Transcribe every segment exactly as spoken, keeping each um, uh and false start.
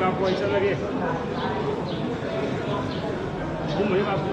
ꯀꯥꯞꯄꯣ, ꯑꯩ ꯆꯠꯂꯒꯦ꯫ ꯑꯍꯨꯝ ꯃꯔꯤ ꯀꯥꯞꯄꯣ꯫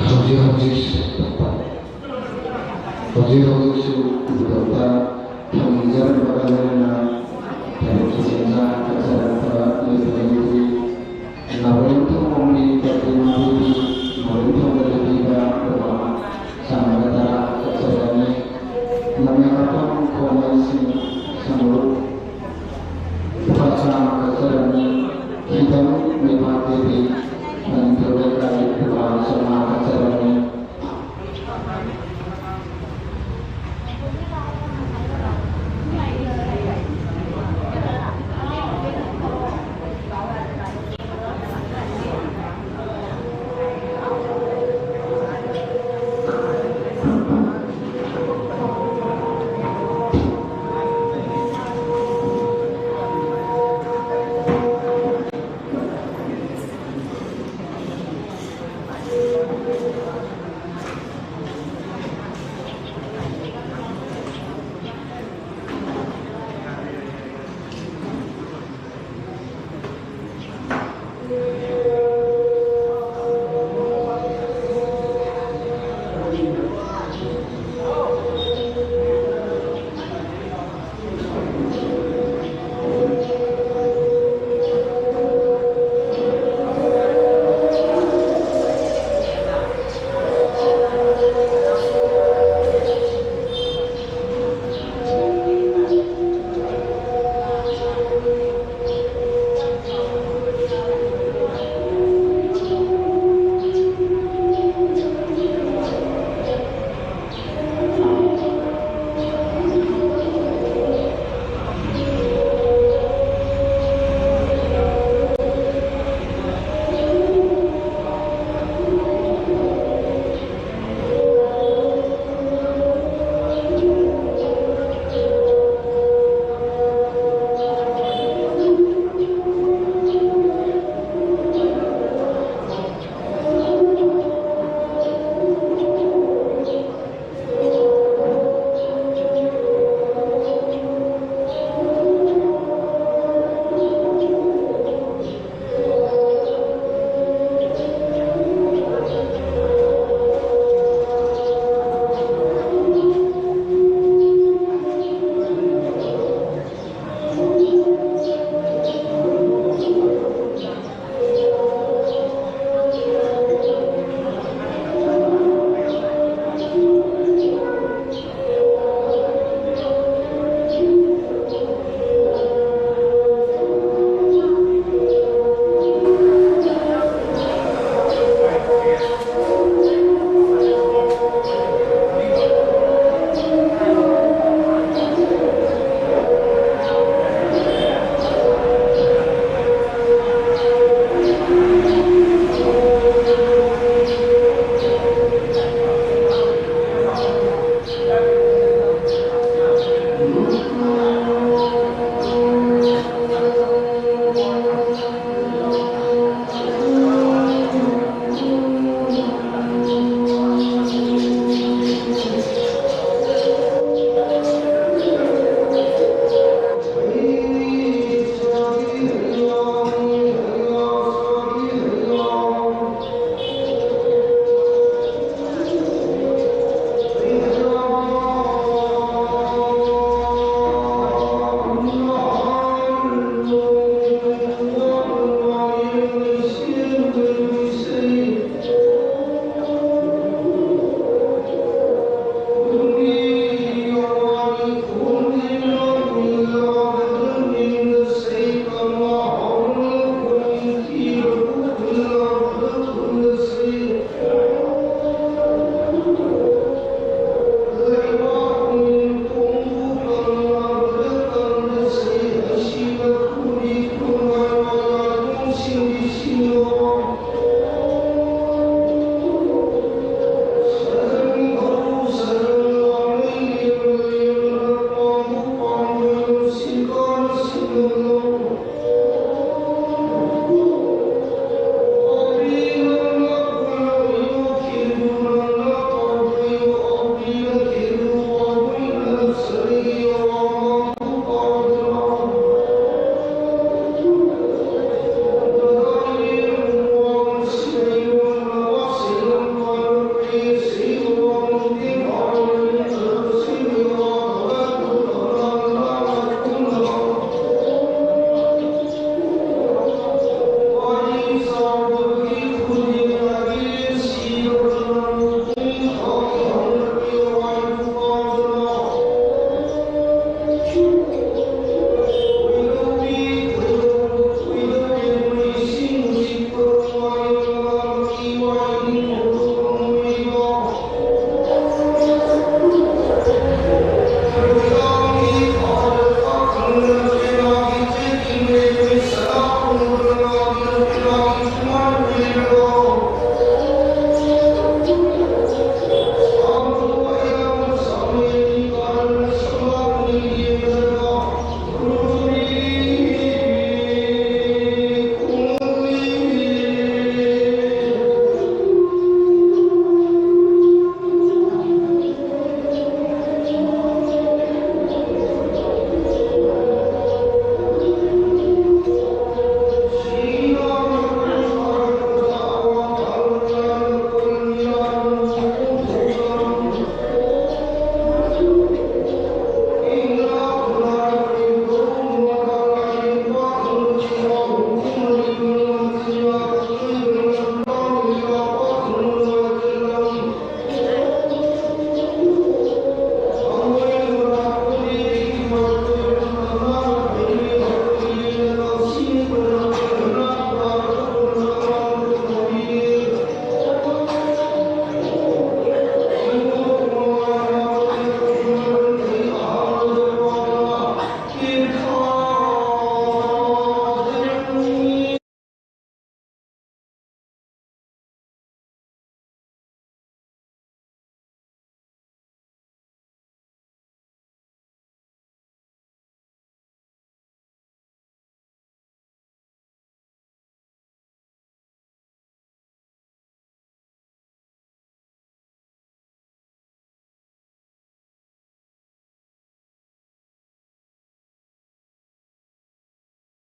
ꯍꯧꯖꯤꯛ ꯍꯧꯖꯤꯛ, ꯍꯧꯖꯤꯛ ꯍꯧꯖꯤꯛꯁꯨ ꯈꯨꯗꯣꯛꯇ ꯊꯧꯅꯤꯖꯔꯝꯕꯒ ꯂꯣꯏꯅꯅ ꯊꯕꯛ ꯆꯦꯟꯖꯥ ꯀꯠꯆꯔꯛꯄ ꯂꯩꯕꯗꯤ ꯅꯥꯎꯔꯦꯝꯊꯣꯡ ꯑꯃꯗꯤ ꯁꯦꯞꯇꯤꯃꯥ ꯗꯦꯕꯤ, ꯕꯣꯔꯤꯡ ꯊꯣꯡꯕ ꯗꯦꯕꯤꯒ ꯄꯨꯟꯅ ꯆꯥꯝꯃꯒ ꯇꯔꯥ ꯀꯠꯆꯔꯅꯤ꯫ ꯅꯣꯡꯃꯩ ꯀꯥꯞꯐꯝ ꯈꯣꯡꯃꯩꯁꯤꯡ ꯁꯝꯔꯨꯞ ꯂꯨꯄꯥ ꯆꯥꯝꯃ ꯀꯠꯆꯔꯅꯤ꯫ ꯈꯤꯇꯪ ꯃꯩꯕꯥꯛ ꯗꯦꯕꯤ, ꯃꯅꯤꯡꯊꯧ ꯂꯩꯀꯥꯏ, ꯂꯨꯄꯥ ꯆꯥꯝꯃꯉꯥ ꯀꯠꯆꯔꯅꯤ꯫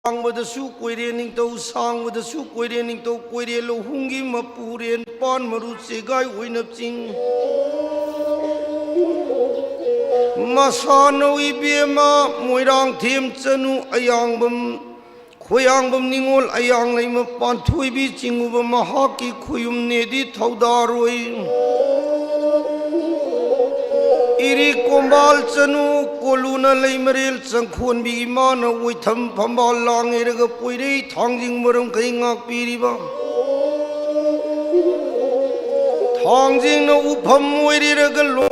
ꯁꯥꯡꯕꯗꯁꯨ ꯀꯣꯏꯔꯦꯟ ꯅꯤꯡꯊꯧ, ꯁꯥꯡꯕꯗꯁꯨ ꯀꯣꯏꯔꯦꯟ ꯅꯤꯡꯊꯧ, ꯀꯣꯏꯔꯦꯟ ꯂꯧꯍꯨꯝꯒꯤ ꯃꯄꯨꯔꯦꯟ, ꯄꯥꯟ ꯃꯔꯨ ꯆꯦꯒꯥꯏ ꯑꯣꯏꯅ ꯆꯤꯡ꯫ ꯃꯁꯥꯅꯧ ꯏꯕꯦꯝꯃ ꯃꯣꯏꯔꯥꯡꯊꯦꯝ ꯆꯅꯨ ꯑꯌꯥꯡꯕꯝ, ꯈꯣꯏꯌꯥꯡꯕꯝ ꯅꯤꯉꯣꯜ ꯑꯌꯥꯡ ꯂꯩꯃ ꯄꯥꯟꯊꯣꯏꯕꯤ ꯆꯤꯡꯉꯨꯕ ꯃꯍꯥꯛꯀꯤ ꯈꯨꯌꯨꯝꯅꯦꯗꯤ ꯊꯧꯗꯥꯔꯣꯏ꯫ ꯏꯔꯤ ꯀꯣꯝꯕꯥꯜ ꯆꯅꯨ ꯀꯣꯂꯨꯅ ꯂꯩꯃꯔꯦꯜ ꯆꯪꯈꯣꯟꯕꯤ ꯏꯃꯥꯅ ꯑꯣꯏꯊꯝ ꯐꯝꯕꯥꯜ ꯂꯥꯡꯉꯦꯔꯒ ꯄꯣꯏꯔꯩ ꯊꯥꯡꯖꯤꯡ ꯃꯔꯝꯈꯩ ꯉꯥꯛꯄꯤꯔꯤꯕ꯫ ꯊꯥꯡꯖꯤꯡꯅ ꯎꯐꯝ ꯑꯣꯏꯔꯤꯔꯒ ꯂꯣ-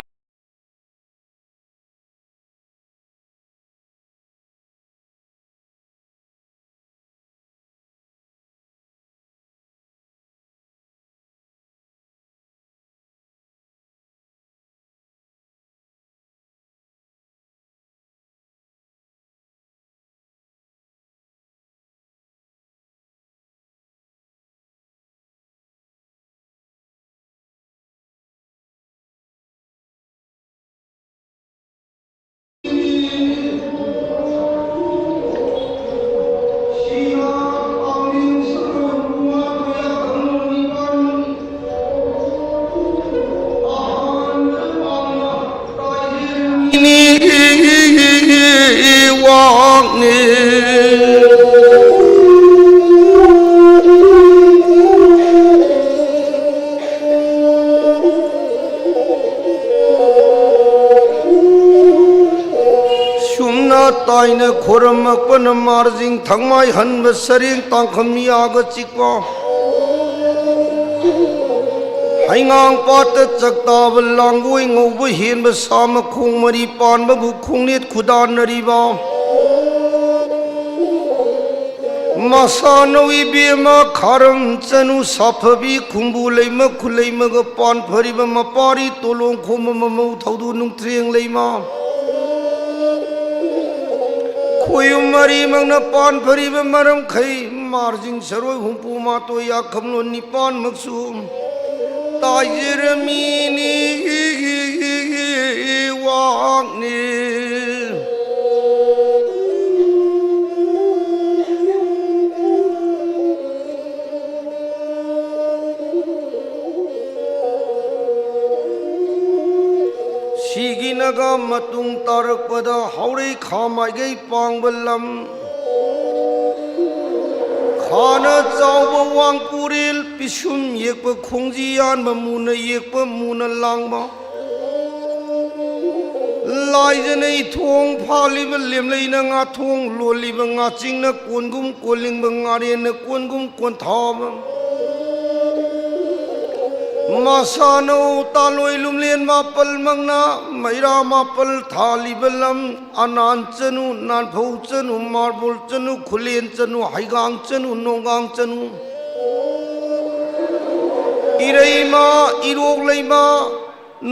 ꯋꯥꯡꯅꯤ꯫ ꯁꯨꯝꯅ ꯇꯥꯏꯅ ꯈꯣꯔꯝꯃꯛꯄꯅ ꯃꯥꯔꯖꯤꯡ ꯊꯪꯃꯥꯏ ꯍꯟꯕ ꯁꯔꯦꯡ ꯇꯥꯡꯈꯝ ꯌꯥꯒ ꯆꯤꯛꯄ꯫ ꯍꯩꯉꯥꯡ ꯄꯥꯠꯇ ꯆꯥꯛꯇꯥꯕ ꯂꯥꯡꯒꯣꯏ ꯉꯧꯕ ꯍꯦꯟꯕ ꯁꯥ ꯃꯈꯣꯡ ꯃꯔꯤ ꯄꯥꯟꯕꯕꯨ ꯈꯣꯡꯅꯦꯠ ꯈꯨꯗꯥꯟꯅꯔꯤꯕ꯫ ꯃꯁꯥꯅꯧ ꯏꯕꯦꯝꯃ ꯈꯥꯔꯝ ꯆꯅꯨ ꯁꯥꯐꯕꯤ ꯈꯨꯝꯕꯨ ꯂꯩꯃ ꯈꯨꯂꯩꯃꯒ ꯄꯥꯟ ꯐꯔꯤꯕ ꯃꯄꯥꯔꯤ ꯇꯣꯂꯣꯡ ꯈꯣꯝꯕ ꯃꯃꯧ ꯊꯧꯗꯨ ꯅꯨꯡꯊ꯭ꯔꯦꯡ ꯂꯩꯃ꯫ ꯈꯣꯌꯨꯝ ꯃꯔꯤꯃꯛꯅ ꯄꯥꯟ ꯐꯔꯤꯕ ꯃꯔꯝꯈꯩ ꯃꯥꯔꯖꯤꯡ ꯁꯔꯣꯏ ꯍꯨꯝꯐꯨ ꯃꯥꯊꯣꯏ ꯌꯥꯈꯝꯂꯣꯟ ꯅꯤꯄꯥꯟꯃꯛꯁꯨ ꯇꯥꯏꯖꯔꯝꯃꯤꯅꯤ ꯋꯥꯡꯅꯤ꯫ ꯃꯤꯒꯤꯅꯒ ꯃꯇꯨꯡ ꯇꯥꯔꯛꯄꯗ ꯍꯥꯎꯔꯩ ꯈꯥ ꯃꯥꯏꯒꯩ ꯄꯥꯡꯕ ꯂꯝ꯫ ꯈꯥꯅ ꯆꯥꯎꯕ ꯋꯥꯡꯄꯨꯔꯦꯜ ꯄꯤꯁꯨꯝ ꯌꯦꯛꯄ ꯈꯣꯡꯖꯤ ꯌꯥꯟꯕ ꯃꯨꯅ ꯌꯦꯛꯄ ꯃꯨꯅ ꯂꯥꯡꯕ꯫ ꯂꯥꯏꯖꯅ ꯏꯊꯣꯡ ꯐꯥꯜꯂꯤꯕ ꯂꯦꯝꯂꯩꯅ ꯉꯥꯊꯣꯡ ꯂꯣꯜꯂꯤꯕ ꯉꯥꯆꯤꯡꯅ ꯀꯣꯟꯒꯨꯝ ꯀꯣꯜꯂꯤꯡꯕ ꯉꯥꯔꯦꯟꯅ ꯀꯣꯟꯒꯨꯝ ꯀꯣꯟꯊꯥꯕ꯫ ꯃꯁꯥꯅꯧ ꯇꯥꯂꯣꯏ ꯂꯨꯝꯂꯦꯟ ꯃꯥꯄꯜ ꯃꯪꯅ ꯃꯩꯔꯥ ꯃꯥꯄꯜ ꯊꯥꯜꯂꯤꯕ ꯂꯝ꯫ ꯑꯅꯥꯟ ꯆꯅꯨ, ꯅꯥꯟꯐꯧ ꯆꯅꯨ, ꯃꯥꯔꯕꯣꯜ ꯆꯅꯨ, ꯈꯨꯂꯦꯟ ꯆꯅꯨ, ꯍꯩꯒꯥꯡ ꯆꯅꯨ, ꯅꯣꯡꯒꯥꯡ ꯆꯅꯨ꯫ ꯏꯔꯩꯃ, ꯏꯔꯣꯛ ꯂꯩꯃ,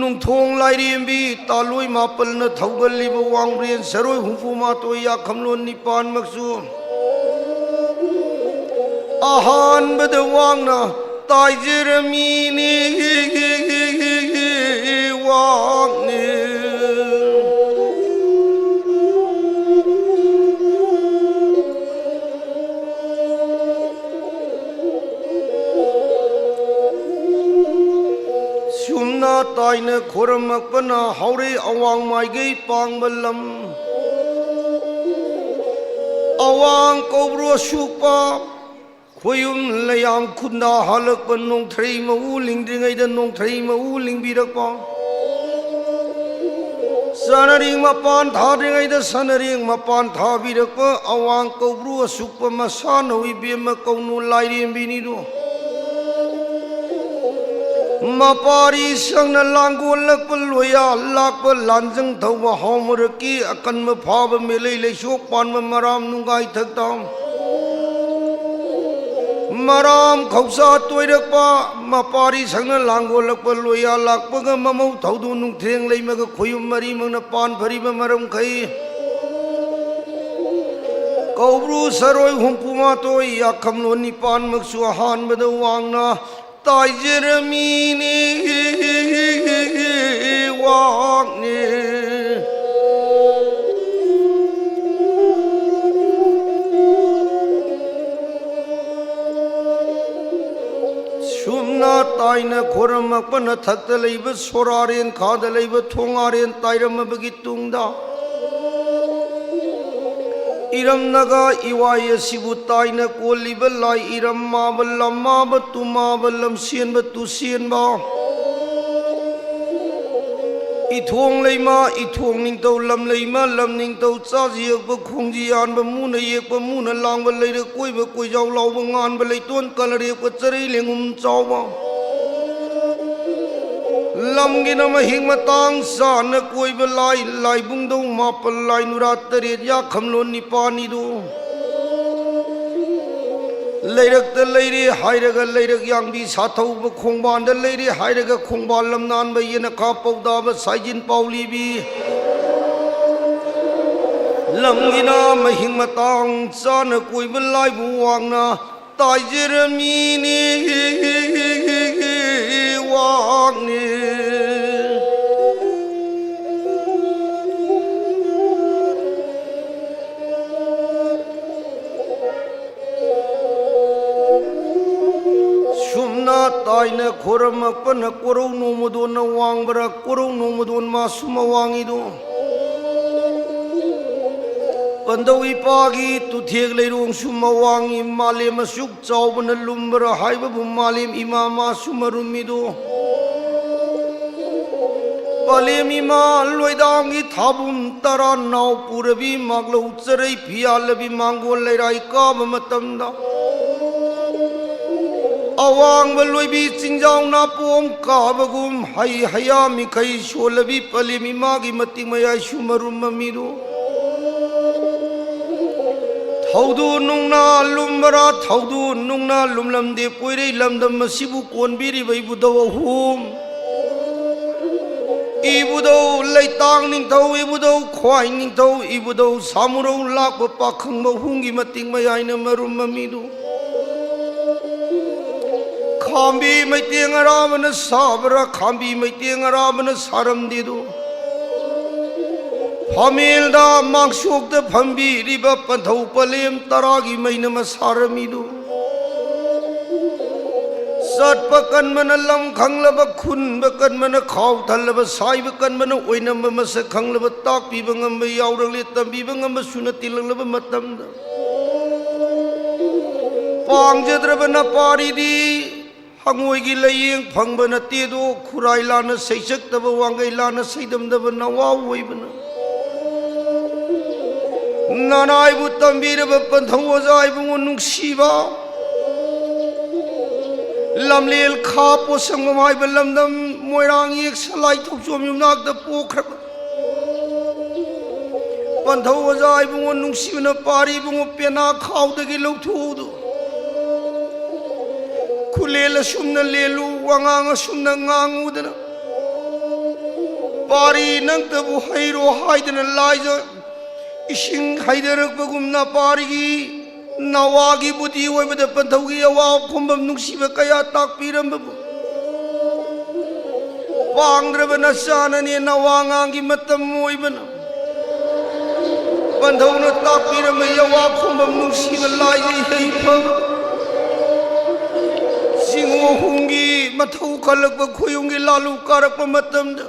ꯅꯨꯡꯊꯣꯡ ꯂꯥꯏꯔꯦꯝꯕꯤ, ꯇꯥꯂꯣꯏ ꯃꯥꯄꯜꯅ ꯊꯧꯒꯜꯂꯤꯕ ꯋꯥꯡꯕ꯭ꯔꯦꯟ ꯁꯔꯣꯏ ꯍꯨꯝꯐꯨ ꯃꯥꯊꯣꯏ ꯌꯥꯈꯝꯂꯣꯟ ꯅꯤꯄꯥꯟꯃꯛꯁꯨ ꯑꯍꯥꯟꯕꯗ ꯋꯥꯡꯅ ꯇꯥꯏꯖꯔꯝꯃꯤꯅꯤ ꯋꯥꯡꯅꯤ꯫ ꯁꯨꯝꯅ ꯇꯥꯏꯅ ꯈꯣꯏꯔꯝꯃꯛꯄꯅ ꯍꯧꯔꯦ ꯑꯋꯥꯡ ꯃꯥꯏꯒꯩ ꯄꯥꯡꯕ ꯂꯝ꯫ ꯑꯋꯥꯡ ꯀꯧꯕ꯭ꯔꯨ ꯑꯁꯨꯛꯄ ꯈꯣꯌꯨꯝ ꯂꯩꯌꯥꯝ ꯈꯨꯟꯗꯥ ꯍꯜꯂꯛꯄ ꯅꯣꯡꯊ꯭ꯔꯩ ꯃꯎ ꯂꯤꯡꯗ꯭ꯔꯤꯉꯩꯗ ꯅꯣꯡꯊ꯭ꯔꯩ ꯃꯎ ꯂꯤꯡꯕꯤꯔꯛꯄ꯫ ꯁꯅꯔꯤꯡ ꯃꯄꯥꯟ ꯊꯥꯗ꯭ꯔꯤꯉꯩꯗ ꯁꯅꯔꯤꯡ ꯃꯄꯥꯟ ꯊꯥꯕꯤꯔꯛꯄ ꯑꯋꯥꯡ ꯀꯧꯕ꯭ꯔꯨ ꯑꯁꯨꯛꯄ ꯃꯁꯥꯅꯧ ꯏꯕꯦꯝꯃ ꯀꯧꯅꯨ ꯂꯥꯏꯔꯦꯝꯕꯤꯅꯤꯗꯣ꯫ ꯃꯄꯥꯔꯤ ꯁꯪꯅ ꯂꯥꯡꯒꯣꯜꯂꯛꯄ ꯂꯣꯌꯥ ꯂꯥꯛꯄ ꯂꯥꯟꯖꯪ ꯊꯧꯕ ꯍꯥꯎꯃꯔꯛꯀꯤ ꯑꯀꯟꯕ ꯐꯥꯕ ꯃꯦꯂꯩ ꯂꯩꯁꯣꯛ ꯄꯥꯟꯕ ꯃꯔꯥꯝ ꯅꯨꯡꯒꯥꯏ ꯊꯛꯇꯥꯝ꯫ ꯃꯔꯥꯝ ꯈꯧꯁꯥ ꯇꯣꯏꯔꯛꯄ ꯃꯄꯥꯔꯤ ꯁꯪꯅ ꯂꯥꯡꯒꯣꯜꯂꯛꯄ ꯂꯣꯌꯥ ꯂꯥꯛꯄꯒ ꯃꯃꯧ ꯊꯧꯗꯨ ꯅꯨꯡꯊꯦꯡ ꯂꯩꯃꯒ ꯈꯣꯌꯨꯝ ꯃꯔꯤꯃꯛꯅ ꯄꯥꯟ ꯐꯔꯤꯕ ꯃꯔꯝꯈꯩ ꯀꯧꯕ꯭ꯔꯨ ꯁꯔꯣꯏ ꯍꯨꯝꯐꯨ ꯃꯥꯊꯣꯏ ꯌꯥꯈꯝꯂꯣꯟ ꯅꯤꯄꯥꯟꯃꯛꯁꯨ ꯑꯍꯥꯟꯕꯗ ꯋꯥꯡꯅ ꯇꯥꯏꯖꯔꯝꯃꯤꯅꯤ ꯋꯥꯡꯅꯤ꯫ ꯆꯨꯝꯅ ꯇꯥꯏꯅ ꯈꯣꯏꯔꯝꯃꯛꯄ ꯅꯊꯛꯇ ꯂꯩꯕ ꯁꯣꯔꯥꯔꯦꯟ, ꯈꯥꯗ ꯂꯩꯕ ꯊꯣꯡꯉꯥꯔꯦꯟ ꯇꯥꯏꯔꯝꯃꯕꯒꯤ ꯇꯨꯡꯗ, ꯏꯔꯝꯅꯒ ꯏꯋꯥꯏ ꯑꯁꯤꯕꯨ ꯇꯥꯏꯅ ꯀꯣꯜꯂꯤꯕ ꯂꯥꯏ ꯏꯔꯝ ꯃꯥꯕ, ꯂꯝ ꯃꯥꯕ, ꯇꯨ ꯃꯥꯕ, ꯂꯝꯁꯦꯟꯕ, ꯇꯨꯁꯦꯟꯕ, ꯏꯊꯣꯡ ꯂꯩꯃ, ꯏꯊꯣꯡ ꯅꯤꯡꯊꯧ, ꯂꯝ ꯂꯩꯃ, ꯂꯝ ꯅꯤꯡꯊꯧ, ꯆꯥꯁꯤ ꯌꯦꯛꯄ, ꯈꯣꯡꯖꯤ ꯌꯥꯟꯕ, ꯃꯨꯅ ꯌꯦꯛꯄ, ꯃꯨꯅ ꯂꯥꯡꯕ, ꯂꯩꯔꯛ ꯀꯣꯏꯕ, ꯀꯣꯏꯖꯥꯎ ꯂꯥꯎꯕ, ꯉꯥꯟꯕ ꯂꯩꯇꯣꯟ, ꯀꯂꯔꯦꯞꯄ, ꯆꯔꯩ ꯂꯦꯡꯉꯨꯝ ꯆꯥꯎꯕ꯫ ꯂꯝꯒꯤꯅ ꯃꯍꯤꯛ ꯃꯇꯥꯡ ꯆꯥꯅ ꯀꯣꯏꯕ ꯂꯥꯏ, ꯂꯥꯏꯕꯨꯡꯗꯧ ꯃꯥꯄꯜ, ꯂꯥꯏ ꯅꯨꯔꯥ ꯇꯔꯦꯠ, ꯌꯥꯈꯝꯂꯣꯟ ꯅꯤꯄꯥꯜꯅꯤꯗꯨ꯫ ꯂꯩꯔꯛꯇ ꯂꯩꯔꯦ ꯍꯥꯏꯔꯒ ꯂꯩꯔꯛ ꯌꯥꯡꯕꯤ ꯁꯥꯊꯧꯕ, ꯈꯣꯡꯕꯥꯟꯗ ꯂꯩꯔꯦ ꯍꯥꯏꯔꯒ ꯈꯣꯡꯕꯥꯟ ꯂꯝꯅꯥꯟꯕ, ꯌꯦꯅꯈꯥ ꯄꯧꯗꯥꯕ, ꯁꯥꯏꯖꯤꯟ ꯄꯥꯎꯂꯤꯕꯤ꯫ ꯂꯝꯒꯤꯅ ꯃꯍꯤꯛ ꯃꯇꯥꯡ ꯆꯥꯅ ꯀꯣꯏꯕ ꯂꯥꯏꯕꯨ ꯋꯥꯡꯅ ꯇꯥꯏꯖꯔꯝꯃꯤꯅꯤ ꯋꯥꯡꯅꯤ꯫ ꯁꯨꯝꯅ ꯇꯥꯏꯅ ꯈꯣꯔꯝꯃꯛꯄꯅ ꯀꯣꯔꯧ ꯅꯣꯡꯃꯗꯣꯟꯅ ꯋꯥꯡꯕꯔꯥ, ꯀꯣꯔꯧ ꯅꯣꯡꯃꯗꯣꯟ ꯃꯥꯁꯨ ꯃꯋꯥꯡꯉꯤꯗꯣ꯫ ꯄꯟꯗꯧ ꯏꯄꯥꯒꯤ ꯇꯨꯊꯦꯛ ꯂꯩꯔꯣꯡꯁꯨ ꯃꯋꯥꯡꯉꯤ, ꯃꯥꯂꯦꯝ ꯑꯁꯨꯛ ꯆꯥꯎꯕꯅ ꯂꯨꯝꯕꯔꯥ ꯍꯥꯏꯕꯕꯨ ꯃꯥꯂꯦꯝ ꯏꯃꯥ ꯃꯥꯁꯨ ꯃꯔꯨꯝꯃꯤꯗꯣ꯫ ꯄꯂꯦꯝ ꯏꯃꯥ ꯂꯣꯏꯗꯥꯡꯒꯤ ꯊꯥꯕꯨꯝ ꯇꯔꯥ ꯅꯥꯎ ꯄꯨꯔꯕꯤ ꯃꯥꯛꯂꯧ ꯆꯔꯩ ꯐꯤꯌꯥꯜꯂꯕꯤ ꯃꯥꯡꯒꯣꯜ ꯂꯩꯔꯥꯏ ꯀꯥꯕ ꯃꯇꯝꯗ, ꯑꯋꯥꯡꯕ ꯂꯣꯏꯕꯤ ꯆꯤꯡꯖꯥꯎ ꯅꯥꯄꯣꯝ ꯀꯥꯕꯒꯨꯝ ꯍꯩ ꯍꯩꯌꯥ ꯃꯤꯈꯩ ꯁꯣꯜꯂꯕꯤ ꯄꯂꯦꯝ ꯏꯃꯥꯒꯤ ꯃꯇꯤꯛ ꯃꯌꯥꯏꯁꯨ ꯃꯔꯨꯝ ꯃꯃꯤꯔꯣ꯫ ꯊꯧꯗꯨ ꯅꯨꯡꯅ ꯂꯨꯝꯕꯔꯥ, ꯊꯧꯗꯨ ꯅꯨꯡꯅ ꯂꯨꯝꯂꯝꯗꯦ ꯄꯣꯏꯔꯩ ꯂꯝꯗꯝ ꯑꯁꯤꯕꯨ ꯀꯣꯟꯕꯤꯔꯤꯕ ꯏꯕꯨꯙꯧ ꯑꯍꯨꯝ, ꯏꯕꯨꯙꯧ ꯂꯩꯇꯥꯡ ꯅꯤꯡꯊꯧ, ꯏꯕꯨꯙꯧ ꯈ꯭ꯋꯥꯏ ꯅꯤꯡꯊꯧ, ꯏꯕꯨꯙꯧ ꯁꯥꯃꯨꯔꯧ ꯂꯥꯛꯄ ꯄꯥꯈꯪꯕ ꯑꯍꯨꯝꯒꯤ ꯃꯇꯤꯛ ꯃꯌꯥꯏꯅ ꯃꯔꯨꯝ ꯃꯃꯤꯗꯨ꯫ ꯈꯥꯝꯕꯤ ꯃꯩꯇꯦꯡ ꯑꯔꯥꯕꯅ ꯁꯥꯕ꯭ꯔꯥ, ꯈꯥꯝꯕꯤ ꯃꯩꯇꯦꯡ ꯑꯔꯥꯕꯅ ꯁꯥꯔꯝꯗꯦꯗꯨ꯫ ꯐꯝꯃꯦꯜꯗ ꯃꯥꯡꯁꯣꯛꯇ ꯐꯝꯕꯤꯔꯤꯕ ꯄꯟꯊꯧ ꯄꯂꯦꯝ ꯇꯔꯥꯒꯤ ꯃꯩꯅ ꯃꯁꯥꯔꯝꯃꯤꯗꯨ꯫ ꯆꯠꯄ ꯀꯟꯕꯅ ꯂꯝ ꯈꯪꯂꯕ, ꯈꯨꯟꯕ ꯀꯟꯕꯅ ꯈꯥꯎ ꯊꯜꯂꯕ, ꯁꯥꯏꯕ ꯀꯟꯕꯅ ꯑꯣꯏꯅꯝꯕ ꯃꯁꯛ ꯈꯪꯂꯕ, ꯇꯥꯛꯄꯤꯕ ꯉꯝꯕ ꯌꯥꯎꯔꯛꯂꯦ, ꯇꯝꯕꯤꯕ ꯉꯝꯕ ꯁꯨꯅ ꯇꯤꯜꯂꯛꯂꯕ ꯃꯇꯝꯗ, ꯄꯥꯡꯖꯗ꯭ꯔꯕ ꯅꯄꯥꯔꯤꯗꯤ ꯍꯉꯣꯏꯒꯤ ꯂꯥꯏꯌꯦꯡ ꯐꯪꯕ ꯅꯠꯇꯦꯗꯣ, ꯈꯨꯔꯥꯏ ꯂꯥꯟꯅ ꯁꯩꯆꯠꯇꯕ, ꯋꯥꯡꯒꯩ ꯂꯥꯟꯅ ꯁꯩꯗꯝꯗꯕ ꯅꯋꯥ ꯑꯣꯏꯕꯅ꯫ ꯅꯅꯥꯏꯕꯨ ꯇꯝꯕꯤꯔꯕ ꯄꯟꯊꯧ ꯑꯣꯖꯥ ꯏꯕꯨꯡꯉꯣ ꯅꯨꯡꯁꯤꯕ, ꯂꯝꯂꯦꯟ ꯈꯥ ꯄꯣꯠꯁꯪꯕꯝ ꯍꯥꯏꯕ ꯂꯝꯗꯝ, ꯃꯣꯏꯔꯥꯡ ꯌꯦꯛ ꯁꯂꯥꯏ ꯊꯧꯆꯣꯝ ꯌꯨꯝꯅꯥꯛꯇ ꯄꯣꯛꯈ꯭ꯔꯕ ꯄꯟꯊꯧ ꯑꯣꯖꯥ ꯏꯕꯨꯡꯉꯣ ꯅꯨꯡꯁꯤꯕꯅ ꯄꯥꯔꯤ ꯏꯕꯨꯡꯉꯣ ꯄꯦꯅꯥ ꯈꯥꯎꯗꯒꯤ ꯂꯧꯊꯣꯛꯎꯗꯨ꯫ ꯈꯨꯂꯦꯜ ꯑꯁꯨꯝꯅ ꯂꯦꯜꯂꯨ, ꯋꯥꯉꯥꯡ ꯑꯁꯨꯝꯅ ꯉꯥꯡꯉꯨꯗꯅ꯫ ꯄꯥꯔꯤ ꯅꯪꯇꯕꯨ ꯍꯩꯔꯣ ꯍꯥꯏꯗꯅ ꯂꯥꯏꯖ ꯏꯁꯤꯡ ꯍꯩꯊꯔꯛꯄꯒꯨꯝꯅ ꯄꯥꯔꯤꯒꯤ ꯅꯋꯥꯒꯤ ꯕꯨꯗꯤ ꯑꯣꯏꯕꯗ ꯄꯟꯊꯧꯒꯤ ꯑꯋꯥ ꯈꯣꯝꯕꯝ ꯅꯨꯡꯁꯤꯕ ꯀꯌꯥ ꯇꯥꯛꯄꯤꯔꯝꯕꯕꯨ ꯄꯥꯡꯗ꯭ꯔꯕ ꯅꯆꯥꯅꯅꯦ ꯅꯋꯥꯉꯥꯡꯒꯤ ꯃꯇꯝ ꯑꯣꯏꯕꯅ꯫ ꯄꯟꯊꯧꯅ ꯇꯥꯛꯄꯤꯔꯝꯕ ꯌꯥꯋꯥ ꯈꯣꯝꯕꯝ ꯅꯨꯡꯁꯤꯕ ꯂꯥꯏꯒꯤ ꯏꯍꯩ ꯐꯕ ꯆꯤꯡꯉꯨ ꯑꯍꯨꯝꯒꯤ ꯃꯊꯧ ꯈꯜꯂꯛꯄ ꯈꯣꯌꯨꯝꯒꯤ ꯂꯥꯂꯨ ꯀꯥꯔꯛꯄ ꯃꯇꯝꯗ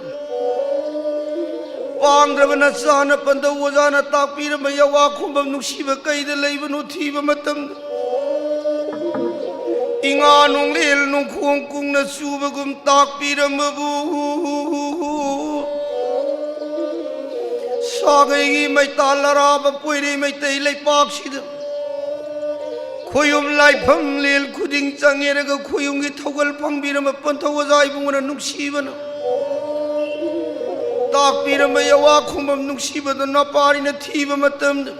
ꯄꯥꯡꯗ꯭ꯔꯕ ꯅꯆꯥꯅ ꯄꯟꯊꯧ ꯑꯣꯖꯥꯅ ꯇꯥꯛꯄꯤꯔꯝꯕ ꯌꯥꯋꯥ ꯈꯣꯝꯕꯝ ꯅꯨꯡꯁꯤꯕ ꯀꯩꯗ ꯂꯩꯕꯅꯣ ꯊꯤꯕ ꯃꯇꯝꯗ ꯏꯉꯥ ꯅꯣꯡꯂꯦꯜ ꯅꯣꯡꯈꯣꯡ ꯀꯨꯡꯅ ꯆꯨꯕꯒꯨꯝ ꯇꯥꯛꯄꯤꯔꯝꯕꯕꯨ ꯁꯥꯒꯩꯒꯤ ꯃꯩꯇꯥꯜ ꯑꯔꯥꯕ ꯄꯣꯏꯔꯩ ꯃꯩꯇꯩ ꯂꯩꯄꯥꯛꯁꯤꯗ ꯈꯣꯌꯨꯝ ꯂꯥꯏꯐꯝ ꯂꯦꯟ ꯈꯨꯗꯤꯡ ꯆꯪꯉꯦꯔꯒ ꯈꯣꯌꯨꯝꯒꯤ ꯊꯧꯒꯜ ꯐꯪꯕꯤꯔꯝꯕ ꯄꯟꯊꯧ ꯑꯣꯖꯥ ꯏꯕꯨꯡꯉꯣꯅ ꯅꯨꯡꯁꯤꯕꯅ ꯇꯥꯛꯄꯤꯔꯝꯕ ꯌꯥꯋꯥ ꯈꯣꯝꯕꯝ ꯅꯨꯡꯁꯤꯕꯗꯨ ꯅꯄꯥꯔꯤꯅ ꯊꯤꯕ ꯃꯇꯝꯗ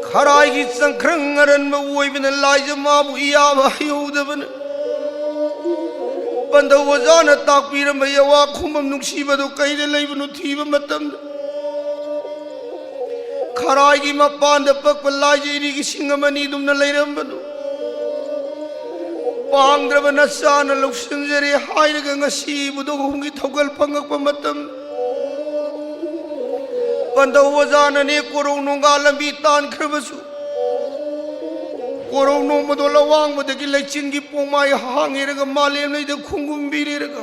ꯈꯔꯥꯏꯒꯤ ꯆꯪꯈ꯭ꯔꯪ ꯑꯔꯟꯕ ꯑꯣꯏꯕꯅ ꯂꯥꯏꯖ ꯃꯥꯕꯨ ꯏꯌꯥꯕ ꯍꯩꯍꯧꯗꯕꯅ ꯄꯟꯊꯧ ꯑꯣꯖꯥꯅ ꯇꯥꯛꯄꯤꯔꯝꯕ ꯌꯥꯋꯥ ꯈꯣꯝꯕꯝ ꯅꯨꯡꯁꯤꯕꯗꯨ ꯀꯩꯗ ꯂꯩꯕꯅꯣ ꯊꯤꯕ ꯃꯇꯝꯗ ꯈꯔꯥꯏꯒꯤ ꯃꯄꯥꯟꯗ ꯄꯛꯄ ꯂꯥꯏꯖ ꯏꯔꯤꯛ ꯏꯁꯤꯡ ꯑꯃꯅꯤ ꯑꯗꯨꯝꯅ ꯂꯩꯔꯝꯕꯗꯨ ꯄꯥꯡꯗ꯭ꯔꯕ ꯅꯆꯥꯅ ꯂꯧꯁꯤꯟꯖꯔꯦ ꯍꯥꯏꯔꯒ ꯉꯁꯤ ꯏꯕꯨꯙꯧ ꯑꯍꯨꯝꯒꯤ ꯊꯧꯒꯜ ꯐꯪꯉꯛꯄ ꯃꯇꯝ ꯄꯟꯊꯧ ꯑꯣꯖꯥꯅꯅꯦ ꯀꯣꯔꯧ ꯅꯣꯡꯒꯥ ꯂꯝꯕꯤ ꯇꯥꯟꯈ꯭ꯔꯕꯁꯨ ꯀꯣꯔꯧ ꯅꯣꯡꯃꯗꯣꯜ ꯑꯋꯥꯡꯕꯗꯒꯤ ꯂꯩꯆꯤꯟꯒꯤ ꯄꯣꯡꯃꯥꯏ ꯍꯥꯡꯉꯦꯔꯒ ꯃꯥꯂꯦꯝ ꯂꯩꯗ ꯈꯣꯡꯒꯨꯝꯕꯤꯔꯦꯔꯒ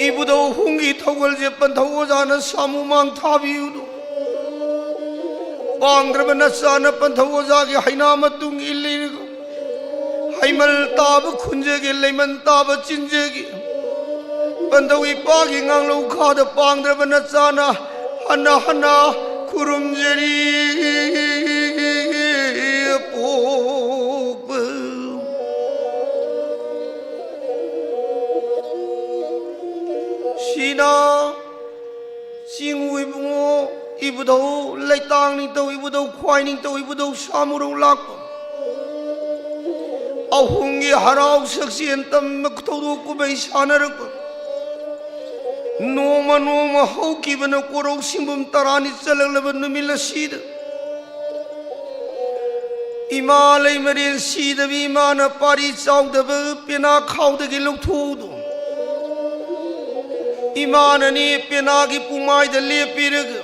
ꯏꯕꯨꯙꯧ ꯍꯨꯝꯒꯤ ꯊꯧꯒꯜꯁꯦ ꯄꯟꯊꯧ ꯑꯣꯖꯥꯅ ꯁꯥꯃꯨ ꯃꯥꯡ ꯊꯥꯕꯤꯌꯨꯗꯣ꯫ ꯄꯥꯡꯗ꯭ꯔꯕ ꯅꯆꯥꯅ ꯄꯟꯊꯧ ꯑꯣꯖꯥꯒꯤ ꯍꯩꯅꯥ ꯃꯇꯨꯡ ꯏꯜꯂꯤꯔꯒ ꯍꯩꯃꯜ ꯇꯥꯕ ꯈꯨꯟꯖꯒꯤ ꯂꯩꯃꯟ ꯇꯥꯕ ꯆꯤꯟꯖꯒꯤ ꯄꯟꯊꯧ ꯏꯄꯥꯒꯤ ꯉꯥꯡꯂꯧ ꯈꯥꯗ ꯄꯥꯡꯗ꯭ꯔꯕ ꯅꯆꯥꯅ ꯍꯟꯅ ꯍꯟꯅ ꯈꯨꯔꯨꯝꯖꯔꯤ꯫ ꯄꯣꯛꯄ ꯁꯤꯅ ꯆꯤꯡꯉꯨ ꯏꯕꯨꯡꯉꯣ ꯏꯕꯨꯙꯧ ꯂꯩꯇꯥꯡ ꯅꯤꯡꯊꯧ ꯏꯕꯨꯙꯧ ꯈ꯭ꯋꯥꯏ ꯅꯤꯡꯊꯧ ꯏꯕꯨꯙꯧ ꯁꯥꯃꯨꯔꯧ ꯂꯥꯛꯄ ꯑꯍꯨꯝꯒꯤ ꯍꯔꯥꯎ ꯁꯛꯆꯦꯟ ꯇꯝꯕ ꯊꯧꯗꯣꯛ ꯀꯨꯝꯍꯩ ꯁꯥꯟꯅꯔꯛꯄ ꯅꯣꯡꯃ ꯅꯣꯡꯃ ꯍꯧꯈꯤꯕꯅ ꯀꯣꯔꯧ ꯁꯤꯡꯕꯨꯝ ꯇꯔꯥꯅꯤ ꯆꯜꯂꯛꯂꯕ ꯅꯨꯃꯤꯠ ꯑꯁꯤꯗ ꯏꯃꯥ ꯂꯩꯃꯔꯦꯟ ꯁꯤꯗꯕꯤ ꯏꯃꯥꯅ ꯄꯥꯔꯤ ꯆꯥꯎꯗꯕ ꯄꯦꯅꯥ ꯈꯥꯎꯗꯒꯤ ꯂꯧꯊꯣꯛꯎꯗꯣ꯫ ꯏꯃꯥꯅꯅꯤ ꯄꯦꯅꯥꯒꯤ ꯄꯨꯃꯥꯏꯗ ꯂꯦꯞꯄꯤꯔꯒ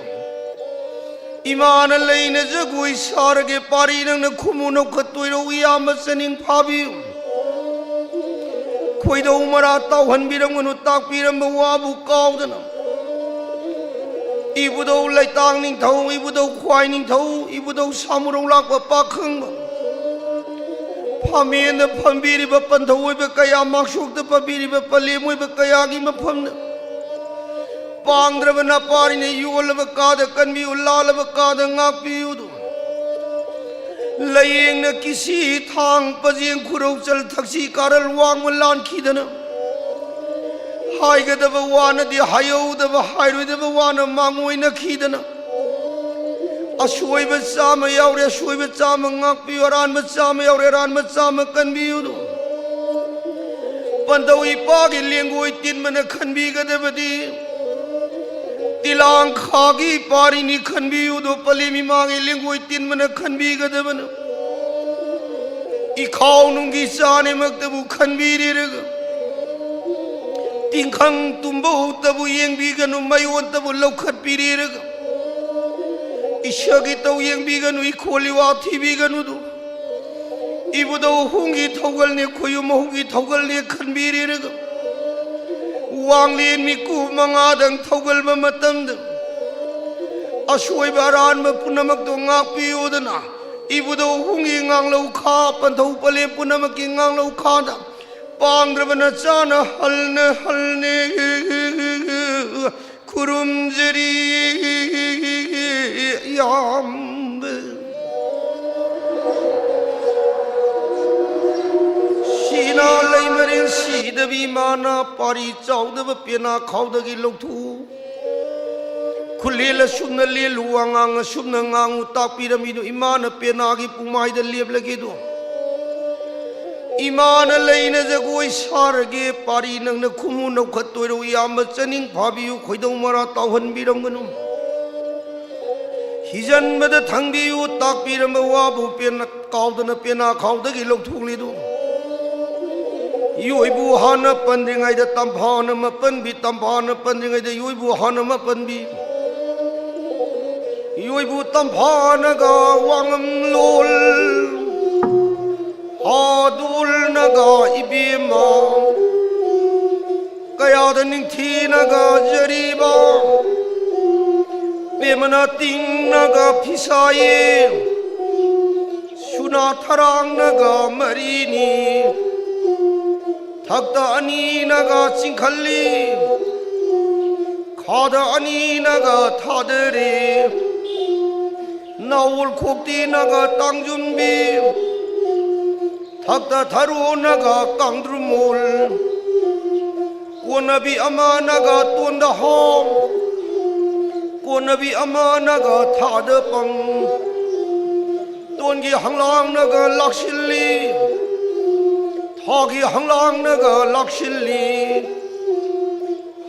ꯏꯃꯥꯅ ꯂꯩꯅ ꯖꯒꯣꯏ ꯁꯥꯔꯒꯦ ꯄꯥꯔꯤ ꯅꯪꯅ ꯈꯨꯃꯨ ꯅꯧꯈꯠꯇꯣꯏꯔꯣ ꯏꯌꯥꯝꯕ ꯆꯅꯤꯡ ꯐꯥꯕꯤꯌꯨ꯫ ꯈꯣꯏꯗꯧ ꯃꯔꯥ ꯇꯥꯎꯍꯟꯕꯤꯔꯝꯒꯅꯨ ꯇꯥꯛꯄꯤꯔꯝꯕ ꯋꯥꯕꯨ ꯀꯥꯎꯗꯅ ꯏꯕꯨꯙꯧ ꯂꯩꯇꯥꯡ ꯅꯤꯡꯊꯧ ꯏꯕꯨꯙꯧ ꯈ꯭ꯋꯥꯏ ꯅꯤꯡꯊꯧ ꯏꯕꯨꯙꯧ ꯁꯥꯃꯨꯔꯧ ꯂꯥꯛꯄ ꯄꯥꯈꯪꯕ ꯐꯝꯃꯦꯟꯗ ꯐꯝꯕꯤꯔꯤꯕ ꯄꯟꯊꯧ ꯑꯣꯏꯕ ꯀꯌꯥ ꯃꯥꯡꯁꯣꯛꯇ ꯄꯥꯕꯤꯔꯤꯕ ꯄꯂꯦꯝ ꯑꯣꯏꯕ ꯀꯌꯥꯒꯤ ꯃꯐꯝꯗ ꯄꯥꯡꯗ꯭ꯔꯕ ꯅꯄꯥꯔꯤꯅ ꯌꯣꯜꯂꯕ ꯀꯥꯗ ꯀꯟꯕꯤꯌꯨ ꯂꯥꯜꯂꯕ ꯀꯥꯗ ꯉꯥꯛꯄꯤꯌꯨꯗꯣ꯫ ꯂꯥꯏꯌꯦꯡꯅ ꯀꯤꯁꯤ ꯊꯥꯡ ꯄꯖꯦꯡ ꯈꯨꯔꯧꯆꯜ ꯊꯛꯁꯤ ꯀꯥꯔꯜ ꯋꯥꯡꯃ ꯂꯥꯟꯈꯤꯗꯅ ꯍꯥꯏꯒꯗꯕ ꯋꯥꯅꯗꯤ ꯍꯥꯏꯍꯧꯗꯕ ꯍꯥꯏꯔꯣꯏꯗꯕ ꯋꯥꯅ ꯃꯥꯡꯑꯣꯏꯅꯈꯤꯗꯅ ꯑꯁꯣꯏꯕ ꯆꯥꯝꯃ ꯌꯥꯎꯔꯦ ꯑꯁꯣꯏꯕ ꯆꯥꯝꯃ ꯉꯥꯛꯄꯤꯌꯨ ꯑꯔꯥꯟꯕ ꯆꯥꯝꯃ ꯌꯥꯎꯔꯦ ꯑꯔꯥꯟꯕ ꯆꯥꯝꯃ ꯀꯟꯕꯤꯌꯨ꯫ ꯄꯟꯊꯧ ꯏꯄꯥꯒꯤ ꯂꯦꯡꯒꯣꯏ ꯇꯤꯟꯕꯅ ꯈꯟꯕꯤꯒꯗꯕꯗꯤ ꯇꯤꯂꯥꯡꯈꯥꯒꯤ ꯄꯥꯔꯤꯅꯤ ꯈꯟꯕꯤꯌꯨꯗꯣ ꯄꯂꯦꯝ ꯏꯃꯥꯒꯤ ꯂꯦꯡꯒꯣꯏ ꯇꯤꯟꯕꯅ ꯈꯟꯕꯤꯒꯗꯕꯅ ꯏꯈꯥꯎ ꯅꯨꯡꯒꯤ ꯆꯥꯅꯤꯃꯛꯇꯕꯨ ꯈꯟꯕꯤꯔꯦꯔꯒ ꯇꯤꯡꯈꯪ ꯇꯨꯝꯕꯧꯇꯕꯨ ꯌꯦꯡꯕꯤꯒꯅꯨ ꯃꯌꯣꯟꯇꯕꯨ ꯂꯧꯈꯠꯄꯤꯔꯦꯔꯒ ꯏꯁꯥꯒꯤ ꯇꯧ ꯌꯦꯡꯕꯤꯒꯅꯨ, ꯏꯈꯣꯜ ꯏꯋꯥ ꯊꯤꯕꯤꯒꯅꯨꯗꯨ꯫ ꯏꯕꯨꯙꯧ ꯍꯨꯝꯒꯤ ꯊꯧꯒꯜꯅꯤ, ꯈꯣꯌꯨꯝ ꯑꯍꯨꯝꯒꯤ ꯊꯧꯒꯜꯅꯤ ꯈꯟꯕꯤꯔꯤꯔꯒ, ꯋꯥꯡꯂꯦꯟ ꯃꯤꯀꯨꯞ ꯃꯉꯥꯗꯪ ꯊꯧꯒꯜꯕ ꯃꯇꯝꯗ, ꯑꯁꯣꯏꯕ ꯑꯔꯥꯟꯕ ꯄꯨꯝꯅꯃꯛꯇꯣ ꯉꯥꯛꯄꯤꯌꯨꯗꯅ, ꯏꯕꯨꯙꯧ ꯍꯨꯝꯒꯤ ꯉꯥꯡꯂꯧ ꯈꯥ, ꯄꯟꯊꯧ ꯄꯂꯦꯝ ꯄꯨꯝꯅꯃꯛꯀꯤ ꯉꯥꯡꯂꯧ ꯈꯥꯗ, ꯄꯥꯡꯗ꯭ꯔꯕ ꯅꯆꯥꯅ ꯍꯜꯅ ꯍꯜꯅꯦ ꯈꯨꯔꯨꯝꯖꯔꯤ꯫ ꯏꯌꯥꯝꯕ ꯁꯤꯅ ꯂꯩꯃꯔꯦꯟ ꯁꯤꯗꯕꯤ ꯏꯃꯥꯅ ꯄꯥꯔꯤ ꯆꯥꯎꯗꯕ ꯄꯦꯅꯥ ꯈꯥꯎꯗꯒꯤ ꯂꯧꯊꯣꯛꯎ꯫ ꯈꯨꯂꯦꯜ ꯑꯁꯨꯝꯅ ꯂꯦꯜꯂꯨ, ꯋꯥꯉꯥꯡ ꯑꯁꯨꯝꯅ ꯉꯥꯡꯉꯨ ꯇꯥꯛꯄꯤꯔꯝꯃꯤꯗꯨ ꯏꯃꯥꯅ ꯄꯦꯅꯥꯒꯤ ꯄꯨꯃꯥꯏꯗ ꯂꯦꯞꯂꯒꯦꯗꯣ꯫ ꯏꯃꯥꯅ ꯂꯩꯅ ꯖꯒꯣꯏ ꯁꯥꯔꯒꯦ, ꯄꯥꯔꯤ ꯅꯪꯅ ꯈꯨꯃꯨ ꯅꯧꯈꯠꯇꯣꯏꯔꯣ? ꯏꯌꯥꯝꯕ ꯆꯅꯤꯡ ꯐꯥꯕꯤꯌꯨ, ꯈꯣꯏꯗꯧ ꯃꯔꯥ ꯇꯥꯎꯍꯟꯕꯤꯔꯝꯒꯅꯨ꯫ ꯍꯤꯖꯟꯕꯗ ꯊꯪꯕꯤꯌꯨ, ꯇꯥꯛꯄꯤꯔꯝꯕ ꯋꯥꯕꯨ ꯄꯦꯟꯅ ꯀꯥꯎꯗꯅ ꯄꯦꯅꯥ ꯈꯥꯎꯗꯒꯤ ꯂꯧꯊꯣꯛꯂꯤꯗꯨ꯫ ꯌꯣꯏꯕꯨ ꯍꯥꯟꯅ ꯄꯟꯗ꯭ꯔꯤꯉꯩꯗ ꯇꯝꯐꯥꯅ ꯃꯄꯟꯕꯤ, ꯇꯝꯐꯥꯅ ꯄꯟꯗ꯭ꯔꯤꯉꯩꯗ ꯌꯣꯏꯕꯨ ꯍꯥꯟꯅ ꯃꯄꯟꯕꯤ꯫ ꯌꯣꯏꯕꯨ ꯇꯝꯐꯥꯅꯒ ꯋꯥꯉꯝꯂꯣꯜ ꯍꯥꯗꯣꯜꯅꯒ ꯏꯕꯦꯝꯃ ꯀꯌꯥꯗ ꯅꯤꯡꯊꯤꯅꯒ ꯖꯔꯤꯕ, ꯄꯦꯃꯅ ꯇꯤꯡꯅꯒ ꯐꯤꯁꯥꯌꯦ, ꯁꯨꯅꯥ ꯊꯔꯥꯡꯅꯒ ꯃꯔꯤꯅꯤ, ꯊꯛꯇ ꯑꯅꯤꯅꯒ ꯆꯤꯡꯈꯠꯂꯤ, ꯈꯥꯗ ꯑꯅꯤꯅꯒ ꯊꯥꯗꯔꯤ, ꯅꯥꯎꯜ ꯈꯣꯛꯇꯤꯅꯒ ꯇꯥꯡꯖꯨꯝꯕꯤ, ꯊꯛꯇ ꯊꯔꯣꯅꯒ ꯀꯥꯡꯗ꯭ꯔꯨꯃꯣꯜ, ꯀꯣꯟꯅꯕꯤ ꯑꯃꯅꯒ ꯇꯣꯟꯗ ꯍꯥꯎ, ꯀꯣꯟꯅꯕꯤ ꯑꯃꯅꯒ ꯊꯥꯗ ꯄꯪ, ꯇꯣꯟꯒꯤ ꯍꯪꯂꯥꯡꯅꯒ ꯂꯥꯛꯁꯤꯜꯂꯤ, ꯊꯥꯒꯤ ꯍꯪꯂꯥꯡꯅꯒ ꯂꯥꯛꯁꯤꯜꯂꯤ꯫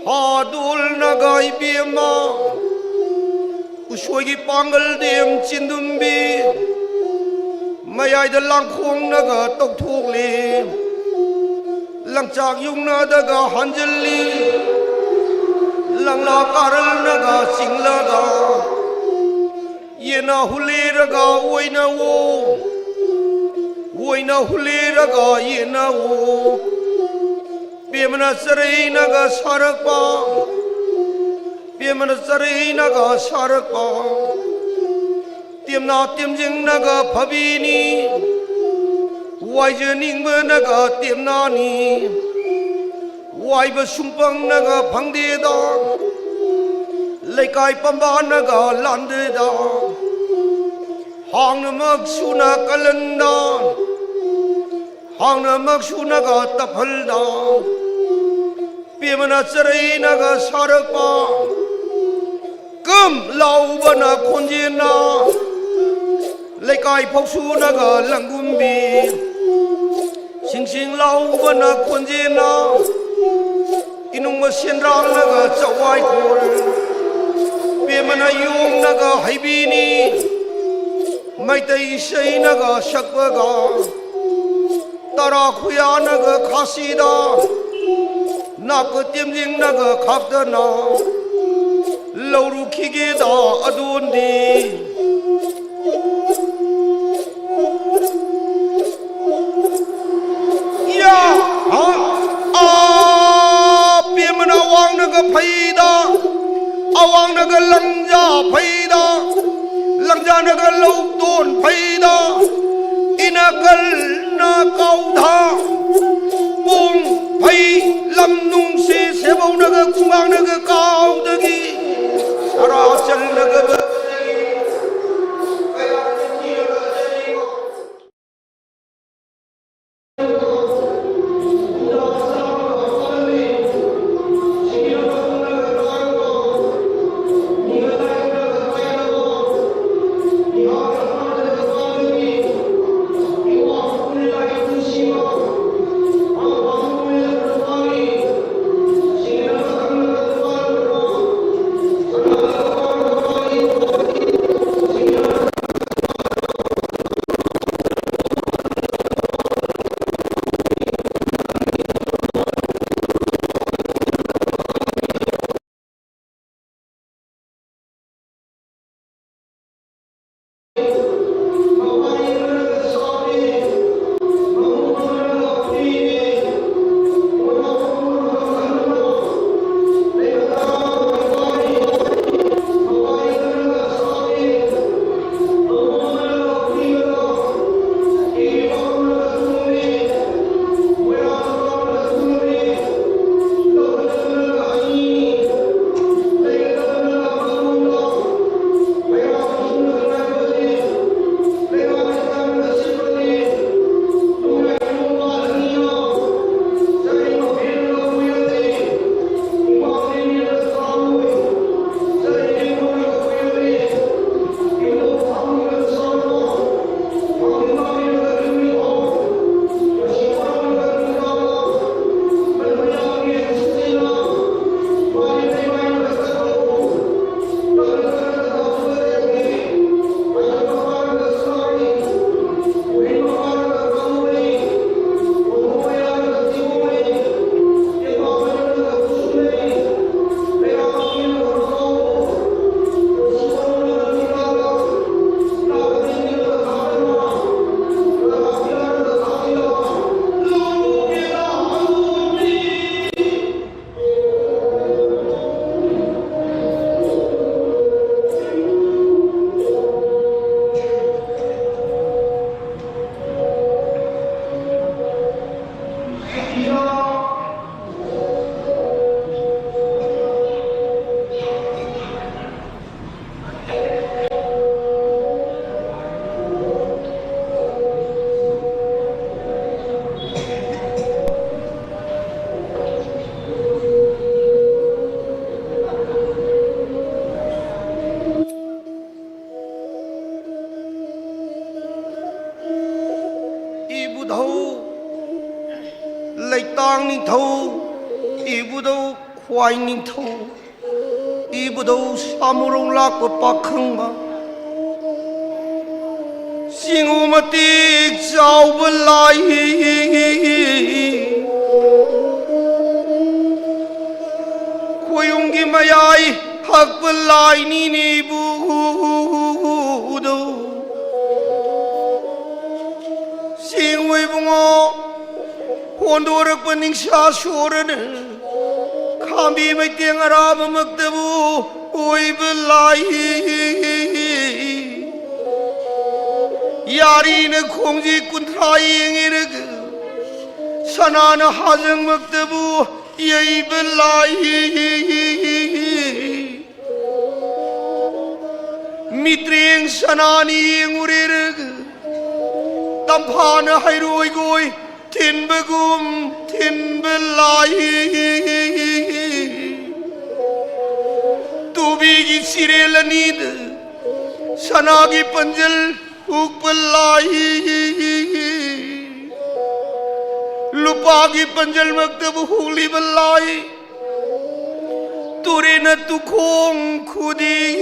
ꯍꯥꯗꯣꯜꯅꯒ ꯏꯕꯦꯝꯃ, ꯎꯁꯣꯏꯒꯤ ꯄꯥꯡꯒꯜꯗꯦꯝ ꯆꯤꯟꯗꯨꯝꯕꯤ, ꯃꯌꯥꯏꯗ ꯂꯥꯡꯈꯣꯡꯅꯒ ꯇꯧꯊꯣꯛꯂꯤ, ꯂꯪꯆꯥꯛ ꯌꯨꯡꯅꯗꯒ ꯍꯟꯖꯤꯜꯂꯤ, ꯂꯪꯂꯥ ꯀꯥꯔꯜꯅꯒ ꯆꯤꯡꯂꯒ, ꯌꯦꯟꯅ ꯍꯨꯜꯂꯤꯔꯒ ꯑꯣꯏꯅꯋꯣ, ꯑꯣꯏꯅ ꯍꯨꯜꯂꯤꯔꯒ ꯌꯦꯟꯅꯋꯣ꯫ ꯄꯦꯃꯅ ꯆꯔꯩꯅꯒ ꯁꯥꯔꯛꯄ, ꯄꯦꯃꯅ ꯆꯔꯩꯅꯒ ꯁꯥꯔꯛꯄ꯫ ꯇꯦꯝꯅ ꯇꯦꯝꯖꯤꯡꯅꯒ ꯐꯕꯤꯅꯤ, ꯋꯥꯏꯖꯅꯤꯡꯕꯅꯒ ꯇꯦꯝꯅꯅꯤ꯫ ꯋꯥꯏꯕ ꯁꯨꯡꯐꯪꯅꯒ ꯐꯪꯗꯦꯗ, ꯂꯩꯀꯥꯏ ꯄꯝꯕꯥꯅꯒ ꯂꯥꯟꯗꯦꯗ꯫ ꯍꯥꯡꯅꯃꯛ ꯁꯨꯅ ꯀꯜꯍꯟꯗ, ꯍꯥꯡꯅꯃꯛ ꯁꯨꯅꯒ ꯇꯞꯍꯜꯗ꯫ ꯄꯦꯃꯅ ꯆꯔꯩꯅꯒ ꯁꯥꯔꯛꯄ, ꯀꯝ ꯂꯥꯎꯕꯅ ꯈꯣꯟꯖꯦꯜꯅ ꯂꯩꯀꯥꯏ ꯐꯥꯎꯁꯨꯅꯒ ꯂꯪꯒꯨꯝꯕꯤ꯫ ꯁꯤꯡ ꯁꯤꯡ ꯂꯥꯎꯕꯅ ꯈꯣꯟꯖꯦꯜꯅ ꯏꯅꯨꯡꯕ ꯁꯦꯟꯗ꯭ꯔꯥꯡꯅꯒ ꯆꯋꯥꯏ ꯈꯣꯜ꯫ ꯄꯦꯃꯅ ꯌꯣꯡꯅꯒ ꯍꯩꯕꯤꯅꯤ, ꯃꯩꯇꯩ ꯏꯁꯩꯅꯒ ꯁꯛꯄꯒ꯫ ꯇꯔꯥ ꯈꯨꯌꯥꯅꯒ ꯈꯥꯁꯤꯗ, ꯅꯥꯞꯀ ꯇꯦꯝꯖꯤꯡꯅꯒ ꯈꯥꯛꯇꯅ ꯂꯧꯔꯨꯈꯤꯒꯦꯗ ꯑꯗꯣꯟꯗꯤ꯫ ꯌꯥ, ꯍꯥ, ꯑꯥ, ꯄꯦꯃꯅ ꯑꯋꯥꯡꯅꯒ ꯐꯩꯗ, ꯑꯋꯥꯡꯅꯒ ꯂꯪꯖꯥ ꯐꯩꯗ, ꯂꯪꯖꯥꯅꯒ ꯂꯧꯗꯣꯟ ꯐꯩꯗ, ꯏꯅꯀꯜꯅ ꯀꯥꯎꯊ, ꯄꯣꯡ ꯐꯩ ꯂꯝ ꯅꯨꯡꯁꯤ ꯁꯦꯕꯧꯅꯒ ꯀꯨꯡꯃꯥꯡꯅꯒ ꯀꯥꯎꯗꯒꯤ ꯁꯔꯥ ꯆꯜꯅꯒ ꯂꯩꯇꯥꯡ ꯅꯤꯡꯊꯧ, ꯏꯕꯨꯙꯧ ꯈ꯭ꯋꯥꯏ ꯅꯤꯡꯊꯧ, ꯏꯕꯨꯙꯧ ꯁꯥꯃꯨꯔꯧ ꯂꯥꯛꯄ ꯄꯥꯈꯪꯕ, ꯆꯤꯡꯉꯨ ꯃꯇꯤꯛ ꯆꯥꯎꯕ ꯂꯥꯏ, ꯈꯣꯌꯨꯝꯒꯤ ꯃꯌꯥꯏ ꯍꯛꯄ ꯂꯥꯏꯅꯤꯅꯦ ꯏꯕꯨꯙꯧ꯫ ꯆꯤꯡꯉꯨ ꯏꯕꯨꯡꯉꯣ, ꯍꯣꯟꯗꯣꯔꯛꯄ ꯅꯤꯡꯁꯥ ꯁꯣꯔꯅ ꯈꯥꯝꯕꯤ ꯃꯩꯇꯦꯡ ꯑꯔꯥꯕꯃꯛꯇꯕꯨ ꯑꯣꯏꯕ ꯂꯥꯏ꯫ ꯌꯥꯔꯤꯅ ꯈꯣꯡꯖꯤ ꯀꯨꯟꯊ꯭ꯔꯥ ꯌꯦꯡꯉꯤꯔꯒ ꯁꯅꯥꯅ ꯍꯥꯖꯪꯃꯛꯇꯕꯨ ꯌꯩꯕ ꯂꯥꯏ꯫ ꯃꯤꯇ꯭ꯔꯦꯡ ꯁꯅꯥꯅꯤ ꯌꯦꯡꯉꯨꯔꯦꯔꯒ ꯇꯝꯐꯥꯅ ꯍꯩꯔꯣꯏꯒꯣꯏ ꯊꯤꯟꯕꯒꯨꯝ ꯊꯤꯟꯕ ꯂꯥꯏ꯫ ꯇꯨꯕꯤꯒꯤ ꯆꯤꯔꯦꯜ ꯑꯅꯤꯗ ꯁꯅꯥꯒꯤ ꯄꯟꯖꯜ ꯍꯨꯛꯄ ꯂꯥꯏ꯫ ꯂꯨꯄꯥꯒꯤ ꯄꯟꯖꯜꯃꯛꯇꯕꯨ ꯍꯨꯛꯂꯤꯕ ꯂꯥꯏ꯫ ꯇꯨꯔꯦꯟꯅ ꯇꯨꯈꯣꯡ ꯈꯨꯗꯤꯡ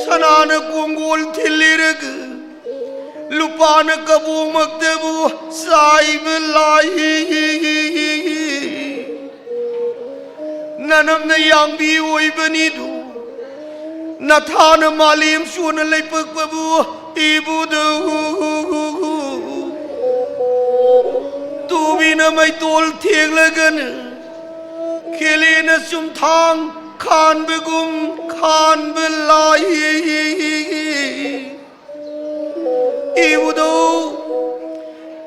ꯁꯅꯥꯅ ꯀꯣꯡꯒꯣꯜ ꯊꯤꯜꯂꯤꯔꯒ ꯂꯨꯄꯥꯅ ꯀꯕꯣꯛꯃꯛꯇꯕꯨ ꯆꯥꯏꯕ ꯂꯥꯏ꯫ ꯅꯅꯝꯅ ꯌꯥꯡꯕꯤ ꯑꯣꯏꯕꯅꯤꯗꯨ ꯅꯊꯥꯅ ꯃꯥꯂꯦꯝ ꯁꯣꯟꯅ ꯂꯩꯄꯛꯄꯕꯨ ꯏꯕꯨꯙꯧ꯫ ꯇꯨꯕꯤꯅ ꯃꯩꯇꯣꯜ ꯊꯦꯡꯂꯒꯅ ꯈꯦꯂꯦꯅ ꯆꯨꯝꯊꯥꯡ ꯈꯥꯟꯕꯒꯨꯝ ꯈꯥꯟꯕ ꯂꯥꯏ꯫ ꯏꯕꯨꯙꯧ,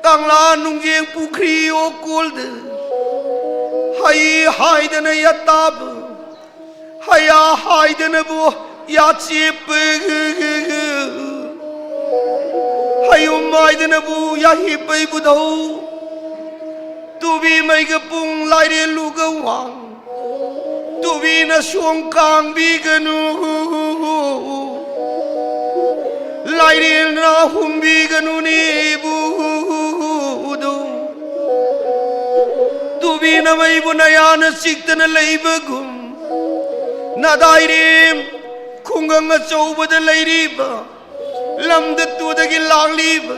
ꯀꯪꯂꯥ ꯅꯨꯡꯖꯦꯡ ꯄꯨꯈ꯭ꯔꯤ ꯑꯣꯀꯣꯜꯗ ꯍꯩ ꯍꯥꯏꯗꯅ ꯌꯥꯇꯥꯕ, ꯍꯩꯌꯥ ꯍꯥꯏꯗꯅꯕꯨ ꯌꯥꯆꯦꯞꯄ, ꯍꯩꯌꯨꯝ ꯍꯥꯏꯗꯅꯕꯨ ꯌꯥꯍꯤꯞꯄ ꯏꯕꯨꯙꯧ꯫ ꯇꯨꯕꯤ ꯃꯩꯒ ꯄꯨꯡ ꯂꯥꯏꯔꯦꯜ ꯂꯨꯒ ꯋꯥꯡ ꯇꯨꯕꯤꯅ ꯁꯣꯡ ꯀꯥꯡꯕꯤꯒꯅꯨ, ꯂꯥꯏꯔꯦꯜꯅ ꯍꯨꯝꯕꯤꯒꯅꯨꯅꯦ ꯏꯕꯨ꯫ ꯅꯃꯩꯕꯨ ꯅꯌꯥꯅ ꯆꯤꯛꯇꯅ ꯂꯩꯕꯒꯨꯝ, ꯅꯥꯗꯥꯏꯔꯦꯝ ꯈꯨꯡꯒꯪ ꯑꯆꯧꯕꯗ ꯂꯩꯔꯤꯕ, ꯂꯝꯗ ꯇꯨꯗꯒꯤ ꯂꯥꯛꯂꯤꯕ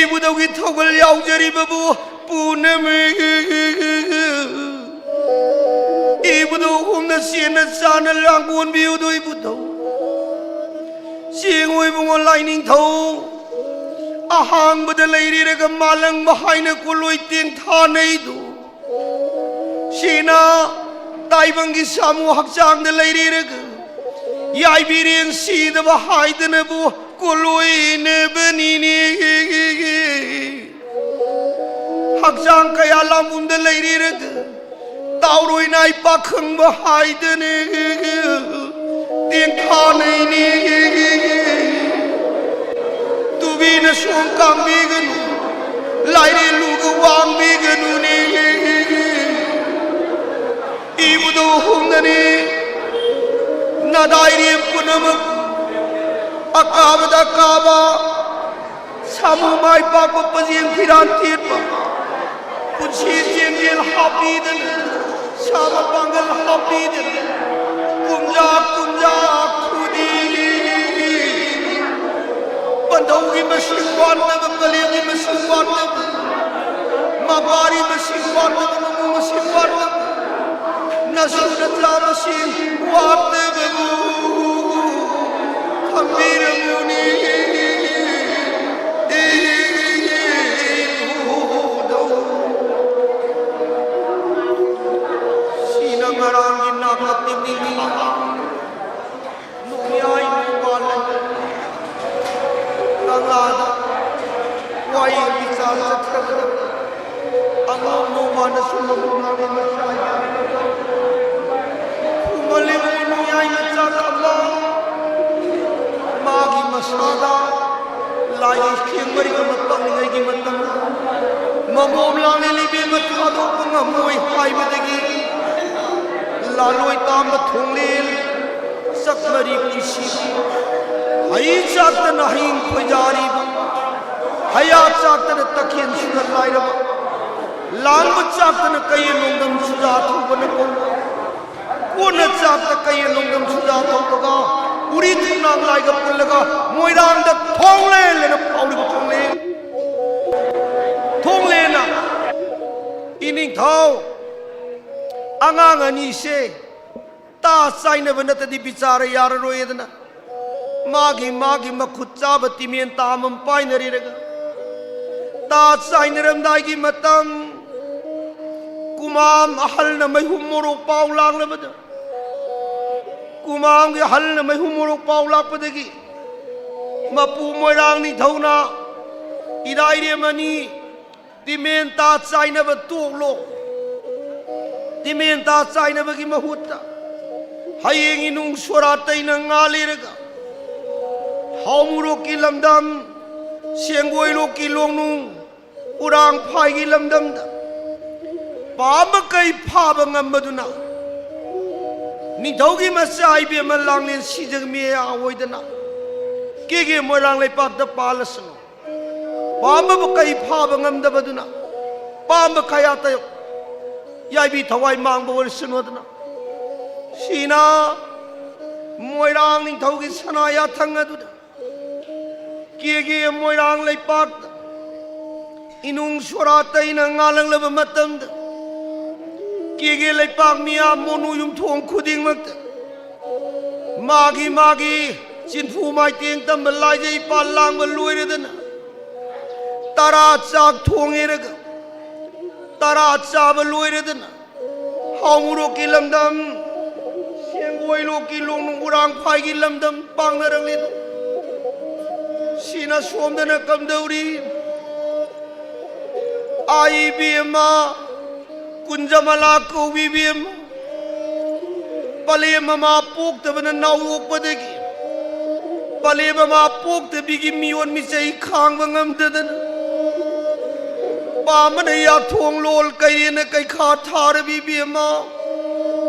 ꯏꯕꯨꯙꯧꯒꯤ ꯊꯧꯒꯜ ꯌꯥꯎꯖꯔꯤꯕꯕꯨ ꯄꯨꯝꯅꯃꯛ ꯏꯕꯨꯙꯧ ꯍꯣꯝꯅ ꯆꯦꯟꯅ ꯆꯥꯅ ꯂꯥꯡꯒꯣꯟꯕꯤꯌꯨꯗꯣ ꯏꯕꯨꯙꯧ꯫ ꯆꯦꯡꯉꯣꯏꯕꯨꯡꯉꯣ ꯂꯥꯏꯅꯤꯡꯊꯧ ꯑꯍꯥꯡꯕꯗ ꯂꯩꯔꯤꯔꯒ ꯃꯥꯂꯪꯕ ꯍꯥꯏꯅ ꯀꯣꯂꯣꯏ ꯇꯦꯡꯊꯥꯅꯩꯗꯨ꯫ ꯁꯤꯅ ꯇꯥꯏꯕꯪꯒꯤ ꯁꯥꯃꯨ ꯍꯛꯆꯥꯡꯗ ꯂꯩꯔꯤꯔꯒ ꯌꯥꯏꯕꯤꯔꯦꯟ ꯁꯤꯗꯕ ꯍꯥꯏꯗꯅꯕꯨ ꯀꯣꯂꯣꯏꯅꯕꯅꯤꯅꯦ꯫ ꯍꯛꯆꯥꯡ ꯀꯌꯥ ꯂꯥꯝꯕꯨꯝꯗ ꯂꯩꯔꯤꯔꯒ ꯇꯥꯎꯔꯣꯏ ꯅꯥꯏ ꯄꯥꯈꯪꯕ ꯍꯥꯏꯗꯅ ꯇꯦꯡꯊꯥꯅꯩꯅꯦ꯫ ꯇꯨꯕꯤꯅ ꯁꯣꯝ ꯀꯥꯡꯕꯤꯒꯅꯨ, ꯂꯥꯏꯔꯦꯜꯂꯨꯒ ꯋꯥꯡꯕꯤꯒꯅꯨꯅꯦ꯫ ꯏꯕꯨꯙꯧ ꯍꯣꯝꯅꯅꯦ ꯅꯥꯗꯥꯏꯔꯦꯝ ꯄꯨꯝꯅꯃꯛ ꯑꯀꯥꯕꯗ ꯑꯀꯥꯕ ꯁꯥꯃꯨ ꯃꯥꯏ ꯄꯥꯛꯄ ꯄꯖꯦꯡ ꯐꯤꯔꯥꯟ ꯊꯦꯠꯄ ꯄꯨꯟꯁꯤ ꯆꯦꯡꯖꯦꯜ ꯍꯥꯞꯄꯤꯗꯅ ꯁꯥꯕ ꯄꯥꯡꯒꯜ ꯍꯥꯞꯄꯤꯗꯅ ꯀꯨꯝꯖꯥ ꯀꯨꯝꯖꯥ ꯈꯨꯗꯤ ꯄꯟꯊꯧꯒꯤ ꯃꯁꯤꯡ ꯋꯥꯠꯅꯕ ꯄꯂꯦꯝꯒꯤ ꯃꯁꯤꯡ ꯋꯥꯠꯅꯕ ꯃꯄꯥꯔꯤ ꯃꯁꯤꯡ ꯋꯥꯠꯅꯕ ꯃꯃꯨ ꯃꯁꯤꯡ ꯋꯥꯠꯅꯕ ꯅꯁꯨ ꯅꯆꯥ ꯃꯁꯤꯡ ꯋꯥꯠꯅꯕꯕꯨ ꯈꯪꯕꯤꯔꯝꯃꯨꯅꯦ꯫ ꯁꯤꯅ ꯉꯔꯥꯡꯒꯤ ꯅꯥꯀꯞ ꯇꯤꯞꯅꯤꯡꯅꯤꯡ ꯅꯣꯡꯌꯥꯏ ꯅꯣꯡꯕꯥꯜ ꯀꯪꯂꯥꯗ ꯋꯥꯌꯦꯜꯒꯤ ꯆꯥꯜ ꯆꯠꯈ꯭ꯔꯕꯗ ꯑꯉꯥꯡ ꯅꯣꯡꯕꯥꯜꯅꯁꯨ ꯃꯃꯧ ꯂꯥꯡꯂꯦꯟ ꯃꯆꯥ ꯌꯥꯏ꯫ ꯈꯨꯃꯜꯂꯤꯕ ꯅꯣꯡꯌꯥꯏ ꯃꯆꯥ ꯀꯪꯂꯥ ꯃꯥꯒꯤ ꯃꯁꯥꯗ ꯂꯥꯏꯔꯩ ꯊꯦꯡꯕꯔꯤ ꯑꯃ ꯄꯛꯂꯤꯉꯩꯒꯤ ꯃꯇꯝꯗ ꯃꯃꯧ ꯂꯥꯡꯂꯦꯟ ꯏꯕꯦꯝꯃ ꯊꯥꯗꯣꯛꯄ ꯉꯝꯃꯣꯏ ꯍꯥꯏꯕꯗꯒꯤ ꯂꯥꯂꯣꯏ ꯇꯥꯝꯕ ꯊꯣꯡꯂꯦꯟ ꯆꯠꯅꯔꯤ ꯄꯨꯟꯁꯤ ꯍꯩ ꯆꯥꯛꯇꯅ ꯍꯌꯤꯡ ꯈꯣꯏꯖꯥꯔꯤꯕ ꯍꯌꯥ ꯆꯥꯛꯇꯅ ꯇꯈꯦꯟ ꯁꯨꯅ ꯂꯥꯏꯔꯕ ꯇꯥꯡꯕ ꯆꯥꯛꯇꯅ ꯀꯩꯌꯦꯟ ꯅꯣꯡꯗꯝ ꯁꯨꯖꯥ ꯊꯧꯕꯅ ꯀꯧꯕ꯫ ꯀꯣꯟꯅ ꯆꯥꯛꯇ ꯀꯩꯌꯦꯟ ꯅꯣꯡꯗꯝ ꯁꯨꯖꯥ ꯊꯧꯕꯒ ꯎꯔꯤ ꯊꯨꯝꯅꯥꯡ ꯂꯥꯏꯒ ꯄꯨꯜꯂꯒ ꯃꯣꯏꯔꯥꯡꯗ ꯊꯣꯡꯂꯦꯟ ꯍꯥꯏꯅ ꯐꯥꯎꯔꯤꯕ ꯊꯣꯡꯂꯦꯟ꯫ ꯊꯣꯡꯂꯦꯟꯅ ꯏꯅꯤꯡꯊꯧ ꯑꯉꯥꯡ ꯑꯅꯤꯁꯦ ꯇꯥ ꯆꯥꯏꯅꯕ ꯅꯠꯇꯗꯤ ꯕꯤꯆꯥꯔ ꯌꯥꯔꯔꯣꯏꯗꯅ ꯃꯥꯒꯤ ꯃꯥꯒꯤ ꯃꯈꯨꯠ ꯆꯥꯕ ꯇꯤꯃꯦꯟ ꯇꯥ ꯑꯃꯃꯝ ꯄꯥꯏꯅꯔꯤꯔꯒ ꯇꯥ ꯆꯥꯏꯅꯔꯝꯗꯥꯏꯒꯤ ꯃꯇꯝ ꯀꯨꯃꯥꯝ ꯑꯍꯜꯅ ꯃꯩꯍꯨꯝ ꯃꯣꯔꯣꯛ ꯄꯥꯎ ꯂꯥꯡꯂꯕꯗ ꯀꯨꯃꯥꯝꯒꯤ ꯑꯍꯜꯅ ꯃꯩꯍꯨꯝ ꯃꯣꯔꯣꯛ ꯄꯥꯎ ꯂꯥꯛꯄꯗꯒꯤ ꯃꯄꯨ ꯃꯣꯏꯔꯥꯡ ꯅꯤꯡꯊꯧꯅ ꯏꯔꯥꯏꯔꯦꯝ ꯑꯅꯤ ꯇꯤꯃꯦꯟ ꯇꯥ ꯆꯥꯏꯅꯕ ꯇꯣꯛꯂꯣ꯫ ꯇꯤꯃꯦꯟ ꯇꯥ ꯆꯥꯏꯅꯕꯒꯤ ꯃꯍꯨꯠꯇ ꯍꯌꯦꯡ ꯏꯅꯨꯡ ꯁꯣꯔꯥꯠꯇꯩꯅ ꯉꯥ ꯂꯩꯔꯒ ꯍꯥꯎꯃꯨꯔꯣꯛꯀꯤ ꯂꯝꯗꯝ, ꯁꯦꯡꯒꯣꯏꯂꯣꯛꯀꯤ ꯂꯣꯡꯅꯨꯡ, ꯎꯔꯥꯡꯐꯥꯏꯒꯤ ꯂꯝꯗꯝꯗ ꯄꯥꯝꯕ ꯀꯩ ꯐꯥꯕ ꯉꯝꯕꯗꯨꯅ ꯅꯤꯡꯊꯧꯒꯤ ꯃꯆꯥ ꯏꯕꯦꯝꯃ ꯂꯥꯡꯂꯦꯟ ꯁꯤꯖꯒ ꯃꯤꯌꯥ ꯑꯣꯏꯗꯅ ꯀꯦꯒꯦ ꯃꯣꯏꯔꯥꯡ ꯂꯩꯄꯥꯛꯇ ꯄꯥꯜꯂꯁꯅꯨ꯫ ꯄꯥꯝꯕꯕꯨ ꯀꯩ ꯐꯥꯕ ꯉꯝꯗꯕꯗꯨꯅ ꯄꯥꯝꯕ ꯀꯌꯥꯇ ꯌꯥꯏꯕꯤ ꯊꯋꯥꯏ ꯃꯥꯡꯕ ꯑꯣꯏꯔꯁꯅꯨꯗꯅ ꯁꯤꯅ ꯃꯣꯏꯔꯥꯡ ꯅꯤꯡꯊꯧꯒꯤ ꯁꯅꯥ ꯌꯥꯊꯪ ꯑꯗꯨꯗ ꯀꯦꯒꯦ ꯃꯣꯏꯔꯥꯡ ꯂꯩꯄꯥꯛꯇ ꯏꯅꯨꯡ ꯁꯣꯔꯥꯠꯇꯩꯅ ꯉꯥꯜꯂꯛꯂꯕ ꯃꯇꯝꯗ ꯀꯦꯒꯦ ꯂꯩꯄꯥꯛ ꯃꯤꯌꯥꯝ ꯃꯣꯅꯨ ꯌꯨꯝꯊꯣꯡ ꯈꯨꯗꯤꯡꯃꯛꯇ ꯃꯥꯒꯤ ꯃꯥꯒꯤ ꯆꯤꯟꯐꯨ ꯃꯥꯏꯇꯦꯡ ꯇꯝꯕ ꯂꯥꯏꯖꯩ ꯄꯥꯜ ꯂꯥꯡꯕ ꯂꯣꯏꯔꯗꯅ ꯇꯔꯥ ꯆꯥꯛ ꯊꯣꯡꯉꯦꯔꯒ ꯇꯔꯥ ꯆꯥꯕ ꯂꯣꯏꯔꯗꯅ ꯍꯥꯎꯃꯨꯔꯣꯛꯀꯤ ꯂꯝꯗꯝ, ꯁꯦꯡꯒꯣꯏꯂꯣꯛꯀꯤ ꯂꯣꯡꯅꯨꯡ ꯎꯔꯥꯡꯐꯥꯏꯒꯤ ꯂꯝꯗꯝ ꯄꯥꯡꯅꯔꯛꯂꯤꯗꯣ꯫ ꯁꯤꯅ ꯁꯣꯝꯗꯅ ꯀꯝꯗꯧꯔꯤ? ꯑꯥꯏ ꯏꯕꯦꯝꯃ, ꯀꯨꯟꯖꯃꯂꯥ ꯀꯧꯕꯤ ꯏꯕꯦꯝꯃ, ꯄꯂꯦꯝ ꯃꯃꯥ ꯄꯣꯛꯇꯕꯅ ꯅꯥꯎ ꯑꯣꯛꯄꯗꯒꯤ ꯄꯂꯦꯝ ꯃꯃꯥ ꯄꯣꯛꯇꯕꯤꯒꯤ ꯃꯤꯑꯣꯟ ꯃꯤꯆꯩ ꯈꯥꯡꯕ ꯉꯝꯗꯗꯅ ꯄꯥꯝꯕꯅ ꯌꯥꯊꯣꯡ ꯂꯣꯜ ꯀꯩꯔꯦꯅ ꯀꯩꯈꯥ ꯊꯥꯔꯕꯤ ꯏꯕꯦꯝꯃ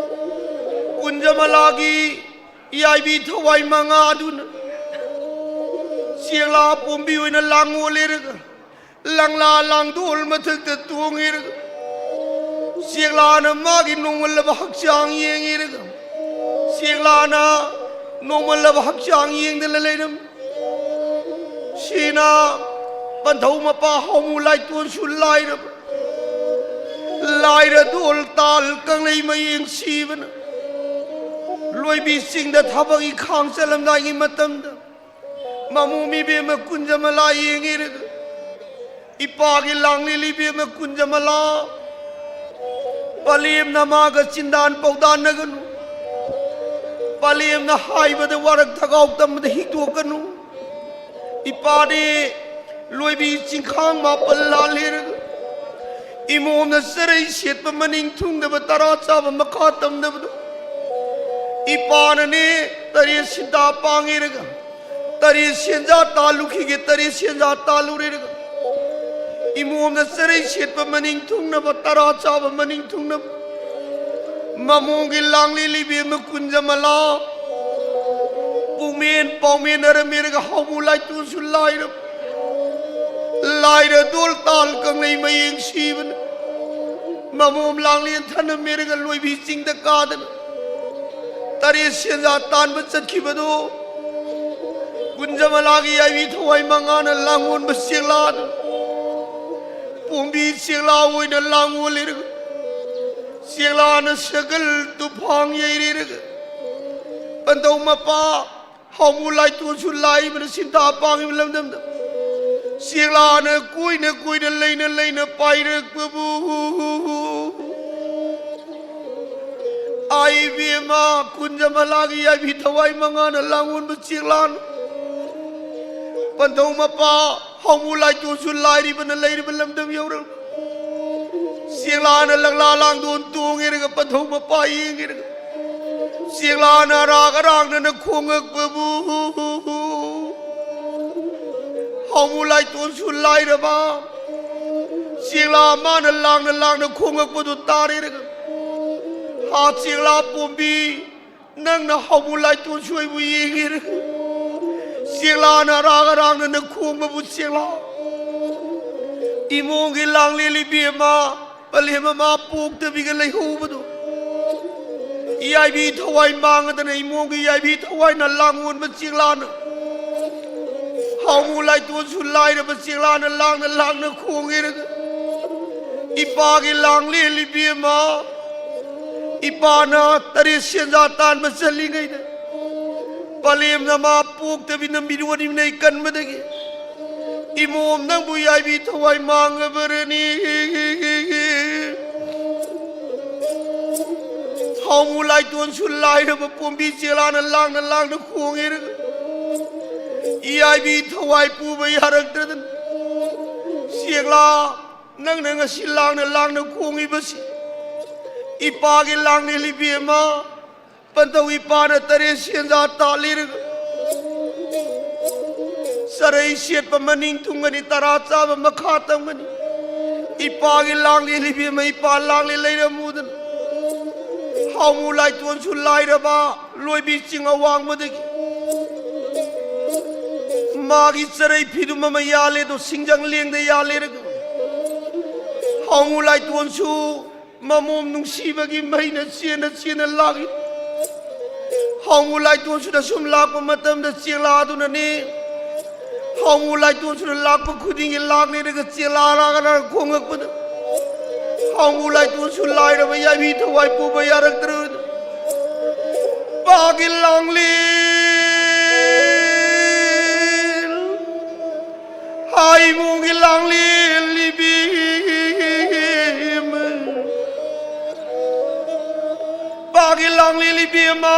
ꯀꯨꯟꯖꯃꯂꯥꯒꯤ ꯏꯌꯥꯏꯕꯤ ꯊꯋꯥꯏ ꯃꯉꯥ ꯑꯗꯨꯅ ꯆꯦꯛꯂꯥ ꯄꯣꯝꯕꯤ ꯑꯣꯏꯅ ꯂꯥꯡꯉꯣꯜꯂꯦꯔꯒ ꯂꯪꯂꯥ ꯂꯥꯡꯗꯣꯜ ꯃꯊꯛꯇ ꯇꯣꯡꯉꯦꯔꯒ ꯆꯦꯛꯂꯥꯅ ꯃꯥꯒꯤ ꯅꯣꯡꯃꯜꯂꯕ ꯍꯛꯆꯥꯡ ꯌꯦꯡꯉꯤꯔꯒ, ꯆꯦꯛꯂꯥꯅ ꯅꯣꯡꯃꯜꯂꯕ ꯍꯛꯆꯥꯡ ꯌꯦꯡꯗꯅ ꯂꯩꯔꯝ꯫ ꯁꯤꯅ ꯄꯟꯊꯧ ꯃꯄꯥ ꯍꯧꯃꯨ ꯂꯥꯏꯇꯣꯟꯁꯨ ꯂꯥꯏꯔꯕ, ꯂꯥꯏꯔ ꯗꯣꯜ ꯇꯥꯜ ꯀꯪꯂꯩ ꯃꯌꯦꯡ ꯁꯤꯕꯅ ꯂꯣꯏꯕꯤ ꯆꯤꯡꯗ ꯊꯕꯛ ꯏꯈꯥꯡ ꯆꯠꯂꯝꯗꯥꯏꯒꯤ ꯃꯇꯝꯗ, ꯃꯃꯣꯝ ꯏꯕꯦꯝꯃ ꯀꯨꯟꯖꯃꯂꯥ ꯌꯦꯡꯉꯤꯔꯒ, ꯏꯄꯥꯒꯤ ꯂꯥꯡꯂꯦꯜ ꯏꯕꯦꯝꯃ ꯀꯨꯟꯖꯃꯂꯥ, ꯄꯂꯦꯝꯅ ꯃꯥꯒ ꯆꯤꯟꯗꯥꯟ ꯄꯧꯗꯥꯟꯅꯒꯅꯨ, ꯄꯂꯦꯝꯅ ꯍꯥꯏꯕꯗ ꯋꯥꯔꯛ ꯊꯒꯥꯎ ꯇꯝꯕꯗ ꯍꯤꯛꯇꯣꯛꯀꯅꯨ꯫ ꯏꯄꯥꯗꯤ ꯂꯣꯏꯕꯤ ꯆꯤꯡꯈꯥꯡ ꯃꯥꯄꯜ ꯂꯥꯜꯂꯤꯔꯒ, ꯏꯃꯣꯝꯅ ꯆꯔꯩ ꯁꯦꯠꯄ ꯃꯅꯤꯡ ꯊꯨꯡꯗꯕ ꯇꯔꯥ ꯆꯥꯕ ꯃꯈꯥ ꯇꯝꯗꯕꯗꯣ, ꯏꯄꯥꯅꯅꯦ ꯇꯔꯦꯠ ꯁꯤꯟꯇꯥ ꯄꯥꯡꯉꯤꯔꯒ, ꯇꯔꯦꯠ ꯁꯦꯟꯖꯥ ꯇꯥꯜꯂꯨꯈꯤꯒꯦ, ꯇꯔꯦꯠ ꯁꯦꯟꯖꯥ ꯇꯥꯜꯂꯨꯔꯤꯔꯒ, ꯏꯃꯣꯝꯅ ꯆꯔꯩ ꯁꯦꯠꯄ ꯃꯅꯤꯡ ꯊꯨꯡꯅꯕ ꯇꯔꯥ ꯆꯥꯕ ꯃꯅꯤꯡ ꯊꯨꯡꯅꯕ, ꯃꯃꯣꯝꯒꯤ ꯂꯥꯡꯂꯦꯜ ꯏꯕꯦꯝꯃ ꯀꯨꯟꯖꯃꯂꯥ, ꯄꯨꯡꯃꯦꯟ ꯄꯥꯎꯃꯦꯟ ꯑꯔꯃꯦꯔꯒ ꯍꯧꯃꯨ ꯂꯥꯏꯇꯣꯟꯁꯨ ꯂꯥꯏꯔꯕ, ꯂꯥꯏꯔ ꯗꯣꯜ ꯇꯥꯜ ꯀꯪꯂꯩ ꯃꯌꯦꯡ ꯁꯤꯕꯅ ꯃꯃꯣꯝ ꯂꯥꯡꯂꯦꯟ ꯊꯅꯝꯃꯦꯔꯒ ꯂꯣꯏꯕꯤ ꯆꯤꯡꯗ ꯀꯥꯗꯅ ꯇꯔꯦꯠ ꯁꯦꯟꯖꯥ ꯇꯥꯟꯕ ꯆꯠꯈꯤꯕꯗꯨ, ꯀꯨꯟꯖꯃꯂꯥꯒꯤ ꯌꯥꯏꯕꯤ ꯊꯋꯥꯏ ꯃꯉꯥꯅ ꯂꯥꯡꯑꯣꯟꯕ ꯆꯦꯛꯂꯥꯗꯨ, ꯄꯣꯝꯕꯤ ꯆꯦꯛꯂꯥ ꯑꯣꯏꯅ ꯂꯥꯡꯑꯣꯜꯂꯤꯔꯒ, ꯆꯦꯛꯂꯥꯅ ꯁꯒꯜ ꯇꯨꯐꯥꯡ ꯌꯩꯔꯤꯔꯒ, ꯄꯟꯊꯧ ꯃꯄꯥ ꯍꯧꯃꯨ ꯂꯥꯏꯇꯣꯟꯁꯨ ꯂꯥꯏꯕꯅ ꯁꯤꯟꯊꯥ ꯄꯥꯡꯉꯤꯕ ꯂꯝꯗꯝꯗ, ꯆꯦꯛꯂꯥꯅ ꯀꯣꯏꯅ ꯀꯣꯏꯅ ꯂꯩꯅ ꯂꯩꯅ ꯄꯥꯏꯔꯛꯄꯕꯨ, ꯑꯥꯏ ꯏꯕꯦꯝꯃ, ꯀꯨꯟꯖꯃꯂꯥꯒꯤ ꯌꯥꯏꯕꯤ ꯊꯋꯥꯏ ꯃꯉꯥꯅ ꯂꯥꯡꯑꯣꯟꯕ ꯆꯦꯛꯂꯥꯅ, ꯄꯟꯊꯧ ꯃꯄꯥ ꯍꯧꯃꯨ ꯂꯥꯏꯇꯣꯟꯁꯨ ꯂꯥꯏꯔꯤꯕꯅ ꯂꯩꯔꯤꯕ ꯂꯝꯗꯝ ꯌꯧꯔꯛ꯫ ꯆꯦꯛꯂꯥꯅ ꯂꯛꯂꯥ ꯂꯥꯡꯗꯣꯟ ꯇꯣꯡꯉꯦꯔꯒ ꯄꯟꯊꯧ ꯃꯄꯥ ꯌꯦꯡꯉꯦꯔꯒ, ꯆꯦꯛꯂꯥꯅ ꯑꯔꯥꯛ ꯑꯔꯥꯛꯅꯅ ꯈꯣꯡꯉꯛꯄꯕꯨ, ꯍꯧꯃꯨ ꯂꯥꯏꯇꯣꯟꯁꯨ ꯂꯥꯏꯔꯕ, ꯆꯦꯛꯂꯥ ꯃꯥꯅ ꯂꯥꯡꯅ ꯂꯥꯡꯅ ꯈꯣꯡꯉꯛꯄꯗꯨ ꯇꯥꯔꯦꯔꯒ, ꯍꯥ ꯆꯦꯛꯂꯥ ꯄꯣꯝꯕꯤ, ꯅꯪꯅ ꯍꯧꯃꯨ ꯂꯥꯏꯇꯣꯟꯁꯨ ꯑꯩꯕꯨ ꯌꯦꯡꯉꯤꯔꯒ, ꯆꯦꯛꯂꯥꯅ ꯑꯔꯥꯛ ꯑꯔꯥꯛꯅꯅ ꯈꯣꯡꯕꯕꯨ ꯆꯦꯛꯂꯥ, ꯏꯃꯣꯝꯒꯤ ꯂꯥꯡꯂꯦꯜ ꯏꯕꯦꯝꯃ, ꯄꯂꯦꯝ ꯃꯃꯥ ꯄꯣꯛꯇꯕꯤꯒ ꯂꯩꯍꯧꯕꯗꯣ, ꯏꯌꯥꯏꯕꯤ ꯊꯋꯥꯏ ꯃꯥꯡꯉꯗꯅ ꯏꯃꯣꯝꯒꯤ ꯏꯌꯥꯏꯕꯤ ꯊꯋꯥꯏꯅ ꯂꯥꯡꯑꯣꯟꯕ ꯆꯦꯛꯂꯥꯅ, ꯍꯥꯎꯃꯨ ꯂꯥꯏꯇꯣꯟꯁꯨ ꯂꯥꯏꯔꯕ ꯆꯦꯛꯂꯥꯅ ꯂꯥꯡꯅ ꯂꯥꯡꯅ ꯈꯣꯡꯉꯦꯔꯒ, ꯏꯄꯥꯒꯤ ꯂꯥꯡꯂꯦꯟ ꯏꯕꯦꯝꯃ, ꯏꯄꯥꯅ ꯇꯔꯦꯠ ꯁꯦꯟꯖꯥ ꯇꯥꯟꯕ ꯆꯠꯂꯤꯉꯩꯗ, ꯄꯂꯦꯝꯅ ꯃꯥ ꯄꯣꯛꯇꯕꯤꯅ ꯃꯤꯔꯣꯟ ꯏꯃꯩ ꯀꯟꯕꯗꯒꯤ, ꯏꯃꯣꯝ ꯅꯪꯕꯨ ꯏꯌꯥꯏꯕꯤ ꯊꯋꯥꯏ ꯃꯥꯡꯉꯕꯔꯅꯤ꯫ ꯍꯥꯎꯃꯨ ꯂꯥꯏꯇꯣꯟꯁꯨ ꯂꯥꯏꯔꯕ ꯄꯣꯝꯕꯤ ꯆꯦꯛꯂꯥꯅ ꯂꯥꯡꯅ ꯂꯥꯡꯅ ꯈꯣꯡꯉꯦꯔꯒ, ꯏꯌꯥꯏꯕꯤ ꯊꯋꯥꯏ ꯄꯨꯕ ꯌꯥꯔꯛꯇ꯭ꯔꯗꯅ, ꯆꯦꯛꯂꯥ, ꯅꯪꯅ ꯉꯁꯤ ꯂꯥꯡꯅ ꯂꯥꯡꯅ ꯈꯣꯡꯉꯤꯕꯁꯤ ꯏꯄꯥꯒꯤ ꯂꯥꯡꯂꯦꯟ ꯏꯕꯦꯝꯃ, ꯄꯟꯊꯧ ꯏꯄꯥꯅ ꯇꯔꯦꯠ ꯁꯦꯟꯖꯥ ꯇꯥꯜꯂꯤꯔꯒ, ꯆꯔꯩ ꯁꯦꯠꯄ ꯃꯅꯤꯡ ꯊꯨꯡꯒꯅꯤ, ꯇꯔꯥ ꯆꯥꯕ ꯃꯈꯥ ꯇꯝꯒꯅꯤ꯫ ꯏꯄꯥꯒꯤ ꯂꯥꯡꯂꯦꯟ ꯏꯕꯦꯝꯃ, ꯏꯄꯥ ꯂꯥꯡꯂꯦꯟ ꯂꯩꯔꯝꯃꯨꯗꯅ, ꯍꯥꯎꯃꯨ ꯂꯥꯏꯇꯣꯟꯁꯨ ꯂꯥꯏꯔꯕ ꯂꯣꯏꯕꯤ ꯆꯤꯡ ꯑꯋꯥꯡꯕꯗꯒꯤ ꯃꯥꯒꯤ ꯆꯔꯩ ꯐꯤꯗꯨꯝ ꯑꯃ ꯌꯥꯜꯂꯦ, ꯑꯗꯣ ꯁꯤꯡꯖꯪ ꯂꯦꯡꯗ ꯌꯥꯜꯂꯦꯔꯒ, ꯍꯥꯎꯃꯨ ꯂꯥꯏꯇꯣꯟꯁꯨ ꯃꯃꯣꯝ ꯅꯨꯡꯁꯤꯕꯒꯤ ꯃꯩꯅ ꯆꯦꯟꯅ ꯆꯦꯟꯅ ꯂꯥꯡꯏ꯫ ꯍꯥꯎꯃꯨ ꯂꯥꯏꯇꯣꯟꯁꯨꯅ ꯁꯨꯝ ꯂꯥꯛꯄ ꯃꯇꯝꯗ ꯆꯦꯛꯂꯥꯗꯨꯅꯅꯦ, ꯍꯥꯎꯃꯨ ꯂꯥꯏꯇꯣꯟꯁꯨꯅ ꯂꯥꯛꯄ ꯈꯨꯗꯤꯡꯒꯤ ꯂꯥꯛꯂꯦꯔꯒ ꯆꯦꯛꯂꯥ ꯔꯥꯒ ꯔꯥꯒ ꯈꯣꯡꯉꯛꯄꯗ, ꯍꯥꯎꯃꯨ ꯂꯥꯏꯇꯣꯟꯁꯨ ꯂꯥꯏꯔꯕ ꯏꯌꯥꯏꯕꯤ ꯊꯋꯥꯏ ꯄꯨꯕ ꯌꯥꯔꯛꯇ꯭ꯔꯕꯗ, ꯄꯥꯒꯤ ꯂꯥꯡꯂꯦꯟ, ꯍꯥꯏꯃꯨꯒꯤ ꯂꯥꯡꯂꯦꯟ ꯏꯕꯦꯝꯃ, ꯄꯥꯒꯤ ꯂꯥꯡꯂꯦꯟ ꯏꯕꯦꯝꯃ,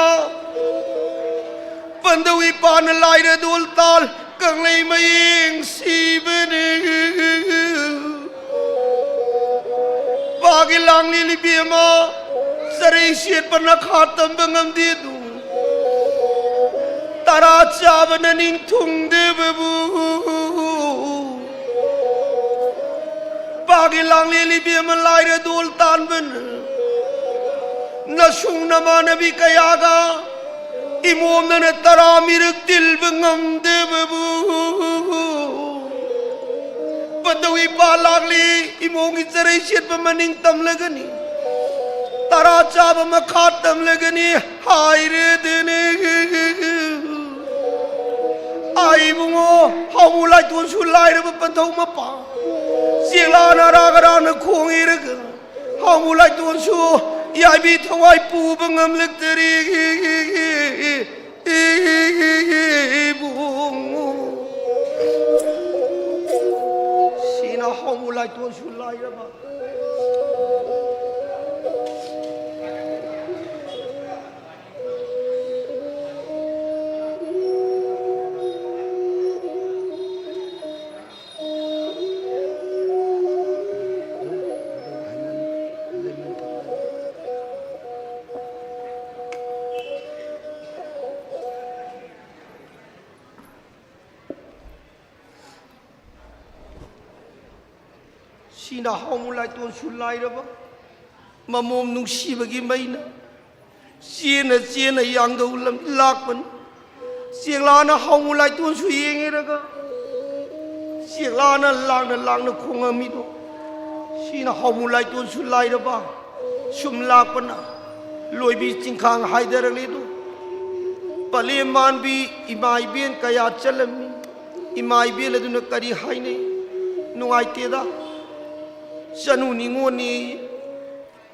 ꯄꯟꯊꯧ ꯏꯄꯥꯅ ꯂꯥꯏꯔ ꯗꯣꯜ ꯇꯥꯜ ꯀꯪꯂꯩ ꯃꯌꯦꯡ ꯁꯤꯕꯅꯤ꯫ ꯄꯥꯒꯤ ꯂꯥꯡꯂꯦꯟ ꯏꯕꯦꯝꯃ, ꯆꯔꯩ ꯁꯦꯠꯄ ꯅꯈꯥ ꯇꯝꯕ ꯉꯝꯗꯦ ꯑꯗꯨ, ꯇꯔꯥ ꯆꯥꯕꯅ ꯅꯤꯡ ꯊꯨꯡꯗꯕꯕꯨ꯫ ꯄꯥꯒꯤ ꯂꯥꯡꯂꯦꯟ ꯏꯕꯦꯝꯃ, ꯂꯥꯏꯔ ꯗꯣꯜ ꯇꯥꯟꯕꯅ ꯅꯁꯨꯡ ꯅꯃꯥꯟꯅꯕꯤ ꯀꯌꯥꯒ ꯏꯃꯣꯝꯅꯅ ꯇꯔꯥ ꯃꯤꯔꯛ ꯇꯤꯜꯕ ꯉꯝꯗꯕꯕꯨ꯫ ꯃꯇꯧ ꯏꯄꯥ ꯂꯥꯛꯂꯤ, ꯏꯃꯣꯒꯤ ꯆꯔꯩ ꯁꯦꯠꯄ ꯃꯅꯤꯡ ꯇꯝꯂꯒꯅꯤ, ꯇꯔꯥ ꯆꯥꯕ ꯃꯈꯥ ꯇꯝꯂꯒꯅꯤ ꯍꯥꯏꯔꯗꯅ꯫ ꯑꯥꯏ ꯏꯕꯨꯡꯉꯣ, ꯍꯥꯎꯃꯨ ꯂꯥꯏꯇꯣꯟꯁꯨ ꯂꯥꯏꯔꯕ ꯄꯟꯊꯧ ꯃꯄꯥ, ꯆꯦꯛꯂꯥꯅ ꯑꯔꯥꯛ ꯑꯔꯥꯛꯅ ꯈꯣꯡꯉꯤꯔꯒ, ꯍꯥꯎꯃꯨ ꯂꯥꯏꯇꯣꯟꯁꯨ ꯌꯥꯏꯕꯤ ꯊꯋꯥꯏ ꯄꯨꯕ ꯉꯝꯂꯛꯇꯔꯦ꯫ ꯏꯕꯨꯡꯉꯣ, ꯁꯤꯅ ꯍꯥꯎꯃꯨ ꯂꯥꯏꯇꯣꯟꯁꯨ ꯂꯥꯏꯔꯕ꯫ ꯁꯤꯅ ꯍꯥꯎꯃꯨ ꯂꯥꯏꯇꯣꯟꯁꯨ ꯂꯥꯏꯔꯕ, ꯃꯃꯣꯝ ꯅꯨꯡꯁꯤꯕꯒꯤ ꯃꯩꯅ ꯆꯦꯅ ꯆꯦꯅ ꯌꯥꯡꯗꯧ ꯂꯝ ꯂꯥꯛꯄꯅꯤ꯫ ꯆꯦꯛꯂꯥꯅ ꯍꯥꯎꯃꯨ ꯂꯥꯏꯇꯣꯟꯁꯨ ꯌꯦꯡꯉꯤꯔꯒ, ꯆꯦꯛꯂꯥꯅ ꯂꯥꯡꯅ ꯂꯥꯡꯅ ꯈꯣꯡꯉꯝꯃꯤꯗꯣ, ꯁꯤꯅ ꯍꯥꯎꯃꯨ ꯂꯥꯏꯇꯣꯟꯁꯨ ꯂꯥꯏꯔꯕ꯫ ꯁꯨꯝ ꯂꯥꯛꯄꯅ ꯂꯣꯏꯕꯤ ꯆꯤꯡꯈꯥꯡ ꯍꯥꯏꯗꯔꯛꯂꯤꯗꯣ꯫ ꯄꯂꯦꯝ ꯃꯥꯟꯕꯤ ꯏꯃꯥ ꯏꯕꯦꯟ ꯀꯌꯥ ꯆꯠꯂꯝꯃꯤ꯫ ꯏꯃꯥ ꯏꯕꯦꯟ ꯑꯗꯨꯅ ꯀꯔꯤ ꯍꯥꯏꯅꯩ? "ꯅꯨꯡꯉꯥꯏꯇꯦꯗ, ꯆꯅꯨ ꯅꯤꯉꯣꯟꯅꯤ꯫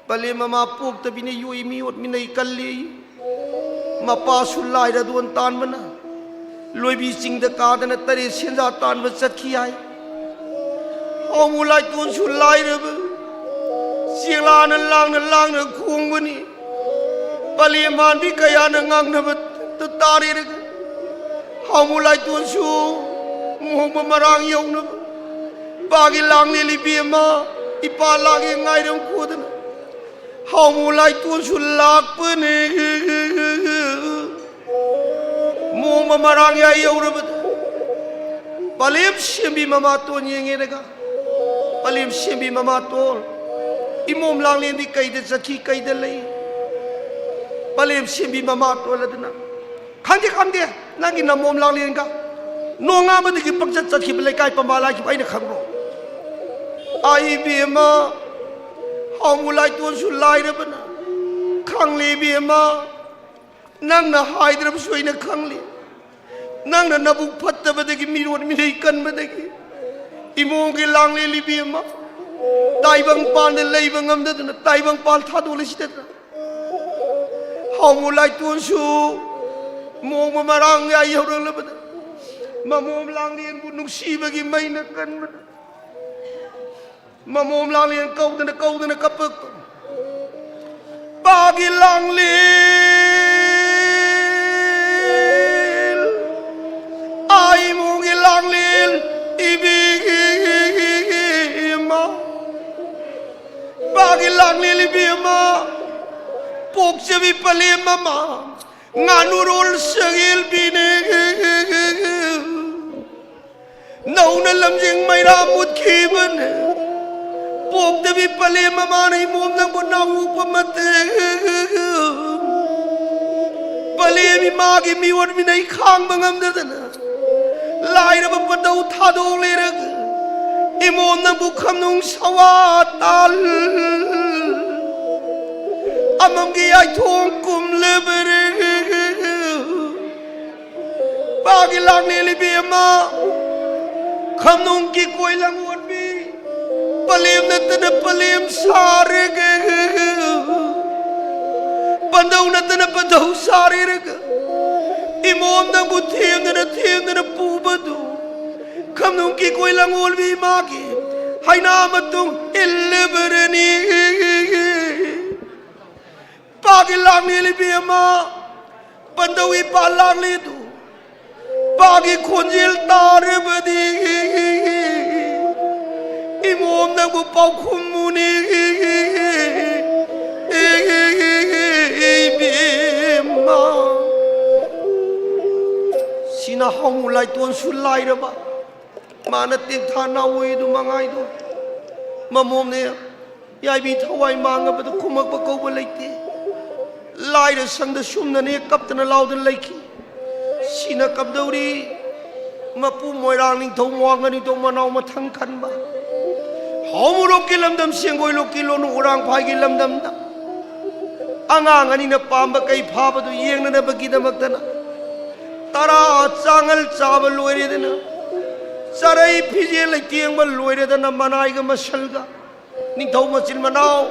ꯄꯂꯦꯝ ꯃꯃꯥ ꯄꯣꯛꯇꯕꯤꯅ ꯌꯣꯛꯏ, ꯃꯤꯑꯣꯠ ꯃꯤꯅꯩ ꯀꯜꯂꯤ꯫ ꯃꯄꯥꯁꯨ ꯂꯥꯏꯔꯗꯣꯟ ꯇꯥꯟꯕꯅ ꯂꯣꯏꯕꯤ ꯆꯤꯡꯗ ꯀꯥꯗꯅ ꯇꯔꯦꯠ ꯁꯦꯟꯖꯥ ꯇꯥꯟꯕ ꯆꯠꯈꯤ" ꯍꯥꯏ꯫ ꯍꯥꯎꯃꯨ ꯂꯥꯏꯇꯣꯟꯁꯨ ꯂꯥꯏꯔꯕ, ꯆꯦꯛꯂꯥꯅ ꯂꯥꯡꯅ ꯂꯥꯡꯅ ꯈꯣꯡꯕꯅꯤ꯫ ꯄꯂꯦꯝ ꯃꯥꯟꯕꯤ ꯀꯌꯥꯅ ꯉꯥꯡꯅꯕꯗꯨ ꯇꯥꯔꯦꯔꯒ, ꯍꯥꯎꯃꯨ ꯂꯥꯏꯇꯣꯟꯁꯨ ꯃꯣꯍꯣꯡꯕ ꯃꯔꯥꯡ ꯌꯧꯅꯕ ꯏꯄꯥꯒꯤ ꯂꯥꯡꯂꯦꯟ ꯏꯕꯦꯝꯃ, ꯏꯄꯥ ꯂꯥꯛꯑꯦ ꯉꯥꯏꯔꯝ ꯀꯣꯗꯅ ꯍꯥꯎꯃꯨ ꯂꯥꯏꯇꯣꯟꯁꯨ ꯂꯥꯛꯄꯅꯦ꯫ ꯃꯣꯍꯣꯡꯕ ꯃꯔꯥꯡ ꯌꯥꯏ ꯌꯧꯔꯕꯗ ꯄꯂꯦꯝ ꯁꯦꯝꯕꯤ ꯃꯃꯥꯇꯣꯟ ꯌꯦꯡꯉꯦꯔꯒ, "ꯄꯂꯦꯝ ꯁꯦꯝꯕꯤ ꯃꯃꯥꯇꯣꯟ, ꯏꯃꯣꯝ ꯂꯥꯡꯂꯦꯟꯗꯤ ꯀꯩꯗ ꯆꯠꯈꯤ, ꯀꯩꯗ ꯂꯩ?" ꯄꯂꯦꯝ ꯁꯦꯝꯕꯤ ꯃꯃꯥꯇꯣꯟ ꯑꯗꯨꯅ, "ꯈꯪꯗꯦ, ꯈꯪꯗꯦ, ꯅꯪꯒꯤ ꯅꯃꯣꯝ ꯂꯥꯡꯂꯦꯟꯒ ꯅꯣꯡꯉꯥꯟꯕꯗꯒꯤ ꯄꯪꯆꯠ ꯆꯠꯈꯤꯕ, ꯂꯩꯀꯥꯏ ꯄꯝꯕ ꯂꯥꯏꯈꯤꯕ ꯑꯩꯅ ꯈꯪꯕ꯭ꯔꯣ? ꯑꯩ ꯏꯕꯦꯝꯃ, ꯍꯥꯎꯃꯨ ꯂꯥꯏꯇꯣꯟꯁꯨ ꯂꯥꯏꯔꯕꯅ ꯈꯪꯂꯤ ꯏꯕꯦꯝꯃ, ꯅꯪꯅ ꯍꯥꯏꯗ꯭ꯔꯕꯁꯨ ꯑꯩꯅ ꯈꯪꯂꯤ꯫ ꯅꯪꯅ ꯅꯕꯨꯛ ꯐꯠꯇꯕꯗꯒꯤ, ꯃꯤꯔꯣꯟ ꯃꯤꯅꯩ ꯀꯟꯕꯗꯒꯤ ꯏꯃꯣꯝꯒꯤ ꯂꯥꯡꯂꯦꯜ ꯏꯕꯦꯝꯃ ꯇꯥꯏꯕꯪ ꯄꯥꯟꯗ ꯂꯩꯕ ꯉꯝꯗꯗꯅ ꯇꯥꯏꯕꯪ ꯄꯥꯟ ꯊꯥꯗꯣꯛꯂꯁꯤꯗꯅ꯫ ꯍꯥꯎꯃꯨ ꯂꯥꯏꯇꯣꯟꯁꯨ ꯃꯣꯡꯕ ꯃꯔꯥꯡ ꯌꯥꯏ ꯌꯧꯔꯛꯂꯕꯗ ꯃꯃꯣꯝ ꯂꯥꯡꯂꯦꯟꯕꯨ ꯅꯨꯡꯁꯤꯕꯒꯤ ꯃꯩꯅ ꯀꯟꯕꯗ ꯃꯃꯣꯝ ꯂꯥꯡꯂꯦꯟ ꯀꯧꯗꯅ ꯀꯧꯗꯅ ꯀꯞꯄꯛꯄ꯫ ꯄꯥꯒꯤ ꯂꯥꯡꯂꯦꯟ, ꯑꯥꯏꯃꯣꯒꯤ ꯂꯥꯡꯂꯦꯟ ꯏꯕꯦꯝꯃ, ꯄꯥꯒꯤ ꯂꯥꯡꯂꯦꯟ ꯏꯕꯦꯝꯃ, ꯄꯣꯛꯆꯕꯤ ꯄꯂꯦꯝ ꯑꯃ ꯉꯥꯅꯨꯔꯣꯜ ꯁꯒꯦꯜꯕꯤꯅꯦ꯫ ꯅꯧꯅ ꯂꯝꯖꯦꯡ ꯃꯩꯔꯥ ꯃꯨꯠꯈꯤꯕꯅꯦ꯫ ꯄꯣꯛꯇꯕꯤ ꯄꯂꯦꯝ ꯃꯃꯥꯅ ꯏꯃꯣꯝ ꯅꯪꯕꯨ ꯅꯥꯎ ꯎꯛꯄ ꯃꯇꯦꯛ꯫ ꯄꯂꯦꯝ ꯏꯃꯥꯒꯤ ꯃꯤꯑꯣꯠ ꯃꯤꯅꯩ ꯈꯥꯡꯕ ꯉꯝꯗꯗꯅ ꯂꯥꯏꯔꯕ ꯄꯟꯗꯧ ꯊꯥꯗꯣꯛ ꯂꯩꯔꯒ ꯏꯃꯣꯝ ꯅꯪꯕꯨ ꯈꯝꯅꯨꯡ ꯁꯋꯥ ꯇꯥꯜ ꯑꯃꯝꯒꯤ ꯌꯥꯏꯊꯣꯡ ꯀꯨꯝꯂꯕꯔꯦ꯫ ꯄꯥꯒꯤ ꯂꯥꯡꯂꯦꯟ ꯏꯕꯦꯝꯃ, ꯈꯝꯅꯨꯡ ꯀꯤꯀꯣꯏ ꯂꯪ ꯑꯣꯟꯕꯤ, ꯄꯂꯦꯝ ꯅꯠꯇꯅ ꯄꯂꯦꯝ ꯁꯥꯔꯒ, ꯄꯟꯗꯧ ꯅꯠꯇꯅ ꯄꯟꯗꯧ ꯁꯥꯔꯤꯔꯒ, ꯏꯃꯣꯝ ꯅꯪꯕꯨ ꯊꯦꯝꯗꯅ ꯊꯦꯝꯗꯅ ꯄꯨꯕꯗꯨ, ꯈꯝꯅꯨꯡ ꯀꯤꯀꯣꯏ ꯂꯪ ꯑꯣꯟꯕꯤ ꯃꯥꯒꯤ ꯍꯩꯅꯥ ꯃꯇꯨꯡ ꯏꯜꯂꯕꯔꯅꯤ꯫ ꯄꯥꯒꯤ ꯂꯥꯡꯂꯦꯟ ꯏꯕꯦꯝꯃ, ꯄꯟꯗꯧ ꯏꯄꯥ ꯂꯥꯡꯂꯦꯟꯗꯨ ꯄꯥꯒꯤ ꯈꯣꯟꯖꯦꯜ ꯇꯥꯔꯕꯗꯤ ꯏꯃꯣꯝ ꯅꯪꯕꯨ ꯄꯥꯎꯈꯨꯝ ꯃꯨꯅꯤ ꯏꯕꯦꯝꯃ꯫ ꯁꯤꯅ ꯍꯥꯎꯃꯨ ꯂꯥꯏꯇꯣꯟꯁꯨ ꯂꯥꯏꯔꯕ, ꯃꯥꯅ ꯇꯦꯛꯊꯥ ꯅꯥꯎꯋꯩꯗꯨ ꯃꯉꯥꯏꯗꯣ ꯃꯃꯣꯝꯅꯦ꯫ ꯌꯥꯏꯕꯤ ꯊꯋꯥꯏ ꯃꯥꯡꯉꯕꯗ ꯈꯨꯝꯃꯛꯄ ꯀꯧꯕ ꯂꯩꯇꯦ꯫ ꯂꯥꯏꯔ ꯁꯪꯗ ꯁꯨꯝꯅꯅꯦ ꯀꯞꯇꯅ ꯂꯥꯎꯗꯅ ꯂꯩꯈꯤ꯫ ꯁꯤꯅ ꯀꯝꯗꯧꯔꯤ? ꯃꯄꯨ ꯃꯣꯏꯔꯥꯡ ꯅꯤꯡꯊꯧ, ꯃꯋꯥꯡ ꯅꯤꯡꯊꯧ ꯃꯅꯥꯎ ꯃꯊꯪ ꯈꯟꯕ, ꯍꯥꯎꯃꯣꯔꯣꯛꯀꯤ ꯂꯝꯗꯝ, ꯁꯦꯡꯒꯣꯏ ꯂꯣꯛꯀꯤ ꯂꯣꯅꯨ ꯎꯔꯥꯡꯐꯥꯏꯒꯤ ꯂꯝꯗꯝꯗ ꯑꯉꯥꯡ ꯑꯅꯤꯅ ꯄꯥꯝꯕ ꯀꯩ ꯐꯥꯕꯗꯨ ꯌꯦꯡꯅꯅꯕꯒꯤꯗꯃꯛꯇꯅ ꯇꯔꯥ ꯆꯥꯡꯉꯜ ꯆꯥꯕ ꯂꯣꯏꯔꯦꯗꯅ, ꯆꯔꯩ ꯐꯤꯖꯦ ꯂꯩꯇꯦꯡꯕ ꯂꯣꯏꯔꯦꯗꯅ, ꯃꯅꯥꯏꯒ ꯃꯁꯜꯒ ꯅꯤꯡꯊꯧ ꯃꯆꯤꯟ ꯃꯅꯥꯎ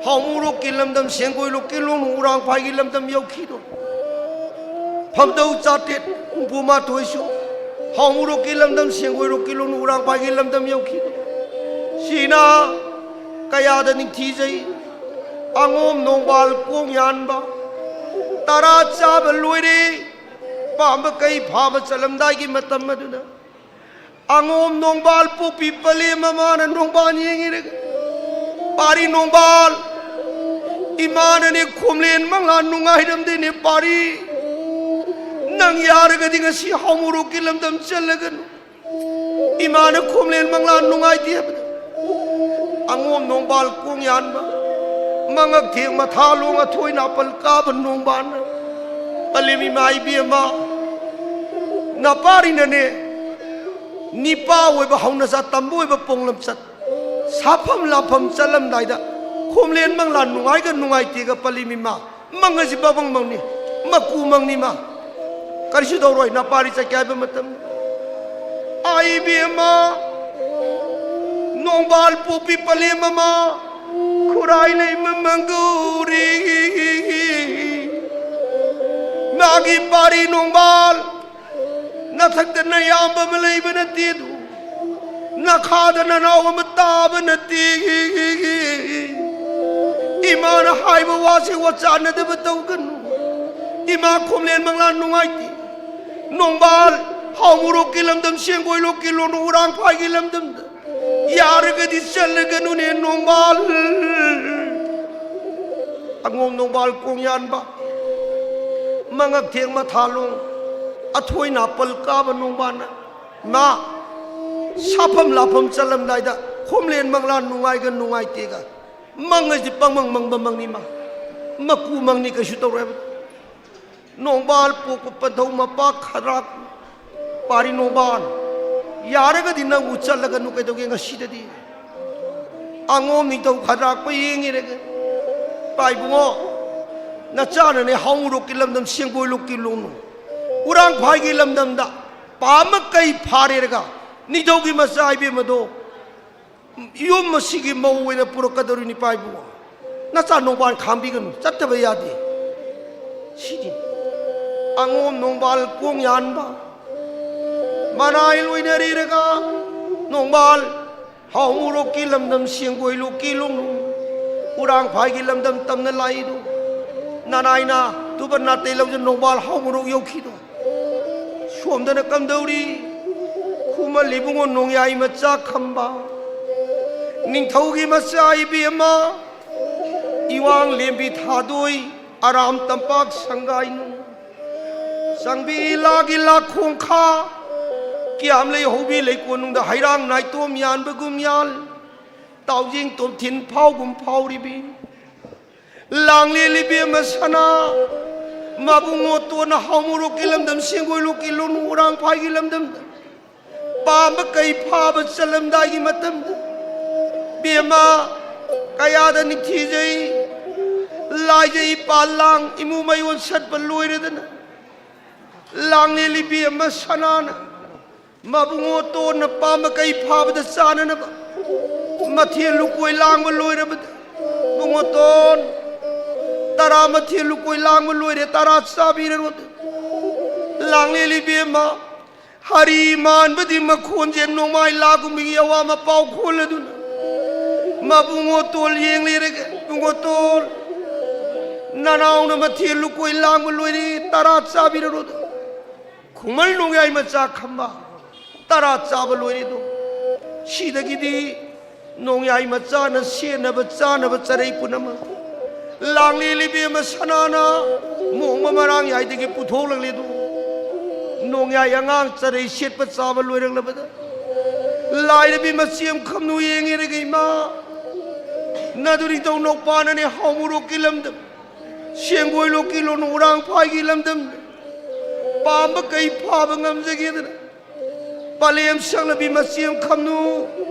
ꯍꯥꯎꯃꯣꯔꯣꯛꯀꯤ ꯂꯝꯗꯝ, ꯁꯦꯡꯒꯣꯏ ꯂꯣꯛꯀꯤ ꯂꯣꯅꯨ ꯎꯔꯥꯡꯐꯥꯏꯒꯤ ꯂꯝꯗꯝ ꯌꯧꯈꯤꯗꯣ꯫ ꯐꯝꯗꯧ ꯆꯥꯇ꯭ꯔꯦꯠ ꯍꯨꯝꯐꯨ ꯃꯥꯊꯣꯏꯁꯨ ꯍꯥꯎꯃꯣꯔꯣꯛꯀꯤ ꯂꯝꯗꯝ, ꯁꯦꯡꯒꯣꯏ ꯂꯣꯛꯀꯤ ꯂꯣꯅꯨ ꯎꯔꯥꯡꯐꯥꯏꯒꯤ ꯂꯝꯗꯝ ꯌꯧꯈꯤꯗꯣ꯫ ꯁꯤꯅ ꯀꯌꯥꯗ ꯅꯤꯡꯊꯤꯖꯩ꯫ ꯑꯉꯣꯝ ꯅꯣꯡꯕꯥꯜ ꯀꯣꯡ ꯌꯥꯟꯕ ꯇꯔꯥ ꯆꯥꯕ ꯂꯣꯏꯔꯦ꯫ ꯄꯥꯝꯕ ꯀꯩ ꯐꯥꯕ ꯆꯠꯂꯝꯗꯥꯏꯒꯤ ꯃꯇꯝ ꯑꯗꯨꯗ ꯑꯉꯣꯝ ꯅꯣꯡꯕꯥꯜ ꯄꯣꯛꯄꯤ ꯄꯂꯦꯝ ꯃꯃꯥꯅ ꯅꯣꯡꯕꯥꯜ ꯌꯦꯡꯉꯤꯔꯒ, "ꯄꯥꯔꯤ ꯅꯣꯡꯕꯥꯜ, ꯏꯃꯥꯅꯅꯦ ꯈꯣꯝꯂꯦꯟ ꯃꯪꯂꯥꯟ ꯅꯨꯡꯉꯥꯏꯔꯝꯗꯦꯅꯦ ꯄꯥꯔꯤ꯫ ꯅꯪ ꯌꯥꯔꯒꯗꯤ ꯉꯁꯤ ꯍꯥꯎꯃꯣꯔꯣꯛꯀꯤ ꯂꯝꯗꯝ ꯆꯠꯂꯒꯅꯨ꯫ ꯏꯃꯥꯅ ꯈꯣꯝꯂꯦꯟ ꯃꯪꯂꯥꯟ ꯅꯨꯡꯉꯥꯏꯇꯦ ꯍꯥꯏꯕꯗ ꯑꯉꯣꯝ ꯅꯣꯡꯕꯥꯜ ꯀꯣꯡ ꯌꯥꯟꯕ, ꯃꯉꯛ ꯊꯦꯛ ꯃꯊꯥ ꯂꯣꯡ ꯑꯊꯣꯏ ꯅꯥꯄꯜ ꯀꯥꯕ ꯅꯣꯡꯕꯥꯜꯅ, ꯄꯂꯦꯝ ꯏꯃꯥ ꯏꯕꯦꯝꯃ, ꯅꯄꯥꯔꯤꯅꯅꯦ ꯅꯤꯄꯥ ꯑꯣꯏꯕ ꯍꯧꯅ ꯁꯥ ꯇꯝꯕ ꯑꯣꯏꯕ ꯄꯣꯡꯂꯝꯆꯠ ꯁꯥꯐꯝ ꯂꯥꯐꯝ ꯆꯠꯂꯝꯗꯥꯏꯗ ꯈꯣꯝꯂꯦꯟ ꯃꯪꯂꯥꯟ ꯅꯨꯡꯉꯥꯏꯒ ꯅꯨꯡꯉꯥꯏꯇꯦꯒ ꯄꯂꯦꯝ ꯏꯃꯥ ꯃꯪ ꯑꯁꯤ ꯕꯕꯪ ꯃꯪꯅꯤ, ꯃꯀꯨ ꯃꯪꯅꯤ ꯃꯥ꯫ ꯀꯔꯤꯁꯨ ꯇꯧꯔꯣꯏ ꯅꯄꯥꯔꯤ ꯆꯠꯀꯦ ꯍꯥꯏꯕ ꯃꯇꯝ꯫ ꯑꯥꯏ ꯏꯕꯦꯝꯃ, ꯅꯣꯡꯕꯥꯜ ꯄꯣꯛꯄꯤ ꯄꯂꯦꯝ ꯑꯃ, ꯈꯨꯔꯥꯏ ꯂꯩꯃ ꯃꯪꯒꯧꯔꯤ꯫ ꯃꯥꯒꯤ ꯄꯥꯔꯤ ꯅꯣꯡꯕꯥꯜ ꯅꯊꯛꯇ ꯅꯌꯥꯝꯕ ꯑꯃ ꯂꯩꯕ ꯅꯠꯇꯦ ꯑꯗꯨ, ꯅꯈꯥꯗ ꯅꯅꯥꯎ ꯑꯃ ꯇꯥꯕ ꯅꯠꯇꯦ꯫ ꯏꯃꯥꯅ ꯍꯥꯏꯕ ꯋꯥꯁꯤ ꯋꯥꯆꯥꯟꯅꯗꯕ ꯇꯧꯒꯅꯨ꯫ ꯏꯃꯥ ꯈꯣꯝꯂꯦꯟ ꯃꯪꯂꯥꯟ ꯅꯨꯡꯉꯥꯏꯇꯦ꯫ ꯅꯣꯡꯕꯥꯜ ꯍꯥꯎꯃꯣꯔꯣꯛꯀꯤ ꯂꯝꯗꯝ, ꯁꯦꯡꯒꯣꯏ ꯂꯣꯛꯀꯤ ꯂꯣꯅꯨ ꯎꯔꯥꯡꯐꯥꯏꯒꯤ ꯂꯝꯗꯝꯗ ꯌꯥꯔꯒꯗꯤ ꯆꯠꯂꯒꯅꯨꯅꯦ ꯅꯣꯡꯕꯥꯜ꯫ ꯑꯉꯣꯝ ꯅꯣꯡꯕꯥꯜ ꯀꯣꯡ ꯌꯥꯟꯕ, ꯃꯉꯛ ꯊꯦꯛ ꯃꯊꯥ ꯂꯣꯡ, ꯑꯊꯣꯏ ꯅꯥꯄꯜ ꯀꯥꯕ ꯅꯣꯡꯕꯥꯜꯅ, ꯃꯥ ꯁꯥꯐꯝ ꯂꯥꯐꯝ ꯆꯠꯂꯝꯗꯥꯏꯗ ꯈꯣꯝꯂꯦꯟ ꯃꯪꯂꯥꯟ ꯅꯨꯡꯉꯥꯏꯒ ꯅꯨꯡꯉꯥꯏꯇꯦꯒ ꯃꯪ ꯑꯁꯤ ꯄꯪꯃꯪ ꯃꯪꯕ ꯃꯪꯅꯤ ꯃꯥ, ꯃꯀꯨ ꯃꯪꯅꯤ, ꯀꯩꯁꯨ ꯇꯧꯔꯣꯏ ꯍꯥꯏꯕ꯫ ꯅꯣꯡꯕꯥꯜ ꯄꯣꯛꯄ ꯄꯟꯊꯧ ꯃꯄꯥ ꯈꯗ꯭ꯔꯥꯛ ꯄꯥꯔꯤ ꯅꯣꯡꯕꯥꯜ, ꯌꯥꯔꯒꯗꯤ ꯅꯪꯕꯨ ꯆꯠꯂꯒꯅꯨ꯫ ꯀꯩꯗꯧꯒꯦ ꯉꯁꯤꯗꯗꯤ? ꯑꯉꯣꯝ ꯅꯤꯡꯊꯧ ꯈꯗ꯭ꯔꯥꯛꯄ ꯌꯦꯡꯉꯤꯔꯒ, "ꯄꯥꯏꯕꯨꯡꯉꯣ, ꯅꯆꯥꯅꯅꯦ ꯍꯥꯎꯃꯨꯔꯣꯛꯀꯤ ꯂꯝꯗꯝ ꯁꯦꯡꯒꯣꯏ ꯂꯣꯛꯀꯤ ꯂꯣꯡꯅꯨ ꯎꯔꯥꯡꯐꯥꯏꯒꯤ ꯂꯝꯗꯝꯗ ꯄꯥꯝꯕ ꯀꯩ ꯐꯥꯔꯦꯔꯒ ꯅꯤꯡꯊꯧꯒꯤ ꯃꯆꯥ ꯏꯕꯦꯝꯃꯗꯣ ꯌꯨꯝ ꯑꯁꯤꯒꯤ ꯃꯧ ꯑꯣꯏꯅ ꯄꯨꯔꯛꯀꯗꯧꯔꯤꯅꯤ꯫ ꯄꯥꯏꯕꯨꯡꯉꯣ, ꯅꯆꯥ ꯅꯣꯡꯕꯥꯜ ꯈꯥꯝꯕꯤꯒꯅꯨ, ꯆꯠꯇꯕ ꯌꯥꯗꯦ"꯫ ꯁꯤꯗꯤ ꯑꯉꯣꯝ ꯅꯣꯡꯕꯥꯜ ꯀꯣꯡ ꯌꯥꯟꯕ ꯃꯅꯥꯏ ꯂꯣꯏꯅꯔꯤꯔꯒ, "ꯅꯣꯡꯕꯥꯜ, ꯍꯥꯎꯃꯨꯔꯣꯛꯀꯤ ꯂꯝꯗꯝ ꯁꯦꯡꯒꯣꯏ ꯂꯣꯛꯀꯤ ꯂꯣꯡꯅꯨ ꯎꯔꯥꯡꯐꯥꯏꯒꯤ ꯂꯝꯗꯝ ꯇꯝꯅ ꯂꯥꯛꯏꯗꯣ, ꯅꯅꯥꯏꯅ ꯇꯨꯕ ꯅꯥꯇꯩ ꯂꯧꯖ ꯅꯣꯡꯕꯥꯜ ꯍꯥꯎꯃꯨꯔꯣꯛ ꯌꯧꯈꯤꯗꯣ꯫ ꯁꯣꯝꯗꯅ ꯀꯝꯗꯧꯔꯤ? ꯈꯨꯃꯜ ꯏꯕꯨꯡꯉꯣ ꯅꯣꯡꯌꯥꯏ ꯃꯆꯥ ꯈꯝꯕ, ꯅꯤꯡꯊꯧꯒꯤ ꯃꯆꯥ ꯏꯕꯦꯝꯃ, ꯏꯋꯥꯡ ꯂꯦꯝꯕꯤ ꯊꯥꯗꯣꯏ, ꯑꯔꯥꯝ ꯇꯝꯄꯥꯛ ꯁꯪꯒꯥꯏꯅꯨ, ꯆꯪꯕꯤ ꯂꯥꯒꯤ ꯂꯥꯈꯣꯡꯈꯥ, ꯀꯤꯌꯥꯝ ꯂꯩ ꯍꯧꯕꯤ ꯂꯩꯀꯣꯟꯅꯨꯡꯗ ꯍꯩꯔꯥꯡ ꯅꯥꯏꯇꯣꯝ ꯌꯥꯟꯕꯒꯨꯝ ꯌꯥꯜ, ꯇꯥꯎꯖꯤꯡ ꯇꯣꯝꯊꯤꯟ ꯐꯥꯎꯒꯨꯝ ꯐꯥꯎꯔꯤꯕꯤ꯫ ꯂꯥꯡꯂꯦꯟ ꯏꯕꯦꯝꯃ ꯁꯅꯥ, ꯃꯕꯨꯡꯉꯣ ꯇꯣꯟꯅ ꯍꯥꯎꯃꯨꯔꯣꯛꯀꯤ ꯂꯝꯗꯝ, ꯁꯦꯡꯒꯣꯏ ꯂꯣꯛꯀꯤ ꯂꯣꯡꯅꯨ ꯎꯔꯥꯡꯐꯥꯏꯒꯤ ꯂꯝꯗꯝꯗ ꯄꯥꯝꯕ ꯀꯩ ꯐꯥꯕ ꯆꯠꯂꯝꯗꯥꯏꯒꯤ ꯃꯇꯝꯗ, ꯕꯦꯝꯃ, ꯀꯌꯥꯗ ꯅꯤꯡꯊꯤꯖꯩ, ꯂꯥꯏꯖꯩ, ꯏꯄꯥ ꯂꯥꯡ ꯏꯃꯨ ꯃꯌꯣꯟ ꯁꯠꯄ ꯂꯣꯏꯔꯗꯅ, ꯂꯥꯡꯂꯦꯟ ꯏꯕꯦꯝꯃ ꯁꯅꯥꯅ ꯃꯕꯨꯡꯉꯣ ꯇꯣꯟꯅ ꯄꯥꯝꯕ ꯀꯩ ꯐꯥꯕꯗ ꯆꯥꯅꯅꯕ ꯃꯊꯦꯜ ꯂꯨꯀꯣꯏ ꯂꯥꯡꯕ ꯂꯣꯏꯔꯕꯗ, ꯕꯨꯡꯉꯣꯇꯣꯟ, ꯇꯔꯥ ꯃꯊꯦꯜ ꯂꯨꯀꯣꯏ ꯂꯥꯡꯕ ꯂꯣꯏꯔꯦ, ꯇꯔꯥ ꯆꯥꯕꯤꯔꯔꯣ꯫ ꯂꯥꯡꯂꯦꯟ ꯏꯕꯦꯝꯃ, ꯍꯔꯤ ꯃꯥꯟꯕꯗꯤ ꯃꯈꯣꯟꯁꯦ ꯅꯣꯡꯃꯥꯏ ꯂꯥꯒꯨꯝꯕꯒꯤ ꯑꯋꯥ ꯃꯄꯥꯎ ꯈꯣꯜꯂꯗꯨꯅ, ꯃꯕꯨꯡꯉꯣꯇꯣꯜ ꯌꯦꯡꯂꯤꯔꯒ, "ꯕꯨꯡꯉꯣꯇꯣꯜ, ꯅꯅꯥꯎꯅ ꯃꯊꯦꯜ ꯂꯨꯀꯣꯏ ꯂꯥꯡꯕ ꯂꯣꯏꯔꯦ, ꯇꯔꯥ ꯆꯥꯕꯤꯔꯔꯣ"꯫ ꯈꯨꯃꯜ ꯅꯣꯡꯌꯥꯏ ꯃꯆꯥ ꯈꯝꯕ, ꯇꯔꯥ ꯆꯥꯕ ꯂꯣꯏꯔꯦꯗꯣ꯫ ꯁꯤꯗꯒꯤꯗꯤ ꯅꯣꯡꯌꯥꯏ ꯃꯆꯥꯅ ꯁꯦꯠꯅꯕ ꯆꯥꯅꯕ ꯆꯔꯩ ꯄꯨꯝꯅꯃꯛ ꯂꯥꯡꯂꯦꯟ ꯏꯕꯦꯝꯃ ꯁꯅꯥꯅ ꯃꯣꯡꯃ ꯃꯔꯥꯡ ꯌꯥꯏꯗꯒꯤ ꯄꯨꯊꯣꯛꯂꯛꯂꯦꯗꯣ꯫ ꯅꯣꯡꯌꯥꯏ ꯑꯉꯥꯡ ꯆꯔꯩ ꯁꯦꯠꯄ ꯆꯥꯕ ꯂꯣꯏꯔꯛꯂꯕꯗ, ꯂꯥꯏꯔꯕꯤ ꯃꯆꯦꯝ ꯈꯝꯅꯨ ꯌꯦꯡꯉꯤꯔꯒ, "ꯏꯃꯥ, ꯅꯗꯨꯔꯤꯗꯧ ꯅꯣꯛꯄꯥꯅꯅꯦ ꯍꯥꯎꯃꯨꯔꯣꯛꯀꯤ ꯂꯝꯗꯝ, ꯁꯦꯡꯒꯣꯏ ꯂꯣꯛꯀꯤ ꯂꯣꯟ ꯎꯔꯥꯡꯐꯥꯏꯒꯤ ꯂꯝꯗꯝ ꯄꯥꯝꯕ ꯀꯩ ꯐꯥꯕ ꯉꯝꯖꯒꯦꯗꯅ"꯫ ꯄꯂꯦꯝ ꯁꯛꯂꯕꯤ ꯃꯆꯦꯝ ꯈꯝꯅꯨ,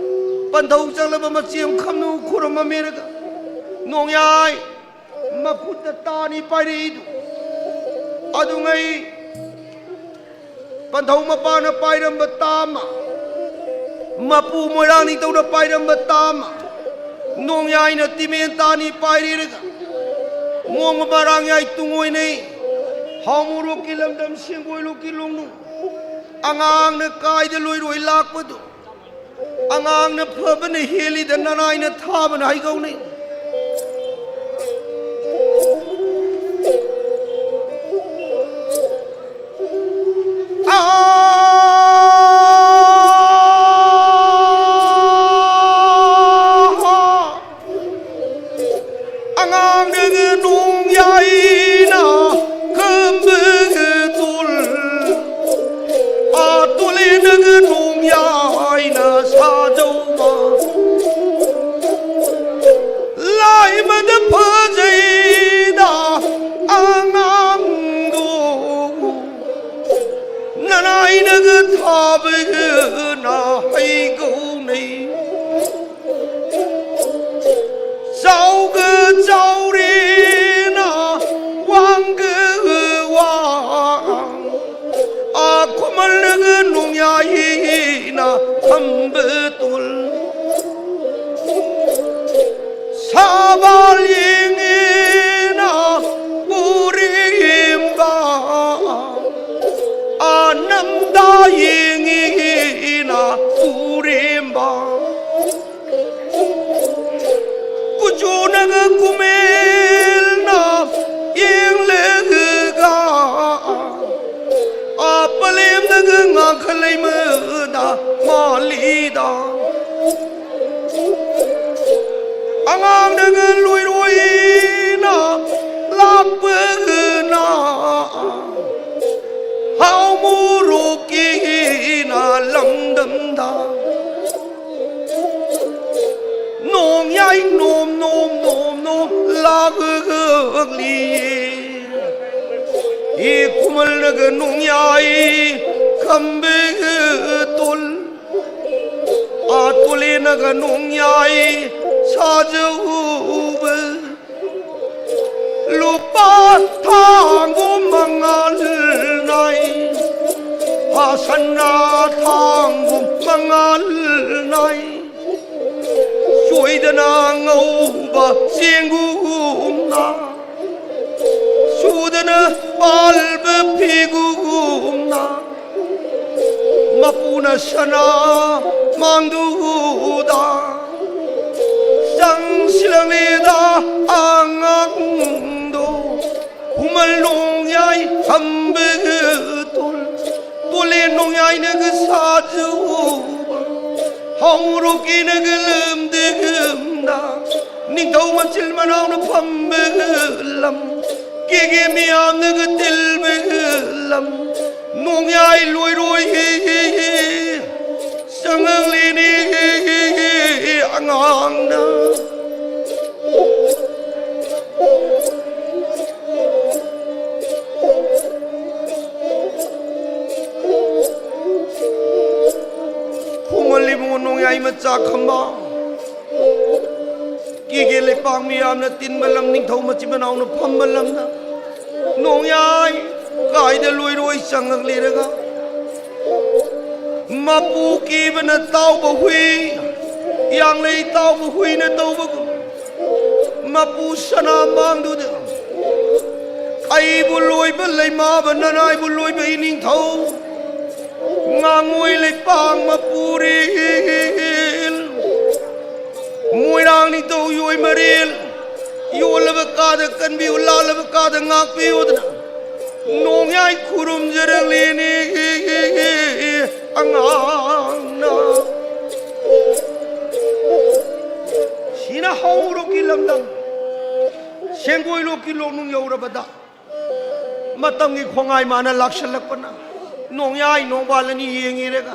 ꯄꯟꯊꯧ ꯆꯪꯂꯕ ꯃꯆꯦꯝ ꯈꯝꯅꯨ ꯈꯨꯔꯨꯝꯃꯝꯃꯦꯔꯒ ꯅꯣꯡꯌꯥꯏ ꯃꯈꯨꯠꯇ ꯇꯥꯅꯤ ꯄꯥꯏꯔꯛꯏꯗꯨ꯫ ꯑꯗꯨꯉꯩ ꯄꯟꯊꯧ ꯃꯄꯥꯅ ꯄꯥꯏꯔꯝꯕ ꯇꯥꯃ, ꯃꯄꯨ ꯃꯣꯏꯔꯥꯡ ꯅꯤꯡꯊꯧꯅ ꯄꯥꯏꯔꯝꯕ ꯇꯥꯃ, ꯅꯣꯡꯌꯥꯏꯅ ꯇꯤꯃꯦꯟ ꯇꯥꯅꯤ ꯄꯥꯏꯔꯤꯔꯒ ꯃꯣꯡ ꯃꯔꯥꯡ ꯌꯥꯏ ꯇꯨꯡ ꯑꯣꯏꯅꯩ꯫ ꯍꯥꯎꯃꯨꯔꯣꯛꯀꯤ ꯂꯝꯗꯝ ꯁꯦꯡꯒꯣꯏꯂꯨꯀꯤ ꯂꯣꯡꯅꯨ ꯑꯉꯥꯡꯅ ꯀꯥꯏꯗ ꯂꯣꯏꯔꯣꯏ ꯂꯥꯛꯄꯗꯨ꯫ ꯑꯉꯥꯡꯅ ꯐꯕꯅ ꯍꯦꯜꯂꯤꯗ ꯅꯅꯥꯏꯅ ꯊꯥꯕꯅ ꯍꯩꯒꯧꯅꯤ꯫ ꯑꯥ! ꯑꯉꯥꯡꯅꯒ ꯅꯣꯡ ꯌꯥꯏꯅ ꯈꯝꯕꯒ ꯇꯨꯜ, ꯑꯥ ꯇꯨꯂꯦꯅꯒ ꯅꯣꯡ ꯌꯥꯏꯅ ꯁꯥꯖꯧꯕ꯫ ꯂꯥꯏꯃꯗ ꯐꯖꯩꯗ ꯑꯉꯥꯡꯗꯣ, ꯅꯅꯥꯏꯅꯒ ꯊꯥꯕꯒꯅ ꯍꯩꯒꯧꯅꯩ꯫ ꯆꯥꯎꯒ ꯆꯥꯎꯔꯦꯅ ꯋꯥꯡꯒ ꯋꯥꯡ, ꯑꯥ ꯈꯨꯃꯜꯂꯒ ꯅꯣꯡꯌꯥꯏꯅ ꯊꯝꯕ ꯇꯨꯜ꯫ ꯁꯥꯕꯥꯜ ꯌꯦꯡꯉꯦꯅ ꯎꯔꯦꯝꯕ, ꯑꯥ ꯅꯝꯗꯥ ꯌꯦꯡꯉꯦꯅ ꯎꯔꯦꯝꯕ꯫ ꯀꯨꯆꯨꯅꯒ ꯀꯨꯃꯦꯜꯅ ꯌꯦꯡꯂꯒ, ꯑꯥ ꯄꯂꯦꯝꯅꯒ ꯉꯥꯈ ꯂꯩꯃꯗ ꯃꯥꯜꯂꯤꯗ꯫ ꯑꯉꯥꯡꯅꯒ ꯂꯣꯏꯔꯣꯏꯅ ꯂꯥꯛꯄꯒꯅ ꯍꯥꯎ ꯃꯣꯔꯣꯛꯀꯤꯅ ꯂꯝꯗꯝꯗ ꯅꯣꯡ ꯌꯥꯏ ꯅꯣꯝ ꯅꯣꯝ ꯅꯣꯝ ꯅꯣꯝ ꯂꯥꯛꯂꯤ꯫ ꯏ ꯈꯨꯃꯜꯅꯒ ꯅꯣꯡ ꯌꯥꯏ ꯈꯝꯕ ꯇꯣꯜ, ꯑꯥ ꯇꯣꯂꯦꯅ ꯅꯣꯡꯌꯥꯏ ꯁꯥꯖꯧꯕ ꯂꯨꯄꯥ ꯊꯥꯡꯒꯨꯝ ꯃꯉꯥꯜ ꯅꯥꯏ, ꯍꯥ ꯁꯅꯥ ꯊꯥꯡꯒꯨꯝ ꯃꯉꯥꯜ ꯅꯥꯏ꯫ ꯆꯣꯏꯗꯅ ꯉꯧꯕ ꯆꯦꯡꯒꯨꯝꯅ, ꯆꯨꯗꯅ ꯄꯥꯜꯕ ꯐꯤꯒꯨꯝꯅ, ꯃꯄꯨꯅ ꯁꯅꯥ ꯃꯥꯡꯗꯨꯗ ꯆꯪꯁꯤꯜꯂꯛꯂꯦꯗ ꯑꯉꯥꯡꯗꯣ꯫ ꯈꯨꯃꯟ ꯅꯣꯡꯌꯥꯏ ꯍꯝꯕꯒ ꯇꯣꯜ, ꯇꯣꯜꯂꯦ ꯅꯣꯡꯌꯥꯏꯅꯒ ꯁꯥꯖꯧꯕ, ꯍꯧꯔꯣꯛꯀꯤꯅꯒ ꯂꯝꯗꯒꯝꯗ, ꯅꯤꯡꯊꯧ ꯃꯆꯤꯜ ꯃꯅꯥꯎꯅ ꯐꯝꯕꯒ ꯂꯝ, ꯀꯦꯒꯦ ꯃꯤꯌꯥꯝꯅꯒ ꯇꯤꯜꯕꯒ ꯂꯝ, ꯅꯣꯡꯌꯥꯏ ꯂꯣꯏꯔꯣꯏ ꯆꯪꯉꯛꯂꯤꯅꯤ ꯑꯉꯥꯡꯅ꯫ ꯈꯨꯃꯟ ꯏꯕꯨꯡꯉꯣ ꯅꯣꯡꯌꯥꯏ ꯃꯆꯥ ꯈꯝꯕ, ꯀꯦꯒꯦ ꯂꯩꯄꯥꯛ ꯃꯤꯌꯥꯝꯅ ꯇꯤꯟꯕ ꯂꯝ, ꯅꯤꯡꯊꯧ ꯃꯆꯤꯟ ꯃꯅꯥꯎꯅ ꯐꯝꯕ ꯂꯝꯗ ꯅꯣꯡꯌꯥꯏ ꯀꯥꯏꯗ ꯂꯣꯏꯔꯣꯏ ꯆꯪꯉꯛꯂꯤꯔꯒ, ꯃꯄꯨ ꯀꯤꯕꯅ ꯇꯥꯎꯕ ꯍꯨꯏ, ꯌꯥꯡꯂꯩ ꯇꯥꯎꯕ ꯍꯨꯏꯅ ꯇꯧꯕꯒꯨꯝ, ꯃꯄꯨ ꯁꯅꯥ ꯃꯥꯡꯗꯨꯗ ꯑꯩꯕꯨ ꯂꯣꯏꯕ ꯂꯩꯃꯥꯕ, ꯅꯅꯥꯏꯕꯨ ꯂꯣꯏꯕ ꯏꯅꯤꯡꯊꯧ, ꯉꯥꯉꯣꯏ ꯂꯩꯄꯥꯛ ꯃꯄꯨꯔꯦꯜ, ꯃꯣꯏꯔꯥꯡ ꯅꯤꯡꯊꯧ ꯌꯣꯏ ꯃꯔꯦꯜ, ꯌꯣꯜꯂꯕ ꯀꯥꯗ ꯀꯟꯕꯤꯌꯨ, ꯂꯥꯜꯂꯕ ꯀꯥꯗ ꯉꯥꯛꯄꯤꯌꯨꯗꯅ ꯅꯣꯡꯌꯥꯏ ꯈꯨꯔꯨꯝꯖꯔꯛꯂꯤꯅꯤ ꯑꯉꯥꯡꯅ꯫ ꯁꯤꯅ ꯍꯧꯔꯣꯛꯀꯤ ꯂꯝꯗꯝ, ꯁꯦꯡꯒꯣꯏꯂꯣꯛꯀꯤ ꯂꯣꯛꯅꯨꯡ ꯌꯧꯔꯕꯗ, ꯃꯇꯝꯒꯤ ꯈꯣꯡꯉꯥꯏ ꯃꯥꯅ ꯂꯥꯛꯁꯜꯂꯛꯄꯅ ꯅꯣꯡꯌꯥꯏ ꯅꯣꯡꯕꯥꯜ ꯑꯅꯤ ꯌꯦꯡꯉꯤꯔꯒ,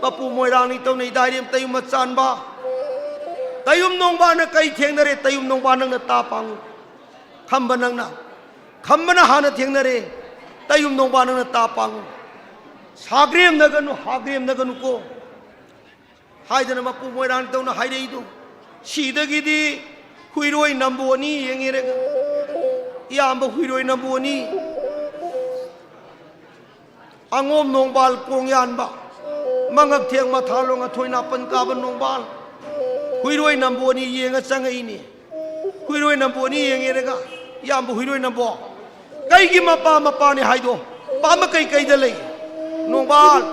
ꯃꯄꯨ ꯃꯣꯏꯔꯥꯡ ꯅꯤꯡꯊꯧꯅ ꯏꯗꯥꯏꯔꯦꯝ ꯇꯌꯨꯝ ꯃꯆꯥꯟꯕ, ꯇꯌꯨꯝ ꯅꯣꯡꯕꯥꯜꯅ ꯀꯩ ꯊꯦꯡꯅꯔꯦ? ꯇꯌꯨꯝ ꯅꯣꯡꯕꯥꯜ ꯅꯪꯅ ꯇꯥ ꯄꯥꯡꯉꯨ, ꯈꯝꯕ ꯅꯪꯅ, ꯈꯝꯕꯅ ꯍꯥꯟꯅ ꯊꯦꯡꯅꯔꯦ, ꯇꯌꯨꯝ ꯅꯣꯡꯕꯥꯜ ꯅꯪꯅ ꯇꯥ ꯄꯥꯡꯉꯨ꯫ ꯁꯥꯒ꯭ꯔꯦꯝꯅꯒꯅꯨ, ꯍꯥꯒ꯭ꯔꯦꯝꯅꯒꯅꯨꯀꯣ꯫ ꯍꯥꯏꯗꯅ ꯃꯄꯨ ꯃꯣꯏꯔꯥꯡ ꯇꯧꯅ ꯍꯥꯏꯔꯛꯏꯗꯣ꯫ ꯁꯤꯗꯒꯤꯗꯤ ꯍꯨꯏꯔꯣꯏ ꯅꯝꯕꯣꯅꯤ ꯌꯦꯡꯉꯦꯔꯒ, ꯏꯌꯥꯝꯕ ꯍꯨꯏꯔꯣꯏ ꯅꯝꯕꯣꯅꯤ, ꯑꯉꯣꯝ ꯅꯣꯡꯕꯥꯜ ꯀꯣꯡ ꯌꯥꯟꯕ, ꯃꯉꯛ ꯊꯦꯛ ꯃꯊꯥ ꯂꯣꯡ ꯑꯊꯣꯏ ꯅꯥꯄꯟ ꯀꯥꯕ ꯅꯣꯡꯕꯥꯜ ꯍꯨꯏꯔꯣꯏ ꯅꯝꯕꯣꯅꯤ ꯌꯦꯡꯉ ꯆꯪꯉꯛꯏꯅꯤ꯫ ꯍꯨꯏꯔꯣꯏ ꯅꯝꯕꯣꯅꯤ ꯌꯦꯡꯉꯦꯔꯒ, ꯏꯌꯥꯝꯕ ꯍꯨꯏꯔꯣꯏ ꯅꯝꯕꯣ, ꯀꯩꯒꯤ ꯃꯄꯥ ꯃꯄꯥꯅꯤ ꯍꯥꯏꯗꯣ? ꯄꯥꯝꯕ ꯀꯩ ꯀꯩꯗ ꯂꯩ? ꯅꯣꯡꯕꯥꯜ,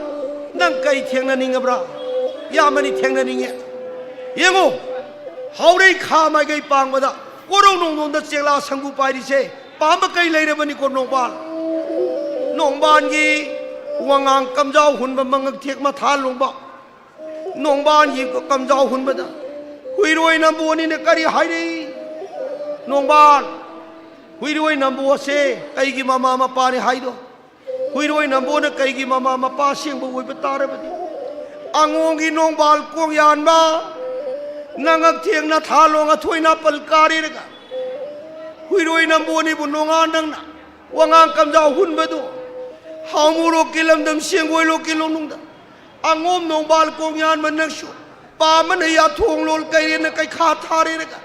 ꯅꯪ ꯀꯩ ꯊꯦꯡꯅꯅꯤꯡꯉꯕ꯭ꯔꯥ? ꯏꯌꯥꯝꯕꯅꯤ ꯊꯦꯡꯅꯅꯤꯡꯉꯦ꯫ ꯌꯦꯡꯉꯨ, ꯍꯥꯎꯔꯩ ꯈꯥ ꯃꯥꯏꯀꯩ ꯄꯥꯡꯕꯗ ꯀꯣꯔꯧ ꯅꯣꯡꯗꯣꯟꯗ ꯆꯦꯛꯂꯥ ꯁꯪꯒꯨ ꯄꯥꯏꯔꯤꯁꯦ ꯄꯥꯝꯕ ꯀꯩ ꯂꯩꯔꯕꯅꯤꯀꯣ ꯅꯣꯡꯕꯥꯜ? ꯅꯣꯡꯕꯥꯜꯒꯤ ꯋꯥꯉꯥꯡ ꯀꯝꯖꯥꯎ ꯍꯨꯟꯕ, ꯃꯉꯛ ꯊꯦꯛ ꯃꯊꯥ ꯂꯣꯡꯕ, ꯅꯣꯡꯕꯥꯜꯒꯤ ꯀꯝꯖꯥꯎ ꯍꯨꯟꯕꯗ ꯍꯨꯏꯔꯣꯏ ꯅꯝꯕꯣꯅꯤꯅ ꯀꯔꯤ ꯍꯥꯏꯔꯤ? ꯅꯣꯡꯕꯥꯜ, ꯍꯨꯏꯔꯣꯏ ꯅꯝꯕꯣꯁꯦ ꯀꯩꯒꯤ ꯃꯃꯥ ꯃꯄꯥꯅꯤ ꯍꯥꯏꯗꯣ? ꯍꯨꯏꯔꯣꯏ ꯅꯝꯕꯣꯅ ꯀꯩꯒꯤ ꯃꯃꯥ ꯃꯄꯥ ꯑꯁꯦꯡꯕ ꯑꯣꯏꯕ ꯇꯥꯔꯕꯗꯤ? ꯑꯉꯣꯝꯒꯤ ꯅꯣꯡꯕꯥꯜ ꯀꯣꯡ ꯌꯥꯟꯕ, ꯅꯉꯛ ꯊꯦꯡꯅ ꯊꯥ ꯂꯣꯡ ꯑꯊꯣꯏ ꯅꯥꯄꯜ ꯀꯥꯔꯤꯔꯒ, ꯍꯨꯏꯔꯣꯏ ꯅꯝꯕꯣꯅꯤꯕꯨ ꯅꯣꯡꯉꯥꯟ ꯅꯪꯅ ꯋꯥꯉꯥꯡ ꯀꯝꯖꯥꯎ ꯍꯨꯟꯕꯗꯨ, ꯍꯥꯎꯃꯨꯔꯣꯛꯀꯤ ꯂꯝꯗꯝ ꯁꯦꯡꯒꯣꯏꯂꯣꯛꯀꯤ ꯂꯣꯡꯅꯨꯡꯗ ꯑꯉꯣꯝ ꯅꯣꯡꯕꯥꯜ ꯀꯣꯡ ꯌꯥꯟꯕ ꯅꯪꯁꯨ, ꯄꯥꯝꯕꯅ ꯌꯥꯊꯣꯡ ꯂꯣꯜ ꯀꯩꯔꯦꯅ ꯀꯩꯈꯥ ꯊꯥꯔꯦꯔꯒ,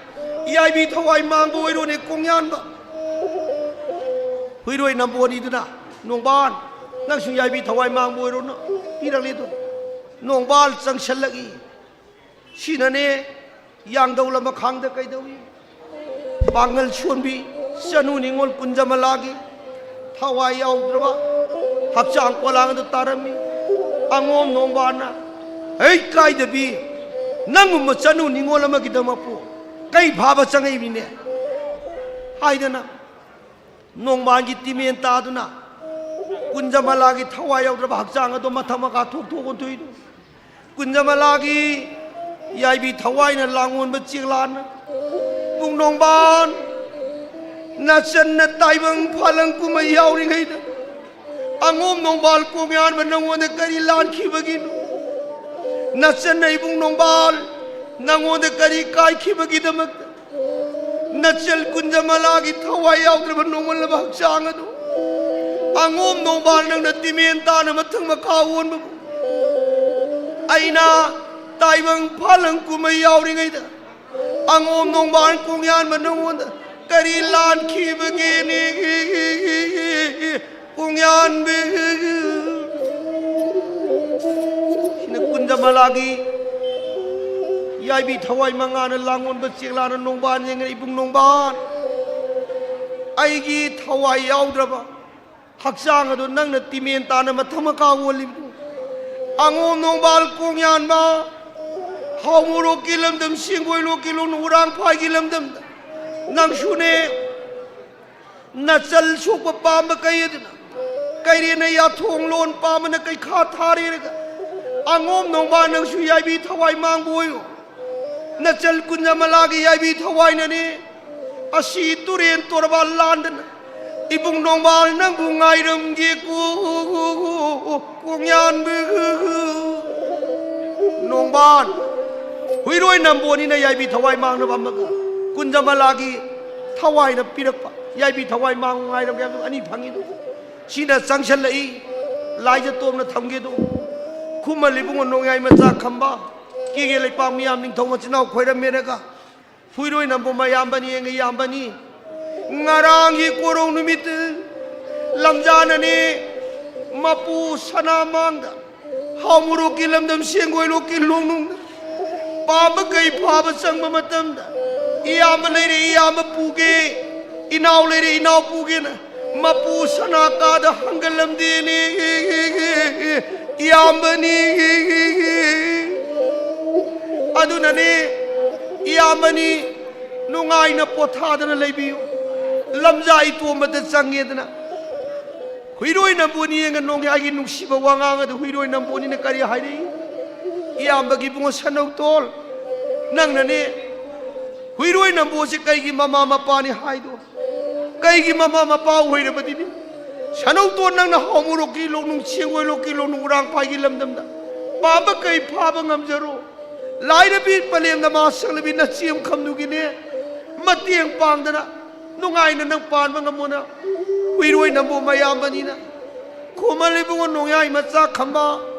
ꯌꯥꯏꯕꯤ ꯊꯋꯥꯏ ꯃꯥꯡꯕ ꯑꯣꯏꯔꯣꯅꯦ ꯀꯣꯡ ꯌꯥꯟꯕ꯫ ꯍꯨꯏꯔꯣꯏ ꯅꯝꯕꯣꯅꯤꯗꯨꯅ, "ꯅꯣꯡꯕꯥꯜ, ꯅꯪꯁꯨ ꯌꯥꯏꯕꯤ ꯊꯋꯥꯏ ꯃꯥꯡꯕ ꯑꯣꯏꯔꯣꯅ" ꯄꯤꯔꯛꯂꯤꯗꯨ꯫ ꯅꯣꯡꯕꯥꯜ ꯆꯪꯁꯜꯂꯛꯏ꯫ ꯁꯤꯅꯅꯦ ꯌꯥꯡꯗꯧ ꯂꯃꯈꯥꯡꯗ ꯀꯩꯗꯧꯏ? ꯄꯥꯡꯒꯜ ꯁꯣꯟꯕꯤ ꯆꯅꯨ ꯅꯤꯉꯣꯜ ꯀꯨꯟꯖꯃꯂꯥꯒꯤ ꯊꯋꯥꯏ ꯌꯥꯎꯗ꯭ꯔꯕ ꯍꯛꯆꯥꯡ ꯄꯣꯂꯥꯡ ꯑꯗꯨ ꯇꯥꯔꯝꯃꯤ꯫ ꯑꯉꯣꯝ ꯅꯣꯡꯕꯥꯜꯅ, "ꯍꯩ ꯀꯥꯏꯗꯕꯤ, ꯅꯪꯒꯨꯝꯕ ꯆꯅꯨ ꯅꯤꯉꯣꯜ ꯑꯃꯒꯤꯗꯃꯛꯄꯨ ꯀꯩ ꯐꯥꯕ ꯆꯪꯉꯛꯏꯕꯅꯦ?" ꯍꯥꯏꯗꯅ ꯅꯣꯡꯕꯥꯜꯒꯤ ꯇꯤꯃꯦꯟ ꯇꯥꯗꯨꯅ ꯀꯨꯟꯖꯃꯂꯥꯒꯤ ꯊꯋꯥꯏ ꯌꯥꯎꯗ꯭ꯔꯕ ꯍꯛꯆꯥꯡ ꯑꯗꯨ ꯃꯊꯛ ꯃꯈꯥ ꯊꯣꯛ ꯊꯣꯛ ꯑꯣꯟꯊꯣꯛꯏꯗꯨ꯫ ꯀꯨꯟꯖꯃꯂꯥꯒꯤ ꯌꯥꯏꯕꯤ ꯊꯋꯥꯏꯅ ꯂꯥꯡꯑꯣꯟꯕ ꯆꯦꯛꯂꯥꯟꯅ, "ꯏꯕꯨꯡ ꯅꯣꯡꯕꯥꯜ, ꯅꯆꯟꯅ ꯇꯥꯏꯕꯪ ꯐꯥꯂꯪ ꯀꯨꯝꯍꯩ ꯌꯥꯎꯔꯤꯉꯩꯗ ꯑꯉꯣꯝ ꯅꯣꯡꯕꯥꯜ ꯀꯣꯡꯌꯥꯟꯕ ꯅꯪꯉꯣꯟꯗ ꯀꯔꯤ ꯂꯥꯟꯈꯤꯕꯒꯤꯅꯣ? ꯅꯆꯟꯅ ꯏꯕꯨꯡ ꯅꯣꯡꯕꯥꯜ ꯅꯪꯉꯣꯟꯗ ꯀꯔꯤ ꯀꯥꯏꯈꯤꯕꯒꯤꯗꯃꯛꯇ ꯅꯆꯜ ꯀꯨꯟꯖꯃꯂꯥꯒꯤ ꯊꯋꯥꯏ ꯌꯥꯎꯗ꯭ꯔꯕ ꯅꯣꯡꯃꯜꯂꯕ ꯍꯛꯆꯥꯡ ꯑꯗꯨ ꯑꯉꯣꯝ ꯅꯣꯡꯕꯥꯜ ꯅꯪꯅ ꯇꯤꯃꯦꯟ ꯇꯥꯅ ꯃꯊꯪ ꯃꯈꯥ ꯑꯣꯟꯕꯕꯨ ꯑꯩꯅ ꯇꯥꯏꯕꯪ ꯐꯥꯂꯪ ꯀꯨꯝꯍꯩ ꯌꯥꯎꯔꯤꯉꯩꯗ ꯑꯉꯣꯝ ꯅꯣꯡꯕꯥꯟ ꯀꯣꯡꯌꯥꯟꯕ ꯅꯉꯣꯟꯗ ꯀꯔꯤ ꯂꯥꯟꯈꯤꯕꯒꯦꯅꯦ? ꯀꯣꯡꯌꯥꯟꯕꯤ, ꯁꯤꯅ ꯀꯨꯟꯖꯃꯂꯥꯒꯤ ꯌꯥꯏꯕꯤ ꯊꯋꯥꯏ ꯃꯉꯥꯅ ꯂꯥꯡꯑꯣꯟꯕ ꯆꯦꯛꯂꯥꯅ ꯅꯣꯡꯕꯥꯟ ꯌꯦꯡꯉꯦ, ꯏꯕꯨꯡ ꯅꯣꯡꯕꯥꯟ, ꯑꯩꯒꯤ ꯊꯋꯥꯏ ꯌꯥꯎꯗ꯭ꯔꯕ ꯍꯛꯆꯥꯡ ꯑꯗꯨ ꯅꯪꯅ ꯇꯤꯃꯦꯟ ꯇꯥꯅ ꯃꯊꯛ ꯃꯈꯥ ꯑꯣꯜꯂꯤꯕꯗꯨ, ꯑꯉꯣꯝ ꯅꯣꯡꯕꯥꯜ ꯀꯣꯡꯌꯥꯟꯕ, ꯍꯥꯎ ꯃꯣꯔꯣꯛꯀꯤ ꯂꯝꯗꯝ, ꯁꯦꯡꯒꯣꯏ ꯂꯣꯛꯀꯤ ꯂꯣꯡ, ꯎꯔꯥꯡ ꯐꯥꯏꯒꯤ ꯂꯝꯗꯝꯗ ꯅꯪꯁꯨꯅꯦ, ꯅꯆꯜ ꯁꯣꯛꯄ ꯄꯥꯝꯕ ꯀꯩ ꯑꯗꯨꯅ ꯀꯩꯔꯦꯅ ꯌꯥꯊꯣꯡ ꯂꯣꯟ ꯄꯥꯝꯕꯅ ꯀꯩꯈꯥ ꯊꯥꯔꯦꯔꯒ, ꯑꯉꯣꯝ ꯅꯣꯡꯕꯥꯜ ꯅꯪꯁꯨ ꯌꯥꯏꯕꯤ ꯊꯋꯥꯏ ꯃꯥꯡꯕ ꯑꯣꯏꯌꯨ꯫ ꯅꯆꯜ ꯀꯨꯟꯖꯃꯂꯥꯒꯤ ꯌꯥꯏꯕꯤ ꯊꯋꯥꯏꯅꯅꯦ ꯑꯁꯤ ꯇꯨꯔꯦꯟ ꯇꯣꯔꯕꯥꯟ ꯂꯥꯟꯗꯅ ꯏꯕꯨꯡ ꯅꯣꯡꯕꯥꯜ ꯅꯪꯕꯨ ꯉꯥꯏꯔꯝꯒꯦꯀꯣ, ꯀꯣꯡꯌꯥꯟꯕꯤ꯫ ꯅꯣꯡꯕꯥꯜ, ꯍꯨꯏꯔꯣꯏ ꯅꯝꯕꯣꯟꯅꯤꯅ ꯌꯥꯏꯕꯤ ꯊꯋꯥꯏ ꯃꯥꯡꯅꯕ ꯑꯃꯒ, ꯀꯨꯟꯖꯃꯂꯥꯒꯤ ꯊꯋꯥꯏꯅ ꯄꯤꯔꯛꯄ ꯌꯥꯏꯕꯤ ꯊꯋꯥꯏ ꯃꯥꯡ ꯉꯥꯏꯔꯝꯒꯦ ꯍꯥꯏꯕꯗꯨ ꯑꯅꯤ ꯐꯪꯉꯤꯗꯨ꯫ ꯁꯤꯅ ꯆꯪꯁꯜꯂꯛꯏ, ꯂꯥꯏꯖ ꯇꯣꯝꯅ ꯊꯝꯒꯦꯗꯨ꯫ ꯈꯨꯃꯜ ꯏꯕꯨꯡꯉꯣ ꯅꯣꯡꯌꯥꯏ ꯃꯆꯥ ꯈꯝꯕ, ꯀꯦꯒꯦ ꯂꯩꯄꯥꯛ ꯃꯤꯌꯥꯝ ꯅꯤꯡꯊꯧ ꯃꯆꯤꯟ ꯃꯅꯥꯎ ꯈꯣꯏꯔꯝꯃꯦꯔꯒ, ꯍꯨꯏꯔꯣꯏ ꯅꯝꯕꯣ ꯃꯌꯥꯝꯕꯅꯤ ꯌꯦꯡꯉ ꯌꯥꯝꯕꯅꯤ꯫ ꯉꯔꯥꯡꯒꯤ ꯀꯣꯔꯧ ꯅꯨꯃꯤꯠ ꯂꯝꯖꯥꯅꯅꯤ ꯃꯄꯨ ꯁꯅꯥꯃꯥꯡꯗ ꯍꯥꯎ ꯃꯣꯔꯣꯛꯀꯤ ꯂꯝꯗꯝ ꯁꯦꯡꯒꯣꯏ ꯂꯣꯛꯀꯤ ꯂꯣꯡꯅꯨꯡꯗ ꯄꯥꯝꯕ ꯀꯩ ꯐꯥꯕ ꯆꯪꯕ ꯃꯇꯝꯗ, ꯏꯌꯥꯝꯕ ꯂꯩꯔꯦ ꯏꯌꯥꯝꯕ ꯄꯨꯒꯦ, ꯏꯅꯥꯎ ꯂꯩꯔꯦ ꯏꯅꯥꯎ ꯄꯨꯒꯦꯅ ꯃꯄꯨ ꯁꯅꯥ ꯀꯥꯗ ꯍꯪꯒꯜꯂꯝꯗꯦꯅꯦ ꯏꯌꯥꯝꯕꯅꯤ꯫ ꯑꯗꯨꯅꯅꯦ ꯏꯌꯥꯝꯕꯅꯤ ꯅꯨꯡꯉꯥꯏꯅ ꯄꯣꯊꯥꯗꯅ ꯂꯩꯕꯤꯌꯨ꯫ ꯂꯝꯖꯥ ꯏꯇꯣꯝꯕꯗ ꯆꯪꯉꯦꯗꯅ ꯍꯨꯏꯔꯣꯏ ꯅꯝꯕꯣꯅꯤ ꯌꯦꯡꯉ ꯅꯣꯡꯌꯥꯏꯒꯤ ꯅꯨꯡꯁꯤꯕ ꯋꯥꯉꯥꯡ ꯑꯗꯨ ꯍꯨꯏꯔꯣꯏ ꯅꯝꯕꯣꯅꯤꯅ ꯀꯔꯤ ꯍꯥꯏꯔꯛꯏ? ꯏꯌꯥꯝꯕꯒꯤ ꯏꯕꯨꯡꯉꯣ ꯁꯅꯧꯇꯣꯜ, ꯅꯪꯅꯅꯦ ꯍꯨꯏꯔꯣꯏ ꯅꯝꯕꯣꯁꯤ ꯀꯩꯒꯤ ꯃꯃꯥ ꯃꯄꯥꯅꯤ ꯍꯥꯏꯗꯣ? ꯀꯩꯒꯤ ꯃꯃꯥ ꯃꯄꯥ ꯑꯣꯏꯔꯕꯗꯤꯅꯤ? ꯁꯅꯧꯇꯣꯟ ꯅꯪꯅ ꯍꯥꯎꯃꯣꯔꯣꯛꯀꯤ ꯂꯣꯛꯅꯨꯡ, ꯁꯦꯡꯒꯣꯏ ꯂꯣꯛꯀꯤ ꯂꯣꯛꯅꯨꯡ, ꯎꯔꯥꯡ ꯐꯥꯏꯒꯤ ꯂꯝꯗꯝꯗ ꯄꯥꯝꯕ ꯀꯩ ꯐꯥꯕ ꯉꯝꯖꯔꯣ? ꯂꯥꯏꯔꯕꯤ ꯄꯂꯦꯝꯗ ꯃꯥ ꯁꯪꯂꯕꯤ ꯅꯆꯦꯝ ꯈꯝꯗꯨꯒꯤꯅꯦ ꯃꯇꯦꯡ ꯄꯥꯡꯗꯅ ꯅꯨꯡꯉꯥꯏꯅ ꯅꯪ ꯄꯥꯟꯕ ꯉꯝꯃꯣꯅ ꯍꯨꯏꯔꯣꯏ ꯅꯝꯕꯣ ꯃꯌꯥꯝꯕꯅꯤꯅ ꯈꯨꯃꯜ ꯏꯕꯨꯡꯉꯣ ꯅꯣꯡꯌꯥꯏ ꯃꯆꯥ ꯈꯝꯕ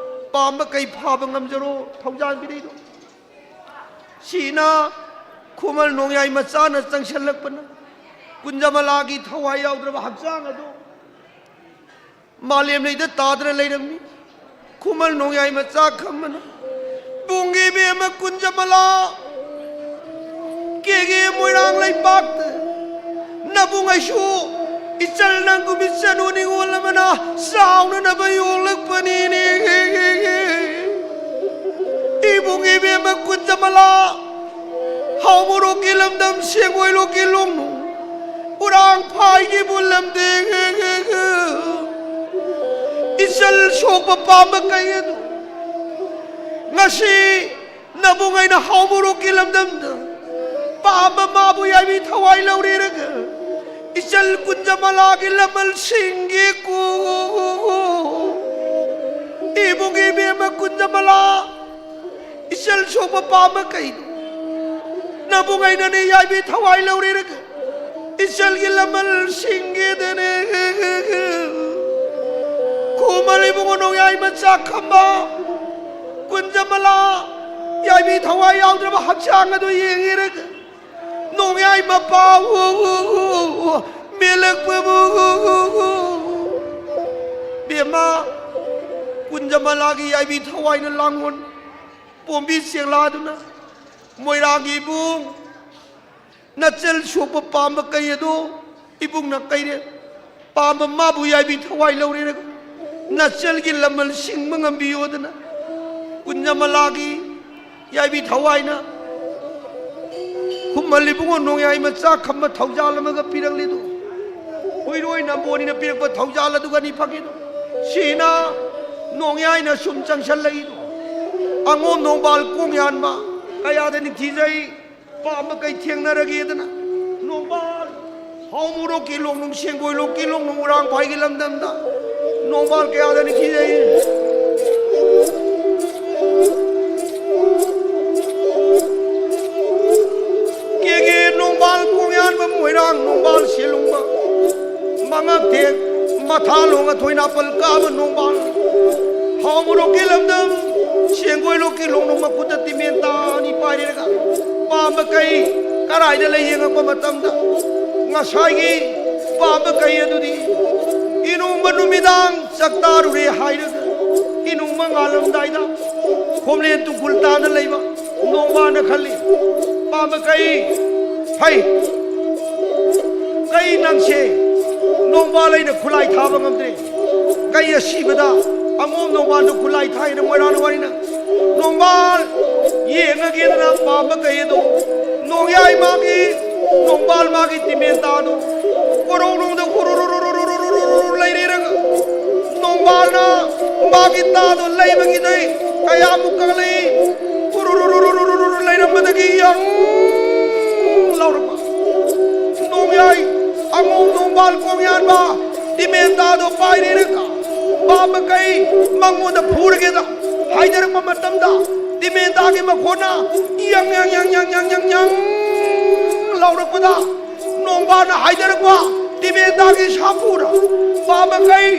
ꯄꯥꯝꯕ ꯀꯩ ꯐꯥꯕ ꯉꯝꯖꯔꯣ ꯊꯧꯖꯥꯜ ꯕꯤꯔꯩꯗꯣ꯫ ꯁꯤꯅ ꯈꯨꯃꯜ ꯅꯣꯡꯌꯥꯏ ꯃꯆꯥꯅ ꯆꯪꯁꯤꯜꯂꯛꯄꯅ ꯀꯨꯟꯖꯃꯂꯥꯒꯤ ꯊꯋꯥꯏ ꯌꯥꯎꯗ꯭ꯔꯕ ꯍꯛꯆꯥꯡ ꯑꯗꯨ ꯃꯥꯂꯦꯝ ꯂꯩꯗ ꯇꯥꯗꯅ ꯂꯩꯔꯝꯃꯤ꯫ ꯈꯨꯃꯜ ꯅꯣꯡꯌꯥꯏ ꯃꯆꯥ ꯈꯝꯕꯅ ꯇꯨꯡꯒꯤ ꯏꯕꯦꯝꯃ ꯀꯨꯟꯖꯃꯂꯥ, ꯀꯦꯒꯦ ꯃꯣꯏꯔꯥꯡ ꯂꯩꯄꯥꯛꯇ ꯅꯕꯨꯡ ꯑꯩꯁꯨ ꯏꯆꯜ ꯅꯪꯒꯨꯝ ꯏꯆꯟ ꯅꯤꯉꯣꯜ ꯑꯃꯅ ꯆꯥꯎꯅꯅꯕ ꯌꯣꯛꯂꯛꯄꯅꯤꯅꯦ꯫ ꯏꯕꯨꯡ ꯏꯕꯦꯝꯃ ꯀꯨꯟꯖꯃꯂꯥ, ꯍꯥꯎ ꯃꯣꯔꯣꯛꯀꯤ ꯂꯝꯗꯝ ꯁꯦꯡꯒꯣꯏ ꯂꯣꯛꯀꯤ ꯂꯣꯡꯅꯨ ꯎꯔꯥꯡ ꯐꯥꯏꯒꯤꯕꯨ ꯂꯝꯗꯦ꯫ ꯏꯆꯜ ꯁꯣꯛꯄ ꯄꯥꯝꯕ ꯀꯩ ꯑꯗꯨ ꯉꯁꯤ ꯅꯕꯨꯡ ꯑꯩꯅ ꯍꯥꯎ ꯃꯣꯔꯣꯛꯀꯤ ꯂꯝꯗꯝꯗ ꯄꯥꯝꯕ ꯃꯥꯕꯨ ꯌꯥꯏꯕꯤ ꯊꯋꯥꯏ ꯂꯧꯔꯦꯔꯒ ꯏꯆꯜ ꯀꯨꯟꯖꯃꯂꯥꯒꯤ ꯂꯃꯜ ꯁꯤꯡꯒꯦ ꯀꯣ꯫ ꯏꯕꯨꯡ ꯏꯕꯦꯝꯃ ꯀꯨꯟꯖꯃꯂꯥ, ꯏꯆꯜ ꯁꯣꯛꯄ ꯄꯥꯝꯕ ꯀꯩꯅꯣ? ꯅꯕꯨꯡ ꯑꯩꯅꯅꯦ ꯌꯥꯏꯕꯤ ꯊꯋꯥꯏ ꯂꯧꯔꯦꯔꯒ ꯏꯆꯜꯒꯤ ꯂꯃꯜ ꯁꯤꯡꯒꯦꯗꯅꯦ꯫ ꯈꯨꯃꯜ ꯏꯕꯨꯡꯉꯣ ꯅꯣꯡꯌꯥꯏ ꯃꯆꯥ ꯈꯝꯕ ꯀꯨꯟꯖꯃꯂꯥ, ꯌꯥꯏꯕꯤ ꯊꯋꯥꯏ ꯌꯥꯎꯗ꯭ꯔꯕ ꯍꯛꯆꯥꯡ ꯑꯗꯨ ꯌꯦꯡꯉꯦꯔꯒ ꯅꯣꯡꯌꯥꯏ ꯃꯄꯥ ꯃꯦꯜꯂꯛꯄꯕꯨ ꯕꯦꯝꯃ ꯀꯨꯟꯖꯃꯂꯥꯒꯤ ꯌꯥꯏꯕꯤ ꯊꯋꯥꯏꯅ ꯂꯥꯡꯒꯣꯟ ꯄꯣꯝꯕꯤ ꯆꯦꯡꯂꯥꯗꯨꯅ ꯃꯣꯏꯔꯥꯡꯒꯤ ꯏꯕꯨꯡ ꯅꯆꯜ ꯁꯣꯛꯄ ꯄꯥꯝꯕ ꯀꯩ ꯑꯗꯣ ꯏꯕꯨꯡꯅ ꯀꯩꯔꯦ ꯄꯥꯝꯕ ꯃꯥꯕꯨ ꯌꯥꯏꯕꯤ ꯊꯋꯥꯏ ꯂꯧꯔꯦꯔꯒ ꯅꯆꯜꯒꯤ ꯂꯃꯜ ꯁꯤꯡꯕ ꯉꯝꯕꯤꯌꯣꯗꯅ ꯀꯨꯟꯖꯃꯂꯥꯒꯤ ꯌꯥꯏꯕꯤ ꯊꯋꯥꯏꯅ ꯈꯨꯃꯜ ꯏꯕꯨꯡꯉꯣ ꯅꯣꯡꯌꯥꯏ ꯃꯆꯥ ꯈꯝꯕ ꯊꯧꯖꯥꯜ ꯑꯃꯒ ꯄꯤꯔꯛꯂꯤꯗꯣ꯫ ꯍꯨꯏꯔꯣꯏ ꯅꯝꯕꯣꯅꯤꯅ ꯄꯤꯔꯛꯄ ꯊꯧꯖꯥꯜ ꯑꯗꯨꯒꯅꯤ ꯐꯪꯉꯤꯗꯣ꯫ ꯁꯤꯅ ꯅꯣꯡꯌꯥꯏꯅ ꯁꯨꯝ ꯆꯪꯁꯜꯂꯛꯏꯗꯣ꯫ ꯑꯉꯣꯝ ꯅꯣꯡꯕꯥꯜ ꯀꯣꯡ ꯌꯥꯟꯕ ꯀꯌꯥꯗ ꯅꯤꯡꯊꯤꯖꯩ꯫ ꯄꯥꯝꯕ ꯀꯩ ꯊꯦꯡꯅꯔꯒꯦꯗꯅ ꯅꯣꯡꯕꯥꯜ ꯍꯥꯎ ꯃꯣꯔꯣꯛꯀꯤ ꯂꯣꯡꯅꯨꯡ ꯁꯦꯡꯒꯣꯏ ꯂꯣꯛꯀꯤ ꯂꯣꯡꯅꯨꯡ ꯎꯔꯥꯡ ꯐꯥꯏꯒꯤ ꯂꯝꯗꯝꯗ ꯅꯣꯡꯕꯥꯜ ꯀꯌꯥꯗ ꯅꯤꯡꯊꯤꯖꯩ꯫ ꯀꯦꯒꯦ ꯅꯣꯡꯕꯥꯜ ꯀꯣꯡꯌꯥꯟꯕ ꯃꯣꯏꯔꯥꯡ ꯅꯣꯡꯕꯥꯜ ꯁꯦꯂꯨꯡꯕ ꯃꯉꯛꯊꯦꯛ ꯃꯊꯥ ꯂꯣꯡ ꯑꯊꯣꯏ ꯅꯥꯄꯜ ꯀꯥꯕ ꯅꯣꯡꯕꯥꯜ ꯍꯥꯎ ꯃꯣꯔꯣꯛꯀꯤ ꯂꯝꯗꯝ ꯁꯦꯡꯒꯣꯏ ꯂꯣꯛꯀꯤ ꯂꯣꯡꯅꯨꯡ ꯃꯈꯨꯠꯇ ꯇꯤꯃꯦꯟ ꯇꯥ ꯑꯅꯤ ꯄꯥꯏꯔꯦꯒ ꯄꯥꯝꯕ ꯀꯩ ꯀꯔꯥꯏꯗ ꯂꯩ ꯌꯦꯡꯉꯛꯄ ꯃꯇꯝꯗ ꯉꯁꯥꯏꯒꯤ ꯄꯥꯝꯕ ꯀꯩ ꯑꯗꯨꯗꯤ ꯏꯅꯣꯡꯕ ꯅꯨꯃꯤꯗꯥꯡ ꯆꯥꯛ ꯇꯥꯔꯨꯔꯦ ꯍꯥꯏꯔꯒ ꯏꯅꯣꯡꯕ ꯉꯥꯜꯂꯝꯗꯥꯏꯗ ꯈꯣꯝꯂꯦꯟ ꯇꯨꯡꯈꯨꯜ ꯇꯥꯅ ꯂꯩꯕ ꯅꯣꯡꯕꯥꯅ ꯈꯜꯂꯤ, ꯄꯥꯝꯕ ꯀꯩ ꯐꯩ ꯀꯩ ꯅꯪꯁꯦ ꯅꯣꯡꯕꯥꯜ ꯑꯩꯅ ꯈꯨꯠꯂꯥꯏ ꯊꯥꯕ ꯉꯝꯗ꯭ꯔꯦ꯫ ꯀꯩ ꯑꯁꯤꯕꯗ ꯑꯉꯣꯝ ꯅꯣꯡꯕꯥꯜꯗꯨ ꯈꯨꯠꯂꯥꯏ ꯊꯥꯏꯅ ꯃꯣꯏꯔꯥꯡ ꯋꯥꯔꯤꯅ ꯅꯣꯡꯕꯥꯜ ꯌꯦꯡꯉꯒꯦꯗꯅ ꯄꯥꯝꯕ ꯀꯩ ꯑꯗꯣ ꯅꯣꯡꯌꯥꯏ ꯃꯥꯒꯤ ꯅꯣꯡꯕꯥꯜ ꯃꯥꯒꯤ ꯇꯤꯃꯦꯟ ꯇꯥꯗꯣ ꯀꯣꯔꯧꯅꯨꯡꯗ ꯎꯔꯨꯔꯨꯔꯨꯔꯨꯔꯨꯔꯨꯔꯨꯔꯨ ꯂꯩꯔꯦꯔꯒ ꯅꯣꯡꯕꯥꯜꯅ ꯃꯥꯒꯤ ꯇꯥꯗꯣ ꯂꯩꯕꯒꯤꯗꯩ ꯀꯌꯥꯃꯨꯛ ꯀꯪꯂꯛꯏ꯫ ꯎꯔꯨꯔꯨꯔꯨꯔꯨꯔꯨꯔꯨꯔꯨ ꯂꯩꯔꯝꯕꯗꯒꯤ ꯌꯪ ꯂꯥꯎꯔꯛꯄ ꯅꯣꯡꯌꯥꯏ ꯑꯉꯧ ꯅꯣꯡꯕꯥꯜ ꯀꯣꯡꯌꯥꯟꯕ ꯇꯤꯃꯦꯟ ꯇꯥꯗꯣ ꯄꯥꯏꯔꯦꯔꯒ ꯄꯥꯝꯕ ꯀꯩ ꯃꯉꯣꯟꯗ ꯐꯨꯔꯒꯦꯗ ꯍꯥꯏꯗꯔꯛꯄ ꯃꯇꯝꯗ ꯇꯤꯃꯦꯟ ꯇꯥꯒꯤ ꯃꯈꯣꯟꯅ ꯌꯪ ꯌꯪ ꯌꯪ ꯌꯪ ꯌꯪ ꯌꯪ ꯌꯪ ꯂꯥꯎꯔꯛꯄꯗ ꯅꯣꯡꯕꯥꯜꯅ ꯍꯥꯏꯗꯔꯛꯄ ꯇꯤꯃꯦꯟ ꯇꯥꯒꯤ ꯁꯥꯐꯨꯅ ꯄꯥꯝꯕ ꯀꯩ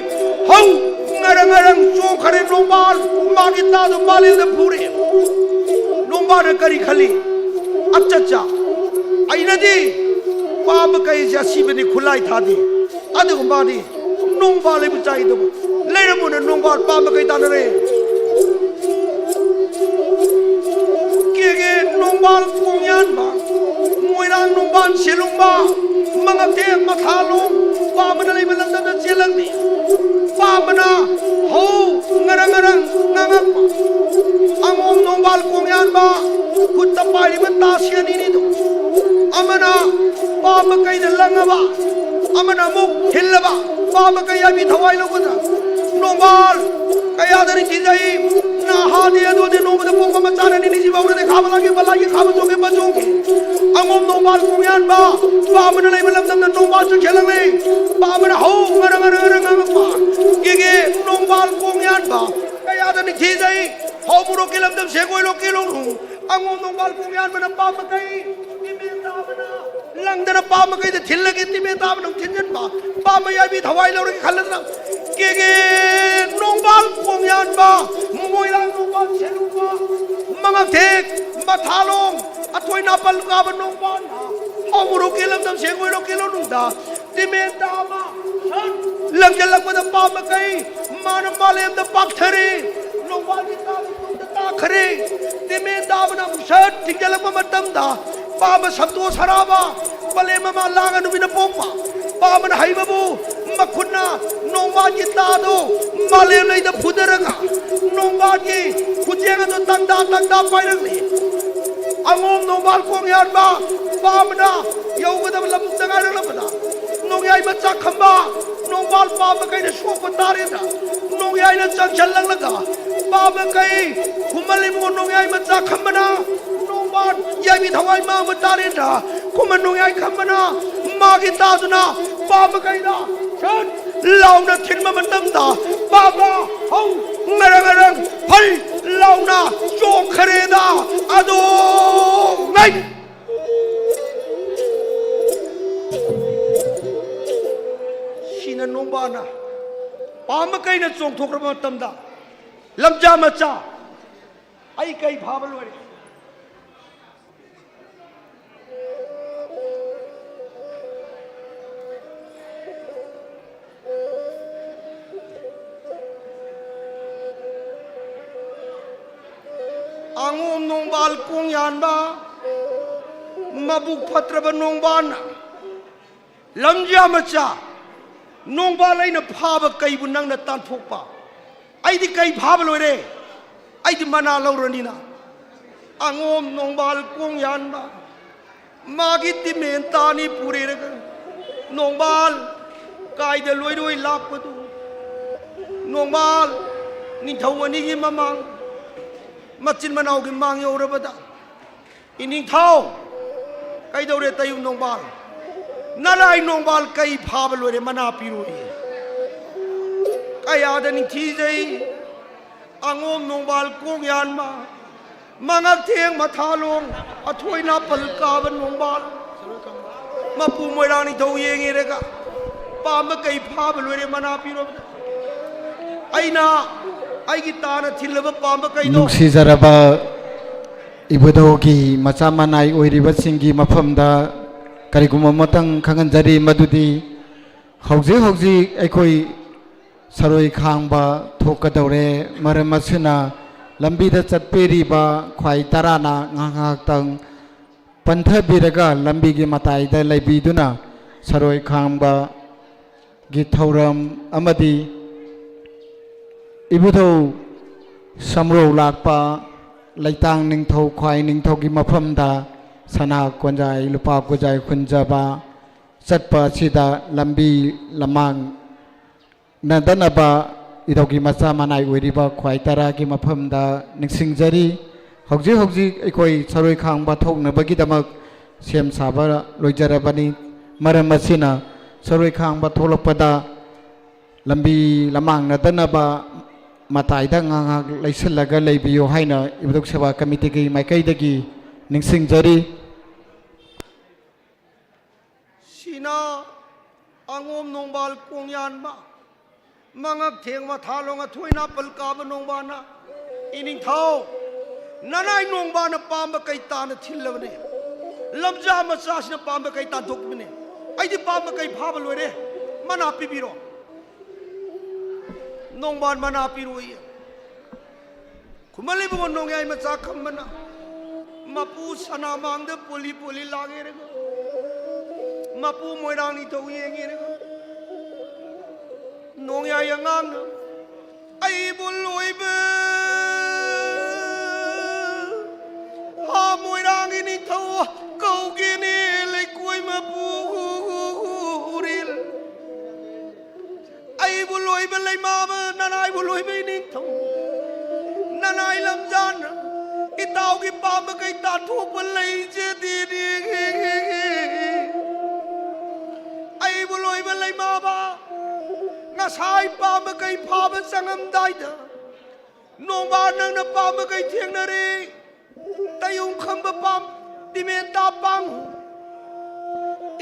ꯍꯧ ꯉꯔꯪ ꯉꯔꯪ ꯆꯣꯡꯈꯔꯦ ꯅꯣꯡꯕꯥꯜ ꯃꯥꯒꯤ ꯇꯥꯗꯣ ꯃꯥꯂꯦꯝꯗ ꯐꯨꯔꯦ꯫ ꯅꯣꯡꯕꯥꯜꯅ ꯀꯔꯤ ꯈꯜꯂꯤ? ꯑꯠꯆꯥ ꯑꯠꯆꯥ, ꯑꯩꯅꯗꯤ ꯄꯥꯝꯕ ꯀꯩꯁꯦ ꯑꯁꯤꯕꯅꯤ ꯈꯨꯠꯂꯥꯏ ꯊꯥꯗꯦ, ꯑꯗꯨꯒ ꯃꯥꯗꯤ ꯅꯣꯡꯕꯥꯜ ꯂꯩꯕꯨ ꯆꯥꯏꯗꯕ ꯂꯩꯔꯝꯃꯨꯅ ꯅꯣꯡꯕꯥꯜ ꯄꯥꯝꯕ ꯀꯩ ꯇꯥꯟꯅꯔꯦ꯫ ꯀꯦꯒꯦ ꯅꯣꯡꯕꯥꯜ ꯀꯣꯡꯌꯥꯟꯕ ꯃꯣꯏꯔꯥꯡ ꯅꯣꯡꯕꯥꯜ ꯁꯦꯂꯨꯡꯕ ꯃꯉꯛꯇꯦ ꯃꯊꯥꯂꯣꯡ ꯄꯥꯝꯕꯅ ꯂꯩꯕ ꯂꯝꯗꯝꯗ ꯆꯦꯜꯂꯝꯃꯤ꯫ ꯄꯥꯝꯕꯅ ꯍꯧ ꯉꯔꯪ ꯉꯔꯪ ꯉꯥꯡꯉꯛꯄ ꯑꯉꯣꯝ ꯅꯣꯡꯕꯥꯜ ꯀꯣꯡꯌꯥꯟꯕ ꯈꯨꯠꯇ ꯄꯥꯏꯔꯤꯕ ꯇꯥꯁꯤ ꯑꯅꯤꯅꯤꯗꯨ ꯑꯃꯅ ꯄꯥꯝꯕ ꯀꯩꯗ ꯂꯪꯉꯕ ꯑꯃꯅ ꯑꯃꯨꯛ ꯊꯤꯜꯂꯕ ꯄꯥꯝꯕ ꯀꯩ ꯍꯥꯏꯕꯤ ꯊꯋꯥꯏ ꯂꯧꯕꯗ ꯅꯣꯡꯕꯥꯜ ꯀꯌꯥꯗꯅꯤ ꯊꯤꯖꯩ꯫ ꯅꯍꯥꯗꯤ ꯑꯗꯨꯗꯤ ꯅꯣꯡꯃꯗ ꯄꯣꯛꯄ ꯃꯆꯥꯅꯅꯤ ꯅꯤꯡꯁꯤꯡꯍꯧꯔꯗꯤ ꯈꯥꯕ ꯂꯥꯛꯀꯦ ꯕꯂꯥꯒꯤ ꯈꯥꯕ ꯆꯣꯡꯒꯦ ꯃꯆꯣꯡꯒꯦ ꯑꯉꯣꯝ ꯅꯣꯡꯕꯥꯜ ꯀꯣꯡꯌꯥꯟꯕ ꯄꯥꯝꯕꯅ ꯂꯩꯕ ꯂꯝꯗꯝꯗ ꯅꯣꯡꯕꯥꯜꯁꯨ ꯈꯦꯜꯂꯝꯃꯤ꯫ ꯄꯥꯝꯕꯅ ꯍꯧ ꯉꯔ ꯉꯔ ꯉꯔ ꯉꯥꯡꯉꯛꯄ ꯀꯦꯒꯦ ꯅꯣꯡꯕꯥꯜ ꯀꯣꯡꯌꯥꯟꯕ ꯀꯌꯥꯗꯅꯤ ꯊꯤꯖꯩ꯫ ꯍꯧ ꯃꯣꯔꯣꯛꯀꯤ ꯂꯝꯗꯝ ꯁꯦꯡꯒꯣꯏ ꯂꯣꯛꯀꯤ ꯂꯣꯡꯅꯨꯡ ꯑꯉꯣꯝ ꯅꯣꯡꯕꯥꯜ ꯀꯣꯡꯌꯥꯟꯕꯅ ꯄꯥꯝꯕ ꯀꯩ ꯇꯤꯃꯦꯟ ꯇꯥꯕꯅ ꯂꯪꯗꯅ ꯄꯥꯝꯕ ꯀꯩꯗ ꯊꯤꯜꯂꯒꯦ ꯇꯤꯃꯦꯟ ꯇꯥꯕꯅ ꯊꯤꯟꯖꯤꯟꯕ ꯄꯥꯝꯕ ꯌꯥꯏꯕꯤ ꯊꯋꯥꯏ ꯂꯧꯔꯒꯦ ꯈꯜꯂꯗꯅ ꯀꯦꯒꯦ ꯅꯣꯡ ꯅꯣꯡꯕꯥꯜ ꯀꯣꯡꯌꯥꯟꯕ, ꯃꯣꯏꯔꯥꯡ ꯅꯣꯡꯕꯥꯜ ꯁꯦꯂꯨꯕ, ꯃꯉꯛꯊꯦꯛ, ꯃꯊꯥꯂꯣꯡ, ꯑꯊꯣꯏ ꯅꯥꯄꯜ ꯀꯥꯕ ꯅꯣꯡꯕꯥꯜ, ꯍꯧꯔꯣꯛꯀꯤ ꯂꯝꯗꯝ ꯁꯦꯡꯉꯣꯏꯔꯣꯛꯀꯤ ꯂꯧꯅꯨꯡꯗ, ꯇꯤꯃꯦꯟ ꯇꯥꯕ, ꯂꯪꯁꯤꯜꯂꯛꯄꯗ ꯄꯥꯝꯕ ꯀꯩ, ꯃꯥꯅ ꯃꯥꯂꯦꯝꯗ ꯄꯥꯛꯊꯔꯦ, ꯅꯣꯡꯕꯥꯜꯒꯤ ꯇꯥꯕ ꯇꯨꯡꯗ ꯇꯥꯈꯔꯦ, ꯇꯤꯃꯦꯟ ꯇꯥꯕꯅ ꯑꯃꯨꯛ ꯁꯠ ꯊꯤꯡꯖꯤꯜꯂꯛꯄ ꯃꯇꯝꯗ, ꯄꯥꯝꯕ ꯁꯛꯇꯣ ꯁꯔꯥꯕ, ꯄꯂꯦꯝ ꯑꯃ ꯂꯥꯡꯉ ꯅꯨꯃꯤꯠꯅ ꯄꯣꯛꯄ, ꯄꯥꯝꯕꯅ ꯍꯩꯕꯕꯨ ꯃꯈꯨꯠꯅ ꯅꯣꯡꯕꯥꯜꯒꯤ ꯇꯥꯗꯣ ꯃꯥꯂꯦꯝ ꯂꯩꯗ ꯐꯨꯗꯔꯒ ꯅꯣꯡꯕꯥꯜꯒꯤ ꯈꯨꯖꯦꯡ ꯑꯗꯨ ꯇꯪꯗꯥ ꯇꯪꯗꯥ ꯄꯥꯏꯔꯛꯂꯤ꯫ ꯑꯉꯣꯝ ꯅꯣꯡꯕꯥꯜ ꯀꯣꯡ ꯌꯥꯟꯕ ꯄꯥꯝꯕꯅ ꯌꯧꯒꯗꯕ ꯂꯧꯕꯨꯛꯇ ꯉꯥꯏꯔꯛꯂꯕꯗ ꯅꯣꯡꯌꯥꯏ ꯃꯆꯥ ꯈꯝꯕ ꯅꯣꯡꯕꯥꯜ ꯄꯥꯝꯕ ꯀꯩꯅ ꯁꯣꯛꯄ ꯇꯥꯔꯦꯅ ꯅꯣꯡꯌꯥꯏꯅ ꯆꯪꯁꯤꯜꯂꯛꯂꯒ ꯄꯥꯝꯕ ꯀꯩ ꯈꯨꯃꯟ ꯏꯕꯨꯡꯉꯣ ꯅꯣꯡꯌꯥꯏ ꯃꯆꯥ ꯈꯝꯕꯅ ꯅꯣꯡꯕꯥꯜ ꯌꯥꯏꯕꯤ ꯊꯋꯥꯏ ꯃꯥꯡꯕ ꯇꯥꯔꯦꯅ ꯈꯨꯃꯟ ꯅꯣꯡꯌꯥꯏ ꯈꯝꯕꯅ ꯃꯥꯒꯤ ꯇꯥꯗꯨꯅ ꯄꯥꯝꯕ ꯀꯩꯗ ꯁꯠ ꯂꯥꯎꯅ ꯊꯤꯟꯕ ꯃꯇꯝꯗ ꯄꯥꯝꯕ ꯍꯧ ꯉꯔꯪ ꯉꯔꯪ ꯐꯩ ꯂꯥꯎꯅ ꯆꯣꯡꯈꯔꯦꯗ ꯑꯗꯣ ꯉꯩ꯫ ꯁꯤꯅ ꯅꯣꯡꯕꯥꯜꯅ ꯄꯥꯝꯕ ꯀꯩꯅ ꯆꯣꯡꯊꯣꯛꯈ꯭ꯔꯕ ꯃꯇꯝꯗ ꯂꯝꯖꯥ ꯃꯆꯥ ꯑꯩ ꯀꯩ ꯐꯥꯕ ꯂꯣꯏꯔꯦ꯫ ꯑꯉꯣꯝ ꯅꯣꯡꯕꯥꯜ ꯀꯣꯡ ꯌꯥꯟꯕ ꯃꯕꯨꯛ ꯐꯠꯇ꯭ꯔꯕ ꯅꯣꯡꯕꯥꯜꯅ ꯂꯝꯖꯥ ꯃꯆꯥ ꯅꯣꯡꯕꯥꯜ ꯑꯩꯅ ꯐꯥꯕ ꯀꯩꯕꯨ ꯅꯪꯅ ꯇꯥꯟꯊꯣꯛꯄ꯫ ꯑꯩꯗꯤ ꯀꯩ ꯐꯥꯕ ꯂꯣꯏꯔꯦ꯫ ꯑꯩꯗꯤ ꯃꯅꯥ ꯂꯧꯔꯅꯤꯅ ꯑꯉꯣꯝ ꯅꯣꯡꯕꯥꯜ ꯀꯣꯡ ꯌꯥꯟꯕ ꯃꯥꯒꯤ ꯇꯤꯃꯦꯟ ꯇꯥꯅꯤ ꯄꯨꯔꯦꯔꯒ ꯅꯣꯡꯕꯥꯜ ꯀꯥꯏꯗ ꯂꯣꯏꯔꯣꯏ ꯂꯥꯛꯄꯗꯨ ꯅꯣꯡꯕꯥꯜ ꯅꯤꯡꯊꯧ ꯑꯅꯤꯒꯤ ꯃꯃꯥꯡ ꯃꯆꯤꯟ ꯃꯅꯥꯎꯒꯤ ꯃꯥꯡ ꯌꯧꯔꯕꯗ ꯏꯅꯤꯡꯊꯧ ꯀꯩꯗꯧꯔꯦ ꯇꯌꯨꯝ ꯅꯣꯡꯕꯥꯜ ꯅꯂꯥꯏ ꯅꯣꯡꯕꯥꯜ ꯀꯩ ꯐꯥꯕ ꯂꯣꯏꯔꯦ ꯃꯅꯥ ꯄꯤꯔꯣꯏ꯫ ꯀꯌꯥꯗ ꯅꯤꯡꯊꯤꯖꯩ ꯑꯉꯣꯝ ꯅꯣꯡꯕꯥꯜ ꯀꯣꯡ ꯌꯥꯟꯕ ꯃꯉꯛ ꯊꯦꯡ ꯃꯊꯥꯂꯣꯡ ꯑꯊꯣꯏ ꯅꯥꯄꯜ ꯀꯥꯕ ꯅꯣꯡꯕꯥꯜ ꯃꯄꯨ ꯃꯣꯏꯔꯥꯡ ꯅꯤꯡꯊꯧ ꯌꯦꯡꯉꯦꯔꯒ ꯄꯥꯝꯕ ꯀꯩ ꯐꯥꯕ ꯂꯣꯏꯔꯦ ꯃꯅꯥ ꯄꯤꯔꯣꯕꯗ ꯑꯩꯅ ꯑꯩꯒꯤ ꯇꯥꯅ ꯊꯤꯜꯂꯕ ꯄꯥꯝꯕ ꯀꯩꯗꯣ ꯅꯨꯡꯁꯤꯖꯔꯕ ꯏꯕꯨꯙꯧꯒꯤ ꯃꯆꯥ ꯃꯅꯥꯏ ꯑꯣꯏꯔꯤꯕꯁꯤꯡꯒꯤ ꯃꯐꯝꯗ ꯀꯔꯤꯒꯨꯝꯕ ꯑꯃꯇꯪ ꯈꯪꯍꯟꯖꯔꯤ, ꯃꯗꯨꯗꯤ ꯍꯧꯖꯤꯛ ꯍꯧꯖꯤꯛ ꯑꯩꯈꯣꯏ ꯁꯔꯣꯏ ꯈꯥꯡꯕ ꯊꯣꯛꯀꯗꯧꯔꯦ꯫ ꯃꯔꯝ ꯑꯁꯤꯅ ꯂꯝꯕꯤꯗ ꯆꯠꯄꯤꯔꯤꯕ ꯈ꯭ꯋꯥꯏ ꯇꯔꯥꯅ ꯉꯥꯏꯍꯥꯛ ꯉꯥꯏꯍꯥꯛꯇꯪ ꯄꯟꯊꯕꯤꯔꯒ ꯂꯝꯕꯤꯒꯤ ꯃꯇꯥꯏꯗ ꯂꯩꯕꯤꯗꯨꯅ ꯁꯔꯣꯏ ꯈꯥꯡꯕꯒꯤ ꯊꯧꯔꯝ ꯑꯃꯗꯤ ꯏꯕꯨꯙꯧ ꯁꯝꯔꯧ ꯂꯥꯛꯄ ꯂꯩꯇꯥꯡ ꯅꯤꯡꯊꯧ ꯈ꯭ꯋꯥꯏ ꯅꯤꯡꯊꯧꯒꯤ ꯃꯐꯝꯗ ꯁꯅꯥ ꯀꯣꯟꯖꯥꯏ ꯂꯨꯄꯥ ꯀꯣꯟꯖꯥꯏ ꯍꯨꯟꯖꯕ ꯆꯠꯄ ꯑꯁꯤꯗ ꯂꯝꯕꯤ ꯂꯃꯥꯡ ꯅꯗꯅꯕ ꯏꯙꯧꯒꯤ ꯃꯆꯥ ꯃꯅꯥꯏ ꯑꯣꯏꯔꯤꯕ ꯈ꯭ꯋꯥꯏ ꯇꯔꯥꯒꯤ ꯃꯐꯝꯗ ꯅꯤꯡꯁꯤꯡꯖꯔꯤ꯫ ꯍꯧꯖꯤꯛ ꯍꯧꯖꯤꯛ ꯑꯩꯈꯣꯏ ꯁꯔꯣꯏ ꯈꯥꯡꯕ ꯊꯣꯛꯅꯕꯒꯤꯗꯃꯛ ꯁꯦꯝ ꯁꯥꯕ ꯂꯣꯏꯖꯔꯕꯅꯤ꯫ ꯃꯔꯝ ꯑꯁꯤꯅ ꯁꯔꯣꯏ ꯈꯥꯡꯕ ꯊꯣꯛꯂꯛꯄꯗ ꯂꯝꯕꯤ ꯂꯃꯥꯡꯅꯗꯅꯕ ꯃꯇꯥꯏꯗ ꯉꯥꯏꯍꯥꯛ ꯂꯩꯁꯤꯜꯂꯒ ꯂꯩꯕꯤꯌꯨ ꯍꯥꯏꯅ ꯏꯕꯨꯙꯧ ꯁꯦꯕꯥ ꯀꯃꯤꯇꯤꯒꯤ ꯃꯥꯏꯀꯩꯗꯒꯤ ꯅꯤꯡꯁꯤꯡꯖꯔꯤ꯫ ꯁꯤꯅ ꯑꯉꯣꯝ ꯅꯣꯡꯕꯥꯜ ꯀꯣꯡꯌꯥꯟꯕ, ꯃꯉꯛ ꯊꯦꯡꯕ ꯊꯥꯂꯣꯡ ꯑꯊꯣꯏꯅ ꯄꯜ ꯀꯥꯕ ꯅꯣꯡꯕꯥꯜꯅ, ꯏꯅꯤꯡꯊꯧ, ꯅꯅꯥꯏ ꯅꯣꯡꯕꯥꯜꯅ ꯄꯥꯝꯕ ꯀꯩ ꯇꯥꯅ ꯊꯤꯜꯂꯕꯅꯦ꯫ ꯂꯝꯖꯥ ꯃꯆꯥꯁꯤꯅ ꯄꯥꯝꯕ ꯀꯩ ꯇꯥꯟꯊꯣꯛꯄꯅꯦ꯫ ꯑꯩꯗꯤ ꯄꯥꯝꯕ ꯀꯩ ꯐꯥꯕ ꯂꯣꯏꯔꯦ꯫ ꯃꯅꯥ ꯄꯤꯕꯤꯔꯣ꯫ ꯅꯣꯡꯕꯥꯜ ꯃꯅꯥ ꯄꯤꯔꯣꯏꯌꯦ꯫ ꯈꯨꯃꯟ ꯂꯩꯕꯨꯡ ꯅꯣꯡꯌꯥꯏ ꯃꯆꯥ ꯈꯝꯕꯅ ꯃꯄꯨ ꯁꯅꯥꯃꯥꯡꯗ ꯄꯣꯂꯤ ꯄꯣꯂꯤ ꯂꯥꯡꯉꯦꯔꯒ, ꯃꯄꯨ ꯃꯣꯏꯔꯥꯡ ꯅꯤꯡꯊꯧ ꯌꯦꯡꯉꯦꯔꯒ, ꯅꯣꯡꯌꯥꯏ ꯑꯉꯥꯡꯅ ꯑꯩꯕꯨ ꯂꯣꯏꯕ ꯍꯥ ꯃꯣꯏꯔꯥꯡꯒꯤ ꯅꯤꯡꯊꯧ ꯀꯧꯒꯦꯅꯦ ꯂꯩꯀꯣꯏ ꯃꯄꯨ ꯎꯔꯤꯜ꯫ ꯑꯩꯕꯨ ꯂꯣꯏꯕ ꯂꯩꯃꯥꯕ ꯅꯅꯥꯏꯕꯨ ꯂꯣꯏꯕ ꯏꯅꯤꯡꯊꯧ ꯅꯅꯥꯏ ꯂꯝꯖꯥꯟꯅ ꯏꯇꯥꯎꯒꯤ ꯄꯥꯝꯕ ꯀꯩ ꯇꯥꯟꯊꯣꯛꯄ ꯂꯩꯖꯗꯦꯅꯦ꯫ ꯑꯩꯕꯨ ꯂꯣꯏꯕ ꯂꯩꯃꯥꯕ ꯉꯁꯥꯏ ꯄꯥꯝꯕ ꯀꯩ ꯐꯥꯕ ꯆꯪꯉꯝꯗꯥꯏꯗ ꯅꯣꯡꯕꯥ ꯅꯪꯅ ꯄꯥꯝꯕ ꯀꯩ ꯊꯦꯡꯅꯔꯦ꯫ ꯇꯌꯨꯡ ꯈꯝꯕ ꯄꯥꯝ ꯇꯤꯃꯦꯟꯇꯥ ꯄꯥꯡ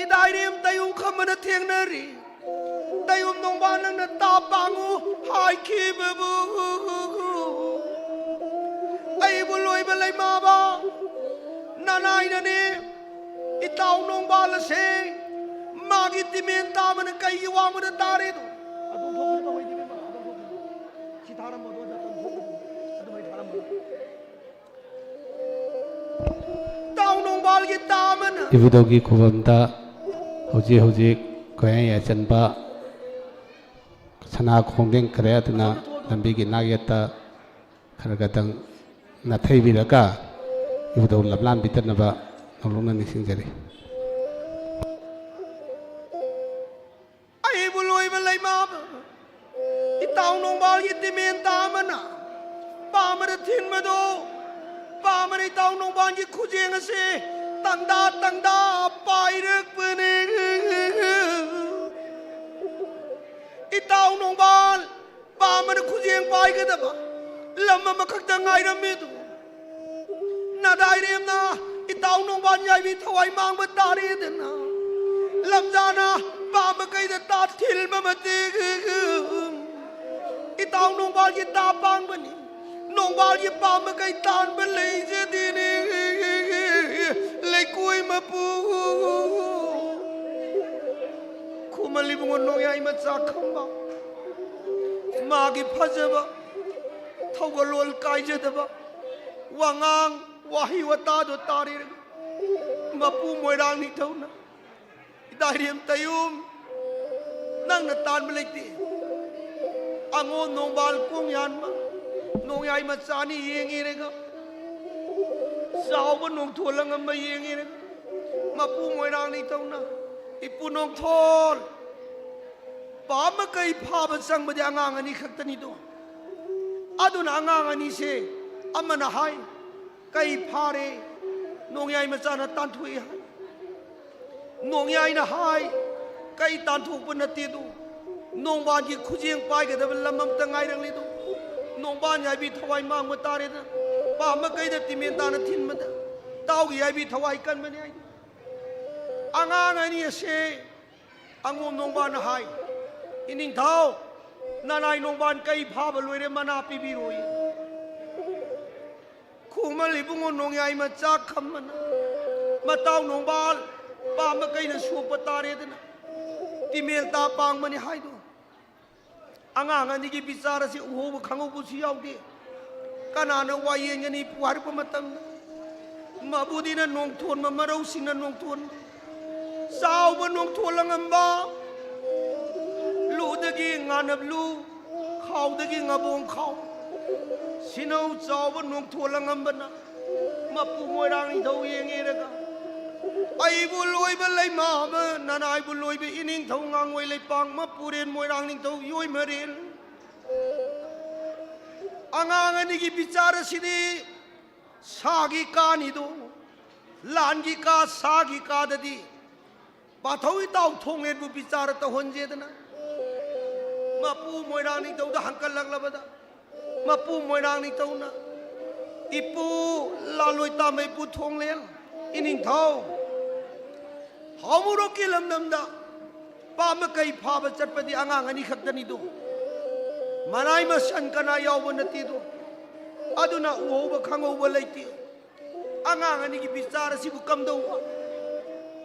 ꯏꯗꯥꯏꯔꯦꯝ ꯇꯌꯨꯡ ꯈꯝꯕꯅ ꯊꯦꯡꯅꯔꯤ꯫ ꯇꯌꯨꯝ ꯅꯣꯡꯕꯥꯜ ꯅꯪꯅ ꯇꯥ ꯄꯥꯡꯉꯨ ꯍꯥꯏꯈꯤꯕꯕꯨ ꯑꯩꯕꯨ ꯂꯣꯏꯕ ꯂꯩꯃꯥꯕ ꯅꯅꯥꯏꯅꯅꯦ꯫ ꯏꯇꯥꯎ ꯅꯣꯡꯕꯥꯜ ꯑꯁꯦ ꯃꯥꯒꯤ ꯇꯤꯃꯦꯟ ꯇꯥꯕꯅ ꯀꯩꯒꯤ ꯋꯥꯡꯃꯗ ꯇꯥꯔꯤꯗꯣ? ꯑꯗꯨꯝ ꯊꯣꯛꯈꯤꯅꯨ, ꯇꯧꯍꯩꯗꯦ ꯏꯕꯦꯝꯃ, ꯑꯗꯨꯝ ꯊꯣꯛꯈꯤꯅꯨ꯫ ꯁꯤ ꯊꯥꯔꯝꯃꯣ, ꯑꯗꯨ ꯑꯗꯨꯝ ꯊꯣꯛꯈꯤꯅꯨ꯫ ꯑꯗꯨꯃꯥꯏ ꯊꯥꯔꯝꯃꯣ꯫ ꯇꯥꯎ ꯅꯣꯡꯕꯥꯜꯒꯤ ꯇꯥꯃꯅ ꯏꯕꯨꯙꯧꯒꯤ ꯈꯨꯕꯝꯗ ꯍꯧꯖꯤꯛ ꯍꯧꯖꯤꯛ ꯀꯣꯌꯥ ꯌꯥꯏꯆꯟꯕ ꯁꯅꯥ ꯈꯣꯡꯗꯦꯡ ꯈꯔꯦ ꯑꯗꯨꯅ ꯂꯝꯕꯤꯒꯤ ꯅꯥꯛꯌꯦꯠꯇ ꯈꯔ ꯈꯔꯗꯪ ꯅꯥꯊꯩꯕꯤꯔꯒ ꯏꯕꯨꯙꯧ ꯂꯝꯂꯥꯟꯕꯤꯗꯅꯕ ꯅꯧꯂꯨꯛꯅ ꯅꯤꯡꯁꯤꯡꯖꯔꯤ꯫ ꯑꯩꯕꯨ ꯂꯣꯏꯕ ꯂꯩꯃꯥꯕ ꯏꯇꯥꯎ ꯅꯣꯡꯕꯥꯜꯒꯤ ꯇꯤꯃꯦꯟ ꯇꯥꯃꯅ ꯄꯥꯃꯔ ꯊꯤꯟꯕꯗꯣ, ꯄꯥꯃꯔ ꯏꯇꯥꯎ ꯅꯣꯡꯕꯥꯜꯒꯤ ꯈꯨꯖꯦꯡ ꯑꯁꯦ ꯇꯪꯗꯥ ꯇꯪꯗꯥ ꯄꯥꯏꯔꯛꯄꯅꯦ꯫ ꯏꯇꯥꯎ ꯅꯣꯡꯕꯥꯜ ꯄꯥꯝꯕꯅ ꯈꯨꯖꯦꯡ ꯄꯥꯏꯒꯗꯕ ꯂꯝ ꯑꯃꯈꯛꯇ ꯉꯥꯏꯔꯝꯃꯤ ꯑꯗꯨ ꯅꯗꯥꯏꯔꯦꯝꯅ ꯏꯇꯥꯎ ꯅꯣꯡꯕꯥꯜ ꯌꯥꯏꯕꯤ ꯊꯋꯥꯏ ꯃꯥꯡꯕ ꯇꯥꯔꯦꯗꯅ ꯂꯝꯖꯥꯅ ꯄꯥꯝꯕ ꯀꯩꯗ ꯇꯥ ꯊꯤꯜꯕ ꯃꯇꯤꯛ ꯏꯇꯥꯎ ꯅꯣꯡꯕꯥꯜꯒꯤ ꯇꯥ ꯄꯥꯡꯕꯅꯤ꯫ ꯅꯣꯡꯕꯥꯜꯒꯤ ꯄꯥꯝꯕ ꯀꯩ ꯇꯥꯟꯕ ꯂꯩꯖꯗꯦꯅꯦ꯫ ꯂꯩꯀꯣꯏ ꯃꯄꯨ ꯈꯨꯃꯜ ꯏꯕꯨꯡꯉꯣ ꯅꯣꯡꯌꯥꯏ ꯃꯆꯥ ꯈꯝꯕ ꯃꯥꯒꯤ ꯐꯖꯕ ꯊꯧꯒꯜꯂꯣꯟ ꯀꯥꯏꯖꯗꯕ ꯋꯥꯉꯥꯡ ꯋꯥꯍꯩ ꯋꯥꯇꯥꯗꯣ ꯇꯥꯔꯤꯔꯒ ꯃꯄꯨ ꯃꯣꯏꯔꯥꯡ ꯅꯤꯡꯊꯧꯅ ꯏꯗꯥꯏꯔꯦꯝ ꯇꯌꯨꯝ ꯅꯪꯅ ꯇꯥꯟꯕ ꯂꯩꯇꯦ꯫ ꯑꯉꯣꯝ ꯅꯣꯡꯕꯥꯜ ꯀꯣꯡ ꯌꯥꯟꯕ ꯅꯣꯡꯌꯥꯏ ꯃꯆꯥꯅꯤ ꯌꯦꯡꯉꯤꯔꯒ ꯆꯥꯎꯕ ꯅꯣꯡꯊꯣꯜ ꯑꯉꯝꯕ ꯌꯦꯡꯉꯤꯔꯒ ꯃꯄꯨ ꯃꯣꯏꯔꯥꯡ ꯅꯤꯡꯊꯧꯅ ꯏꯄꯨ ꯅꯣꯡꯊꯣꯜ ꯄꯥꯝꯕ ꯀꯩ ꯐꯥꯕ ꯆꯪꯕꯗꯤ ꯑꯉꯥꯡ ꯑꯅꯤ ꯈꯛꯇꯅꯤꯗꯣ꯫ ꯑꯗꯨꯅ ꯑꯉꯥꯡ ꯑꯅꯤꯁꯦ ꯑꯃꯅ ꯍꯥꯏ ꯀꯩ ꯐꯥꯔꯦ ꯅꯣꯡꯌꯥꯏ ꯃꯆꯥꯅ ꯇꯥꯟꯊꯣꯛꯏ ꯍꯥꯏ꯫ ꯅꯣꯡꯌꯥꯏꯅ ꯍꯥꯏ ꯀꯩ ꯇꯥꯟꯊꯣꯛꯄ ꯅꯠꯇꯦꯗꯣ꯫ ꯅꯣꯡꯕꯥꯟꯒꯤ ꯈꯨꯖꯦꯡ ꯄꯥꯏꯒꯗꯕ ꯂꯝ ꯑꯝꯇ ꯉꯥꯏꯔꯛꯂꯤꯗꯣ꯫ ꯅꯣꯡꯕꯥꯟ ꯌꯥꯏꯕꯤ ꯊꯋꯥꯏ ꯃꯥꯡꯕ ꯇꯥꯔꯦꯗ ꯄꯥꯝꯕ ꯀꯩꯗ ꯇꯤꯃꯦꯟ ꯇꯥꯅ ꯊꯤꯟꯕꯗ ꯇꯥꯎꯒꯤ ꯌꯥꯏꯕꯤ ꯊꯋꯥꯏ ꯀꯟꯕꯅꯤ ꯍꯥꯏꯗꯣ꯫ ꯑꯉꯥꯡ ꯑꯅꯤ ꯑꯁꯦ ꯑꯉꯣꯝ ꯅꯣꯡꯕꯥꯟꯅ ꯍꯥꯏ "ꯏꯅꯤꯡꯊꯧ, ꯅꯅꯥꯏ ꯅꯣꯡꯕꯥꯟ ꯀꯩ ꯐꯥꯕ ꯂꯣꯏꯔꯦ, ꯃꯅꯥ ꯄꯤꯕꯤꯔꯣꯏ"꯫ ꯈꯨꯃꯜ ꯏꯕꯨꯡꯉꯣ ꯅꯣꯡꯌꯥꯏ ꯃꯆꯥ ꯈꯝꯕꯅ, "ꯃꯇꯥꯎ ꯅꯣꯡꯕꯥꯜ, ꯄꯥꯝꯕ ꯀꯩꯅ ꯁꯣꯛꯄ ꯇꯥꯔꯦꯗꯅ ꯇꯤꯃꯦꯜ ꯇꯥ ꯄꯥꯡꯕꯅꯤ" ꯍꯥꯏꯗꯣ꯫ ꯑꯉꯥꯡ ꯑꯅꯤꯒꯤ ꯕꯤꯆꯥꯔ ꯑꯁꯤ ꯎꯍꯧꯕ ꯈꯪꯍꯧꯕꯁꯨ ꯌꯥꯎꯗꯦ꯫ ꯀꯅꯥꯅ ꯋꯥꯌꯦꯟꯒꯅꯤ ꯏꯄꯨ ꯍꯥꯏꯔꯛꯄ ꯃꯇꯝꯗ, ꯃꯕꯨꯗꯤꯅ ꯅꯣꯡꯊꯣꯟꯕ, ꯃꯔꯧꯁꯤꯡꯅ ꯅꯣꯡꯊꯣꯟꯕ, ꯆꯥꯎꯕ ꯅꯣꯡꯊꯣꯜ ꯑꯉꯝꯕ, ꯂꯨꯗꯒꯤ ꯉꯥꯅꯕ ꯂꯨ, ꯈꯥꯎꯗꯒꯤ ꯉꯥꯕꯣꯡ ꯈꯥꯎ, ꯁꯤꯅꯧ ꯆꯥꯎꯕ ꯅꯣꯡꯊꯣꯜ ꯑꯉꯝꯕꯅ ꯃꯄꯨ ꯃꯣꯏꯔꯥꯡ ꯅꯤꯡꯊꯧ ꯌꯦꯡꯉꯦꯔꯒ, "ꯑꯩꯕꯨ ꯂꯣꯏꯕ ꯂꯩꯃꯥꯕ, ꯅꯅꯥꯏꯕꯨ ꯂꯣꯏꯕ ꯏꯅꯤꯡꯊꯧ ꯉꯥꯡꯉꯣꯏ ꯂꯩꯄꯥꯛ ꯃꯄꯨꯔꯦꯟ ꯃꯣꯏꯔꯥꯡ ꯅꯤꯡꯊꯧ ꯌꯣꯏꯃꯔꯦꯟ"꯫ ꯑꯉꯥꯡ ꯑꯅꯤꯒꯤ ꯕꯤꯆꯥꯔ ꯑꯁꯤꯗꯤ ꯁꯥꯒꯤ ꯀꯥꯅꯤꯗꯣ, ꯂꯥꯟꯒꯤ ꯀꯥ, ꯁꯥꯒꯤ ꯀꯥꯗꯗꯤ ꯄꯥꯊꯧ ꯏꯇꯥꯎ ꯊꯣꯡꯂꯦꯟꯕꯨ ꯕꯤꯆꯥꯔ ꯇꯧꯍꯟꯁꯦꯗꯅ ꯃꯄꯨ ꯃꯣꯏꯔꯥꯡ ꯅꯤꯡꯊꯧꯗ ꯍꯪꯀꯠꯂꯛꯂꯕꯗ, ꯃꯄꯨ ꯃꯣꯏꯔꯥꯡ ꯅꯤꯡꯊꯧꯅ, "ꯏꯄꯨ ꯂꯥꯂꯣꯏ ꯇꯥꯝꯕ ꯏꯄꯨ ꯊꯣꯡꯂꯦꯟ, ꯏꯅꯤꯡꯊꯧ, ꯍꯥꯎꯃꯣꯔꯣꯛꯀꯤ ꯂꯝꯗꯝꯗ ꯄꯥꯝꯕ ꯀꯩ ꯐꯥꯕ ꯆꯠꯄꯗꯤ ꯑꯉꯥꯡ ꯑꯅꯤ ꯈꯛꯇꯅꯤꯗꯣ, ꯃꯅꯥꯏ ꯃꯁꯟ ꯀꯅꯥ ꯌꯥꯎꯕ ꯅꯠꯇꯦꯗꯣ, ꯑꯗꯨꯅ ꯎꯍꯧꯕ ꯈꯪꯍꯧꯕ ꯂꯩꯇꯦ꯫ ꯑꯉꯥꯡ ꯑꯅꯤꯒꯤ ꯕꯤꯆꯥꯔ ꯑꯁꯤꯕꯨ ꯀꯝꯗꯧꯕ?"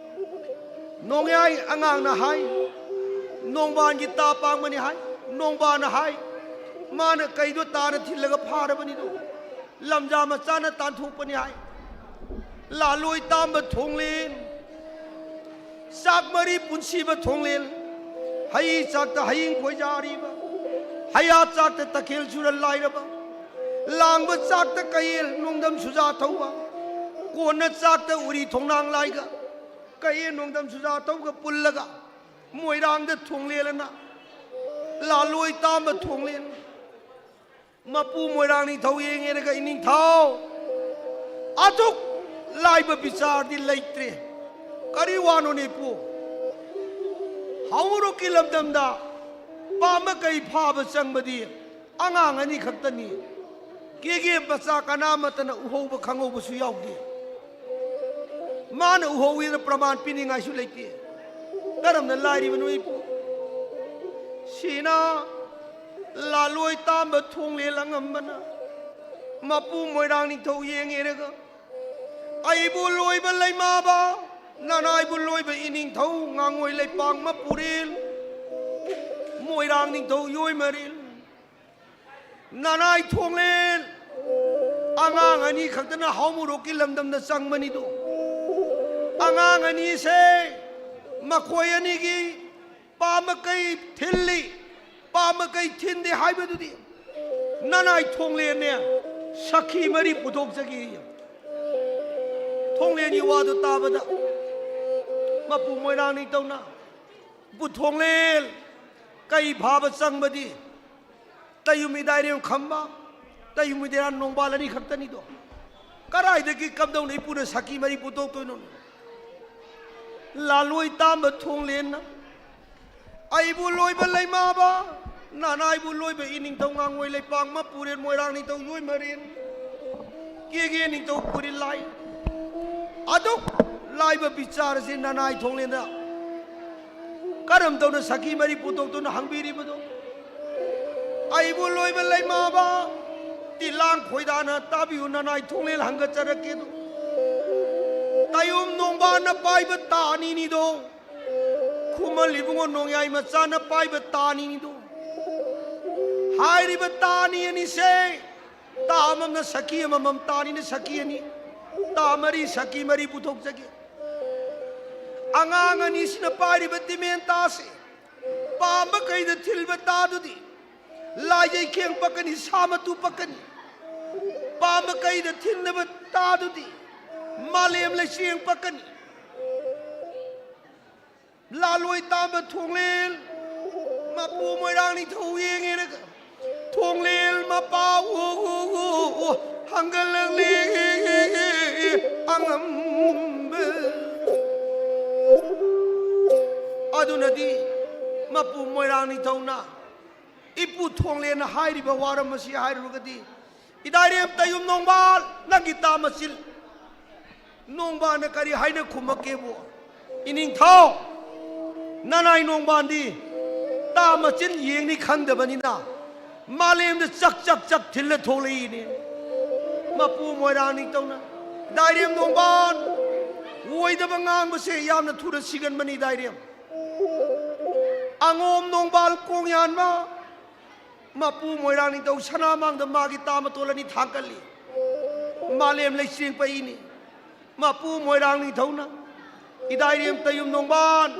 ꯅꯣꯡꯌꯥꯏ ꯑꯉꯥꯡꯅ ꯍꯥꯏ, "ꯅꯣꯡꯕꯥꯟꯒꯤ ꯇꯥ ꯄꯥꯡꯕꯅꯤ" ꯍꯥꯏ꯫ ꯅꯣꯡꯕꯥꯟꯅ ꯍꯥꯏ, "ꯃꯥꯅ ꯀꯩꯗꯣ ꯇꯥꯅ ꯊꯤꯜꯂꯒ ꯐꯥꯔꯕꯅꯤꯗꯣ, ꯂꯝꯖꯥ ꯃꯆꯥꯅ ꯇꯥꯟꯊꯣꯛꯄꯅꯤ" ꯍꯥꯏ꯫ "ꯂꯥꯂꯣꯏ ꯇꯥꯝꯕ ꯊꯣꯡꯂꯦꯟ, ꯆꯥꯛ ꯃꯔꯤ ꯄꯨꯟꯁꯤꯕ ꯊꯣꯡꯂꯦꯟ, ꯍꯩ ꯆꯥꯛꯇ ꯍꯌꯤꯡ ꯈꯣꯏꯖꯥꯔꯤꯕ, ꯍꯩꯌꯥ ꯆꯥꯛꯇ ꯇꯈꯦꯜ ꯆꯨꯔ ꯂꯥꯏꯔꯕ, ꯂꯥꯡꯕ ꯆꯥꯛꯇ ꯀꯌꯦꯜ ꯅꯣꯡꯗꯝ ꯁꯨꯖꯥ ꯊꯧꯕ, ꯀꯣꯟꯅ ꯆꯥꯛꯇ ꯎꯔꯤ ꯊꯣꯡꯅꯥꯡ ꯂꯥꯏꯒ, ꯀꯌꯦꯜ ꯅꯣꯡꯗꯝ ꯁꯨꯖꯥ ꯊꯧꯒ ꯄꯨꯜꯂꯒ ꯃꯣꯏꯔꯥꯡꯗ ꯊꯣꯡꯂꯦꯜ ꯑꯅ ꯂꯥꯂꯣꯏ ꯇꯥꯝꯕ ꯊꯣꯡꯂꯦꯟ꯫ ꯃꯄꯨ ꯃꯣꯏꯔꯥꯡ ꯅꯤꯡꯊꯧ ꯌꯦꯡꯉꯦꯔꯒ, ꯏꯅꯤꯡꯊꯧ, ꯑꯗꯨꯛ ꯂꯥꯏꯕ ꯕꯤꯆꯥꯔꯗꯤ ꯂꯩꯇ꯭ꯔꯦ꯫ ꯀꯔꯤ ꯋꯥꯅꯣꯅꯦ ꯏꯄꯨ? ꯍꯥꯎꯃꯣꯔꯣꯛꯀꯤ ꯂꯝꯗꯝꯗ ꯄꯥꯝꯕ ꯀꯩ ꯐꯥꯕ ꯆꯪꯕꯗꯤ ꯑꯉꯥꯡ ꯑꯅꯤ ꯈꯛꯇꯅꯤ꯫ ꯀꯦꯒꯦ ꯃꯆꯥ ꯀꯅꯥꯃꯠꯇꯅ ꯎꯍꯧꯕ ꯈꯪꯍꯧꯕꯁꯨ ꯌꯥꯎꯗꯦ꯫ ꯃꯥꯅ ꯎꯍꯧꯋꯤꯅ ꯄ꯭ꯔꯃꯥꯟ ꯄꯤꯅꯤꯡꯉꯥꯏꯁꯨ ꯂꯩꯇꯦ꯫ ꯀꯔꯝꯅ ꯂꯥꯏꯔꯤꯕꯅꯣ ꯏꯄꯨ? ꯁꯤꯅ ꯂꯥꯂꯣꯏ ꯇꯥꯝꯕ ꯊꯣꯡꯂꯦꯜ ꯑꯉꯝꯕꯅ ꯃꯄꯨ ꯃꯣꯏꯔꯥꯡ ꯅꯤꯡꯊꯧ ꯌꯦꯡꯉꯦꯔꯒ, "ꯑꯩꯕꯨ ꯂꯣꯏꯕ ꯂꯩꯃꯥꯕ, ꯅꯅꯥꯏꯕꯨ ꯂꯣꯏꯕ ꯏꯅꯤꯡꯊꯧ, ꯉꯥꯡꯉꯣꯏ ꯂꯩꯄꯥꯛ ꯃꯄꯨꯔꯦꯜ, ꯃꯣꯏꯔꯥꯡ ꯅꯤꯡꯊꯧ ꯌꯣꯏꯃꯔꯦꯜ, ꯅꯅꯥꯏ ꯊꯣꯡꯂꯦꯜ, ꯑꯉꯥꯡ ꯑꯅꯤ ꯈꯛꯇꯅ ꯍꯥꯎꯃꯣꯔꯣꯛꯀꯤ ꯂꯝꯗꯝꯗ ꯆꯪꯕꯅꯤꯗꯣ꯫ ꯑꯉꯥꯡ ꯑꯅꯤꯁꯦ ꯃꯈꯣꯏ ꯑꯅꯤꯒꯤ ꯄꯥꯝꯕ ꯀꯩ ꯊꯤꯜꯂꯤ, ꯄꯥꯝꯕ ꯀꯩ ꯊꯤꯟꯗꯦ ꯍꯥꯏꯕꯗꯨꯗꯤ ꯅꯅꯥꯏ ꯊꯣꯡꯂꯦꯟꯅꯦ ꯁꯈꯤ ꯃꯔꯤ ꯄꯨꯊꯣꯛꯆꯒꯦ"꯫ ꯊꯣꯡꯂꯦꯟꯒꯤ ꯋꯥꯗꯨ ꯇꯥꯕꯗ ꯃꯄꯨ ꯃꯣꯏꯔꯥꯡ ꯅꯤꯡꯊꯧꯅ, "ꯏꯄꯨ ꯊꯣꯡꯂꯦꯟ, ꯀꯩ ꯐꯥꯕ ꯆꯪꯕꯗꯤ ꯇꯌꯨꯝ ꯏꯗꯥꯏꯔꯦꯝ ꯈꯝꯕ, ꯇꯌꯨꯝ ꯏꯗꯥꯏꯔꯥ ꯅꯣꯡꯕꯥꯜ ꯑꯅꯤ ꯈꯛꯇꯅꯤꯗꯣ꯫ ꯀꯗꯥꯏꯗꯒꯤ ꯀꯝꯗꯧꯅ ꯏꯄꯨꯅ ꯁꯈꯤ ꯃꯔꯤ ꯄꯨꯊꯣꯛꯇꯣꯏꯅꯣ?" ꯂꯥꯂꯣꯏ ꯇꯥꯝꯕ ꯊꯣꯡꯂꯦꯟꯅ, "ꯑꯩꯕꯨ ꯂꯣꯏꯕ ꯂꯩꯃꯥꯕ, ꯅꯅꯥꯏꯕꯨ ꯂꯣꯏꯕ ꯏꯅꯤꯡꯊꯧ ꯉꯥꯡꯉꯣꯏ ꯂꯩꯄꯥꯛ ꯃꯄꯨꯔꯦꯟ ꯃꯣꯏꯔꯥꯡ ꯅꯤꯡꯊꯧ ꯌꯣꯏꯃꯔꯦꯟ, ꯀꯦꯒꯦ ꯅꯤꯡꯊꯧ ꯄꯨꯔꯤ ꯂꯥꯏ"꯫ ꯑꯗꯨꯛ ꯂꯥꯏꯕ ꯕꯤꯆꯥꯔꯁꯤ ꯅꯅꯥꯏ ꯊꯣꯡꯂꯦꯟꯗ ꯀꯔꯝ ꯇꯧꯅ ꯁꯈꯤ ꯃꯔꯤ ꯄꯨꯊꯣꯛꯇꯨꯅ ꯍꯪꯕꯤꯔꯤꯕꯗꯣ? "ꯑꯩꯕꯨ ꯂꯣꯏꯕ ꯂꯩꯃꯥꯕ, ꯇꯤꯂꯥꯡ ꯈꯣꯏꯗꯥꯅ ꯇꯥꯕꯤꯌꯨ, ꯅꯅꯥꯏ ꯊꯣꯡꯂꯦꯟ ꯍꯪꯒꯠꯆꯔꯛꯀꯦꯗꯣ꯫ ꯇꯌꯨꯝ ꯅꯣꯡꯕꯥꯟꯅ ꯄꯥꯏꯕ ꯇꯥ ꯑꯅꯤꯅꯤꯗꯣ, ꯈꯨꯃꯟ ꯏꯕꯨꯡꯉꯣ ꯅꯣꯡꯌꯥꯏ ꯃꯆꯥꯅ ꯄꯥꯏꯕ ꯇꯥ ꯑꯅꯤꯅꯤꯗꯣ꯫ ꯍꯥꯏꯔꯤꯕ ꯇꯥ ꯑꯅꯤ ꯑꯅꯤꯁꯦ, ꯇꯥ ꯑꯃꯃꯝꯅ ꯁꯈꯤ ꯑꯃꯃꯝ, ꯇꯥ ꯑꯅꯤꯅ ꯁꯈꯤ ꯑꯅꯤ, ꯇꯥ ꯃꯔꯤ ꯁꯈꯤ ꯃꯔꯤ ꯄꯨꯊꯣꯛꯆꯒꯦ꯫ ꯑꯉꯥꯡ ꯑꯅꯤꯁꯤꯅ ꯄꯥꯏꯔꯤꯕ ꯇꯤꯃꯦꯟ ꯇꯥꯁꯦ, ꯄꯥꯝꯕ ꯀꯩꯗ ꯊꯤꯜꯕ ꯇꯥꯗꯨꯗꯤ ꯂꯥꯏꯖꯩ ꯈꯦꯡ ꯄꯛꯀꯅꯤ, ꯁꯥ ꯃꯇꯨ ꯄꯛꯀꯅꯤ꯫ ꯄꯥꯝꯕ ꯀꯩꯗ ꯊꯤꯟꯗꯕ ꯇꯥꯗꯨꯗꯤ ꯃꯥꯂꯦꯝ ꯂꯩꯆꯦꯡ ꯄꯛꯀꯅꯤ"꯫ ꯂꯥꯂꯣꯏ ꯇꯥꯝꯕ ꯊꯣꯡꯂꯦꯟ ꯃꯄꯨ ꯃꯣꯏꯔꯥꯡ ꯅꯤꯡꯊꯧ ꯌꯦꯡꯉꯦꯔꯒ, "ꯊꯣꯡꯂꯦꯟ ꯃꯄꯥ ꯎ ꯎ ꯎ ꯎ ꯍꯪꯒꯠꯂꯛꯂꯦ ꯑꯉꯝꯕ"꯫ ꯑꯗꯨꯅꯗꯤ ꯃꯄꯨ ꯃꯣꯏꯔꯥꯡ ꯅꯤꯡꯊꯧꯅ ꯏꯄꯨ ꯊꯣꯡꯂꯦꯟꯅ ꯍꯥꯏꯔꯤꯕ ꯋꯥꯔꯝ ꯑꯁꯤ ꯍꯥꯏꯔꯨꯔꯒꯗꯤ, "ꯏꯗꯥꯏꯔꯦꯝ ꯇꯌꯨꯝ ꯅꯣꯡꯕꯥꯜ, ꯅꯪꯒꯤ ꯇꯥ ꯃꯆꯤꯜ ꯅꯣꯡꯕꯥꯜꯅ ꯀꯔꯤ ꯍꯥꯏꯅ ꯈꯨꯝꯃꯛꯀꯦꯕꯨ? ꯏꯅꯤꯡꯊꯧ, ꯅꯅꯥꯏ ꯅꯣꯡꯕꯥꯜꯗꯤ ꯃꯆꯤꯟ ꯌꯦꯡꯅꯤ ꯈꯪꯗꯕꯅꯤꯅ ꯃꯥꯂꯦꯝꯗ ꯆꯛ ꯆꯛ ꯆꯛ ꯊꯤꯜꯂ ꯊꯣꯛꯂꯛꯏꯅꯦ꯫ ꯃꯄꯨ ꯃꯣꯏꯔꯥꯡ ꯅꯤꯡꯊꯧꯅ, "ꯏꯗꯥꯏꯔꯦꯝ ꯅꯣꯡꯕꯥꯟ, ꯑꯣꯏꯗꯕ ꯉꯥꯡꯕꯁꯦ ꯌꯥꯝꯅ ꯊꯨꯅ ꯁꯤꯒꯟꯕꯅꯤ ꯏꯗꯥꯏꯔꯦꯝ꯫ ꯑꯉꯣꯝ ꯅꯣꯡꯕꯥꯜ ꯀꯣꯡ ꯌꯥꯟꯕ, ꯃꯄꯨ ꯃꯣꯏꯔꯥꯡ ꯅꯤꯡꯊꯧ ꯁꯅꯥꯃꯥꯡꯗ ꯃꯥꯒꯤ ꯇꯥ ꯃꯇꯣꯜ ꯑꯅꯤ ꯊꯥꯡꯀꯠꯂꯤ꯫ ꯃꯥꯂꯦꯝ ꯂꯩꯆꯦꯡ ꯄꯛꯏꯅꯤ꯫ ꯃꯄꯨ ꯃꯣꯏꯔꯥꯡ ꯅꯤꯡꯊꯧꯅ ꯏꯗꯥꯏꯔꯦꯝ ꯇꯌꯨꯝ ꯅꯣꯡꯕꯥꯟ,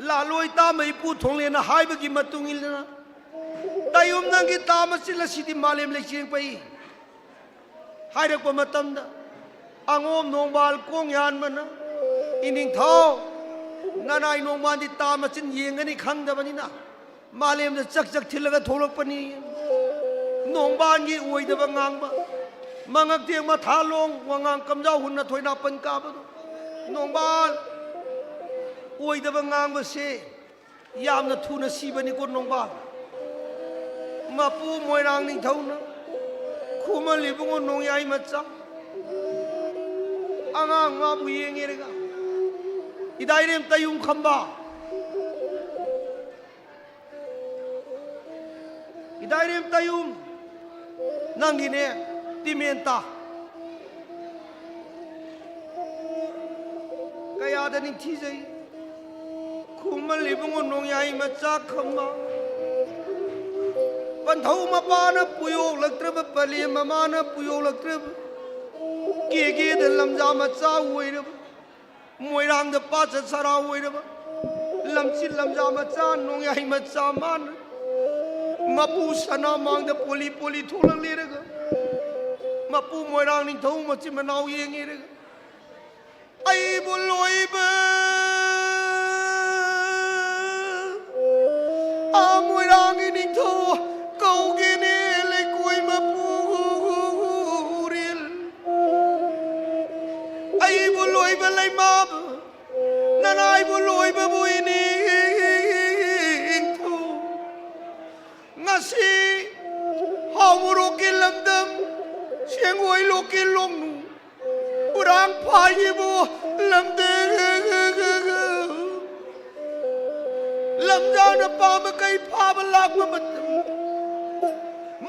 ꯂꯥꯂꯣꯏ ꯇꯥꯃ ꯏꯄꯨ ꯊꯣꯡꯂꯦꯟꯅ ꯍꯥꯏꯕꯒꯤ ꯃꯇꯨꯡ ꯏꯟꯅ, ꯇꯌꯨꯝ ꯅꯪꯒꯤ ꯇꯥ ꯃꯆꯤꯜ ꯑꯁꯤꯗꯤ ꯃꯥꯂꯦꯝ ꯂꯩꯆꯦꯡ ꯄꯛꯏ" ꯍꯥꯏꯔꯛꯄ ꯃꯇꯝꯗ, ꯑꯉꯣꯝ ꯅꯣꯡꯕꯥꯜ ꯀꯣꯡ ꯌꯥꯟꯕꯅ, "ꯏꯅꯤꯡꯊꯧ, ꯅꯅꯥꯏ ꯅꯣꯡꯕꯥꯜꯗꯤ ꯇꯥ ꯃꯆꯤꯟ ꯌꯦꯡꯒꯅꯤ ꯈꯪꯗꯕꯅꯤꯅ ꯃꯥꯂꯦꯝꯗ ꯆꯛ ꯆꯛ ꯊꯤꯜꯂꯒ ꯊꯣꯛꯂꯛꯄꯅꯤ꯫ ꯅꯣꯡꯕꯥꯜꯒꯤ ꯑꯣꯏꯗꯕ ꯉꯥꯡꯕ, ꯃꯉꯛ ꯊꯦꯡ ꯃꯊꯥ ꯂꯣꯡ, ꯋꯥꯉꯥꯡ ꯀꯝꯖꯥꯎ ꯍꯨꯟꯅ ꯊꯣꯏꯅꯥꯄꯟ ꯀꯥꯕꯗꯣ꯫ ꯅꯣꯡꯕꯥꯜ, ꯑꯣꯏꯗꯕ ꯉꯥꯡꯕꯁꯦ ꯌꯥꯝꯅ ꯊꯨꯅ ꯁꯤꯕꯅꯤꯀꯣ ꯅꯣꯡꯕꯥꯜ"꯫ ꯃꯄꯨ ꯃꯣꯏꯔꯥꯡ ꯅꯤꯡꯊꯧꯅ ꯈꯨꯃꯜ ꯏꯕꯨꯡꯉꯣ ꯅꯣꯡꯌꯥꯏ ꯃꯆꯥ, ꯑꯉꯥꯡ ꯃꯥꯕꯨ ꯌꯦꯡꯉꯦꯔꯒ, "ꯏꯗꯥꯏꯔꯦꯝ ꯇꯌꯨꯝ ꯈꯝꯕ, ꯏꯗꯥꯏꯔꯦꯝ ꯇꯌꯨꯝ, ꯅꯪꯒꯤꯅꯦ ꯇꯤꯃꯦꯟꯇꯥ꯫ ꯀꯌꯥꯗ ꯅꯤꯡꯊꯤꯖꯩ꯫ ꯈꯨꯃꯜ ꯏꯕꯨꯡꯉꯣ ꯅꯣꯡꯌꯥꯏ ꯃꯆꯥ ꯈꯝꯕ, ꯄꯟꯊꯧ ꯃꯄꯥꯅ ꯄꯨꯌꯣꯛꯂꯛꯇ꯭ꯔꯕ, ꯄꯂꯦꯝ ꯃꯃꯥꯅ ꯄꯨꯌꯣꯛꯂꯛꯇ꯭ꯔꯕ, ꯀꯦꯒꯦꯗ ꯂꯝꯖꯥ ꯃꯆꯥ ꯑꯣꯏꯔꯕ, ꯃꯣꯏꯔꯥꯡꯗ ꯄꯥꯠꯆ ꯁꯔꯥ ꯑꯣꯏꯔꯕ, ꯂꯝꯆꯤꯜ ꯂꯝꯖꯥ ꯃꯆꯥ, ꯅꯣꯡꯌꯥꯏ ꯃꯆꯥ ꯃꯥꯅ ꯃꯄꯨ ꯁꯅꯥꯃꯥꯡꯗ ꯄꯣꯂꯤ ꯄꯣꯂꯤ ꯊꯣꯛꯂꯛꯂꯦꯔꯒ, ꯃꯄꯨ ꯃꯣꯏꯔꯥꯡ ꯅꯤꯡꯊꯧ ꯃꯆꯤꯟ ꯃꯅꯥꯎ ꯌꯦꯡꯉꯦꯔꯒ, ꯑꯩꯕꯨ ꯂꯣꯏꯕ ꯑꯥ ꯃꯣꯏꯔꯥꯡꯒꯤ ꯅꯤꯡꯊꯧ ꯀꯧꯒꯦꯅꯦ ꯂꯩꯀꯣꯏ ꯃꯄꯨꯔꯦꯜ꯫ ꯑꯩꯕꯨ ꯂꯣꯏꯕ ꯂꯩꯃꯥꯕ, ꯅꯅꯥꯏꯕꯨ ꯂꯣꯏꯕꯕꯨ ꯏꯅꯤꯡꯊꯧ꯫ ꯉꯁꯤ ꯍꯥꯎꯃꯣꯔꯣꯛꯀꯤ ꯂꯝꯗꯝ, ꯁꯦꯡꯒꯣꯏ ꯂꯣꯛꯀꯤ ꯂꯣꯡꯅꯨ, ꯎꯔꯥꯡ ꯐꯥꯏꯒꯤꯕꯨ ꯂꯝꯗꯝ, ꯂꯝꯗꯝ ꯄꯥꯝꯕ ꯀꯩ ꯐꯥꯕ ꯂꯥꯛꯄ ꯃꯇꯝ,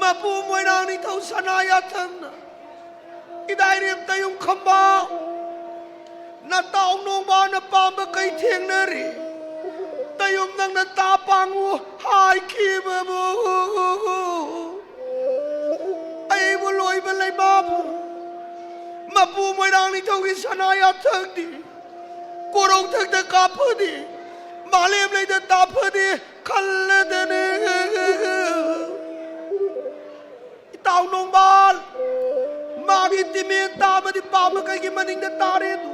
ꯃꯄꯨ ꯃꯣꯏꯔꯥꯡ ꯅꯤꯡꯊꯧ ꯁꯅꯥ ꯌꯥꯊꯪꯅ ꯏꯗꯥꯏꯔꯦꯝ ꯇꯌꯨꯝ ꯈꯝꯕ ꯅꯇꯥꯎ ꯅꯣꯡꯕꯥꯜꯅ ꯄꯥꯝꯕ ꯀꯩ ꯊꯦꯡꯅꯔꯤ꯫ ꯇꯌꯨꯝ ꯅꯪꯅ ꯇꯥ ꯄꯥꯡꯉꯨ ꯍꯥꯏꯈꯤꯕꯕꯨ ꯑꯩꯕꯨ ꯂꯣꯏꯕ ꯂꯩꯃꯥꯕꯨ ꯃꯄꯨ ꯃꯣꯏꯔꯥꯡ ꯅꯤꯡꯊꯧꯒꯤ ꯁꯅꯥ ꯌꯥꯊꯪꯗꯤ ꯀꯣꯔꯧꯊꯛꯇ ꯀꯥꯞꯐꯗꯤ ꯃꯥꯂꯦꯝ ꯂꯩꯗ ꯇꯥꯐꯗꯤ ꯈꯜꯂꯗꯅ ꯏꯇꯥꯎ ꯅꯣꯡꯕꯥꯜ ꯃꯥꯒꯤ ꯇꯤꯃꯦꯟ ꯇꯥꯕꯗꯤ ꯄꯥꯝꯕ ꯀꯩꯒꯤ ꯃꯅꯤꯡꯗ ꯇꯥꯔꯦ ꯑꯗꯨ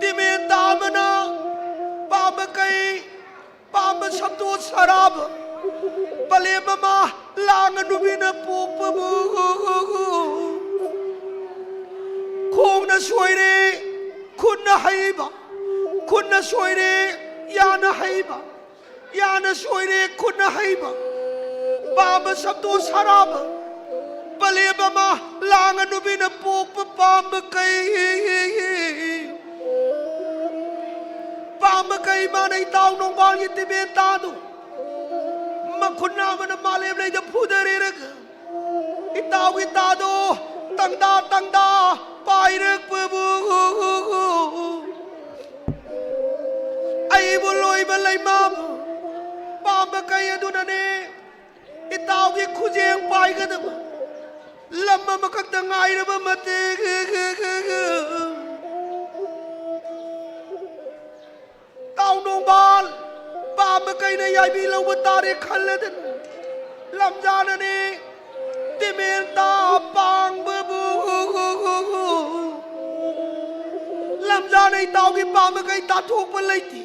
ꯇꯤꯃꯦꯟ ꯇꯥꯕꯅ ꯄꯥꯝꯕ ꯀꯩ ꯄꯥꯝꯕ ꯁꯝꯇꯣ ꯁꯔꯥꯕ ꯄꯂꯦꯝ ꯑꯃ ꯂꯥꯡꯉ ꯅꯨꯄꯤꯅ ꯄꯣꯛꯄꯕꯨ ꯈꯣꯡꯅ ꯁꯣꯏꯔꯦ ꯈꯨꯠꯅ ꯍꯩꯕ ꯈꯨꯠꯅ ꯁꯣꯏꯔꯦ ꯌꯥꯅ ꯍꯩꯕ ꯌꯥꯅ ꯁꯣꯏꯔꯦ ꯈꯨꯠꯅ ꯍꯩꯕ ꯄꯥꯝꯕ ꯁꯝꯇꯣ ꯁꯔꯥꯕ ꯄꯂꯦꯝ ꯑꯃ ꯂꯥꯡꯉ ꯅꯨꯄꯤꯅ ꯄꯣꯛꯄ ꯄꯥꯝꯕ ꯀꯩ ꯄꯥꯝꯕ ꯀꯩ ꯃꯥꯅ ꯏꯇꯥꯎ ꯅꯣꯡꯕꯥꯜꯒꯤ ꯇꯤꯃꯦꯟ ꯇꯥꯗꯨ ꯃꯈꯨꯠ ꯅꯥꯕꯅ ꯃꯥꯂꯦꯝ ꯂꯩꯗ ꯐꯨꯗꯔꯦꯔꯒ ꯏꯇꯥꯎꯒꯤ ꯇꯥꯗꯣ ꯇꯪꯗꯥ ꯇꯪꯗꯥ ꯄꯥꯏꯔꯛꯄꯕꯨ ꯑꯩꯕꯨ ꯂꯣꯏꯕ ꯂꯩꯃꯥꯕꯨ ꯄꯥꯝꯕ ꯀꯩ ꯑꯗꯨꯅꯅꯦ ꯏꯇꯥꯎꯒꯤ ꯈꯨꯖꯦꯡ ꯄꯥꯏꯒꯗꯕ ꯂꯝ ꯑꯃꯈꯛꯇ ꯉꯥꯏꯔꯕ ꯃꯇꯤꯛ ꯇꯥꯎ ꯅꯣꯡꯕꯥꯜ ꯄꯥꯝꯕ ꯀꯩꯅ ꯌꯥꯏꯕꯤ ꯂꯧꯕ ꯇꯥꯔꯦ ꯈꯜꯂꯗꯅ ꯂꯝꯖꯥꯅꯅꯦ ꯇꯤꯃꯦꯟ ꯇꯥ ꯄꯥꯡꯕꯕꯨ ꯂꯝꯖꯥꯅ ꯏꯇꯥꯎꯒꯤ ꯄꯥꯝꯕ ꯀꯩ ꯇꯥꯊꯣꯛꯄ ꯂꯩꯇꯦ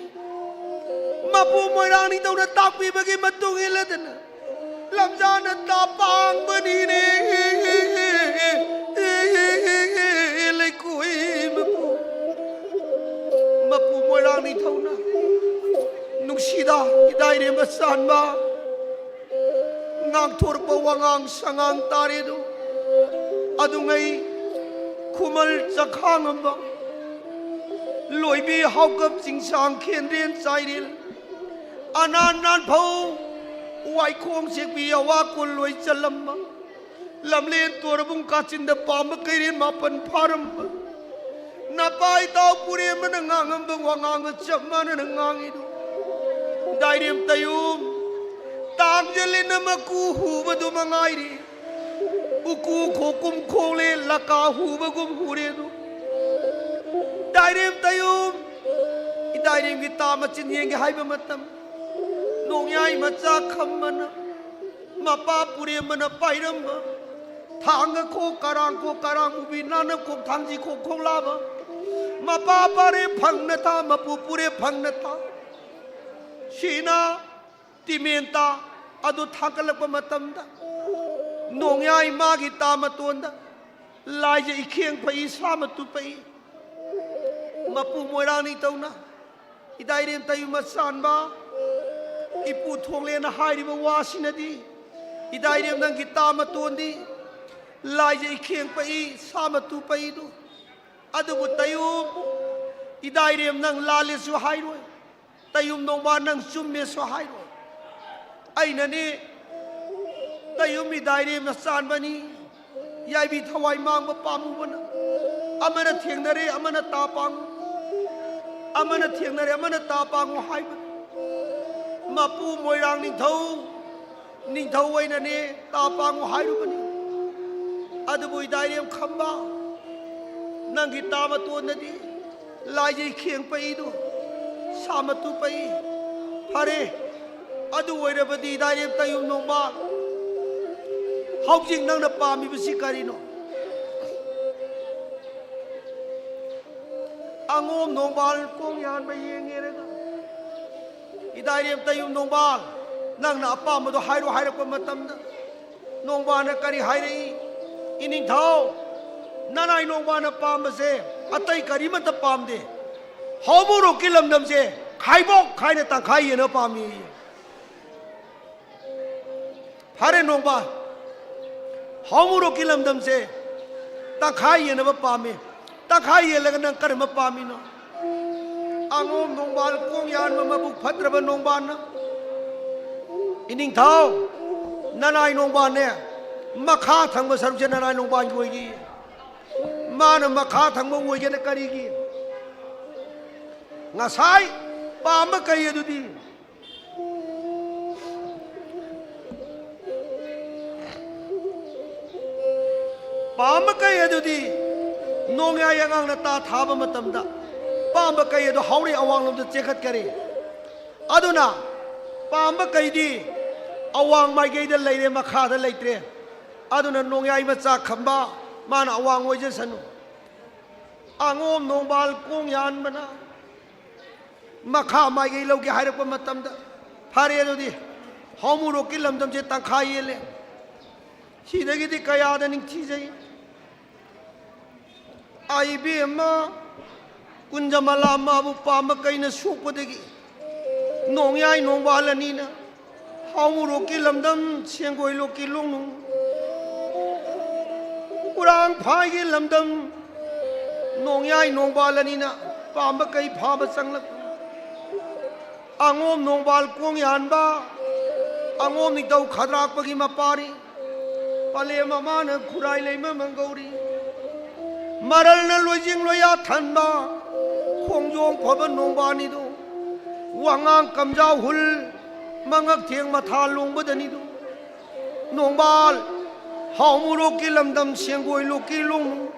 ꯃꯄꯨ ꯃꯣꯏꯔꯥꯡ ꯅꯤꯡꯊꯧꯅ ꯇꯥꯛꯄꯤꯕꯒꯤ ꯃꯇꯨꯡ ꯏꯜꯂꯗꯅ ꯂꯝꯖꯥꯅ ꯇꯥ ꯄꯥꯡꯕꯅꯤꯅꯦ ꯂꯩꯀꯣꯏ ꯃꯄꯨ ꯃꯄꯨ ꯃꯣꯏꯔꯥꯡ ꯅꯤꯡꯊꯧꯅ ꯅꯨꯡꯁꯤꯗ ꯏꯗꯥꯏꯔꯦꯝꯕ ꯆꯥꯟꯕ ꯉꯥꯡꯊꯣꯔꯛꯄ ꯋꯥꯉꯥꯡ ꯁꯉꯥꯡ ꯇꯥꯔꯦꯗꯣ ꯑꯗꯨꯉꯩ ꯈꯨꯃꯜ ꯆꯈꯥꯡꯉꯝꯕ ꯂꯣꯏꯕꯤ ꯍꯥꯎꯀꯞ ꯆꯤꯡꯁꯥꯡ ꯈꯦꯟꯗꯦꯟ ꯆꯥꯏꯔꯦꯜ ꯑꯅꯥꯟ ꯅꯥꯟꯐꯧ ꯋꯥꯏꯈꯣꯡ ꯁꯦꯛꯄꯤ ꯑꯋꯥ ꯀꯣꯜ ꯂꯣꯏ ꯆꯜꯂꯝꯕ, ꯂꯝꯂꯦꯟ ꯇꯣꯔꯕꯨꯡ ꯀꯥꯆꯤꯟꯗ ꯄꯥꯝꯕ ꯀꯩꯔꯦꯟ ꯃꯥꯄꯟ ꯐꯥꯔꯝꯕ, ꯅꯄꯥ ꯏꯇꯥꯎ ꯄꯨꯔꯦꯝꯕꯅ ꯉꯥꯡꯉꯝꯕ ꯋꯥꯉꯥꯡꯒ ꯆꯞ ꯃꯥꯟꯅꯅ ꯉꯥꯡꯉꯤꯗꯨ꯫ ꯗꯥꯏꯔꯦꯝ ꯇꯌꯨꯝ, ꯇꯥꯡꯖ ꯂꯤꯟꯅ ꯃꯀꯨ ꯍꯨꯕꯗꯨ ꯃꯉꯥꯏꯔꯦ꯫ ꯎꯀꯨ ꯈꯣꯛꯀꯨꯝ ꯈꯣꯛꯂꯦ, ꯂꯀꯥ ꯍꯨꯕꯒꯨꯝ ꯍꯨꯔꯦ ꯑꯗꯨ꯫ ꯗꯥꯏꯔꯦꯝ ꯇꯌꯨꯝ, ꯏꯗꯥꯏꯔꯦꯝꯒꯤ ꯇꯥ ꯃꯆꯤꯟ ꯌꯦꯡꯒꯦ ꯍꯥꯏꯕ ꯃꯇꯝ, ꯅꯣꯡꯌꯥꯏ ꯃꯆꯥ ꯈꯝꯕꯅ, ꯃꯄꯥ ꯄꯨꯔꯦꯝꯕꯅ ꯄꯥꯏꯔꯝꯕ, ꯊꯥꯡꯒ ꯈꯣꯛ, ꯀꯔꯥꯡ ꯈꯣꯛ, ꯀꯔꯥꯡ ꯎꯕꯤ, ꯅꯥꯅꯞ ꯈꯣꯛ, ꯊꯥꯡꯖꯤ ꯈꯣꯛ, ꯈꯣꯛꯂꯥꯕ, ꯃꯄꯥ ꯄꯥꯔꯦ ꯐꯪꯅ ꯊꯥ, ꯃꯄꯨ ꯄꯨꯔꯦ ꯐꯪꯅ ꯊꯥ, ꯁꯤꯅ ꯇꯤꯃꯦꯟꯇ ꯑꯗꯨ ꯊꯥꯡꯒꯠꯂꯛꯄ ꯃꯇꯝꯗ, ꯅꯣꯡꯌꯥꯏ ꯃꯥꯒꯤ ꯇꯥ ꯃꯇꯣꯟꯗ ꯂꯥꯏꯖ ꯏꯈꯦꯡ ꯐꯩ, ꯁꯥ ꯃꯇꯨ ꯄꯛꯏ꯫ ꯃꯄꯨ ꯃꯣꯏꯔꯥꯡ ꯅꯤꯡꯊꯧꯅ ꯏꯗꯥꯏꯔꯦꯝ ꯇꯌꯨꯝ ꯃꯆꯥꯟꯕ, ꯏꯄꯨ ꯊꯣꯡꯂꯦꯅ ꯍꯥꯏꯔꯤꯕ ꯋꯥꯁꯤꯅꯗꯤ, ꯏꯗꯥꯏꯔꯦꯝ ꯅꯪꯒꯤ ꯇꯥ ꯃꯇꯣꯟꯗꯤ ꯂꯥꯏꯖ ꯏꯈꯦꯡ ꯄꯛꯏ, ꯁꯥ ꯃꯇꯨ ꯄꯛꯏꯗꯨ꯫ ꯑꯗꯨꯕꯨ ꯇꯌꯨꯝ, ꯏꯗꯥꯏꯔꯦꯝ ꯅꯪ ꯂꯥꯜꯂꯦꯁꯨ ꯍꯥꯏꯔꯣꯏ, ꯇꯌꯨꯝ ꯅꯣꯡꯃ ꯅꯪ ꯆꯨꯝꯃꯦꯁꯨ ꯍꯥꯏꯔꯣꯏ꯫ ꯑꯩꯅꯅꯦ, ꯇꯌꯨꯝ ꯏꯗꯥꯏꯔꯦꯝ ꯃꯆꯥꯟꯕꯅꯤ꯫ ꯌꯥꯏꯕꯤ ꯊꯋꯥꯏ ꯃꯥꯡꯕ ꯄꯥꯝꯃꯨꯕꯅ ꯑꯃꯅ ꯊꯦꯡꯅꯔꯦ, ꯑꯃꯅ ꯇꯥ ꯄꯥꯡꯉꯨ, ꯑꯃꯅ ꯊꯦꯡꯅꯔꯦ, ꯑꯃꯅ ꯇꯥ ꯄꯥꯡꯉꯨ ꯍꯥꯏꯕꯅꯤ꯫ ꯃꯄꯨ ꯃꯣꯏꯔꯥꯡ ꯅꯤꯡꯊꯧ, ꯅꯤꯡꯊꯧ ꯑꯣꯏꯅꯅꯦ ꯇꯥ ꯄꯥꯡꯉꯨ ꯍꯥꯏꯔꯨꯕꯅꯤ꯫ ꯑꯗꯨꯕꯨ ꯏꯗꯥꯏꯔꯦꯝ ꯈꯝꯕ, ꯅꯪꯒꯤ ꯇꯥ ꯃꯇꯣꯟꯗꯗꯤ ꯂꯥꯏꯖꯩ ꯈꯦꯡ ꯄꯛꯏꯗꯨ, ꯁꯥ ꯃꯇꯨ ꯄꯛꯏ꯫ ꯐꯔꯦ, ꯑꯗꯨ ꯑꯣꯏꯔꯕꯗꯤ ꯏꯗꯥꯏꯔꯦꯝ ꯇꯌꯨꯝ ꯅꯣꯡꯃ, ꯍꯧꯖꯤꯛ ꯅꯪꯅ ꯄꯥꯝꯃꯤꯕꯁꯤ ꯀꯔꯤꯅꯣ? ꯑꯉꯣꯝ ꯅꯣꯡꯕꯥꯜ ꯀꯣꯡ ꯌꯥꯟꯕ ꯌꯦꯡꯉꯦꯔꯒ, ꯏꯗꯥꯏꯔꯦꯝ ꯇꯌꯨꯝ ꯅꯣꯡꯕꯥꯜ, ꯅꯪꯅ ꯑꯄꯥꯝꯕꯗꯣ ꯍꯥꯏꯔꯣ ꯍꯥꯏꯔꯛꯄ ꯃꯇꯝꯗ, ꯅꯣꯡꯕꯥꯜꯅ ꯀꯔꯤ ꯍꯥꯏꯔꯛꯏ? "ꯏꯅꯤꯡꯊꯧ, ꯅꯅꯥꯏ ꯅꯣꯡꯕꯥꯜꯅ ꯄꯥꯝꯕꯁꯦ ꯑꯇꯩ ꯀꯔꯤꯃꯠꯇ ꯄꯥꯝꯗꯦ꯫ ꯍꯧꯃꯣꯔꯣꯛꯀꯤ ꯂꯝꯗꯝꯁꯦ ꯈꯥꯏꯕꯣꯛ ꯈꯥꯏꯅ ꯇꯪꯈꯥꯏ ꯌꯦꯟꯅꯕ ꯄꯥꯝꯃꯤ"꯫ ꯐꯔꯦ ꯅꯣꯡꯕꯥꯜ, ꯍꯧꯃꯣꯔꯣꯛꯀꯤ ꯂꯝꯗꯝꯁꯦ ꯇꯪꯈꯥꯏ ꯌꯦꯟꯅꯕ ꯄꯥꯝꯃꯤ꯫ ꯇꯪꯈꯥꯏ ꯌꯦꯜꯂꯒ ꯅꯪ ꯀꯔꯝꯕ ꯄꯥꯝꯃꯤꯅꯣ? ꯑꯉꯣꯝ ꯅꯣꯡꯕꯥꯜ ꯀꯣꯡ ꯌꯥꯟꯕ ꯃꯕꯨꯛ ꯐꯠꯇ꯭ꯔꯕ ꯅꯣꯡꯕꯥꯜꯅ, "ꯏꯅꯤꯡꯊꯧ, ꯅꯅꯥꯏ ꯅꯣꯡꯕꯥꯜꯅꯦ, ꯃꯈꯥ ꯊꯪꯕ ꯁꯔꯨꯛꯁꯦ ꯅꯅꯥꯏ ꯅꯣꯡꯕꯥꯜꯒꯤ ꯑꯣꯏꯒꯦ꯫ ꯃꯥꯅ ꯃꯈꯥ ꯊꯪꯕ ꯑꯣꯏꯒꯦꯅ ꯀꯔꯤꯒꯤ?" ꯉꯁꯥꯏ ꯄꯥꯝꯕ ꯀꯩ ꯑꯗꯨꯗꯤ, ꯄꯥꯝꯕ ꯀꯩ ꯑꯗꯨꯗꯤ ꯅꯣꯡꯌꯥꯏ ꯑꯉꯥꯡꯅ ꯇꯥ ꯊꯥꯕ ꯃꯇꯝꯗ ꯄꯥꯝꯕ ꯀꯩ ꯑꯗꯨ ꯍꯧꯔꯦ, ꯑꯋꯥꯡꯂꯣꯝꯗ ꯆꯦꯟꯈꯠꯈꯔꯦ꯫ ꯑꯗꯨꯅ ꯄꯥꯝꯕ ꯀꯩꯗꯤ ꯑꯋꯥꯡ ꯃꯥꯏꯀꯩꯗ ꯂꯩꯔꯦ, ꯃꯈꯥꯗ ꯂꯩꯇ꯭ꯔꯦ꯫ ꯑꯗꯨꯅ ꯅꯣꯡꯌꯥꯏ ꯃꯆꯥ ꯈꯝꯕ ꯃꯥꯅ ꯑꯋꯥꯡ ꯑꯣꯏꯖꯁꯅꯨ꯫ ꯑꯉꯣꯝ ꯅꯣꯡꯕꯥꯜ ꯀꯣꯡ ꯌꯥꯟꯕꯅ ꯃꯈꯥ ꯃꯥꯏꯀꯩ ꯂꯧꯒꯦ ꯍꯥꯏꯔꯛꯄ ꯃꯇꯝꯗ, "ꯐꯔꯦ, ꯑꯗꯨꯗꯤ ꯍꯥꯎꯃꯨꯔꯣꯛꯀꯤ ꯂꯝꯗꯝꯁꯦ ꯇꯪꯈꯥꯏ ꯌꯦꯜꯂꯦ꯫ ꯁꯤꯗꯒꯤꯗꯤ ꯀꯌꯥꯗ ꯅꯤꯡꯊꯤꯖꯩ꯫ ꯑꯥ, ꯏꯕꯦꯝꯃ, ꯀꯨꯟꯖꯃꯂꯥ ꯃꯥꯕꯨ ꯄꯥꯝꯕ ꯀꯩꯅ ꯁꯣꯛꯄꯗꯒꯤ ꯅꯣꯡꯌꯥꯏ ꯅꯣꯡꯕꯥꯜ ꯑꯅꯤꯅ ꯍꯥꯎꯃꯨꯔꯣꯛꯀꯤ ꯂꯝꯗꯝ ꯁꯦꯡꯒꯣꯏ ꯂꯣꯛꯀꯤ ꯂꯣꯡꯅꯨꯡ, ꯎꯔꯥꯡꯐꯥꯏꯒꯤ ꯂꯝꯗꯝ ꯅꯣꯡꯌꯥꯏ ꯅꯣꯡꯕꯥꯜ ꯑꯅꯤꯅ ꯄꯥꯝꯕ ꯀꯩ ꯐꯥꯕ ꯆꯪꯂꯛꯄ꯫ ꯑꯉꯣꯝ ꯅꯣꯡꯕꯥꯜ ꯀꯣꯡ ꯌꯥꯟꯕ, ꯑꯉꯣꯝ ꯅꯤꯡꯊꯧ ꯈꯗ꯭ꯔꯥꯛꯄꯒꯤ ꯃꯄꯥꯔꯤ꯫ ꯄꯂꯦꯝ ꯃꯃꯥꯅ ꯈꯨꯔꯥꯏ ꯂꯩꯃ ꯃꯪꯒꯧꯔꯤ꯫ ꯃꯔꯜꯅ ꯂꯣꯏꯖꯤꯡ ꯂꯣꯏꯌꯥ ꯊꯟꯕ, ꯈꯣꯡꯖꯣꯝ ꯐꯕ ꯅꯣꯡꯕꯥꯜꯅꯤꯗꯨ꯫ ꯋꯥꯉꯥꯡ ꯀꯝꯖꯥꯎ ꯍꯨꯜ, ꯃꯉꯛ ꯊꯦꯡ ꯃꯊꯥ ꯂꯣꯡꯕꯗꯅꯤꯗꯨ꯫ ꯅꯣꯡꯕꯥꯜ, ꯍꯥꯎꯃꯨꯔꯣꯛꯀꯤ ꯂꯝꯗꯝ ꯁꯦꯡꯒꯣꯏ ꯂꯣꯛꯀꯤ ꯂꯣꯡꯅꯨꯡ,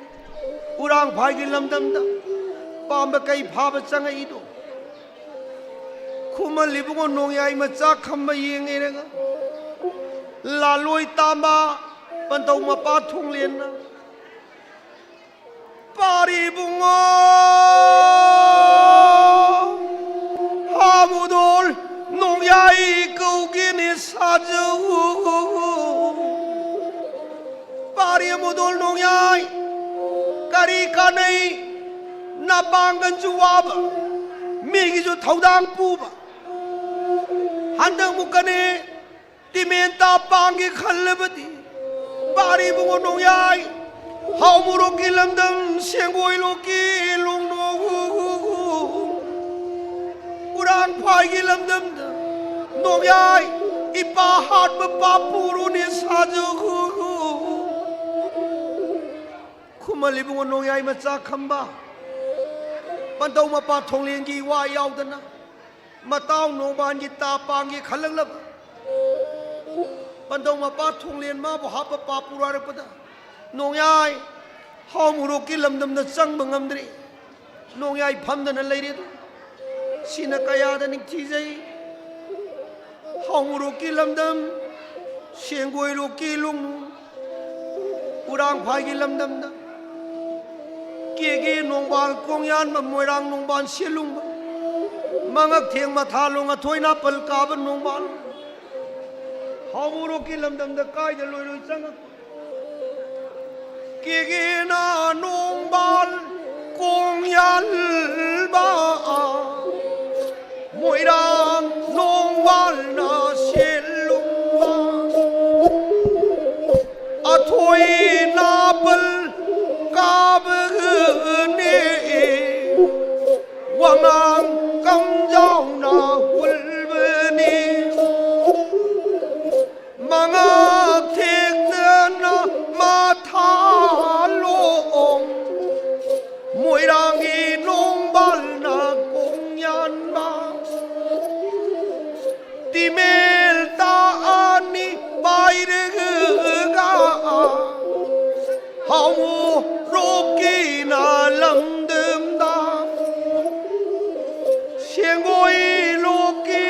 ꯎꯔꯥꯡꯐꯥꯏꯒꯤ ꯂꯝꯗꯝꯗ ꯄꯥꯝꯕ ꯀꯩ ꯐꯥꯕ ꯆꯪꯉꯛꯏꯗꯣ꯫ ꯈꯨꯃꯜ ꯏꯕꯨꯡꯉꯣ ꯅꯣꯡꯌꯥꯏ ꯃꯆꯥ ꯈꯝꯕ ꯌꯦꯡꯉꯦꯔꯒ, ꯂꯥꯂꯣꯏ ꯇꯥꯝꯕ ꯄꯟꯊꯧ ꯃꯄꯥ ꯊꯣꯡꯂꯦꯟꯅ, "ꯄꯥꯔꯤ ꯏꯕꯨꯡꯉꯣ, ꯍꯥꯃꯨꯗꯣꯜ ꯅꯣꯡꯌꯥꯏ ꯀꯧꯒꯦꯅꯦ ꯁꯥꯖꯧ꯫ ꯄꯥꯔꯤ ꯃꯨꯗꯣꯜ ꯅꯣꯡꯌꯥꯏ, ꯀꯔꯤ ꯀꯥꯟꯅꯩ? ꯅꯄꯥꯡꯒꯜꯁꯨ ꯋꯥꯕ, ꯃꯤꯒꯤꯁꯨ ꯊꯧꯗꯥꯡ ꯄꯨꯕ꯫ ꯍꯟꯗꯛ ꯃꯨꯛꯀꯅꯦ ꯇꯤꯃꯦꯟꯇꯥ ꯄꯥꯡꯒꯦ ꯈꯜꯂꯕꯗꯤ, ꯄꯥꯔꯤ ꯏꯕꯨꯡꯉꯣ ꯅꯣꯡꯌꯥꯏ, ꯍꯥꯎꯃꯨꯔꯣꯛꯀꯤ ꯂꯝꯗꯝ ꯁꯦꯡꯒꯣꯏ ꯂꯣꯛꯀꯤ ꯂꯣꯡꯅꯣ꯫ ꯅꯣꯡꯌꯥꯏꯒꯤ ꯂꯝꯗꯝꯗ ꯅꯣꯡꯌꯥꯏ ꯏꯄꯥ ꯍꯥꯠꯄ ꯄꯥꯞ ꯄꯨꯔꯨꯅꯤ ꯁꯥꯖꯨ꯫ ꯈꯨꯃꯜ ꯏꯕꯨꯡꯉꯣ ꯅꯣꯡꯌꯥꯏ ꯃꯆꯥ ꯈꯝꯕ, ꯄꯟꯗꯧ ꯃꯄꯥ ꯊꯣꯡꯂꯦꯟꯒꯤ ꯏꯋꯥ ꯌꯥꯎꯗꯅ ꯃꯇꯥꯎ ꯅꯣꯡꯕꯥꯟꯒꯤ ꯇꯥ ꯄꯥꯡꯒꯦ ꯈꯜꯂꯛꯂꯕ, ꯄꯟꯗꯧ ꯃꯄꯥ ꯊꯣꯡꯂꯦꯟ ꯃꯥꯕꯨ ꯍꯥꯠꯄ ꯄꯥꯞ ꯄꯨꯔꯥꯔꯛꯄꯗ ꯅꯣꯡꯌꯥꯏ ꯍꯥꯎꯃꯨꯔꯣꯛꯀꯤ ꯂꯝꯗꯝꯗ ꯆꯪꯕ ꯉꯝꯗ꯭ꯔꯦ꯫ ꯅꯣꯡꯌꯥꯏ ꯐꯝꯗꯅ ꯂꯩꯔꯦ꯫ ꯁꯤꯅ ꯀꯌꯥꯗ ꯅꯤꯡꯊꯤꯖꯩ꯫ ꯍꯥꯎꯃꯨꯔꯣꯛꯀꯤ ꯂꯝꯗꯝ, ꯁꯦꯡꯒꯣꯏꯔꯣꯛꯀꯤ ꯂꯨꯡꯅꯨ, ꯎꯔꯥꯡꯐꯥꯏꯒꯤ ꯂꯝꯗꯝꯗ ꯀꯦꯒꯦ ꯅꯣꯡꯕꯥꯜ ꯀꯣꯡꯌꯥꯟꯕ, ꯃꯣꯏꯔꯥꯡ ꯅꯣꯡꯕꯥꯜ ꯁꯦꯂꯨꯡꯕ, ꯃꯉꯛ ꯊꯦꯡ ꯃꯊꯥ ꯂꯣꯡ ꯑꯊꯣꯏ ꯅꯥꯄꯜ ꯀꯥꯕ ꯅꯣꯡꯕꯥꯜ, ꯍꯥꯎꯃꯨꯔꯣꯛꯀꯤ ꯂꯝꯗꯝꯗ ꯀꯥꯏꯗ ꯂꯣꯏꯔꯣꯏ ꯆꯪꯉꯛꯄ꯫ ꯀꯦꯒꯦꯅ ꯅꯣꯡꯕꯥꯜ ꯀꯣꯡꯌꯥꯟꯕ, ꯃꯣꯏꯔꯥꯡ ꯅꯣꯡꯕꯥꯜꯅ ꯁꯦꯜꯂꯨꯝꯕ, ꯑꯊꯣꯏ ꯅꯥꯄꯜ ꯀꯥꯕꯒꯅꯦ, ꯋꯥꯉꯥꯡ ꯀꯝꯖꯥꯎꯅ ꯍꯨꯜꯕꯅꯤ꯫ ꯃꯉꯛ ꯊꯦꯛꯇꯅ ꯃꯊꯥꯂꯣꯡ, ꯃꯣꯏꯔꯥꯡꯒꯤ ꯅꯣꯡꯕꯥꯜꯅ ꯀꯣꯡꯌꯥꯟꯕ꯫ ꯇꯤꯃꯦꯜ ꯇꯥ ꯑꯅꯤ ꯄꯥꯏꯔꯒ, ꯍꯥꯎꯃꯨꯔꯣꯛꯀꯤꯅ ꯂꯝꯗꯝꯗ ꯁꯦꯡꯒꯣꯏ ꯂꯣꯛꯀꯤ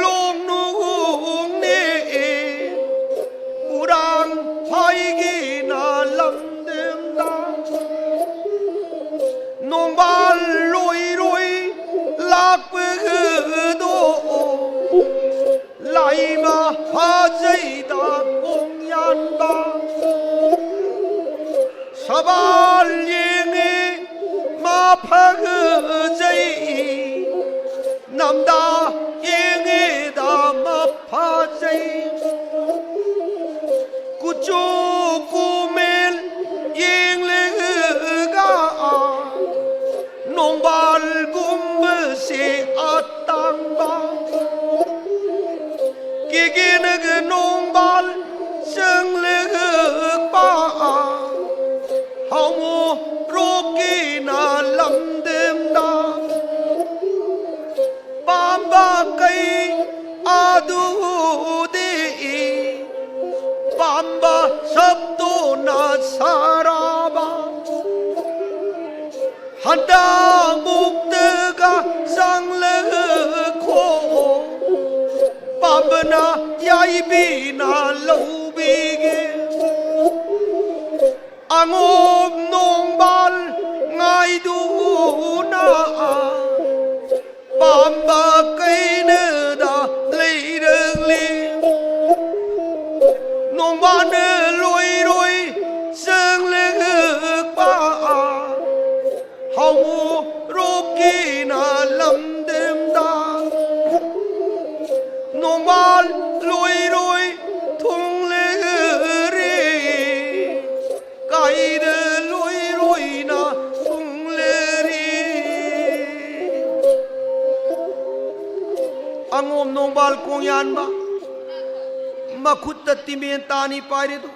ꯂꯣꯡꯅꯨꯡꯅꯦ, ꯎꯔꯥꯡ ꯐꯥꯏꯒꯤꯅ ꯂꯝꯗꯝꯗ ꯅꯣꯡꯕꯥꯜ ꯂꯣꯏꯔꯣꯏ ꯂꯥꯛꯄꯒꯗꯣ, ꯂꯥꯏꯃ ꯐꯥꯖꯩꯗ ꯀꯣꯡꯌꯥꯟꯕ꯫ ꯁꯕꯥꯜ ꯌꯦꯡꯉꯦ ꯃꯥ ꯐꯖꯩ, ꯅꯝꯗꯥ ꯌꯦꯡꯉꯦꯗ ꯃꯥ ꯐꯖꯩ꯫ ꯀꯨꯆꯨ ꯀꯨꯃꯦꯜ ꯌꯦꯡꯂꯒ ꯅꯣꯡꯕꯥꯜꯒꯨꯝꯕꯁꯦ ꯑꯇꯥ ꯀꯦꯒꯦꯅꯒ ꯅꯣꯡꯕꯥꯜ ꯆꯪꯂꯛꯄ, ꯍꯥꯎꯃꯣ ꯔꯣꯛꯀꯤꯅ ꯂꯝꯗꯦꯝꯗ ꯄꯥꯝꯕ ꯀꯩ ꯑꯗꯨꯗꯤ ꯄꯥꯝꯕ ꯁꯞꯇꯣꯅ ꯁꯥꯔꯥꯕ ꯍꯟꯗꯛ ꯃꯨꯛꯇꯒ ꯆꯪꯂꯛꯈꯣ ꯄꯥꯝꯕꯅ ꯌꯥꯏꯕꯤꯅ ꯂꯧꯕꯤꯒꯦ ꯑꯉꯣꯝ ꯅꯣꯡꯕꯥꯜ ꯉꯥꯏꯗꯨꯅ ꯄꯥꯝꯕ ꯀꯩꯅꯗ ꯂꯩꯔꯛꯂꯤ ꯅꯣꯡꯕꯥꯜꯅ ꯂꯣꯏꯔꯣꯏ ꯆꯪꯂꯛꯄ ꯍꯧꯔꯣꯛꯀꯤꯅ ꯂꯝꯗꯦꯝꯗ ꯅꯣꯡꯕꯥꯜ ꯂꯣꯏꯔꯣꯏ ꯊꯨꯡꯂꯔꯦ ꯀꯥꯏꯗ ꯂꯣꯏꯔꯣꯏꯅ ꯊꯨꯡꯂꯔꯦ ꯑꯉꯣꯝ ꯅꯣꯡꯕꯥꯜ ꯀꯣꯡꯌꯥꯟꯕ ꯃꯈꯨꯠꯇ ꯇꯤꯃꯦꯟ ꯇꯥꯅꯤ ꯄꯥꯏꯔꯦꯗꯨ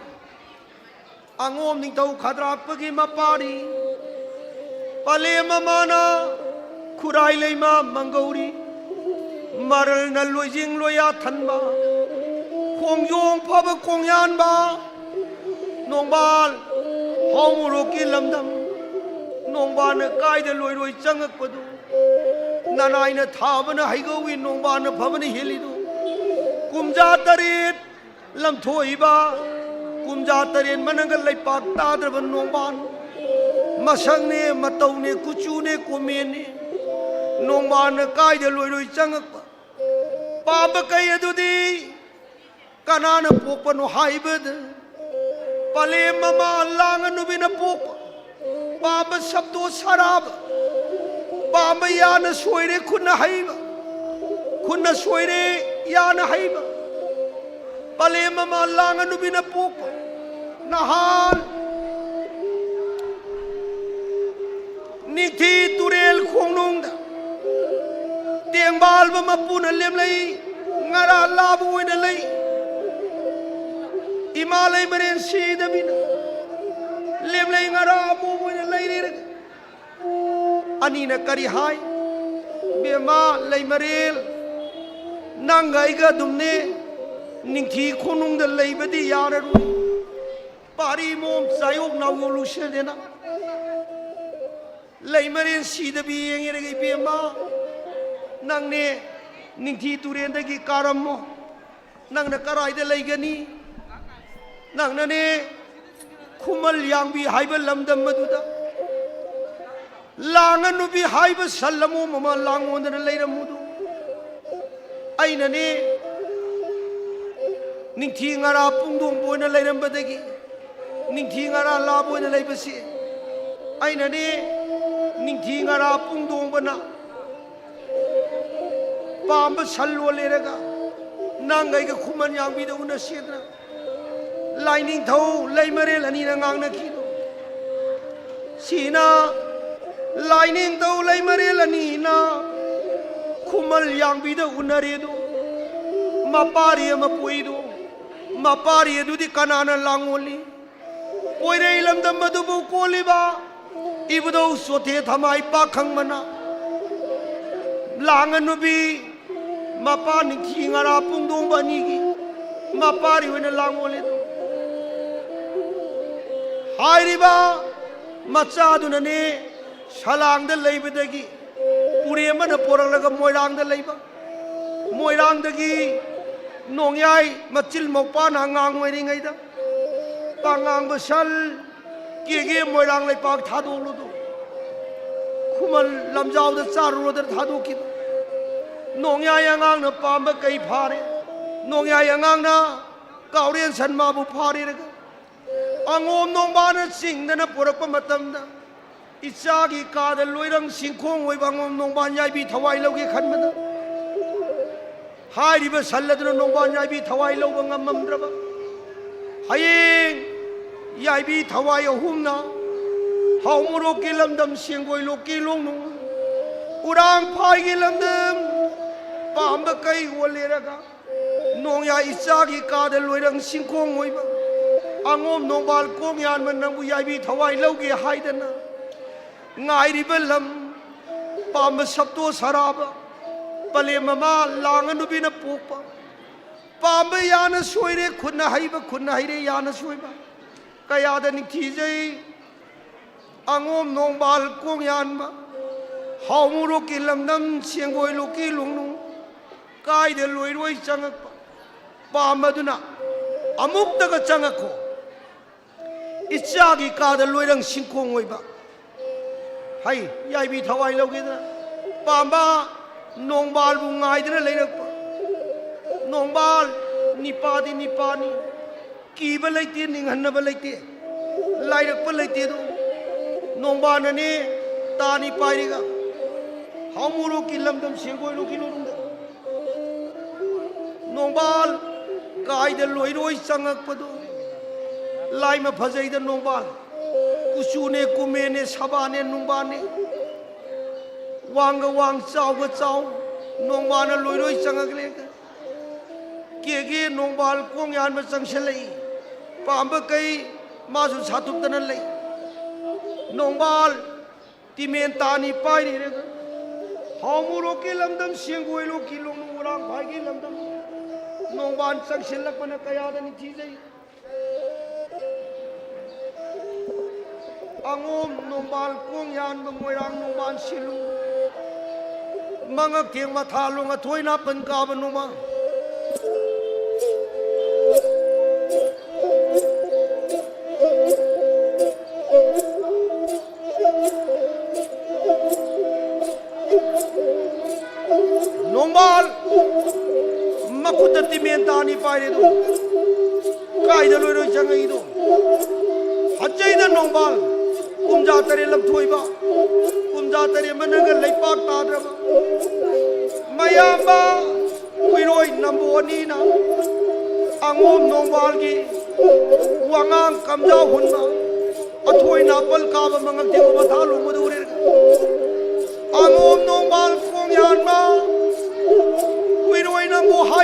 ꯑꯉꯣꯝ ꯅꯤꯡꯊꯧ ꯈꯗ꯭ꯔꯥꯛꯄꯒꯤ ꯃꯄꯥꯔꯤ ꯄꯂꯦꯝ ꯑꯃꯅ ꯈꯨꯔꯥꯏ ꯂꯩꯃ ꯃꯪꯒꯧꯔꯤ ꯃꯔꯜꯅ ꯂꯣꯏꯖꯤꯡ ꯂꯣꯏꯌꯥ ꯊꯟꯕ ꯈꯣꯡꯖꯣꯡ ꯐꯕ ꯈꯣꯡꯌꯥꯟꯕ ꯅꯣꯡꯕꯥꯜ ꯍꯧꯔꯣꯛꯀꯤ ꯂꯝꯗꯝ ꯅꯣꯡꯕꯥꯜꯅ ꯀꯥꯏꯗ ꯂꯣꯏꯔꯣꯏ ꯆꯪꯉꯛꯄꯗꯨ ꯅꯅꯥꯏꯅ ꯊꯥꯕꯅ ꯍꯩꯒꯧꯏ ꯅꯣꯡꯕꯥꯜꯅ ꯐꯕꯅ ꯍꯦꯜꯂꯤꯗꯨ ꯀꯨꯝꯖꯥ ꯇꯔꯦꯠ ꯂꯝꯊꯣꯛꯏꯕ ꯀꯨꯝꯖꯥ ꯇꯔꯦꯠ ꯃꯅꯪꯒ ꯂꯩꯄꯥꯛ ꯇꯥꯗ꯭ꯔꯕ ꯅꯣꯡꯕꯥꯜ ꯃꯁꯛꯅꯦ ꯃꯇꯧꯅꯦ ꯀꯨꯆꯨꯅꯦ ꯀꯣꯃꯦꯟꯅꯦ ꯅꯣꯡꯕꯥꯜꯅ ꯀꯥꯏꯗ ꯂꯣꯏꯔꯣꯏ ꯆꯪꯉꯛꯄ ꯄꯥꯝꯕ ꯀꯩ ꯑꯗꯨꯗꯤ ꯀꯅꯥꯅ ꯄꯣꯛꯄꯅꯣ ꯍꯥꯏꯕꯗ ꯄꯂꯦꯝ ꯃꯃꯥ ꯂꯥꯡꯉ ꯅꯨꯕꯤꯅ ꯄꯣꯛꯄ ꯄꯥꯝꯕ ꯁꯞꯇꯣ ꯁꯔꯥꯕ ꯄꯥꯝꯕ ꯌꯥꯅ ꯁꯣꯏꯔꯦ ꯈꯨꯠꯅ ꯍꯩꯕ ꯈꯨꯠꯅ ꯁꯣꯏꯔꯦ ꯌꯥꯅ ꯍꯩꯕ ꯄꯂꯦꯝ ꯑꯃ ꯂꯥꯡꯉ ꯅꯨꯕꯤꯅ ꯄꯣꯛꯄ ꯅꯍꯥꯟ ꯅꯤꯡꯊꯤ ꯇꯨꯔꯦꯜ ꯈꯣꯡꯅꯨꯡꯗ ꯂꯦꯡꯕꯥꯜꯕ ꯃꯄꯨꯅ ꯂꯦꯝꯂꯩ ꯉꯔꯥ ꯂꯥꯕ ꯑꯣꯏꯅ ꯂꯩ꯫ ꯏꯃꯥ ꯂꯩꯃꯔꯦꯟ ꯁꯤꯗꯕꯤꯅ ꯂꯦꯝꯂꯩ ꯉꯔꯥ ꯑꯃꯣꯝ ꯑꯣꯏꯅ ꯂꯩꯔꯦ꯫ ꯑꯅꯤꯅ ꯀꯔꯤ ꯍꯥꯏ? "ꯕꯦꯝꯃ ꯂꯩꯃꯔꯦꯜ, ꯅꯪꯒ ꯑꯩꯒ ꯑꯗꯨꯝꯅꯦ ꯅꯤꯡꯊꯤ ꯈꯣꯅꯨꯡꯗ ꯂꯩꯕꯗꯤ ꯌꯥꯔꯔꯣꯏ꯫ ꯄꯥꯔꯤ ꯃꯣꯝ ꯆꯥꯌꯣꯛ ꯅꯥꯎꯌꯣꯛ ꯂꯨꯁꯦꯗꯦꯅ ꯂꯩꯃꯔꯦꯟ ꯁꯤꯗꯕꯤ ꯌꯦꯡꯉꯦꯔꯒ, ꯏꯕꯦꯝꯃ, ꯅꯪꯅꯦ ꯅꯤꯡꯊꯤ ꯇꯨꯔꯦꯟꯗꯒꯤ ꯀꯥꯔꯝꯃꯣ꯫ ꯅꯪꯅ ꯀꯔꯥꯏꯗ ꯂꯩꯒꯅꯤ? ꯅꯪꯅꯅꯦ ꯈꯨꯃꯜ ꯌꯥꯡꯕꯤ ꯍꯥꯏꯕ ꯂꯝꯗꯝ ꯑꯗꯨꯗ ꯂꯥꯡꯉ ꯅꯨꯄꯤ ꯍꯥꯏꯕ ꯁꯟ ꯑꯃꯣꯝ ꯑꯃ ꯂꯥꯡꯉꯣꯟꯗꯅ ꯂꯩꯔꯝꯃꯨꯗꯨ꯫ ꯑꯩꯅꯅꯦ ꯅꯤꯡꯊꯤ ꯉꯔꯥ ꯄꯨꯡꯗꯣꯡꯕ ꯑꯣꯏꯅ ꯂꯩꯔꯝꯕꯗꯒꯤ ꯅꯤꯡꯊꯤ ꯉꯔꯥ ꯂꯥꯕ ꯑꯣꯏꯅ ꯂꯩꯕꯁꯤ ꯑꯩꯅꯅꯦ ꯅꯤꯡꯊꯤ ꯉꯔꯥ ꯄꯨꯡꯗꯣꯡꯕꯅ ꯄꯥꯝꯕ ꯁꯟ ꯂꯣꯜꯂꯦꯔꯒ ꯅꯪꯒ ꯑꯩꯒ ꯈꯨꯃꯟ ꯌꯥꯡꯕꯤꯗ ꯎꯅꯁꯦꯗꯅ ꯂꯥꯏꯅꯤꯡꯊꯧ ꯂꯩꯃꯔꯦꯜ ꯑꯅꯤꯅ ꯉꯥꯡꯅꯈꯤꯗꯣ꯫ ꯁꯤꯅ ꯂꯥꯏꯅꯤꯡꯊꯧ ꯂꯩꯃꯔꯦꯜ ꯑꯅꯤꯅ ꯈꯨꯃꯜ ꯌꯥꯡꯕꯤꯗ ꯎꯅꯔꯦꯗꯣ꯫ ꯃꯄꯥꯔꯤ ꯑꯃ ꯄꯣꯛꯏꯗꯣ꯫ ꯃꯄꯥꯔꯤ ꯑꯗꯨꯗꯤ ꯀꯅꯥꯅ ꯂꯥꯡꯉꯣꯜꯂꯤ? ꯄꯣꯏꯔꯩ ꯂꯝꯗꯝ ꯑꯗꯨꯕꯨ ꯀꯣꯜꯂꯤꯕ ꯏꯕꯨꯙꯧ ꯆꯣꯊꯦ ꯊꯃꯥꯏ ꯄꯥꯈꯪꯕꯅ ꯂꯥꯡꯉ ꯅꯨꯄꯤ ꯃꯄꯥ ꯅꯤꯡꯊꯤ ꯉꯔꯥ ꯄꯨꯡꯗꯣꯡꯕ ꯑꯅꯤꯒꯤ ꯃꯄꯥꯔꯤ ꯑꯣꯏꯅ ꯂꯥꯡꯉꯣꯜꯂꯦꯗꯣ꯫ ꯍꯥꯏꯔꯤꯕ ꯃꯆꯥꯗꯨꯅꯅꯦ ꯁꯂꯥꯡꯗ ꯂꯩꯕꯗꯒꯤ ꯄꯨꯔꯦꯝꯕꯅ ꯄꯣꯔꯛꯂꯒ ꯃꯣꯏꯔꯥꯡꯗ ꯂꯩꯕ꯫ ꯃꯣꯏꯔꯥꯡꯗꯒꯤ ꯅꯣꯡꯌꯥꯏ ꯃꯆꯤꯜ ꯃꯧꯄꯥꯅ ꯑꯉꯥꯡ ꯑꯣꯏꯔꯤꯉꯩꯗ ꯄꯥꯉꯥꯡꯕ ꯁꯟ ꯀꯦꯒꯦ ꯃꯣꯏꯔꯥꯡ ꯂꯩꯄꯥꯛ ꯊꯥꯗꯣꯛꯂꯨꯗꯣ꯫ ꯈꯨꯃꯟ ꯂꯝꯖꯥꯎꯗ ꯆꯥꯔꯨꯔꯗꯅ ꯊꯥꯗꯣꯛꯈꯤꯕ꯫ ꯅꯣꯡꯌꯥꯏ ꯑꯉꯥꯡꯅ ꯄꯥꯝꯕ ꯀꯩ ꯐꯥꯔꯦ? ꯅꯣꯡꯌꯥꯏ ꯑꯉꯥꯡꯅ ꯀꯥꯎꯔꯦꯟ ꯁꯟ ꯃꯥꯕꯨ ꯐꯥꯔꯦꯔꯒ ꯑꯉꯣꯝ ꯅꯣꯡꯕꯥꯅ ꯆꯤꯡꯗꯅ ꯄꯨꯔꯛꯄ ꯃꯇꯝꯗ ꯏꯆꯥꯒꯤ ꯀꯥꯗ ꯂꯣꯏꯔꯪ ꯁꯤꯡꯈꯣꯡ ꯑꯣꯏꯕ ꯑꯉꯣꯝ ꯅꯣꯡꯕꯥꯟ ꯌꯥꯏꯕꯤ ꯊꯋꯥꯏ ꯂꯧꯒꯦ ꯈꯟꯕꯗ ꯍꯥꯏꯔꯤꯕ ꯁꯟ ꯑꯗꯨꯅ ꯅꯣꯡꯕꯥꯟ ꯌꯥꯏꯕꯤ ꯊꯋꯥꯏ ꯂꯧꯕ ꯉꯝꯃꯝꯗ꯭ꯔꯕ꯫ ꯍꯌꯦꯡ ꯌꯥꯏꯕꯤ ꯊꯋꯥꯏ ꯑꯍꯨꯝꯅ ꯍꯥꯎ ꯃꯣꯔꯣꯛꯀꯤ ꯂꯝꯗꯝ ꯁꯦꯡꯒꯣꯏ ꯂꯣꯛꯀꯤ ꯂꯣꯡꯅꯨꯡ ꯎꯔꯥꯡ ꯐꯥꯏꯒꯤ ꯂꯝꯗꯝ ꯄꯥꯝꯕ ꯀꯩ ꯑꯣꯜꯂꯦꯔꯒ, ꯅꯣꯡꯌꯥ ꯏꯆꯥꯒꯤ ꯀꯥꯗ ꯂꯣꯏꯔꯪ ꯁꯤꯡꯈꯣꯡ ꯑꯣꯏꯕ, ꯑꯉꯣꯝ ꯅꯣꯡꯕꯥꯜ ꯀꯣꯡ ꯌꯥꯟꯕ ꯅꯪꯕꯨ ꯌꯥꯏꯕꯤ ꯊꯋꯥꯏ ꯂꯧꯒꯦ ꯍꯥꯏꯗꯅ ꯉꯥꯏꯔꯤꯕ ꯂꯝ ꯄꯥꯝꯕ ꯁꯞꯇꯣ ꯁꯔꯥꯕ, ꯄꯂꯦꯝ ꯃꯃꯥ ꯂꯥꯡꯉ ꯅꯨꯄꯤꯅ ꯄꯣꯛꯄ, ꯄꯥꯝꯕ ꯌꯥꯅ ꯁꯣꯏꯔꯦ ꯈꯨꯠꯅ ꯍꯩꯕ, ꯈꯨꯠꯅ ꯍꯩꯔꯦ ꯌꯥꯅ ꯁꯣꯏꯕ, ꯀꯌꯥꯗ ꯅꯤꯡꯊꯤꯖꯩ꯫ ꯑꯉꯣꯝ ꯅꯣꯡꯕꯥꯜ ꯀꯣꯡ ꯌꯥꯟꯕ, ꯍꯥꯎꯃꯨꯔꯣꯛꯀꯤ ꯂꯝꯗꯝ ꯁꯦꯡꯒꯣꯏ ꯂꯣꯛꯀꯤ ꯂꯨꯡꯂꯨꯡ, ꯀꯥꯏꯗ ꯂꯣꯏꯔꯣꯏ ꯆꯪꯉꯛꯄ, ꯄꯥꯝꯕꯗꯨꯅ ꯑꯃꯨꯛꯇꯒ ꯆꯪꯉꯛꯈꯣ꯫ ꯏꯆꯥꯒꯤ ꯀꯥꯗ ꯂꯣꯏꯔꯪ ꯁꯤꯡꯈꯣꯡ ꯑꯣꯏꯕ, ꯍꯩ ꯌꯥꯏꯕꯤ ꯊꯋꯥꯏ ꯂꯧꯒꯦꯗꯅ ꯄꯥꯝꯕ ꯅꯣꯡꯕꯥꯜꯕꯨ ꯉꯥꯏꯗꯅ ꯂꯩꯔꯛꯄ꯫ ꯅꯣꯡꯕꯥꯜ ꯅꯤꯄꯥꯗꯤ ꯅꯤꯄꯥꯅꯤ, ꯀꯤꯕ ꯂꯩꯇꯦ, ꯅꯤꯡꯍꯟꯅꯕ ꯂꯩꯇꯦ, ꯂꯥꯏꯔꯛꯄ ꯂꯩꯇꯦ ꯑꯗꯨ ꯅꯣꯡꯕꯥꯜꯅꯅꯦ ꯇꯥꯅꯤ ꯄꯥꯏꯔꯤꯒ꯫ ꯍꯥꯎꯃꯨꯔꯣꯛꯀꯤ ꯂꯝꯗꯝ ꯁꯦꯡꯒꯣꯏ ꯂꯣꯛꯀꯤ ꯂꯣꯅꯨꯡꯗ ꯅꯣꯡꯕꯥꯜ ꯀꯥꯏꯗ ꯂꯣꯏꯔꯣꯏ ꯆꯪꯉꯛꯄꯗꯨ ꯂꯥꯏꯃ ꯐꯖꯩꯗ ꯅꯣꯡꯕꯥꯜ꯫ ꯀꯨꯆꯨꯅꯦ ꯀꯨꯃꯦꯟꯅꯦ ꯁꯕꯥꯅꯦ ꯅꯨꯡꯕꯥꯅꯦ, ꯋꯥꯡꯒ ꯋꯥꯡ ꯆꯥꯎꯒ ꯆꯥꯎ, ꯅꯣꯡꯕꯥꯜꯅ ꯂꯣꯏꯔꯣꯏ ꯆꯪꯉꯛꯂꯦ꯫ ꯀꯦꯒꯦ ꯅꯣꯡꯕꯥꯜ ꯀꯣꯡ ꯌꯥꯟꯕ ꯆꯪꯁꯤꯜꯂꯛꯏ꯫ ꯄꯥꯝꯕ ꯀꯩ ꯃꯥꯁꯨ ꯁꯥꯊꯨꯞꯇꯅ ꯂꯩ꯫ ꯅꯣꯡꯕꯥꯜ ꯇꯤꯃꯦꯟ ꯇꯥꯅꯤ ꯄꯥꯏꯔꯤꯔꯒ, ꯍꯥꯎꯃꯨꯔꯣꯛꯀꯤ ꯂꯝꯗꯝ ꯁꯦꯡꯒꯣꯏ ꯂꯣꯛꯀꯤ ꯂꯣꯡꯅꯨ ꯎꯔꯥꯡ ꯐꯥꯏꯒꯤ ꯂꯝꯗꯝ ꯅꯣꯡꯕꯥꯜ ꯆꯪꯁꯤꯜꯂꯛꯄꯅ ꯀꯌꯥꯗ ꯅꯤꯡꯊꯤꯖꯩ꯫ ꯑꯉꯣꯝ ꯅꯣꯡꯕꯥꯜ ꯀꯣꯡ ꯌꯥꯟꯕ ꯃꯣꯏꯔꯥꯡ ꯅꯣꯡꯕꯥꯜ ꯁꯤꯜꯂꯨ꯫ ꯃꯉꯛ ꯊꯦꯡ ꯃꯊꯥ ꯂꯣꯡ ꯑꯊꯣꯏ ꯅꯥꯄꯟ ꯀꯥꯕ ꯅꯣꯡꯕꯥꯜ꯫ ꯅꯣꯡꯕꯥꯜ ꯃꯈꯨꯠꯇ ꯇꯤꯃꯦꯟ ꯇꯥꯅꯤ ꯄꯥꯏꯔꯦꯗꯣ꯫ ꯀꯥꯏꯗ ꯂꯣꯏꯔꯣꯏ ꯆꯪꯉꯛꯏꯗꯣ? ꯐꯠꯖꯩꯗ ꯅꯣꯡꯕꯥꯜ ꯀꯨꯝꯖꯥ ꯇꯔꯦꯠ ꯂꯝꯊꯣꯏꯕ, ꯀꯨꯝꯖꯥ ꯇꯔꯦꯠ ꯃꯅꯒ ꯂꯩꯄꯥꯛ ꯇꯥꯗ꯭ꯔꯕ ꯃꯌꯥꯝꯕ ꯎꯏꯔꯣꯏ ꯅꯝꯕꯣ ꯑꯅꯤꯅ ꯑꯉꯣꯝ ꯅꯣꯡꯕꯥꯜꯒꯤ ꯋꯥꯉꯥꯡ ꯀꯝꯖꯥꯎ ꯍꯨꯟꯕ ꯑꯊꯣꯏ ꯅꯥꯄꯜ ꯀꯥꯕ ꯃꯉꯛ ꯊꯦꯛꯄ ꯃꯊꯥ ꯂꯣꯡꯕꯗ ꯎꯔꯦ꯫ ꯑꯉꯣꯝ ꯅꯣꯡ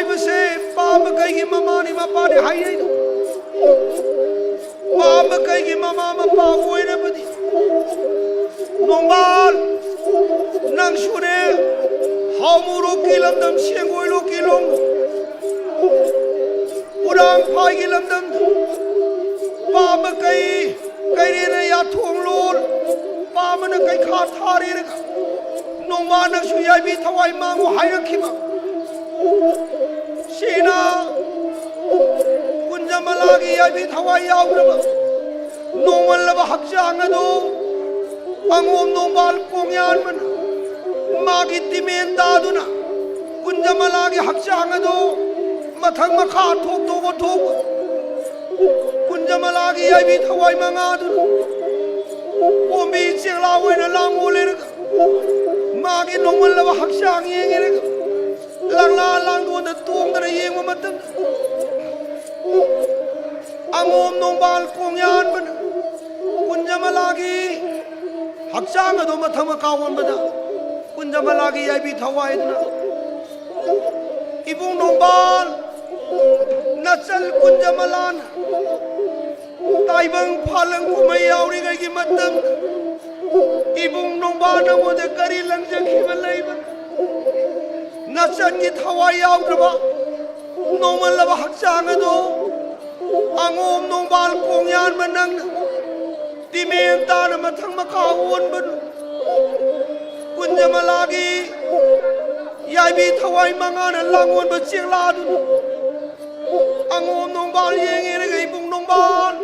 ꯍꯥꯏꯕꯁꯦ ꯄꯥꯝꯕ ꯀꯩꯒꯤ ꯃꯃꯥꯅꯤ ꯃꯄꯥꯅꯤ ꯍꯥꯏꯅꯩꯅꯣ? ꯄꯥꯝꯕ ꯀꯩꯒꯤ ꯃꯃꯥ ꯃꯄꯥ ꯑꯣꯏꯔꯕꯗꯤ? ꯅꯣꯡꯕꯥꯜ, ꯅꯪꯁꯨꯅꯦ, ꯍꯥꯎ ꯃꯣꯔꯣꯛꯀꯤ ꯂꯝꯗꯝ, ꯁꯦꯡꯒꯣꯏ ꯂꯣꯛꯀꯤ ꯂꯣꯡ, ꯎꯔꯥꯡ ꯐꯥꯏꯒꯤ ꯂꯝꯗꯝꯗ ꯄꯥꯝꯕ ꯀꯩ, ꯀꯩꯔꯦꯅ ꯌꯥꯊꯣꯡ ꯂꯣꯜ, ꯄꯥꯝꯕꯅ ꯀꯩꯈꯥ ꯊꯥꯔꯦꯔꯒ, ꯅꯣꯡꯃ ꯅꯪꯁꯨ ꯌꯥꯏꯕꯤ ꯊꯋꯥꯏ ꯃꯥꯡꯉꯨ ꯍꯥꯏꯔꯛꯈꯤꯕ꯫ ꯁꯤꯅ ꯀꯨꯟꯖꯃꯂꯥꯒꯤ ꯌꯥꯏꯕꯤ ꯊꯋꯥꯏ ꯌꯥꯎꯗ꯭ꯔꯕ ꯅꯣꯡꯃꯜꯂꯕ ꯍꯛꯆꯥꯡ ꯑꯗꯨ ꯑꯉꯣꯝ ꯅꯣꯡꯕꯥꯜ ꯀꯣꯡꯌꯥꯟꯕꯅ ꯃꯥꯒꯤ ꯇꯤꯃꯦꯟ ꯇꯥꯗꯨꯅ ꯀꯨꯟꯖꯃꯂꯥꯒꯤ ꯍꯛꯆꯥꯡ ꯑꯗꯨ ꯃꯊꯛ ꯃꯈꯥ ꯊꯣꯛꯇꯣꯛ ꯑꯣꯟꯊꯣꯛꯄ, ꯀꯨꯟꯖꯃꯂꯥꯒꯤ ꯌꯥꯏꯕꯤ ꯊꯋꯥꯏ ꯃꯉꯥꯗꯨꯅ ꯄꯣꯝꯕꯤ ꯆꯦꯛꯂꯥ ꯑꯣꯏꯅ ꯂꯥꯡꯉꯣ ꯂꯩꯔꯒ ꯃꯥꯒꯤ ꯅꯣꯡꯃꯜꯂꯕ ꯍꯛꯆꯥꯡ ꯌꯦꯡꯉꯦꯔꯒ ꯂꯥꯡꯂꯥ ꯂꯥꯡꯗꯣꯟꯗ ꯇꯣꯡꯗꯅ ꯌꯦꯡꯕ ꯃꯇꯝꯗ ꯑꯉꯣꯝ ꯅꯣꯡꯕꯥꯜ ꯀꯣꯡꯌꯥꯟꯕꯅ ꯀꯨꯟꯖꯃꯂꯥꯒꯤ ꯍꯛꯆꯥꯡ ꯑꯗꯨ ꯃꯊꯛ ꯃꯈꯥ ꯑꯣꯟꯕꯗ ꯀꯨꯟꯖꯃꯂꯥꯒꯤ ꯌꯥꯏꯕꯤ ꯊꯋꯥꯏꯗꯨꯅ, "ꯏꯕꯨꯡ ꯅꯣꯡꯕꯥꯜ, ꯅꯆꯜ ꯀꯨꯟꯖꯃꯂꯥꯅ ꯇꯥꯏꯕꯪ ꯐꯥꯂꯪ ꯀꯨꯝꯍꯩ ꯌꯥꯎꯔꯤꯉꯩꯒꯤ ꯃꯇꯝꯗ ꯏꯕꯨꯡ ꯅꯣꯡꯕꯥꯜ ꯅꯉꯣꯟꯗ ꯀꯔꯤ ꯂꯪꯖꯈꯤꯕ ꯂꯩꯕ? ꯅꯆꯟꯒꯤ ꯊꯋꯥꯏ ꯌꯥꯎꯗ꯭ꯔꯕ ꯅꯣꯡꯃꯜꯂꯕ ꯍꯛꯆꯥꯡ ꯑꯗꯣ ꯑꯉꯣꯝ ꯅꯣꯡꯕꯥꯜ ꯀꯣꯡꯌꯥꯟꯕ ꯅꯪꯅ ꯇꯤꯃꯦꯟ ꯇꯥꯅ ꯃꯊꯪ ꯃꯈꯥ ꯑꯣꯟꯕꯅꯨ꯫ ꯀꯨꯟꯖꯃꯂꯥꯒꯤ ꯌꯥꯏꯕꯤ ꯊꯋꯥꯏ ꯃꯉꯥꯅ ꯂꯥꯡꯑꯣꯟꯕ ꯆꯦꯛꯂꯥꯗꯨꯅ ꯑꯉꯣꯝ ꯅꯣꯡꯕꯥꯜ ꯌꯦꯡꯉꯦꯔꯒ ꯏꯕꯨꯡ ꯅꯣꯡꯕꯥꯜ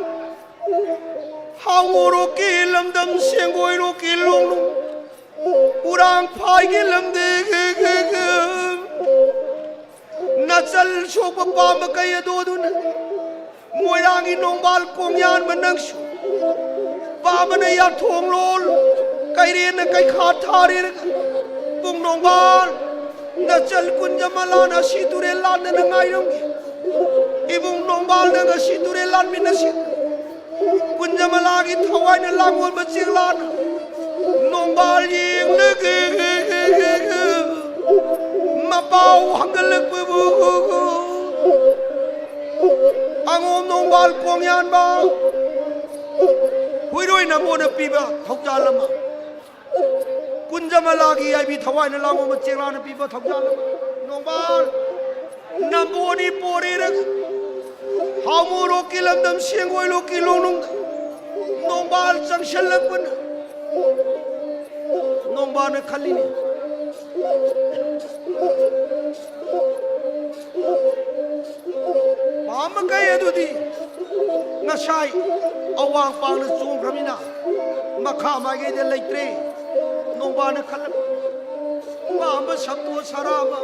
ꯍꯥꯎ ꯃꯣꯔꯣꯛꯀꯤ ꯂꯝꯗꯝ ꯁꯦꯡꯒꯣꯏꯔꯣꯛꯀꯤ ꯂꯣꯡꯅꯨꯡ ꯎꯔꯥꯡ ꯐꯥꯏꯒꯤ ꯂꯝꯗꯦ ꯅꯆꯜ ꯁꯣꯛꯄ ꯄꯥꯝꯕ ꯀꯩ ꯑꯗꯣ ꯑꯗꯨꯅ ꯃꯣꯏꯔꯥꯡꯒꯤ ꯅꯣꯡꯕꯥꯜ ꯀꯣꯡꯌꯥꯟꯕ ꯅꯪꯁꯨ ꯄꯥꯕꯅ ꯌꯥꯊꯣꯡ ꯂꯣꯜ ꯀꯩꯔꯦꯟꯅ ꯀꯩꯈꯥ ꯊꯥꯔꯦꯔꯒ ꯄꯨꯡ ꯅꯣꯡꯕꯥꯜ ꯅꯆꯜ ꯀꯨꯟꯖꯃꯂꯥꯅ ꯑꯁꯤ ꯇꯨꯔꯦꯜ ꯂꯥꯟꯗꯅ ꯉꯥꯏꯔꯝꯒꯦ꯫ ꯏꯕꯨꯡ ꯅꯣꯡꯕꯥꯜꯅ ꯉꯁꯤ ꯇꯨꯔꯦꯜ ꯂꯥꯟꯃꯤꯟꯅꯁꯤ꯫ ꯀꯨꯟꯖꯃꯂꯥꯒꯤ ꯊꯋꯥꯏꯅ ꯂꯥꯡꯑꯣꯟꯕ ꯆꯦꯛꯂꯥꯅ ꯅꯣꯡꯕꯥꯜ ꯌꯦꯡꯂꯒ ꯄꯥꯎ ꯍꯪꯒꯠꯂꯛꯄꯕꯨ ꯑꯉꯣꯝ ꯅꯣꯡꯕꯥꯜ ꯀꯣꯡꯌꯥꯟꯕ ꯍꯨꯏꯔꯣꯏ ꯅꯝꯕꯣꯅ ꯄꯤꯕ ꯊꯧꯖꯥꯜ ꯑꯃ, ꯀꯨꯟꯖꯃꯂꯥꯒꯤ ꯌꯥꯏꯕꯤ ꯊꯋꯥꯏꯅ ꯂꯥꯡꯉꯣꯝꯕ ꯆꯦꯡꯂꯥꯅ ꯄꯤꯕ ꯊꯧꯖꯥꯜ ꯑꯃ, ꯅꯣꯡꯕꯥꯜ ꯅꯝꯕꯣꯅꯤ ꯄꯣꯔꯦꯔꯒ ꯍꯥꯎꯃꯣꯔꯣꯛꯀꯤ ꯂꯝꯗꯝ ꯁꯦꯡꯒꯣꯏ ꯂꯣꯛꯀꯤ ꯂꯣꯡꯅꯨꯡꯗ ꯅꯣꯡꯕꯥꯜ ꯆꯪꯁꯤꯜꯂꯛꯄꯅ ꯅꯣꯡꯕꯥꯜꯅ ꯈꯜꯂꯤꯅꯤ꯫ ꯄꯥꯝꯕ ꯀꯩ ꯑꯗꯨꯗꯤ ꯉꯁꯥꯏ ꯑꯋꯥꯡ ꯄꯥꯡꯅ ꯆꯣꯡꯈ꯭ꯔꯃꯤꯅ ꯃꯈꯥ ꯃꯥꯏꯀꯩꯗ ꯂꯩꯇ꯭ꯔꯦ꯫ ꯅꯣꯡꯕꯥꯜꯅ ꯈꯜꯂꯛꯄ ꯄꯥꯝꯕ ꯁꯞꯇꯣ ꯁꯔꯥꯕ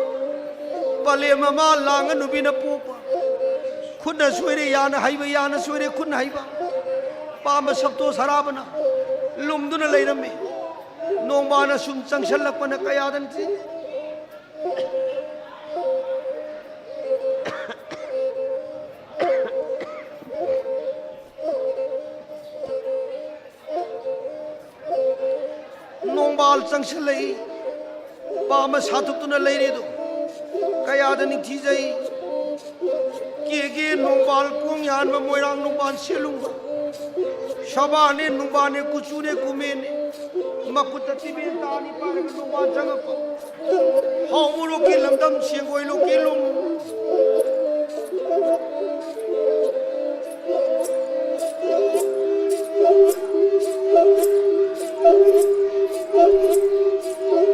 ꯄꯂꯦꯝ ꯑꯃ ꯂꯥꯡꯉ ꯅꯨꯄꯤꯅ ꯄꯣꯛꯄ ꯈꯨꯠꯅ ꯁꯣꯏꯔꯦ ꯌꯥꯅ ꯍꯩꯕ, ꯌꯥꯅ ꯁꯣꯏꯔꯦ ꯈꯨꯠꯅ ꯍꯩꯕ ꯄꯥꯝꯕ ꯁꯞꯇꯣ ꯁꯔꯥꯕꯅ ꯂꯨꯝꯗꯨꯅ ꯂꯩꯔꯝꯃꯤ꯫ ꯅꯣꯡꯕꯥꯜꯅ ꯁꯨꯝ ꯆꯪꯁꯤꯜꯂꯛꯄꯅ ꯀꯌꯥꯗꯅ ꯆꯦꯜꯂꯤ꯫ ꯅꯣꯡꯕꯥꯜ ꯆꯪꯁꯤꯜꯂꯛꯏ꯫ ꯄꯥꯝꯕ ꯁꯥꯊꯨꯛꯇꯨꯅ ꯂꯩꯔꯦꯗꯣ ꯀꯌꯥꯗ ꯅꯤꯡꯊꯤꯖꯩ꯫ ꯀꯦꯒꯦ ꯅꯣꯡꯕꯥꯜ ꯀꯣꯡ ꯌꯥꯟꯕ ꯃꯣꯏꯔꯥꯡ ꯅꯣꯡꯕꯥꯜ ꯁꯦꯂꯨꯡꯕ ꯁꯕꯥꯅꯦ ꯅꯣꯡꯕꯥꯜꯅꯦ ꯀꯨꯆꯨꯅꯦ ꯀꯨꯃꯦꯟꯅꯦ ꯃꯈꯨꯠꯇ ꯇꯤꯕꯦꯟ ꯇꯥꯅꯤ ꯄꯥꯏꯔꯒ ꯅꯣꯡꯕꯥꯜ ꯆꯪꯉꯛꯄ ꯍꯥꯎꯃꯣꯔꯣꯛꯀꯤ ꯂꯝꯗꯝ ꯁꯦꯡꯒꯣꯏ ꯂꯣꯛꯀꯤ ꯂꯣꯡ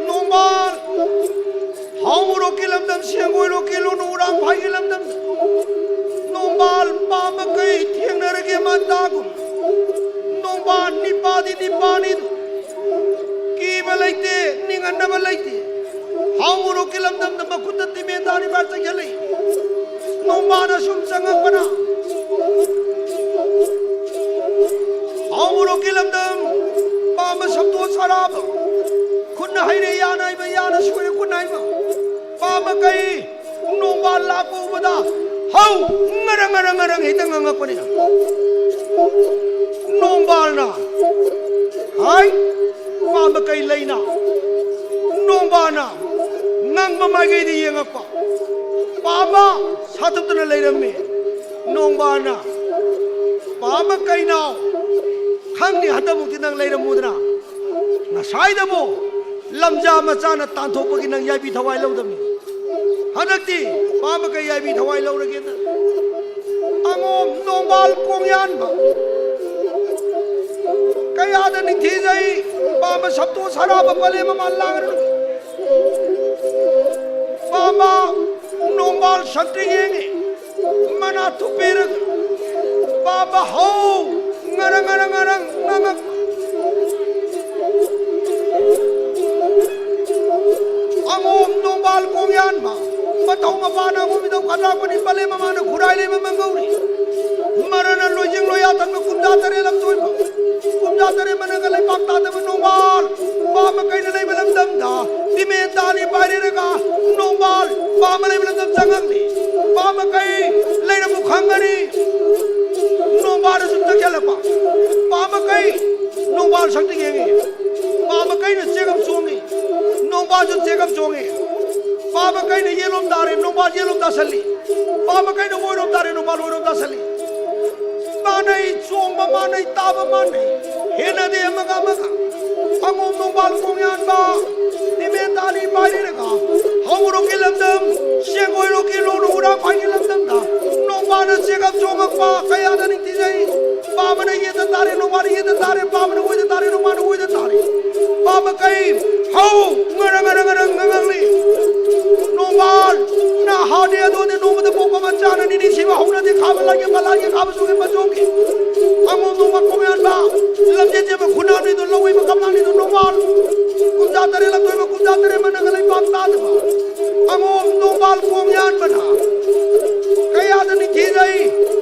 ꯅꯣꯡꯕꯥꯜ ꯍꯥꯎꯃꯣꯔꯣꯛꯀꯤ ꯂꯝꯗꯝ ꯁꯦꯡꯒꯣꯏ ꯂꯣꯛꯀꯤ ꯂꯣꯡ ꯎꯔꯥꯡ ꯐꯥꯏꯒꯤ ꯂꯝꯗꯝ ꯅꯣꯡꯕꯥꯜ ꯄꯥꯝꯕ ꯀꯩ ꯊꯦꯡꯅꯔꯒꯦ ꯃꯟꯗꯥꯒꯨꯝ ꯅꯣꯡꯕꯥꯜ ꯅꯤꯄꯥꯗꯤ ꯅꯤꯄꯥꯅꯤꯗꯨ ꯀꯤꯕ ꯂꯩꯇꯦ ꯅꯤꯡꯍꯟꯅꯕ ꯂꯩꯇꯦ ꯍꯥꯎꯃꯣꯔꯣꯛꯀꯤ ꯂꯝꯗꯝꯗ ꯃꯈꯨꯠꯇ ꯇꯤꯃꯦꯟ ꯇꯥꯔꯤꯕ ꯆꯪꯁꯤꯜꯂꯛꯏ꯫ ꯅꯣꯡꯕꯥꯜꯅ ꯁꯨꯝ ꯆꯪꯉꯛꯄꯅ ꯍꯥꯎꯃꯣꯔꯣꯛꯀꯤ ꯂꯝꯗꯝ ꯄꯥꯝꯕ ꯁꯞꯇꯣ ꯁꯔꯥꯕ ꯈꯨꯠꯅ ꯍꯩꯔꯦ ꯌꯥꯅ ꯍꯩꯕ ꯌꯥꯅ ꯁꯣꯏꯔꯦ ꯈꯨꯠꯅ ꯍꯩꯕ ꯄꯥꯝꯕ ꯀꯩ ꯅꯣꯡꯕꯥꯜ ꯂꯥꯛꯄ ꯎꯕꯗ ꯍꯧ ꯉꯔꯪ ꯉꯔꯪ ꯉꯔꯪ ꯍꯦꯛꯇ ꯉꯪꯉꯛꯄꯅꯤ꯫ ꯅꯣꯡꯕꯥꯜꯅ ꯍꯥꯏ ꯄꯥꯝꯕ ꯀꯩ ꯂꯩꯅ ꯅꯣꯡꯕꯥꯜꯅ ꯉꯥꯡꯕ ꯃꯥꯏꯀꯩꯗ ꯌꯦꯡꯉꯛꯄ꯫ ꯄꯥꯝꯕ ꯁꯥꯊꯨꯞꯇꯅ ꯂꯩꯔꯝꯃꯤ꯫ ꯅꯣꯡꯕꯥꯜꯅ, "ꯄꯥꯝꯕ ꯀꯩꯅꯥꯎ, ꯈꯪꯅꯤ ꯍꯟꯗꯛꯃꯨꯛꯇꯤ ꯅꯪ ꯂꯩꯔꯝꯃꯨꯗꯅ꯫ ꯉꯁꯥꯏꯗꯕꯨ ꯂꯝꯖꯥ ꯃꯆꯥꯅ ꯇꯥꯟꯊꯣꯛꯄꯒꯤ ꯅꯪ ꯌꯥꯏꯕꯤ ꯊꯋꯥꯏ ꯂꯧꯗꯕꯅꯤ꯫ ꯍꯟꯗꯛꯇꯤ ꯄꯥꯝꯕ ꯀꯩ ꯌꯥꯏꯕꯤ ꯊꯋꯥꯏ ꯂꯧꯔꯒꯦꯅ?" ꯑꯉꯣꯝ ꯅꯣꯡꯕꯥꯜ ꯀꯣꯡꯌꯥꯟꯕ ꯀꯌꯥꯗ ꯅꯤꯡꯊꯤꯖꯩ꯫ ꯄꯥꯝꯕ ꯁꯞꯇꯣ ꯁꯔꯥꯕ ꯄꯂꯦꯝ ꯃꯃꯥ ꯂꯥꯡꯉꯅꯨ꯫ ꯄꯥꯝꯕ ꯅꯣꯡꯕꯥꯜ ꯁꯛꯇ ꯌꯦꯡꯉꯤ꯫ ꯃꯅꯥ ꯊꯨꯞꯄꯤꯔꯒ ꯄꯥꯝꯕ ꯍꯧ ꯉꯔꯪ ꯉꯔꯪ ꯉꯔꯪ ꯉꯪꯉꯛ꯫ ꯑꯉꯣꯝ ꯅꯣꯡꯕꯥꯜ ꯀꯣꯡꯌꯥꯟꯕ ꯃꯊꯧ ꯃꯄꯥꯅ ꯑꯉꯣꯝ ꯏꯗꯧ ꯈꯗ꯭ꯔꯥꯛꯄꯅꯤ꯫ ꯄꯂꯦꯝ ꯃꯃꯥꯅ ꯈꯨꯔꯥꯏ ꯂꯩꯃ ꯃꯪꯒꯧꯔꯤ꯫ ꯃꯔꯅ ꯂꯣꯏꯖꯤꯡ ꯂꯣꯏꯌꯥ ꯊꯟꯕ ꯀꯨꯝꯖꯥ ꯇꯔꯦꯠ ꯂꯝꯇꯣꯏꯕ꯫ ꯀꯨꯝꯖꯥ ꯇꯔꯦꯠ ꯃꯅꯒ ꯂꯩꯄꯥꯛ ꯇꯥꯗꯕ ꯅꯣꯡꯕꯥꯜ꯫ ꯄꯥꯝꯕ ꯀꯩꯅ ꯂꯩꯕ ꯂꯝꯗꯝꯗ ꯇꯤꯃꯦꯟ ꯇꯥꯅꯤ ꯄꯥꯏꯔꯦꯔꯒ ꯅꯣꯡꯕꯥꯜ ꯄꯥꯝꯕ ꯂꯩꯕ ꯂꯝꯗꯝ ꯆꯪꯉꯛꯂꯤ꯫ ꯄꯥꯝꯕ ꯀꯩ ꯂꯩꯔꯝꯃꯨ ꯈꯪꯒꯅꯤ꯫ ꯅꯣꯡꯕꯥꯜꯅ ꯁꯨꯝ ꯆꯪꯁꯤꯜꯂꯛꯄ꯫ ꯄꯥꯝꯕ ꯀꯩ ꯅꯣꯡꯕꯥꯜ ꯁꯛꯇ ꯌꯦꯡꯉꯤ꯫ ꯄꯥꯝꯕ ꯀꯩꯅ ꯆꯦꯒꯞ ꯆꯣꯡꯉꯤ꯫ ꯅꯣꯡꯕꯥꯜꯁꯨ ꯆꯦꯒꯞ ꯆꯣꯡꯉꯤ꯫ ꯄꯥꯝꯕ ꯀꯩꯅ ꯌꯦꯠꯂꯣꯝ ꯇꯥꯔꯦ, ꯅꯣꯡꯕꯥꯜ ꯌꯦꯠꯂꯣꯝ ꯇꯥꯁꯜꯂꯤ꯫ ꯄꯥꯝꯕ ꯀꯩꯅ ꯑꯣꯏꯔꯣꯝ ꯇꯥꯔꯦ, ꯅꯣꯡꯕꯥꯜ ꯑꯣꯏꯔꯣꯝ ꯇꯥꯁꯜꯂꯤ꯫ ꯃꯥꯟꯅꯩ, ꯆꯣꯡꯕ ꯃꯥꯟꯅꯩ, ꯇꯥꯕ ꯃꯥꯟꯅꯩ, ꯍꯦꯟꯅꯗꯦ ꯑꯃꯒ ꯑꯃꯒ꯫ ꯑꯉꯣꯝ ꯅꯣꯡꯕꯥꯜ ꯀꯣꯡꯌꯥꯟꯕ ꯇꯤꯃꯦꯟ ꯇꯥꯅꯤ ꯄꯥꯏꯔꯤꯔꯒ ꯍꯧꯔꯣꯛꯀꯤ ꯂꯝꯗꯝ, ꯁꯦꯡꯒꯣꯏꯔꯣꯛꯀꯤ ꯂꯣꯛꯅ ꯎꯔꯥꯡꯐꯥꯏꯒꯤ ꯂꯝꯗꯝꯗ ꯅꯣꯡꯕꯥꯜꯅ ꯆꯦꯒꯞ ꯆꯣꯡꯉꯛꯄ ꯀꯌꯥꯗ ꯅꯤꯡꯊꯤꯖꯩ꯫ ꯄꯥꯝꯕꯅ ꯌꯦꯠꯇ ꯇꯥꯔꯦ, ꯅꯣꯡꯕꯥꯜꯅ ꯌꯦꯠꯇ ꯇꯥꯔꯦ, ꯄꯥꯝꯕꯅ ꯑꯣꯏꯗ ꯇꯥꯔꯦ, ꯅꯣꯡꯕꯥꯜꯅ ꯑꯣꯏꯗ ꯇꯥꯔꯦ꯫ ꯄꯥꯝꯕ ꯀꯩ ꯍꯧ ꯉꯔꯪ ꯉꯔꯪ ꯉꯔꯪ ꯉꯪꯉꯛꯂꯤ꯫ ꯅꯣꯡꯕꯥꯜ ꯅꯍꯥꯗꯤ ꯑꯗꯨꯗꯤ ꯅꯣꯡꯃꯗ ꯄꯣꯛꯄ ꯃꯆꯥꯅ ꯅꯤꯅꯤ ꯁꯤꯕ ꯍꯧꯅꯗꯦ꯫ ꯈꯥꯕ ꯂꯥꯏꯒꯤ ꯃꯂꯥꯒꯤ ꯈꯥꯕ ꯆꯣꯡꯉꯦ ꯃꯆꯣꯡꯒꯤ ꯑꯉꯣꯝ ꯅꯣꯡꯕꯥꯜ ꯀꯣꯡꯌꯥꯟꯕ ꯂꯝꯖꯦꯟ ꯆꯦꯟꯕ ꯈꯨꯅꯥꯅꯤꯗꯣ ꯂꯧꯋꯤ ꯃꯀꯝꯂꯥꯅꯤꯗꯣ ꯅꯣꯡꯕꯥꯜ ꯀꯨꯝꯖꯥ ꯇꯔꯦꯠ ꯂꯝꯇꯣꯏꯕ ꯀꯨꯝꯖꯥ ꯇꯔꯦꯠ ꯃꯅꯒ ꯂꯩꯄꯥꯛ ꯇꯥꯗꯕ ꯑꯉꯣꯝ ꯅꯣꯡꯕꯥꯜ ꯀꯣꯡꯌꯥꯟꯕꯅ ꯀꯌꯥꯗ ꯅꯤꯡꯊꯤꯖꯩ꯫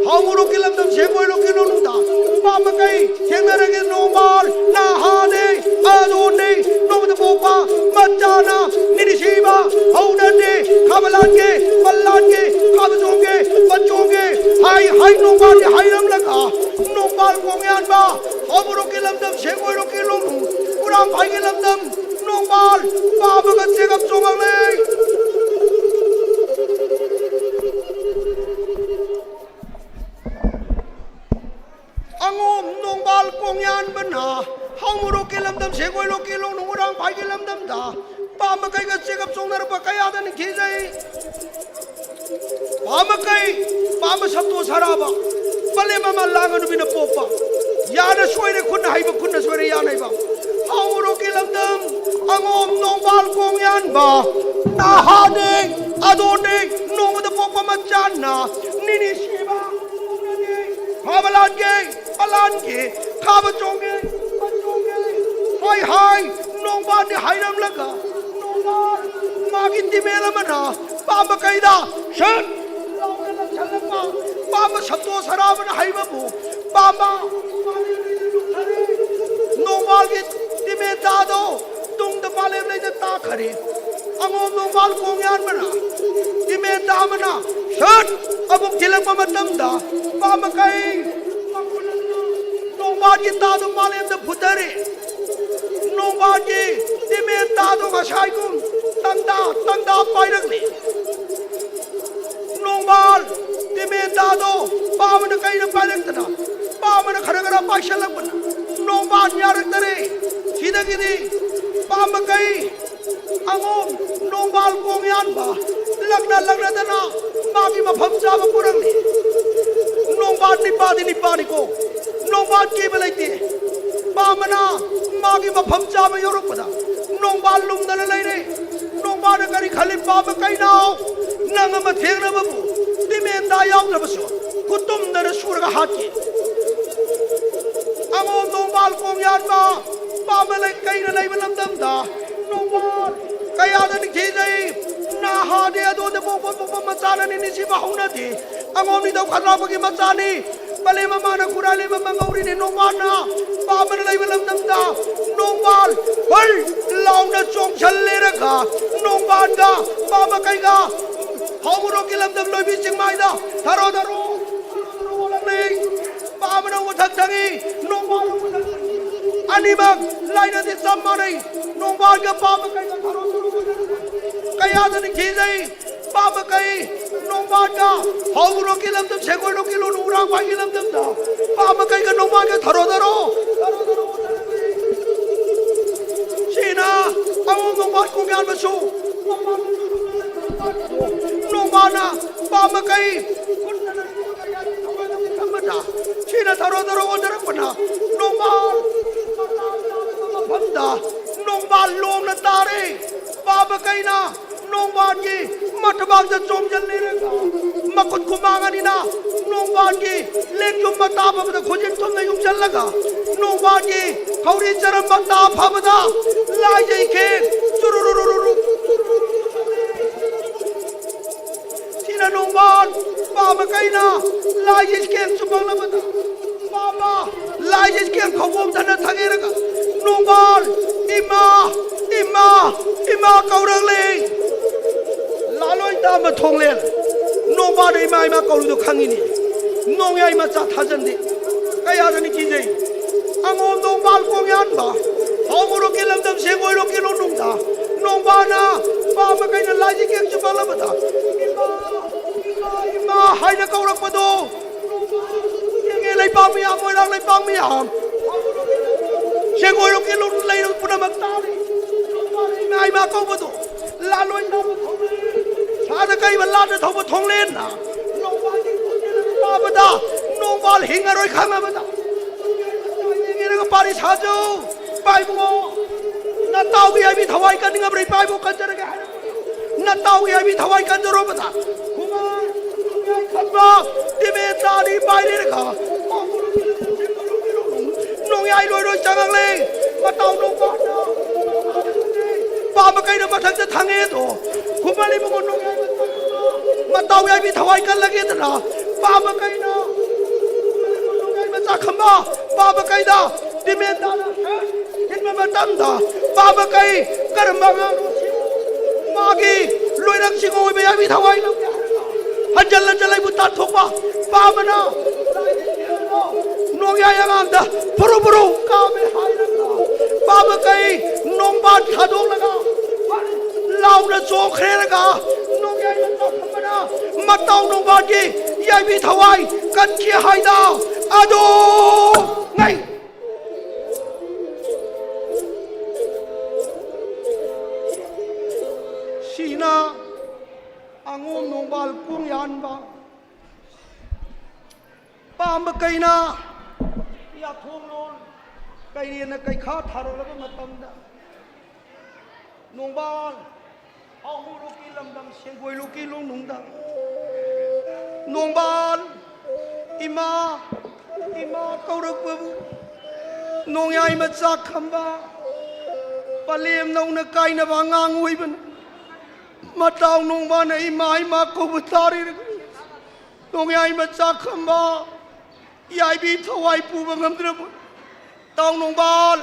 ꯍꯥꯎꯃꯨꯔꯣꯛꯀꯤ ꯂꯝꯗꯝ ꯁꯦꯡꯒꯣꯏꯔꯣꯛꯀꯤ ꯂꯣꯂꯨꯗ ꯅꯨꯄꯥ ꯃꯈꯩ ꯊꯦꯡꯅꯔꯒꯦ ꯅꯣꯡꯕꯥꯜ ꯅꯍꯥꯅꯦ ꯑꯗꯨꯅꯦ ꯅꯣꯡꯃꯗ ꯄꯣꯛꯄ ꯃꯆꯥꯅ ꯅꯤꯅꯤꯁꯤꯕ ꯍꯧꯅꯗꯦ꯫ ꯈꯥꯕ ꯂꯥꯟꯒꯦ ꯄꯜ ꯂꯥꯟꯒꯦ ꯈꯥꯕ ꯆꯣꯡꯒꯦ ꯄꯟ ꯆꯣꯡꯒꯦ ꯍꯥꯏ ꯍꯥꯏ ꯅꯣꯡꯕꯥꯜꯗꯤ ꯍꯥꯏꯔꯝꯂꯒ ꯅꯣꯡꯕꯥꯜ ꯀꯣꯡꯌꯥꯟꯕ ꯍꯥꯎꯃꯨꯔꯣꯛꯀꯤ ꯂꯝꯗꯝ ꯁꯦꯡꯒꯣꯏꯔꯣꯛꯀꯤ ꯂꯣꯂꯨ ꯎꯔꯥꯡꯐꯥꯏꯒꯤ ꯂꯝꯗꯝ ꯅꯣꯡꯕꯥꯜ ꯄꯥꯕꯒ ꯆꯦꯒꯞ ꯆꯣꯡꯉꯛꯂꯦ꯫ ꯄꯥꯝꯕ ꯀꯩꯒ ꯆꯦꯒꯞ ꯆꯣꯡꯅꯔꯛꯄ ꯀꯌꯥꯗ ꯅꯤꯡꯊꯤꯖꯩ꯫ ꯄꯥꯝꯕ ꯀꯩ, ꯄꯥꯝꯕ ꯁꯞꯇꯣ ꯁꯥꯔꯥꯕ, ꯄꯂꯦꯝ ꯑꯃ ꯂꯥꯡꯒ ꯅꯨꯄꯤꯅ ꯄꯣꯛꯄ, ꯌꯥꯅ ꯁꯣꯏꯔꯦ ꯈꯨꯠꯅ ꯍꯩꯕ, ꯈꯨꯠꯅ ꯁꯣꯏꯔꯦ ꯌꯥꯅ ꯍꯩꯕ, ꯍꯥꯎ ꯃꯣꯔꯣꯛꯀꯤ ꯂꯝꯗꯝ, ꯑꯉꯣꯝ ꯅꯣꯡꯕꯥꯜ ꯀꯣꯡ ꯌꯥꯟꯕ, ꯅꯍꯥꯅꯦ, ꯑꯗꯣꯅꯦ, ꯅꯣꯡꯃꯗ ꯄꯣꯛꯄ ꯃꯆꯥꯅ, ꯅꯤꯅꯤ ꯁꯤꯕ, ꯐꯥꯕ ꯂꯥꯟꯒꯦ, ꯄꯂꯥꯟꯒꯦ, ꯈꯥꯕ ꯆꯣꯡꯒꯦ, ꯄꯟ ꯆꯣꯡꯒꯦ꯫ ꯍꯥꯏ ꯍꯥꯏ, ꯅꯣꯡꯕꯥꯟꯗꯤ ꯍꯥꯏꯔꯝꯂꯒ, ꯅꯣꯡꯕꯥꯟ ꯃꯥꯒꯤ ꯇꯤꯃꯦꯜ ꯑꯃꯅ ꯄꯥꯝꯕ ꯀꯩꯗ ꯁꯠ ꯂꯥꯎꯅ ꯂꯪꯁꯜꯂꯛꯄ, ꯄꯥꯝꯕ ꯁꯞꯇꯣ ꯁꯔꯥꯕꯅ ꯍꯩꯕꯕꯨ ꯄꯥꯝꯕ ꯅꯣꯡꯕꯥꯜꯒꯤ ꯇꯤꯃꯦꯟ ꯇꯥꯗꯣ ꯇꯨꯡꯗ ꯄꯥꯂꯦꯝ ꯂꯩꯗ ꯇꯥꯈꯔꯦ꯫ ꯑꯉꯣꯝ ꯅꯣꯡꯕꯥꯜ ꯀꯣꯡ ꯌꯥꯟꯕꯅ ꯇꯤꯃꯦꯟ ꯇꯥꯕꯅ ꯁꯠ ꯑꯃꯨꯛ ꯊꯤꯜꯂꯛꯄ ꯃꯇꯝꯗ ꯄꯥꯝꯕ ꯀꯩ ꯅꯣꯡꯕꯥꯜꯒꯤ ꯇꯥꯗꯣ ꯄꯥꯂꯦꯝꯗ ꯐꯨꯊꯔꯦ꯫ ꯅꯣꯡꯕꯥꯜꯒꯤ ꯇꯤꯃꯦꯟ ꯇꯥꯗꯣ ꯉꯁꯥꯏꯒꯨꯝ ꯇꯪꯗꯥ ꯇꯪꯗꯥ ꯄꯥꯏꯔꯛꯂꯤ꯫ ꯅꯣꯡꯕꯥꯜ ꯇꯤꯃꯦꯟ ꯇꯥꯗꯣ ꯄꯥꯝꯕꯅ ꯀꯩꯅ ꯄꯥꯏꯔꯛꯇꯅ ꯄꯥꯝꯕꯅ ꯈꯔ ꯈꯔ ꯄꯥꯏꯁꯜꯂꯛꯄꯅ ꯅꯣꯡꯕꯥꯜ ꯌꯥꯔꯛꯇꯔꯦ꯫ ꯁꯤꯗꯒꯤꯗꯤ ꯄꯥꯝꯕ ꯀꯩ ꯑꯉꯣꯝ ꯅꯣꯡꯕꯥꯜ ꯀꯣꯡ ꯌꯥꯟꯕ ꯂꯛꯅ ꯂꯛꯅꯗꯅ ꯃꯥꯒꯤ ꯃꯐꯝ ꯆꯥꯕ ꯄꯨꯔꯛꯂꯤ꯫ ꯅꯣꯡꯕꯥꯜ ꯅꯤꯄꯥꯗꯤ ꯅꯤꯄꯥꯅꯤꯀꯣ, ꯅꯣꯡꯕꯥꯜ ꯀꯤꯕ ꯂꯩꯇꯦ꯫ ꯄꯥꯝꯕꯅ ꯃꯥꯒꯤ ꯃꯐꯝ ꯆꯥꯕ ꯌꯧꯔꯛꯄꯗ ꯅꯣꯡꯕꯥꯜ ꯂꯨꯝꯗꯅ ꯂꯩꯔꯦ꯫ ꯅꯣꯡꯕꯥꯜꯅ ꯀꯔꯤ ꯈꯜꯂꯤ? ꯄꯥꯝꯕ ꯀꯩꯅꯥꯎ, ꯅꯪ ꯑꯃ ꯊꯦꯡꯅꯕꯕꯨ ꯇꯤꯃꯦꯟꯗꯥ ꯌꯥꯎꯗ꯭ꯔꯕꯁꯨ ꯈꯨꯇꯨꯝꯗꯅ ꯁꯨꯔꯒ ꯍꯥꯠꯀꯦ꯫ ꯑꯉꯣꯝ ꯅꯣꯡꯕꯥꯜ ꯀꯣꯡ ꯌꯥꯟꯕ ꯄꯥꯝꯕ ꯂꯩ ꯀꯩꯅ ꯂꯩꯕ ꯂꯝꯗꯝꯗ ꯅꯣꯡꯕꯥꯜ ꯀꯌꯥꯗ ꯅꯤꯡꯊꯤꯖꯩ꯫ ꯅꯍꯥꯗꯤ ꯑꯗꯣꯗ ꯄꯣꯛꯄ ꯄꯣꯛꯄ ꯃꯆꯥꯅꯅꯤ ꯅꯤꯡꯁꯤꯡꯕ ꯍꯧꯅꯗꯦ꯫ ꯑꯉꯣꯝ ꯅꯤꯡꯊꯧ ꯈꯥꯗ꯭ꯔꯥꯛꯄꯒꯤ ꯃꯆꯥꯅꯤ꯫ ꯄꯂꯦꯝ ꯑꯃꯅ ꯈꯨꯔꯥꯏ ꯂꯩꯕ ꯃꯉꯧꯔꯤꯅꯤ꯫ ꯅꯣꯡꯕꯥꯜꯅ ꯄꯥꯝꯕꯅ ꯂꯩꯕ ꯂꯝꯗꯝꯗ ꯅꯣꯡꯕꯥꯜ ꯐꯜ ꯂꯥꯎꯅ ꯆꯣꯡꯁꯜꯂꯦꯔꯒ ꯅꯣꯡꯕꯥꯜꯒ ꯄꯥꯝꯕ ꯀꯩꯒ ꯍꯧꯔꯣꯛꯀꯤ ꯂꯝꯗꯝ ꯂꯣꯏꯕꯤ ꯆꯤꯡꯃꯥꯏꯗ ꯊꯔꯣ ꯊꯔꯣ ꯊꯔꯣ ꯊꯔꯣ ꯑꯣꯜꯂꯛꯂꯤ꯫ ꯄꯥꯝꯕꯅ ꯃꯊꯛ ꯊꯪꯉꯤ, ꯅꯣꯡꯕꯥꯜ ꯃꯊꯛ ꯊꯪꯉꯤ꯫ ꯑꯅꯤꯃꯛ ꯂꯥꯏꯅꯗꯤ ꯆꯞ ꯃꯥꯟꯅꯩ꯫ ꯅꯣꯡꯕꯥꯜꯒ ꯄꯥꯝꯕ ꯀꯩꯒ ꯊꯔꯣ ꯊꯔꯣ ꯑꯣꯜꯂꯛꯂꯤ꯫ ꯀꯌꯥꯗ ꯅꯤꯡꯊꯤꯖꯩ꯫ ꯄꯥꯝꯕ ꯀꯩ ꯅꯣꯡꯕꯥꯜꯒ ꯍꯧꯔꯣꯛꯀꯤ ꯂꯝꯗꯝ ꯁꯦꯡꯒꯣꯏꯔꯣꯛꯀꯤ ꯂꯣꯟ ꯎꯔꯥꯡꯕꯥꯏꯒꯤ ꯂꯝꯗꯝꯗ ꯄꯥꯝꯕ ꯀꯩꯒ ꯅꯣꯡꯕꯥꯜꯒ ꯊꯔꯣ ꯊꯔꯣ ꯊꯔꯣ ꯊꯔꯣ ꯑꯣꯜꯂꯛꯂꯤ꯫ ꯁꯤꯅ ꯑꯉꯣꯝ ꯄꯥꯕ ꯀꯩꯅ ꯅꯣꯡꯕꯥꯟꯒꯤ ꯃꯊꯕꯥꯛꯇ ꯆꯣꯡꯁꯤꯜꯂꯤꯔꯒ, ꯃꯈꯨꯠ ꯈꯨꯃꯥꯡ ꯑꯅꯤꯅ ꯅꯣꯡꯕꯥꯟꯒꯤ ꯂꯦꯡꯖꯨꯝ ꯃꯇꯥ ꯐꯕꯗ ꯈꯨꯖꯤꯟ ꯊꯨꯝꯅ ꯌꯨꯡꯁꯤꯜꯂꯒ, ꯅꯣꯡꯕꯥꯟꯒꯤ ꯍꯧꯔꯤ ꯆꯔꯝ ꯃꯇꯥ ꯐꯕꯗ ꯂꯥꯏꯖꯩ ꯈꯦꯡ ꯆꯨꯔꯨꯔꯨꯔꯨꯔꯨ꯫ ꯁꯤꯅ ꯅꯣꯡꯕꯥꯟ ꯄꯥꯕ ꯀꯩꯅ ꯂꯥꯏꯖꯩ ꯈꯦꯡ ꯆꯨꯝꯃꯛꯂꯕꯗ, ꯄꯥꯕ ꯂꯥꯏꯖꯩ ꯈꯦꯡ ꯈꯧꯕꯣꯝ ꯊꯅ ꯊꯥꯒꯦꯔꯒ, ꯅꯣꯡꯕꯥꯟ, ꯏꯃꯥ, ꯏꯃꯥ, ꯏꯃꯥ ꯀꯧꯔꯛꯂꯦ꯫ ꯂꯥꯂꯣꯏ ꯇꯥꯝꯕ ꯊꯣꯡꯂꯦꯟ꯫ ꯅꯣꯡꯕꯥꯟꯅ ꯏꯃꯥ, ꯏꯃꯥ ꯀꯧꯔꯤꯗꯣ ꯈꯪꯉꯤꯅꯦ꯫ ꯅꯣꯡꯌꯥꯏ ꯃꯆꯥ ꯊꯥꯖꯟꯗꯦ꯫ ꯀꯌꯥꯗꯅꯤ ꯀꯤꯖꯩ꯫ ꯑꯉꯣꯝ ꯅꯣꯡꯕꯥꯟ ꯀꯣꯡꯌꯥꯟꯕ꯫ ꯍꯥꯎ ꯃꯣꯔꯣꯛꯀꯤ ꯂꯝꯗꯝ ꯁꯦꯡꯉꯣꯏꯔꯣꯛꯀꯤ ꯂꯣꯅꯨꯡꯗ꯫ ꯅꯣꯡꯕꯥꯟꯅ ꯄꯥꯝꯕ ꯀꯩꯅ ꯂꯥꯏꯖꯤ ꯀꯦꯛ ꯆꯨꯞꯄꯛꯂꯕꯗ꯫ ꯏꯃꯥ, ꯏꯃꯥ, ꯏꯃꯥ ꯍꯥꯏꯅ ꯀꯧꯔꯛꯄꯗꯣ꯫ ꯌꯦꯡꯉꯦ ꯂꯩꯄꯥꯛ ꯃꯌꯥꯝ, ꯃꯣꯏꯔꯥꯡ ꯂꯩꯄꯥꯛ ꯃꯌꯥꯝ꯫ ꯁꯦꯡꯒꯣꯏꯔꯣꯝꯒꯤ ꯂꯩꯔꯣꯜ ꯄꯨꯝꯅꯃꯛ ꯇꯥꯔꯤ꯫ ꯏꯃꯥ, ꯏꯃꯥ ꯀꯧꯕꯗꯣ꯫ ꯂꯥꯂꯣꯏ ꯇꯧꯕ ꯊꯣꯡꯂꯦꯟ꯫ ꯁꯥꯗ ꯀꯩꯕ ꯂꯥꯟꯗ ꯊꯧꯕ ꯊꯣꯡꯂꯦꯟꯅ꯫ ꯅꯣꯡꯕꯥꯜꯒꯤ ꯈꯣꯟꯖꯦꯜ ꯑꯗꯨ ꯇꯥꯕꯗ ꯅꯣꯡꯕꯥꯜ ꯍꯤꯡꯉꯔꯣꯏ ꯈꯪꯂꯕꯗ꯫ ꯌꯦꯡꯉꯦꯔꯒ ꯄꯥꯔꯤ ꯁꯥꯖꯧ꯫ ꯏꯄꯥ ꯏꯕꯨꯡꯉꯣ, ꯅꯇꯥꯎꯒꯤ ꯍꯥꯏꯕꯤ ꯊꯋꯥꯏ ꯀꯟꯅꯤꯡꯉꯕ꯭ꯔꯥ? ꯏꯄꯥ ꯏꯕꯨꯡꯉꯣ ꯀꯟꯖꯔꯒꯦ ꯍꯥꯏꯔꯛꯄꯗꯣ꯫ ꯅꯇꯥꯎꯒꯤ ꯍꯥꯏꯕꯤ ꯊꯋꯥꯏ ꯀꯟꯖꯔꯣꯕꯗ꯫ ꯈꯨꯃꯥꯡ, ꯈꯨꯃꯥꯡ ꯈꯟꯕ, ꯇꯤꯃꯦꯟ ꯇꯥꯅꯤ ꯄꯥꯏꯔꯦꯔꯒ꯫ ꯅꯣꯡꯌꯥꯏ ꯂꯣꯏꯔꯣꯏ ꯆꯪꯉꯛꯂꯦ꯫ ꯃꯇꯥꯎ ꯅꯣꯡꯕꯥꯜꯅ ꯄꯥꯝꯕ ꯀꯩꯅ ꯃꯊꯛꯇ ꯊꯥꯡꯉꯦꯗꯣ꯫ ꯈꯨꯃꯟ ꯏꯕꯨꯡꯉꯣ ꯅꯣꯡꯌꯥꯏ ꯃꯇꯥꯎ ꯌꯥꯏꯕꯤ ꯊꯋꯥꯏ ꯀꯜꯂꯒꯦꯗꯅ ꯄꯥꯝꯕ ꯀꯩꯅ ꯅꯣꯡꯌꯥꯏ ꯃꯆꯥ ꯈꯝꯕ ꯄꯥꯝꯕ ꯀꯩꯗ ꯗꯤꯃꯦꯟ ꯇꯥꯅ ꯍꯤꯟꯕ ꯃꯇꯝꯗ ꯄꯥꯝꯕ ꯀꯩ ꯀꯔꯝꯕ ꯑꯉꯥꯡꯅꯣ ꯁꯤꯕꯨ ꯃꯥꯒꯤ ꯂꯣꯏꯔꯛꯁꯤꯡ ꯑꯣꯏꯕ ꯌꯥꯏꯕꯤ ꯊꯋꯥꯏ ꯂꯧꯒꯦ ꯍꯥꯏꯔꯒ ꯍꯟꯖꯜ ꯍꯟꯖꯜ ꯑꯩꯕꯨ ꯇꯥꯟꯊꯣꯛꯄ ꯄꯥꯝꯕꯅ ꯅꯣꯡꯌꯥꯏ ꯑꯉꯥꯡꯗ ꯐꯨꯔꯨ ꯐꯨꯔꯨ ꯀꯥꯝꯃꯦ ꯍꯥꯏꯔꯒ ꯄꯥꯕ ꯀꯩ ꯅꯣꯡꯕꯥꯟ ꯊꯥꯗꯣꯛꯂꯒ ꯂꯥꯎꯅ ꯆꯣꯡꯈ꯭ꯔꯦꯔꯒ ꯅꯣꯡꯌꯥꯏ ꯃꯇꯥꯎ ꯈꯝꯕꯅ ꯃꯇꯥꯎ ꯅꯣꯡꯕꯥꯟꯒꯤ ꯌꯥꯏꯕꯤ ꯊꯋꯥꯏ ꯀꯟꯈꯤ ꯍꯥꯏꯗ ꯑꯗꯣ ꯉꯩ꯫ ꯁꯤꯅ ꯑꯉꯣꯝ ꯅꯣꯡꯕꯥꯜ ꯀꯣꯡ ꯌꯥꯟꯕ꯫ ꯄꯥꯝꯕ ꯀꯩꯅ ꯌꯥꯊꯣꯡꯂꯣꯟ ꯀꯩꯔꯦꯟꯅ ꯀꯩꯈꯥ ꯊꯥꯔꯛꯂꯕ ꯃꯇꯝꯗ ꯅꯣꯡꯕꯥꯜ, ꯍꯥꯎꯃꯨꯔꯣꯛꯀꯤ ꯂꯝꯗꯝ ꯁꯦꯡꯒꯣꯏꯂꯨꯀꯤ ꯂꯣꯡꯅꯨꯡꯗ ꯅꯣꯡꯕꯥꯜ, ꯏꯃꯥ, ꯏꯃꯥ ꯀꯧꯔꯛꯄꯕꯨ ꯅꯣꯡꯌꯥꯏ ꯃꯆꯥ ꯈꯝꯕ ꯄꯂꯦꯝ ꯅꯧꯅ ꯀꯥꯏꯅꯕ ꯑꯉꯥꯡ ꯑꯣꯏꯕꯅ ꯃꯇꯥꯎ ꯅꯣꯡꯕꯥꯜꯅ ꯏꯃꯥ, ꯏꯃꯥ ꯀꯧꯕ ꯇꯥꯔꯤꯔꯒ ꯅꯣꯡꯌꯥꯏ ꯃꯆꯥ ꯈꯝꯕ ꯌꯥꯏꯕꯤ ꯊꯋꯥꯏ ꯄꯨꯕ ꯉꯝꯗ꯭ꯔꯕ ꯇꯥꯎ ꯅꯣꯡꯕꯥꯜ,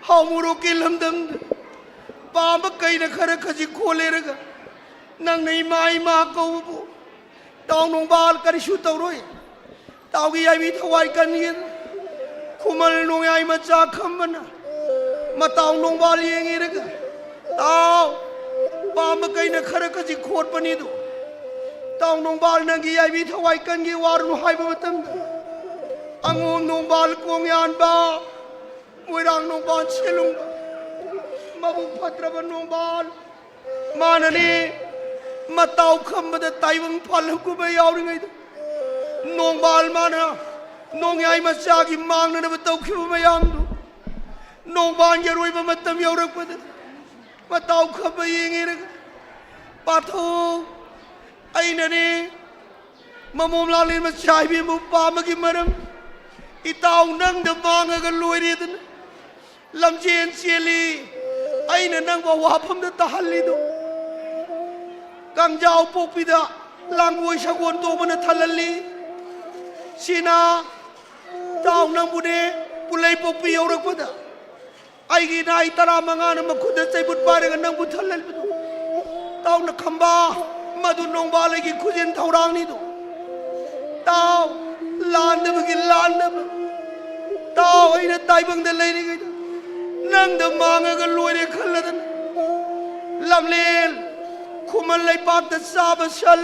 ꯍꯥꯎꯃꯨꯔꯣꯛꯀꯤ ꯂꯝꯗꯝꯗ ꯄꯥꯝꯕ ꯀꯩꯅ ꯈꯔ ꯈꯖꯤꯛ ꯈꯣꯜꯂꯦꯔꯒ ꯅꯪꯅ ꯏꯃꯥ, ꯏꯃꯥ ꯀꯧꯕꯕꯨ ꯇꯥꯎ ꯅꯣꯡꯕꯥꯜ ꯀꯔꯤꯁꯨ ꯇꯧꯔꯣꯏ꯫ ꯇꯥꯎꯒꯤ ꯌꯥꯏꯕꯤ ꯊꯋꯥꯏ ꯀꯟꯒꯦ ꯈꯨꯃꯜ ꯅꯣꯡꯌꯥꯏ ꯃꯆꯥ ꯈꯝꯕꯅ ꯃꯇꯥꯎ ꯅꯣꯡꯕꯥꯜ ꯌꯦꯡꯉꯤꯔꯒ ꯇꯥꯎ ꯄꯥꯝꯕ ꯀꯩꯅ ꯈꯔ ꯈꯖꯤꯛ ꯈꯣꯠꯄꯅꯤꯗꯨ꯫ ꯇꯥꯎ ꯅꯣꯡꯕꯥꯜ ꯅꯪꯒꯤ ꯌꯥꯏꯕꯤ ꯊꯋꯥꯏ ꯀꯟꯒꯦ ꯋꯥꯔꯨꯅꯨ ꯍꯥꯏꯕ ꯃꯇꯝꯗ ꯑꯉꯣꯝ ꯅꯣꯡꯕꯥꯜ ꯀꯣꯡ ꯌꯥꯟꯕ, ꯃꯣꯏꯔꯥꯡ ꯅꯣꯡꯕꯥꯜ ꯁꯦꯂꯨꯡꯕ, ꯃꯕꯨꯛ ꯐꯠꯇ꯭ꯔꯕ ꯅꯣꯡꯕꯥꯜ ꯃꯥꯅꯅꯤ ꯃꯇꯥꯎ ꯈꯝꯕꯗ ꯇꯥꯏꯕꯪ ꯄꯥꯜꯂꯝ ꯀꯨꯝꯍꯩ ꯌꯥꯎꯔꯤꯉꯩꯗ ꯅꯣꯡꯕꯥꯜ ꯃꯥꯅ ꯅꯣꯡꯌꯥꯏ ꯃꯆꯥꯒꯤ ꯃꯥꯡꯅꯅꯕ ꯇꯧꯈꯤꯕ ꯃꯌꯥꯝꯗꯨ ꯅꯣꯡꯕꯥꯜꯒꯤ ꯑꯔꯣꯏꯕ ꯃꯇꯝ ꯌꯧꯔꯛꯄꯗ ꯃꯇꯥꯎ ꯈꯝꯕ ꯌꯦꯡꯉꯤꯔꯒ ꯄꯥꯊꯧ ꯑꯩꯅꯅꯤ ꯃꯃꯣꯝ ꯂꯥꯡꯂꯦꯟ ꯃꯆꯥ ꯏꯕꯦꯝꯃ ꯄꯥꯝꯕꯒꯤ ꯃꯔꯝ ꯏꯇꯥꯎ ꯅꯪꯗ ꯃꯥꯡꯉꯒ ꯂꯣꯏꯔꯦꯗꯅ ꯂꯝꯖꯦꯟ ꯆꯦꯜꯂꯤ꯫ ꯑꯩꯅ ꯅꯪꯕꯨ ꯑꯋꯥꯐꯝꯗ ꯇꯥꯍꯜꯂꯤꯗꯣ ꯀꯥꯡꯖꯥꯎ ꯄꯣꯛꯄꯤꯗ ꯂꯥꯡꯒꯣꯏ ꯁꯒꯣꯜ ꯇꯣꯡꯕꯅ ꯊꯜꯍꯜꯂꯤ꯫ ꯁꯤꯅ ꯇꯥꯎ ꯅꯪꯕꯨꯅꯦ ꯄꯨꯂꯩ ꯄꯣꯛꯄꯤ ꯌꯧꯔꯛꯄꯗ ꯑꯩꯒꯤ ꯅꯥꯏ ꯇꯔꯥꯃꯉꯥꯅ ꯃꯈꯨꯠꯇ ꯆꯩꯕꯨꯠ ꯄꯥꯏꯔꯒ ꯅꯪꯕꯨ ꯊꯜꯍꯟꯕꯗꯨ ꯇꯥꯎꯅ ꯈꯝꯕ ꯃꯗꯨ ꯅꯣꯡꯕꯥꯜ ꯑꯩꯒꯤ ꯈꯨꯖꯤꯟ ꯊꯧꯔꯥꯡꯅꯤꯗꯨ ꯇꯥꯎ ꯂꯥꯟꯗꯕꯒꯤ ꯂꯥꯟꯗꯕ ꯇꯥꯎ ꯑꯩꯅ ꯇꯥꯏꯕꯪꯗ ꯂꯩꯔꯤꯉꯩꯗ ꯅꯪꯗ ꯃꯥꯡꯉꯒ ꯂꯣꯏꯔꯦ ꯈꯜꯂꯗꯅ ꯂꯝꯂꯦꯟ ꯈꯨꯃꯟ ꯂꯩꯄꯥꯛꯇ ꯆꯥꯕ ꯁꯜ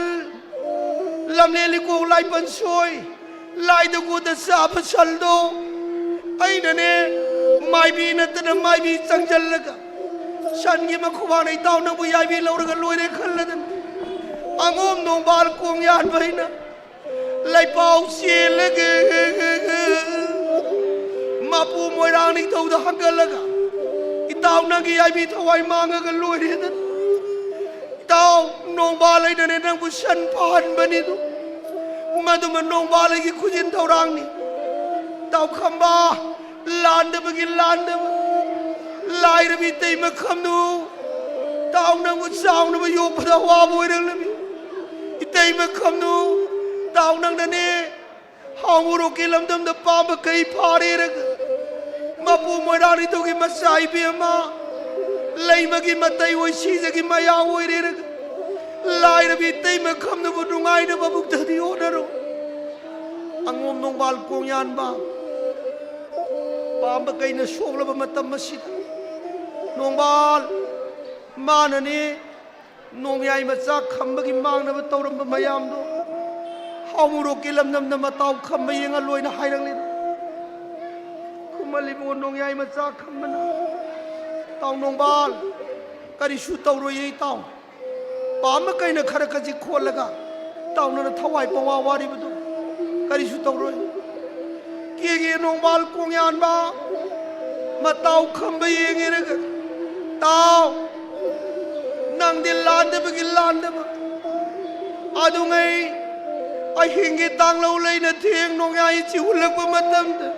ꯂꯝꯂꯦꯟ ꯏꯀꯣꯛ ꯂꯥꯏꯄꯟ ꯁꯣꯏ ꯂꯥꯏꯗꯒꯣꯗ ꯆꯥꯕ ꯁꯜꯗꯣ ꯑꯩꯅꯅꯦ ꯃꯥꯏꯕꯤ ꯅꯠꯇꯅ ꯃꯥꯏꯕꯤ ꯆꯪꯁꯤꯜꯂꯒ ꯁꯟꯒꯤ ꯃꯈꯨꯕꯥꯅ ꯏꯇꯥꯎ ꯅꯪꯕꯨ ꯌꯥꯏꯕꯤ ꯂꯧꯔꯒ ꯂꯣꯏꯔꯦ ꯈꯜꯂꯗꯅ ꯑꯉꯣꯝ ꯅꯣꯡꯕꯥꯜ ꯀꯣꯡ ꯌꯥꯟꯕ ꯑꯩꯅ ꯂꯩꯄꯥꯎ ꯆꯦꯜꯂꯒ ꯃꯄꯨ ꯃꯣꯏꯔꯥꯡ ꯅꯤꯡꯊꯧꯗ ꯍꯪꯒꯠꯂꯒ ꯏꯇꯥꯎ, ꯅꯪꯒꯤ ꯌꯥꯏꯕꯤ ꯊꯋꯥꯏ ꯃꯥꯡꯉꯒ ꯂꯣꯏꯔꯦꯗꯅ꯫ ꯏꯇꯥꯎ, ꯅꯣꯡꯕꯥꯜ ꯑꯩꯅꯅꯦ ꯅꯪꯕꯨ ꯁꯟ ꯐꯥꯍꯟꯕꯅꯤꯗꯣ꯫ ꯃꯗꯨꯃ ꯅꯣꯡꯕꯥꯜ ꯑꯩꯒꯤ ꯈꯨꯖꯤꯟ ꯊꯧꯔꯥꯡꯅꯤ꯫ ꯏꯇꯥꯎ ꯈꯝꯕ, ꯂꯥꯟꯗꯕꯒꯤ ꯂꯥꯟꯗꯕ꯫ ꯂꯥꯏꯔꯕꯤ ꯏꯇꯩꯃ ꯈꯝꯅꯨ, ꯏꯇꯥꯎ ꯅꯪꯕꯨ ꯆꯥꯎꯅꯕ ꯌꯣꯛꯄꯗ ꯑꯋꯥꯕ ꯑꯣꯏꯔꯛꯂꯃꯤ꯫ ꯏꯇꯩꯃ ꯈꯝꯅꯨ, ꯏꯇꯥꯎ ꯅꯪꯅꯅꯦ ꯍꯥꯎ ꯃꯣꯔꯣꯛꯀꯤ ꯂꯝꯗꯝꯗ ꯄꯥꯝꯕ ꯀꯩ ꯐꯥꯔꯦꯔꯒ, ꯃꯄꯨ ꯃꯣꯏꯔꯥꯡ ꯅꯤꯡꯊꯧꯒꯤ ꯃꯆꯥ ꯏꯕꯦꯝꯃ, ꯂꯩꯃꯒꯤ ꯃꯇꯩ ꯑꯣꯏ ꯁꯤꯖꯒꯤ ꯃꯌꯥ ꯑꯣꯏꯔꯦꯔꯒ, ꯂꯥꯏꯔꯕꯤ ꯏꯇꯩꯃ ꯈꯝꯅꯕꯨ ꯅꯨꯡꯉꯥꯏꯅꯕ ꯃꯨꯛꯇꯗꯤ ꯍꯣꯠꯅꯔꯣ꯫ ꯑꯉꯣꯝ ꯅꯣꯡꯕꯥꯜ ꯀꯣꯡꯌꯥꯟꯕ, ꯄꯥꯝꯕ ꯀꯩꯅ ꯁꯣꯛꯂꯕ ꯃꯇꯝ ꯑꯁꯤꯗ ꯅꯣꯡꯕꯥꯜ ꯃꯥꯅꯅꯤ ꯅꯣꯡꯌꯥꯏ ꯃꯆꯥ ꯈꯝꯕꯒꯤ ꯃꯥꯡꯅꯕ ꯇꯧꯔꯝꯕ ꯃꯌꯥꯝꯗꯣ ꯍꯥꯎꯃꯣꯔꯣꯛꯀꯤ ꯂꯝꯗꯝꯗ ꯃꯇꯥꯎ ꯈꯝꯕ ꯌꯦꯡꯍꯜꯂꯣꯏꯅ ꯍꯥꯏꯔꯛꯂꯤ꯫ ꯈꯨꯃꯜ ꯏꯕꯨꯡꯉꯣ ꯅꯣꯡꯌꯥꯏ ꯃꯆꯥ ꯈꯝꯕꯅ, "ꯇꯥꯎ ꯅꯣꯡꯕꯥꯜ, ꯀꯔꯤꯁꯨ ꯇꯧꯔꯣꯏꯌꯦ ꯏꯇꯥꯎ꯫ ꯄꯥꯝꯕ ꯀꯩꯅ ꯈꯔ ꯈꯖꯤꯛ ꯈꯣꯠꯂꯒ ꯇꯥꯎꯅꯅ ꯊꯋꯥꯏ ꯄꯋꯥ ꯋꯥꯔꯤꯕꯗꯨ ꯀꯔꯤꯁꯨ ꯇꯧꯔꯣꯏ꯫ ꯀꯦꯒꯦ ꯅꯣꯡꯕꯥꯜ ꯀꯣꯡꯌꯥꯟꯕ ꯃꯇꯥꯎ ꯈꯝꯕ ꯌꯦꯡꯉꯦꯔꯒ, ꯇꯥꯎ, ꯅꯪꯗꯤ ꯂꯥꯟꯗꯕꯒꯤ ꯂꯥꯟꯗꯕ꯫ ꯑꯗꯨꯉꯩ ꯑꯍꯤꯡꯒꯤ ꯇꯥꯡꯂꯧ ꯂꯩꯅ ꯊꯦꯡ ꯅꯣꯡꯌꯥꯏ ꯆꯤꯍꯨꯜꯂꯛꯄ ꯃꯇꯝꯗ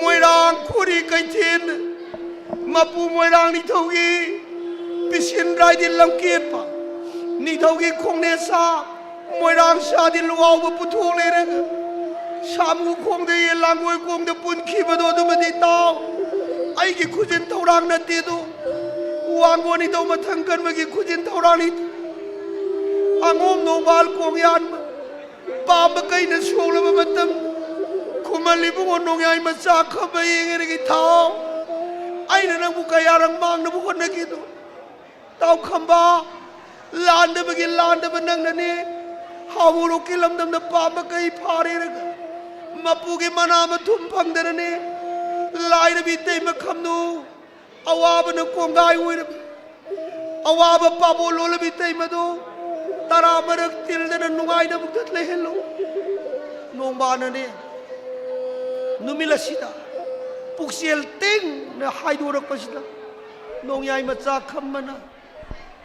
ꯃꯣꯏꯔꯥꯡ ꯈꯨꯔꯤ ꯀꯩꯊꯦꯜꯗ ꯃꯄꯨ ꯃꯣꯏꯔꯥꯡ ꯅꯤꯡꯊꯧꯒꯤ ꯄꯤꯁꯤꯟ ꯔꯥꯏꯗꯤ ꯂꯝꯀꯦꯠꯄ, ꯅꯤꯡꯊꯧꯒꯤ ꯈꯣꯡꯅꯦꯁꯥ ꯃꯣꯏꯔꯥꯡ ꯁꯥꯗꯤ ꯂꯨꯋꯥꯎꯕ ꯄꯨꯊꯣꯛ ꯂꯩꯔꯒ ꯁꯥꯃꯨ ꯈꯣꯡꯗ ꯌꯦꯟ ꯂꯥꯡꯒꯣꯏ ꯈꯣꯡꯗ ꯄꯨꯟꯈꯤꯕꯗꯣ ꯑꯗꯨꯃꯗꯤ ꯇꯥꯎ꯫ ꯑꯩꯒꯤ ꯈꯨꯖꯤꯟ ꯊꯧꯔꯥꯡ ꯅꯠꯇꯦꯗꯣ, ꯋꯥꯡꯒꯣꯟ ꯅꯤꯡꯊꯧ ꯃꯊꯪ ꯀꯟꯕꯒꯤ ꯈꯨꯖꯤꯟ ꯊꯧꯔꯥꯡꯅꯤ꯫ ꯑꯉꯣꯝ ꯅꯣꯡꯕꯥꯜ ꯀꯣꯡꯌꯥꯟꯕ ꯄꯥꯝꯕ ꯀꯩꯅ ꯁꯣꯛꯂꯕ ꯃꯇꯝ ꯈꯨꯃꯜ ꯏꯕꯨꯡꯉꯣ ꯅꯣꯡꯌꯥꯏ ꯃꯆꯥ ꯈꯝꯕ ꯌꯦꯡꯉꯦꯔꯒꯤ ꯊꯥꯎ꯫ ꯑꯩꯅ ꯅꯪꯕꯨ ꯀꯌꯥꯔꯛ ꯃꯥꯡꯅꯕ ꯍꯣꯠꯅꯈꯤꯗꯣ꯫ ꯇꯥꯎ ꯈꯝꯕ, ꯂꯥꯟꯗꯕꯒꯤ ꯂꯥꯟꯗꯕ ꯅꯪꯅꯅꯦ ꯍꯥꯎ ꯃꯣꯔꯣꯛꯀꯤ ꯂꯝꯗꯝꯗ ꯄꯥꯝꯕ ꯀꯩ ꯐꯥꯔꯦꯔꯒ ꯃꯄꯨꯒꯤ ꯃꯅꯥ ꯃꯊꯨꯝ ꯐꯪꯗꯅꯅꯦ ꯂꯥꯏꯔꯕꯤ ꯏꯇꯩꯃ ꯈꯝꯅꯨ ꯑꯋꯥꯕꯅ ꯀꯣꯡꯒꯥꯏ ꯑꯣꯏꯔꯕꯤ꯫ ꯑꯋꯥꯕ ꯄꯥꯕꯣ ꯂꯣꯜꯂꯕꯤ ꯏꯇꯩꯃꯗꯨ ꯇꯔꯥ ꯃꯔꯛ ꯇꯤꯜꯗꯅ ꯅꯨꯡꯉꯥꯏꯅꯕꯗ ꯂꯩꯍꯜꯂꯨ꯫ ꯅꯣꯡꯕꯥꯅꯅꯦ ꯅꯨꯃꯤꯠ ꯑꯁꯤꯗ ꯄꯨꯛꯆꯦꯜ ꯇꯦꯡꯅ ꯍꯥꯏꯗꯣꯔꯛꯄꯁꯤꯗ ꯅꯣꯡꯌꯥꯏ ꯃꯆꯥ ꯈꯝꯕꯅ,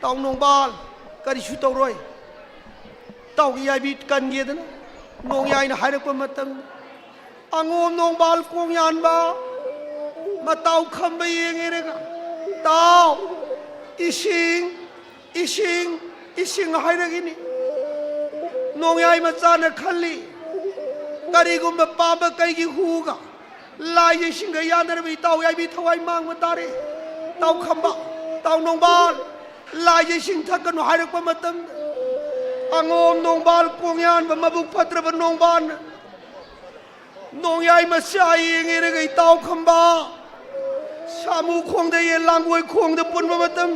"ꯇꯥꯎ ꯅꯣꯡꯕꯥꯜ, ꯀꯔꯤꯁꯨ ꯇꯧꯔꯣꯏ, ꯇꯥꯎꯒꯤ ꯌꯥꯏꯕꯤ ꯀꯟꯒꯦꯗꯅ" ꯅꯣꯡꯌꯥꯏꯅ ꯍꯥꯏꯔꯛꯄ ꯃꯇꯝꯗ, ꯑꯉꯣꯝ ꯅꯣꯡꯕꯥꯜ ꯀꯣꯡꯌꯥꯟꯕ ꯃꯇꯥꯎ ꯈꯝꯕ ꯌꯦꯡꯉꯦꯔꯒ, "ꯇꯥꯎ, ꯏꯁꯤꯡ, ꯏꯁꯤꯡ, ꯏꯁꯤꯡ ꯍꯥꯏꯔꯒꯅꯤ"꯫ ꯅꯣꯡꯌꯥꯏ ꯃꯆꯥꯅ ꯈꯜꯂꯤ, "ꯀꯔꯤꯒꯨꯝꯕ ꯄꯥꯝꯕ ꯀꯩꯒꯤ ꯍꯨꯒ ꯂꯥꯏꯁꯤꯡꯒ ꯌꯥꯅꯔꯕ ꯏꯇꯥꯎ ꯌꯥꯏꯕꯤ ꯊꯋꯥꯏ ꯃꯥꯡꯕ ꯇꯥꯔꯦ꯫ ꯇꯥꯎ ꯈꯝꯕ, ꯇꯥꯎ ꯅꯣꯡꯕꯥꯜ, ꯂꯥꯏꯁꯤꯡ ꯊꯛꯀꯅꯨ" ꯍꯥꯏꯔꯛꯄ ꯃꯇꯝꯗ, ꯑꯉꯣꯝ ꯅꯣꯡꯕꯥꯜ ꯀꯣꯡꯌꯥꯟꯕ ꯃꯕꯨꯛ ꯐꯠꯇ꯭ꯔꯕ ꯅꯣꯡꯕꯥꯜꯅ ꯅꯣꯡꯌꯥꯏ ꯃꯆꯥ ꯌꯦꯡꯉꯦꯔꯒ, "ꯏꯇꯥꯎ ꯈꯝꯕ, ꯁꯥꯃꯨ ꯈꯣꯡꯗ ꯌꯦꯟ ꯂꯥꯡꯒꯣꯏ ꯈꯣꯡꯗ ꯄꯨꯟꯕ ꯃꯇꯝ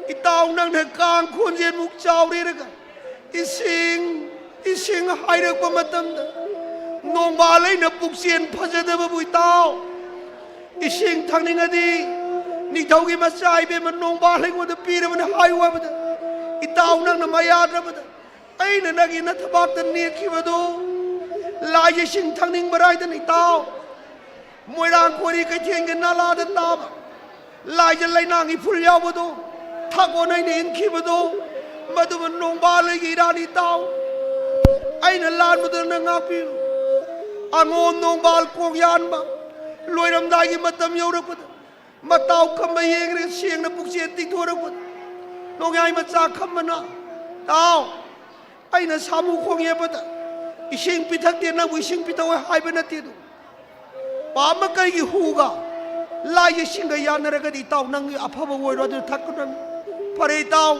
ꯏꯇꯥꯎ ꯅꯪꯅ ꯀꯥꯡ ꯈꯣꯟꯖꯦꯜꯃꯨꯛ ꯆꯥꯎꯔꯦꯔꯒ ꯏꯁꯤꯡ, ꯏꯁꯤꯡ ꯍꯥꯏꯔꯛꯄ ꯃꯇꯝꯗ, ꯅꯣꯡꯕꯥꯜ ꯑꯩꯅ ꯄꯨꯛꯆꯦꯜ ꯐꯖꯗꯕꯕꯨ ꯏꯇꯥꯎ, ꯏꯁꯤꯡ ꯊꯛꯅꯤꯡꯉꯗꯤ ꯅꯤꯡꯊꯧꯒꯤ ꯃꯆꯥ ꯏꯕꯦꯝꯃ ꯅꯣꯡꯕꯥꯜ ꯑꯩꯉꯣꯟꯗ ꯄꯤꯔꯕꯅꯤ ꯍꯥꯏꯌꯨ" ꯍꯥꯏꯕꯗ, ꯏꯇꯥꯎ ꯅꯪꯅ ꯃꯌꯥꯗ꯭ꯔꯕꯗ, ꯑꯩꯅ ꯅꯪꯒꯤ ꯅꯊꯕꯥꯛꯇ ꯅꯦꯠꯈꯤꯕꯗꯨ, ꯂꯥꯏꯒꯤ ꯏꯁꯤꯡ ꯊꯛꯅꯤꯡꯕꯔꯥꯏꯗꯅ ꯏꯇꯥꯎ, ꯃꯣꯏꯔꯥꯡ ꯈꯣꯔꯤ ꯀꯩꯊꯦꯜꯒꯤ ꯅꯥꯂꯥꯗ ꯇꯥꯕ ꯂꯥꯏꯖ ꯂꯩꯅꯥꯡ ꯏꯐꯨꯜ ꯌꯥꯎꯕꯗꯨ ꯊꯛꯑꯣꯅ ꯑꯩꯅ ꯏꯟꯈꯤꯕꯗꯨ, ꯃꯗꯨꯕꯨ ꯅꯣꯡꯕꯥꯜ ꯑꯩꯒꯤ ꯏꯔꯥꯅꯤ ꯏꯇꯥꯎ, ꯑꯩꯅ ꯂꯥꯟꯕꯗꯨꯅ ꯉꯥꯛꯄꯤꯌꯨ꯫ ꯑꯉꯣꯝ ꯅꯣꯡꯕꯥꯜ ꯀꯣꯡꯌꯥꯟꯕ ꯂꯣꯏꯔꯝꯗꯥꯏꯒꯤ ꯃꯇꯝ ꯌꯧꯔꯛꯄꯗ, ꯃꯇꯥꯎ ꯈꯝꯕ ꯌꯦꯡꯂꯒ ꯁꯦꯡꯅ ꯄꯨꯛꯆꯦꯜ ꯇꯤꯡꯊꯣꯔꯛꯄꯗ, ꯅꯣꯡꯌꯥꯏ ꯃꯆꯥ ꯈꯝꯕꯅ, "ꯇꯥꯎ, ꯑꯩꯅ ꯁꯥꯃꯨ ꯈꯣꯡ ꯌꯦꯞꯄꯗ ꯏꯁꯤꯡ ꯄꯤꯊꯛꯇꯦ, ꯅꯪꯕꯨ ꯏꯁꯤꯡ ꯄꯤꯊꯛꯑꯣꯏ ꯍꯥꯏꯕ ꯅꯠꯇꯦ ꯑꯗꯨ꯫ ꯄꯥꯝꯕ ꯀꯩꯒꯤ ꯍꯨꯒ ꯂꯥꯏ ꯏꯁꯤꯡꯒ ꯌꯥꯅꯔꯒꯗꯤ ꯏꯇꯥꯎ ꯅꯪꯒꯤ ꯑꯐꯕ ꯑꯣꯏꯔꯣ, ꯑꯗꯨ ꯊꯛꯀꯅꯨ꯫ ꯐꯔꯦ ꯏꯇꯥꯎ,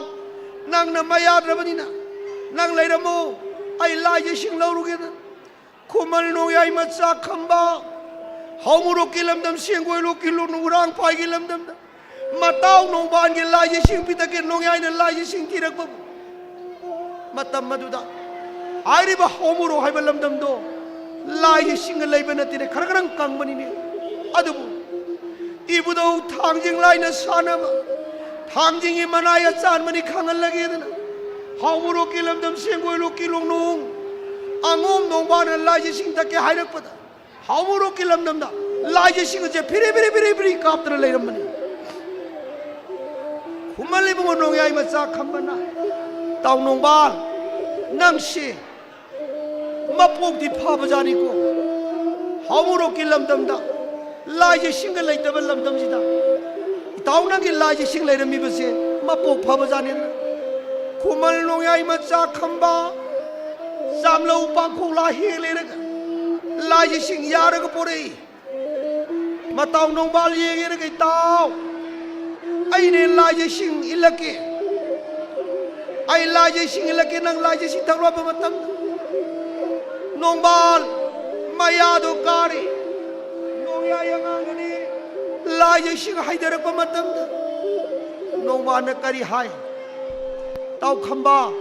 ꯅꯪꯅ ꯃꯌꯥꯗ꯭ꯔꯕꯅꯤꯅ ꯅꯪ ꯂꯩꯔꯝꯃꯣ, ꯑꯩ ꯂꯥꯏ ꯏꯁꯤꯡ ꯂꯧꯔꯨꯒꯦꯗ"꯫ ꯈꯨꯃꯟ ꯅꯣꯡꯌꯥꯏ ꯃꯆꯥ ꯈꯝꯕ ꯍꯧꯃꯨꯔꯣꯛꯀꯤ ꯂꯝꯗꯝ, ꯁꯦꯡꯒꯣꯏ ꯂꯣꯛꯀꯤ ꯂꯨꯅꯨ ꯎꯔꯥꯡ ꯄꯥꯏꯒꯤ ꯂꯝꯗꯝꯗ ꯃꯇꯥꯎ ꯅꯣꯡꯕꯥꯟꯒꯤ ꯂꯥꯏ ꯏꯁꯤꯡ ꯄꯤꯊꯛꯀꯦ ꯅꯣꯡꯌꯥꯏꯅ ꯂꯥꯏ ꯏꯁꯤꯡ ꯊꯤꯔꯛꯄꯕꯨ, ꯃꯇꯝ ꯑꯗꯨꯗ ꯍꯥꯏꯔꯤꯕ ꯍꯧꯃꯨꯔꯣꯛ ꯍꯥꯏꯕ ꯂꯝꯗꯝꯗꯣ ꯂꯥꯏ ꯏꯁꯤꯡꯒ ꯂꯩꯕ ꯅꯠꯇꯦꯅꯦ, ꯈꯔ ꯈꯔ ꯀꯪꯕꯅꯤꯅꯦ꯫ ꯑꯗꯨꯕꯨ ꯏꯕꯨꯙꯧ ꯊꯥꯡꯖꯤꯡ ꯂꯥꯏꯅ ꯁꯥꯟꯅꯕ ꯊꯥꯡꯖꯤꯡꯒꯤ ꯃꯅꯥꯏ ꯑꯆꯥꯟꯕꯅꯤ ꯈꯪꯍꯜꯂꯒꯦꯗꯅ ꯍꯥꯎꯃꯣꯔꯣꯛꯀꯤ ꯂꯝꯗꯝ ꯁꯦꯡꯒꯣꯏ ꯂꯣꯛꯀꯤ ꯂꯣꯡꯅꯨꯡ ꯑꯉꯣꯝ ꯅꯣꯡꯕꯥꯅ ꯂꯥꯏꯁꯤꯡ ꯊꯛꯀꯦ ꯍꯥꯏꯔꯛꯄꯗ ꯍꯥꯎꯃꯣꯔꯣꯛꯀꯤ ꯂꯝꯗꯝꯗ ꯂꯥꯏꯁꯤꯡ ꯑꯁꯦ ꯐꯤꯔꯤ ꯐꯤꯔꯤ ꯐꯤꯔꯤ ꯐꯤꯔꯤ ꯀꯥꯞꯇꯅ ꯂꯩꯔꯝꯕꯅꯤ꯫ ꯈꯨꯃꯟ ꯏꯕꯨꯡꯉꯣ ꯅꯣꯡꯌꯥꯏ ꯃꯆꯥ ꯈꯝꯕꯅ, "ꯇꯥꯎ ꯅꯣꯡꯕꯥꯜ, ꯅꯪꯁꯤ ꯃꯄꯣꯛꯇꯤ ꯐꯕꯖꯥꯠꯅꯤꯀꯣ꯫ ꯍꯥꯎꯃꯣꯔꯣꯛꯀꯤ ꯂꯝꯗꯝꯗ ꯂꯥꯏꯁꯤꯡꯒ ꯂꯩꯇꯕ ꯂꯝꯗꯝꯁꯤꯗ ꯏꯇꯥꯎ ꯅꯪꯒꯤ ꯂꯥꯏꯁꯤꯡ ꯂꯩꯔꯝꯃꯤꯕꯁꯦ ꯃꯄꯣꯛ ꯐꯕꯖꯥꯠꯅꯤꯅ"꯫ ꯈꯨꯃꯟ ꯅꯣꯡꯌꯥꯏ ꯃꯆꯥ ꯈꯝꯕ ꯆꯥꯝꯂꯧ ꯄꯥꯡꯈꯣꯛꯂꯥ ꯍꯦꯛ ꯂꯩꯔꯒ ꯂꯥꯏꯁꯤꯡ ꯌꯥꯔꯒ ꯄꯣꯔꯛꯏ꯫ ꯃꯇꯥꯎ ꯅꯣꯡꯕꯥꯜ ꯌꯦꯡꯉꯦꯅ ꯀꯩ ꯇꯥꯎ꯫ ꯑꯩꯅꯦ ꯂꯥꯏꯁꯤꯡ ꯏꯜꯂꯛꯀꯦ꯫ ꯑꯩ ꯂꯥꯏꯁꯤꯡ ꯏꯜꯂꯛꯀꯦ꯫ ꯅꯪ ꯂꯥꯏꯁꯤꯡ ꯊꯛꯂꯛꯄ ꯃꯇꯝꯗ ꯅꯣꯡꯕꯥꯜ ꯃꯌꯥꯗꯣ ꯀꯥꯔꯤ꯫ ꯅꯣꯡꯌꯥꯏ ꯑꯉꯥꯡꯒꯅꯤ ꯂꯥꯏꯁꯤꯡ ꯍꯩꯊꯔꯛꯄ ꯃꯇꯝꯗ ꯅꯣꯡꯕꯥꯜꯅ ꯀꯔꯤ ꯍꯥꯏ? "ꯇꯥꯎ ꯈꯝꯕ,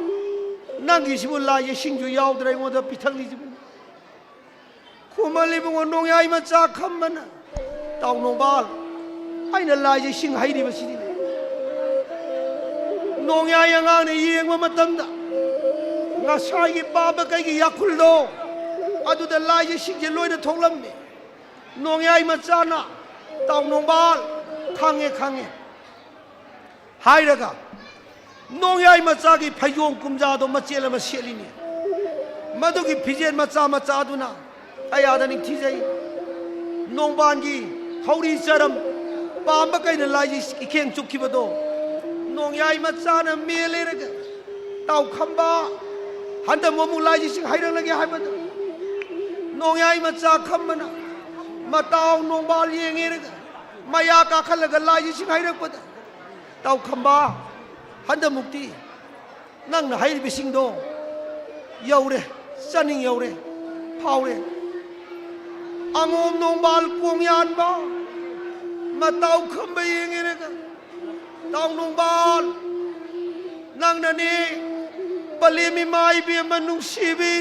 ꯅꯪꯒꯤꯁꯤꯕꯨ ꯂꯥꯏꯁꯤꯡꯁꯨ ꯌꯥꯎꯗ꯭ꯔꯦ ꯑꯩꯉꯣꯟꯗ ꯄꯤꯊꯛꯂꯤꯁꯤꯕꯨ?" ꯈꯨꯃꯟ ꯏꯕꯨꯡꯉꯣ ꯅꯣꯡꯌꯥꯏ ꯃꯆꯥ ꯈꯝꯕꯅ, "ꯇꯥꯎ ꯅꯣꯡꯕꯥꯜ, ꯑꯩꯅ ꯂꯥꯏꯁꯤꯡ ꯍꯩꯔꯤꯕꯁꯤꯗꯤ ꯅꯣꯡꯌꯥꯏ ꯑꯉꯥꯡꯅ ꯌꯦꯡꯕ ꯃꯇꯝꯗ ꯉꯁꯥꯏꯒꯤ ꯄꯥꯝꯕ ꯀꯩꯒꯤ ꯌꯥꯈꯨꯜꯗꯣ ꯑꯗꯨꯗ ꯂꯥꯏꯁꯤꯡꯁꯦ ꯂꯣꯏꯅ ꯊꯣꯛꯂꯝꯃꯦ"꯫ ꯅꯣꯡꯌꯥꯏ ꯃꯆꯥꯅ, "ꯇꯥꯎ ꯅꯣꯡꯕꯥꯜ, ꯈꯪꯉꯦ, ꯈꯪꯉꯦ" ꯍꯥꯏꯔꯒ ꯅꯣꯡꯌꯥꯏ ꯃꯆꯥꯒꯤ ꯐꯩꯖꯣꯝ ꯀꯨꯝꯖꯥꯗꯣ ꯃꯆꯦꯠ ꯑꯃ ꯁꯦꯠꯂꯤꯅꯤ꯫ ꯃꯗꯨꯒꯤ ꯐꯤꯖꯦꯠ ꯃꯆꯥ ꯃꯆꯥꯗꯨꯅ ꯀꯌꯥꯗ ꯅꯤꯡꯊꯤꯖꯩ꯫ ꯅꯣꯡꯕꯥꯜꯒꯤ ꯊꯧꯔꯤ ꯆꯔꯝ ꯄꯥꯝꯕ ꯀꯩꯅ ꯂꯥꯏꯁꯤ ꯏꯈꯦꯡ ꯆꯨꯞꯈꯤꯕꯗꯣ ꯅꯣꯡꯌꯥꯏ ꯃꯆꯥꯅ ꯃꯦ ꯂꯩꯔꯒ, "ꯇꯥꯎ ꯈꯝꯕ, ꯍꯟꯗꯛ ꯑꯃꯨꯛ ꯂꯥꯏꯁꯤꯡ ꯍꯩꯔꯛꯂꯒꯦ" ꯍꯥꯏꯕꯗ ꯅꯣꯡꯌꯥꯏ ꯃꯆꯥ ꯈꯝꯕꯅ ꯃꯇꯥꯎ ꯅꯣꯡꯕꯥꯜ ꯌꯦꯡꯉꯦꯔꯒ ꯃꯌꯥ ꯀꯥꯈꯠꯂꯒ ꯂꯥꯏꯁꯤꯡ ꯍꯩꯔꯛꯄꯗ, "ꯇꯥꯎ ꯈꯝꯕ, ꯍꯟꯗꯛꯃꯨꯛꯇꯤ ꯅꯪꯅ ꯍꯩꯔꯤꯕꯁꯤꯡꯗꯣ ꯌꯧꯔꯦ, ꯆꯥꯅꯤꯡ ꯌꯧꯔꯦ, ꯐꯥꯎꯔꯦ"꯫ ꯑꯉꯣꯝ ꯅꯣꯡꯕꯥꯜ ꯀꯣꯡ ꯌꯥꯟꯕ ꯃꯇꯥꯎ ꯈꯝꯕ ꯌꯦꯡꯉꯦꯔꯒ, "ꯇꯥꯎ ꯅꯣꯡꯕꯥꯜ, ꯅꯪꯅꯅꯦ ꯄꯂꯦꯝ ꯏꯃꯥ ꯏꯕꯦꯝꯃ ꯅꯨꯡꯁꯤꯕꯤ,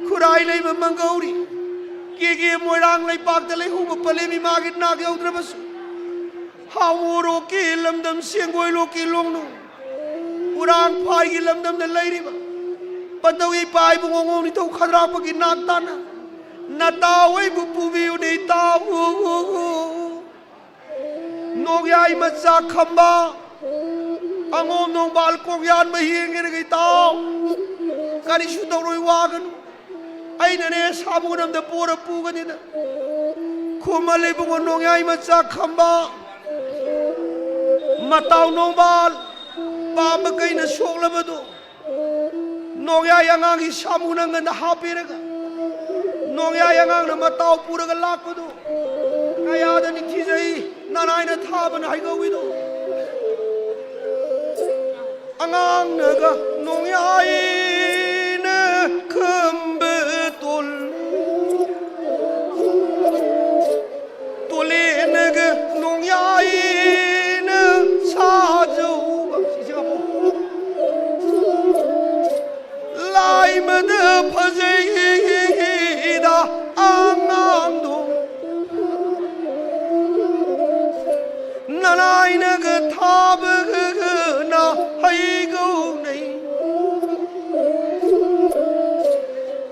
ꯈꯨꯔꯥꯏ ꯂꯩꯕ ꯃꯪꯒꯧꯔꯤ, ꯀꯦꯒꯦ ꯃꯣꯏꯔꯥꯡ ꯂꯩꯄꯥꯛꯇ ꯂꯩꯍꯧꯕ ꯄꯂꯦꯝ ꯏꯃꯥꯒꯤ ꯅꯥꯛ ꯌꯧꯗ꯭ꯔꯕꯁꯨ, ꯍꯥꯎꯃꯣꯔꯣꯛꯀꯤ ꯂꯝꯗꯝ ꯁꯦꯡꯒꯣꯏꯂꯣꯛꯀꯤ ꯂꯣꯡꯅꯨꯡ, ꯎꯔꯥꯡ ꯐꯥꯏꯒꯤ ꯂꯝꯗꯝꯗ ꯂꯩꯔꯤꯕ ꯄꯟꯗꯧ ꯏꯄꯥ ꯏꯕꯨꯡꯉꯣ ꯉꯣꯝ ꯅꯤꯡꯊꯧ ꯈꯗ꯭ꯔꯥꯛꯄꯒꯤ ꯅꯥꯛ ꯇꯥꯅ ꯅꯇꯥꯎ ꯑꯩꯕꯨ ꯄꯨꯕꯤꯌꯨꯅꯦ, ꯏꯇꯥꯎ꯫ ꯅꯣꯡꯌꯥꯏ ꯃꯆꯥ ꯈꯝꯕ, ꯑꯉꯣꯝ ꯅꯣꯡꯕꯥꯜ ꯀꯣꯛꯌꯥꯟ ꯃꯍꯤ ꯌꯦꯡꯉꯒ, ꯏꯇꯥꯎ, ꯀꯔꯤꯁꯨ ꯇꯧꯔꯣꯏ, ꯋꯥꯒꯅꯨ꯫ ꯑꯩꯅꯅꯦ ꯁꯥꯕꯨ ꯅꯝꯗ ꯄꯣꯔ ꯄꯨꯒꯅꯤꯗ꯫ ꯈꯨꯃꯜ ꯏꯕꯨꯡꯉꯣ ꯅꯣꯡꯌꯥꯏ ꯃꯆꯥ ꯈꯝꯕ, ꯃꯇꯥꯎ ꯅꯣꯡꯕꯥꯜ ꯄꯥꯝꯕ ꯀꯩꯅ ꯁꯣꯛꯂꯕꯗꯣ, ꯅꯣꯡꯌꯥꯏ ꯑꯉꯥꯡꯒꯤ ꯁꯥꯃꯨ ꯅꯪꯒꯟꯗ ꯍꯥꯞꯄꯤꯔꯒ, ꯅꯣꯡꯌꯥꯏ ꯑꯉꯥꯡꯅ ꯃꯇꯥꯎ ꯄꯨꯔꯒ ꯂꯥꯛꯄꯗꯨ ꯀꯌꯥꯗ ꯅꯤꯡꯊꯤꯖꯩ, ꯅꯅꯥꯏꯅ ꯊꯥꯕꯅ ꯍꯩꯒꯧꯏꯗꯣ꯫ ꯑꯉꯥꯡꯅꯒ ꯅꯣꯡꯌꯥꯏꯅ ꯈꯝꯕ ꯇꯣꯜ, ꯇꯣꯂꯦꯅꯒ ꯅꯣꯡꯌꯥꯏꯅ ꯁꯥꯖꯧꯕ꯫ ꯁꯤꯁꯦ ꯉꯥꯏꯈꯣ꯫ ꯂꯥꯏꯃꯗ ꯐꯖꯩꯗ ꯑꯉꯥꯡꯗꯣ, ꯅꯅꯥꯏꯅꯒ ꯊꯥꯕꯒꯅ ꯍꯩꯒꯧꯅꯩ꯫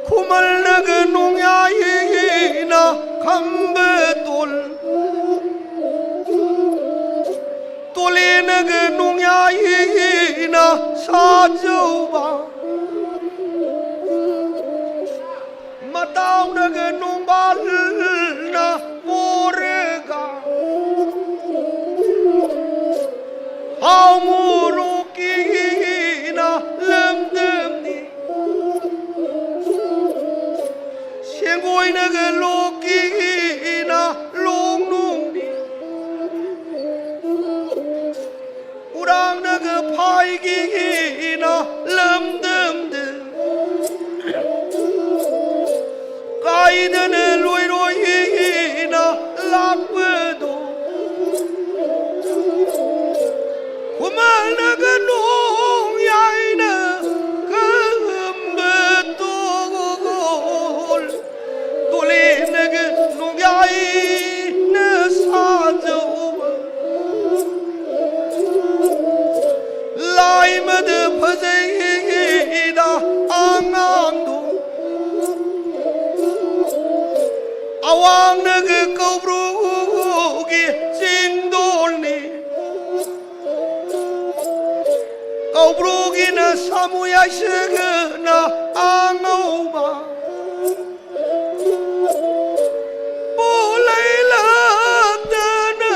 ꯈꯨꯃꯜꯅꯒ ꯅꯣꯡꯌꯥꯏꯅ ꯈꯝꯕ ꯇꯣꯜ, ꯇꯣꯂꯦꯅꯒ ꯅꯣꯡꯌꯥꯏꯅ ꯁꯥꯖꯧꯕ, ꯃꯇꯥꯎꯅꯒ ꯅꯣꯡꯕꯥꯜꯅ ꯄꯣꯔꯒ, ꯍꯥꯎ ꯃꯣꯔꯣꯛꯀꯤꯅ ꯂꯝꯗꯝꯅꯤ꯫ ꯁꯦꯡꯒꯣꯏꯅꯒ ꯂꯣꯛꯀꯤꯅ ꯂꯣꯡꯅꯨꯡꯅꯤ꯫ ꯎꯔꯥꯡꯅꯒ ꯐꯥꯏꯒꯤꯅ ꯂꯝꯗꯝꯗ ꯀꯥꯏꯗꯅ ꯂꯣꯏꯔꯣꯏꯅ ꯂꯥꯛꯄꯗꯣ꯫ ꯈꯨꯃꯜꯅꯒ ꯅꯣꯡ ꯌꯥꯏꯅ ꯈꯝꯕ ꯇꯣꯜ, ꯇꯣꯂꯦꯅꯒ ꯅꯣꯡꯌꯥꯏꯅ ꯁꯥꯖꯧꯕ꯫ ꯂꯥꯏꯃꯗ ꯐꯖꯩꯗ ꯑꯉꯥꯡꯗꯣ꯫ ꯀꯧꯕ꯭ꯔꯨꯒꯤꯅ ꯁꯥꯃꯨ, ꯌꯥꯏꯁꯒꯅ ꯑꯉꯧꯕ꯫ ꯄꯣꯂꯩ ꯂꯥꯛꯇꯅ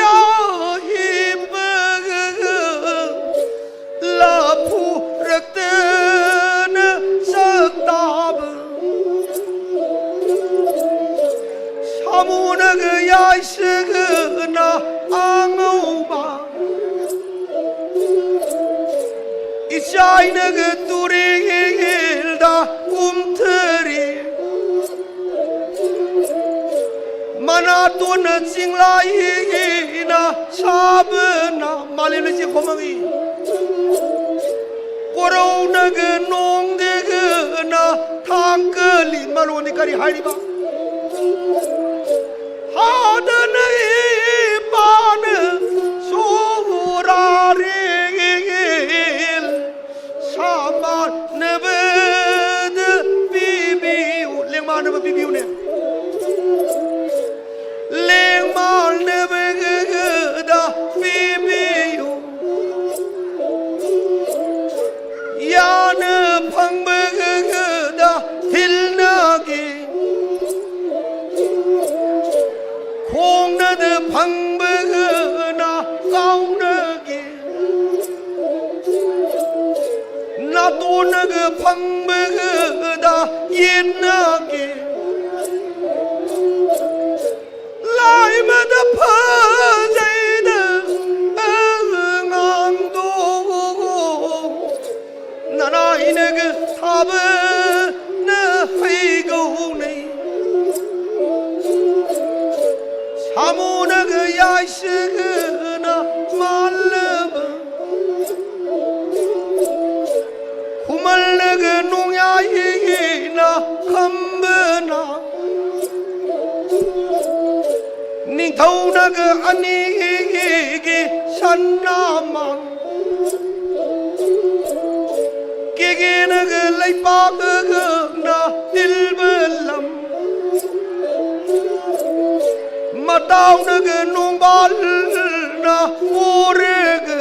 ꯌꯥꯍꯤꯞꯄꯒ ꯂꯐꯨꯔꯛꯇꯅ ꯁꯛꯇꯥꯕ꯫ ꯁꯥꯃꯨꯅꯒ ꯌꯥꯏꯁꯒꯅ ꯑꯉꯧꯕ꯫ ꯏꯆꯥꯏꯅꯒ ꯇꯨꯔꯦꯜꯗ ꯀꯨꯝꯊꯔꯤ꯫ ꯃꯅꯥꯇꯣꯟꯅ ꯆꯤꯡꯂꯥꯏꯅ ꯁꯥꯕꯅ ꯃꯥꯂꯦꯝ ꯂꯩꯆꯦꯜ ꯈꯣꯝꯃꯝꯃꯤ꯫ ꯀꯣꯔꯧꯅꯒ ꯅꯣꯡꯗꯒꯅ ꯊꯥꯡꯀꯂꯤ꯫ ꯃꯔꯣꯟꯗꯤ ꯀꯔꯤ ꯍꯥꯏꯔꯤꯕ? ꯍꯥꯗꯅ ꯏꯄꯥꯅ ꯁꯣꯔꯥꯔꯦꯜ ꯁꯥꯃꯥꯟꯅꯕꯗ ꯄꯤꯕꯤꯌꯨ꯫ ꯂꯦꯡꯃꯥꯟꯅꯕ ꯄꯤꯕꯤꯌꯨꯅꯦ꯫ ꯂꯦꯡꯃꯥꯟꯅꯕꯗ ꯄꯤꯕꯤꯌꯨ꯫ ꯌꯥꯅ ꯐꯪꯕꯗ ꯊꯤꯜꯅꯒꯦ꯫ ꯈꯣꯡꯅꯗ ꯐꯪꯕꯒꯅ ꯀꯥꯎꯅꯒꯦ꯫ ꯅꯥꯇꯣꯟꯅꯒ ꯐꯪꯕꯒꯗ ꯌꯦꯠꯅꯒꯦ꯫ ꯂꯥꯏꯃꯗ ꯐꯖꯩꯗ ꯑꯉꯥꯡꯗꯣ꯫ ꯅꯅꯥꯏꯅꯒ ꯊꯥꯕꯅ ꯍꯩꯒꯧꯅꯩ꯫ ꯁꯥꯃꯨꯅꯒ ꯌꯥꯏꯁꯒꯅ ꯃꯥꯜꯂꯕ꯫ ꯈꯨꯃꯜꯅꯒ ꯅꯣꯡꯌꯥꯏꯅ ꯈꯝꯕꯅ꯫ ꯅꯤꯡꯊꯧꯅꯒ ꯑꯅꯤꯒꯤ ꯁꯅꯥꯃꯥꯡ꯫ ꯀꯦꯒꯦꯅꯒ ꯂꯩꯄꯥꯛꯅ ꯇꯤꯜꯕ ꯂꯝ꯫ ꯃꯇꯥꯎꯅꯒ ꯅꯣꯡꯕꯥꯜꯅ ꯎꯔꯒ꯫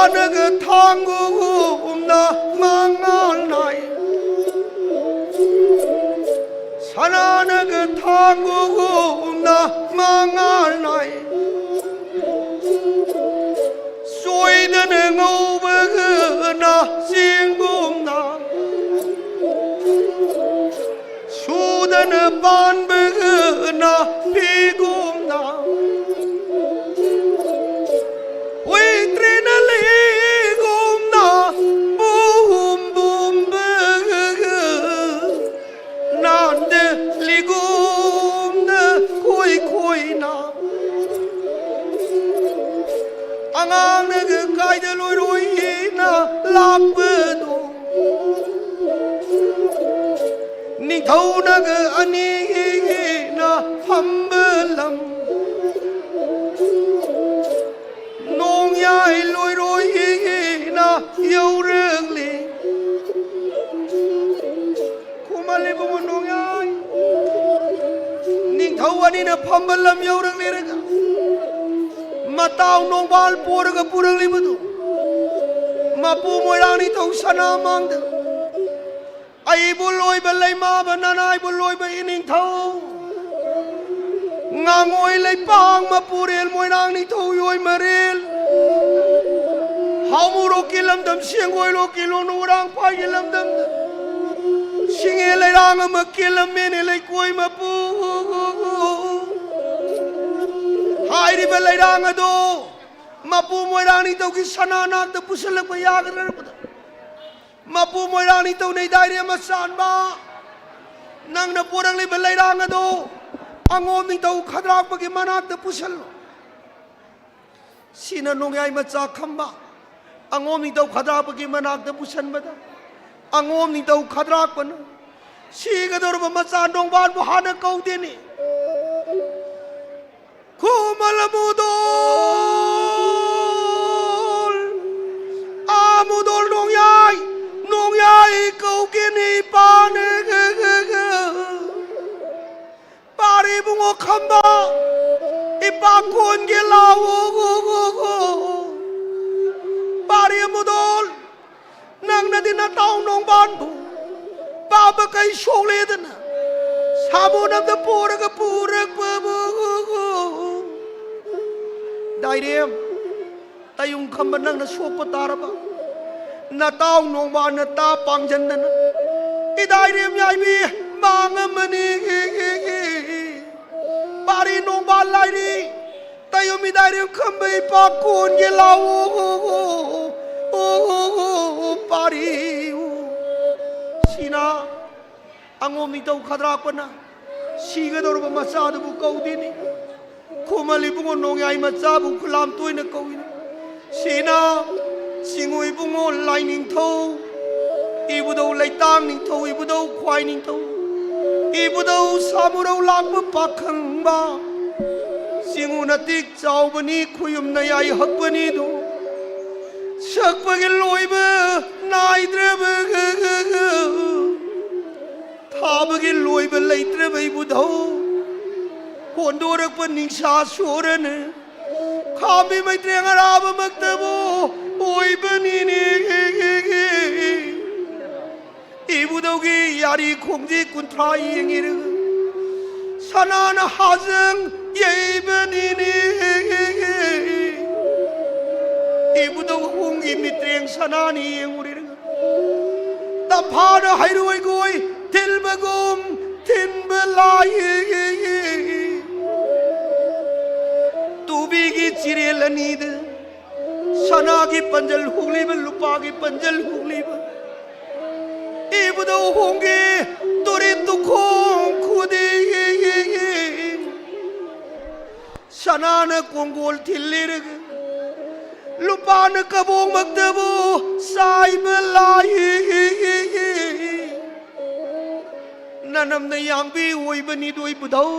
ꯁꯅꯥꯅꯒ ꯊꯥꯡꯒꯨꯝꯅ ꯃꯉꯥꯜ ꯅꯥꯏ꯫ ꯁꯅꯥꯅꯒ ꯊꯥꯡꯒꯨꯝꯅ ꯃꯉꯥꯜ ꯅꯥꯏ꯫ ꯆꯣꯏꯗꯅ ꯉꯧꯕꯒꯅ ꯆꯦꯡꯒꯨꯝꯅ꯫ ꯁꯨꯗꯅ ꯄꯥꯟꯕꯒ ꯅꯥꯄꯤꯒꯨꯝꯅ, ꯍꯨꯏꯇ꯭ꯔꯦꯅ ꯂꯤꯒꯨꯝꯅ ꯕꯨꯝ ꯕꯨꯝꯕꯒ, ꯅꯥꯟꯗ ꯂꯤꯒꯨꯝꯅ ꯈꯣꯏ ꯈꯣꯏꯅ꯫ ꯑꯉꯥꯡꯅꯒ ꯀꯥꯏꯗ ꯂꯣꯏꯔꯣꯏꯅ ꯂꯥꯛꯄꯗꯣ꯫ ꯅꯤꯡꯊꯧꯅꯒ ꯑꯅꯤꯅ ꯐꯝꯕ ꯂꯝ꯫ ꯅꯣꯡꯌꯥꯏ ꯂꯣꯏꯔꯣꯏꯅ ꯌꯧꯔꯛꯂꯤ꯫ ꯈꯨꯃꯟ ꯏꯕꯨꯡꯉꯣ ꯅꯣꯡꯌꯥꯏ꯫ ꯅꯤꯡꯊꯧ ꯑꯅꯤꯅ ꯐꯝꯕ ꯂꯝ ꯌꯧꯔꯛꯂꯦꯔꯒ ꯃꯇꯥꯎ ꯅꯣꯡꯕꯥꯜ ꯄꯣꯔꯒ ꯄꯨꯔꯛꯂꯤꯕꯗꯨ ꯃꯄꯨ ꯃꯣꯏꯔꯥꯡ ꯅꯤꯡꯊꯧ ꯁꯅꯥꯃꯥꯡꯗ ꯑꯩꯕꯨ ꯂꯣꯏꯕ ꯂꯩꯃꯥꯕ ꯅꯅꯥꯏꯕꯨ ꯂꯣꯏꯕ ꯏꯅꯤꯡꯊꯧ ꯉꯥꯉꯣꯏ ꯂꯩꯄꯥꯛ ꯃꯄꯨꯔꯦꯜ ꯃꯣꯏꯔꯥꯡ ꯅꯤꯡꯊꯧ ꯌꯣꯏ ꯃꯔꯦꯜ ꯍꯥꯎꯃꯨꯔꯣꯛꯀꯤ ꯂꯝꯗꯝ ꯁꯦꯡꯒꯣꯏꯂꯣꯛꯀꯤ ꯂꯣꯡꯅ ꯎꯔꯥꯡ ꯄꯥꯏꯒꯤ ꯂꯝꯗꯝꯗ ꯁꯤꯡꯉꯦ ꯂꯩꯔꯥꯡ ꯑꯃ ꯀꯦꯜꯂꯝꯃꯦꯅꯦ ꯂꯩꯀꯣꯏ ꯃꯄꯨ꯫ ꯍꯥꯏꯔꯤꯕ ꯂꯩꯔꯥꯡ ꯑꯗꯣ ꯃꯄꯨ ꯃꯣꯏꯔꯥꯡ ꯅꯤꯡꯊꯧꯒꯤ ꯁꯅꯥ ꯅꯥꯛꯇ ꯄꯨꯁꯤꯜꯂꯛꯄ ꯌꯥꯒꯗ꯭ꯔꯕꯗ ꯃꯄꯨ ꯃꯣꯏꯔꯥꯡ ꯅꯤꯡꯊꯧ ꯅꯩꯗꯥꯏꯔꯦ ꯑꯃ ꯆꯥꯟꯕ ꯅꯪꯅ ꯄꯣꯔꯛꯂꯤꯕ ꯂꯩꯔꯥꯡ ꯑꯗꯣ ꯑꯉꯣꯝ ꯅꯤꯡꯊꯧ ꯈꯗ꯭ꯔꯥꯛꯄꯒꯤ ꯃꯅꯥꯛꯇ ꯄꯨꯁꯤꯜꯂꯣ꯫ ꯁꯤꯅ ꯅꯣꯡꯌꯥꯏ ꯃꯆꯥ ꯈꯝꯕ ꯑꯉꯣꯝ ꯅꯤꯡꯊꯧ ꯈꯗ꯭ꯔꯥꯛꯄꯒꯤ ꯃꯅꯥꯛꯇ ꯄꯨꯁꯟꯕꯗ ꯑꯉꯣꯝ ꯅꯤꯡꯊꯧ ꯈꯗ꯭ꯔꯥꯛꯄꯅ ꯁꯤꯒꯗꯧꯔꯕ ꯃꯆꯥ ꯅꯣꯡꯕꯥꯟꯕꯨ ꯍꯥꯟꯅ ꯀꯧꯗꯦꯅꯦ꯫ ꯈꯨꯃꯜ ꯑꯃꯨꯗꯣꯜ, ꯑꯃꯨꯗꯣꯜ ꯅꯣꯡꯌꯥꯏ, ꯅꯣꯡꯌꯥꯏ ꯀꯧꯒꯦꯅꯦ ꯏꯄꯥꯅ꯫ ꯄꯥꯔꯦ ꯏꯕꯨꯡꯉꯣ ꯈꯝꯕ, ꯏꯄꯥ ꯀꯣꯟꯒꯦ ꯂꯥꯛꯑꯣ꯫ ꯅꯇꯥꯎ ꯅꯣꯡꯕꯥꯟꯕꯨ ꯄꯥꯕ ꯀꯩ ꯁꯣꯛꯂꯦꯗꯅ ꯁꯥꯃꯣꯟ ꯑꯝꯗ ꯄꯣꯔꯒ ꯄꯨꯔꯛꯄꯕꯨ ꯗꯥꯏꯔꯦꯝ ꯇꯌꯨꯝ ꯈꯝꯕ ꯅꯪꯅ ꯁꯣꯛꯄ ꯇꯥꯔꯕ? ꯅꯇꯥꯎ ꯅꯣꯡꯕꯥꯟꯅ ꯇꯥ ꯄꯥꯡꯖꯟꯗꯅ ꯏꯗꯥꯏꯔꯦꯝ ꯌꯥꯏꯕꯤ ꯃꯥꯡ ꯑꯃꯅꯤ꯫ ꯄꯥꯔꯤ ꯅꯣꯡꯕꯥꯟ ꯂꯥꯏꯔꯤ ꯇꯌꯨꯝ ꯏꯗꯥꯏꯔꯦꯝ ꯈꯝꯕ ꯏꯄꯥ ꯀꯣꯟꯒꯦ ꯂꯥꯛꯎ꯫ ꯄꯥꯔꯤ ꯁꯤꯅ ꯑꯉꯣꯝ ꯅꯤꯡꯊꯧ ꯈꯗ꯭ꯔꯥꯛꯄꯅ ꯁꯤꯒꯗꯧꯔꯕ ꯃꯆꯥꯗꯨꯕꯨ ꯀꯧꯗꯦꯅꯤ꯫ ꯈꯨꯃꯜ ꯏꯕꯨꯡꯉꯣ ꯅꯣꯡꯌꯥꯏ ꯃꯆꯥꯕꯨ ꯈꯨꯂꯥꯝ ꯇꯣꯏꯅ ꯀꯧꯏꯅꯤ꯫ ꯁꯤꯅ ꯆꯤꯡꯉꯨ ꯏꯕꯨꯡꯉꯣ ꯂꯥꯏꯅꯤꯡꯊꯧ, ꯏꯕꯨꯙꯧ ꯂꯩꯇꯥꯡ ꯅꯤꯡꯊꯧ, ꯏꯕꯨꯙꯧ ꯈ꯭ꯋꯥꯏ ꯅꯤꯡꯊꯧ, ꯏꯕꯨꯙꯧ ꯁꯥꯃꯨꯔꯧ ꯂꯥꯛꯄ ꯄꯥꯈꯪꯕ꯫ ꯆꯤꯡꯉꯨ ꯅꯇꯤꯛ ꯆꯥꯎꯕꯅꯤ ꯈꯨꯌꯨꯝꯅ ꯌꯥꯏ ꯍꯛꯄꯅꯤꯗꯨ ꯁꯛꯄꯒꯤ ꯂꯣꯏꯕ ꯅꯥꯏꯗ꯭ꯔꯕ ꯊꯥꯕꯒꯤ ꯂꯣꯏꯕ ꯂꯩꯇ꯭ꯔꯕ ꯏꯕꯨꯙꯧ ꯍꯣꯟꯗꯣꯔꯛꯄ ꯅꯤꯡꯁꯥ ꯁꯣꯔꯅ ꯈꯥꯝꯕꯤ ꯃꯩꯇ꯭ꯔꯦꯡ ꯑꯔꯥꯕꯃꯛꯇꯕꯨ ꯑꯣꯏꯕꯅꯤꯅꯦ꯫ ꯏꯕꯨꯙꯧꯒꯤ ꯌꯥꯔꯤ ꯈꯣꯡꯖꯤ ꯀꯨꯟꯊ꯭ꯔꯥ ꯌꯦꯡꯉꯤꯔꯒ ꯁꯅꯥꯅ ꯍꯥꯖꯪ ꯌꯩꯕꯅꯤꯅꯦ꯫ ꯏꯕꯨꯙꯧ ꯑꯍꯣꯡꯒꯤ ꯃꯤꯇ꯭ꯔꯦꯡ ꯁꯅꯥꯅ ꯌꯦꯡꯉꯨꯔꯤꯔꯒ ꯇꯝꯐꯥꯅ ꯍꯩꯔꯣꯏꯒꯣꯏ ꯊꯤꯟꯕꯒꯨꯝ ꯊꯤꯟꯕ ꯂꯥꯛꯏ꯫ ꯇꯨꯕꯤꯒꯤ ꯆꯤꯔꯦꯜ ꯑꯅꯤꯗ ꯁꯅꯥꯒꯤ ꯄꯟꯖꯜ ꯍꯨꯛꯂꯤꯕ, ꯂꯨꯄꯥꯒꯤ ꯄꯟꯖꯜ ꯍꯨꯛꯂꯤꯕ ꯏꯕꯨꯙꯧ ꯍꯣꯡꯒꯦ ꯇꯨꯔꯦꯠ ꯇꯨꯈꯣꯡ ꯈꯨꯗꯤꯡ ꯁꯅꯥꯅ ꯀꯣꯡꯒꯣꯜ ꯊꯤꯜꯂꯤꯔꯒ ꯂꯨꯄꯥꯅ ꯀꯕꯣꯛꯃꯛꯇꯕꯨ ꯆꯥꯏꯕ ꯂꯥꯛꯏ꯫ ꯅꯅꯝꯅ ꯌꯥꯡꯕꯤ ꯑꯣꯏꯕꯅꯤꯗꯣ ꯏꯕꯨꯙꯧ,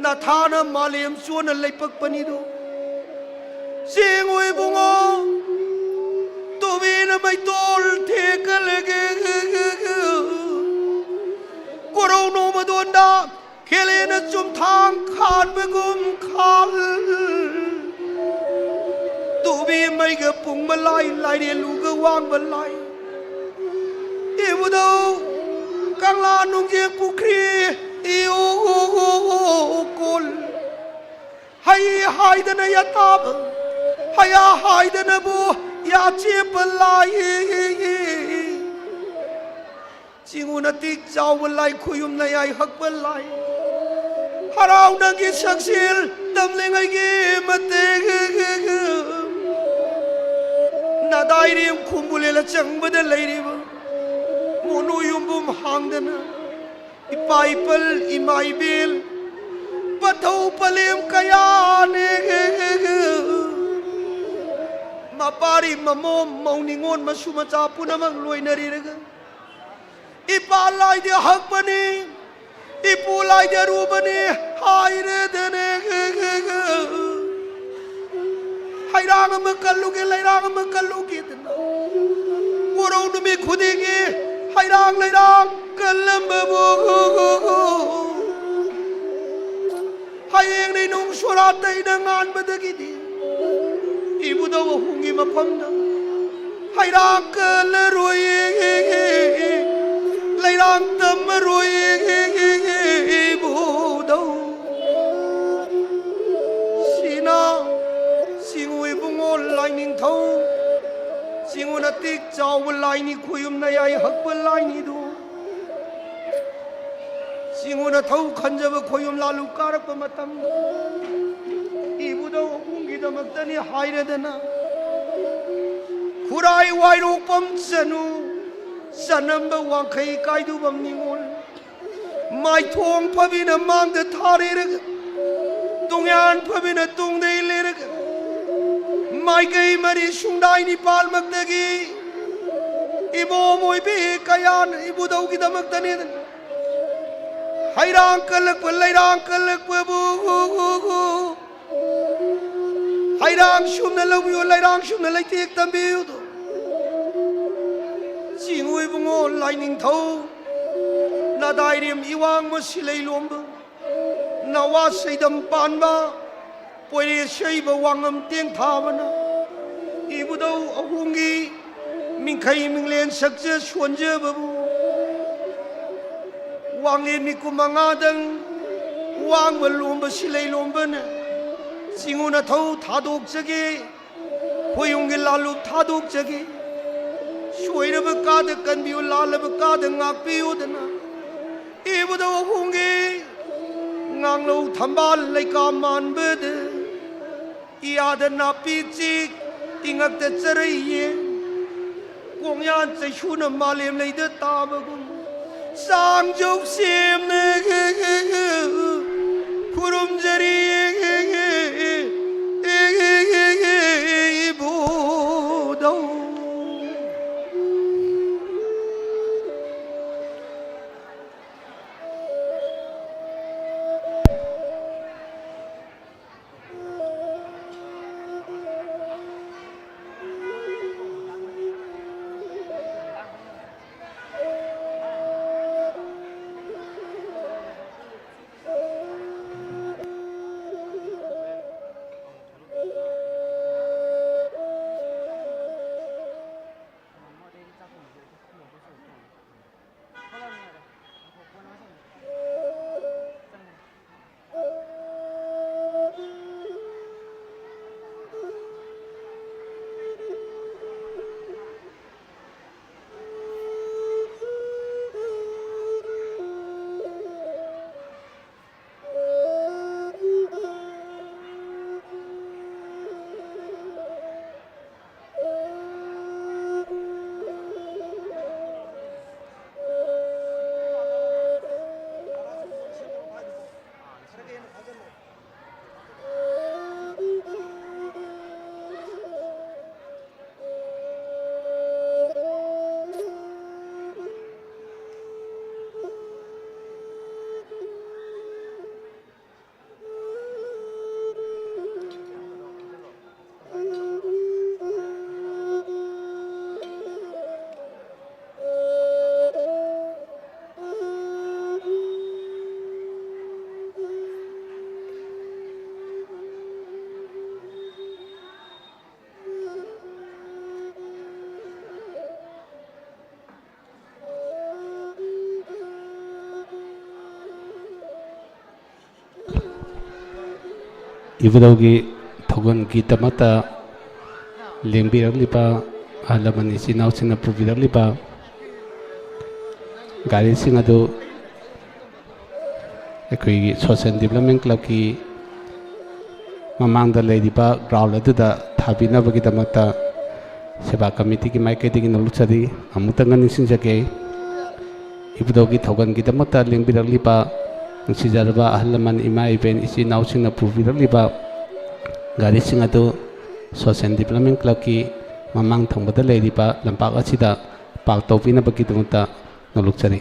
ꯅꯊꯥꯅ ꯃꯥꯂꯦꯝ ꯆꯣꯟꯅ ꯂꯩꯄꯛꯄꯅꯤꯗꯣ꯫ ꯆꯦꯡꯉꯨ ꯏꯕꯨꯡꯉꯣ, ꯇꯨꯕꯤꯅ ꯃꯩꯇꯣꯜ ꯊꯦꯛꯀꯠꯂꯒꯦ꯫ ꯀꯣꯔꯧ ꯅꯣꯡꯃꯗꯣꯟꯗ ꯈꯦꯂꯦꯅ ꯆꯨꯝꯊꯥꯡ ꯈꯥꯟꯕꯒꯨꯝ ꯈꯥꯜ꯫ ꯇꯨꯕꯤ ꯃꯩꯒ ꯄꯨꯡ ꯃꯂꯥꯏ, ꯂꯥꯏꯔꯦꯜꯂꯨꯒ ꯋꯥꯡꯕ ꯂꯥꯏ꯫ ꯏꯕꯨꯙꯧ, ꯀꯪꯂꯥ ꯅꯣꯡꯖꯦꯡ ꯄꯨꯈ꯭ꯔꯤ, ꯏꯎ ꯀꯣꯜ, ꯍꯩ ꯍꯥꯏꯗꯅ ꯌꯥꯇꯥꯕ, ꯍꯩꯌꯥ ꯍꯥꯏꯗꯅꯕꯨ ꯌꯥꯆꯦꯞꯄ ꯂꯥꯏ꯫ ꯆꯤꯡꯉꯨ ꯅꯇꯤꯛ ꯆꯥꯎꯕ ꯂꯥꯏ, ꯈꯨꯌꯨꯝꯅ ꯌꯥꯏ ꯍꯛꯄ ꯂꯥꯏ꯫ ꯍꯔꯥꯎ ꯅꯪꯒꯤ ꯁꯛꯁꯦꯜ ꯇꯝꯂꯤꯉꯩꯒꯤ ꯃꯇꯦꯛ꯫ ꯅꯗꯥꯏꯔꯦꯝ ꯈꯨꯝꯕꯨꯂꯦꯜ ꯑꯆꯪꯕꯗ ꯂꯩꯔꯤꯕ ꯃꯣꯅꯨ ꯌꯨꯝꯕꯨꯝ ꯍꯥꯡꯗꯅ ꯏꯄꯥ ꯏꯄꯜ ꯏꯃꯥ ꯏꯕꯦꯜ ꯄꯊꯧ ꯄꯂꯦꯝ ꯀꯌꯥꯅꯦ꯫ ꯃꯄꯥꯔꯤ ꯃꯃꯣꯝ ꯃꯧ ꯅꯤꯉꯣꯟ ꯃꯁꯨ ꯃꯆꯥ ꯄꯨꯝꯅꯃꯛ ꯂꯣꯏꯅꯔꯤꯔꯒ ꯏꯄꯥ ꯂꯥꯏꯗꯤ ꯑꯍꯛꯄꯅꯤ, ꯏꯄꯨ ꯂꯥꯏꯗꯤ ꯑꯔꯨꯕꯅꯤ ꯍꯥꯏꯔꯦꯗꯅꯦ꯫ ꯍꯩꯔꯥꯡ ꯑꯃ ꯀꯜꯂꯨꯒꯦ, ꯂꯩꯔꯥꯡ ꯑꯃ ꯀꯜꯂꯨꯒꯦꯗꯅ ꯀꯣꯔꯧ ꯅꯨꯃꯤꯠ ꯈꯨꯗꯤꯡꯒꯤ ꯍꯩꯔꯥꯡ ꯂꯩꯔꯥꯡ ꯀꯜꯂꯝꯕꯕꯨ ꯍꯌꯦꯡꯅꯤ ꯅꯨꯡ ꯁꯣꯔꯥꯠꯇ ꯑꯩꯅ ꯉꯥꯟꯕꯗꯒꯤꯗꯤ ꯏꯕꯨꯙꯧ ꯑꯍꯨꯝꯒꯤ ꯃꯐꯝꯗ ꯍꯩꯔꯥꯡ ꯀꯜꯂꯔꯣꯏ, ꯂꯩꯔꯥꯡ ꯇꯝꯃꯔꯣꯏ ꯏꯕꯨꯙꯧ꯫ ꯁꯤꯅ ꯆꯤꯡꯉꯨ ꯏꯕꯨꯡꯉꯣ ꯂꯥꯏꯅꯤꯡꯊꯧ, ꯆꯤꯡꯉꯨ ꯅꯇꯤꯛ ꯆꯥꯎꯕ ꯂꯥꯏꯅꯤ, ꯈꯨꯌꯨꯝꯅ ꯌꯥꯏ ꯍꯛꯄ ꯂꯥꯏꯅꯤꯗꯨ꯫ ꯆꯤꯡꯉꯨꯅ ꯊꯧ ꯈꯟꯖꯕ ꯈꯣꯌꯨꯝ ꯂꯥꯂꯨ ꯀꯥꯔꯛꯄ ꯃꯇꯝꯗ ꯏꯕꯨꯙꯧ ꯑꯍꯨꯝꯒꯤꯗꯃꯛꯇꯅꯤ ꯍꯥꯏꯔꯗꯅ ꯈꯨꯔꯥꯏ ꯋꯥꯏꯔꯣꯛꯄꯝ ꯆꯅꯨ, ꯆꯅꯝꯕ ꯋꯥꯡꯈꯩ ꯀꯥꯏꯗꯨꯕꯝ ꯅꯤꯉꯣꯜ, ꯃꯥꯏꯊꯣꯡ ꯐꯕꯤꯅ ꯃꯥꯡꯗ ꯊꯥꯔꯦꯔꯒ, ꯇꯨꯡꯌꯥꯟ ꯐꯕꯤꯅ ꯇꯨꯡꯗ ꯏꯜꯂꯦꯔꯒ, ꯃꯥꯏꯀꯩ ꯃꯔꯤ ꯁꯨꯡꯗꯥꯏ ꯅꯤꯄꯥꯜꯃꯛꯇꯒꯤ ꯏꯃꯣꯝ ꯑꯣꯏꯕꯤ ꯀꯌꯥꯅ ꯏꯕꯨꯙꯧꯒꯤꯗꯃꯛꯇꯅꯦꯗꯅ ꯍꯩꯔꯥꯡ ꯀꯜꯂꯛꯄ, ꯂꯩꯔꯥꯡ ꯀꯜꯂꯛꯄꯕꯨ ꯍꯩꯔꯥꯡ ꯁꯨꯝꯅ ꯂꯧꯕꯤꯌꯨ, ꯂꯩꯔꯥꯡ ꯁꯨꯝꯅ ꯂꯩꯇꯦꯛ ꯇꯝꯕꯤꯌꯨꯗꯣ꯫ ꯆꯤꯡꯉꯨ ꯏꯕꯨꯡꯉꯣ ꯂꯥꯏꯅꯤꯡꯊꯧ, ꯅꯗꯥꯏꯔꯦꯝ ꯏꯋꯥꯡꯕ ꯁꯤꯂꯩ ꯂꯣꯝꯕ, ꯅꯋꯥ ꯁꯩꯗꯝ ꯄꯥꯟꯕ, ꯄꯣꯏꯔꯦ ꯁꯩꯕ ꯋꯥꯉꯝ ꯇꯦꯡ ꯊꯥꯕꯅ ꯏꯕꯨꯙꯧ ꯑꯍꯨꯝꯒꯤ ꯃꯤꯡꯈꯩ ꯃꯤꯡꯂꯦꯟ ꯁꯛꯆ ꯁꯣꯟꯖꯕꯕꯨ ꯋꯥꯡꯂꯦꯟ ꯃꯤꯀꯨꯞ ꯃꯉꯥꯗꯪ ꯋꯥꯡꯕ ꯂꯣꯝꯕ ꯁꯤꯂꯩ ꯂꯣꯝꯕꯅ ꯆꯤꯡꯉꯨ ꯅꯊꯧ ꯊꯥꯗꯣꯛꯆꯒꯦ꯫ ꯈꯣꯏꯌꯨꯝꯒꯤ ꯂꯥꯜꯂꯨꯞ ꯊꯥꯗꯣꯛꯆꯒꯦ꯫ ꯁꯣꯏꯔꯕ ꯀꯥꯗ ꯀꯟꯕꯤꯌꯨ, ꯂꯥꯜꯂꯕ ꯀꯥꯗ ꯉꯥꯛꯄꯤꯌꯨꯗꯅ ꯏꯕꯨꯙꯧ ꯑꯍꯣꯡꯒꯤ ꯉꯥꯡꯂꯧ ꯊꯝꯕꯥꯜ ꯂꯩꯀꯥ ꯃꯥꯟꯕꯗ ꯏꯌꯥꯗ ꯅꯥꯄꯤ ꯆꯤꯛ, ꯏꯉꯛꯇ ꯆꯔꯩ ꯌꯦꯟ, ꯀꯣꯡꯌꯥꯟ ꯆꯩꯁꯨꯅ ꯃꯥꯂꯦꯝ ꯂꯩꯗ ꯇꯥꯕꯒꯨꯝ ꯆꯥꯡꯖꯧ ꯁꯦꯝꯅ ꯈꯨꯔꯨꯝꯖꯔꯤ ꯏꯕꯨꯙꯧ꯫ ꯏꯕꯨꯙꯧꯒꯤ ꯊꯧꯒꯜꯒꯤꯗꯃꯛꯇ ꯂꯦꯡꯕꯤꯔꯛꯂꯤꯕ ꯑꯍꯜ ꯂꯃꯟ ꯏꯆꯤꯟ ꯏꯅꯥꯎꯁꯤꯡꯅ ꯄꯨꯕꯤꯔꯛꯂꯤꯕ ꯒꯥꯔꯤꯁꯤꯡ ꯑꯗꯨ ꯑꯩꯈꯣꯏꯒꯤ ꯁꯣꯁꯤꯌꯦꯜ ꯗꯤꯕ꯭ꯂꯞꯃꯦꯟ ꯀ꯭ꯂꯕꯀꯤ ꯃꯃꯥꯡꯗ ꯂꯩꯔꯤꯕ ꯒ꯭ꯔꯥꯎꯟ ꯑꯗꯨꯗ ꯊꯥꯕꯤꯅꯕꯒꯤꯗꯃꯛꯇ ꯁꯦꯕꯥ ꯀꯃꯤꯇꯤꯒꯤ ꯃꯥꯏꯀꯩꯗꯒꯤ ꯅꯣꯂꯨꯛꯆꯔꯤ꯫ ꯑꯃꯨꯛꯇꯪꯒ ꯅꯤꯡꯁꯤꯡꯖꯒꯦ, ꯏꯕꯨꯙꯧꯒꯤ ꯊꯧꯒꯜꯒꯤꯗꯃꯛꯇ ꯂꯦꯡꯕꯤꯔꯛꯂꯤꯕ ꯅꯨꯡꯁꯤꯖꯔꯕ ꯑꯍꯜ ꯂꯃꯟ, ꯏꯃꯥ ꯏꯕꯦꯟ, ꯏꯆꯤꯟ ꯏꯅꯥꯎꯁꯤꯡꯅ ꯄꯨꯕꯤꯔꯛꯂꯤꯕ ꯒꯥꯔꯤꯁꯤꯡ ꯑꯗꯨ ꯁꯣꯁꯤꯌꯦꯜ ꯗꯤꯕ꯭ꯂꯞꯃꯦꯟ ꯀ꯭ꯂꯕꯀꯤ ꯃꯃꯥꯡ ꯊꯪꯕꯗ ꯂꯩꯔꯤꯕ ꯂꯝꯄꯥꯛ ꯑꯁꯤꯗ ꯄꯥꯔꯛ ꯇꯧꯕꯤꯅꯕꯒꯤꯗꯃꯛꯇ ꯅꯣꯂꯨꯛꯆꯔꯤ꯫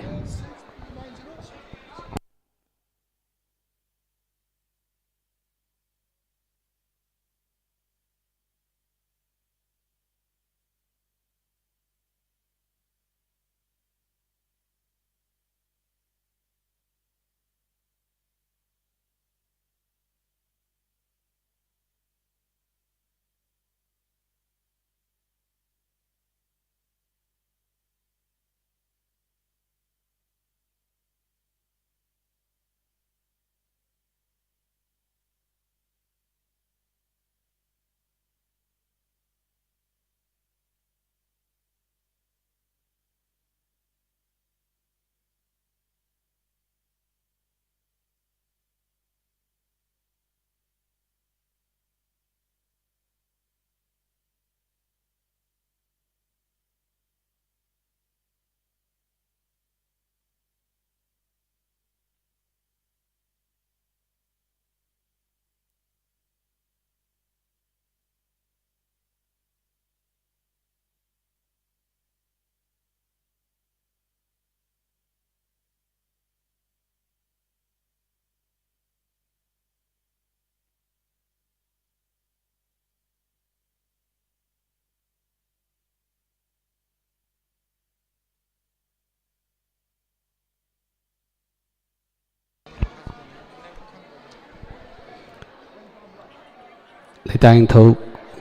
ꯂꯩꯇꯥ ꯅꯤꯡꯊꯧ,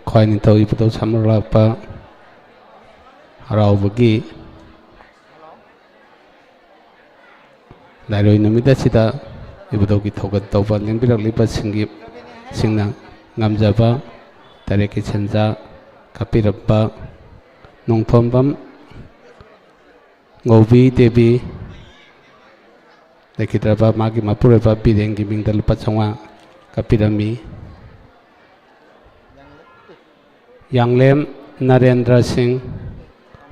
ꯈ꯭ꯋꯥꯏ ꯅꯤꯡꯊꯧ ꯏꯕꯨꯙꯧ ꯁꯝꯅ ꯂꯥꯛꯄ ꯍꯔꯥꯎꯕꯒꯤ ꯂꯥꯏꯔꯣꯏ ꯅꯨꯃꯤꯠ ꯑꯁꯤꯗ ꯏꯕꯨꯙꯧꯒꯤ ꯊꯧꯒꯜ ꯇꯧꯕ ꯂꯦꯡꯕꯤꯔꯛꯂꯤꯕꯁꯤꯡꯒꯤ ꯁꯤꯡꯅ ꯉꯝꯖꯕ ꯇꯔꯦꯠꯀꯤ ꯁꯦꯟꯖꯥ ꯀꯠꯄꯤꯔꯛꯄ ꯅꯣꯡꯊꯣꯝꯕꯝ ꯉꯧꯕꯤ ꯗꯦꯕꯤ ꯂꯩꯈꯤꯗ꯭ꯔꯕ ꯃꯥꯒꯤ ꯃꯄꯨꯔꯣꯏꯕ ꯕꯤꯔꯦꯟꯒꯤ ꯃꯤꯡꯗ ꯂꯨꯄꯥ ꯆꯥꯝꯃꯉꯥ ꯀꯠꯄꯤꯔꯝꯃꯤ꯫ ꯌꯥꯡꯂꯦꯝ ꯅꯔꯦꯟꯗ꯭ꯔ ꯁꯤꯡ,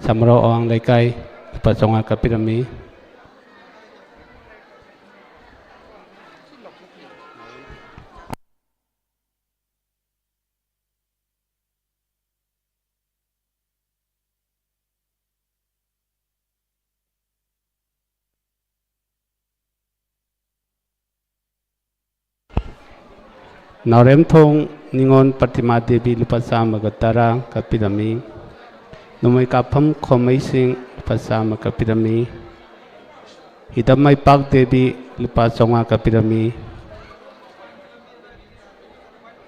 ꯁꯃꯔꯧ ꯑꯋꯥꯡ ꯂꯩꯀꯥꯏ, ꯂꯨꯄꯥ ꯆꯥꯝꯃꯉꯥ ꯀꯠꯄꯤꯔꯝꯃꯤ꯫ ꯅꯥꯎꯔꯦꯝꯊꯣꯡ ꯅꯤꯉꯣꯜ ꯄ꯭ꯔꯇꯤꯃꯥ ꯗꯦꯕꯤ ꯂꯨꯄꯥ ꯆꯥꯝꯃꯒ ꯇꯔꯥ ꯀꯠꯄꯤꯔꯝꯃꯤ꯫ ꯅꯣꯡꯃꯩ ꯀꯥꯞꯐꯝ ꯈꯣꯝꯃꯩꯁꯤꯡ ꯂꯨꯄꯥ ꯆꯥꯝꯃ ꯀꯠꯄꯤꯔꯝꯃꯤ꯫ ꯍꯤꯗꯝ ꯃꯩꯄꯥꯛ ꯗꯦꯕꯤ ꯂꯨꯄꯥ ꯆꯥꯝꯃꯉꯥ ꯀꯠꯄꯤꯔꯝꯃꯤ꯫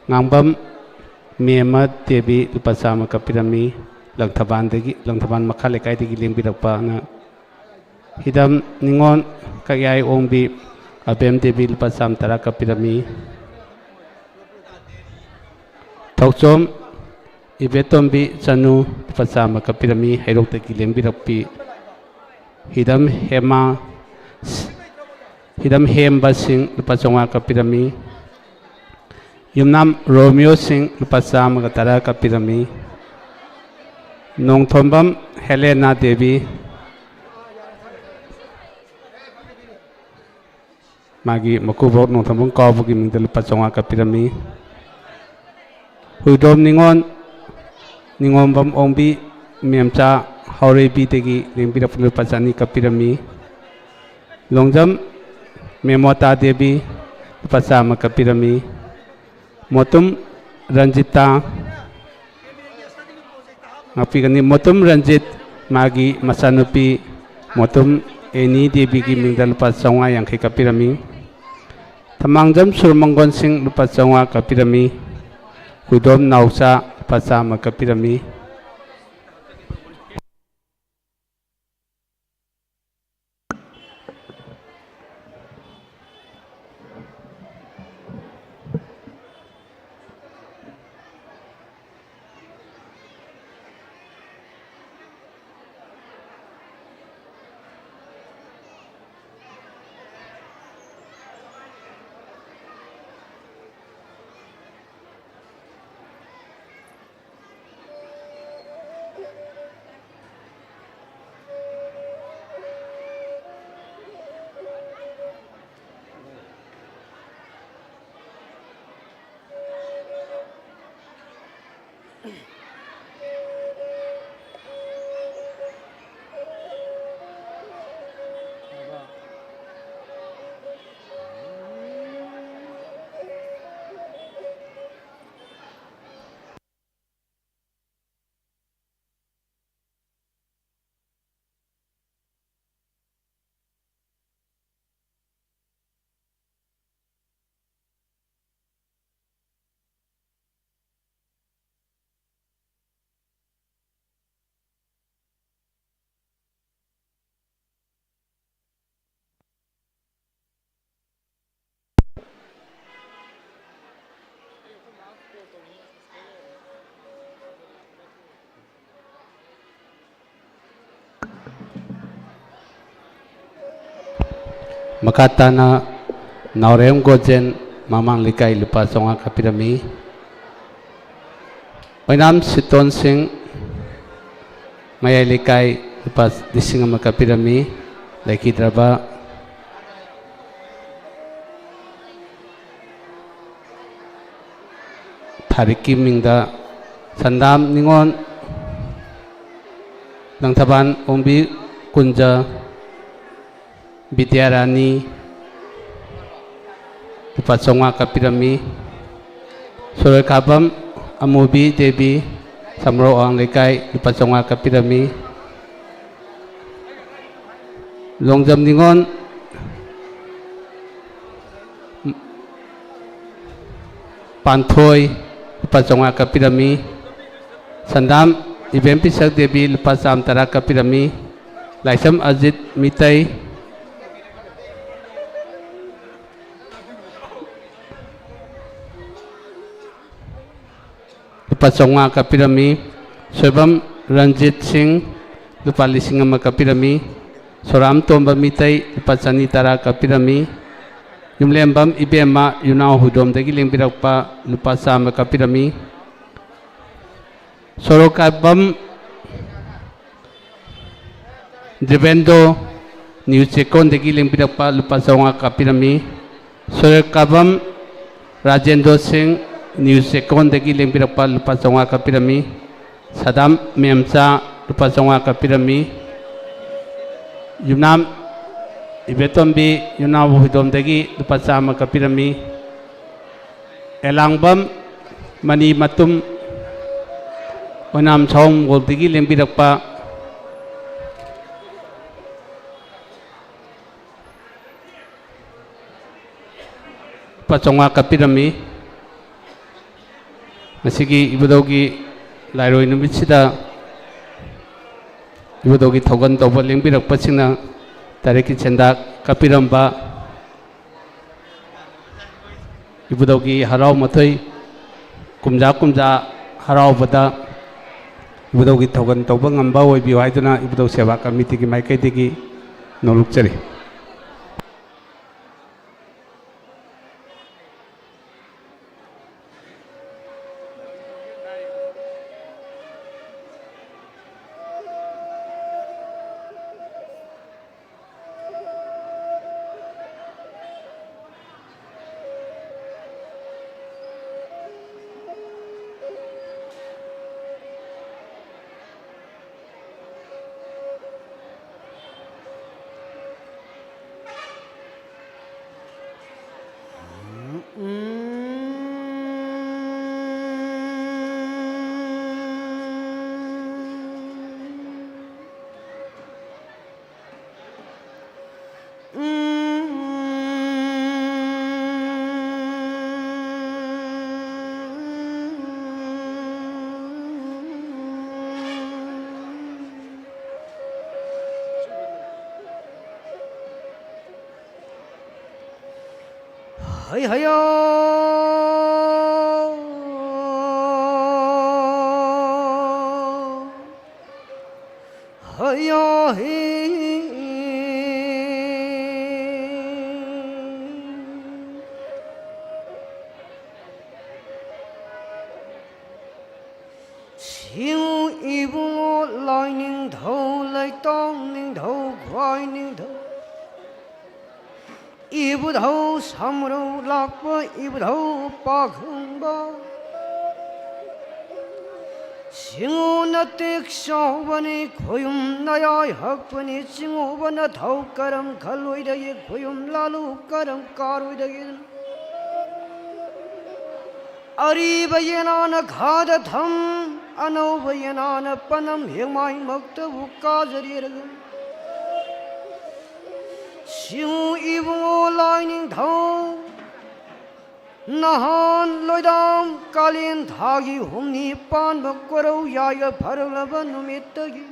ꯉꯥꯡꯕꯝ ꯃꯦꯝꯃ ꯗꯦꯕꯤ ꯂꯨꯄꯥ ꯆꯥꯝꯃ ꯀꯠꯄꯤꯔꯝꯃꯤ꯫ ꯂꯪꯊꯕꯥꯜꯗꯒꯤ, ꯂꯪꯊꯕꯥꯜ ꯃꯈꯥ ꯂꯩꯀꯥꯏꯗꯒꯤ ꯂꯦꯡꯕꯤꯔꯛꯄꯅ꯫ ꯍꯤꯗꯝ ꯅꯤꯉꯣꯜ ꯀꯌꯥꯏ ꯑꯣꯡꯕꯤ ꯑꯕꯦꯝ ꯗꯦꯕꯤ ꯂꯨꯄꯥ ꯆꯥꯝꯃ ꯇꯔꯥ ꯀꯞꯄꯤꯔꯝꯃꯤ꯫ ꯊꯧꯆꯣꯝ ꯏꯕꯦꯇꯣꯝꯕꯤ ꯆꯅꯨ ꯂꯨꯄꯥ ꯆꯥꯝꯃ ꯀꯞꯄꯤꯔꯝꯃꯤ, ꯍꯩꯔꯣꯛꯇꯒꯤ ꯂꯦꯡꯕꯤꯔꯛꯄꯤ꯫ ꯍꯤꯗꯝ ꯍꯦꯃꯥ, ꯍꯤꯗꯝ ꯍꯦꯝꯕ ꯁꯤꯡ ꯂꯨꯄꯥ ꯆꯥꯝꯃꯉꯥ ꯀꯞꯄꯤꯔꯝꯃꯤ꯫ ꯌꯨꯝꯅꯥꯝ ꯔꯣꯃꯤꯌꯣ ꯁꯤꯡ ꯂꯨꯄꯥ ꯆꯥꯝꯃꯒ ꯇꯔꯥ ꯀꯞꯄꯤꯔꯝꯃꯤ꯫ ꯅꯣꯡꯊꯣꯝꯕꯝ ꯍꯦꯂꯦꯅꯥ ꯗꯦꯕꯤ, ꯃꯥꯒꯤ ꯃꯀꯨꯕꯣꯛ ꯅꯣꯡꯊꯣꯝꯕꯝ ꯀꯥꯎꯕꯒꯤ ꯃꯤꯡꯗ ꯂꯨꯄꯥ ꯆꯥꯝꯃꯉꯥ ꯀꯞꯄꯤꯔꯝꯃꯤ꯫ ꯍꯨꯏꯗ꯭ꯔꯣꯝ ꯅꯤꯉꯣꯜ, ꯅꯤꯉꯣꯝꯕꯝ ꯑꯣꯡꯕꯤ ꯃꯦꯝꯆꯥ ꯍꯥꯎꯔꯩꯕꯤꯗꯒꯤ ꯂꯦꯡꯕꯤꯔꯛꯄ ꯂꯨꯄꯥ ꯆꯅꯤ ꯀꯞꯄꯤꯔꯝꯃꯤ꯫ ꯂꯣꯡꯖꯝ ꯃꯦꯃꯣꯇꯥ ꯗꯦꯕꯤ ꯂꯨꯄꯥ ꯆꯥꯝꯃ ꯀꯞꯄꯤꯔꯝꯃꯤ꯫ ꯃꯣꯇꯨꯝ ꯔꯟꯖꯤꯇꯥ ꯉꯥꯛꯄꯤꯒꯅꯤ꯫ ꯃꯣꯇꯨꯝ ꯔꯟꯖꯤꯠ, ꯃꯥꯒꯤ ꯃꯆꯥꯅꯨꯄꯤ ꯃꯣꯇꯨꯝ ꯑꯦꯅꯤ ꯗꯦꯕꯤꯒꯤ ꯃꯤꯡꯗ ꯂꯨꯄꯥ ꯆꯥꯝꯃꯉꯥ ꯌꯥꯡꯈꯩ ꯀꯞꯄꯤꯔꯝꯃꯤ꯫ ꯊꯃꯥꯡꯖꯝ ꯁꯨꯔꯃꯪꯒꯣꯟ ꯁꯤꯡ ꯂꯨꯄꯥ ꯆꯥꯝꯃꯉꯥ ꯀꯞꯄꯤꯔꯝꯃꯤ꯫ ꯍꯨꯏꯗꯣꯝ ꯅꯥꯎꯆꯥ ꯂꯨꯄꯥ ꯆꯥꯝꯃ ꯀꯞꯄꯤꯔꯝꯃꯤ꯫ ꯃꯈꯥ ꯇꯥꯅ ꯅꯥꯎꯔꯦꯝ ꯒꯣꯖꯦꯟ, ꯃꯃꯥꯡ ꯂꯩꯀꯥꯏ, ꯂꯨꯄꯥ ꯆꯥꯝꯃꯉꯥ ꯀꯥꯞꯄꯤꯔꯝꯃꯤ꯫ ꯑꯣꯏꯅꯥꯝ ꯁꯤꯇꯣꯟ ꯁꯤꯡ, ꯃꯌꯥꯏ ꯂꯩꯀꯥꯏ, ꯂꯨꯄꯥ ꯂꯤꯁꯤꯡ ꯑꯃ ꯀꯥꯞꯄꯤꯔꯝꯃꯤ꯫ ꯂꯩꯈꯤꯗ꯭ꯔꯕ ꯊꯥꯔꯤꯛꯀꯤ ꯃꯤꯡꯗ ꯁꯟꯗꯥꯝ ꯅꯤꯉꯣꯜ, ꯂꯪꯊꯕꯥꯜ ꯑꯣꯡꯕꯤ ꯀꯨꯟꯖ, ꯕꯤꯗ꯭ꯌꯥꯔꯥꯅꯤ, ꯂꯨꯄꯥ ꯆꯥꯝꯃꯉꯥ ꯀꯥꯞꯄꯤꯔꯝꯃꯤ꯫ ꯁꯣꯔꯣꯏꯈꯥꯕꯝ ꯑꯃꯨꯕꯤ ꯗꯦꯕꯤ, ꯁꯝꯔꯧ ꯑꯋꯥꯡ ꯂꯩꯀꯥꯏ, ꯂꯨꯄꯥ ꯆꯥꯝꯃꯉꯥ ꯀꯥꯞꯄꯤꯔꯝꯃꯤ꯫ ꯂꯣꯡꯖꯝ ꯅꯤꯉꯣꯜ ꯄꯥꯟꯊꯣꯏ, ꯂꯨꯄꯥ ꯆꯥꯝꯃꯉꯥ ꯀꯥꯞꯄꯤꯔꯝꯃꯤ꯫ ꯁꯟꯗꯥꯝ ꯏꯕꯦꯝ ꯄꯤꯁꯛ ꯗꯦꯕꯤ, ꯂꯨꯄꯥ ꯆꯥꯝꯃ ꯇꯔꯥ ꯀꯥꯞꯄꯤꯔꯝꯃꯤ꯫ ꯂꯥꯏꯁ꯭ꯔꯝ ꯑꯖꯤꯠ ꯃꯤꯇꯩ, ꯂꯨꯄꯥ ꯆꯥꯝꯃꯉꯥ ꯀꯥꯞꯄꯤꯔꯝꯃꯤ꯫ ꯁꯣꯏꯕꯝ ꯔꯟꯖꯤꯠ ꯁꯤꯡ, ꯂꯨꯄꯥ ꯂꯤꯁꯤꯡ ꯑꯃ ꯀꯥꯞꯄꯤꯔꯝꯃꯤ꯫ ꯁꯣꯔꯥꯝ ꯇꯣꯝꯕ ꯃꯤꯇꯩ, ꯂꯨꯄꯥ ꯆꯅꯤ ꯇꯔꯥ ꯀꯥꯞꯄꯤꯔꯝꯃꯤ꯫ ꯌꯨꯝꯂꯦꯝꯕꯝ ꯏꯕꯦꯝꯃ, ꯌꯨꯅꯥꯎ ꯍꯨꯏꯗꯣꯝꯗꯒꯤ ꯂꯦꯡꯕꯤꯔꯛꯄ, ꯂꯨꯄꯥ ꯆꯥꯝꯃ ꯀꯥꯞꯄꯤꯔꯝꯃꯤ꯫ ꯁꯣꯔꯣꯛ ꯀꯥꯏꯕꯝ ꯗ꯭ꯔꯤꯕꯦꯟꯗꯣ, ꯅ꯭ꯌꯨ ꯆꯦꯛꯀꯣꯟꯗꯒꯤ ꯂꯦꯡꯕꯤꯔꯛꯄ, ꯂꯨꯄꯥ ꯆꯥꯝꯃꯉꯥ ꯀꯥꯞꯄꯤꯔꯝꯃꯤ꯫ ꯁꯣꯔꯣꯛ ꯀꯥꯏꯕꯝ ꯔꯥꯖꯦꯟꯗ꯭ꯔꯣ ꯁꯤꯡ, ꯅ꯭ꯌꯨ ꯆꯦꯛꯀꯣꯟꯗꯒꯤ ꯂꯦꯡꯕꯤꯔꯛꯄ ꯂꯨꯄꯥ ꯆꯥꯝꯃꯉꯥ ꯀꯥꯞꯄꯤꯔꯝꯃꯤ꯫ ꯁꯗꯥꯝ ꯃꯦꯝꯆꯥ ꯂꯨꯄꯥ ꯆꯥꯝꯃꯉꯥ ꯀꯥꯞꯄꯤꯔꯝꯃꯤ꯫ ꯌꯨꯝꯅꯥꯝ ꯏꯕꯦꯇꯣꯝꯕꯤ, ꯌꯨꯝꯅꯥꯝ ꯍꯨꯏꯗꯣꯝꯗꯒꯤ ꯂꯨꯄꯥ ꯆꯥꯝꯃ ꯀꯥꯞꯄꯤꯔꯝꯃꯤ꯫ ꯑꯦꯂꯥꯡꯕꯝ ꯃꯅꯤ ꯃꯇꯨꯝ, ꯑꯣꯏꯅꯥꯝ ꯁꯥꯋꯣꯝ ꯒꯣꯜꯗꯒꯤ ꯂꯦꯡꯕꯤꯔꯛꯄ ꯂꯨꯄꯥ ꯆꯥꯝꯃꯉꯥ ꯀꯥꯞꯄꯤꯔꯝꯃꯤ꯫ ꯉꯁꯤꯒꯤ ꯏꯕꯨꯙꯧꯒꯤ ꯂꯥꯏꯔꯣꯏ ꯅꯨꯃꯤꯠꯁꯤꯗ ꯏꯕꯨꯙꯧꯒꯤ ꯊꯧꯒꯜ ꯇꯧꯕ ꯂꯦꯡꯕꯤꯔꯛꯄꯁꯤꯡꯅ ꯇꯔꯦꯠꯀꯤ ꯆꯦꯟꯗꯥ ꯀꯥꯞꯄꯤꯔꯝꯕ ꯏꯕꯨꯙꯧꯒꯤ ꯍꯔꯥꯎ ꯃꯊꯣꯏ ꯀꯨꯝꯖꯥ ꯀꯨꯝꯖꯥ ꯍꯔꯥꯎꯕꯗ ꯏꯕꯨꯙꯧꯒꯤ ꯊꯧꯒꯜ ꯇꯧꯕ ꯉꯝꯕ ꯑꯣꯏꯕꯤꯌꯨ ꯍꯥꯏꯗꯨꯅ ꯏꯕꯨꯙꯧ ꯁꯦꯕꯥ ꯀꯃꯤꯇꯤꯒꯤ ꯃꯥꯏꯀꯩꯗꯒꯤ ꯅꯣꯡꯂꯨꯛꯆꯔꯤ꯫ ꯍꯩ ꯍꯩꯌꯣ꯫ ꯍꯩꯌꯣ ꯍꯤ꯫ ꯁꯤꯎ ꯏꯕꯨꯡꯉꯣ ꯂꯥꯏꯅꯤꯡꯊꯧ, ꯂꯩꯇꯥꯡ ꯅꯤꯡꯊꯧ, ꯈ꯭ꯋꯥꯏ ꯅꯤꯡꯊꯧ꯫ ꯏꯕꯨꯙꯧ ꯁꯝꯔꯧ ꯂꯥꯛꯄ ꯏꯕꯨꯙꯧ ꯄꯥꯈꯪꯕ꯫ ꯁꯤꯡꯎ ꯅꯇꯦꯛ ꯆꯥꯎꯕꯅꯤ ꯈꯣꯌꯨꯝ ꯅꯌꯥꯏ ꯍꯛꯄꯅꯤ ꯆꯤꯡꯎꯕ ꯅꯊꯧ ꯀꯔꯝ ꯈꯜꯂꯣꯏꯗꯒꯤ ꯈꯣꯌꯨꯝ ꯂꯥꯂꯨ ꯀꯔꯝ ꯀꯥꯔꯣꯏꯗꯒꯤ꯫ ꯑꯔꯤꯕ ꯌꯦꯅꯥꯅ ꯈꯥꯗ ꯊꯝ, ꯑꯅꯧꯕ ꯌꯦꯅꯥꯅ ꯄꯅꯝ ꯍꯦꯛꯃꯥꯏꯃꯛꯇꯕꯨ ꯀꯥꯖꯔꯦꯔꯒ꯫ ꯁꯤꯡꯎ ꯏꯕꯨꯡꯉꯣ ꯂꯥꯏꯅꯤꯡꯊꯧ, ꯅꯍꯥꯟ ꯂꯣꯏꯗꯥꯝ ꯀꯥꯂꯦꯟ ꯊꯥꯒꯤ ꯍꯨꯝꯅꯤ ꯄꯥꯟꯕ ꯀꯣꯔꯧ ꯌꯥꯏꯒ ꯐꯔꯛꯂꯕ ꯅꯨꯃꯤꯠꯇꯒꯤ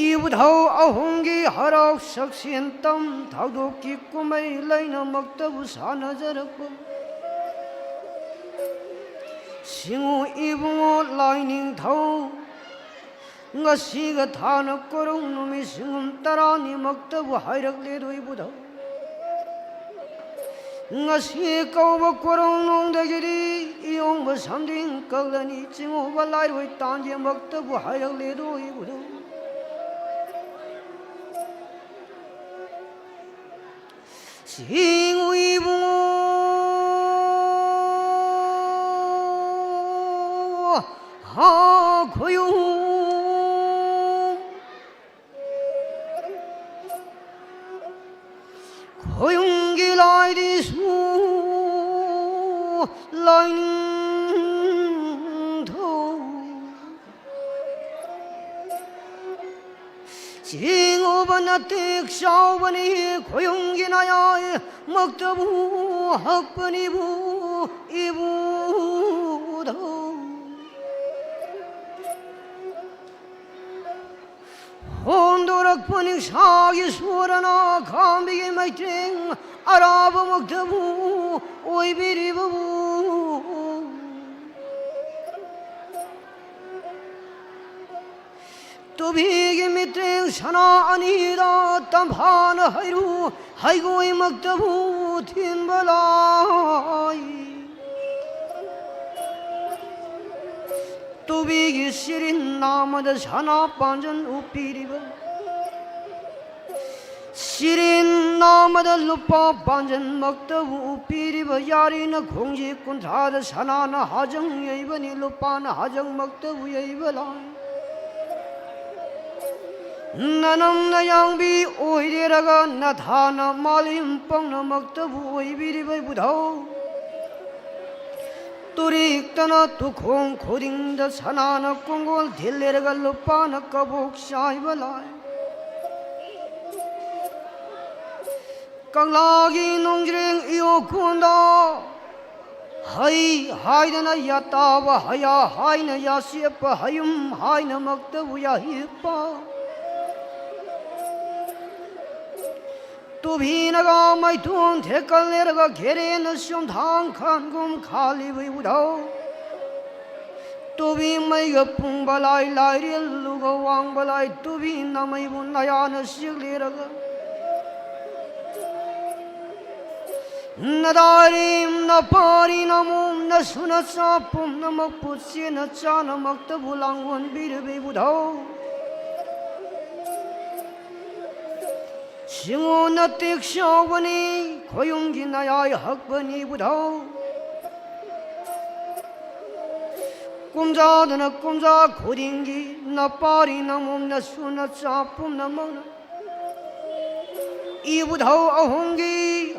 ꯏꯕꯨꯙꯧ ꯑꯍꯨꯝꯒꯤ ꯍꯔꯥꯎ ꯁꯛꯁꯦꯟ ꯇꯝ ꯊꯧꯗꯣꯛꯀꯤ ꯀꯨꯝꯍꯩ ꯂꯩꯅꯃꯛꯇꯕꯨ ꯁꯥꯟꯅꯖꯔꯛꯄ꯫ ꯁꯤꯡꯎ ꯏꯕꯨꯡꯉꯣ ꯂꯥꯏꯅꯤꯡꯊꯧ, ꯉꯁꯤꯒ ꯊꯥꯅ ꯀꯣꯔꯧ ꯅꯨꯃꯤꯠ ꯁꯤꯡꯒꯨꯝ ꯇꯔꯥꯅꯤꯃꯛꯇꯕꯨ ꯍꯥꯏꯔꯛꯂꯦꯗꯣ ꯏꯕꯨꯙꯧ꯫ ꯉꯁꯤ ꯀꯧꯕ ꯀꯣꯔꯧꯅꯨꯡꯗꯒꯤꯗꯤ ꯏꯌꯣꯡꯕ ꯁꯝꯗꯤꯡ ꯀꯛꯂꯅꯤ, ꯆꯤꯡꯎꯕ ꯂꯥꯏꯔꯣꯏ ꯇꯥꯟꯒꯤꯃꯛꯇꯕꯨ ꯍꯥꯏꯔꯛꯂꯦꯗꯣ ꯏꯕꯨꯙꯧ꯫ ꯁꯤꯡꯎ ꯏꯕꯨꯡꯉꯣ ꯍꯥ ꯈꯣꯌꯨꯝ꯫ ꯈꯣꯌꯨꯝꯒꯤ ꯂꯥꯏꯗꯤꯁꯨ ꯂꯥꯏꯅꯤꯡꯊꯧ꯫ ꯆꯤꯡꯎꯕ ꯅꯇꯦꯛ ꯆꯥꯎꯕꯅꯤ ꯈꯣꯌꯨꯝꯒꯤ ꯅꯌꯥꯏ ꯃꯛꯇꯕꯨ ꯍꯛꯄꯅꯤꯕꯨ ꯏꯕꯨꯙꯧ꯫ ꯍꯣꯟꯗꯣꯔꯛꯄ ꯅꯤꯡꯁꯥꯒꯤ ꯁꯣꯔꯅ ꯈꯥꯝꯕꯤꯒꯤ ꯃꯩꯇ꯭ꯔꯦꯡ ꯑꯔꯥꯕꯃꯛꯇꯕꯨ ꯑꯣꯏꯕꯤꯔꯤꯕꯕꯨ꯫ ꯇꯨꯕꯤꯒꯤ ꯃꯤꯇ꯭ꯔꯦꯡ ꯁꯅꯥ ꯑꯅꯤꯗ ꯇꯝꯐꯥꯅ ꯍꯩꯔꯨ ꯍꯩꯒꯣꯏꯃꯛꯇꯕꯨ ꯊꯤꯟꯕ ꯂꯥꯏ꯫ ꯇꯨꯕꯤꯒꯤ ꯁꯤꯔꯤꯟ ꯅꯥꯃꯗ ꯁꯅꯥ ꯄꯥꯟꯖꯟ ꯎꯞꯄꯤꯔꯤꯕ ꯁꯤꯔꯤꯟ ꯑꯃꯗ ꯂꯨꯄꯥ ꯄꯥꯟꯖꯟꯃꯛꯇꯕꯨ ꯄꯤꯔꯤꯕ ꯌꯥꯔꯤꯅ ꯈꯣꯡꯖꯤ ꯀꯨꯟꯊ꯭ꯔꯥꯗ ꯁꯅꯥꯅ ꯍꯥꯖꯪ ꯌꯩꯕꯅꯤ, ꯂꯨꯄꯥꯅ ꯍꯥꯖꯪꯃꯛꯇꯕꯨ ꯌꯩꯕ ꯂꯥꯏ꯫ ꯅꯅꯝꯅ ꯌꯥꯡꯕꯤ ꯑꯣꯏꯔꯦꯔꯒ ꯅꯊꯥꯅ ꯃꯥꯂꯦꯝ ꯄꯥꯎꯅꯃꯛꯇꯕꯨ ꯑꯣꯏꯕꯤꯔꯤꯕ ꯏꯕꯨꯙꯧ꯫ ꯇꯨꯔꯤꯛꯇꯅ ꯇꯨꯈꯣꯡ ꯈꯨꯗꯤꯡꯗ ꯁꯅꯥꯅ ꯀꯣꯡꯒꯣꯜ ꯊꯤꯜꯂꯦꯔꯒ ꯂꯨꯄꯥꯅ ꯀꯕꯣꯛ ꯆꯥꯏꯕ ꯂꯥꯏ꯫ ꯀꯪꯂꯥꯒꯤ ꯅꯣꯡꯖ꯭ꯔꯦꯡ ꯏꯌꯣꯛꯈꯣꯟꯗ ꯍꯩ ꯍꯥꯏꯗꯅ ꯌꯥꯇꯥꯕ, ꯍꯌꯥ ꯍꯥꯏꯅ ꯌꯥꯁꯦꯞꯄ, ꯍꯌꯨꯝ ꯍꯥꯏꯅꯃꯛꯇꯕꯨ ꯌꯥꯍꯤꯞꯄ꯫ ꯇꯨꯕꯤꯅꯒ ꯃꯩꯊꯣꯟ ꯊꯦꯛꯀꯜꯂꯦꯔꯒ ꯈꯦꯔꯦꯟꯅ ꯆꯨꯝꯊꯥꯡ ꯈꯥꯟꯒꯨꯝ ꯈꯥꯜꯂꯤꯕ ꯏꯕꯨꯙꯧ꯫ ꯇꯨꯕꯤ ꯃꯩꯒ ꯄꯨꯡꯕ ꯂꯥꯏ, ꯂꯥꯏꯔꯦꯜꯂꯨꯒ ꯋꯥꯡꯕ ꯂꯥꯏ, ꯇꯨꯕꯤ ꯅꯃꯩꯕꯨ ꯅꯌꯥꯅ ꯆꯤꯛꯂꯤꯔꯒ꯫ ꯅꯗꯥꯔꯤꯝ ꯅꯄꯥꯔꯤ ꯅꯃꯣꯝ ꯅꯁꯨ ꯅꯆꯥ ꯄꯨꯝꯅꯃꯛꯄꯨ ꯆꯦꯅ ꯆꯥꯅꯃꯛꯇꯕꯨ ꯂꯥꯡꯑꯣꯟꯕꯤꯔꯕ ꯏꯕꯨꯙꯧ꯫ ꯁꯤꯡꯉꯣꯟꯅ ꯇꯦꯛ ꯆꯥꯎꯕꯅꯤ, ꯈꯣꯌꯨꯝꯒꯤ ꯅꯌꯥꯏ ꯍꯛꯄꯅꯤ ꯏꯕꯨꯙꯧ꯫ ꯀꯨꯝꯖꯥꯗꯅ ꯀꯨꯝꯖꯥ ꯈꯨꯗꯤꯡꯒꯤ ꯅꯄꯥꯔꯤ ꯅꯃꯣꯝ ꯅꯁꯨ ꯅꯆꯥ ꯄꯨꯝꯅꯃꯛꯅ ꯏꯕꯨꯙꯧ ꯑꯍꯨꯝꯒꯤ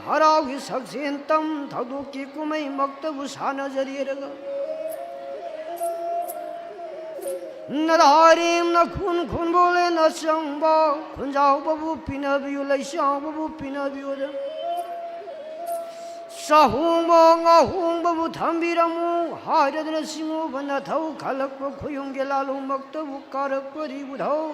ꯍꯔꯥꯎꯒꯤ ꯁꯛꯁꯦꯟ ꯇꯝ ꯊꯧꯗꯣꯛꯀꯤ ꯀꯨꯝꯍꯩꯃꯛꯇꯕꯨ ꯁꯥꯟꯅꯖꯔꯤꯔꯒ ꯅꯗꯥꯔꯦꯝꯅ ꯈꯨꯟ ꯈꯨꯟꯕꯣꯂꯦꯅ ꯆꯪꯕ ꯈꯨꯟꯖꯥꯎꯕꯕꯨ ꯄꯤꯅꯕꯤꯌꯨ, ꯂꯩꯁꯥꯎꯕꯕꯨ ꯄꯤꯅꯕꯤꯌꯨꯗ꯫ ꯆꯥꯍꯣꯡꯕ ꯉꯥꯍꯣꯡꯕꯕꯨ ꯊꯝꯕꯤꯔꯝꯃꯨ ꯍꯥꯏꯔꯗꯅ ꯁꯤꯡꯉꯨꯕ ꯅꯊꯧ ꯈꯜꯂꯛꯄ ꯈꯨꯌꯨꯝꯒꯤ ꯂꯥꯂꯣꯡꯃꯛꯇꯕꯨ ꯀꯥꯔꯛꯄꯔꯤꯕꯨ ꯊꯧ꯫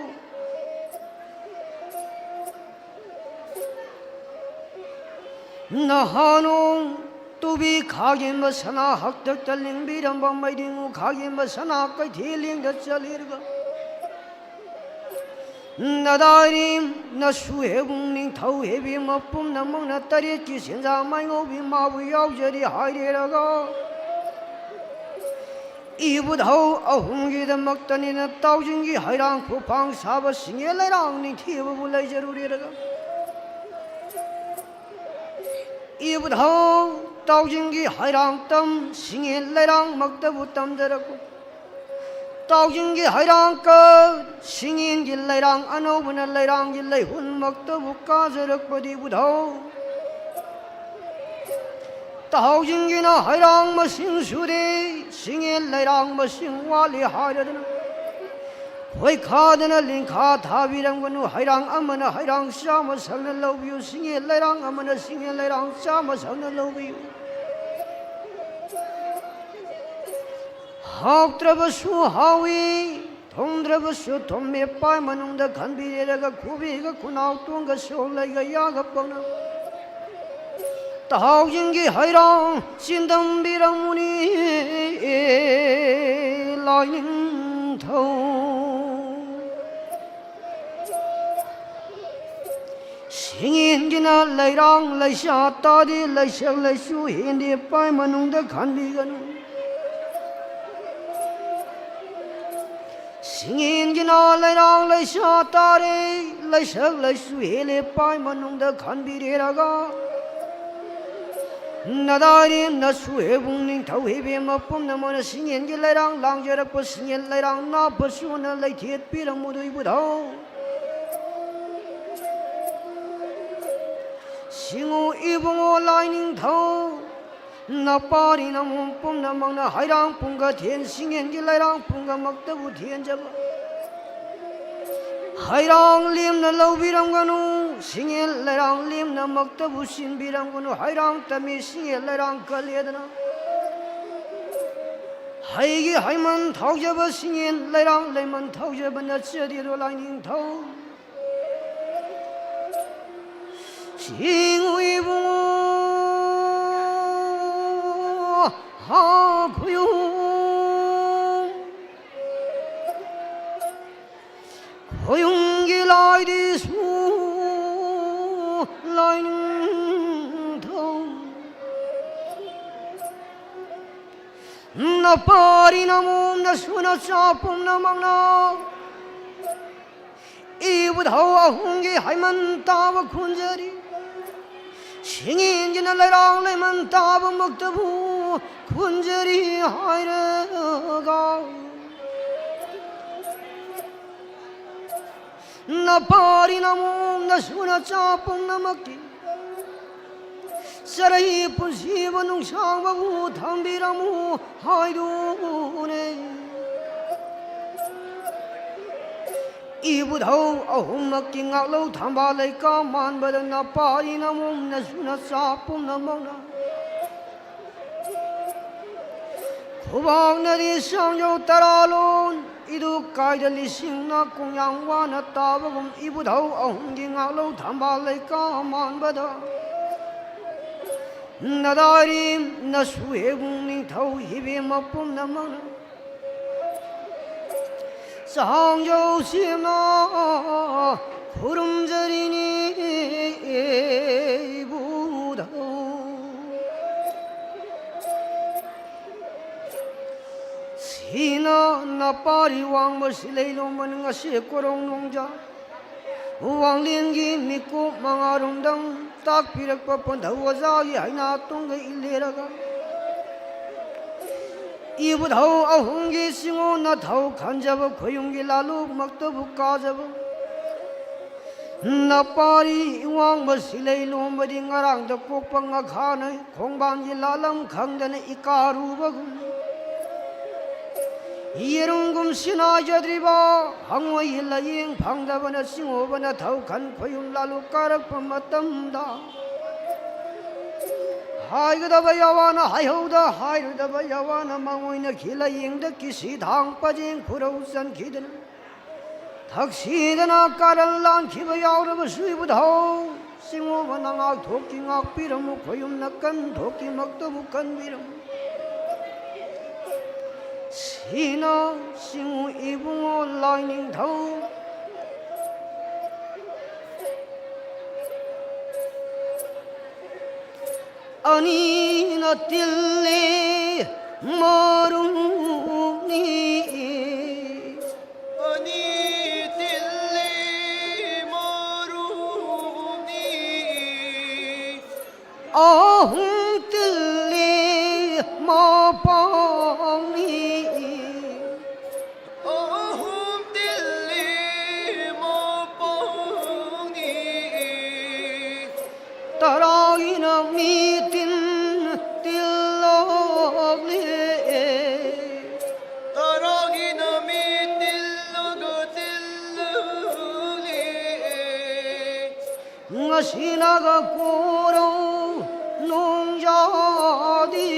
ꯅꯍꯥꯅꯣꯡ ꯇꯨꯕꯤ ꯈꯥꯒꯦꯝꯕ ꯁꯅꯥ ꯍꯛꯇꯛꯇ ꯂꯤꯡꯕꯤꯔꯝꯕ ꯃꯩꯗꯤꯡꯉꯨ ꯈꯥꯒꯦꯝꯕ ꯁꯅꯥ ꯀꯩꯊꯦꯜ ꯂꯦꯡꯗ ꯆꯠꯂꯤꯔꯒ ꯅꯗꯥꯏꯔꯤꯝ ꯅꯁꯨ ꯍꯦꯕꯨꯡ ꯅꯤꯡꯊꯧ ꯍꯦꯕꯤ ꯃꯄꯨꯝꯅꯃꯛꯅ ꯇꯔꯦꯠꯀꯤ ꯁꯦꯟꯖꯥ ꯃꯥꯏꯉꯧꯕꯤ ꯃꯥꯕꯨ ꯌꯥꯎꯖꯔꯤ ꯍꯥꯏꯔꯦꯔꯒ ꯏꯕꯨꯙꯧ ꯑꯍꯨꯝꯒꯤꯗꯃꯛꯇꯅꯤꯅ ꯇꯥꯎꯖꯤꯡꯒꯤ ꯍꯩꯔꯥꯡ ꯈꯨꯐꯥꯡ ꯁꯥꯕ ꯁꯤꯡꯉꯦ ꯂꯩꯔꯥꯡ ꯅꯤꯡꯊꯤꯕꯕꯨ ꯂꯩꯖꯔꯨꯔꯦꯔꯒ ꯏꯕꯨꯙꯧ ꯇꯥꯎꯖꯤꯡꯒꯤ ꯍꯩꯔꯥꯡ ꯇꯝ, ꯁꯤꯡꯉꯦꯟ ꯂꯩꯔꯥꯡꯃꯛꯇꯕꯨ ꯇꯝꯖꯔꯛꯄ꯫ ꯇꯥꯎꯖꯤꯡꯒꯤ ꯍꯩꯔꯥꯡ ꯀꯠ, ꯁꯤꯡꯉꯦꯟꯒꯤ ꯂꯩꯔꯥꯡ ꯑꯅꯧꯕꯅ ꯂꯩꯔꯥꯡꯒꯤ ꯂꯩꯍꯨꯟꯃꯛꯇꯕꯨ ꯀꯥꯖꯔꯛꯄꯗꯤ ꯏꯕꯨꯙꯧ꯫ ꯇꯥꯎꯖꯤꯡꯒꯤꯅ ꯍꯩꯔꯥꯡ ꯃꯁꯤꯡ ꯁꯨꯔꯦ, ꯁꯤꯡꯉꯦꯟ ꯂꯩꯔꯥꯡ ꯃꯁꯤꯡ ꯋꯥꯠꯂꯤ ꯍꯥꯏꯔꯗꯅ ꯈꯣꯏꯈꯥꯗꯅ ꯂꯤꯡꯈꯥ ꯊꯥꯕꯤꯔꯝꯒꯅꯨ꯫ ꯍꯩꯔꯥꯡ ꯑꯃꯅ ꯍꯩꯔꯥꯡ ꯆꯥꯝꯃ ꯁꯛꯅ ꯂꯧꯕꯤꯌꯨ, ꯁꯤꯡꯉꯦꯟ ꯂꯩꯔꯥꯡ ꯑꯃꯅ ꯁꯤꯡꯉꯦꯟ ꯂꯩꯔꯥꯡ ꯆꯥꯝꯃ ꯁꯛꯅ ꯂꯧꯕꯤꯌꯨ꯫ ꯍꯥꯎꯇ꯭ꯔꯕꯁꯨ ꯍꯥꯎꯏ, ꯊꯨꯝꯗ꯭ꯔꯕꯁꯨ ꯊꯨꯝꯃꯦ, ꯄꯥꯏ ꯃꯅꯨꯡꯗ ꯈꯟꯕꯤꯔꯦꯔꯒ ꯈꯨꯕꯤꯒ ꯈꯨꯅꯥꯎ ꯇꯣꯡꯒ ꯁꯣꯜꯂꯩꯒ ꯌꯥꯒ ꯄꯪꯅ ꯇꯥꯎꯖꯤꯡꯒꯤ ꯍꯩꯔꯥꯡ ꯆꯤꯟꯗꯝꯕꯤꯔꯝꯃꯨꯅꯤ ꯂꯥꯏꯅꯤꯡꯊꯧ꯫ ꯁꯤꯡꯉꯦꯟꯒꯤꯅ ꯂꯩꯔꯥꯡ ꯂꯩꯁꯥ ꯇꯥꯗꯦ, ꯂꯩꯁꯛ ꯂꯩꯁꯨ ꯍꯦꯟꯗꯦ, ꯄꯥꯏ ꯃꯅꯨꯡꯗ ꯈꯟꯕꯤꯒꯅꯨ꯫ ꯁꯤꯡꯉꯦꯟꯒꯤꯅ ꯂꯩꯔꯥꯡ ꯂꯩꯁꯥ ꯇꯥꯔꯦ, ꯂꯩꯁꯛ ꯂꯩꯁꯨ ꯍꯦꯜꯂꯦ, ꯄꯥꯏ ꯃꯅꯨꯡꯗ ꯈꯟꯕꯤꯔꯦꯔꯒ ꯅꯗꯥꯏꯔꯦꯝ ꯅꯁꯨ ꯍꯦꯕꯨꯡ ꯅꯤꯡꯊꯧ ꯍꯦꯕꯦꯝꯃ ꯄꯨꯝꯅꯃꯛꯅ ꯁꯤꯡꯉꯦꯟꯒꯤ ꯂꯩꯔꯥꯡ ꯂꯥꯡꯖꯔꯛꯄ ꯁꯤꯡꯉꯦꯟ ꯂꯩꯔꯥꯡ ꯅꯥꯞꯄꯁꯨꯅ ꯂꯩꯊꯦꯠꯄꯤꯔꯝꯃꯨꯗꯣ ꯏꯕꯨꯙꯧ꯫ ꯁꯤꯡꯉꯨ ꯏꯕꯨꯡꯉꯣ ꯂꯥꯏꯅꯤꯡꯊꯧ, ꯅꯄꯥꯔꯤ ꯅꯃꯣꯝ ꯄꯨꯝꯅꯃꯛꯅ ꯍꯩꯔꯥꯡ ꯄꯨꯡꯒ ꯊꯦꯟ, ꯁꯤꯡꯉꯦꯟꯒꯤ ꯂꯩꯔꯥꯡ ꯄꯨꯡꯒꯃꯛꯇꯕꯨ ꯊꯦꯟꯖꯕ꯫ ꯍꯩꯔꯥꯡ ꯂꯦꯝꯅ ꯂꯧꯕꯤꯔꯝꯒꯅꯨ, ꯁꯤꯡꯉꯦꯟ ꯂꯩꯔꯥꯡ ꯂꯦꯝꯅꯃꯛꯇꯕꯨ ꯁꯤꯟꯕꯤꯔꯝꯒꯅꯨ꯫ ꯍꯩꯔꯥꯡ ꯇꯝꯃꯤ ꯁꯤꯡꯉꯦꯟ ꯂꯩꯔꯥꯡ ꯀꯜꯂꯦꯗꯅ ꯍꯩꯒꯤ ꯍꯩꯃꯟ ꯊꯥꯎꯖꯕ ꯁꯤꯡꯉꯦꯟ ꯂꯩꯔꯥꯡ ꯂꯩꯃꯟ ꯊꯥꯎꯖꯕ ꯅꯠꯆꯗꯦꯗꯣ ꯂꯥꯏꯅꯤꯡꯊꯧ꯫ ꯁꯤꯡꯉꯨ ꯏꯕꯨꯡꯉꯣ ꯍꯥ ꯈꯨꯌꯨꯝ, ꯈꯨꯌꯨꯝꯒꯤ ꯂꯥꯏꯗꯤꯁꯨ ꯂꯥꯏꯅꯤꯡꯊꯧ꯫ ꯅꯄꯥꯔꯤ ꯅꯃꯣꯝ ꯅꯁꯨ ꯅꯆꯥ ꯄꯨꯝꯅꯃꯛꯅ ꯏꯕꯨꯙꯧ ꯑꯍꯨꯝꯒꯤ ꯍꯩꯃꯟ ꯇꯥꯕ ꯈꯨꯟꯖꯔꯤ꯫ ꯁꯤꯡꯉꯦꯟꯒꯤꯅ ꯂꯩꯔꯥꯡ ꯂꯩꯃꯟ ꯇꯥꯕꯃꯛꯇꯕꯨ ꯈꯨꯟꯖꯔꯤ ꯍꯥꯏꯔꯒ, ꯅꯄꯥꯔꯤ ꯅꯃꯣꯝ ꯅꯁꯨ ꯅꯆꯥ ꯄꯨꯝꯅꯃꯛꯀꯤ ꯆꯔꯩ ꯄꯨꯟꯁꯤꯕ ꯅꯨꯡꯁꯥꯡꯕꯕꯨ ꯊꯝꯕꯤꯔꯝꯃꯨ ꯍꯥꯏꯗꯨꯅꯦ꯫ ꯏꯕꯨꯙꯧ ꯑꯍꯨꯝꯃꯛꯀꯤ ꯉꯥꯛꯂꯧ ꯊꯝꯕꯥꯜ ꯂꯩꯀꯥ ꯃꯥꯟꯕꯗ ꯅꯄꯥꯔꯤ ꯅꯃꯣꯝ ꯅꯁꯨ ꯅꯆꯥ ꯄꯨꯝꯅꯃꯛꯅ ꯈꯨꯕꯥꯛꯅꯔꯤ ꯁꯥꯡꯖꯧ ꯇꯔꯥꯂꯣꯟ ꯏꯗꯨ ꯀꯥꯏꯗ ꯂꯤꯁꯤꯡꯅ ꯀꯣꯡꯌꯥꯡ ꯋꯥꯅ ꯇꯥꯕꯒꯨꯝ ꯏꯕꯨꯙꯧ ꯑꯍꯨꯝꯒꯤ ꯉꯥꯛꯂꯧ ꯊꯝꯕꯥꯜ ꯂꯩꯀꯥ ꯃꯥꯟꯕꯗ ꯅꯗꯥꯏꯔꯤ ꯅꯁꯨ ꯍꯦꯕꯨꯡ ꯅꯤꯡꯊꯧ ꯍꯤꯕꯦꯝꯃ ꯄꯨꯝꯅꯃꯛꯅ ꯆꯥꯡꯖꯧ ꯁꯦꯝꯅ ꯈꯨꯔꯨꯝꯖꯔꯤꯅꯤ ꯏꯕꯨꯙꯧ꯫ ꯁꯤꯅ ꯅꯄꯥꯔꯤ ꯋꯥꯡꯕ ꯁꯤꯂꯩ ꯂꯣꯝꯕꯅ ꯉꯁꯤ ꯀꯣꯔꯣꯡ ꯅꯣꯡꯖꯥ ꯋꯥꯡꯂꯦꯟꯒꯤ ꯃꯤꯀꯨꯞ ꯃꯉꯥꯔꯣꯝꯗꯪ ꯇꯥꯛꯄꯤꯔꯛꯄ ꯄꯟꯊꯧ ꯑꯣꯖꯥꯒꯤ ꯍꯩꯅꯥ ꯇꯨꯡꯒ ꯏꯜꯂꯦꯔꯒ ꯏꯕꯨꯙꯧ ꯑꯍꯨꯝꯒꯤ ꯆꯤꯡꯉꯣ ꯅꯊꯧ ꯈꯟꯖꯕ ꯈꯣꯌꯨꯝꯒꯤ ꯂꯥꯂꯨꯃꯛꯇꯕꯨ ꯀꯥꯖꯕ ꯅꯄꯥꯔꯤ ꯏꯋꯥꯡꯕ ꯁꯤꯂꯩ ꯂꯣꯝꯕꯗꯤ ꯉꯔꯥꯡꯗ ꯀꯣꯛꯄ ꯉꯈꯥꯅ ꯈꯣꯡꯕꯥꯟꯒꯤ ꯂꯥꯂꯝ ꯈꯪꯗꯅ ꯏꯀꯥꯔꯨꯕꯒꯨꯝ ꯌꯦꯔꯨꯝꯒꯨꯝ ꯁꯤꯅꯥꯖꯗ꯭ꯔꯤꯕ ꯍꯪꯉꯣꯏꯒꯤ ꯂꯥꯌꯦꯡ ꯐꯪꯗꯕꯅ ꯆꯤꯡꯉꯨꯕꯅ ꯊꯧꯈꯟ ꯈꯣꯌꯨꯝ ꯂꯥꯂꯨ ꯀꯥꯔꯛꯄ ꯃꯇꯝꯗ ꯍꯥꯏꯒꯗꯕ ꯌꯥꯋꯥꯅ ꯍꯥꯏꯍꯧꯗ ꯍꯥꯏꯔꯣꯏꯗꯕ ꯌꯥꯋꯥꯅ ꯃꯉꯣꯏꯅ ꯈꯤꯂꯥꯌꯦꯡꯗ ꯀꯤꯁꯤ ꯊꯥꯡ ꯄꯖꯦꯡ ꯈꯨꯔꯧ ꯆꯟꯈꯤꯗꯅ ꯊꯛꯁꯤꯗꯅ ꯀꯥꯔꯟ ꯂꯥꯟꯈꯤꯕ ꯌꯥꯎꯔꯕꯁꯨ ꯏꯕꯨꯙꯧ ꯆꯤꯡꯉꯨꯕꯅ ꯉꯥꯛꯊꯣꯛꯀꯤ ꯉꯥꯛꯄꯤꯔꯝꯃꯨ ꯈꯣꯌꯨꯝꯅ ꯀꯟꯊꯣꯛꯀꯤꯃꯛꯇꯕꯨ ꯀꯟꯕꯤꯔꯝꯃꯨ꯫ ꯁꯤꯅ ꯆꯤꯡꯉꯨ ꯏꯕꯨꯡꯉꯣ ꯂꯥꯏꯅꯤꯡꯊꯧ ꯑꯅꯤꯅ ꯇꯤꯜꯂꯤ ꯃꯔꯨꯅꯤ꯫ ꯑꯅꯤ ꯇꯤꯜꯂꯤ ꯃꯔꯨꯅꯤ꯫ ꯑꯍꯨꯝ ꯇꯤꯜꯂꯤ ꯃꯄꯥꯎꯅꯤ꯫ ꯑꯍꯨꯝ ꯇꯤꯜꯂꯤ ꯃꯄꯥꯎꯅꯤ꯫ ꯇꯔꯥꯒꯤꯅ ꯃꯤ ꯇꯤꯟ ꯇꯤꯜꯂꯣꯛꯂꯤ꯫ ꯇꯔꯥꯒꯤꯅ ꯃꯤ ꯇꯤꯜꯂꯒ ꯇꯤꯜꯂꯣꯛꯂꯤ꯫ ꯉꯁꯤꯅꯒ ꯀꯣꯔꯧ ꯅꯣꯡꯖꯥꯗꯤ꯫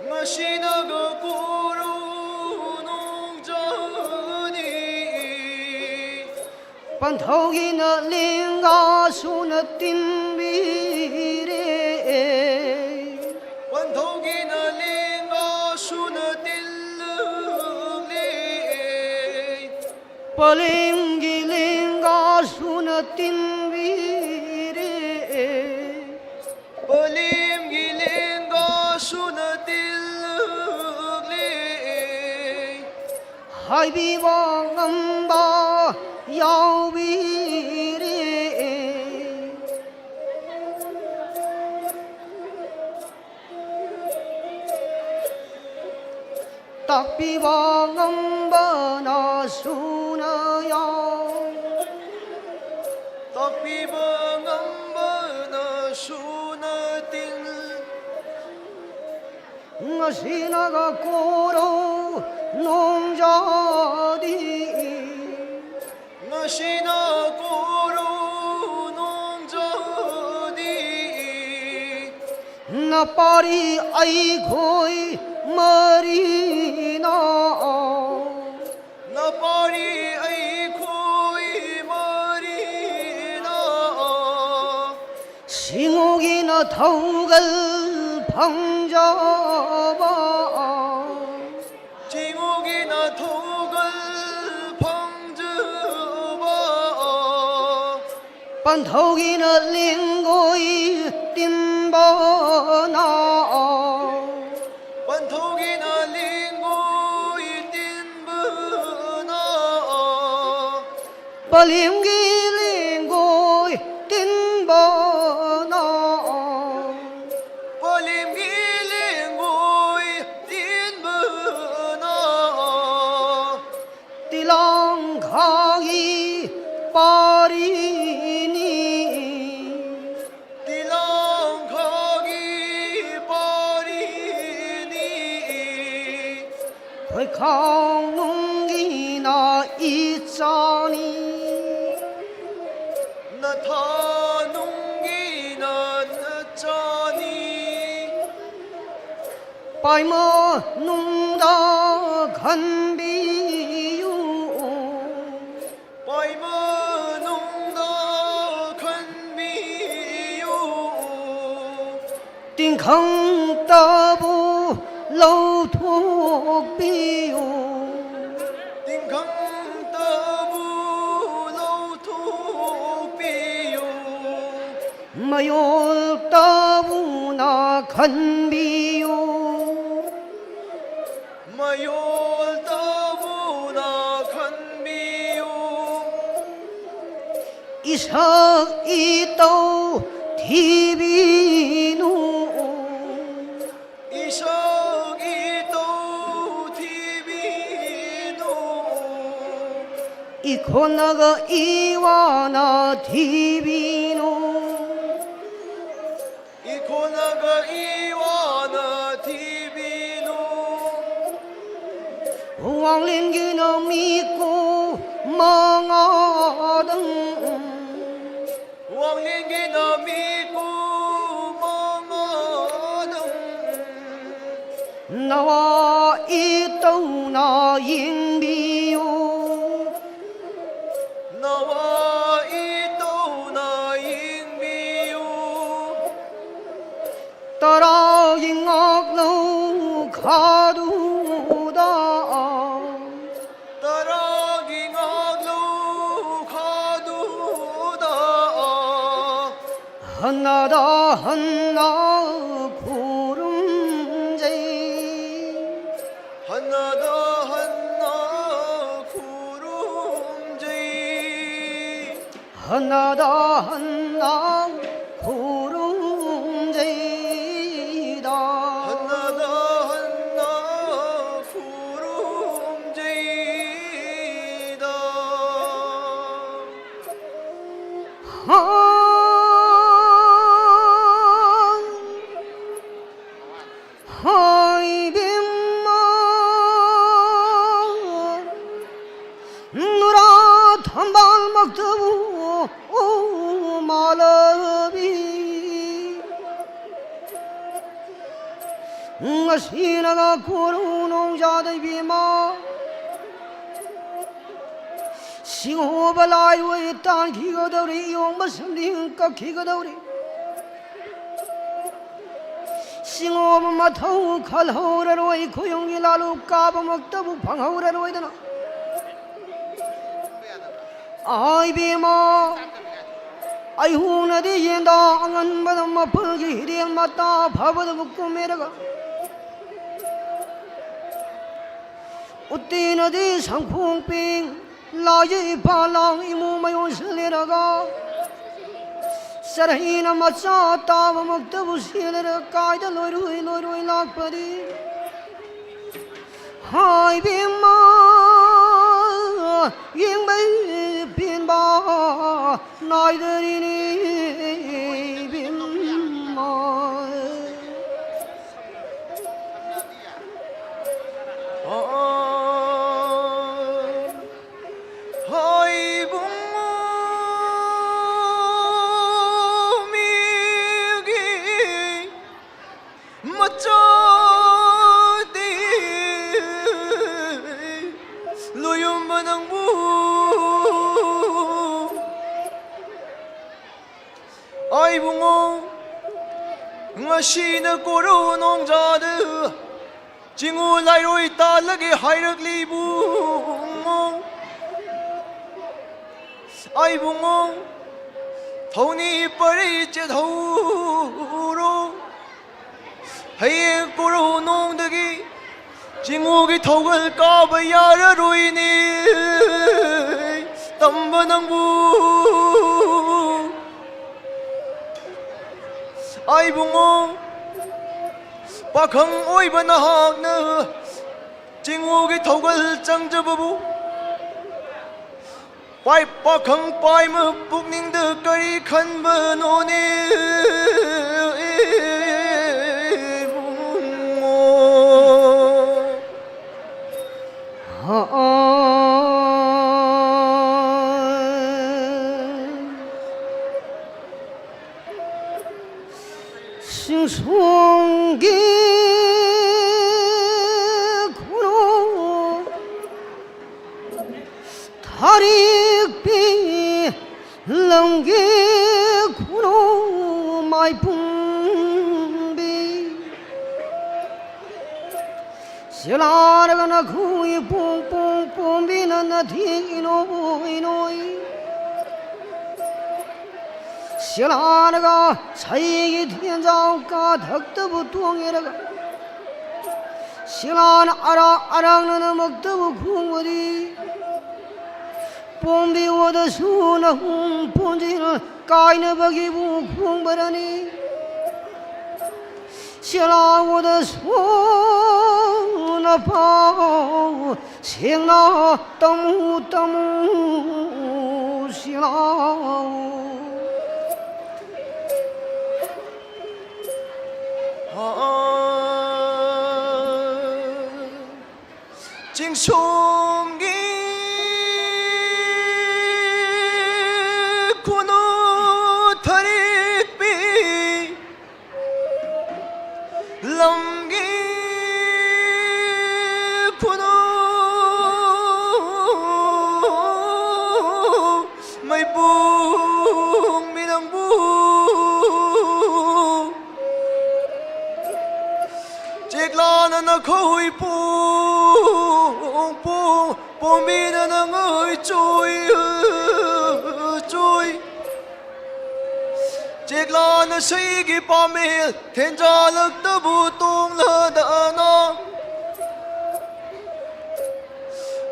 ꯉꯁꯤꯅꯒ ꯀꯣꯔꯧ ꯅꯣꯡꯖꯥꯗꯤ꯫ ꯄꯟꯊꯧꯒꯤꯅ ꯂꯦꯡꯒꯥ ꯁꯨꯅ ꯇꯤꯟꯕꯤꯔꯦ꯫ ꯄꯟꯊꯧꯒꯤꯅ ꯂꯦꯡꯒꯥ ꯁꯨꯅ ꯇꯤꯜꯂꯨꯂꯦ꯫ ꯄꯂꯦꯝꯒꯤ ꯂꯦꯡꯒꯥꯁꯨꯅ ꯇꯤꯟꯕꯤꯔꯦ꯫ ꯄꯂꯦꯝꯒꯤ ꯂꯦꯡꯒꯥꯁꯨꯅ ꯇꯤꯜꯂꯨꯛꯂꯦ꯫ ꯍꯥꯏꯕꯤꯕ ꯉꯝꯕ ꯌꯥꯎꯕꯤꯔꯦ꯫ ꯇꯥꯛꯄꯤꯕ ꯉꯝꯕꯅ ꯁꯨꯅ ꯌꯥꯎ꯫ ꯇꯥꯛꯄꯤꯕ ꯉꯝꯕꯅ ꯁꯨꯅ ꯇꯤꯟ꯫ ꯉꯁꯤꯅꯒ ꯀꯣꯔꯧ ꯅꯣꯡꯖꯥꯗꯤ꯫ ꯉꯁꯤꯅ ꯀꯣꯔꯧ ꯅꯣꯡꯖꯥꯗꯤ꯫ ꯅꯄꯥꯔꯤ ꯑꯩꯈꯣꯏ ꯃꯔꯤꯅ꯫ ꯅꯄꯥꯔꯤ ꯑꯩꯈꯣꯏ ꯃꯔꯤꯅ꯫ ꯁꯤꯡꯎꯒꯤꯅ ꯊꯧꯒꯜ ꯐꯪꯖꯕ꯫ ꯆꯤꯡꯎꯒꯤꯅ ꯊꯧꯒꯜ ꯐꯪꯖꯕ꯫ ꯄꯟꯊꯧꯒꯤꯅ ꯂꯦꯡꯒꯣꯏ ꯇꯤꯟꯕꯅ꯫ ꯄꯟꯊꯧꯒꯤꯅ ꯂꯦꯡꯒꯣꯏ ꯇꯤꯟꯕꯅ꯫ ꯄꯂꯦꯝꯒꯤ ꯂꯦꯡꯒꯣꯏ ꯇꯤꯟꯕꯅ꯫ ꯈꯥꯎꯅꯨꯡꯒꯤꯅ ꯏꯆꯥꯅꯤ꯫ ꯅꯊꯥꯅꯨꯡꯒꯤꯅ ꯅꯆꯥꯅꯤ꯫ ꯄꯥꯏꯃꯅꯨꯡꯗ ꯈꯟꯕꯤꯌꯨ꯫ ꯄꯥꯏꯃꯅꯨꯡꯗ ꯈꯟꯕꯤꯌꯨ꯫ ꯇꯤꯡꯈꯪꯇꯕꯨ ꯂꯧꯊꯣꯛꯄꯤꯌꯨ꯫ ꯇꯤꯡꯈꯪꯇꯕꯨ ꯂꯧꯊꯣꯛꯄꯤꯌꯨ꯫ ꯃꯌꯣꯜꯇꯕꯨꯅ ꯈꯟꯕꯤꯌꯨ꯫ ꯃꯌꯣꯜꯇꯕꯨꯅ ꯈꯟꯕꯤꯌꯨ꯫ ꯏꯁꯛ ꯏꯇꯧ ꯊꯤꯕꯤꯅꯨ꯫ ꯏꯁꯛ ꯏꯇꯧ ꯊꯤꯕꯤꯅꯨ꯫ ꯏꯈꯣꯟꯅꯒ ꯏꯋꯥꯅ ꯊꯤꯕꯤꯅꯨ꯫ ꯏꯈꯣꯟꯅꯒ ꯏꯋꯥꯅ ꯊꯤꯕꯤꯅꯨ꯫ ꯋꯥꯡꯂꯦꯟꯒꯤꯅ ꯃꯤꯀꯨ ꯃꯉꯥꯗꯪ꯫ ꯋꯥꯡꯂꯦꯟꯒꯤꯅ ꯃꯤꯀꯨ ꯃꯉꯥꯗꯪ꯫ ꯅꯋꯥ ꯏꯇꯧꯅ ꯌꯦꯡꯕꯤꯌꯨ꯫ ꯅꯋꯥ ꯏꯇꯧꯅ ꯌꯦꯡꯕꯤꯌꯨ꯫ ꯇꯔꯥꯒꯤ ꯉꯥꯛꯂꯧ ꯈꯥꯗꯨꯗ꯫ ꯇꯔꯥꯒꯤ ꯉꯥꯛꯂꯧ ꯈꯥꯗꯨꯗ꯫ ꯍꯟꯅꯗ ꯍꯟꯅ ꯈꯨꯔꯨꯝꯖꯩ꯫ ꯍꯟꯅꯗ ꯍꯟꯅ ꯈꯨꯔꯨꯝꯖꯩ꯫ ꯍꯟꯅꯗ ꯍꯟꯅ ꯈꯨꯔꯨꯝꯖꯩꯗ꯫ ꯍꯟꯅꯗ ꯍꯟꯅ ꯈꯨꯔꯨꯝꯖꯩꯗ꯫ ꯍꯥ, ꯍꯥ, ꯏꯕꯦꯝꯃ꯫ ꯉꯁꯤꯅꯒ ꯀꯣꯔꯧ ꯅꯣꯡꯖꯥꯗ ꯏꯕꯦꯝꯃ, ꯁꯤꯡꯍꯣꯕ ꯂꯥꯏꯔꯣꯏ ꯇꯥꯟꯈꯤꯒꯗꯧꯔꯤ, ꯏꯌꯣꯡꯕ ꯁꯝꯗꯤꯡ ꯀꯛꯈꯤꯒꯗꯧꯔꯤ꯫ ꯁꯤꯡꯍꯣꯕ ꯃꯊꯧ ꯈꯜꯍꯧꯔꯔꯣꯏ, ꯈꯣꯌꯨꯝꯒꯤ ꯂꯥꯂꯨ ꯀꯥꯕꯃꯛꯇꯕꯨ ꯐꯪꯍꯧꯔꯔꯣꯏꯗꯅ꯫ ꯑꯍꯥ ꯏꯕꯦꯝꯃ, ꯑꯩꯍꯨꯅꯗꯤ ꯌꯦꯟꯗꯥ ꯑꯉꯟꯕꯗ ꯃꯄꯜꯒꯤ ꯍꯤꯔꯦꯟ ꯃꯇꯥ ꯐꯕꯗꯕꯨ ꯀꯨꯝꯃꯦꯔꯒ, ꯎꯠꯇꯤꯅꯗꯤ ꯁꯪꯈꯣꯡ ꯄꯤꯡ ꯂꯥꯏꯖ ꯏꯄꯥ ꯂꯥꯡ ꯏꯃꯨ ꯃꯌꯣꯟ ꯁꯤꯜꯂꯦꯔꯒ, ꯆꯔꯍꯤꯅ ꯃꯆꯥ ꯇꯥꯕꯃꯛꯇꯕꯨ ꯁꯤꯜꯂꯦꯔꯒ ꯀꯥꯏꯗ ꯂꯣꯏꯔꯣꯏ ꯂꯣꯏꯔꯣꯏ ꯂꯥꯛꯄꯗꯤ꯫ ꯍꯥꯏꯕꯤꯃ ꯌꯦꯡꯕꯩ ꯄꯦꯟꯕ ꯅꯥꯏꯗꯔꯤꯅꯤ ꯏꯕꯦꯝꯃ꯫ ꯍꯥꯏꯕꯨꯡꯉꯣ ꯃꯤꯒꯤ ꯃꯆꯥꯗꯤ ꯂꯣꯌꯨꯝꯕ ꯅꯪꯕꯨ꯫ ꯑꯩꯕꯨꯡꯉꯣ, ꯉꯁꯤꯅ ꯀꯣꯔꯧ ꯅꯣꯡꯖꯥꯗ ꯆꯤꯡꯉꯨ ꯂꯥꯏꯔꯣꯏ ꯇꯥꯜꯂꯒꯦ ꯍꯥꯏꯔꯛꯂꯤꯕꯨꯡꯉꯣ꯫ ꯑꯩꯕꯨꯡꯉꯣ, ꯊꯧꯅꯤ ꯄꯔꯤ ꯆꯦꯠꯍꯧꯔꯣ꯫ ꯍꯌꯦꯡ ꯀꯣꯔꯧ ꯅꯣꯡꯗꯒꯤ ꯆꯤꯡꯉꯨꯒꯤ ꯊꯧꯒꯜ ꯀꯥꯕ ꯌꯥꯔꯔꯣꯏꯅꯦ꯫ ꯇꯝꯕ ꯅꯪꯕꯨ꯫ ꯑꯩꯕꯨꯡꯉꯣ, ꯄꯥꯈꯪ ꯑꯣꯏꯕ ꯅꯍꯥꯛꯅ ꯆꯤꯡꯉꯨꯒꯤ ꯊꯧꯒꯜ ꯆꯪꯖꯕꯕꯨ ꯄꯥꯏ-, ꯄꯥꯈꯪ ꯄꯥꯏꯃ ꯄꯨꯛꯅꯤꯡꯗ ꯀꯔꯤ ꯈꯟꯕꯅꯣꯅꯦ? ꯁꯤꯡꯁꯣꯡꯒꯤ ꯁꯤꯂꯥꯅꯒ ꯅꯈꯨ ꯏꯄꯣꯡ ꯄꯣꯡ ꯄꯣꯝꯕꯤꯅ ꯅꯊꯤ ꯏꯅꯣꯏ ꯏꯅꯣꯏ꯫ ꯁꯤꯂꯥꯅꯒ ꯁꯩꯒꯤ ꯊꯦꯟꯖꯥꯎ ꯀꯥꯊꯛꯇꯕꯨ ꯇꯣꯡꯉꯦꯔꯒ꯫ ꯁꯤꯂꯥꯅ ꯑꯔꯥꯛ ꯑꯔꯥꯛꯅ ꯅꯃꯛꯇꯕꯨ ꯈꯣꯡꯕꯗꯤ꯫ ꯄꯣꯝꯕꯤ ꯑꯣꯗꯁꯨ ꯅꯍꯨꯝ ꯄꯨꯟꯖꯤꯜ ꯀꯥꯏꯅꯕꯒꯤꯕꯨ ꯈꯣꯡꯕꯔꯅꯤ꯫ ꯁꯤꯂꯥ ꯑꯣꯗꯁꯨ ꯅꯄꯥꯎ ꯁꯦꯡꯅ ꯇꯝꯃꯨ ꯇꯝꯃꯨ ꯁꯤꯂꯥꯎ꯫ ꯆꯤꯡꯁꯣꯝꯒꯤ ꯈꯨꯅꯨ ꯊꯔꯤꯛꯄꯤ, ꯂꯝꯒꯤ ꯈꯨꯅꯨ ꯃꯩꯕꯨꯡ ꯃꯤꯅꯪꯕꯨ꯫ ꯆꯦꯛꯂꯥꯅ ꯅꯈꯣꯏ ꯄꯣꯡ ꯄꯣꯡ ꯄꯣꯝꯕꯤꯅ ꯅꯉꯣꯏ ꯆꯣꯏ ꯆꯣꯏ꯫ ꯆꯦꯛꯂꯥꯅ ꯁꯤꯒꯤ ꯄꯥꯃꯦꯜ ꯊꯦꯟꯖꯥꯂꯛꯇꯕꯨ ꯇꯣꯡꯂꯗꯅ꯫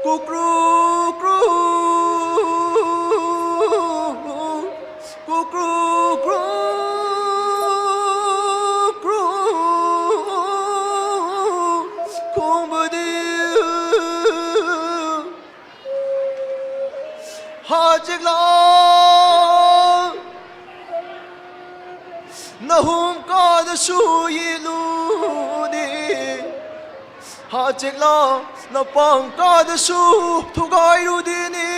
ꯀꯨꯀ꯭ꯔꯨ ꯀ꯭ꯔꯨ ꯀꯨꯀ꯭ꯔꯨ ꯀ꯭ꯔꯨ ꯀ꯭ꯔꯨ ꯈꯣꯡꯕꯗꯤ꯫ ꯍꯥ ꯆꯦꯛꯂꯥ ꯅꯍꯨꯝ ꯀꯥꯗꯁꯨ ꯌꯦꯂꯨꯅꯤ꯫ ꯍꯥ ꯆꯦꯛꯂꯥ ꯅꯄꯥꯡ ꯀꯥꯗꯁꯨ ꯊꯨꯒꯥꯏꯔꯨꯗꯤꯅꯤ꯫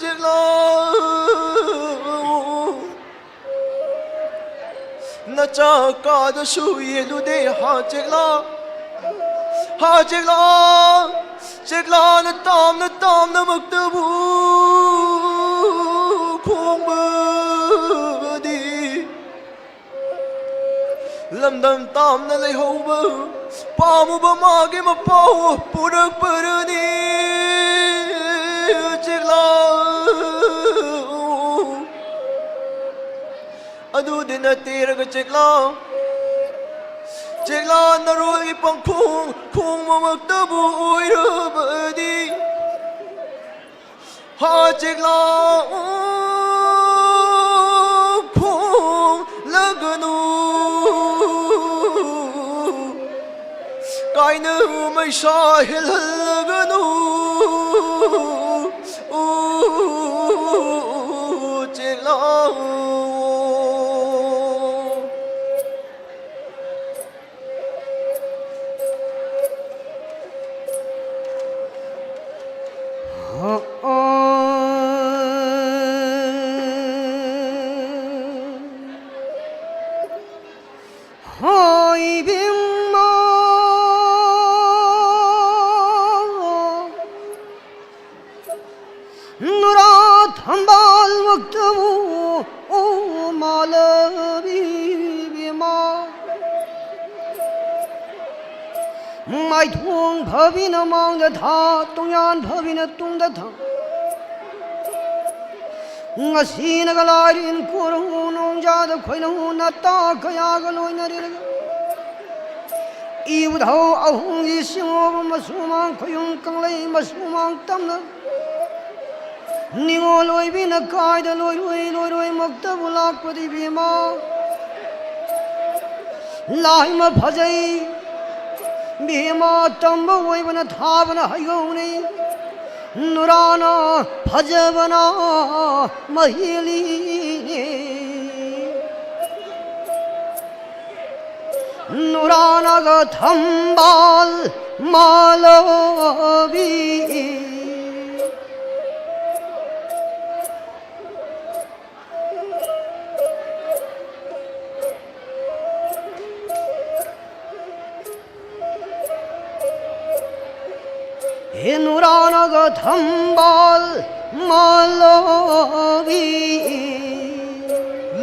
ꯆꯦꯛꯂꯥ ꯅꯆꯥ ꯀꯥꯗꯁꯨ ꯌꯦꯜꯂꯨꯗꯦ ꯍꯥ ꯆꯦꯛꯂꯥ꯫ ꯍꯥ ꯆꯦꯛꯂꯥ꯫ ꯆꯦꯛꯂꯥꯅ ꯇꯥꯝꯅ ꯇꯥꯝꯅꯃꯛꯇꯕꯨ ꯈꯣꯡꯕꯗꯤ꯫ ꯂꯝꯗꯝ ꯇꯥꯝꯅ ꯂꯩꯍꯧꯕ ꯄꯥꯝꯃꯨꯕ ꯃꯥꯒꯤ ꯃꯄꯥꯎ ꯄꯨꯔꯛꯄꯗꯨꯅꯤ꯫ ꯆꯦꯛꯂꯥꯎ ꯑꯗꯨꯗꯤ ꯅꯠꯇꯦꯔꯒ ꯆꯦꯛꯂꯥꯎ, ꯆꯦꯛꯂꯥ ꯅꯔꯣꯜꯒꯤ ꯄꯪꯈꯣꯡ ꯈꯣꯡꯕꯃꯛꯇꯕꯨ ꯑꯣꯏꯔꯕꯗꯤ, ꯍꯥ ꯆꯦꯛꯂꯥꯎ ꯈꯣꯡꯂꯒꯅꯨ꯫ ꯀꯥꯏꯅ ꯃꯩꯁꯥ ꯍꯦꯜꯍꯜꯂꯒꯅꯨ꯫ ꯆꯦꯛꯂꯥꯎ꯫ ꯍꯣꯏ ꯏꯕꯦꯝꯃ, ꯅꯨꯔꯥ ꯊꯝꯕꯥꯜꯃꯛꯇꯕꯨ, ꯑꯣ ꯃꯥꯂꯕꯤ ꯏꯕꯦꯝꯃ, ꯃꯥꯏꯊꯣꯡ ꯐꯕꯤꯅ ꯃꯥꯡꯗ ꯊꯥ, ꯇꯣꯡꯌꯥꯟ ꯐꯕꯤꯅ ꯇꯨꯡꯗ ꯊꯥ꯫ ꯉꯁꯤꯅꯒ ꯂꯥꯏꯔꯦꯟ ꯀꯣꯔꯧ ꯅꯣꯡꯖꯥꯗ ꯈꯣꯏꯅꯧ ꯅꯇꯥ ꯀꯌꯥꯒ ꯂꯣꯏꯅꯔꯤꯔꯒ, ꯏꯕꯨꯙꯧ ꯑꯍꯨꯝꯒꯤ ꯁꯤꯡꯉꯣꯕ ꯃꯆꯨꯃꯥꯡ ꯈꯣꯌꯨꯝ ꯀꯪꯂꯩ ꯃꯆꯨꯃꯥꯡ ꯇꯝꯅ, ꯅꯤꯉꯣꯜ ꯑꯣꯏꯕꯤꯅ ꯀꯥꯏꯗ ꯂꯣꯏꯔꯣꯏ ꯂꯣꯏꯔꯣꯏꯃꯛꯇꯕꯨ ꯂꯥꯛꯄꯗꯤ ꯏꯕꯦꯝꯃ, ꯂꯥꯏꯃ ꯐꯖꯩ꯫ ꯏꯕꯦꯝꯃ, ꯇꯝꯕ ꯑꯣꯏꯕꯅ ꯊꯥꯕꯅ ꯍꯩꯒꯧꯅꯤ, ꯅꯨꯔꯥꯅ ꯐꯖꯕꯅ ꯃꯍꯤꯂꯤ꯫ ꯅꯨꯔꯥꯅꯒ ꯊꯝꯕꯥꯜ ꯃꯥꯂꯕꯤ꯫ ꯍꯦ ꯅꯨꯔꯥꯅꯒ ꯊꯝꯕꯥꯜ ꯃꯥꯂꯕꯤ꯫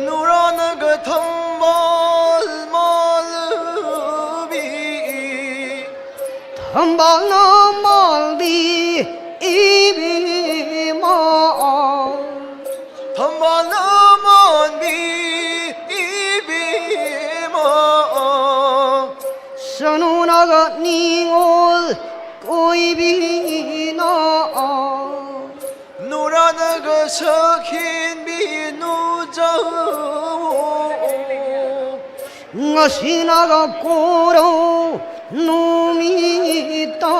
ꯅꯨꯔꯥꯅꯒ ꯊꯝꯕꯥꯜ ꯃꯥ ꯊꯝꯕꯥꯜꯅ ꯃꯥꯜꯕꯤ ꯏꯕꯦꯝꯃ, ꯊꯝꯕꯥꯜꯅ ꯃꯥꯟꯕꯤ ꯏꯕꯦꯝꯃ, ꯁꯅꯨꯅꯒ ꯅꯤꯉꯣꯜ ꯀꯣꯏꯕꯤꯅ, ꯅꯨꯔꯥꯅꯒ ꯁꯛꯍꯦꯟꯕꯤ ꯅꯨꯖꯥꯎ, ꯉꯁꯤꯅꯒ ꯀꯣꯔꯧ ꯅꯨꯃꯤꯠꯇ,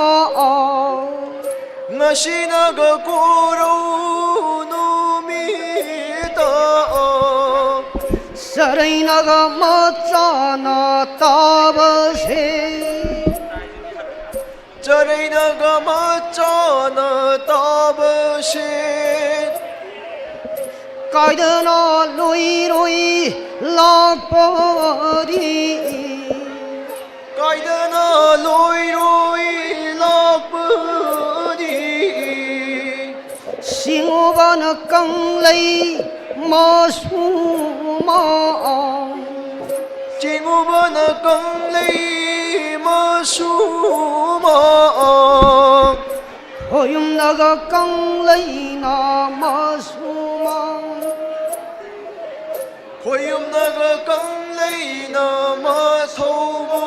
ꯉꯁꯤꯅꯒ ꯀꯣꯔꯧ ꯅꯨꯃꯤꯠꯇ, ꯆꯔꯩꯅꯒ ꯃꯆꯥꯅ ꯇꯥꯕꯁꯦ, ꯆꯔꯩꯅꯒ ꯃꯆꯥꯅ ꯇꯥꯕꯁꯦ, ꯀꯥꯏꯗꯅ ꯂꯣꯏꯔꯣꯏ ꯂꯥꯛꯄꯗꯤ, ꯀꯥꯏꯗꯅ ꯂꯣꯏꯔꯣꯏ ꯂꯥꯛꯄꯗꯤ, ꯁꯤꯡꯉꯨꯕꯅ ꯀꯪꯂꯩ ꯃꯁꯨꯃ, ꯆꯤꯡꯉꯨꯕꯅ ꯀꯪꯂꯩ ꯃꯁꯨꯃ, ꯈꯣꯌꯨꯝꯅꯒ ꯀꯪꯂꯩꯅ ꯃꯁꯨꯃ, ꯈꯣꯌꯨꯝꯅꯒ ꯀꯪꯂꯩꯅ ꯃꯊꯧꯕꯨ,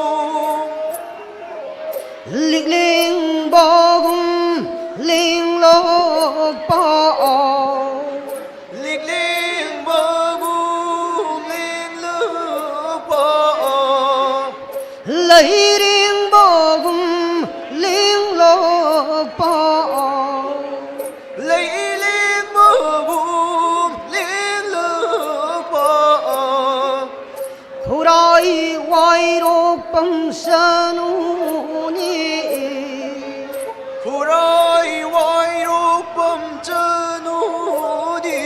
ꯂꯤꯛꯂꯦꯡꯕꯒꯨꯝ ꯂꯦꯡꯂꯛꯄ, ꯂꯤꯛꯂꯦꯡꯕꯒꯨꯝ ꯂꯦꯡꯂꯛꯄ, ꯂꯩꯔꯦꯡꯕꯒꯨꯝ ꯂꯦꯡꯂꯛꯄ, ꯂꯩꯔꯦꯡꯕꯒꯨꯝ ꯂꯦꯡꯂꯛꯄ, ꯈꯨꯔꯥꯏ ꯋꯥꯏꯔꯣꯛꯄꯝ ꯆꯅꯨꯅꯤ, ꯈꯨꯔꯥꯏ ꯋꯥꯏꯔꯣꯛꯄꯝ ꯆꯅꯨꯅꯤ,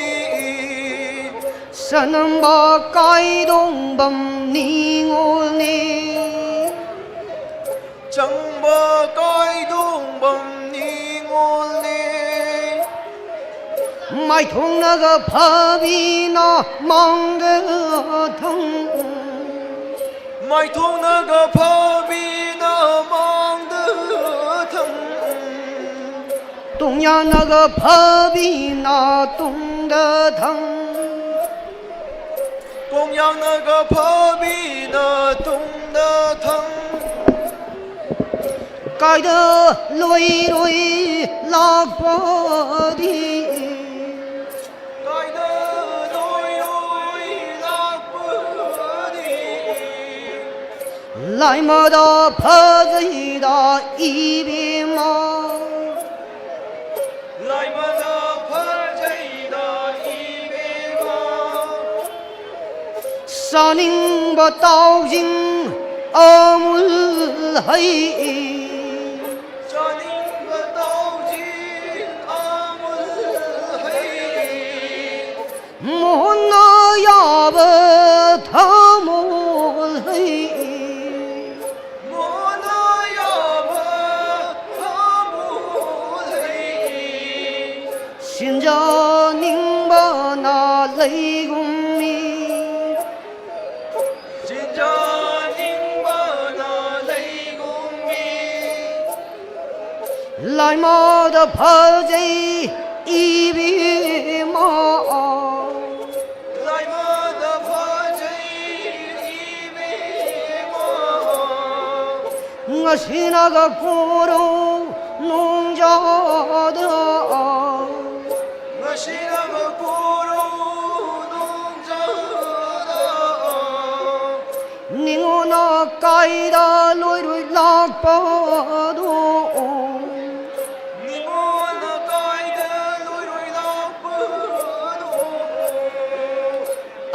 ꯆꯅꯝꯕ ꯀꯥꯏꯗꯣꯡꯕꯝ ꯅꯤꯉꯣꯜꯅꯤ, ꯆꯝꯕ ꯀꯥꯏꯗꯣꯡꯕꯝ ꯅꯤꯉꯣꯜꯅꯤ, ꯃꯥꯏꯊꯣꯡꯅꯒ ꯐꯥꯕꯤꯅ ꯃꯥꯡꯗ ꯊꯝ, ꯃꯥꯏꯊꯣꯡꯅꯒ ꯐꯥꯕꯤꯅ ꯃꯥꯡꯗ ꯌꯥꯅꯒ ꯐꯕꯤꯅ ꯇꯨꯡꯗ ꯊꯪ꯫ ꯄꯣꯡꯌꯥꯡꯅꯒ ꯐꯕꯤꯅ ꯇꯨꯡꯗ ꯊꯪ꯫ ꯀꯥꯏꯗ ꯂꯣꯏꯔꯣꯏ ꯂꯥꯛꯄꯗꯤ꯫ ꯀꯥꯏꯗ ꯂꯣꯏꯔꯣꯏ ꯂꯥꯛꯄꯗꯤ꯫ ꯂꯥꯏꯃꯗ ꯐꯖꯩꯗ ꯏꯕꯦꯝꯃ꯫ ꯂꯥꯏꯃꯗ ꯐꯖꯩꯗ ꯏꯕꯦꯝꯃ꯫ ꯆꯥꯅꯤꯡꯕ ꯇꯥꯎꯖꯤꯡ ꯑꯃꯨꯜ ꯍꯩ꯫ ꯆꯥꯅꯤꯡꯕ ꯇꯥꯎꯖꯤꯡ ꯑꯃꯨꯜ ꯍꯩ꯫ ꯃꯣꯍꯅ ꯌꯥꯕ ꯊꯃꯣꯜ ꯍꯩ꯫ ꯃꯣꯍꯅ ꯌꯥꯕ ꯊꯃꯣꯜ ꯍꯩ꯫ ꯁꯤꯟꯖꯅꯤꯡꯕꯅ ꯂꯩꯒꯨꯝꯃꯤ꯫ ꯁꯤꯟꯖꯅꯤꯡꯕꯅ ꯂꯩꯒꯨꯝꯃꯤ꯫ ꯂꯥꯏꯃꯗ ꯐꯖꯩ ꯏꯕꯦꯝꯃ꯫ ꯂꯥꯏꯃꯗ ꯐꯖꯩ ꯏꯕꯦꯝꯃ꯫ ꯉꯁꯤꯅꯒ ꯀꯣꯔꯧ ꯅꯣꯡꯖꯥꯗ꯫ ꯉꯁꯤꯅꯒ ꯀꯣꯔꯧ ꯅꯣꯡꯖꯥꯗ꯫ ꯅꯤꯉꯣꯟꯅ ꯀꯥꯏꯗ ꯂꯣꯏꯔꯣꯏ ꯂꯥꯛꯄꯗꯣ꯫ ꯅꯤꯉꯣꯟꯅ ꯀꯥꯏꯗ ꯂꯣꯏꯔꯣꯏ ꯂꯥꯛꯄꯗꯣ꯫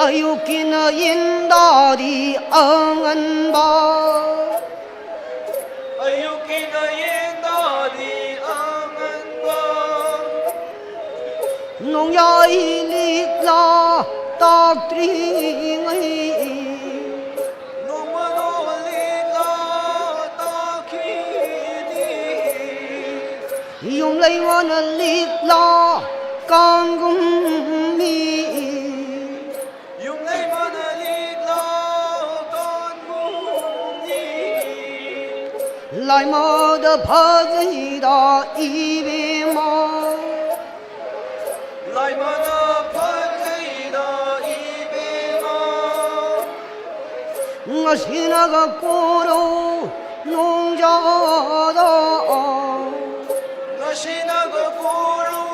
ꯑꯌꯨꯛꯀꯤꯅ ꯌꯦꯟꯗꯥꯗꯤ ꯑꯉꯟꯕ꯫ ꯑꯌꯨꯛꯀꯤꯅ ꯌꯦꯟꯗꯥꯗꯤ ꯑꯉꯟꯕ꯫ ꯅꯣꯡꯌꯥꯏ ꯂꯤꯛꯂꯥ ꯇꯥꯛꯇ꯭ꯔꯤꯉꯩ꯫ ꯅꯣꯡꯃꯗꯣ ꯂꯤꯛꯂꯥ ꯇꯥꯛꯈꯤꯅꯤ꯫ ꯌꯨꯝꯂꯩꯃꯅ ꯂꯤꯛꯂꯥ ꯀꯥꯡꯒꯨꯝꯃꯤ꯫ ꯌꯨꯝꯂꯩꯃꯅ ꯂꯤꯛꯂꯥ ꯀꯥꯡꯒꯨꯝꯃꯤ꯫ ꯂꯥꯏꯃꯗ ꯐꯖꯩꯗ ꯏꯕꯦꯝ ꯂꯥꯏꯃꯅ ꯐꯖꯩꯅ ꯏꯕꯦꯝꯃ꯫ ꯉꯁꯤꯅꯒ ꯀꯣꯔꯧ ꯅꯣꯡꯖꯥꯗ꯫ ꯉꯁꯤꯅꯒ ꯀꯣꯔꯧ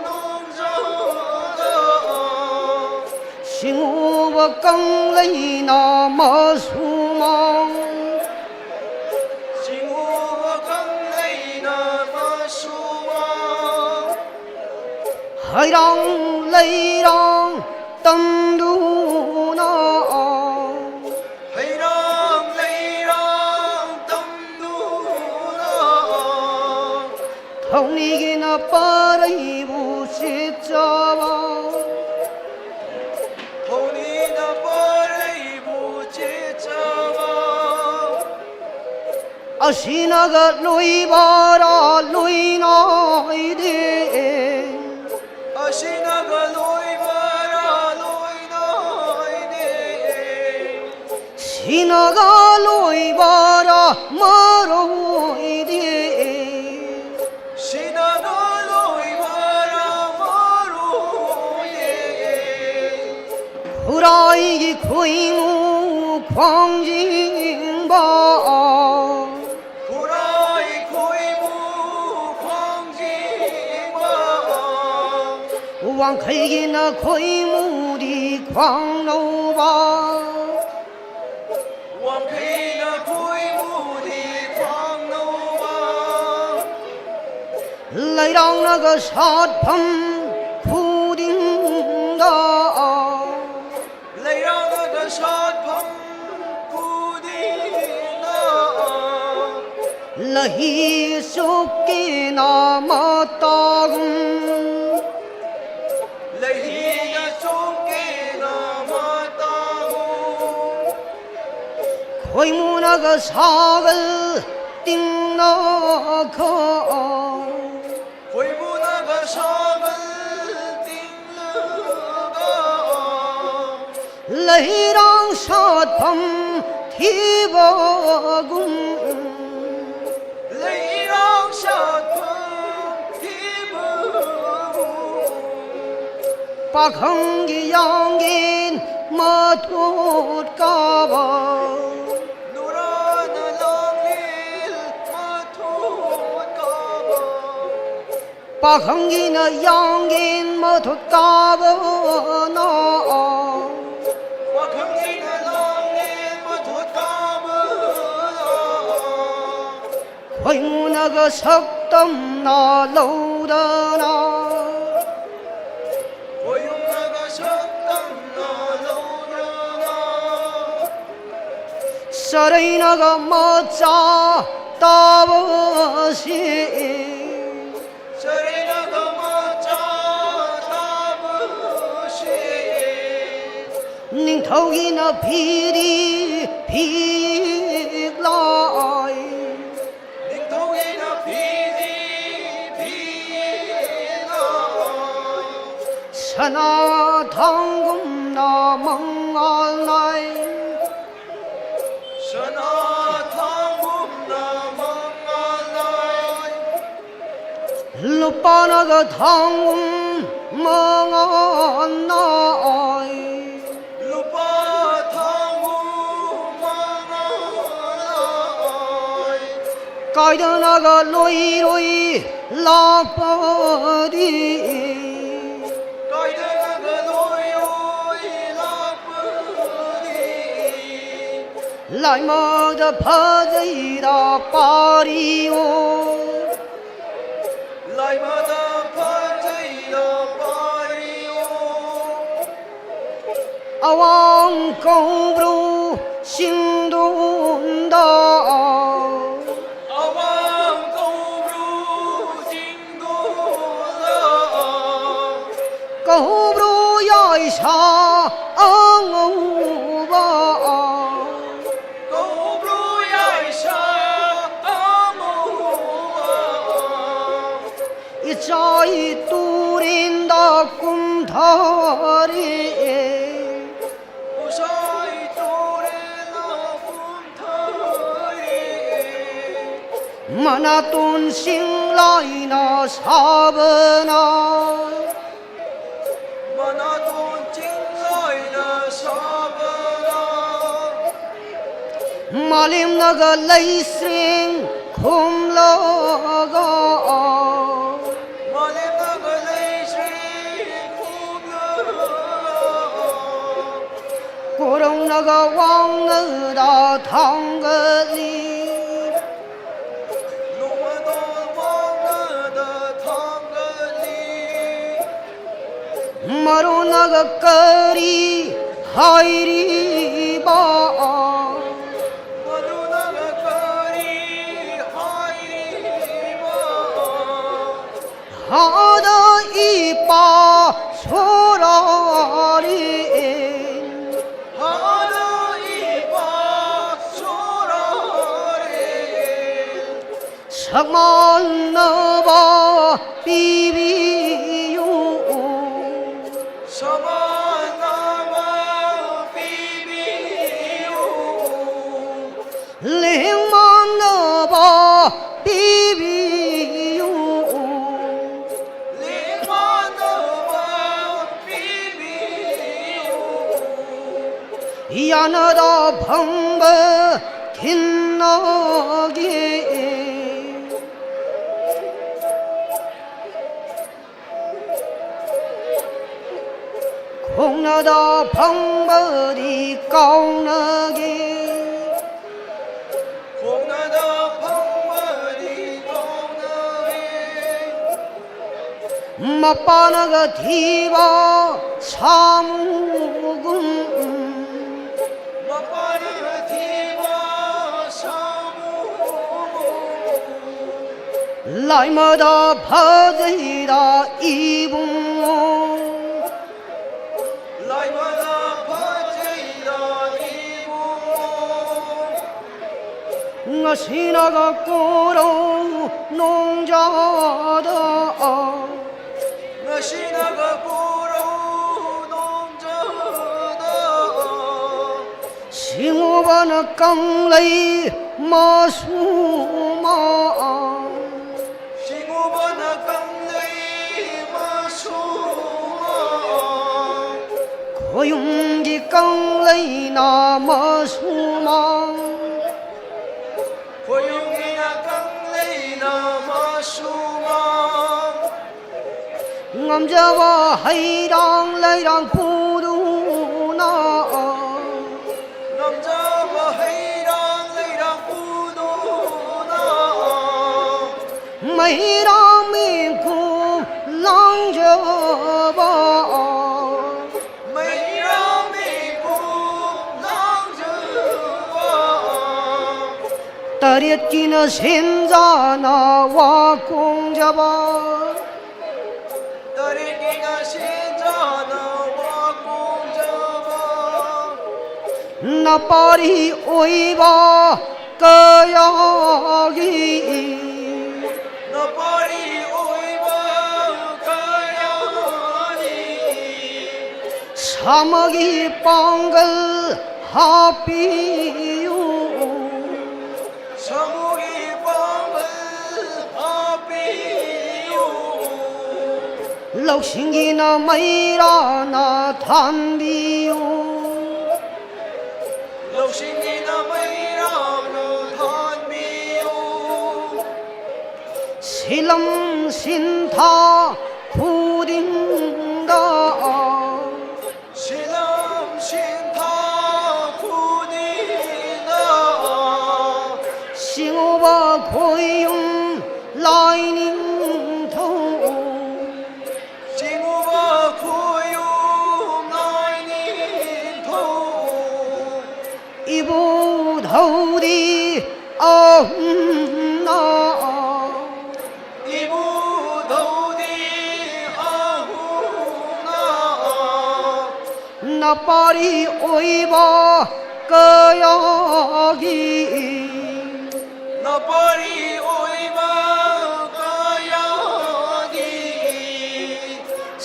ꯅꯣꯡꯖꯥꯗ꯫ ꯁꯤꯡꯎꯕ ꯀꯪꯂꯩꯅ ꯃꯁꯨꯃ꯫ ꯁꯤꯡꯎꯕ ꯀꯪꯂꯩꯅ ꯃꯁꯨꯃ꯫ ꯍꯩꯔꯥꯡ ꯂꯩꯔꯥꯡ ꯇꯝꯗꯨꯅ꯫ ꯍꯩꯔꯥꯡ ꯂꯩꯔꯥꯡ ꯇꯝꯗꯨꯅ꯫ ꯊꯧꯅꯤꯒꯤꯅ ꯄꯔꯩꯕꯨ ꯆꯦꯠꯆꯕ꯫ ꯊꯧꯅꯤꯅ ꯄꯔꯩꯕꯨ ꯆꯦꯠꯆꯕ꯫ ꯑꯁꯤꯅꯒ ꯂꯣꯏꯕꯔꯥ ꯂꯣꯏꯅꯥꯏꯗꯦ꯫ ꯑꯁꯤꯅꯒ ꯂꯣꯏꯕꯔꯥ ꯂꯣꯏꯅꯥꯏꯗꯦ꯫ ꯁꯤꯅꯒ ꯂꯣꯏꯕꯔꯥ ꯃꯔꯣꯏꯗꯦ꯫ ꯁꯤꯅꯒ ꯂꯣꯏꯕꯔꯥ ꯃꯔꯣꯏꯗꯦ꯫ ꯈꯨꯔꯥꯏꯒꯤ ꯈꯣꯏꯃꯨ ꯈ꯭ꯋꯥꯡꯖꯤꯡꯕ꯫ ꯈꯨꯔꯥꯏ ꯈꯣꯏꯃꯨ ꯈ꯭ꯋꯥꯡꯖꯤꯡꯕ꯫ ꯋꯥꯡꯈꯩꯒꯤꯅ ꯈꯣꯏꯃꯨꯗꯤ ꯈ꯭ꯋꯥꯡꯅꯧꯕ꯫ ꯋꯥꯡꯈꯩꯅ ꯈꯣꯏꯃꯨꯗꯤ ꯈ꯭ꯋꯥꯡꯅꯧꯕ꯫ ꯂꯩꯔꯥꯡꯅꯒ ꯁꯥꯠꯐꯝ ꯈꯨꯗꯤꯡꯗ꯫ ꯂꯩꯔꯥꯡꯅꯒ ꯁꯥꯠꯐꯝ ꯈꯨꯗꯤꯡꯗ꯫ ꯂꯍꯤ ꯆꯨꯞꯀꯦꯅ ꯃꯇꯥꯒꯨꯝ꯫ ꯂꯍꯤꯅ ꯆꯨꯞꯀꯦꯅ ꯃꯇꯥꯒꯨꯝ꯫ ꯈꯣꯏꯃꯨꯅꯒ ꯁꯥꯒꯜ ꯇꯤꯡꯅꯈꯣ꯫ ꯈꯣꯏꯃꯨꯅꯒ ꯁꯥꯒꯜ ꯇꯤꯡꯂꯒ꯫ ꯂꯩꯔꯥꯡ ꯁꯥꯠꯐꯝ ꯊꯤꯕꯒꯨꯝ꯫ ꯂꯩꯔꯥꯡ ꯁꯥꯠꯐꯝ ꯄꯥꯈꯪꯒꯤ ꯌꯥꯡꯒꯦꯟ ꯃꯊꯨꯠ ꯀꯥꯕ꯫ ꯅꯨꯔꯥꯅ ꯂꯥꯡꯂꯦꯟ ꯃꯊꯨꯠ ꯀꯥꯕ꯫ ꯄꯥꯈꯪꯒꯤꯅ ꯌꯥꯡꯒꯦꯟ ꯃꯊꯨꯠ ꯀꯥꯕꯅ꯫ ꯄꯥꯈꯪꯒꯤꯅ ꯂꯥꯡꯂꯦꯟ ꯃꯊꯨꯠ ꯀꯥꯕꯅ꯫ ꯈꯣꯏꯃꯨꯅꯒ ꯁꯛꯇꯝꯅ ꯂꯧꯗꯅ꯫ ꯈꯣꯏꯃꯨꯅꯒ ꯁꯛꯇꯝꯅ ꯂꯧꯗꯅ꯫ ꯆꯔꯩꯅꯒ ꯃꯆꯥ ꯇꯥꯕꯁꯤ꯫ ꯆꯔꯩꯅꯒ ꯃꯆꯥ ꯇꯥꯕꯁꯤ꯫ ꯅꯤꯡꯊꯧꯒꯤꯅ ꯐꯤꯗꯤ ꯐꯤꯛꯂꯥꯏ꯫ ꯅꯤꯡꯊꯧꯒꯤꯅ ꯐꯤꯗꯤ ꯐꯤꯛꯂꯥꯏ꯫ ꯁꯅꯥ ꯊꯥꯡꯒꯨꯝꯅ ꯃꯉꯥꯜ ꯅꯥꯏ꯫ ꯁꯅꯥ ꯊꯥꯡꯒꯨꯝꯅ ꯃꯉꯥꯜ ꯅꯥꯏ꯫ ꯂꯨꯄꯥꯅꯒ ꯊꯥꯡꯒꯨꯝ ꯃꯉꯥꯜ ꯅꯥꯏ꯫ ꯂꯨꯄꯥ ꯊꯥꯡꯒꯨꯝ ꯃꯉꯥꯜ ꯅꯥꯏ꯫ ꯀꯥꯏꯗꯅꯒ ꯂꯣꯏꯔꯣꯏ ꯂꯥꯛꯄꯗꯤ꯫ ꯀꯥꯏꯗꯅꯒ ꯂꯣꯏꯔꯣꯏ ꯂꯥꯛꯄꯗꯤ꯫ ꯂꯥꯏꯃꯗ ꯐꯖꯩꯗ ꯄꯥꯔꯤꯌꯣ꯫ ꯂꯥꯏꯃꯗ ꯐꯖꯩꯗ ꯄꯥꯔꯤꯌꯣ꯫ ꯑꯋꯥꯡ ꯀꯧꯕ꯭ꯔꯨ ꯆꯤꯡꯗꯣꯟꯗ꯫ ꯑꯋꯥꯡ ꯀꯧꯕ꯭ꯔꯨ ꯆꯤꯡꯗꯣꯟꯗ꯫ ꯀꯧꯕ꯭ꯔꯨ ꯌꯥꯏꯁꯥ ꯑꯉꯧꯕ꯫ ꯀꯧꯕ꯭ꯔꯨ ꯌꯥꯏꯁꯥ ꯑꯉꯧꯕ꯫ ꯏꯆꯥꯏ ꯇꯨꯔꯦꯟꯗ ꯀꯨꯝꯊꯔꯦ꯫ ꯎꯁꯥꯏ ꯇꯨꯔꯦꯜꯗ ꯀꯨꯝꯊꯔꯦ꯫ ꯃꯅꯥꯇꯣꯟ ꯆꯤꯡꯂꯥꯏꯅ ꯁꯥꯕꯅ꯫ ꯃꯥꯂꯦꯝꯅꯒ ꯂꯩꯁ꯭ꯔꯦꯡ ꯈꯨꯝꯂꯒ, ꯃꯥꯂꯦꯝꯅꯒ ꯂꯩꯁ꯭ꯔꯦꯡ ꯈꯨꯝꯂꯒ, ꯀꯣꯔꯧꯅꯒ ꯋꯥꯡꯅꯗ ꯊꯥꯡꯒꯠꯂꯤ꯫ ꯅꯣꯡꯃꯗ ꯋꯥꯡꯅꯗ ꯊꯥꯡꯒꯠꯂꯤ꯫ ꯃꯔꯨꯅꯒ ꯀꯔꯤ ꯍꯥꯏꯔꯤꯕ? ꯃꯔꯨꯅꯒ ꯀꯔꯤ ꯍꯥꯏꯔꯤꯕ? ꯍꯥꯗ ꯏꯄꯥ ꯁꯣꯔꯥꯔꯤ꯫ ꯍꯥꯗ ꯏꯄꯥ ꯁꯣꯔꯥꯔꯤ꯫ ꯁꯛꯃꯥꯟꯅꯕ ꯄꯤꯕꯤꯌꯨ꯫ ꯁꯛꯃꯥꯟꯅꯕ ꯄꯤꯕꯤꯌꯨ꯫ ꯂꯦꯡꯃꯥꯟꯅꯕ ꯄꯤꯕꯤꯌꯨ꯫ ꯂꯦꯡꯃꯥꯟꯅꯕ ꯄꯤꯕꯤꯌꯨ꯫ ꯌꯥꯅꯗ ꯐꯪꯕ ꯈꯤꯟꯅꯒꯦ꯫ ꯈꯣꯡꯅꯗ ꯐꯪꯕꯗꯤ ꯀꯥꯎꯅꯒꯦ꯫ ꯈꯣꯡꯅꯗ ꯐꯪꯕꯗꯤ ꯀꯥꯎꯅꯒꯦ꯫ ꯃꯄꯥꯅꯒ ꯊꯤꯕ ꯁꯥꯃꯨꯒꯨꯝ꯫ ꯃꯄꯥꯅꯒ ꯊꯤꯕ ꯁꯥꯃꯨꯒꯨꯝ꯫ ꯂꯥꯏꯃꯗ ꯐꯖꯩꯗ ꯏꯕꯨꯡꯉꯣ꯫ ꯂꯥꯏꯃꯗ ꯐꯖꯩꯗ ꯏꯕꯨꯡꯉꯣ꯫ ꯉꯁꯤꯅꯒ ꯀꯣꯔꯧ ꯅꯣꯡꯖꯥꯗ꯫ ꯉꯁꯤꯅꯒ ꯀꯣꯔꯧ ꯅꯣꯡꯖꯥꯗ꯫ ꯁꯤꯡꯉꯨꯕꯅ ꯀꯪꯂꯩ ꯃꯁꯨꯃ꯫ ꯁꯤꯡꯉꯨꯕꯅ ꯀꯪꯂꯩ ꯃꯁꯨꯃ꯫ ꯈꯣꯌꯨꯝꯒꯤ ꯀꯪꯂꯩꯅ ꯃꯁꯨꯃ꯫ ꯈꯣꯏꯌꯨꯝꯒꯤꯅ ꯀꯪꯂꯩꯅ ꯃꯁꯨꯃ꯫ ꯉꯝꯖꯕ ꯍꯩꯔꯥꯡ ꯂꯩꯔꯥꯡ ꯄꯨꯗꯨꯅ꯫ ꯉꯝꯖꯕ ꯍꯩꯔꯥꯡ ꯂꯩꯔꯥꯡ ꯄꯨꯗꯨꯅ꯫ ꯃꯩꯔꯥ ꯃꯤꯀꯨ ꯂꯥꯡꯖꯕ꯫ ꯃꯩꯔꯥ ꯃꯤꯀꯨ ꯂꯥꯡꯖꯕ꯫ ꯇꯔꯦꯠꯀꯤꯅ ꯁꯦꯟꯖꯥꯅ ꯋꯥ ꯀꯣꯡꯖꯕ꯫ ꯇꯔꯦꯠꯀꯤꯅ ꯁꯦꯟꯖꯥꯅ ꯋꯥ ꯀꯣꯡꯖꯕ꯫ ꯅꯄꯥꯔꯤ ꯑꯣꯏꯕ ꯀꯌꯥꯒꯤ꯫ ꯅꯄꯥꯔꯤ ꯑꯣꯏꯕ ꯀꯌꯥꯒꯤ꯫ ꯁꯥꯃꯒꯤ ꯄꯥꯡꯒꯜ ꯍꯥꯞꯄꯤꯌꯨ꯫ ꯁꯥꯃꯨꯒꯤ ꯄꯥꯡꯒꯜ ꯍꯥꯞꯄꯤꯌꯨ꯫ ꯂꯧꯁꯤꯡꯒꯤꯅ ꯃꯩꯔꯥꯅ ꯊꯥꯟꯕꯤꯌꯨ꯫ ꯂꯧꯁꯤꯡꯒꯤꯅ ꯃꯩꯔꯥꯅ ꯊꯥꯟꯕꯤꯌꯨ꯫ ꯁꯤꯂꯝ ꯁꯤꯟꯊꯥ ꯈꯨꯗꯤꯡꯗ꯫ ꯁꯤꯂꯝ ꯁꯤꯟꯊꯥ ꯈꯨꯗꯤꯡꯗ꯫ ꯁꯤꯡꯉꯨꯕ ꯈꯣꯏꯌꯨꯝ ꯂꯥꯏꯅꯤꯡꯊꯧ꯫ ꯁꯤꯡꯉꯨꯕ ꯈꯣꯏꯌꯨꯝ ꯂꯥꯏꯅꯤꯡꯊꯧ꯫ ꯏꯕꯨꯙꯧꯗꯤ ꯑꯍꯨꯝꯅ꯫ ꯏꯕꯨꯙꯧꯗꯤ ꯑꯍꯨꯝꯅ꯫ ꯅꯄꯥꯔꯤ ꯑꯣꯏꯕ ꯀꯌꯥꯒꯤ꯫ ꯅꯄꯥꯔꯤ ꯑꯣꯏꯕ ꯀꯌꯥꯒꯤ꯫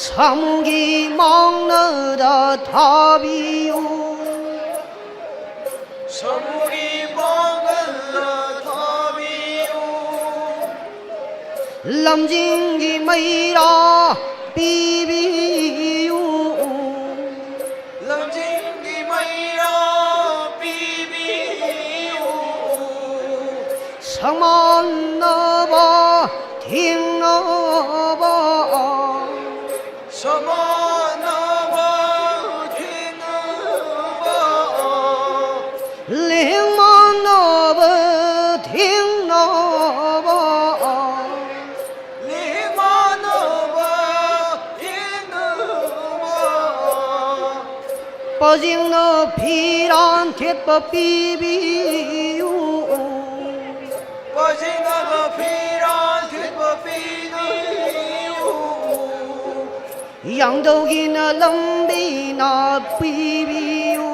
ꯁꯥꯃꯨꯒꯤ ꯃꯥꯡꯅꯗ ꯊꯥꯕꯤꯌꯨ꯫ ꯁꯥꯃꯨꯒꯤ ꯃꯥꯡꯅꯗ ꯊꯥꯕꯤꯌꯨ꯫ ꯂꯝꯖꯤꯡꯒꯤ ꯃꯩꯔꯥ ꯄꯤꯕꯤꯌꯨ꯫ ꯂꯝꯖꯤꯡꯒꯤ ꯃꯩꯔꯥ ꯄꯤꯕꯤꯌꯨ꯫ ꯁꯃꯥꯟꯅꯕ ꯊꯦꯡꯅꯕ꯫ ꯁꯃꯥꯟꯅꯕ ꯊꯦꯡꯅꯕ꯫ ꯂꯦꯡꯃꯥꯟꯅꯕ ꯊꯦꯡꯅꯕ꯫ ꯂꯦꯡꯃꯥꯟꯅꯕ ꯊꯦꯡꯅꯕ꯫ ꯄꯖꯦꯡꯅ ꯐꯤꯔꯥꯟ ꯊꯦꯠꯄ ꯄꯤꯕꯤꯌꯨ꯫ ꯄꯖꯦꯡꯅ ꯐꯤꯔꯥꯟ ꯊꯦꯠꯄ ꯄꯤꯕꯤꯌꯨ꯫ ꯌꯥꯡꯗꯧꯒꯤꯅ ꯂꯝꯕꯤꯅ ꯄꯤꯕꯤꯌꯨ꯫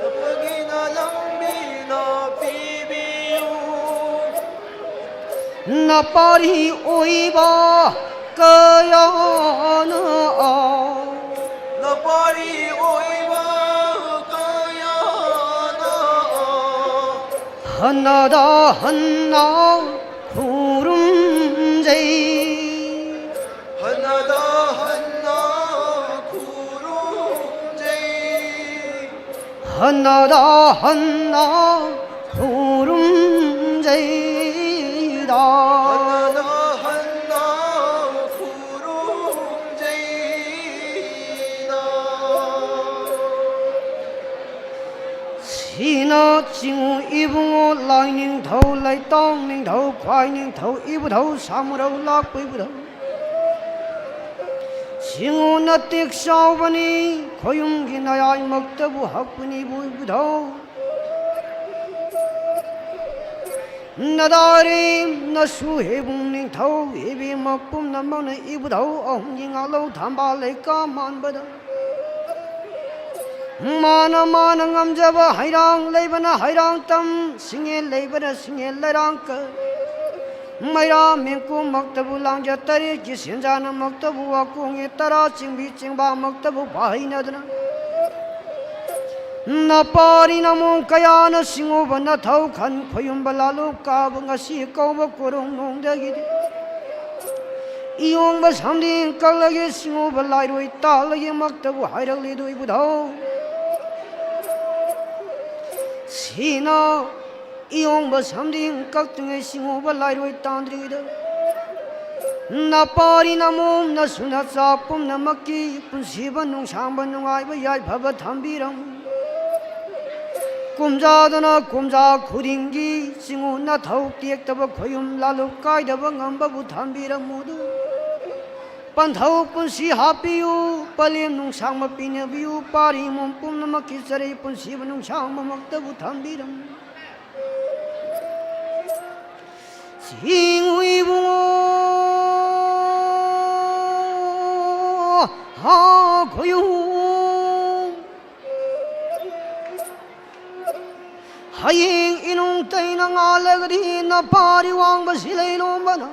ꯌꯥꯡꯗꯧꯒꯤꯅ ꯂꯝꯕꯤꯅ ꯄꯤꯕꯤꯌꯨ꯫ ꯅꯄꯥꯔꯤ ꯑꯣꯏꯕ ꯀꯌꯥꯅ ꯅꯄꯥꯔꯤ ꯑꯣꯏꯕ ꯀꯌꯥꯅ ꯍꯟꯅꯗ ꯍꯟꯅ ꯈꯨꯔꯨꯝꯖꯩ꯫ ꯍꯟꯅꯗ ꯍꯟꯅ ꯈꯨꯔꯨꯝꯖꯩ꯫ ꯍꯟꯅꯗ ꯍꯟꯅ ꯈꯨꯔꯨꯝꯖꯩꯗ꯫ ꯍꯟꯅꯗ ꯍꯟꯅ ꯈꯨꯔꯨꯝꯖꯩꯗ꯫ ꯁꯤꯅ ꯆꯤꯡꯉꯨ ꯏꯕꯨꯡꯉꯣ ꯂꯥꯏꯅꯤꯡꯊꯧ, ꯂꯩꯇꯥꯡ ꯅꯤꯡꯊꯧ, ꯈ꯭ꯋꯥꯏ ꯅꯤꯡꯊꯧ, ꯏꯕꯨꯙꯧ, ꯁꯥꯃꯨꯔꯧ ꯂꯥꯛꯄ ꯏꯕꯨꯙꯧ꯫ ꯁꯤꯡꯉꯨ ꯅꯇꯦꯛ ꯆꯥꯎꯕꯅꯤ, ꯈꯣꯌꯨꯝꯒꯤ ꯅꯌꯥꯏꯃꯛꯇꯕꯨ ꯍꯛꯄꯅꯤꯕꯨ ꯏꯕꯨꯙꯧ꯫ ꯅꯗꯥꯔꯦ ꯅꯁꯨ ꯍꯦꯕꯨꯡ ꯅꯤꯡꯊꯧ, ꯏꯕꯦꯝꯃ ꯄꯨꯝꯅꯃꯛꯅ ꯏꯕꯨꯙꯧ ꯑꯍꯨꯝꯒꯤ ꯉꯥꯛꯂꯧ ꯊꯝꯕꯥꯜ ꯂꯩꯀꯥ ꯃꯥꯟꯕꯗ꯫ ꯃꯥꯅ ꯃꯥꯅ ꯉꯝꯖꯕ ꯍꯩꯔꯥꯡ ꯂꯩꯕꯅ ꯍꯩꯔꯥꯡ ꯇꯝ, ꯁꯤꯡꯉꯦꯜ ꯂꯩꯕꯅ ꯁꯤꯡꯉꯦꯜ ꯂꯩꯔꯥꯡ ꯀ-, ꯃꯩꯔꯥ ꯃꯦꯡꯀꯨꯃꯛꯇꯕꯨ ꯂꯥꯡꯖ ꯇꯔꯦꯠꯀꯤ ꯁꯦꯟꯖꯥꯅꯃꯛꯇꯕꯨ ꯋꯥꯀꯣꯡꯉꯦ ꯇꯔꯥ ꯆꯤꯡꯕꯤ ꯆꯤꯡꯕꯥꯃꯛꯇꯕꯨ ꯐꯥꯍꯩꯅꯗꯨꯅ꯫ ꯅꯄꯥꯔꯤ ꯅꯃꯣꯡ ꯀꯌꯥꯅ ꯁꯤꯡꯉꯨꯕ ꯅꯊꯧ ꯈꯟ ꯈꯣꯌꯨꯝꯕ ꯂꯥꯂꯨ ꯀꯥꯕ ꯉꯁꯤ ꯀꯧꯕ ꯀꯣꯔꯣꯡ ꯅꯣꯡꯗꯒꯤꯗꯤ꯫ ꯏꯌꯣꯡꯕ ꯁꯝꯗꯤꯡ ꯀꯛꯂꯒꯦ ꯁꯤꯡꯉꯨꯕ ꯂꯥꯏꯔꯣꯏ ꯇꯥꯜꯂꯒꯦꯃꯛꯇꯕꯨ ꯍꯥꯏꯔꯛꯂꯤꯗꯨ ꯏꯕꯨꯙꯧ꯫ ꯁꯤꯅ ꯏꯌꯣꯡꯕ ꯁꯝꯗꯤꯡ ꯀꯛꯇ꯭ꯔꯤꯉꯩ ꯁꯤꯡꯉꯨꯕ ꯂꯥꯏꯔꯣꯏ ꯇꯥꯟꯗ꯭ꯔꯤꯉꯩꯗ, ꯅꯄꯥꯔꯤ ꯅꯃꯣꯝ ꯅꯁꯨ ꯅꯆꯥ ꯄꯨꯝꯅꯃꯛꯀꯤ ꯄꯨꯟꯁꯤꯕ ꯅꯨꯡꯁꯥꯡꯕ ꯅꯨꯡꯉꯥꯏꯕ ꯌꯥꯏꯐꯕ ꯊꯝꯕꯤꯔꯝꯃꯨ꯫ ꯀꯨꯝꯖꯥꯗꯅ ꯀꯨꯝꯖꯥ ꯈꯨꯗꯤꯡꯒꯤ ꯆꯤꯡꯉꯨ ꯅꯊꯧ ꯇꯦꯛꯇꯕ ꯈꯣꯌꯨꯝ ꯂꯥꯂꯨꯞ ꯀꯥꯏꯗꯕ ꯉꯝꯕꯕꯨ ꯊꯝꯕꯤꯔꯝꯃꯨꯗꯨ꯫ ꯄꯟꯊꯧ ꯄꯨꯟꯁꯤ ꯍꯥꯞꯄꯤꯌꯨ, ꯄꯂꯦꯝ ꯅꯨꯡꯁꯥꯡꯕ ꯄꯤꯅꯕꯤꯌꯨ, ꯄꯥꯔꯤ ꯃꯣꯝ ꯄꯨꯝꯅꯃꯛꯀꯤ ꯆꯔꯩ ꯄꯨꯟꯁꯤꯕ ꯅꯨꯡꯁꯥꯡꯕꯃꯛꯇꯕꯨ ꯊꯝꯕꯤꯔꯝꯃꯨ꯫ ꯆꯤꯡꯉꯨ ꯏꯕꯨꯡꯉꯣ, ꯍꯥ ꯈꯣꯌꯨ꯫ ꯍꯌꯦꯡ ꯏꯅꯨꯡ ꯇꯩꯅ ꯉꯥꯜꯂꯒꯗꯤ ꯅꯄꯥꯔꯤ ꯋꯥꯡꯕ ꯁꯤꯂꯩ ꯂꯣꯝꯕꯅ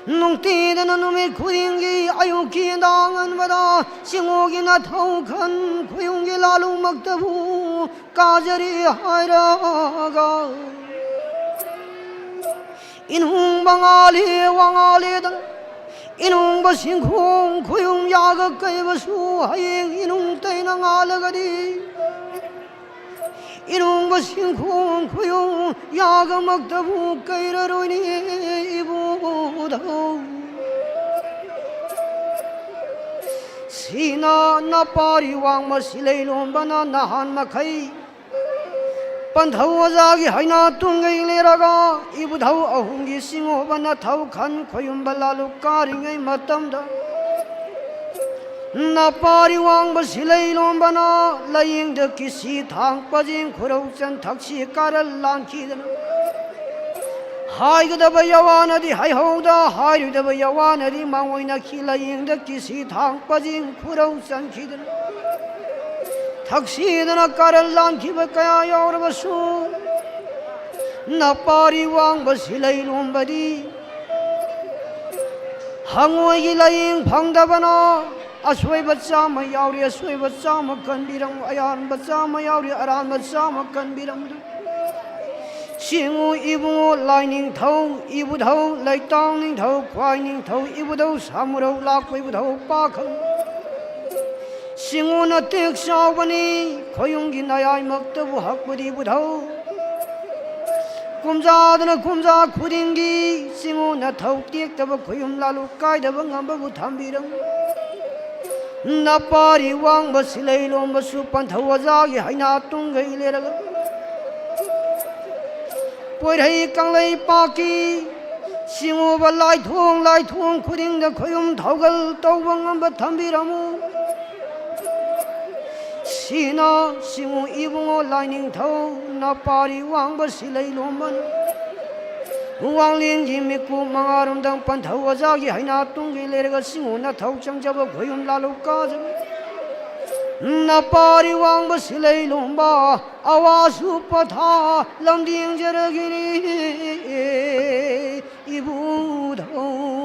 ꯅꯨꯡꯇꯤꯗꯅ ꯅꯨꯃꯤꯠ ꯈꯨꯗꯤꯡꯒꯤ ꯑꯌꯨꯛꯀꯤ ꯇꯥꯡꯉꯟꯕꯗ ꯆꯤꯡꯉꯨꯒꯤ ꯅꯊꯧ ꯈꯟ ꯈꯨꯌꯨꯝꯒꯤ ꯂꯥꯂꯨꯃꯛꯇꯕꯨ ꯀꯥꯖꯔꯤ ꯍꯥꯏꯔꯒ ꯏꯅꯨꯡ ꯃꯉꯥꯂꯤ ꯋꯥꯉꯥꯂꯤꯗ ꯏꯅꯨꯡꯕ ꯁꯤꯡꯈꯣꯡ ꯈꯨꯌꯨꯝ ꯌꯥꯒ ꯀꯩꯕꯁꯨ ꯍꯌꯦꯡ ꯏꯅꯨꯡ ꯇꯩꯅ ꯉꯥꯜꯂꯒꯗꯤ ꯏꯅꯨꯡꯕ ꯁꯤꯡꯈꯣꯡ ꯈꯨꯌꯨꯝ ꯌꯥꯒꯃꯛꯇꯕꯨ ꯀꯩꯔꯔꯣꯏꯅꯤ ꯏꯕꯨꯙꯧ꯫ ꯁꯤꯅ ꯅꯄꯥꯔꯤ ꯋꯥꯡꯃ ꯁꯤꯂꯩ ꯂꯣꯝꯕꯅ ꯅꯍꯥꯟ ꯃꯈꯩ ꯄꯟꯊꯧ ꯑꯣꯖꯥꯒꯤ ꯍꯩꯅꯥ ꯇꯨꯡꯒꯩ ꯂꯩꯔꯒ ꯏꯕꯨꯙꯧ ꯑꯍꯨꯝꯒꯤ ꯁꯤꯡꯉꯨꯕ ꯅꯊꯧ ꯈꯟ ꯈꯣꯌꯨꯝꯕ ꯂꯥꯂꯨ ꯀꯥꯔꯤꯉꯩ ꯃꯇꯝꯗ ꯅꯄꯥꯔꯤ ꯋꯥꯡꯕ ꯁꯤꯂꯩ ꯂꯣꯝꯕꯅ ꯂꯥꯏꯌꯦꯡꯗ ꯀꯤꯁꯤ ꯊꯥꯡ ꯄꯖꯦꯡ ꯈꯨꯔꯧ ꯆꯟ ꯊꯛꯁꯤ ꯀꯥꯔꯜ ꯂꯥꯟꯈꯤꯗꯅ ꯍꯥꯏꯒꯗꯕ ꯌꯥꯋꯥꯅꯗꯤ ꯍꯥꯏꯍꯧꯗ, ꯍꯥꯏꯔꯣꯏꯗꯕ ꯌꯥꯋꯥꯅꯗꯤ ꯃꯥꯡꯑꯣꯏꯅꯈꯤ꯫ ꯂꯥꯏꯌꯦꯡꯗ ꯀꯤꯁꯤ ꯊꯥꯡ ꯄꯖꯦꯡ ꯈꯨꯔꯧ ꯆꯟꯈꯤꯗꯅ ꯊꯛꯁꯤꯗꯅ ꯀꯥꯔꯜ ꯂꯥꯟꯈꯤꯕ ꯀꯌꯥ ꯌꯥꯎꯔꯕꯁꯨ ꯅꯄꯥꯔꯤ ꯋꯥꯡꯕ ꯁꯤꯂꯩ ꯂꯣꯝꯕꯗꯤ ꯍꯉꯣꯏꯒꯤ ꯂꯥꯏꯌꯦꯡ ꯐꯪꯗꯕꯅ ꯑꯁꯣꯏꯕ ꯆꯥꯝꯃ ꯌꯥꯎꯔꯤ, ꯑꯁꯣꯏꯕ ꯆꯥꯝꯃ ꯀꯟꯕꯤꯔꯝꯃꯨ꯫ ꯑꯔꯥꯟꯕ ꯆꯥꯝꯃ ꯌꯥꯎꯔꯤ, ꯑꯔꯥꯟꯕ ꯆꯥꯝꯃ ꯀꯟꯕꯤꯔꯝꯃꯨ꯫ ꯁꯤꯡꯉꯨ ꯏꯕꯨꯡꯉꯣ ꯂꯥꯏꯅꯤꯡꯊꯧ ꯏꯕꯨꯙꯧ, ꯂꯩꯇꯥꯡ ꯅꯤꯡꯊꯧ, ꯈ꯭ꯋꯥꯏ ꯅꯤꯡꯊꯧ ꯏꯕꯨꯙꯧ, ꯁꯥꯃꯨꯔꯧ ꯂꯥꯛꯄ ꯏꯕꯨꯙꯧ ꯄꯥꯈꯪ ꯆꯤꯡꯉꯨꯅ ꯇꯦꯛ ꯆꯥꯎꯕꯅꯤ, ꯈꯣꯌꯨꯝꯒꯤ ꯅꯌꯥꯏꯃꯛꯇꯕꯨ ꯍꯛꯄꯗꯤ ꯕꯨꯙꯧ꯫ ꯀꯨꯝꯖꯥꯗꯅ ꯀꯨꯝꯖꯥ ꯈꯨꯗꯤꯡꯒꯤ ꯆꯤꯡꯉꯨꯅ ꯊꯧ ꯇꯦꯛꯇꯕ ꯈꯣꯌꯨꯝ ꯂꯥꯂꯨ ꯀꯥꯏꯗꯕ ꯉꯝꯕꯕꯨ ꯊꯝꯕꯤꯔꯝ꯫ ꯅꯄꯥꯔꯤ ꯋꯥꯡꯕ ꯁꯤꯂꯩ ꯂꯣꯝꯕꯁꯨ ꯄꯟꯊꯧ ꯑꯣꯖꯥꯒꯤ ꯍꯩꯅꯥ ꯇꯨꯡꯒꯩ ꯂꯩꯔꯒ ꯄꯣꯏꯔꯩ ꯀꯪꯂꯩꯄꯥꯛꯀꯤ ꯁꯤꯡꯉꯨꯕ ꯂꯥꯏꯊꯣꯡ ꯂꯥꯏꯊꯣꯡ ꯈꯨꯗꯤꯡꯗ ꯈꯣꯌꯨꯝ ꯊꯧꯒꯜ ꯇꯧꯕ ꯉꯝꯕ ꯊꯝꯕꯤꯔꯝꯃꯨ꯫ ꯁꯤꯅ ꯁꯤꯡꯉꯨ ꯏꯕꯨꯡꯉꯣ ꯂꯥꯏꯅꯤꯡꯊꯧ ꯅꯄꯥꯔꯤ ꯋꯥꯡꯕ ꯁꯤꯂꯩ ꯂꯣꯝꯕꯅ ꯋꯥꯡꯂꯦꯟꯒꯤ ꯃꯤꯀꯨꯞ ꯃꯉꯥꯔꯣꯝꯗꯪ ꯄꯟꯊꯧ ꯑꯣꯖꯥꯒꯤ ꯍꯩꯅꯥ ꯇꯨꯡꯒꯤ ꯂꯩꯔꯒ ꯁꯤꯡꯉꯨꯅ ꯊꯧ ꯆꯪꯖꯕ ꯈꯣꯌꯨꯝ ꯂꯥꯂꯨ ꯀꯥꯖꯕ ꯅꯄꯥꯔꯤ ꯋꯥꯡꯕ ꯁꯤꯂꯩ ꯂꯣꯝꯕ ꯑꯋꯥꯁꯨ ꯄꯊꯥ ꯂꯝꯗꯤꯡꯖꯔꯒꯤꯅꯤ ꯏꯕꯨꯙꯧ꯫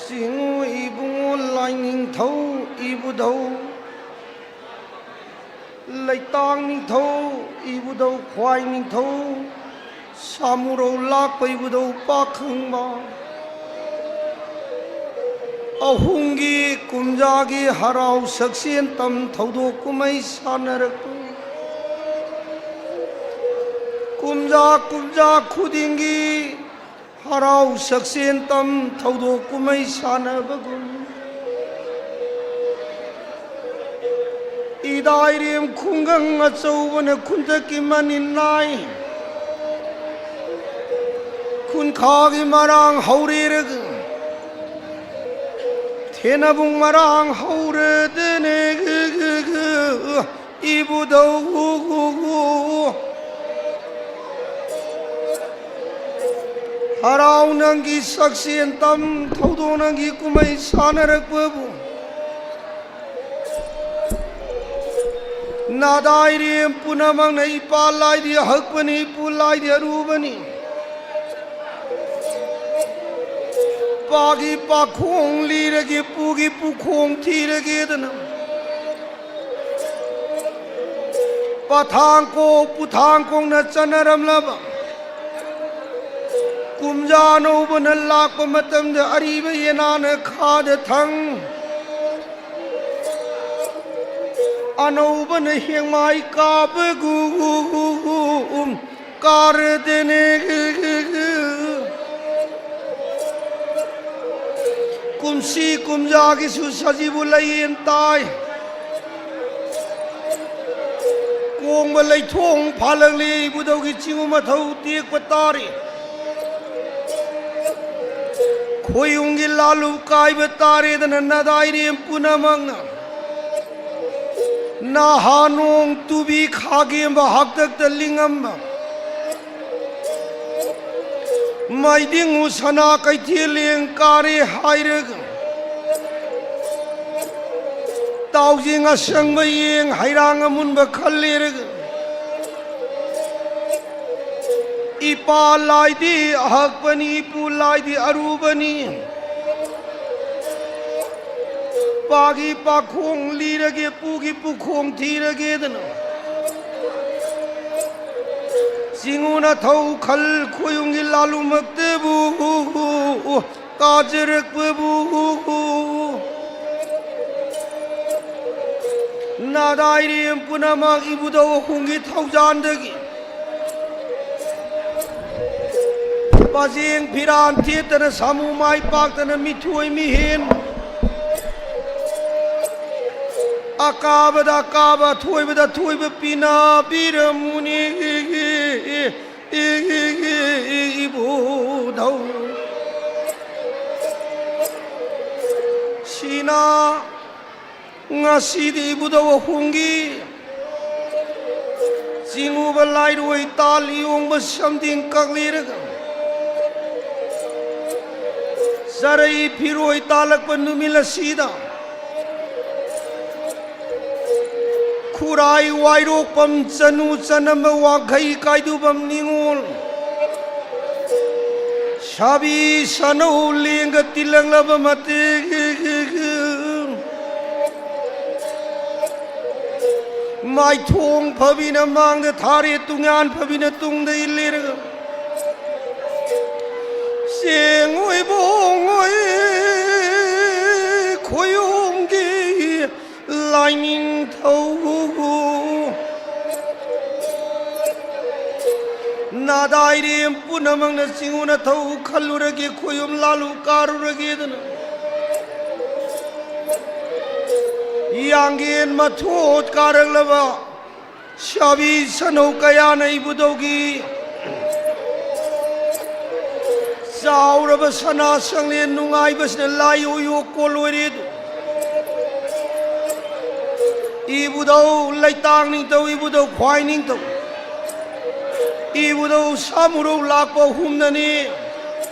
ꯆꯤꯡꯉꯨ ꯏꯕꯨꯡꯉꯣ ꯂꯥꯏꯅꯤꯡꯊꯧ ꯏꯕꯨꯙꯧ, ꯂꯩꯇꯥꯡ ꯅꯤꯡꯊꯧ ꯏꯕꯨꯙꯧ ꯈ꯭ꯋꯥꯏ ꯅꯤꯡꯊꯧ, ꯁꯥꯃꯨꯔꯧ ꯂꯥꯛꯄ ꯏꯕꯨꯙꯧ ꯄꯥꯈꯪꯕ, ꯑꯍꯨꯝꯒꯤ ꯀꯨꯝꯖꯥꯒꯤ ꯍꯔꯥꯎ ꯁꯛꯁꯦꯟ ꯇꯝ ꯊꯧꯗꯣꯛ ꯀꯨꯝꯍꯩ ꯁꯥꯟꯅꯔꯛꯄ꯫ ꯀꯨꯝꯖꯥ ꯀꯨꯝꯖꯥ ꯈꯨꯗꯤꯡꯒꯤ ꯍꯔꯥꯎ ꯁꯛꯁꯦꯟ ꯇꯝ ꯊꯧꯗꯣꯛ ꯀꯨꯝꯍꯩ ꯁꯥꯟꯅꯕꯒꯨꯝ, ꯏꯗꯥꯏꯔꯦꯝ ꯈꯨꯡꯒꯪ ꯑꯆꯧꯕꯅ ꯈꯨꯟꯊꯛꯀꯤ ꯃꯅꯤꯟ ꯅꯥꯏ꯫ ꯈꯨꯟꯈꯥꯒꯤ ꯃꯔꯥꯡ ꯍꯧꯔꯦꯔꯒ, ꯊꯦꯅꯕꯨꯡ ꯃꯔꯥꯡ ꯍꯧꯔꯗꯅꯦ ꯏꯕꯨꯙꯧ꯫ ꯍꯔꯥꯎ ꯅꯪꯒꯤ ꯁꯛꯁꯦꯟ ꯇꯝ ꯊꯧꯗꯣꯛ ꯅꯪꯒꯤ ꯀꯨꯝꯍꯩ ꯁꯥꯟꯅꯔꯛꯄꯕꯨ ꯅꯥꯗꯥꯏꯔꯦꯝ ꯄꯨꯝꯅꯃꯛꯅ ꯏꯄꯥ ꯂꯥꯏꯗꯤ ꯑꯍꯛꯄꯅꯤ, ꯏꯄꯨ ꯂꯥꯏꯗꯤ ꯑꯔꯨꯕꯅꯤ꯫ ꯄꯥꯒꯤ ꯄꯥꯈꯣꯡ ꯂꯤꯔꯒꯦ, ꯄꯨꯒꯤ ꯄꯨꯈꯣꯡ ꯊꯤꯔꯒꯦꯗꯅ ꯄꯊꯥꯡ ꯀꯣꯛ ꯄꯨꯊꯥꯡ ꯀꯣꯛꯅ ꯆꯠꯅꯔꯝꯂꯕ ꯀꯨꯝꯖꯥ ꯑꯅꯧꯕꯅ ꯂꯥꯛꯄ ꯃꯇꯝꯗ ꯑꯔꯤꯕ ꯌꯦꯅꯥꯅ ꯈꯥꯗ ꯊꯪ, ꯑꯅꯧꯕꯅ ꯍꯦꯡꯃꯥꯏ ꯀꯥꯕꯒꯨꯝ ꯀꯥꯔꯗꯦꯅꯦ꯫ ꯀꯨꯝꯁꯤ ꯀꯨꯝꯖꯥꯒꯤꯁꯨ ꯁꯖꯤꯕꯨ ꯂꯩꯌꯦꯟ ꯇꯥꯏ꯫ ꯀꯣꯡꯕ ꯂꯩꯊꯣꯡ ꯐꯥꯜꯂꯛꯂꯦ, ꯏꯕꯨꯙꯧꯒꯤ ꯆꯤꯡꯉꯨ ꯃꯊꯧ ꯇꯦꯛꯄ ꯇꯥꯔꯦ꯫ ꯈꯣꯌꯨꯝꯒꯤ ꯂꯥꯂꯨ ꯀꯥꯏꯕ ꯇꯥꯔꯦꯗꯅ ꯅꯥꯗꯥꯏꯔꯦꯝ ꯄꯨꯝꯅꯃꯛꯅ ꯍꯥ ꯅꯣꯡ ꯇꯨꯕꯤ ꯈꯥꯒꯦꯝꯕ ꯍꯥꯛꯇꯛꯇ ꯂꯤꯡꯉꯝꯕ꯫ ꯃꯩꯗꯤꯡꯉꯨ ꯁꯅꯥ ꯀꯩꯊꯦꯜ ꯂꯦꯡ ꯀꯥꯔꯦ ꯍꯥꯏꯔꯒ꯫ ꯇꯥꯎꯖꯤꯡ ꯑꯁꯪꯕ ꯌꯦꯡ ꯍꯩꯔꯥꯡ ꯑꯃꯨꯟꯕ ꯈꯜꯂꯦꯔꯒ꯫ ꯏꯄꯥ ꯂꯥꯏꯗꯤ ꯑꯍꯛꯄꯅꯤ, ꯏꯄꯨ ꯂꯥꯏꯗꯤ ꯑꯔꯨꯕꯅꯤ꯫ ꯄꯥꯒꯤ ꯄꯥꯈꯣꯡ ꯂꯤꯔꯒꯦ, ꯄꯨꯒꯤ ꯄꯨꯈꯣꯡ ꯊꯤꯔꯒꯦꯗꯅ꯫ ꯆꯤꯡꯉꯨꯅ ꯊꯧ ꯈꯜ ꯈꯣꯌꯨꯝꯒꯤ ꯂꯥꯂꯨꯃꯛꯇꯕꯨ ꯀꯥꯖꯔꯛꯄꯕꯨ꯫ ꯅꯥꯗꯥꯏꯔꯦꯝ ꯄꯨꯝꯅꯃꯛ ꯏꯕꯨꯙꯧ ꯑꯍꯨꯝꯒꯤ ꯊꯧꯖꯥꯟꯗꯒꯤ꯫ ꯄꯖꯦꯡ ꯐꯤꯔꯥꯟ ꯊꯦꯠꯇꯅ ꯁꯥꯃꯨ ꯃꯥꯏ ꯄꯥꯛꯇꯅ ꯃꯤꯊꯣꯏ ꯃꯤꯍꯦꯟ꯫ ꯑꯀꯥꯕꯗ ꯑꯀꯥꯕ, ꯑꯊꯣꯏꯕꯗ ꯑꯊꯣꯏꯕ ꯄꯤꯅꯕꯤꯔꯝꯃꯨꯅꯦ ꯏꯕꯨꯙꯧ꯫ ꯁꯤꯅ ꯉꯁꯤꯗꯤ ꯏꯕꯨꯙꯧ ꯑꯍꯨꯝꯒꯤ ꯆꯤꯡꯉꯨꯕ ꯂꯥꯏꯔꯣꯏ ꯇꯥꯜ ꯏꯌꯣꯡꯕ ꯁꯝꯗꯤꯡ ꯀꯛꯂꯤꯔꯒ ꯆꯔꯩ ꯐꯤꯔꯣꯏ ꯇꯥꯜꯂꯛꯄ ꯅꯨꯃꯤꯠ ꯑꯁꯤꯗ ꯈꯨꯔꯥꯏ ꯋꯥꯏꯔꯣꯛꯄꯝ ꯆꯅꯨ ꯆꯅꯝꯕ ꯋꯥꯡꯈꯩ ꯀꯥꯏꯗꯨꯕꯝ ꯅꯤꯉꯣꯜ ꯁꯥꯕꯤ ꯁꯅꯧ ꯂꯦꯡꯒ ꯇꯤꯜꯂꯛꯂꯕ ꯃꯇꯦꯛ ꯃꯥꯏꯊꯣꯡ ꯐꯕꯤꯅ ꯃꯥꯡꯗ ꯊꯥꯔꯦ, ꯇꯨꯡꯌꯥꯟ ꯐꯕꯤꯅ ꯇꯨꯡꯗ ꯏꯜꯂꯤꯔꯒ ꯆꯦꯡꯉꯣꯏ ꯕꯣꯡꯉꯣꯏ ꯈꯣꯌꯣꯝꯒꯤ ꯂꯥꯏꯅꯤꯡꯊꯧ ꯅꯥꯗꯥꯏꯔꯦꯝ ꯄꯨꯝꯅꯃꯛꯅ ꯆꯤꯡꯉꯨꯅ ꯊꯧ ꯈꯜꯂꯨꯔꯒꯦ, ꯈꯣꯌꯨꯝ ꯂꯥꯜꯂꯨ ꯀꯥꯔꯨꯔꯒꯦꯗꯅ꯫ ꯌꯥꯡꯒꯦꯟ ꯃꯊꯣꯠ ꯀꯥꯔꯛꯂꯕ ꯁꯥꯕꯤ ꯁꯅꯧ ꯀꯌꯥꯅ ꯏꯕꯨꯙꯧꯒꯤ ꯆꯥꯎꯔꯕ ꯁꯅꯥ ꯁꯪꯂꯦꯟ ꯅꯨꯡꯉꯥꯏꯕꯁꯤꯅ ꯂꯥꯏ ꯑꯣꯏꯌꯣ ꯀꯣꯜꯂꯣꯏꯔꯦ ꯑꯗꯨ꯫ ꯏꯕꯨꯙꯧ ꯂꯩꯇꯥꯡ ꯅꯤꯡꯊꯧ, ꯏꯕꯨꯙꯧ ꯈ꯭ꯋꯥꯏ ꯅꯤꯡꯊꯧ, ꯏꯕꯨꯙꯧ ꯁꯥꯃꯨꯔꯧ ꯂꯥꯛꯄ ꯑꯍꯨꯝꯅꯅꯤ꯫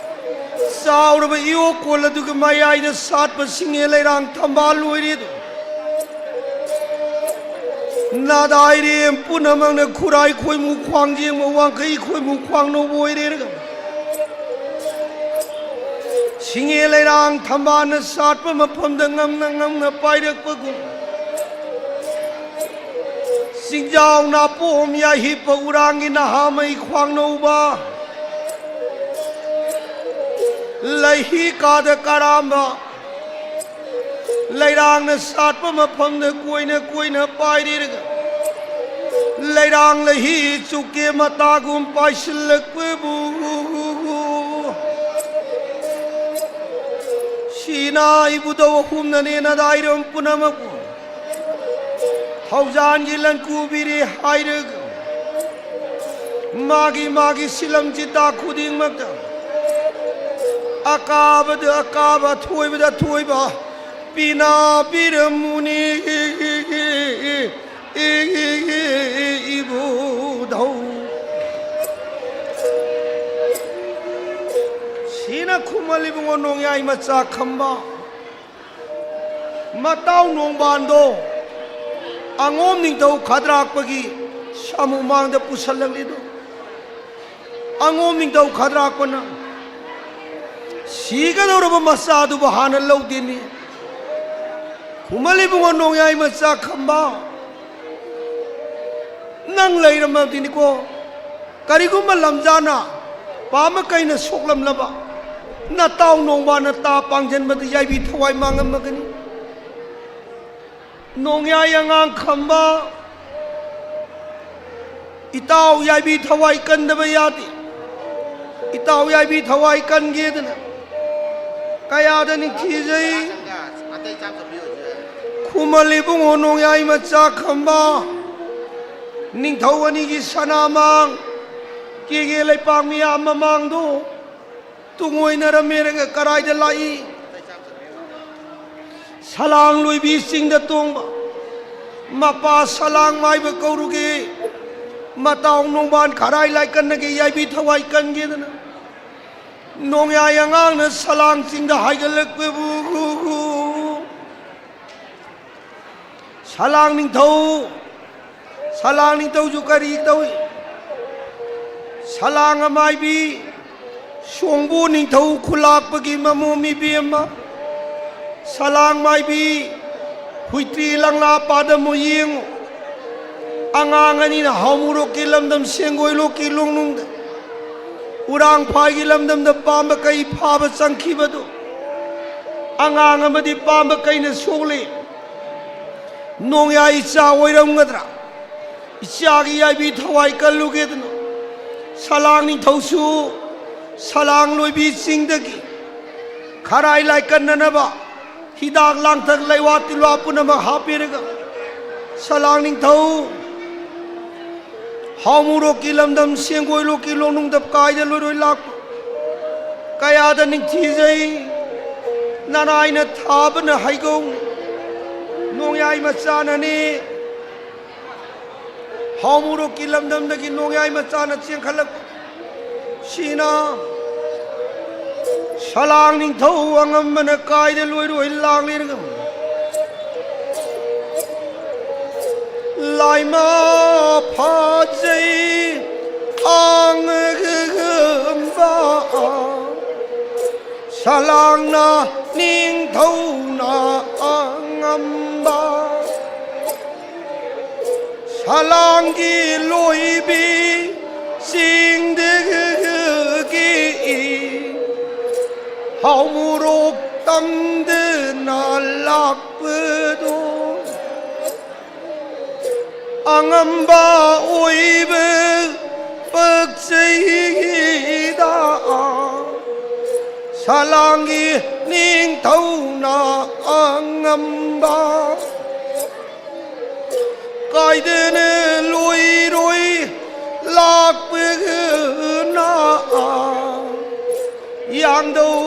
ꯆꯥꯎꯔꯕ ꯏꯌꯣꯛꯀꯣꯜ ꯑꯗꯨꯒꯤ ꯃꯌꯥꯏꯗ ꯁꯥꯠꯄ ꯁꯤꯡꯉꯦ ꯂꯩꯔꯥꯡ ꯊꯝꯕꯥꯜ ꯂꯣꯏꯔꯦ ꯑꯗꯨ꯫ ꯅꯥꯗꯥꯏꯔꯦꯝ ꯄꯨꯝꯅꯃꯛꯅ ꯈꯨꯔꯥꯏ ꯈꯣꯏꯃꯨ ꯈ꯭ꯋꯥꯡꯖꯦꯡꯕ ꯋꯥꯡꯈꯩ ꯈꯣꯏꯃꯨ ꯈ꯭ꯋꯥꯡꯅꯧꯕ ꯑꯣꯏꯔꯦꯔꯒ ꯁꯤꯡꯉꯦ ꯂꯩꯔꯥꯡ ꯊꯝꯕꯥꯜꯅ ꯁꯥꯠꯄ ꯃꯐꯝꯗ ꯉꯝꯅ ꯉꯝꯅ ꯄꯥꯏꯔꯛꯄꯒꯨꯝ ꯆꯤꯡꯖꯥꯎ ꯅꯥꯄꯣꯝ ꯌꯥꯏꯍꯤꯞꯄ ꯎꯔꯥꯡꯒꯤ ꯅꯍꯥꯃꯩ ꯈ꯭ꯋꯥꯡꯅꯧꯕ ꯂꯩꯍꯤ ꯀꯥꯗ ꯀꯔꯥꯝꯕ ꯂꯩꯔꯥꯡꯅ ꯁꯥꯠꯄ ꯃꯐꯝꯗ ꯀꯣꯏꯅ ꯀꯣꯏꯅ ꯄꯥꯏꯔꯤꯔꯒ ꯂꯩꯔꯥꯡ ꯂꯩꯍꯤ ꯆꯨꯛꯀꯦ ꯃꯇꯥꯒꯨꯝ ꯄꯥꯏꯁꯤꯜꯂꯛꯄꯕꯨ ꯁꯤꯅ ꯏꯕꯨꯙꯧ ꯑꯍꯨꯝꯅꯅꯦꯅ ꯗꯥꯏꯔꯝ ꯄꯨꯝꯅꯃꯛꯄꯨ ꯊꯧꯖꯥꯟꯒꯤ ꯂꯟꯀꯨꯕꯤꯔꯦ ꯍꯥꯏꯔꯒ ꯃꯥꯒꯤ ꯃꯥꯒꯤ ꯁꯤꯂꯝ ꯆꯤꯇꯥ ꯈꯨꯗꯤꯡꯃꯛꯇ ꯑꯀꯥꯕꯗ ꯑꯀꯥꯕ, ꯑꯊꯣꯏꯕꯗ ꯑꯊꯣꯏꯕ ꯄꯤꯅꯥ ꯄꯤꯔꯝꯃꯨꯅꯤ ꯏꯕꯨꯙꯧ꯫ ꯁꯤꯅ ꯈꯨꯃꯜ ꯏꯕꯨꯡꯉꯣ ꯅꯣꯡꯌꯥꯏ ꯃꯆꯥ ꯈꯝꯕ ꯃꯇꯥꯎ ꯅꯣꯡꯕꯥꯟꯗꯣ ꯑꯉꯣꯝ ꯅꯤꯡꯊꯧ ꯈꯗ꯭ꯔꯥꯛꯄꯒꯤ ꯁꯥꯃꯨ ꯃꯥꯡꯗ ꯄꯨꯁꯜꯂꯛꯂꯤꯗꯣ꯫ ꯑꯉꯣꯝ ꯅꯤꯡꯊꯧ ꯈꯗ꯭ꯔꯥꯛꯄꯅ ꯁꯤꯒꯗꯧꯔꯕ ꯃꯆꯥꯗꯨꯕꯨ ꯍꯥꯟꯅ ꯂꯧꯗꯦꯅꯤ꯫ ꯈꯨꯃꯜ ꯏꯕꯨꯡꯉꯣ ꯅꯣꯡꯌꯥꯏ ꯃꯆꯥ ꯈꯝꯕ, ꯅꯪ ꯂꯩꯔꯝꯃꯕꯗꯤꯅꯤꯀꯣ, ꯀꯔꯤꯒꯨꯝꯕ ꯂꯝꯖꯥꯅ ꯄꯥꯝꯕ ꯀꯩꯅ ꯁꯣꯛꯂꯝꯂꯕ ꯅꯇꯥꯎ ꯅꯣꯡꯕꯥꯅ ꯇꯥ ꯄꯥꯡꯖꯟꯕꯗ ꯌꯥꯏꯕꯤ ꯊꯋꯥꯏ ꯃꯥꯡꯉꯝꯃꯒꯅꯤ꯫ ꯅꯣꯡꯌꯥꯏ ꯑꯉꯥꯡ ꯈꯝꯕ, ꯏꯇꯥꯎ ꯌꯥꯏꯕꯤ ꯊꯋꯥꯏ ꯀꯟꯗꯕ ꯌꯥꯗꯦ꯫ ꯏꯇꯥꯎ ꯌꯥꯏꯕꯤ ꯊꯋꯥꯏ ꯀꯟꯒꯦꯗꯅ ꯀꯌꯥꯗ ꯅꯤꯡꯊꯤꯖꯩ꯫ ꯈꯨꯃꯜ ꯏꯕꯨꯡꯉꯣ ꯅꯣꯡꯌꯥꯏ ꯃꯆꯥ ꯈꯝꯕ, ꯅꯤꯡꯊꯧ ꯑꯅꯤꯒꯤ ꯁꯅꯥꯃꯥꯡ, ꯀꯦꯒꯦ ꯂꯩꯄꯥꯛ ꯃꯤꯌꯥꯝ ꯃꯃꯥꯡꯗꯣ ꯇꯨꯡꯑꯣꯏꯅꯔꯝꯃꯦꯔꯒ ꯀꯔꯥꯏꯗ ꯂꯥꯛꯏ? ꯁꯂꯥꯡ ꯂꯣꯏꯕꯤ ꯆꯤꯡꯗ ꯇꯣꯡꯕ, ꯃꯄꯥ ꯁꯂꯥꯡ ꯃꯥꯏꯕ ꯀꯧꯔꯨꯒꯦ, ꯃꯇꯥꯎ ꯅꯣꯡꯕꯥꯟ ꯈꯔꯥꯏ ꯂꯥꯏꯀꯟꯅꯒꯦ, ꯌꯥꯏꯕꯤ ꯊꯋꯥꯏ ꯀꯟꯒꯦꯗꯅ ꯅꯣꯡꯌꯥꯏ ꯑꯉꯥꯡꯅ ꯁꯂꯥꯡ ꯆꯤꯡꯗ ꯍꯥꯏꯒꯠꯂꯛꯄꯕꯨ, ꯁꯂꯥꯡ ꯅꯤꯡꯊꯧ, ꯁꯂꯥꯡ ꯅꯤꯡꯊꯧꯁꯨ ꯀꯔꯤ ꯇꯧꯏ? ꯁꯂꯥꯡ ꯑꯃꯥꯏꯕꯤ, ꯁꯣꯡꯕꯨ ꯅꯤꯡꯊꯧ ꯈꯨꯂꯥꯛꯄꯒꯤ ꯃꯃꯣꯝ ꯏꯕꯦꯝꯃ, ꯁꯂꯥꯡ ꯃꯥꯏꯕꯤ, ꯍꯨꯏꯇ꯭ꯔꯤ ꯂꯪꯂꯥ ꯄꯥꯗꯃꯨ ꯌꯦꯡꯉꯨ꯫ ꯑꯉꯥꯡ ꯑꯅꯤꯅ ꯍꯥꯎꯃꯨꯔꯣꯛꯀꯤ ꯂꯝꯗꯝ ꯁꯦꯡꯒꯣꯏꯂꯣꯛꯀꯤ ꯂꯣꯡꯅꯨꯡꯗ ꯎꯔꯥꯡꯐꯥꯏꯒꯤ ꯂꯝꯗꯝꯗ ꯄꯥꯝꯕ ꯀꯩ ꯐꯥꯕ ꯆꯪꯈꯤꯕꯗꯨ ꯑꯉꯥꯡ ꯑꯃꯗꯤ ꯄꯥꯝꯕ ꯀꯩꯅ ꯁꯣꯛꯂꯤ꯫ ꯅꯣꯡꯌꯥꯏ ꯏꯆꯥ ꯑꯣꯏꯔꯝꯒꯗ꯭ꯔꯥ? ꯏꯆꯥꯒꯤ ꯌꯥꯏꯕꯤ ꯊꯋꯥꯏ ꯀꯜꯂꯨꯒꯦꯗꯅ ꯁꯂꯥꯡ ꯅꯤꯡꯊꯧꯁꯨ ꯁꯂꯥꯡ ꯂꯣꯏꯕꯤ ꯆꯤꯡꯗꯒꯤ ꯈꯔꯥꯏ ꯂꯥꯏꯀꯟꯅꯅꯕ ꯍꯤꯗꯥꯛ ꯂꯥꯡꯊꯛ ꯂꯩꯋꯥ ꯇꯤꯜꯋꯥ ꯄꯨꯝꯅꯃꯛ ꯍꯥꯞꯄꯤꯔꯒ ꯁꯂꯥꯡ ꯅꯤꯡꯊꯧ ꯍꯥꯎꯃꯨꯔꯣꯛꯀꯤ ꯂꯝꯗꯝ ꯁꯦꯡꯒꯣꯏꯂꯣꯛꯀꯤ ꯂꯣꯡꯅꯨꯡꯗ ꯀꯥꯏꯗ ꯂꯣꯏꯔꯣꯏ ꯂꯥꯛꯄ ꯀꯌꯥꯗ ꯅꯤꯡꯊꯤꯖꯩ꯫ ꯅꯅꯥꯏꯅ ꯊꯥꯕꯅ ꯍꯩꯒꯧ ꯅꯣꯡꯌꯥꯏ ꯃꯆꯥꯅꯅꯤ꯫ ꯍꯥꯎꯃꯨꯔꯣꯛꯀꯤ ꯂꯝꯗꯝꯗꯒꯤ ꯅꯣꯡꯌꯥꯏ ꯃꯆꯥꯅ ꯆꯦꯟꯈꯠꯂꯛꯄ ꯁꯤꯅ ꯁꯂꯥꯡ ꯅꯤꯡꯊꯧ ꯑꯉꯝꯕꯅ ꯀꯥꯏꯗ ꯂꯣꯏꯔꯣꯏ ꯂꯥꯡꯂꯤꯔꯒ ꯂꯥꯏꯃ ꯐꯥꯖꯩ ꯑꯉꯝꯕ ꯁꯂꯥꯡꯅ ꯅꯤꯡꯊꯧꯅ ꯑꯉꯝꯕ ꯁꯂꯥꯡꯒꯤ ꯂꯣꯏꯕꯤ ꯆꯤꯡꯗꯒꯤ ꯍꯥꯎꯃꯨꯔꯣꯛ ꯇꯝꯗꯅ ꯂꯥꯛꯄꯗꯣ ꯑꯉꯝꯕ ꯑꯣꯏꯕ ꯄꯛꯆꯩꯗ ꯁꯂꯥꯡꯒꯤ ꯅꯤꯡꯊꯧꯅ ꯑꯉꯝꯕ ꯀꯥꯏꯗꯅ ꯂꯣꯏꯔꯣꯏ ꯂꯥꯛꯄꯅ ꯌꯥꯡꯗꯧ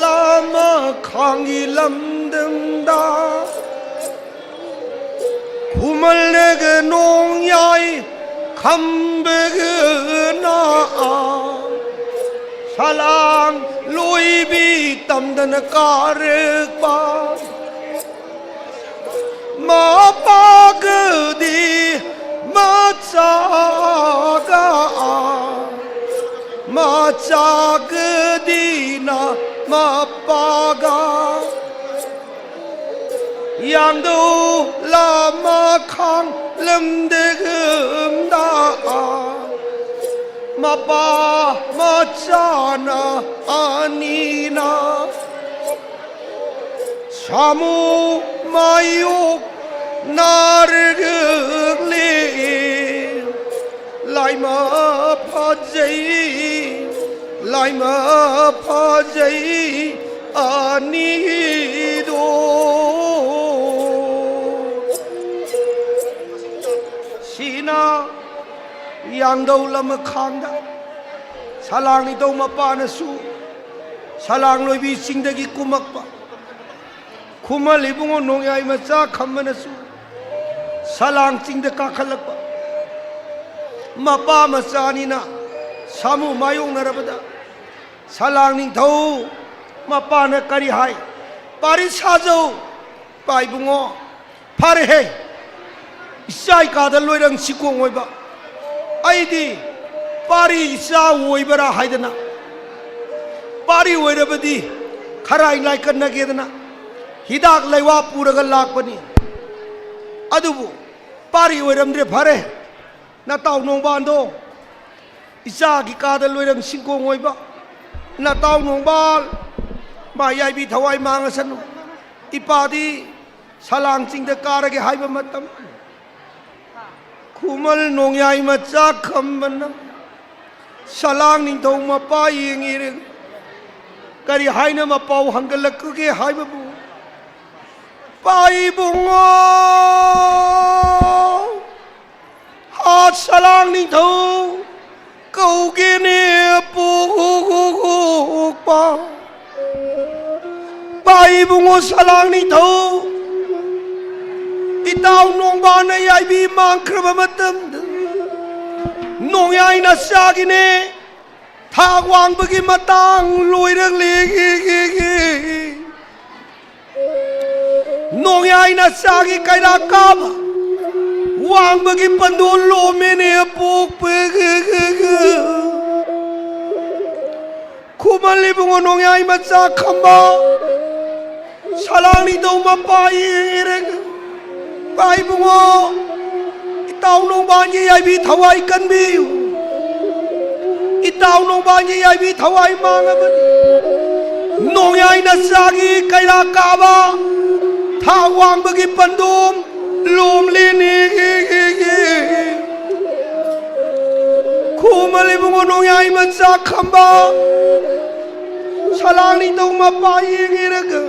ꯂꯥꯃ ꯈꯥꯡꯒꯤ ꯂꯝꯗꯝꯗ ꯃꯜꯂꯒ ꯅꯣꯡꯌꯥꯏ ꯈꯝꯕꯒꯅ ꯁꯂꯥꯡ ꯂꯣꯏꯕꯤ ꯇꯝꯗꯅ ꯀꯥꯔꯛꯄ ꯃꯄꯥꯒꯗꯤ ꯃꯆꯥꯒ ꯃꯆꯥꯒꯗꯤꯅ ꯃꯄꯥꯒ ꯌꯥꯡꯗꯧ ꯂꯥꯃꯈꯥꯡ ꯂꯝꯗꯒꯝꯗ ꯃꯄꯥ ꯃꯆꯥꯅ ꯑꯅꯤꯅ ꯁꯥꯃꯨ ꯃꯥꯌꯣꯛ ꯅꯥꯔꯒꯂꯦ ꯂꯥꯏꯃ ꯐꯖꯩ ꯂꯥꯏꯃ ꯐꯖꯩ ꯑꯅꯤꯗꯣ ꯁꯤꯅ ꯌꯥꯡꯗꯧ ꯂꯃꯈꯥꯡꯗ ꯁꯂꯥꯡ ꯅꯤꯡꯊꯧ ꯃꯄꯥꯅꯁꯨ ꯁꯂꯥꯡ ꯂꯣꯏꯕꯤ ꯆꯤꯡꯗꯒꯤ ꯀꯨꯝꯃꯛꯄ ꯈꯨꯃꯜ ꯏꯕꯨꯡꯉꯣ ꯅꯣꯡꯌꯥꯏ ꯃꯆꯥ ꯈꯝꯕꯅꯁꯨ ꯁꯂꯥꯡ ꯆꯤꯡꯗ ꯀꯥꯈꯠꯂꯛꯄ ꯃꯄꯥ ꯃꯆꯥꯅꯤꯅ ꯁꯥꯃꯨ ꯃꯥꯌꯣꯛꯅꯔꯕꯗ ꯁꯂꯥꯡ ꯅꯤꯡꯊꯧ ꯃꯄꯥꯅ ꯀꯔꯤ ꯍꯥꯏ? ꯄꯥꯔꯤ ꯁꯥꯖꯧ ꯄꯥꯏꯕꯨꯡꯉꯣ ꯐꯔꯦꯍꯦ ꯏꯆꯥ ꯏꯀꯥꯗ ꯂꯣꯏꯔꯪ ꯁꯤꯀꯣꯡ ꯑꯣꯏꯕ ꯑꯩꯗꯤ ꯄꯥꯔꯤ ꯏꯆꯥ ꯑꯣꯏꯕꯔꯥ ꯍꯥꯏꯗꯅ ꯄꯥꯔꯤ ꯑꯣꯏꯔꯕꯗꯤ ꯈꯔꯥꯏ ꯂꯥꯏꯀꯠꯅꯒꯦꯗꯅ ꯍꯤꯗꯥꯛ ꯂꯩꯋꯥ ꯄꯨꯔꯒ ꯂꯥꯛꯄꯅꯤ꯫ ꯑꯗꯨꯕꯨ ꯄꯥꯔꯤ ꯑꯣꯏꯔꯝꯗ꯭ꯔꯦ ꯐꯔꯦ ꯅꯇꯥꯎ ꯅꯣꯡꯕꯥꯟꯗꯣ ꯏꯆꯥꯒꯤ ꯀꯥꯗ ꯂꯣꯏꯔꯪ ꯁꯤꯡꯀꯣꯡ ꯑꯣꯏꯕ ꯅꯇꯥꯎ ꯅꯣꯡꯕꯥꯜ ꯃꯥ ꯌꯥꯏꯕꯤ ꯊꯋꯥꯏ ꯃꯥꯡꯉꯁꯅꯨ꯫ ꯏꯄꯥꯗꯤ ꯁꯂꯥꯡ ꯆꯤꯡꯗ ꯀꯥꯔꯒꯦ ꯍꯥꯏꯕ ꯃꯇꯝ ꯈꯨꯃꯜ ꯅꯣꯡꯌꯥꯏ ꯃꯆꯥ ꯈꯝꯕꯅ ꯁꯂꯥꯡ ꯅꯤꯡꯊꯧ ꯃꯄꯥ ꯌꯦꯡꯉꯤꯔꯦ꯫ ꯀꯔꯤ ꯍꯥꯏꯅ ꯃꯄꯥꯎ ꯍꯪꯒꯠꯂꯛꯀꯒꯦ ꯍꯥꯏꯕꯕꯨ ꯄꯥꯏꯕꯨꯡꯉꯣ ꯍꯥꯠ ꯁꯂꯥꯡ ꯅꯤꯡꯊꯧ ꯀꯧꯒꯦꯅꯦ ꯄꯣꯛꯄ ꯄꯥꯏꯕꯨꯡꯉꯣ ꯁꯂꯥꯡ ꯅꯤꯡꯊꯧ ꯏꯇꯥꯎ ꯅꯣꯡꯕꯥꯟꯅ ꯌꯥꯏꯕꯤ ꯃꯥꯡꯈ꯭ꯔꯕ ꯃꯇꯝꯗ, ꯅꯣꯡꯌꯥꯏ ꯅꯆꯥꯒꯤꯅꯦ ꯊꯥꯛ ꯋꯥꯡꯕꯒꯤ ꯃꯇꯥꯡ ꯂꯣꯏꯔꯛꯂꯦ꯫ ꯅꯣꯡꯌꯥꯏ ꯅꯆꯥꯒꯤ ꯀꯩꯔꯥꯛ ꯀꯥꯕ ꯋꯥꯡꯕꯒꯤ ꯄꯟꯗꯣꯟ ꯂꯣꯝꯃꯦꯅꯦ ꯑꯄꯣꯛꯄ꯫ ꯈꯨꯃꯜ ꯏꯕꯨꯡꯉꯣ ꯅꯣꯡꯌꯥꯏ ꯃꯆꯥ ꯈꯝꯕ, ꯁꯂꯥꯡ ꯅꯤꯡꯊꯧ ꯃꯄꯥ ꯌꯦꯡꯉꯤꯔꯒ, ꯄꯥ ꯏꯕꯨꯡꯉꯣ, ꯏꯇꯥꯎ ꯅꯣꯡꯕꯥꯟꯒꯤ ꯌꯥꯏꯕꯤ ꯊꯋꯥꯏ ꯀꯟꯕꯤꯌꯨ꯫ ꯏꯇꯥꯎ ꯅꯣꯡꯕꯥꯟꯒꯤ ꯌꯥꯏꯕꯤ ꯊꯋꯥꯏ ꯃꯥꯡꯉꯕꯅꯤ꯫ ꯅꯣꯡꯌꯥꯏ ꯅꯆꯥꯒꯤ ꯀꯩꯔꯥꯛ ꯀꯥꯕ ꯊꯥꯛ ꯋꯥꯡꯕꯒꯤ ꯄꯟꯗꯣꯝ ꯂꯣꯝꯂꯤꯅꯤ꯫ ꯈꯨꯃꯜ ꯏꯕꯨꯡꯉꯣ ꯅꯣꯡꯌꯥꯏ ꯃꯆꯥ ꯈꯝꯕ, ꯁꯂꯥꯡ ꯅꯤꯡꯊꯧ ꯃꯄꯥ ꯌꯦꯡꯉꯤꯔꯒ,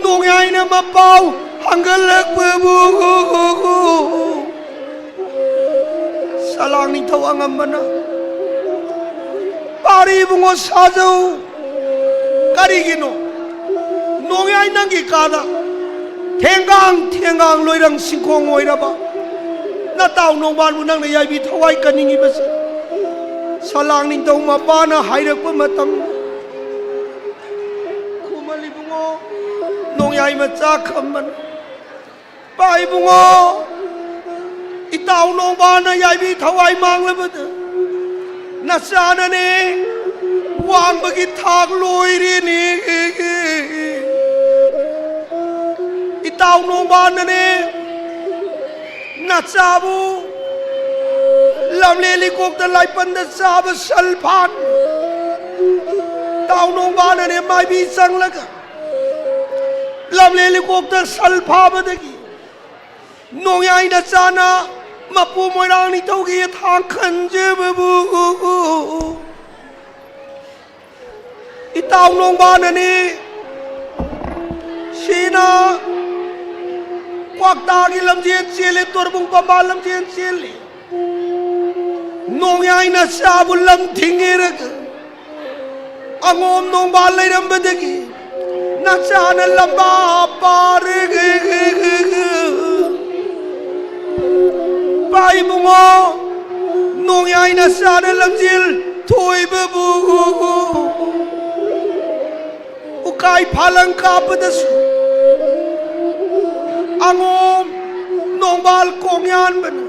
ꯅꯣꯡꯌꯥꯏꯅ ꯃꯄꯥꯎ ꯍꯪꯒꯠꯂꯛꯄꯕꯨ ꯁꯂꯥꯡ ꯅꯤꯡꯊꯧ ꯑꯉꯝꯕꯅ, ꯄꯥꯔꯤ ꯏꯕꯨꯡꯉꯣ ꯁꯥꯖꯧ, ꯀꯔꯤꯒꯤꯅꯣ ꯅꯣꯡꯌꯥꯏ ꯅꯪꯒꯤ ꯀꯥꯗ ꯊꯦꯡꯒꯥꯡ ꯊꯦꯡꯒꯥꯡ ꯂꯣꯏꯔꯪ ꯁꯤꯡꯈꯣꯡ ꯑꯣꯏꯔꯕ ꯅꯇꯥꯎ ꯅꯣꯡꯕꯥꯟꯕꯨ ꯅꯪꯅ ꯌꯥꯏꯕꯤ ꯊꯋꯥꯏ ꯀꯟꯅꯤꯡꯉꯤꯕꯁꯦ? ꯁꯂꯥꯡ ꯅꯤꯡꯊꯧ ꯃꯄꯥꯅ ꯍꯥꯏꯔꯛꯄ ꯃꯇꯝ, ꯈꯨꯃꯜ ꯏꯕꯨꯡꯉꯣ ꯅꯣꯡꯌꯥꯏ ꯃꯆꯥ ꯈꯝꯕꯅ, ꯄꯥ ꯏꯕꯨꯡꯉꯣ, ꯏꯇꯥꯎ ꯅꯣꯡꯕꯥꯟꯅ ꯌꯥꯏꯕꯤ ꯊꯋꯥꯏ ꯃꯥꯡꯂꯕꯗ ꯅꯆꯥꯅꯅꯦ ꯋꯥꯡꯕꯒꯤ ꯊꯥꯛ ꯂꯣꯏꯔꯦꯅꯦ꯫ ꯏꯇꯥꯎ ꯅꯣꯡꯕꯥꯟꯅꯅꯦ ꯅꯆꯥꯕꯨ ꯂꯝꯂꯦꯟ ꯏꯀꯣꯛꯇ ꯂꯥꯏꯄꯟꯗ ꯆꯥꯕ ꯁꯜ ꯐꯥꯟ, ꯏꯇꯥꯎ ꯅꯣꯡꯕꯥꯟꯅꯅꯦ ꯃꯥꯏꯕꯤ ꯆꯪꯂꯒ ꯂꯝꯂꯦꯟ ꯏꯀꯣꯛꯇ ꯁꯜ ꯐꯥꯕꯗꯒꯤ ꯅꯣꯡꯌꯥꯏ ꯅꯆꯥꯅ ꯃꯄꯨ ꯃꯣꯏꯔꯥꯡ ꯅꯤꯡꯊꯧꯒꯤ ꯊꯥꯡ ꯈꯟꯖꯕꯕꯨ ꯏꯇꯥꯎ ꯅꯣꯡꯕꯥꯟꯅꯅꯤ꯫ ꯁꯤꯅ ꯀ꯭ꯋꯥꯛꯇꯥꯒꯤ ꯂꯝꯖꯦꯟ ꯆꯦꯜꯂꯤ, ꯇꯣꯔꯕꯨꯡ ꯄꯝꯕꯥ ꯂꯝꯖꯦꯟ ꯆꯦꯜꯂꯤ꯫ ꯅꯣꯡꯌꯥꯏ ꯅꯆꯥꯕꯨ ꯂꯝ ꯊꯤꯡꯉꯤꯔꯒ ꯑꯉꯣꯝ ꯅꯣꯡꯕꯥꯟ ꯂꯩꯔꯝꯕꯗꯒꯤ ꯅꯆꯥꯅ ꯂꯝꯕꯥ ꯄꯥꯔꯒ ꯄꯥ ꯏꯕꯨꯡꯉꯣ, ꯅꯣꯡꯌꯥꯏ ꯅꯆꯥꯅ ꯂꯝꯖꯦꯜ ꯊꯣꯏꯕꯕꯨ ꯎꯀꯥꯏ ꯐꯥꯂꯪ ꯀꯥꯞꯄꯗꯁꯨ ꯑꯉꯣꯝ ꯅꯣꯡꯕꯥꯜ ꯀꯣꯡꯌꯥꯟꯕꯅ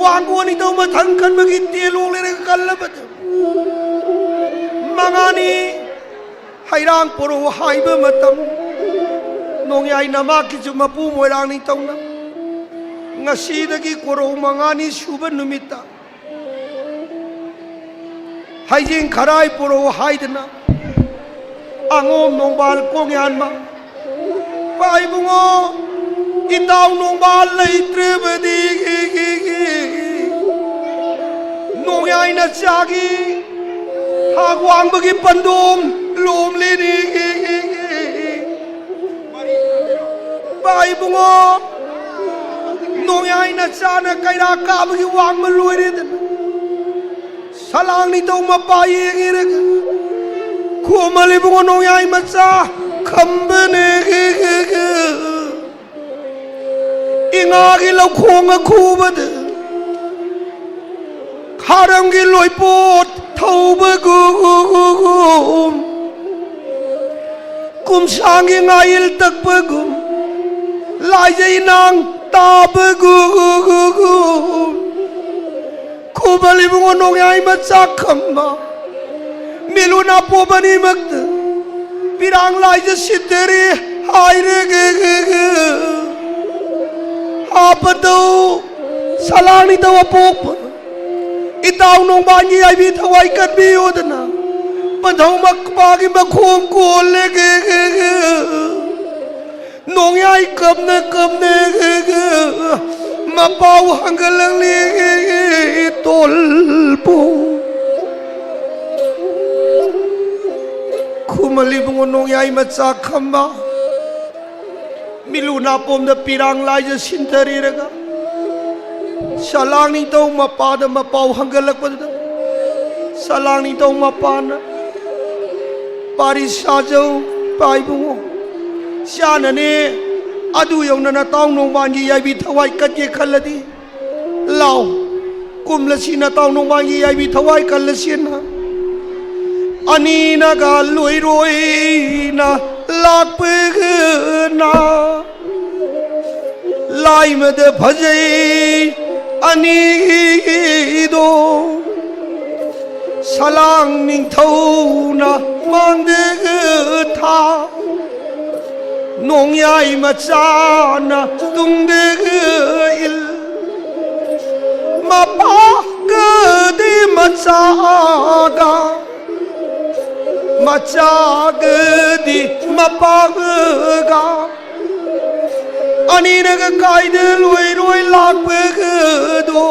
ꯋꯥꯡꯒꯣꯟ ꯏꯇꯧ ꯃꯊꯪ ꯀꯟꯕꯒꯤ ꯇꯦꯂꯣꯡ ꯂꯩꯔꯒ ꯀꯜꯂꯕꯗ ꯃꯉꯥꯅꯤ ꯍꯩꯔꯥꯡ ꯄꯣꯔꯧ ꯍꯥꯏꯕ ꯃꯇꯝ, ꯅꯣꯡꯌꯥꯏ ꯅꯃꯥꯛꯀꯤꯁꯨ ꯃꯄꯨ ꯃꯣꯏꯔꯥꯡ ꯅꯤꯡꯊꯧꯅ ꯉꯁꯤꯗꯒꯤ ꯀꯣꯔꯧ ꯃꯉꯥꯅꯤ ꯁꯨꯕ ꯅꯨꯃꯤꯠꯇ ꯍꯩꯖꯤꯡ ꯈꯔꯥꯏ ꯄꯣꯔꯧ ꯍꯥꯏꯗꯅ ꯑꯉꯣꯝ ꯅꯣꯡꯕꯥꯜ ꯀꯣꯡꯌꯥꯟꯕ ꯄꯥ ꯏꯕꯨꯡꯉꯣ, ꯏꯇꯥꯎ ꯅꯣꯡꯕꯥꯜ ꯂꯩꯇ꯭ꯔꯕꯗꯤ ꯅꯣꯡꯌꯥꯏ ꯅꯆꯥꯒꯤ ꯊꯥꯛ ꯋꯥꯡꯕꯒꯤ ꯄꯟꯗꯣꯝ ꯂꯣꯝꯂꯤꯅꯤ꯫ ꯄꯥ ꯏꯕꯨꯡꯉꯣ, ꯅꯣꯡꯌꯥꯏ ꯅꯆꯥꯅ ꯀꯩꯔꯥꯛ ꯀꯥꯕꯒꯤ ꯋꯥꯡꯃ ꯂꯣꯏꯔꯦꯗꯅ ꯁꯂꯥꯡ ꯅꯤꯡꯊꯧ ꯃꯄꯥ ꯌꯦꯡꯉꯤꯔꯒ ꯈꯣꯃꯜ ꯏꯕꯨꯡꯉꯣ ꯅꯣꯡꯌꯥꯏ ꯃꯆꯥ ꯈꯝꯕꯅꯦ꯫ ꯏꯉꯥꯒꯤ ꯂꯧꯈꯣꯡ ꯑꯈꯨꯕꯗ ꯈꯥꯔꯝꯒꯤ ꯂꯣꯏꯄꯣꯠ ꯊꯧꯕꯒꯨꯝ, ꯀꯨꯝꯁꯥꯡꯒꯤ ꯉꯥꯏꯜ ꯇꯛꯄꯒꯨꯝ, ꯂꯥꯏꯖꯩ ꯅꯥꯡ ꯇꯥꯕꯒꯨꯝ, ꯈꯨꯕꯜ ꯏꯕꯨꯡꯉꯣ ꯅꯣꯡꯌꯥꯏ ꯃꯆꯥ ꯈꯝꯕ, ꯃꯤꯂꯨ ꯅꯥꯄꯣꯝ ꯑꯅꯤꯃꯛꯇ ꯄꯤꯔꯥꯡ ꯂꯥꯏꯖ ꯁꯤꯟꯗꯔꯤ ꯍꯥꯏꯔꯒ ꯍꯥꯞꯄꯗꯧ ꯁꯂꯥꯡꯅꯤꯗꯧ ꯑꯄꯣꯛꯄ ꯏꯇꯥꯎ ꯅꯣꯡꯕꯥꯟꯒꯤ ꯌꯥꯏꯕꯤ ꯊꯋꯥꯏ ꯀꯟꯕꯤꯌꯨꯗꯅ ꯄꯟꯊꯧ ꯃꯄꯥꯒꯤ ꯃꯈꯣꯡ ꯀꯣꯜꯂꯒ ꯅꯣꯡꯌꯥꯏ ꯀꯞꯅ ꯀꯞꯅ ꯃꯄꯥꯎ ꯍꯪꯒꯠꯂꯛꯂꯤ꯫ ꯇꯣꯜꯕꯨ ꯈꯨꯃꯜ ꯏꯕꯨꯡꯉꯣ ꯅꯣꯡꯌꯥꯏ ꯃꯆꯥ ꯈꯝꯕ ꯃꯤꯂꯨ ꯅꯥꯄꯣꯝꯗ ꯄꯤꯔꯥꯡ ꯂꯥꯏꯖ ꯁꯤꯟꯊꯔꯤꯔꯒ ꯁꯂꯥꯡ ꯅꯤꯡꯊꯧ ꯃꯄꯥꯗ ꯃꯄꯥꯎ ꯍꯪꯒꯠꯂꯛꯄꯗꯨꯗ ꯁꯂꯥꯡ ꯅꯤꯡꯊꯧ ꯃꯄꯥꯅ ꯄꯥꯔꯤ ꯁꯥꯖꯧ ꯄꯥꯏꯕꯨꯡꯉꯣ ꯆꯥꯅꯅꯦ꯫ ꯑꯗꯨ ꯌꯧꯅ ꯅꯇꯥꯎ ꯅꯣꯡꯕꯥꯟꯒꯤ ꯌꯥꯏꯕꯤ ꯊꯋꯥꯏ ꯀꯠꯀꯦ ꯈꯜꯂꯗꯤ ꯀꯨꯝꯂꯁꯤ ꯅꯇꯥꯎ ꯅꯣꯡꯕꯥꯟꯒꯤ ꯌꯥꯏꯕꯤ ꯊꯋꯥꯏ ꯀꯜꯂꯁꯤꯅ꯫ ꯑꯅꯤꯅꯒ ꯂꯣꯏꯔꯣꯏꯅ ꯂꯥꯛꯄꯒꯅ ꯂꯥꯏꯃꯗ ꯐꯖꯩ ꯑꯅꯤꯗꯣ꯫ ꯁꯂꯥꯡ ꯅꯤꯡꯊꯧꯅ ꯃꯥꯡꯗꯒ ꯊꯥ, ꯅꯣꯡꯌꯥꯏ ꯃꯆꯥꯅ ꯇꯨꯡꯗꯒ ꯏꯜ꯫ ꯃꯄꯥꯒꯗꯤ ꯃꯆꯥꯒ, ꯃꯆꯥꯒꯗꯤ ꯃꯄꯥꯒ, ꯑꯅꯤꯅꯒ ꯀꯥꯏꯗ ꯂꯣꯏꯔꯣꯏ ꯂꯥꯛꯄꯒꯗꯣ꯫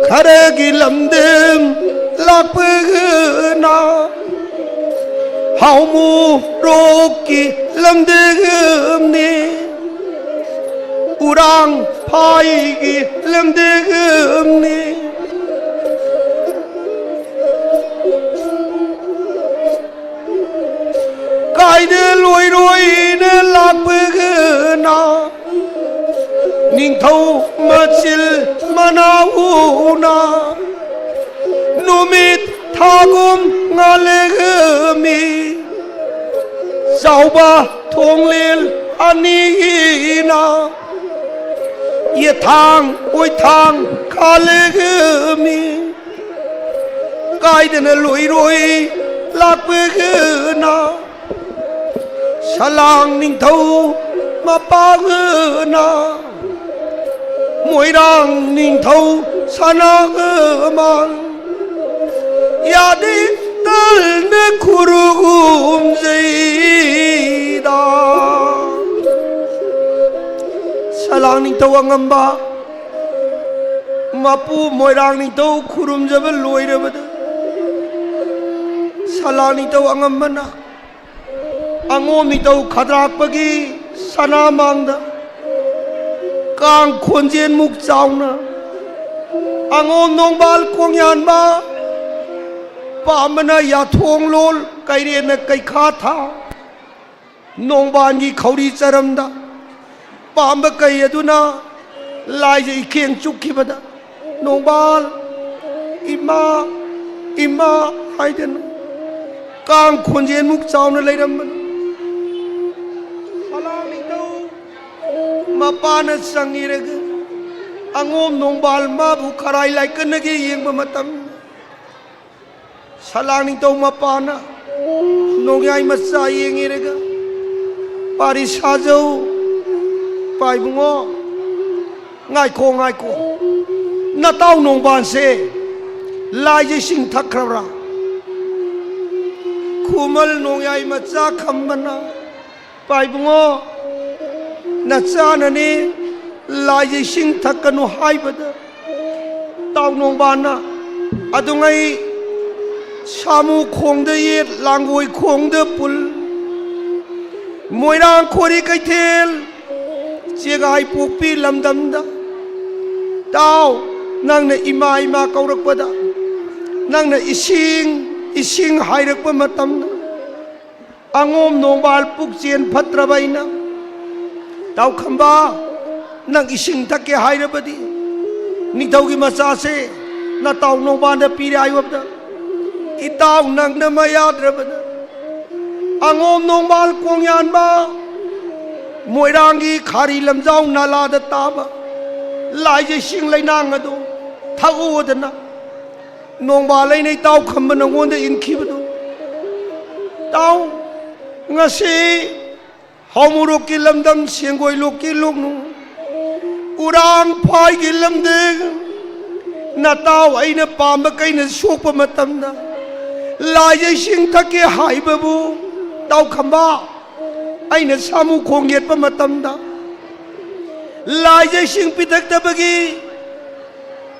ꯈꯔꯒꯤ ꯂꯝꯗꯝ ꯂꯥꯛꯄꯒꯅ ꯍꯥꯎꯃꯣꯔꯣꯛꯀꯤ ꯂꯝꯗꯝꯅꯤ, ꯎꯔꯥꯡ ꯐꯥꯏꯒꯤ ꯂꯝꯗꯝꯅꯤ꯫ ꯀꯥꯏꯗ ꯂꯣꯏꯔꯣꯏꯅ ꯂꯥꯛꯄꯒꯅ ꯅꯤꯡꯊꯧ ꯃꯆꯤꯜ ꯃꯅꯥꯎꯅ ꯅꯨꯃꯤꯠ ꯊꯥꯒꯨꯝ ꯉꯥꯜꯂꯒꯃꯤ꯫ ꯆꯥꯎꯕ ꯊꯣꯡꯂꯦꯜ ꯑꯅꯤꯅ ꯌꯦꯊꯥꯡ ꯑꯣꯏꯊꯥꯡ ꯈꯥꯜꯂꯒꯃꯤ꯫ ꯀꯥꯏꯗꯅ ꯂꯣꯏꯔꯣꯏ ꯂꯥꯛꯄꯒꯅ ꯁꯂꯥꯡ ꯅꯤꯡꯊꯧ ꯃꯄꯥꯒꯅ ꯃꯣꯏꯔꯥꯡ ꯅꯤꯡꯊꯧ ꯁꯅꯥꯒꯃꯥꯡ ꯌꯥꯗꯦ ꯇꯜꯅ ꯈꯨꯔꯨꯝꯖꯩꯗ꯫ ꯁꯂꯥꯡ ꯅꯤꯡꯊꯧ ꯑꯉꯝꯕ ꯃꯄꯨ ꯃꯣꯏꯔꯥꯡ ꯅꯤꯡꯊꯧ ꯈꯨꯔꯨꯝꯖꯕ ꯂꯣꯏꯔꯕꯗ ꯁꯂꯥꯡ ꯅꯤꯡꯊꯧ ꯑꯉꯝꯕꯅ ꯑꯉꯣꯝ ꯅꯤꯡꯊꯧ ꯈꯗ꯭ꯔꯥꯛꯄꯒꯤ ꯁꯅꯥꯃꯥꯡꯗ ꯀꯥꯡ ꯈꯣꯟꯖꯦꯜꯃꯨꯛ ꯆꯥꯎꯅ ꯑꯉꯣꯝ ꯅꯣꯡꯕꯥꯜ ꯀꯣꯡꯌꯥꯟꯕ ꯄꯥꯝꯕꯅ ꯌꯥꯊꯣꯡ ꯂꯣꯜ ꯀꯩꯔꯦꯟꯅ ꯀꯩꯈꯥ ꯊꯥ ꯅꯣꯡꯕꯥꯟꯒꯤ ꯈꯧꯔꯤ ꯆꯔꯝꯗ ꯄꯥꯝꯕ ꯀꯩ ꯑꯗꯨꯅ ꯂꯥꯏꯖ ꯏꯈꯦꯡ ꯆꯨꯞꯈꯤꯕꯗ ꯅꯣꯡꯕꯥꯜ, ꯏꯃꯥ, ꯏꯃꯥ ꯍꯥꯏꯗꯅ ꯀꯥꯡ ꯈꯣꯟꯖꯦꯜꯃꯨꯛ ꯆꯥꯎꯅ ꯂꯩꯔꯝꯕꯅꯤ꯫ ꯁꯂꯥꯡ ꯅꯤꯡꯊꯧ ꯃꯄꯥꯅ ꯆꯪꯉꯤꯔꯒ ꯑꯉꯣꯝ ꯅꯣꯡꯕꯥꯜ ꯃꯥꯕꯨ ꯈꯔꯥꯏ ꯂꯥꯏꯀꯟꯅꯒꯦ ꯌꯦꯡꯕ ꯃꯇꯝ, ꯁꯂꯥꯡ ꯅꯤꯡꯊꯧ ꯃꯄꯥꯅ ꯅꯣꯡꯌꯥꯏ ꯃꯆꯥ ꯌꯦꯡꯉꯤꯔꯒ, "ꯄꯥꯔꯤ ꯁꯥꯖꯧ, ꯄꯥꯏꯕꯨꯡꯉꯣ, ꯉꯥꯏꯈꯣ, ꯉꯥꯏꯈꯣ, ꯅꯇꯥꯎ ꯅꯣꯡꯕꯥꯟꯁꯦ ꯂꯥꯏꯁꯦ ꯏꯁꯤꯡ ꯊꯛꯈ꯭ꯔꯕ꯭ꯔꯥ?" ꯈꯨꯃꯜ ꯅꯣꯡꯌꯥꯏ ꯃꯆꯥ ꯈꯝꯕꯅ, "ꯄꯥꯏꯕꯨꯡꯉꯣ, ꯅꯆꯥꯅꯅꯤ ꯂꯥꯏꯁꯦ ꯏꯁꯤꯡ ꯊꯛꯀꯅꯨ ꯍꯥꯏꯕꯗ, ꯇꯥꯎ ꯅꯣꯡꯕꯥꯟꯅ ꯑꯗꯨꯉꯩ ꯁꯥꯃꯨ ꯈꯣꯡꯗ ꯌꯦꯠ, ꯂꯥꯡꯒꯣꯏ ꯈꯣꯡꯗ ꯄꯨꯜ, ꯃꯣꯏꯔꯥꯡ ꯈꯣꯔꯤ ꯀꯩꯊꯦꯜ, ꯆꯦꯒꯥꯏ ꯄꯣꯛꯄꯤ ꯂꯝꯗꯝꯗ, ꯇꯥꯎ, ꯅꯪꯅ ꯏꯃꯥ ꯏꯃꯥ ꯀꯧꯔꯛꯄꯗ, ꯅꯪꯅ ꯏꯁꯤꯡ ꯏꯁꯤꯡ ꯍꯥꯏꯔꯛꯄ ꯃꯇꯝꯗ, ꯑꯉꯣꯝ ꯅꯣꯡꯕꯥꯜ ꯄꯨꯛꯆꯦꯜ ꯐꯠꯇ꯭ꯔꯕ ꯑꯩꯅ, ꯇꯥꯎ ꯈꯝꯕ, ꯅꯪ ꯏꯁꯤꯡ ꯊꯛꯀꯦ ꯍꯥꯏꯔꯕꯗꯤ ꯅꯤꯡꯊꯧꯒꯤ ꯃꯆꯥꯁꯦ ꯅꯇꯥꯎ ꯅꯣꯡꯕꯥꯟꯗ ꯄꯤꯔꯦ ꯍꯥꯏꯕꯗ, ꯏꯇꯥꯎ ꯅꯪꯅ ꯃꯌꯥꯗ꯭ꯔꯕꯗ ꯑꯉꯣꯝ ꯅꯣꯡꯕꯥꯜ ꯀꯣꯡꯌꯥꯟꯕ ꯃꯣꯏꯔꯥꯡꯒꯤ ꯈꯥꯔꯤ ꯂꯝꯖꯥꯎ ꯅꯥꯂꯥꯗ ꯇꯥꯕ ꯂꯥꯏꯖꯩꯁꯤꯡ ꯂꯩꯅꯥꯡ ꯑꯗꯨ ꯊꯛꯎꯗꯅ ꯅꯣꯡꯕꯥꯜ ꯑꯩꯅ ꯏꯇꯥꯎ ꯈꯝꯕ ꯅꯉꯣꯟꯗ ꯏꯟꯈꯤꯕꯗꯨ, ꯇꯥꯎ, ꯉꯁꯤ ꯍꯥꯎꯃꯣꯔꯣꯛꯀꯤ ꯂꯝꯗꯝ, ꯁꯦꯡꯒꯣꯏ ꯂꯣꯛꯀꯤ ꯂꯣꯛꯅꯨ, ꯎꯔꯥꯡ ꯐꯥꯏꯒꯤ ꯂꯝꯗꯝ, ꯅꯇꯥꯎ ꯑꯩꯅ ꯄꯥꯝꯕ ꯀꯩꯅ ꯁꯣꯛꯄ ꯃꯇꯝꯗ, ꯂꯥꯏꯖꯩꯁꯤꯡ ꯊꯛꯀꯦ ꯍꯥꯏꯕꯕꯨ, ꯇꯥꯎ ꯈꯝꯕ, ꯑꯩꯅ ꯁꯥꯃꯨ ꯈꯣꯡ ꯌꯦꯠꯄ ꯃꯇꯝꯗ, ꯂꯥꯏꯖꯩꯁꯤꯡ ꯄꯤꯊꯛꯇꯕꯒꯤ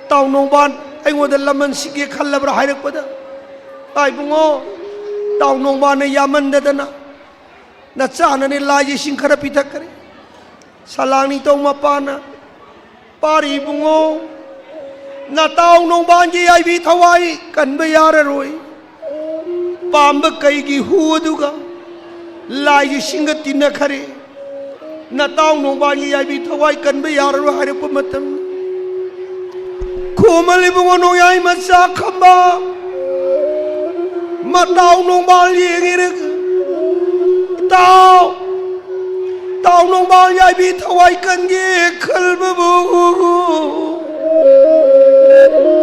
ꯇꯥꯎ ꯅꯣꯡꯕꯥꯟ ꯑꯩꯉꯣꯟꯗ ꯂꯃꯟ ꯁꯤꯒꯦ ꯈꯜꯂꯕ꯭ꯔꯥ ꯍꯥꯏꯔꯛꯄꯗ, ꯇꯥꯏꯕꯨꯡꯉꯣ, ꯇꯥꯎ ꯅꯣꯡꯕꯥꯟꯅ ꯌꯥꯝꯃꯟꯗꯗꯅ ꯅꯆꯥꯅꯅꯦ ꯂꯥꯏꯁꯤꯡ ꯈꯔ ꯄꯤꯊꯛꯈ꯭ꯔꯦ꯫ ꯁꯂꯥꯡ ꯅꯤꯡꯊꯧ ꯃꯄꯥꯅ, "ꯄꯥꯔꯤ ꯏꯕꯨꯡꯉꯣ, ꯅꯇꯥꯎ ꯅꯣꯡꯕꯥꯟꯒꯤ ꯌꯥꯏꯕꯤ ꯊꯋꯥꯏ ꯀꯟꯕ ꯌꯥꯔꯔꯣꯏ꯫ ꯄꯥꯝꯕ ꯀꯩꯒꯤ ꯍꯨ ꯑꯗꯨꯒ ꯂꯥꯏꯒꯤ ꯁꯤꯡꯒ ꯇꯤꯟꯅꯈꯔꯦ꯫ ꯅꯇꯥꯎ ꯅꯣꯡꯕꯥꯟꯒꯤ ꯌꯥꯏꯕꯤ ꯊꯋꯥꯏ ꯀꯟꯕ ꯌꯥꯔꯔꯣꯏ" ꯍꯥꯏꯔꯛꯄ ꯃꯇꯝ, ꯈꯨꯃꯜ ꯏꯕꯨꯡꯉꯣ ꯅꯣꯡꯌꯥꯏ ꯃꯆꯥ ꯈꯝꯕ, ꯃꯇꯥꯎ ꯅꯣꯡꯕꯥꯜ ꯌꯦꯡꯉꯤꯔꯒ, "ꯏꯇꯥꯎ, ꯇꯥꯎ ꯅꯣꯡꯕꯥꯜ ꯌꯥꯏꯕꯤ ꯊꯋꯥꯏ ꯀꯟꯒꯦ ꯈꯜꯕꯕꯨ,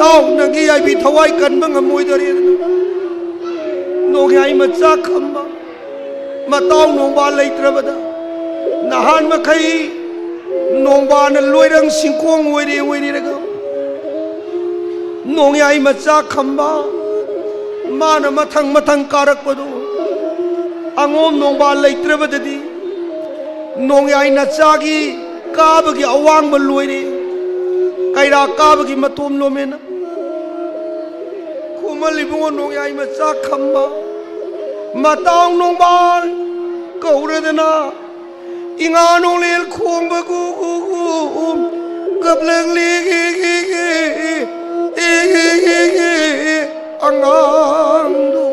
ꯇꯥꯎ ꯅꯪꯒꯤ ꯌꯥꯏꯕꯤ ꯊꯋꯥꯏ ꯀꯟꯕ ꯉꯝꯃꯣꯏꯗꯣꯔꯦ꯫ ꯅꯣꯡꯌꯥꯏ ꯃꯆꯥ ꯈꯝꯕ, ꯃꯇꯥꯎ ꯅꯣꯡꯕꯥꯜ ꯂꯩꯇ꯭ꯔꯕꯗ ꯅꯍꯥꯟ ꯃꯈꯩ ꯅꯣꯡꯕꯥꯜꯅ ꯂꯣꯏꯔꯪ ꯁꯤꯡꯈꯣꯡ ꯑꯣꯏꯔꯦ ꯑꯣꯏꯔꯤꯔꯒ, ꯅꯣꯡꯌꯥꯏ ꯃꯆꯥ ꯈꯝꯕ, ꯃꯥꯅ ꯃꯊꯪ ꯃꯊꯪ ꯀꯥꯔꯛꯄꯗꯨ, ꯑꯉꯣꯝ ꯅꯣꯡꯕꯥꯜ ꯂꯩꯇ꯭ꯔꯕꯗꯗꯤ ꯅꯣꯡꯌꯥꯏ ꯅꯆꯥꯒꯤ ꯀꯥꯕꯒꯤ ꯑꯋꯥꯡꯕ ꯂꯣꯏꯔꯦ, ꯀꯩꯔꯥꯛ ꯀꯥꯕꯒꯤ ꯃꯇꯣꯝ ꯂꯣꯝꯃꯦꯅ꯫ ꯈꯨꯃꯜ ꯏꯕꯨꯡꯉꯣ ꯅꯣꯡꯌꯥꯏ ꯃꯆꯥ ꯈꯝꯕ, ꯃꯇꯥꯎ ꯅꯣꯡꯕꯥꯜ ꯀꯧꯔꯗꯅ ꯏꯉꯥ ꯅꯣꯡꯂꯦꯜ ꯈꯣꯡꯕꯒꯨꯝ ꯀꯞꯂꯛꯂꯤ ꯑꯉꯥꯡꯗꯨ꯫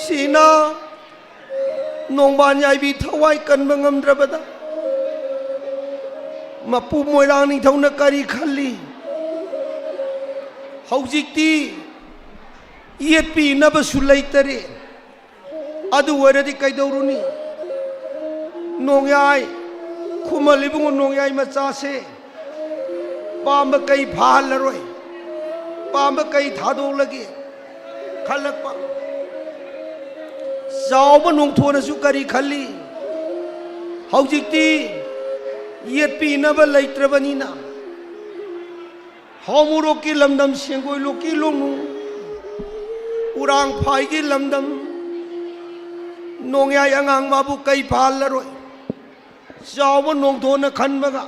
ꯁꯤꯅ ꯅꯣꯡꯕꯥꯜ ꯌꯥꯏꯕꯤ ꯊꯋꯥꯏ ꯀꯟꯕ ꯉꯝꯗ꯭ꯔꯕꯗ ꯃꯄꯨ ꯃꯣꯏꯔꯥꯡ ꯅꯤꯡꯊꯧꯅ ꯀꯔꯤ ꯈꯜꯂꯤ? ꯍꯧꯖꯤꯛꯇꯤ ꯌꯦꯠꯄꯤꯅꯕꯁꯨ ꯂꯩꯇꯔꯦ꯫ ꯑꯗꯨ ꯑꯣꯏꯔꯗꯤ ꯀꯩꯗꯧꯔꯨꯅꯤ? ꯅꯣꯡꯌꯥꯏ, ꯈꯨꯃꯜ ꯏꯕꯨꯡꯉꯣ ꯅꯣꯡꯌꯥꯏ ꯃꯆꯥꯁꯦ ꯄꯥꯝꯕ ꯀꯩ ꯐꯥꯍꯜꯂꯔꯣꯏ, ꯄꯥꯝꯕ ꯀꯩ ꯊꯥꯗꯣꯛꯂꯒꯦ ꯈꯜꯂꯛꯄ꯫ ꯆꯥꯎꯕ ꯅꯣꯡꯊꯣꯟꯅꯁꯨ ꯀꯔꯤ ꯈꯜꯂꯤ? ꯍꯧꯖꯤꯛꯇꯤ ꯌꯦꯠꯄꯤꯅꯕ ꯂꯩꯇ꯭ꯔꯕꯅꯤꯅ ꯍꯥꯎꯃꯣꯔꯣꯛꯀꯤ ꯂꯝꯗꯝ, ꯁꯦꯡꯒꯣꯏ ꯂꯣꯛꯀꯤ ꯂꯣꯡꯅꯨꯡ, ꯎꯔꯥꯡ ꯐꯥꯏꯒꯤ ꯂꯝꯗꯝ, ꯅꯣꯡꯌꯥꯏ ꯑꯉꯥꯡ ꯃꯥꯕꯨ ꯀꯩ ꯐꯥꯍꯜꯂꯔꯣꯏ꯫ ꯆꯥꯎꯕ ꯅꯣꯡꯊꯣꯟꯅ ꯈꯟꯕꯒ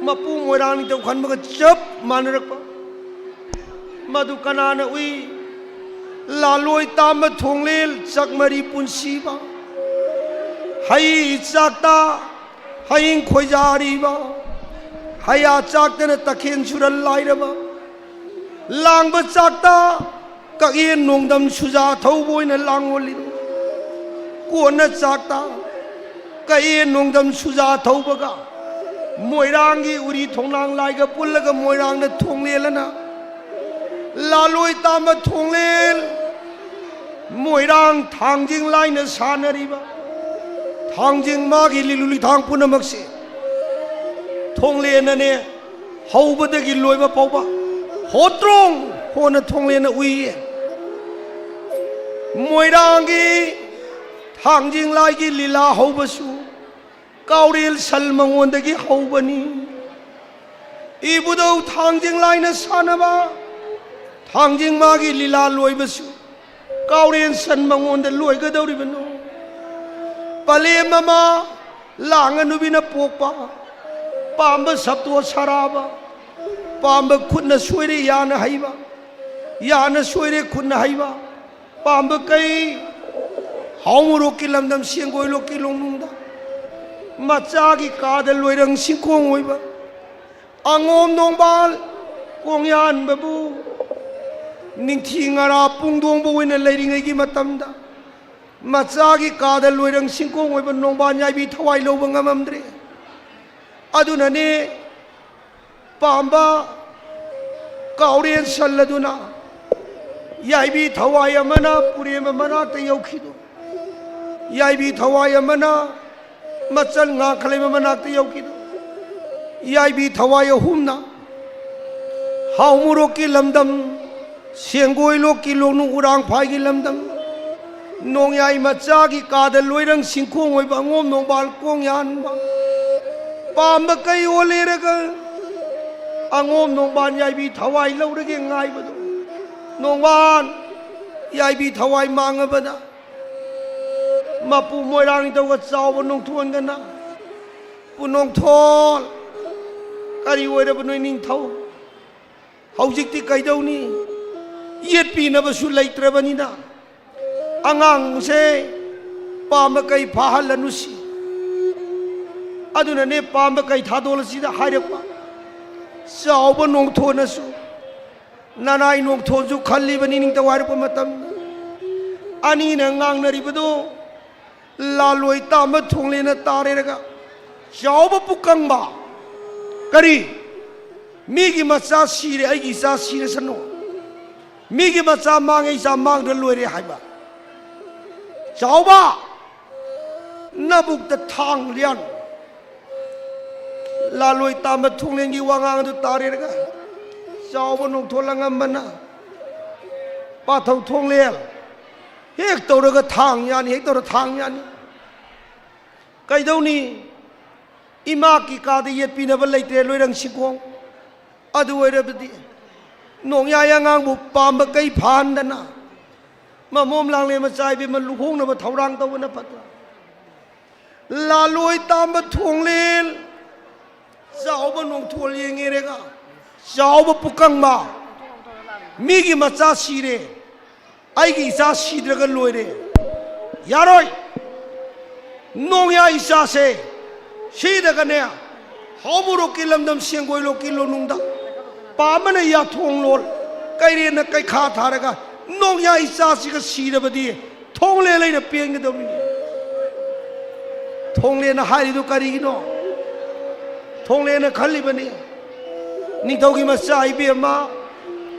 ꯃꯄꯨ ꯃꯣꯏꯔꯥꯡ ꯅꯤꯡꯊꯧ ꯈꯟꯕꯒ ꯆꯞ ꯃꯥꯟꯅꯔꯛꯄ꯫ ꯃꯗꯨ ꯀꯅꯥꯅ ꯎꯏ? ꯂꯥꯂꯣꯏ ꯇꯥꯝꯕ ꯊꯣꯡꯂꯦꯜ ꯆꯥꯛꯃꯔꯤ ꯄꯨꯟꯁꯤꯕ, ꯍꯩ ꯆꯥꯛꯇ ꯍꯌꯤꯡ ꯈꯣꯏꯖꯥꯔꯤꯕ, ꯍꯌꯥ ꯆꯥꯛꯇꯅ ꯇꯈꯦꯟ ꯁꯨꯔꯜ ꯂꯥꯏꯔꯕ, ꯂꯥꯡꯕ ꯆꯥꯛꯇ ꯀꯛꯌꯦꯟ ꯅꯣꯡꯗꯝ ꯁꯨꯖꯥ ꯊꯧꯕ ꯑꯣꯏꯅ ꯂꯥꯡꯉꯣꯜꯂꯤꯕ, ꯀꯣꯟꯅ ꯆꯥꯛꯇ ꯀꯛꯑꯦ ꯅꯣꯡꯗꯝ ꯁꯨꯖꯥ ꯊꯧꯕꯒ, ꯃꯣꯏꯔꯥꯡꯒꯤ ꯎꯔꯤ ꯊꯣꯡꯅꯥꯡ ꯂꯥꯏꯒ ꯄꯨꯜꯂꯒ ꯃꯣꯏꯔꯥꯡꯗ ꯊꯣꯡꯂꯦꯜ ꯑꯅ ꯂꯥꯂꯣꯏ ꯇꯥꯝꯕ ꯊꯣꯡꯂꯦꯜ ꯃꯣꯏꯔꯥꯡ ꯊꯥꯡꯖꯤꯡ ꯂꯥꯏꯅ ꯁꯥꯟꯅꯔꯤꯕ ꯊꯥꯡꯖꯤꯡ ꯃꯥꯒꯤ ꯂꯤꯂꯨ ꯂꯤꯊꯥꯡ ꯄꯨꯝꯅꯃꯛꯁꯦ ꯊꯣꯡꯂꯦꯟꯅꯅꯦ, ꯍꯧꯕꯗꯒꯤ ꯂꯣꯏꯕ ꯐꯥꯎꯕ ꯍꯣꯇ꯭ꯔꯣꯡ ꯍꯣꯅ ꯊꯣꯡꯂꯦꯟꯅ ꯎꯏꯌꯦ꯫ ꯃꯣꯏꯔꯥꯡꯒꯤ ꯊꯥꯡꯖꯤꯡ ꯂꯥꯏꯒꯤ ꯂꯤꯂꯥ ꯍꯧꯕꯁꯨ ꯀꯥꯎꯔꯦꯜ ꯁꯟ ꯃꯉꯣꯟꯗꯒꯤ ꯍꯧꯕꯅꯤ꯫ ꯏꯕꯨꯙꯧ ꯊꯥꯡꯖꯤꯡ ꯂꯥꯏꯅ ꯁꯥꯟꯅꯕ ꯊꯥꯡꯖꯤꯡ ꯃꯥꯒꯤ ꯂꯤꯂꯥ ꯂꯣꯏꯕꯁꯨ ꯀꯥꯎꯔꯦꯟ ꯁꯟ ꯃꯉꯣꯟꯗ ꯂꯣꯏꯒꯗꯧꯔꯤꯕꯅꯣ? ꯄꯂꯦꯝ ꯑꯃ ꯂꯥꯡꯉ ꯅꯨꯕꯤꯅ ꯄꯣꯛꯄ, ꯄꯥꯝꯕ ꯁꯞꯇꯣ ꯁꯔꯥꯕ, ꯄꯥꯝꯕ ꯈꯨꯠꯅ ꯁꯣꯏꯔꯦ ꯌꯥꯅ ꯍꯩꯕ, ꯌꯥꯅ ꯁꯣꯏꯔꯦ ꯈꯨꯠꯅ ꯍꯩꯕ, ꯄꯥꯝꯕ ꯀꯩ ꯍꯥꯎ ꯃꯣꯔꯣꯛꯀꯤ ꯂꯝꯗꯝ ꯁꯦꯡꯒꯣꯏ ꯂꯣꯛꯀꯤ ꯂꯣꯡꯅꯨꯡꯗ ꯃꯆꯥꯒꯤ ꯀꯥꯗ ꯂꯣꯏꯔꯪ ꯁꯤꯡꯈꯣꯡ ꯑꯣꯏꯕ ꯑꯉꯣꯝ ꯅꯣꯡꯕꯥꯜ ꯀꯣꯡꯌꯥꯟꯕꯕꯨ ꯅꯤꯡꯊꯤ ꯉꯔꯥ ꯄꯨꯡꯗꯣꯡꯕ ꯑꯣꯏꯅ ꯂꯩꯔꯤꯉꯩꯒꯤ ꯃꯇꯝꯗ ꯃꯆꯥꯒꯤ ꯀꯥꯗ ꯂꯣꯏꯔꯪ ꯁꯤꯡꯈꯣꯡ ꯑꯣꯏꯕ ꯅꯣꯡꯕꯥꯜ ꯌꯥꯏꯕꯤ ꯊꯋꯥꯏ ꯂꯧꯕ ꯉꯝꯃꯝꯗ꯭ꯔꯦ꯫ ꯑꯗꯨꯅꯅꯦ ꯄꯥꯝꯕ ꯀꯥꯎꯔꯦꯟ ꯁꯜꯂꯗꯨꯅ ꯌꯥꯏꯕꯤ ꯊꯋꯥꯏ ꯑꯃꯅ ꯄꯨꯔꯦꯝꯕ ꯃꯅꯥꯛꯇ ꯌꯧꯈꯤꯗꯨ, ꯌꯥꯏꯕꯤ ꯊꯋꯥꯏ ꯑꯃꯅ ꯃꯆꯜ ꯉꯥꯡꯈ ꯂꯩꯕ ꯃꯅꯥꯛꯇ ꯌꯧꯈꯤꯗꯨ, ꯌꯥꯏꯕꯤ ꯊꯋꯥꯏ ꯑꯍꯨꯝꯅ ꯍꯥꯎ ꯃꯣꯔꯣꯛꯀꯤ ꯂꯝꯗꯝ, ꯁꯦꯡꯒꯣꯏ ꯂꯣꯛꯀꯤ ꯂꯣꯛꯅꯨꯡ ꯎꯔꯥꯡ ꯐꯥꯏꯒꯤ ꯂꯝꯗꯝ, ꯅꯣꯡꯌꯥꯏ ꯃꯆꯥꯒꯤ ꯀꯥꯗ ꯂꯣꯏꯔꯪ ꯁꯤꯡꯈꯣꯡ ꯑꯣꯏꯕ ꯑꯉꯣꯝ ꯅꯣꯡꯕꯥꯜ ꯀꯣꯡ ꯌꯥꯟꯕ ꯄꯥꯝꯕ ꯀꯩ ꯑꯣꯂꯦꯔꯒ ꯑꯉꯣꯝ ꯅꯣꯡꯕꯥꯜ ꯌꯥꯏꯕꯤ ꯊꯋꯥꯏ ꯂꯧꯔꯒꯦ ꯉꯥꯏꯕꯗꯣ꯫ ꯅꯣꯡꯕꯥꯜ ꯌꯥꯏꯕꯤ ꯊꯋꯥꯏ ꯃꯥꯡꯉꯕꯗ ꯃꯄꯨ ꯃꯣꯏꯔꯥꯡ ꯅꯤꯡꯊꯧꯒ ꯆꯥꯎꯕ ꯅꯣꯡꯊꯣꯟꯒꯅ, "ꯄꯨ ꯅꯣꯡꯊꯣꯟ, ꯀꯔꯤ ꯑꯣꯏꯔꯕꯅꯣ ꯅꯤꯡꯊꯧ? ꯍꯧꯖꯤꯛꯇꯤ ꯀꯩꯗꯧꯅꯤ? ꯌꯦꯠꯄꯤꯅꯕꯁꯨ ꯂꯩꯇ꯭ꯔꯕꯅꯤꯅ ꯑꯉꯥꯡꯁꯦ ꯄꯥꯝꯕ ꯀꯩ ꯐꯥꯍꯜꯂꯅꯨꯁꯤ꯫ ꯑꯗꯨꯅꯅꯦ ꯄꯥꯝꯕ ꯀꯩ ꯊꯥꯗꯣꯛꯂꯁꯤꯗ ꯍꯥꯏꯔꯛꯄ ꯆꯥꯎꯕ ꯅꯣꯡꯊꯣꯟꯅꯁꯨ꯫ ꯅꯅꯥꯏ ꯅꯣꯡꯊꯣꯟꯁꯨ ꯈꯜꯂꯤꯕꯅꯤ ꯅꯤꯡꯊꯧ ꯍꯥꯏꯔꯛꯄ ꯃꯇꯝꯗ꯫ ꯑꯅꯤꯅ ꯉꯥꯡꯅꯔꯤꯕꯗꯨ ꯂꯥꯂꯣꯏ ꯇꯥꯝꯕ ꯊꯣꯡꯂꯦꯅ ꯇꯥꯔꯦꯔꯒ ꯆꯥꯎꯕ ꯄꯨꯀꯪꯕ, ꯀꯔꯤ? ꯃꯤꯒꯤ ꯃꯆꯥ ꯁꯤꯔꯦ, ꯑꯩꯒꯤ ꯏꯆꯥ ꯁꯤꯔꯁꯅꯨ, ꯃꯤꯒꯤ ꯃꯆꯥ ꯃꯥꯡꯉꯦ, ꯏꯆꯥ ꯃꯥꯡꯗ꯭ꯔ ꯂꯣꯏꯔꯦ ꯍꯥꯏꯕ꯫ ꯆꯥꯎꯕ ꯅꯕꯨꯛꯇ ꯊꯥꯡ ꯂꯤꯌꯥꯟ꯫ ꯂꯥꯂꯣꯏ ꯇꯥꯝꯕ ꯊꯣꯡꯂꯦꯟꯒꯤ ꯋꯥꯉꯥꯡ ꯑꯗꯨ ꯇꯥꯔꯦꯔꯒ ꯆꯥꯎꯕ ꯅꯣꯡꯊꯣꯜ ꯑꯉꯝꯕꯅ, ꯄꯥꯊꯧ ꯊꯣꯡꯂꯦꯟ, ꯍꯦꯛ ꯇꯧꯔꯒ ꯊꯥꯡ ꯌꯥꯅꯤ, ꯍꯦꯛ ꯇꯧꯔ ꯊꯥꯡ ꯌꯥꯅꯤ꯫ ꯀꯩꯗꯧꯅꯤ? ꯏꯃꯥ ꯀꯤꯀꯥꯗ ꯌꯦꯠꯄꯤꯅꯕ ꯂꯩꯇ꯭ꯔꯦ, ꯂꯣꯏꯔꯪ ꯁꯤꯡꯈꯣꯡ꯫ ꯑꯗꯨ ꯑꯣꯏꯔꯕꯗꯤ ꯅꯣꯡꯌꯥꯏ ꯑꯉꯥꯡꯕꯨ ꯄꯥꯝꯕ ꯀꯩ ꯐꯥꯍꯟꯗꯅ ꯃꯃꯣꯝ ꯂꯥꯡꯂꯦꯟ ꯃꯆꯥ ꯏꯕꯦꯝꯃ ꯂꯨꯍꯣꯡꯅꯕ ꯊꯧꯔꯥꯡ ꯇꯧꯕꯅ ꯐꯠꯇ꯭ꯔꯥ? ꯂꯥꯂꯣꯏ ꯇꯥꯝꯕ ꯊꯣꯡꯂꯦꯟ, ꯆꯥꯎꯕ ꯅꯣꯡꯊꯣꯜ ꯌꯦꯡꯉꯦꯔꯦꯒ, ꯆꯥꯎꯕ ꯄꯨꯀꯪꯕ, ꯃꯤꯒꯤ ꯃꯆꯥ ꯁꯤꯔꯦ, ꯑꯩꯒꯤ ꯏꯆꯥ ꯁꯤꯗ꯭ꯔꯒ ꯂꯣꯏꯔꯦ꯫ ꯌꯥꯔꯣꯏ꯫ ꯅꯣꯡꯌꯥꯏ ꯏꯆꯥꯁꯦ ꯁꯤꯗꯒꯅꯦ, ꯍꯥꯎꯕꯨꯔꯣꯛꯀꯤ ꯂꯝꯗꯝ ꯁꯦꯡꯒꯣꯏꯂꯣꯛꯀꯤ ꯂꯣꯅꯨꯡꯗ ꯄꯥꯝꯕꯅ ꯌꯥꯊꯣꯡꯂꯣꯜ, ꯀꯩꯔꯦꯟꯅ ꯀꯩꯈꯥ ꯊꯥꯔꯒ ꯅꯣꯡꯌꯥꯏ ꯏꯆꯥꯁꯤꯒ ꯁꯤꯔꯕꯗꯤ ꯊꯣꯡꯂꯦꯟ ꯑꯩꯅ ꯄꯦꯟꯒꯗꯧꯔꯤꯅꯤ꯫ ꯊꯣꯡꯂꯦꯟꯅ ꯍꯥꯏꯔꯤꯗꯨ ꯀꯔꯤꯒꯤꯅꯣ? ꯊꯣꯡꯂꯦꯟꯅ ꯈꯜꯂꯤꯕꯅꯤ, ꯅꯤꯡꯊꯧꯒꯤ ꯃꯆꯥ ꯏꯕꯦꯝꯃ,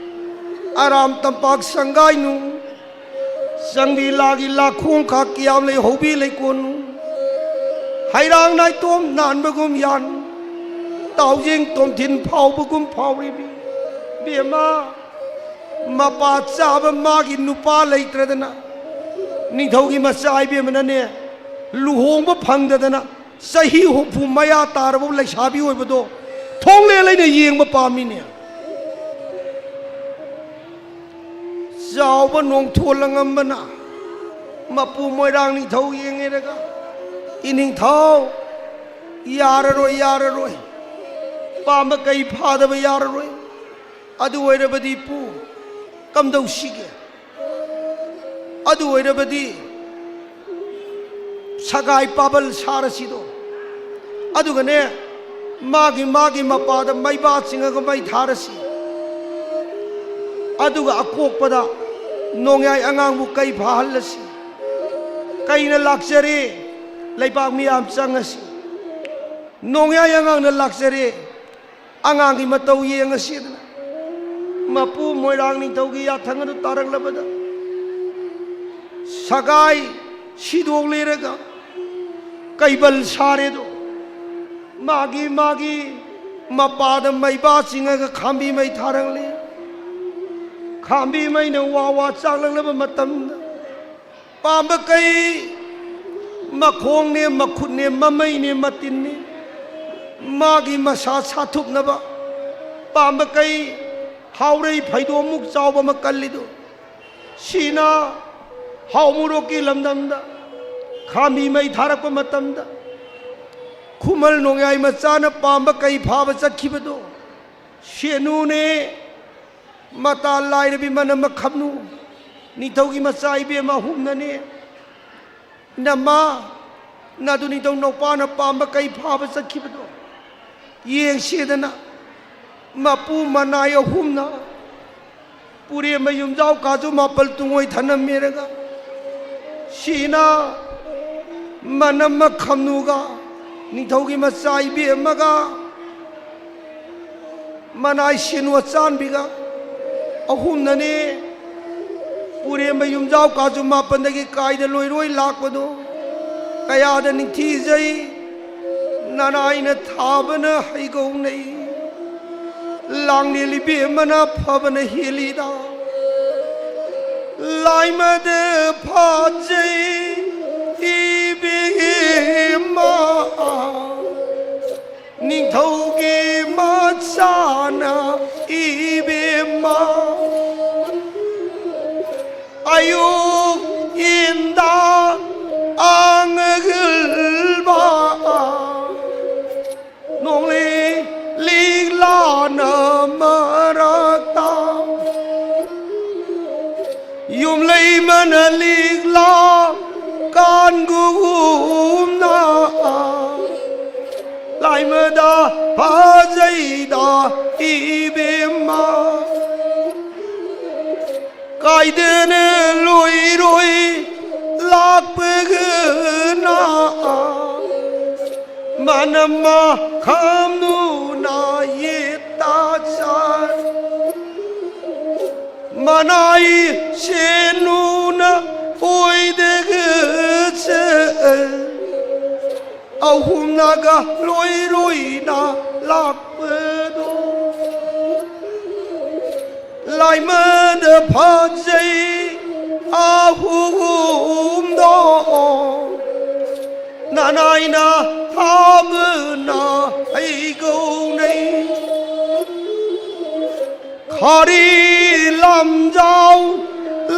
ꯑꯔꯥꯝ ꯇꯝꯄꯥꯛ ꯁꯪꯒꯥꯏꯅꯨ, ꯆꯪꯕꯤ ꯂꯥꯒꯤ ꯂꯥꯈꯣꯡ ꯈꯥꯛ ꯀꯤꯌꯥꯝ ꯂꯩ ꯍꯧꯕꯤ ꯂꯩꯀꯣꯟꯅꯨ, ꯍꯩꯔꯥꯡ ꯅꯥꯏꯇꯣꯝ ꯅꯥꯟꯕꯒꯨꯝ ꯌꯥꯟ, ꯇꯥꯎꯖꯦꯡ ꯇꯣꯝꯊꯤꯟ ꯐꯥꯎꯕꯒꯨꯝ ꯐꯥꯎꯔꯤꯕꯤ ꯏꯕꯦꯝꯃ, ꯃꯄꯥ ꯆꯥꯕ ꯃꯥꯒꯤ ꯅꯨꯄꯥ ꯂꯩꯇ꯭ꯔꯗꯅ, ꯅꯤꯡꯊꯧꯒꯤ ꯃꯆꯥ ꯏꯕꯦꯝꯃꯅꯅꯦ, ꯂꯨꯍꯣꯡꯕ ꯐꯪꯗꯗꯅ ꯆꯍꯤ ꯍꯨꯝꯐꯨ ꯃꯌꯥ ꯇꯥꯔꯕ ꯂꯩꯁꯥꯕꯤ ꯑꯣꯏꯕꯗꯣ ꯊꯣꯡꯂꯦꯟ ꯑꯩꯅ ꯌꯦꯡꯕ ꯄꯥꯝꯃꯤꯅꯦ꯫ ꯆꯥꯎꯕ ꯅꯣꯡꯊꯣꯜ ꯑꯉꯝꯕꯅ ꯃꯄꯨ ꯃꯣꯏꯔꯥꯡ ꯅꯤꯡꯊꯧ ꯌꯦꯡꯉꯦꯔꯒ, "ꯏꯅꯤꯡꯊꯧ, ꯌꯥꯔꯔꯣꯏ, ꯌꯥꯔꯔꯣꯏ, ꯄꯥꯝꯕ ꯀꯩ ꯐꯥꯗꯕ ꯌꯥꯔꯔꯣꯏ꯫ ꯑꯗꯨ ꯑꯣꯏꯔꯕꯗꯤ ꯄꯨ, ꯀꯝꯗꯧꯁꯤꯒꯦ? ꯑꯗꯨ ꯑꯣꯏꯔꯕꯗꯤ ꯁꯒꯥꯏ ꯄꯥꯕꯜ ꯁꯥꯔꯁꯤꯗꯣ, ꯑꯗꯨꯒꯅꯦ, ꯃꯥꯒꯤ ꯃꯥꯒꯤ ꯃꯄꯥꯗ ꯃꯩꯕꯥ ꯆꯤꯡꯉꯒ ꯃꯩ ꯊꯥꯔꯁꯤ, ꯑꯗꯨꯒ ꯑꯀꯣꯛꯄꯗ ꯅꯣꯡꯌꯥꯏ ꯑꯉꯥꯡꯕꯨ ꯀꯩ ꯐꯥꯍꯜꯂꯁꯤ꯫ ꯑꯩꯅ ꯂꯥꯛꯆꯔꯦ, ꯂꯩꯕꯥꯛ ꯃꯤꯌꯥꯝ ꯆꯪꯉꯁꯤ꯫ ꯅꯣꯡꯌꯥꯏ ꯑꯉꯥꯡꯅ ꯂꯥꯛꯆꯔꯦ, ꯑꯉꯥꯡꯒꯤ ꯃꯇꯧ ꯌꯦꯡꯉꯁꯤꯗꯅ ꯃꯄꯨ ꯃꯣꯏꯔꯥꯡ ꯅꯤꯡꯊꯧꯒꯤ ꯌꯥꯊꯪ ꯑꯗꯨ ꯇꯥꯔꯛꯂꯕꯗ ꯁꯒꯥꯏ ꯁꯤꯗꯣꯛꯂꯦꯔꯒ ꯀꯩꯕꯜ ꯁꯥꯔꯦꯗꯣ꯫ ꯃꯥꯒꯤ ꯃꯥꯒꯤ ꯃꯄꯥꯗ ꯃꯩꯕꯥ ꯆꯤꯡꯉꯒ ꯈꯥꯝꯕꯤ ꯃꯩ ꯊꯥꯔꯛꯂꯤ꯫ ꯈꯥꯝꯕꯤ ꯃꯩꯅ ꯋꯥ ꯋꯥ ꯆꯥꯛꯂꯛꯂꯕ ꯃꯇꯝꯗ ꯄꯥꯝꯕ ꯀꯩ ꯃꯈꯣꯡꯅꯦ, ꯃꯈꯨꯠꯅꯦ, ꯃꯃꯩꯅꯦ, ꯃꯇꯤꯟꯅꯦ, ꯃꯥꯒꯤ ꯃꯁꯥ ꯁꯥꯊꯨꯞꯅꯕ ꯄꯥꯝꯕ ꯀꯩ ꯍꯥꯎꯔꯩ ꯐꯩꯗꯣꯝꯃꯨꯛ ꯆꯥꯎꯕ ꯑꯃ ꯀꯜꯂꯤꯗꯨ, ꯁꯤꯅ ꯍꯥꯎꯃꯨꯔꯣꯛꯀꯤ ꯂꯝꯗꯝꯗ ꯈꯥꯝꯕꯤ ꯃꯩ ꯊꯥꯔꯛꯄ ꯃꯇꯝꯗ ꯈꯨꯃꯜ ꯅꯣꯡꯌꯥꯏ ꯃꯆꯥꯅ ꯄꯥꯝꯕ ꯀꯩ ꯐꯥꯕ ꯆꯠꯈꯤꯕꯗꯣ ꯁꯦꯅꯨꯅꯦ, ꯃꯇꯥ ꯂꯥꯏꯔꯕꯤ ꯃꯅꯝ ꯃꯈꯝꯅꯨ, ꯅꯤꯡꯊꯧꯒꯤ ꯃꯆꯥ ꯏꯕꯦꯝ ꯑꯍꯨꯝꯅꯅꯦ, ꯏꯅꯝꯃ, ꯅꯗꯨ ꯅꯤꯡꯊꯧ ꯅꯧꯄꯥꯅ ꯄꯥꯝꯕ ꯀꯩ ꯐꯥꯕ ꯆꯠꯈꯤꯕꯗꯣ ꯌꯦꯡꯁꯦꯗꯅ ꯃꯄꯨ ꯃꯅꯥꯏ ꯑꯍꯨꯝꯅ ꯄꯨꯔꯦꯝꯕ ꯌꯨꯝꯖꯥꯎ ꯀꯥꯖꯨ ꯃꯥꯄꯜ ꯇꯨꯡꯑꯣꯏ ꯊꯅꯝꯃꯦꯔꯒ ꯁꯤꯅ ꯃꯅꯝ ꯃꯈꯝꯅꯨꯒ ꯅꯤꯡꯊꯧꯒꯤ ꯃꯆꯥ ꯏꯕꯦꯝꯃꯒ ꯃꯅꯥꯏ ꯁꯦꯅꯨ ꯑꯆꯥꯟꯕꯤꯒ ꯑꯍꯨꯝꯅꯅꯦ ꯄꯨꯔꯦꯝꯕ ꯌꯨꯝꯖꯥꯎ ꯀꯥꯖꯨ ꯃꯥꯄꯟꯗꯒꯤ ꯀꯥꯏꯗ ꯂꯣꯏꯔꯣꯏ ꯂꯥꯛꯄꯗꯣ ꯀꯌꯥꯗ ꯅꯤꯡꯊꯤꯖꯩ꯫ ꯅꯅꯥꯏꯅ ꯊꯥꯕꯅ ꯍꯩꯒꯧꯅꯩ, ꯂꯥꯡꯂꯦꯜ ꯏꯕꯦꯝꯃꯅ ꯐꯕꯅ ꯍꯦꯜꯂꯤꯗ꯫ ꯂꯥꯏꯃꯗ ꯐꯥꯖꯩ ꯏꯕꯦꯝꯃ, ꯅꯤꯡꯊꯧꯒꯤ ꯃꯆꯥꯅ ꯏꯕꯦꯝꯃ꯫ ꯑꯌꯨꯛ ꯏꯟꯗ ꯑꯉꯜꯕ ꯅꯣꯡꯂꯤ ꯂꯤꯛꯂꯥꯅ ꯃꯔꯛꯇ ꯌꯨꯝꯂꯩꯃꯅ ꯂꯤꯛꯂꯥ ꯀꯥꯟꯒꯨꯝꯅ ꯂꯥꯏꯃꯗ ꯐꯖꯩꯗ ꯏꯕꯦꯝꯃ꯫ ꯀꯥꯏꯗꯅ ꯂꯣꯏꯔꯣꯏ ꯇꯥꯛꯄꯒꯅ ꯃꯅꯝꯃ ꯈꯝꯅꯨꯅ ꯌꯦꯠꯇ ꯆꯥꯔ ꯃꯅꯥꯏ ꯁꯦꯟꯅꯨꯅ ꯑꯣꯏꯗꯒ ꯆꯠ ꯑꯍꯨꯝꯅꯒ ꯂꯣꯏꯔꯣꯏꯅ ꯂꯥꯛꯄꯗꯣ ꯂꯥꯏꯃꯗ ꯐꯖꯩ ꯑꯍꯨꯝꯗꯣ ꯅꯅꯥꯏꯅ ꯊꯥꯕꯅ ꯑꯩꯒꯧꯅꯩ ꯈꯥꯔꯤ ꯂꯝꯖꯥꯎ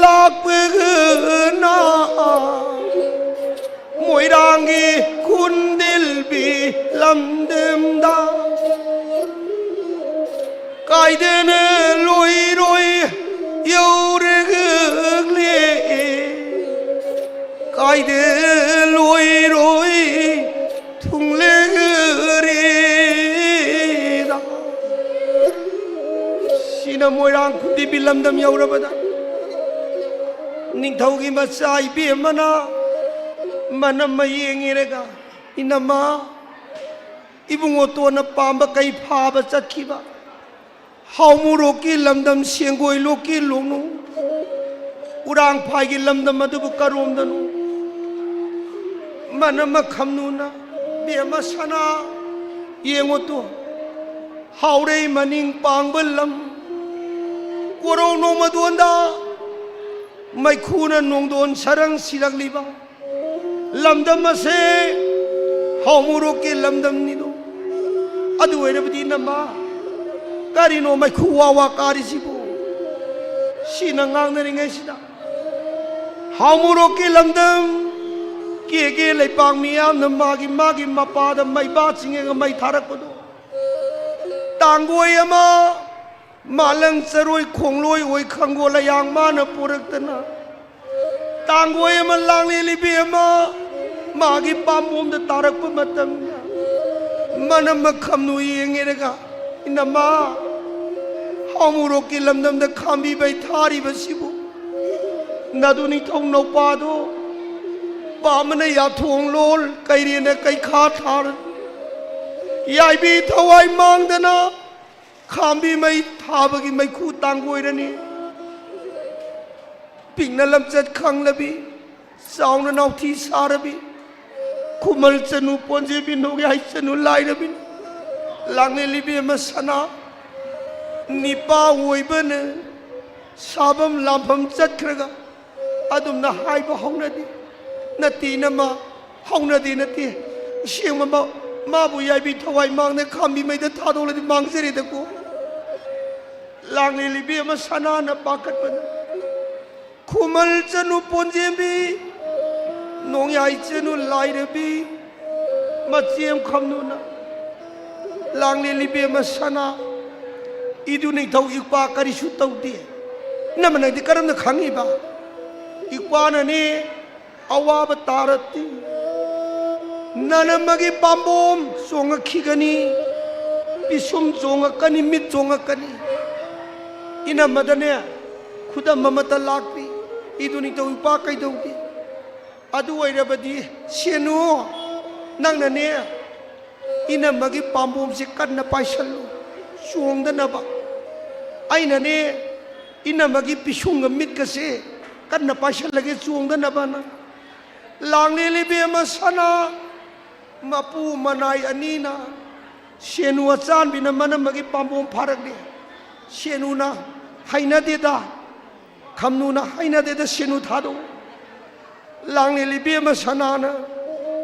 ꯂꯥꯛꯄꯒꯅ ꯃꯣꯏꯔꯥꯡꯒꯤ ꯈꯨꯟꯗꯤꯜꯕꯤ ꯂꯝꯗꯝꯗ ꯀꯥꯏꯗꯅ ꯂꯣꯏꯔꯣꯏ ꯌꯧꯔꯒꯂꯦ ꯀꯥꯏꯗ ꯂꯣꯏꯔꯣꯏ ꯊꯨꯡꯂꯦꯒꯔꯦꯗ꯫ ꯁꯤꯅ ꯃꯣꯏꯔꯥꯡ ꯈꯨꯟꯗꯤꯕꯤ ꯂꯝꯗꯝ ꯌꯧꯔꯕꯗ ꯅꯤꯡꯊꯧꯒꯤ ꯃꯆꯥ ꯏꯕꯦꯝꯃꯅ ꯃꯅꯝꯃ ꯌꯦꯡꯉꯤꯔꯒ, "ꯏꯅꯝꯃ, ꯏꯕꯨꯡꯉꯣ ꯇꯣꯟꯅ ꯄꯥꯝꯕ ꯀꯩ ꯐꯥꯕ ꯆꯠꯈꯤꯕ? ꯍꯥꯎꯃꯨꯔꯣꯛꯀꯤ ꯂꯝꯗꯝ ꯁꯦꯡꯒꯣꯏ ꯂꯣꯛꯀꯤ ꯂꯣꯡꯅꯨ ꯎꯔꯥꯡꯐꯥꯏꯒꯤ ꯂꯝꯗꯝ ꯑꯗꯨꯕꯨ ꯀꯔꯣꯝꯗꯅꯣ?" ꯃꯅꯝꯃ ꯈꯝꯅꯨꯅ, "ꯕꯦꯝꯃ ꯁꯅꯥ, ꯌꯦꯡꯉꯣ ꯇꯣ, ꯍꯥꯎꯔꯩ ꯃꯅꯤꯡ ꯄꯥꯡꯕ ꯂꯝ ꯀꯣꯔꯧ ꯅꯣꯡꯃꯗꯣꯟꯗ ꯃꯩꯈꯨꯅ ꯅꯣꯡꯗꯣꯟ ꯁꯔꯪ ꯁꯤꯔꯛꯂꯤꯕ ꯂꯝꯗꯝ ꯑꯁꯦ ꯍꯥꯎꯃꯨꯔꯣꯛꯀꯤ ꯂꯝꯗꯝꯅꯤꯗꯣ꯫ ꯑꯗꯨ ꯑꯣꯏꯔꯕꯗꯤ ꯏꯅꯝꯃ, ꯀꯔꯤꯅꯣ ꯃꯩꯈꯨ ꯋꯥ ꯋꯥ ꯀꯥꯔꯤꯁꯤꯕꯨ?" ꯁꯤꯅ ꯉꯥꯡꯅꯔꯤꯉꯩꯁꯤꯗ ꯍꯥꯎꯃꯨꯔꯣꯛꯀꯤ ꯂꯝꯗꯝ ꯀꯦꯒꯦ ꯂꯩꯄꯥꯛ ꯃꯤꯌꯥꯝꯅ ꯃꯥꯒꯤ ꯃꯥꯒꯤ ꯃꯄꯥꯗ ꯃꯩꯕꯥ ꯆꯤꯡꯉꯒ ꯃꯩ ꯊꯥꯔꯛꯄꯗꯣ ꯇꯥꯡꯒꯣꯏ ꯑꯃ ꯃꯥꯂꯪ ꯆꯔꯣꯏ ꯈꯣꯡꯂꯣꯏ ꯑꯣꯏ ꯈꯪꯒꯣꯜ ꯑꯌꯥꯡ ꯃꯥꯅ ꯄꯨꯔꯛꯇꯅ ꯇꯥꯡꯒꯣꯏ ꯑꯃ ꯂꯥꯡꯂꯦꯜ ꯏꯕꯦꯝꯃ ꯃꯥꯒꯤ ꯄꯥꯝꯕꯣꯝꯗ ꯇꯥꯔꯛꯄ ꯃꯇꯝꯗ ꯃꯅꯝꯃ ꯈꯝꯅꯨ ꯌꯦꯡꯉꯦꯔꯒ, "ꯏꯅꯝꯃ, ꯍꯥꯎꯃꯨꯔꯣꯛꯀꯤ ꯂꯝꯗꯝꯗ ꯈꯥꯝꯕꯤꯕꯩ ꯊꯥꯔꯤꯕꯁꯤꯕꯨ ꯅꯗꯨ ꯅꯤꯡꯊꯧ ꯅꯧꯄꯥꯗꯣ ꯅꯨꯄꯥ ꯑꯃꯅ ꯌꯥꯊꯣꯡ ꯂꯣꯜ, ꯀꯩꯔꯦꯅ ꯀꯩꯈꯥ ꯊꯥꯔ, ꯌꯥꯏꯕꯤ ꯊꯋꯥꯏ ꯃꯥꯡꯗꯅ ꯈꯥꯝꯕꯤ ꯃꯩ ꯊꯥꯕꯒꯤ ꯃꯩꯈꯨ ꯇꯥꯡꯒꯣꯏꯔꯅꯤ꯫ ꯄꯤꯛꯅ ꯂꯝꯆꯠ ꯈꯪꯂꯕꯤ, ꯆꯥꯎꯅ ꯅꯥꯎꯊꯤ ꯁꯥꯔꯕꯤ, ꯈꯨꯃꯜ ꯆꯅꯨ ꯄꯣꯟꯖꯦꯕꯤ, ꯅꯣꯡꯌꯥꯏ ꯆꯅꯨ ꯂꯥꯏꯔꯕꯤ, ꯂꯥꯡꯂꯦꯟ ꯏꯕꯦꯝꯃ ꯁꯅꯥ, ꯅꯤꯄꯥ ꯑꯣꯏꯕꯅ ꯁꯥꯐꯝ ꯂꯥꯝꯐꯝ ꯆꯠꯈ꯭ꯔꯒ ꯑꯗꯨꯝꯅ ꯍꯥꯏꯕ ꯍꯧꯅꯗꯦ꯫ ꯅꯠꯇꯦ ꯏꯅꯝꯃ, ꯍꯧꯅꯗꯦ ꯅꯠꯇꯦ꯫ ꯑꯁꯦꯡꯕ ꯃꯥ-, ꯃꯥꯕꯨ ꯌꯥꯏꯕꯤ ꯊꯋꯥꯏ ꯃꯥꯡꯗ ꯈꯥꯝꯕꯤ ꯃꯩꯗ ꯊꯥꯗꯣꯛꯂꯗꯤ ꯃꯥꯡꯖꯔꯦꯗꯀꯣ꯫ ꯂꯥꯡꯂꯦꯟ ꯏꯕꯦꯝꯃ ꯁꯅꯥꯅ ꯄꯥꯈꯠꯄꯅ꯫ ꯈꯨꯃꯜ ꯆꯅꯨ ꯄꯣꯟꯖꯦꯝꯕꯤ, ꯅꯣꯡꯌꯥꯏ ꯆꯅꯨ ꯂꯥꯏꯔꯕꯤ, ꯃꯆꯦꯝ ꯈꯝꯅꯨꯅ, ꯂꯥꯡꯂꯦꯟ ꯏꯕꯦꯝꯃ ꯁꯅꯥ, ꯏꯗꯨ ꯅꯤꯡꯊꯧ ꯏꯄꯥ ꯀꯔꯤꯁꯨ ꯇꯧꯗꯦ꯫ ꯅꯃꯅꯗꯤ ꯀꯔꯝꯅ ꯈꯪꯉꯤꯕ? ꯏꯄꯥꯅꯅꯦ ꯑꯋꯥꯕ ꯇꯥꯔꯗꯤ ꯅꯅꯝꯃꯒꯤ ꯄꯥꯝꯕꯣꯝ ꯆꯣꯡꯉꯛꯈꯤꯒꯅꯤ, ꯄꯤꯁꯨꯝ ꯆꯣꯡꯉꯛꯀꯅꯤ, ꯃꯤꯠ ꯆꯣꯡꯉꯛꯀꯅꯤ꯫ ꯏꯅꯝꯃꯗꯅꯦ ꯈꯨꯗꯝ ꯑꯃꯠꯇ ꯂꯥꯛꯇꯦ꯫ ꯏꯗꯨ ꯅꯤꯡꯊꯧ ꯏꯄꯥ ꯀꯩꯗꯧꯗꯦ? ꯑꯗꯨ ꯑꯣꯏꯔꯕꯗꯤ ꯁꯦꯅꯨ, ꯅꯪꯅꯅꯦ ꯏꯅꯝꯃꯒꯤ ꯄꯥꯝꯕꯣꯝꯁꯦ ꯀꯟꯅ ꯄꯥꯏꯁꯜꯂꯨ, ꯆꯣꯡꯗꯅꯕ꯫ ꯑꯩꯅꯅꯦ ꯏꯅꯝꯃꯒꯤ ꯄꯤꯁꯨꯝꯒ ꯃꯤꯠꯀꯁꯦ ꯀꯟꯅ ꯄꯥꯏꯁꯜꯂꯒꯦ ꯆꯣꯡꯗꯅꯕꯅ꯫ ꯂꯥꯡꯂꯦꯟ ꯏꯕꯦꯝꯃ ꯁꯅꯥ, ꯃꯄꯨ ꯃꯅꯥꯏ ꯑꯅꯤꯅ ꯁꯦꯅꯨ ꯑꯆꯥꯟꯕꯤꯅ ꯃꯅꯝꯃꯒꯤ ꯄꯥꯝꯕꯣꯝ ꯐꯥꯔꯛꯂꯦ꯫ ꯁꯦꯅꯨꯅ ꯍꯩꯅꯗꯦꯗ, ꯈꯝꯅꯨꯅ ꯍꯩꯅꯗꯦꯗ, ꯁꯦꯅꯨ ꯊꯥꯗꯣꯛꯎ꯫ ꯂꯥꯡꯂꯦꯟ ꯏꯕꯦꯝꯃ ꯁꯅꯥꯅ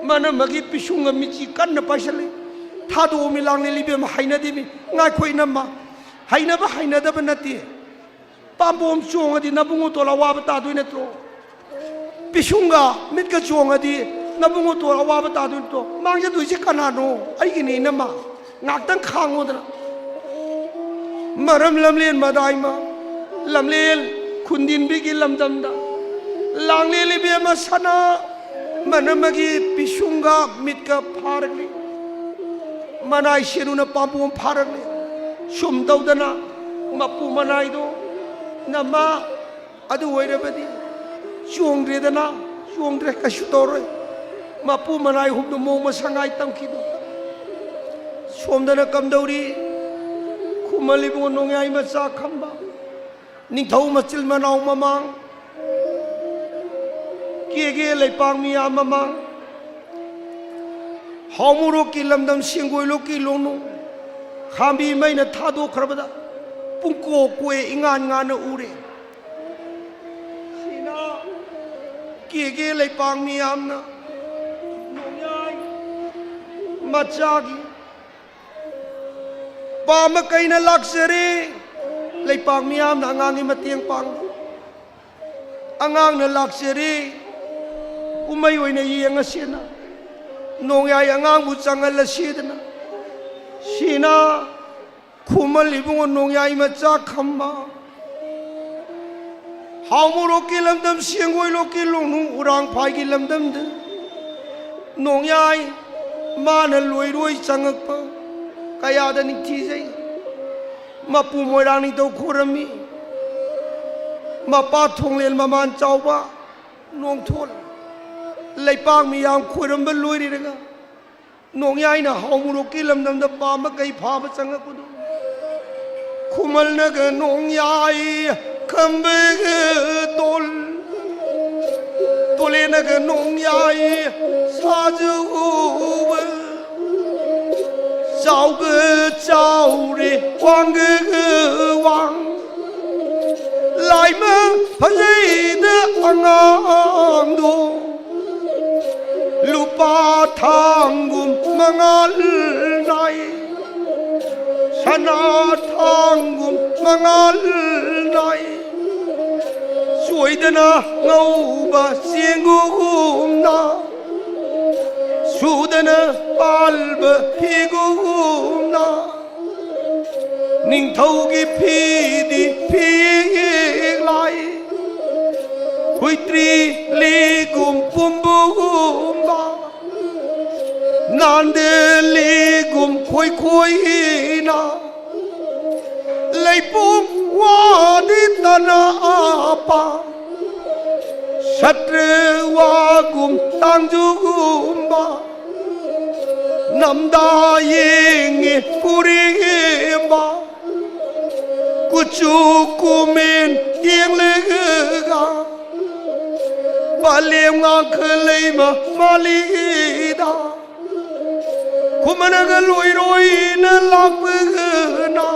ꯃꯅꯝꯃꯒꯤ ꯄꯤꯁꯨꯝꯒ ꯃꯤꯠꯁꯤ ꯀꯟꯅ ꯄꯥꯏꯁꯜꯂꯤ꯫ "ꯊꯥꯗꯣꯛꯑꯣꯃꯤ ꯂꯥꯡꯂꯦꯟ ꯏꯕꯦꯝꯃ, ꯍꯩꯅꯗꯦꯃꯤ꯫ ꯉꯥꯏꯈꯣ ꯏꯅꯝꯃ, ꯍꯩꯅꯕ ꯍꯩꯅꯗꯕ ꯅꯠꯇꯦ꯫ ꯄꯥꯝꯕꯣꯝ ꯆꯣꯡꯉꯗꯤ ꯅꯕꯨꯡꯉꯣꯇꯣꯜ ꯑꯋꯥꯕ ꯇꯥꯗꯣꯏ ꯅꯠꯇ꯭ꯔꯣ? ꯄꯤꯁꯨꯝꯒ ꯃꯤꯠꯀ ꯆꯣꯡꯉꯗꯤ ꯅꯕꯨꯡꯉꯣꯇꯣꯜ ꯑꯋꯥꯕ ꯇꯥꯗꯣꯏ ꯅꯠꯇ꯭ꯔꯣ? ꯃꯥꯡꯖꯗꯣꯏꯁꯦ ꯀꯅꯥꯅꯣ? ꯑꯩꯒꯤꯅꯦ ꯏꯅꯝꯃ꯫ ꯉꯥꯛꯇꯪ ꯈꯥꯡꯉꯣꯗꯅ"꯫ ꯃꯔꯝ ꯂꯝꯂꯦꯟ ꯃꯗꯥꯏꯃ, ꯂꯝꯂꯦꯟ ꯈꯨꯟꯗꯤꯟꯕꯤꯒꯤ ꯂꯝꯗꯝꯗ ꯂꯥꯡꯂꯦꯟ ꯏꯕꯦꯝꯃ ꯁꯅꯥ ꯃꯅꯝꯃꯒꯤ ꯄꯤꯁꯨꯝꯒ ꯃꯤꯠꯀ ꯐꯥꯔꯛꯂꯤ꯫ ꯃꯅꯥꯏ ꯁꯦꯅꯨꯅ ꯄꯥꯝꯕꯣꯝ ꯐꯥꯔꯛꯂꯤ꯫ ꯁꯨꯝ ꯇꯧꯗꯅ ꯃꯄꯨ ꯃꯅꯥꯏꯗꯣ, "ꯅꯃꯥ, ꯑꯗꯨ ꯑꯣꯏꯔꯕꯗꯤ ꯆꯣꯡꯗ꯭ꯔꯦꯗꯅ, ꯇꯣꯡꯗ꯭ꯔꯦ, ꯀꯩꯁꯨ ꯇꯧꯔꯣꯏ꯫ ꯃꯄꯨ ꯃꯅꯥꯏ ꯍꯨꯝꯗꯨ ꯃꯣꯡ ꯃꯁꯥꯉꯥꯏ ꯇꯝꯈꯤꯗꯣ꯫ ꯁꯣꯝꯗꯅ ꯀꯝꯗꯧꯔꯤ? ꯈꯨꯃꯜ ꯏꯕꯨꯡꯉꯣ ꯅꯣꯡꯌꯥꯏ ꯃꯆꯥ ꯈꯝꯕ, ꯅꯤꯡꯊꯧ ꯃꯆꯤꯜ ꯃꯅꯥꯎ ꯃꯃꯥꯡ, ꯀꯦꯒꯦ ꯂꯩꯄꯥꯛ ꯃꯤꯌꯥꯝ ꯃꯃꯥꯡ, ꯍꯥꯎꯃꯣꯔꯣꯛꯀꯤ ꯂꯝꯗꯝ ꯁꯦꯡꯒꯣꯏꯂꯣꯛꯀꯤ ꯂꯣꯡꯅꯨꯡ ꯈꯥꯝꯕꯤ ꯃꯩꯅ ꯊꯥꯗꯣꯛꯈ꯭ꯔꯕꯗ ꯄꯨꯡꯀꯣꯛ ꯀꯣꯛꯑꯦ, ꯏꯉꯥꯟ ꯉꯥꯟꯅ ꯎꯔꯦ꯫ ꯁꯤꯅ ꯀꯦꯒꯦ ꯂꯩꯄꯥꯛ ꯃꯤꯌꯥꯝꯅ ꯅꯣꯡꯌꯥꯏ ꯃꯆꯥꯒꯤ ꯄꯥꯝꯕ ꯀꯩꯅ ꯂꯥꯛꯆꯔꯦ꯫ ꯂꯩꯄꯥꯛ ꯃꯤꯌꯥꯝꯅ ꯑꯉꯥꯡꯒꯤ ꯃꯇꯦꯡ ꯄꯥꯡꯕ, ꯑꯉꯥꯡꯅ ꯂꯥꯛꯆꯔꯦ꯫ ꯀꯨꯝꯍꯩ ꯑꯣꯏꯅ ꯌꯦꯡꯉꯁꯦꯅ ꯅꯣꯡꯌꯥꯏ ꯑꯉꯥꯡꯕꯨ ꯆꯪꯍꯜꯂꯁꯦꯗꯅ꯫ ꯁꯤꯅ ꯈꯨꯃꯜ ꯏꯕꯨꯡꯉꯣ ꯅꯣꯡꯌꯥꯏ ꯃꯆꯥ ꯈꯝꯕ, ꯍꯥꯎꯃꯣꯔꯣꯛꯀꯤ ꯂꯝꯗꯝ ꯁꯦꯡꯒꯣꯏꯂꯣꯛꯀꯤ ꯂꯣꯡꯅꯨꯡ ꯎꯔꯥꯡꯐꯥꯏꯒꯤ ꯂꯝꯗꯝꯗ ꯅꯣꯡꯌꯥꯏ ꯃꯥꯅ ꯂꯣꯏꯔꯣꯏ ꯆꯪꯉꯛꯄ ꯀꯌꯥꯗ ꯅꯤꯡꯊꯤꯖꯩ꯫ ꯃꯄꯨ ꯃꯣꯏꯔꯥꯡ ꯅꯤꯡꯊꯧ ꯈꯣꯏꯔꯝꯃꯤ꯫ ꯃꯄꯥ ꯊꯣꯡꯂꯦꯟ ꯃꯃꯥꯟ ꯆꯥꯎꯕ ꯅꯣꯡꯊꯣꯜ ꯂꯩꯄꯥꯛ ꯃꯤꯌꯥꯝ ꯈꯣꯏꯔꯝꯕ ꯂꯣꯏꯔꯤꯔꯒ ꯅꯣꯡꯌꯥꯏꯅ ꯍꯥꯎꯃꯣꯔꯣꯛꯀꯤ ꯂꯝꯗꯝꯗ ꯄꯥꯝꯕ ꯀꯩ ꯐꯥꯕ ꯆꯪꯉꯛꯄꯗꯣ, ꯈꯨꯃꯜꯅꯒ ꯅꯣꯡꯌꯥꯏ ꯈꯝꯕꯒ ꯇꯣꯜ, ꯇꯣꯂꯦꯅꯒ ꯅꯣꯡꯌꯥꯏ ꯁꯥꯖꯧꯕ, ꯆꯥꯎꯒ ꯆꯥꯎꯔꯦ ꯋꯥꯡꯒ ꯋꯥꯡ, ꯂꯥꯏꯃ ꯐꯖꯩꯗ ꯑꯉꯥꯡꯗꯣ, ꯂꯨꯄꯥ ꯊꯥꯡꯒꯨꯝ ꯃꯉꯥꯜ ꯅꯥꯏ, ꯁꯅꯥ ꯊꯥꯡꯒꯨꯝ ꯃꯉꯥꯜ ꯅꯥꯏ, ꯆꯣꯏꯗꯅ ꯉꯧꯕ ꯆꯦꯡꯒꯨꯝꯅ, ꯁꯨꯗꯅ ꯄꯥꯜꯕ ꯐꯤꯒꯨꯝꯅ, ꯅꯤꯡꯊꯧꯒꯤ ꯐꯤꯗꯤ ꯐꯤꯂꯥꯏ, ꯍꯨꯏꯇ꯭ꯔꯤ ꯂꯤꯒꯨꯝ ꯄꯨꯝꯕꯨꯝꯕ, ꯅꯥꯟꯗ ꯂꯤꯒꯨꯝ ꯈꯣꯏꯈꯣꯏꯅ, ꯂꯩꯄꯨꯡ ꯋꯥꯗꯤ ꯇꯅ ꯑꯄꯥ, ꯁꯇ꯭ꯔꯋꯥꯒꯨꯝ ꯇꯥꯡꯖꯨꯒꯨꯝꯕ ꯅꯝꯗꯥ ꯌꯦꯡꯉꯦ ꯄꯨꯔꯤꯒꯦꯝꯕ꯫ ꯀꯨꯆꯨ ꯀꯨꯃꯦꯟ ꯌꯦꯡꯂꯒ ꯄꯂꯦꯝ ꯉꯥꯡꯈ ꯂꯩꯃ ꯃꯥꯂꯤꯗ꯫ ꯈꯨꯃꯅꯒ ꯂꯣꯏꯔꯣꯏꯅ ꯂꯥꯛꯄꯒꯅ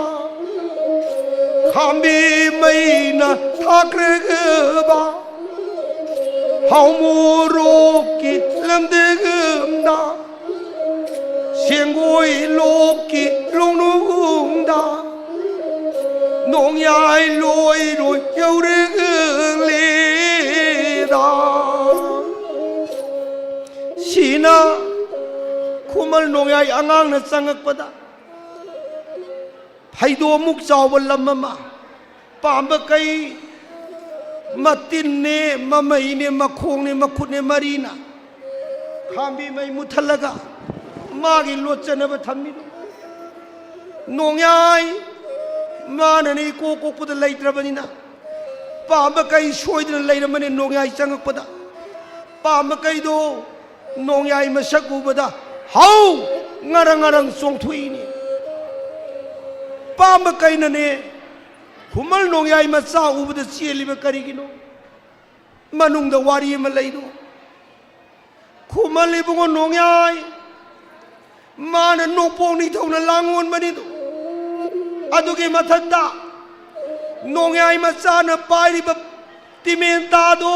ꯈꯥꯝꯕꯤ ꯃꯩꯅ ꯊꯥꯈ꯭ꯔꯒꯕ꯫ ꯍꯥꯎꯃꯣꯔꯣꯛꯀꯤ ꯂꯝꯗꯒꯝꯗ ꯁꯦꯡꯒꯣꯏ ꯂꯣꯛꯀꯤ ꯂꯣꯡꯅꯨꯡꯗ ꯅꯣꯡꯌꯥꯏ ꯂꯣꯏꯔꯣꯏ ꯌꯧꯔꯒꯂꯦꯗ꯫ ꯁꯤꯅ ꯈꯨꯃꯜ ꯅꯣꯡꯌꯥꯏ ꯑꯉꯥꯡꯅ ꯆꯪꯉꯛꯄꯗ ꯐꯩꯗꯣꯝꯃꯨꯛ ꯆꯥꯎꯕ ꯂꯝ ꯑꯃ, ꯄꯥꯝꯕ ꯀꯩ ꯃꯇꯤꯟꯅꯦ, ꯃꯃꯩꯅꯦ, ꯃꯈꯣꯡꯅꯦ, ꯃꯈꯨꯠꯅꯦ, ꯃꯔꯤꯅ ꯈꯥꯝꯕꯤ ꯃꯩ ꯃꯨꯊꯠꯂꯒ ꯃꯥꯒꯤ ꯂꯣꯠꯆꯅꯕ ꯊꯝꯃꯤꯕ꯫ ꯅꯣꯡꯌꯥꯏ ꯃꯥꯅꯅꯦ ꯏꯀꯣꯛ ꯀꯣꯛꯄꯗ ꯂꯩꯇ꯭ꯔꯕꯅꯤꯅ ꯄꯥꯝꯕ ꯀꯩ ꯁꯣꯏꯗꯅ ꯂꯩꯔꯝꯃꯅꯤ꯫ ꯅꯣꯡꯌꯥꯏ ꯆꯪꯉꯛꯄꯗ ꯄꯥꯝꯕ ꯀꯩꯗꯣ ꯅꯣꯡꯌꯥꯏ ꯃꯁꯛ ꯎꯕꯗ ꯍꯧ ꯉꯔꯪ ꯉꯔꯪ ꯆꯣꯡꯊꯣꯛꯏꯅꯦ꯫ ꯄꯥꯝꯕ ꯀꯩꯅꯅꯦ ꯈꯨꯃꯜ ꯅꯣꯡꯌꯥꯏ ꯃꯆꯥ ꯎꯕꯗ ꯆꯦꯜꯂꯤꯕ ꯀꯔꯤꯒꯤꯅꯣ? ꯃꯅꯨꯡꯗ ꯋꯥꯔꯤ ꯑꯃ ꯂꯩꯗꯣ꯫ ꯈꯨꯃꯜ ꯏꯕꯨꯡꯉꯣ ꯅꯣꯡꯌꯥꯏ ꯃꯥꯅ ꯅꯣꯡꯄꯣꯛ ꯅꯤꯡꯊꯧꯅ ꯂꯥꯡꯉꯣꯟꯕꯅꯤꯗꯣ꯫ ꯑꯗꯨꯒꯤ ꯃꯊꯛꯇ ꯅꯣꯡꯌꯥꯏ ꯃꯆꯥꯅ ꯄꯥꯏꯔꯤꯕ ꯇꯤꯃꯦꯟ ꯇꯥꯗꯣ,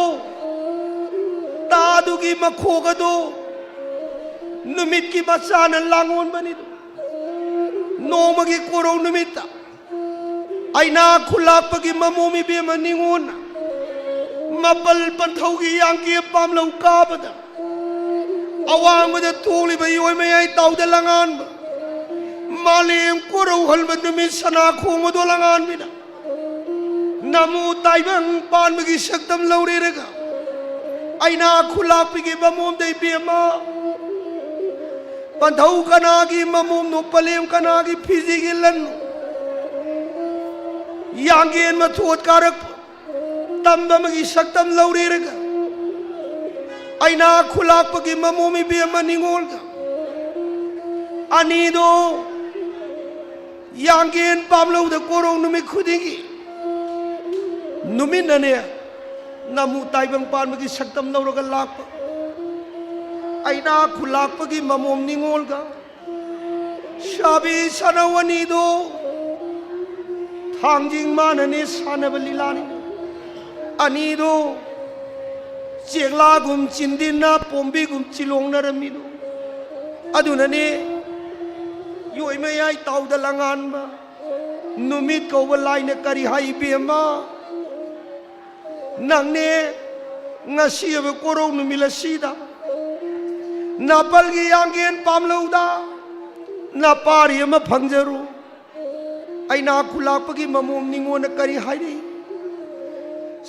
ꯇꯥꯗꯨꯒꯤ ꯃꯈꯣꯛ ꯑꯗꯣ ꯅꯨꯃꯤꯠꯀꯤ ꯃꯆꯥꯅ ꯂꯥꯡꯉꯣꯟꯕꯅꯤꯗꯣ꯫ ꯅꯣꯡꯃꯒꯤ ꯀꯣꯔꯧ ꯅꯨꯃꯤꯠꯇ ꯑꯩꯅꯥ ꯈꯨꯂꯥꯛꯄꯒꯤ ꯃꯃꯣꯝ ꯏꯕꯦꯝꯃ ꯅꯤꯉꯣꯟꯅ ꯃꯄꯜ ꯄꯟꯊꯧꯒꯤ ꯌꯥꯡꯀꯦ ꯄꯥꯝꯂꯧ ꯀꯥꯕꯗ ꯑꯋꯥꯡꯕꯗ ꯇꯣꯡꯂꯤꯕ ꯏꯑꯣꯏ ꯃꯌꯥꯏ ꯇꯥꯎꯗ ꯂꯉꯥꯟꯕ ꯃꯥꯂꯦꯝ ꯀꯣꯔꯧ ꯍꯟꯕ ꯅꯨꯃꯤꯠ ꯁꯅꯥ ꯈꯣꯡꯕꯗꯣ ꯂꯉꯥꯟꯕꯤꯅ ꯅꯃꯨ ꯇꯥꯏꯕꯪ ꯄꯥꯟꯕꯒꯤ ꯁꯛꯇꯝ ꯂꯧꯔꯦꯔꯒ ꯑꯩꯅꯥ ꯈꯨꯂꯥꯛꯄꯤꯒꯤ ꯃꯃꯣꯝꯗ ꯏꯕꯦꯝꯃ ꯄꯟꯊꯧ ꯀꯅꯥꯒꯤ ꯃꯃꯣꯝꯅꯣ, ꯄꯂꯦꯝ ꯀꯅꯥꯒꯤ ꯐꯤꯖꯤꯒꯤ ꯂꯟꯅꯣ? ꯌꯥꯡꯒꯦꯟ ꯃꯊꯣꯠ ꯀꯥꯔꯛꯄ ꯇꯝꯕ ꯑꯃꯒꯤ ꯁꯛꯇꯝ ꯂꯧꯔꯦꯔꯒ ꯑꯩꯅ ꯈꯨꯂꯥꯛꯄꯒꯤ ꯃꯃꯣꯝ ꯏꯕꯦꯝꯃ ꯅꯤꯉꯣꯜꯒ ꯑꯅꯤꯗꯣ ꯌꯥꯡꯒꯦꯟ ꯄꯥꯝꯂꯧꯗ ꯀꯣꯔꯧ ꯅꯨꯃꯤꯠ ꯈꯨꯗꯤꯡꯒꯤ ꯅꯨꯃꯤꯠꯅꯅꯦ ꯅꯃꯨ ꯇꯥꯏꯕꯪ ꯄꯥꯟꯕꯒꯤ ꯁꯛꯇꯝ ꯂꯧꯔꯒ ꯂꯥꯛꯄ ꯑꯩꯅ ꯈꯨꯂꯥꯛꯄꯒꯤ ꯃꯃꯣꯝ ꯅꯤꯉꯣꯜꯒ ꯁꯥꯕꯤ ꯁꯥꯅꯧ ꯑꯅꯤꯗꯣ ꯊꯥꯡꯖꯤꯡ ꯃꯥꯅꯅꯦ ꯁꯥꯟꯅꯕ ꯂꯤꯂꯥꯅꯤ꯫ ꯑꯅꯤꯗꯣ ꯆꯦꯛꯂꯥꯒꯨꯝ ꯆꯤꯟꯗꯤꯟꯅ ꯄꯣꯝꯕꯤꯒꯨꯝ ꯆꯤꯂꯣꯡꯅꯔꯝꯃꯤꯗꯣ꯫ ꯑꯗꯨꯅꯅꯦ ꯌꯣꯏ ꯃꯌꯥꯏ ꯇꯥꯎꯗ ꯂꯉꯥꯟꯕ ꯅꯨꯃꯤꯠ ꯀꯧꯕ ꯂꯥꯏꯅ ꯀꯔꯤ ꯍꯥꯏ ꯏꯕꯦꯝꯃ? ꯅꯪꯅꯦ ꯉꯁꯤ ꯑꯣꯏꯕ ꯀꯣꯔꯧ ꯅꯨꯃꯤꯠ ꯑꯁꯤꯗ ꯅꯥꯄꯜꯒꯤ ꯌꯥꯡꯒꯦꯟ ꯄꯥꯝꯂꯧꯗ ꯅꯄꯥꯔꯤ ꯑꯃ ꯐꯪꯖꯔꯨ꯫ ꯑꯩꯅ ꯈꯨꯂꯥꯛꯄꯒꯤ ꯃꯃꯣꯝ ꯅꯤꯉꯣꯟꯗ ꯀꯔꯤ ꯍꯥꯏꯔꯤ?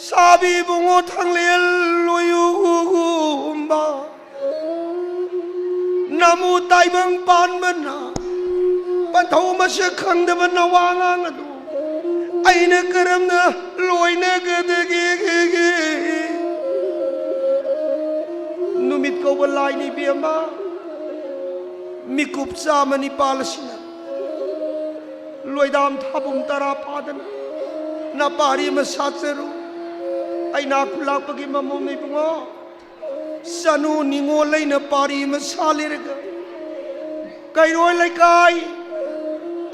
ꯁꯥꯕꯤ ꯏꯕꯨꯡꯉꯣ ꯊꯥꯡꯂꯦꯟ ꯂꯣꯏꯌꯨꯝꯕ ꯅꯃꯨ ꯇꯥꯏꯕꯪ ꯄꯥꯟꯕꯅ ꯄꯟꯊꯧ ꯃꯁꯛ ꯈꯪꯗꯕ ꯅꯋꯥ ꯑꯉꯥꯡ ꯑꯗꯨ ꯑꯩꯅ ꯀꯔꯝꯅ ꯂꯣꯏꯅꯒꯗꯒꯦ? ꯅꯨꯃꯤꯠ ꯀꯧꯕ ꯂꯥꯏꯅꯤ ꯏꯕꯦꯝꯃ, ꯃꯤꯀꯨꯞ ꯆꯥꯝꯃ ꯅꯤꯄꯥꯜ ꯑꯁꯤꯅ ꯂꯣꯏꯗꯥꯝ ꯊꯥꯕꯨꯡ ꯇꯔꯥ ꯐꯥꯗꯅ ꯅꯄꯥꯔꯤ ꯑꯃ ꯁꯥꯠꯆꯔꯨ꯫ ꯑꯩꯅ ꯈꯨꯂꯥꯛꯄꯒꯤ ꯃꯃꯣꯝꯅ ꯏꯕꯨꯡꯉꯣ, ꯆꯅꯨ ꯅꯤꯉꯣꯜ ꯑꯩꯅ ꯄꯥꯔꯤ ꯑꯃ ꯁꯥꯂꯤꯔꯒ ꯀꯩꯔꯣꯏ ꯂꯩꯀꯥꯏ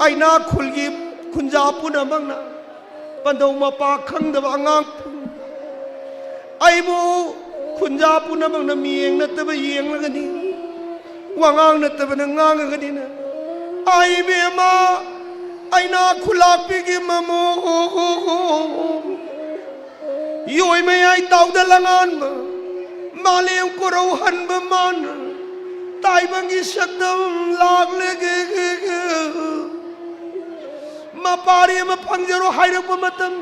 ꯑꯩꯅ ꯈꯨꯜꯒꯤ ꯈꯨꯟꯖꯥ ꯄꯨꯝꯅꯃꯛꯅ ꯄꯟꯊꯧ ꯃꯄꯥ ꯈꯪꯗꯕ ꯑꯉꯥꯡ ꯑꯩꯕꯨ ꯈꯨꯟꯖꯥ ꯄꯨꯝꯅꯃꯛꯅ ꯃꯤꯌꯦꯡ ꯅꯠꯇꯕ ꯌꯦꯡꯂꯒꯅꯤ, ꯋꯥꯉꯥꯡ ꯅꯠꯇꯕꯅ ꯉꯥꯡꯉꯒꯅꯤꯅ꯫ ꯑꯩ ꯏꯕꯦꯝꯃ, ꯑꯩꯅ ꯈꯨꯂꯥꯛꯄꯤꯒꯤ ꯃꯃꯣ ꯌꯣꯏ ꯃꯌꯥꯏ ꯇꯥꯎꯗ ꯂꯉꯥꯟꯕ ꯃꯥꯂꯦꯝ ꯀꯣꯔꯧ ꯍꯟꯕ ꯃꯥꯅ ꯇꯥꯏꯕꯪꯒꯤ ꯁꯛꯇꯝ ꯂꯥꯛꯂꯒꯦ꯫ ꯃꯄꯥꯔꯤ ꯑꯃ ꯐꯪꯖꯔꯣ ꯍꯥꯏꯔꯛꯄ ꯃꯇꯝ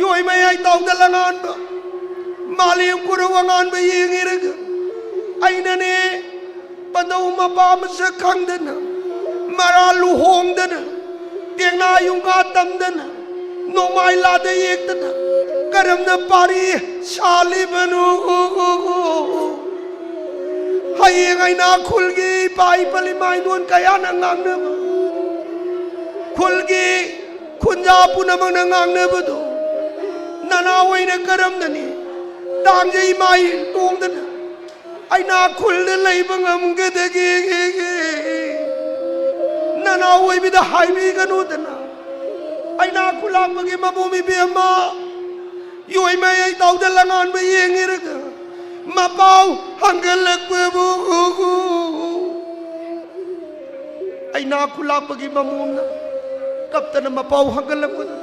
ꯌꯣꯏ ꯃꯌꯥꯏ ꯇꯥꯎꯗ ꯂꯉꯥꯟꯕ ꯃꯥꯂꯦꯝ ꯀꯣꯔꯧ ꯑꯉꯥꯟꯕ ꯌꯦꯡꯉꯤꯔꯒ ꯑꯩꯅꯅꯦ ꯄꯟꯗꯧ ꯃꯄꯥ ꯃꯁꯛ ꯈꯪꯗꯅ ꯃꯔꯥ ꯂꯨꯍꯣꯡꯗꯅ ꯇꯦꯡꯅꯥ ꯌꯨꯡꯒꯥ ꯇꯝꯗꯅ ꯅꯣꯡꯃꯥꯏ ꯂꯥꯗ ꯌꯦꯛꯇꯅ ꯀꯔꯝꯅ ꯄꯥꯔꯤ ꯁꯥꯜꯂꯤꯕꯅꯣ? ꯍꯌꯦꯡ ꯑꯩꯅ ꯈꯨꯜꯒꯤ ꯏꯄꯥ ꯏꯄꯜ ꯏꯃꯥ ꯏꯗꯣꯟ ꯀꯌꯥꯅ ꯉꯥꯡꯅꯕ, ꯈꯨꯜꯒꯤ ꯈꯨꯟꯖꯥ ꯄꯨꯝꯅꯃꯛꯅ ꯉꯥꯡꯅꯕꯗꯣ ꯅꯅꯥꯎ ꯑꯣꯏꯅ ꯀꯔꯝꯅꯅꯤ ꯇꯥꯡꯖꯩ ꯃꯥꯏ ꯇꯣꯡꯗꯅ ꯑꯩꯅ ꯈꯨꯜꯗ ꯂꯩꯕ ꯉꯝꯒꯗꯒꯦ? ꯅꯅꯥꯎ ꯑꯣꯏꯕꯤꯗ ꯍꯥꯏꯕꯤꯒꯅꯨꯗꯅ ꯑꯩꯅ ꯈꯨꯂꯥꯛꯄꯒꯤ ꯃꯕꯨꯡ ꯏꯕꯦꯝꯃ ꯌꯣꯏꯃꯩ ꯑꯩ ꯇꯥꯎꯗ ꯂꯉꯥꯟꯕ ꯌꯦꯡꯉꯤꯔꯒ ꯃꯄꯥꯎ ꯍꯪꯒꯠꯂꯛꯄꯕꯨ ꯑꯩꯅ ꯈꯨꯂꯥꯛꯄꯒꯤ ꯃꯃꯣꯝꯅ ꯀꯞꯇꯅ ꯃꯄꯥꯎ ꯍꯪꯒꯠꯂꯛꯄꯗ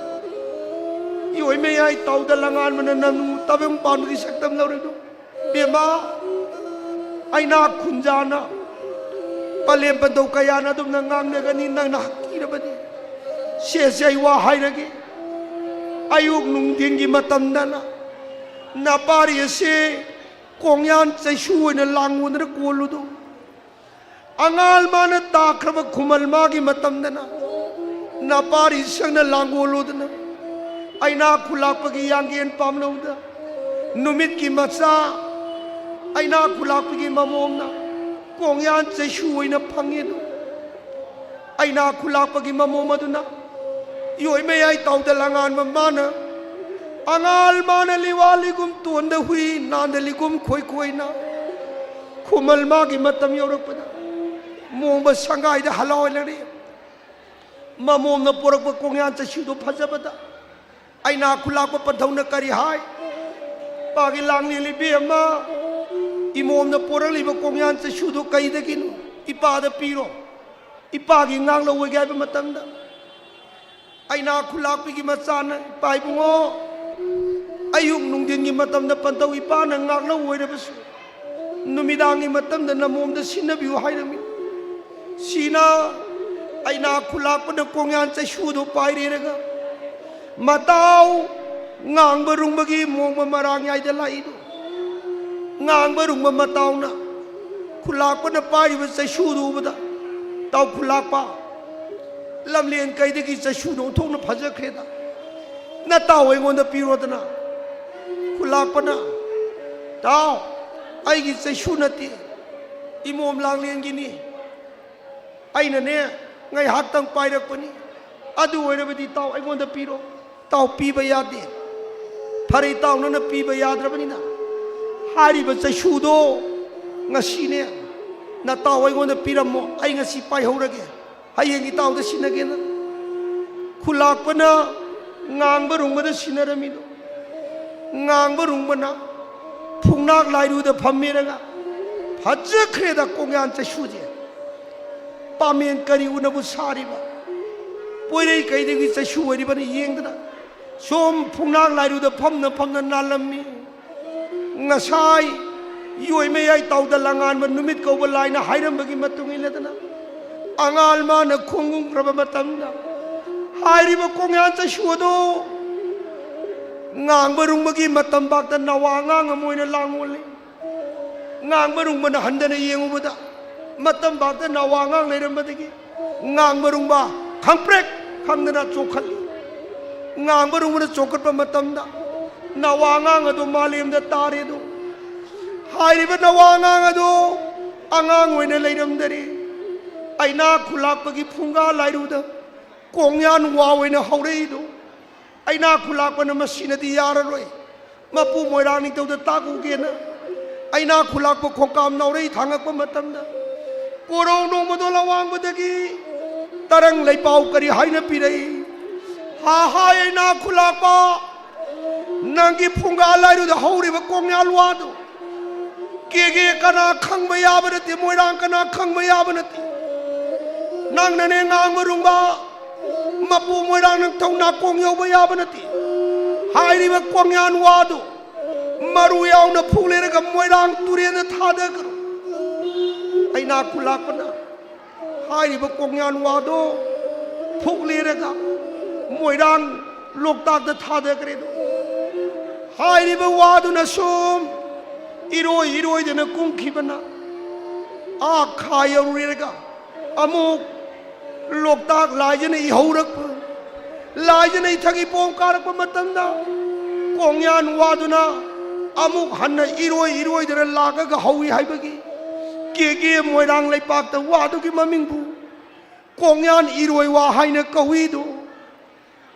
ꯌꯣꯏꯃꯩ ꯑꯩ ꯇꯥꯎꯗ ꯂꯉꯥꯟꯕꯅ ꯅꯪ ꯇꯕꯪ ꯄꯥꯟꯕꯒꯤ ꯁꯛꯇꯝ ꯂꯧꯔꯤꯗꯨ꯫ ꯕꯦꯝꯃ, ꯑꯩꯅ ꯈꯨꯟꯖꯥꯅ ꯄꯂꯦꯝ ꯄꯟꯊꯧ ꯀꯌꯥꯅ ꯑꯗꯨꯝꯅ ꯉꯥꯡꯅꯒꯅꯤ, ꯅꯪꯅ ꯍꯛꯊꯤꯔꯕꯅꯤ꯫ ꯁꯦꯁꯦ ꯑꯩ ꯋꯥ ꯍꯥꯏꯔꯒꯦ꯫ ꯑꯌꯨꯛ ꯅꯨꯡꯊꯤꯟꯒꯤ ꯃꯇꯝꯗꯅ ꯅꯄꯥꯔꯤ ꯑꯁꯤ ꯀꯣꯡꯌꯥꯟ ꯆꯩꯁꯨ ꯑꯣꯏꯅ ꯂꯥꯡꯉꯨꯗꯅ ꯀꯣꯜꯂꯨꯗꯣ꯫ ꯑꯉꯥꯜ ꯃꯥꯅ ꯇꯥꯈ꯭ꯔꯕ ꯈꯨꯃꯜ ꯃꯥꯒꯤ ꯃꯇꯝꯗꯅ ꯅꯄꯥꯔꯤ ꯁꯪꯅ ꯂꯥꯡꯒꯣꯜꯂꯨꯗꯅ ꯑꯩꯅ ꯈꯨꯂꯥꯛꯄꯒꯤ ꯌꯥꯡꯒꯦꯟ ꯄꯥꯝꯂꯧꯗ ꯅꯨꯃꯤꯠꯀꯤ ꯃꯆꯥ ꯑꯩꯅ ꯈꯨꯂꯥꯛꯄꯒꯤ ꯃꯃꯣꯝꯅ ꯀꯣꯡꯌꯥꯟ ꯆꯩꯁꯨ ꯑꯣꯏꯅ ꯐꯪꯉꯦꯗꯣ꯫ ꯑꯩꯅ ꯈꯨꯂꯥꯛꯄꯒꯤ ꯃꯃꯣꯝ ꯑꯗꯨꯅ ꯌꯣꯏ ꯃꯌꯥꯏ ꯇꯥꯎꯗ ꯂꯉꯥꯟꯕ ꯃꯥꯅ ꯑꯉꯥꯜ ꯃꯥꯅ ꯂꯤꯋꯥ ꯂꯤꯒꯨꯝ ꯇꯣꯟꯗ ꯍꯨꯏ ꯅꯥꯟꯗ ꯂꯤꯒꯨꯝ ꯈꯣꯏ ꯈꯣꯏꯅ ꯈꯨꯃꯜ ꯃꯥꯒꯤ ꯃꯇꯝ ꯌꯧꯔꯛꯄꯗ ꯃꯣꯡꯕ ꯁꯪꯒꯥꯏꯗ ꯍꯂꯥꯎꯍꯜꯂꯔꯤ꯫ ꯃꯃꯣꯝꯅ ꯄꯣꯔꯛꯄ ꯀꯣꯡꯌꯥꯟ ꯆꯩꯁꯨꯗꯣ ꯐꯖꯕꯗ ꯑꯩꯅ ꯈꯨꯂꯥꯛꯄ ꯄꯟꯊꯧꯅ ꯀꯔꯤ ꯍꯥꯏ? ꯄꯥꯒꯤ ꯂꯥꯡꯂꯦꯜ ꯏꯕꯦꯝꯃ, ꯏꯃꯣꯝꯅ ꯄꯣꯔꯛꯂꯤꯕ ꯀꯣꯡꯌꯥꯟ ꯆꯩꯁꯨꯗꯣ ꯀꯩꯗꯒꯤꯅꯣ? ꯏꯄꯥꯗ ꯄꯤꯔꯣ, ꯏꯄꯥꯒꯤ ꯉꯥꯛꯂꯧ ꯑꯣꯏꯒꯦ ꯍꯥꯏꯕ ꯃꯇꯝꯗ ꯑꯩꯅ ꯈꯨꯂꯥꯛꯄꯤꯒꯤ ꯃꯆꯥꯅ, ꯏꯄꯥ ꯏꯕꯨꯡꯉꯣ, ꯑꯌꯨꯛ ꯅꯨꯡꯊꯤꯟꯒꯤ ꯃꯇꯝꯗ ꯄꯟꯊꯧ ꯏꯄꯥꯅ ꯉꯥꯛꯂꯧ ꯑꯣꯏꯔꯕꯁꯨ ꯅꯨꯃꯤꯗꯥꯡꯒꯤ ꯃꯇꯝꯗ ꯅꯃꯣꯝꯗ ꯁꯤꯟꯅꯕꯤꯌꯨ ꯍꯥꯏꯔꯝꯃꯤ꯫ ꯁꯤꯅ ꯑꯩꯅ ꯈꯨꯂꯥꯛꯄꯅ ꯀꯣꯡꯌꯥꯟ ꯆꯩꯁꯨꯗꯣ ꯄꯥꯏꯔꯦꯔꯒ ꯃꯇꯥꯎ ꯉꯥꯡꯕ ꯔꯨꯡꯕꯒꯤ ꯃꯣꯡꯕ ꯃꯔꯥꯡ ꯌꯥꯏꯗ ꯂꯥꯛꯏꯗꯣ꯫ ꯉꯥꯡꯕ ꯔꯨꯡꯕ ꯃꯇꯥꯎꯅ ꯈꯨꯂꯥꯛꯄꯅ ꯄꯥꯏꯔꯤꯕ ꯆꯩꯁꯨꯗꯨ ꯎꯕꯗ, ꯇꯥꯎ ꯈꯨꯂꯥꯛꯄ, ꯂꯝꯂꯦꯟ ꯀꯩꯗꯒꯤ ꯆꯩꯁꯨꯅ ꯑꯣꯟꯊꯣꯛꯅ ꯐꯖꯈ꯭ꯔꯦꯗ꯫ ꯅꯇꯥꯎ ꯑꯩꯉꯣꯟꯗ ꯄꯤꯔꯣꯗꯅ꯫ ꯈꯨꯂꯥꯛꯄꯅ, "ꯇꯥꯎ, ꯑꯩꯒꯤ ꯆꯩꯁꯨ ꯅꯠꯇꯦ, ꯏꯃꯣꯝ ꯂꯥꯡꯂꯦꯟꯒꯤꯅꯤ꯫ ꯑꯩꯅꯅꯦ ꯉꯥꯏꯍꯥꯛꯇꯪ ꯄꯥꯏꯔꯛꯄꯅꯤ꯫ ꯑꯗꯨ ꯑꯣꯏꯔꯕꯗꯤ ꯇꯥꯎ ꯑꯩꯉꯣꯟꯗ ꯄꯤꯔꯣ꯫" ꯇꯥꯎ ꯄꯤꯕ ꯌꯥꯗꯦ꯫ "ꯐꯔꯦ ꯇꯥꯎ, ꯅꯪꯅ ꯄꯤꯕ ꯌꯥꯗ꯭ꯔꯕꯅꯤꯅ ꯍꯥꯏꯔꯤꯕ ꯆꯩꯁꯨꯗꯣ ꯉꯁꯤꯅꯦ ꯅꯇꯥꯎ ꯑꯩꯉꯣꯟꯗ ꯄꯤꯔꯝꯃꯣ, ꯑꯩ ꯉꯁꯤ ꯄꯥꯏꯍꯧꯔꯒꯦ, ꯍꯌꯦꯡ ꯏꯇꯥꯎꯗ ꯁꯤꯟꯅꯒꯦꯅ꯫" ꯈꯨꯂꯥꯛꯄꯅ ꯉꯥꯡꯕ ꯔꯨꯡꯕꯗ ꯁꯤꯟꯅꯔꯝꯃꯤꯗꯣ꯫ ꯉꯥꯡꯕ ꯔꯨꯡꯕꯅ ꯐꯨꯡꯅꯥꯛ ꯂꯥꯏꯔꯨꯗ ꯐꯝꯃꯦꯔꯒ ꯐꯖꯈ꯭ꯔꯦꯗ ꯀꯣꯡꯌꯥꯟ ꯆꯩꯁꯨꯁꯦ꯫ ꯄꯥꯃꯦꯟ ꯀꯔꯤ ꯎꯅꯕꯨ ꯁꯥꯔꯤꯕ? ꯄꯣꯏꯔꯩ ꯀꯩꯗꯒꯤ ꯆꯩꯁꯨ ꯑꯣꯏꯔꯤꯕꯅ ꯌꯦꯡꯗꯅ ꯁꯨꯝ ꯐꯨꯡꯅꯥꯛ ꯂꯥꯏꯔꯨꯗ ꯐꯝꯅ ꯐꯝꯅ ꯅꯥꯜꯂꯝꯃꯤ꯫ ꯉꯁꯥꯏ ꯌꯣꯏ ꯃꯌꯥꯏ ꯇꯥꯎꯗ ꯂꯉꯥꯟꯕ ꯅꯨꯃꯤꯠ ꯀꯧꯕ ꯂꯥꯏꯅ ꯍꯥꯏꯔꯝꯕꯒꯤ ꯃꯇꯨꯡ ꯏꯟꯅꯗꯅ ꯑꯉꯥꯜ ꯃꯥꯅ ꯈꯣꯡꯒꯨꯝꯈ꯭ꯔꯕ ꯃꯇꯝꯗ ꯍꯥꯏꯔꯤꯕ ꯀꯣꯡꯌꯥꯟ ꯆꯩꯁꯨ ꯑꯗꯨ ꯉꯥꯡꯕ ꯔꯨꯡꯕꯒꯤ ꯃꯇꯝ ꯐꯥꯎꯗ ꯅꯋꯥ ꯑꯉꯥꯡ ꯑꯃ ꯑꯣꯏꯅ ꯂꯥꯡ ꯑꯣꯜꯂꯤ꯫ ꯉꯥꯡꯕ ꯔꯨꯡꯕꯅ ꯍꯟꯗꯅ ꯌꯦꯡꯉꯨꯕꯗ ꯃꯇꯝ ꯐꯥꯎꯗ ꯅꯋꯥ ꯑꯉꯥꯡ ꯂꯩꯔꯝꯕꯗꯒꯤ ꯉꯥꯡꯕ ꯔꯨꯡꯕ ꯈꯪꯄ꯭ꯔꯦꯛ ꯈꯪꯗꯅ ꯆꯣꯡꯈꯠꯂꯤ꯫ ꯉꯥꯡꯕ ꯔꯨꯡꯕꯅ ꯆꯣꯡꯈꯠꯄ ꯃꯇꯝꯗ ꯅꯋꯥ ꯑꯉꯥꯡ ꯑꯗꯨ ꯃꯥꯂꯦꯝꯗ ꯇꯥꯔꯦ ꯑꯗꯨ꯫ ꯍꯥꯏꯔꯤꯕ ꯅꯋꯥ ꯑꯉꯥꯡ ꯑꯗꯨ ꯑꯉꯥꯡ ꯑꯣꯏꯅ ꯂꯩꯔꯝꯗꯔꯦ꯫ ꯑꯩꯅꯥ ꯈꯨꯂꯥꯛꯄꯒꯤ ꯐꯨꯡꯒꯥ ꯂꯥꯏꯔꯨꯗ ꯀꯣꯡꯌꯥꯟ ꯋꯥ ꯑꯣꯏꯅ ꯍꯧꯔꯛꯏꯗꯨ꯫ ꯑꯩꯅꯥ ꯈꯨꯂꯥꯛꯄꯅ ꯃꯁꯤꯅꯗꯤ ꯌꯥꯔꯔꯣꯏ, ꯃꯄꯨ ꯃꯣꯏꯔꯥꯡ ꯅꯤꯡꯊꯧꯗ ꯇꯥꯛꯎꯒꯦꯅ ꯑꯩꯅꯥ ꯈꯨꯂꯥꯛꯄ ꯈꯣꯡꯀꯥꯝ ꯅꯥꯎꯔꯩ ꯊꯥꯡꯉꯛꯄ ꯃꯇꯝꯗ ꯀꯣꯔꯧ ꯅꯣꯡꯃꯗꯣꯜ ꯑꯋꯥꯡꯕꯗꯒꯤ ꯇꯔꯪ ꯂꯩꯄꯥꯎ ꯀꯔꯤ ꯍꯥꯏꯅ ꯄꯤꯔꯛꯏ? "ꯍꯥ ꯍꯥꯏ ꯑꯩꯅꯥ ꯈꯨꯂꯥꯛꯄ, ꯅꯪꯒꯤ ꯐꯨꯡꯒꯥ ꯂꯥꯏꯔꯨꯗ ꯍꯧꯔꯤꯕ ꯀꯣꯡꯌꯥꯜ ꯋꯥꯗꯨ ꯀꯦꯒꯦ ꯀꯅꯥ ꯈꯪꯕ ꯌꯥꯕ ꯅꯠꯇꯦ, ꯃꯣꯏꯔꯥꯡ ꯀꯅꯥ ꯈꯪꯕ ꯌꯥꯕ ꯅꯠꯇꯦ꯫ ꯅꯪꯅꯅꯦ ꯉꯥꯡꯕ ꯔꯨꯡꯕ ꯃꯄꯨ ꯃꯣꯏꯔꯥꯡ ꯅꯤꯡꯊꯧ ꯅꯥꯀꯣꯡ ꯌꯧꯕ ꯌꯥꯕ ꯅꯠꯇꯦ꯫ ꯍꯥꯏꯔꯤꯕ ꯀꯣꯡꯌꯥꯟ ꯋꯥꯗꯨ ꯃꯔꯨ ꯌꯥꯎꯅ ꯐꯨꯛꯂꯦꯔꯒ ꯃꯣꯏꯔꯥꯡ ꯇꯨꯔꯦꯟꯗ ꯊꯥꯗꯈ꯭ꯔꯣ꯫" ꯑꯩꯅꯥ ꯈꯨꯂꯥꯛꯄꯅ ꯍꯥꯏꯔꯤꯕ ꯀꯣꯡꯌꯥꯟ ꯋꯥꯗꯣ ꯐꯨꯛꯂꯦꯔꯒ ꯃꯣꯏꯔꯥꯡ ꯂꯣꯛꯇꯥꯛꯇ ꯊꯥꯗꯈ꯭ꯔꯦꯗꯣ꯫ ꯍꯥꯏꯔꯤꯕ ꯋꯥꯗꯨꯅ ꯁꯨꯝ ꯏꯔꯣꯏ ꯏꯔꯣꯏꯗꯅ ꯀꯨꯝꯈꯤꯕꯅ ꯑꯥ ꯈꯥ ꯌꯧꯔꯨꯔꯦꯔꯒ ꯑꯃꯨꯛ ꯂꯣꯛꯇꯥꯛ ꯂꯥꯏꯖꯅ ꯏꯍꯧꯔꯛꯄ ꯂꯥꯏꯖꯅ ꯏꯊꯛ ꯏꯄꯣꯝ ꯀꯥꯔꯛꯄ ꯃꯇꯝꯗ ꯀꯣꯡꯌꯥꯟ ꯋꯥꯗꯨꯅ ꯑꯃꯨꯛ ꯍꯟꯅ ꯏꯔꯣꯏ ꯏꯔꯣꯏꯗꯅ ꯂꯥꯛꯂꯒ ꯍꯧꯏ ꯍꯥꯏꯕꯒꯤ ꯀꯦꯒꯦ ꯃꯣꯏꯔꯥꯡ ꯂꯩꯄꯥꯛꯇ ꯋꯥꯗꯨꯒꯤ ꯃꯃꯤꯡꯕꯨ ꯀꯣꯡꯌꯥꯟ ꯏꯔꯣꯏ ꯋꯥ ꯍꯥꯏꯅ ꯀꯧꯏꯗꯣ꯫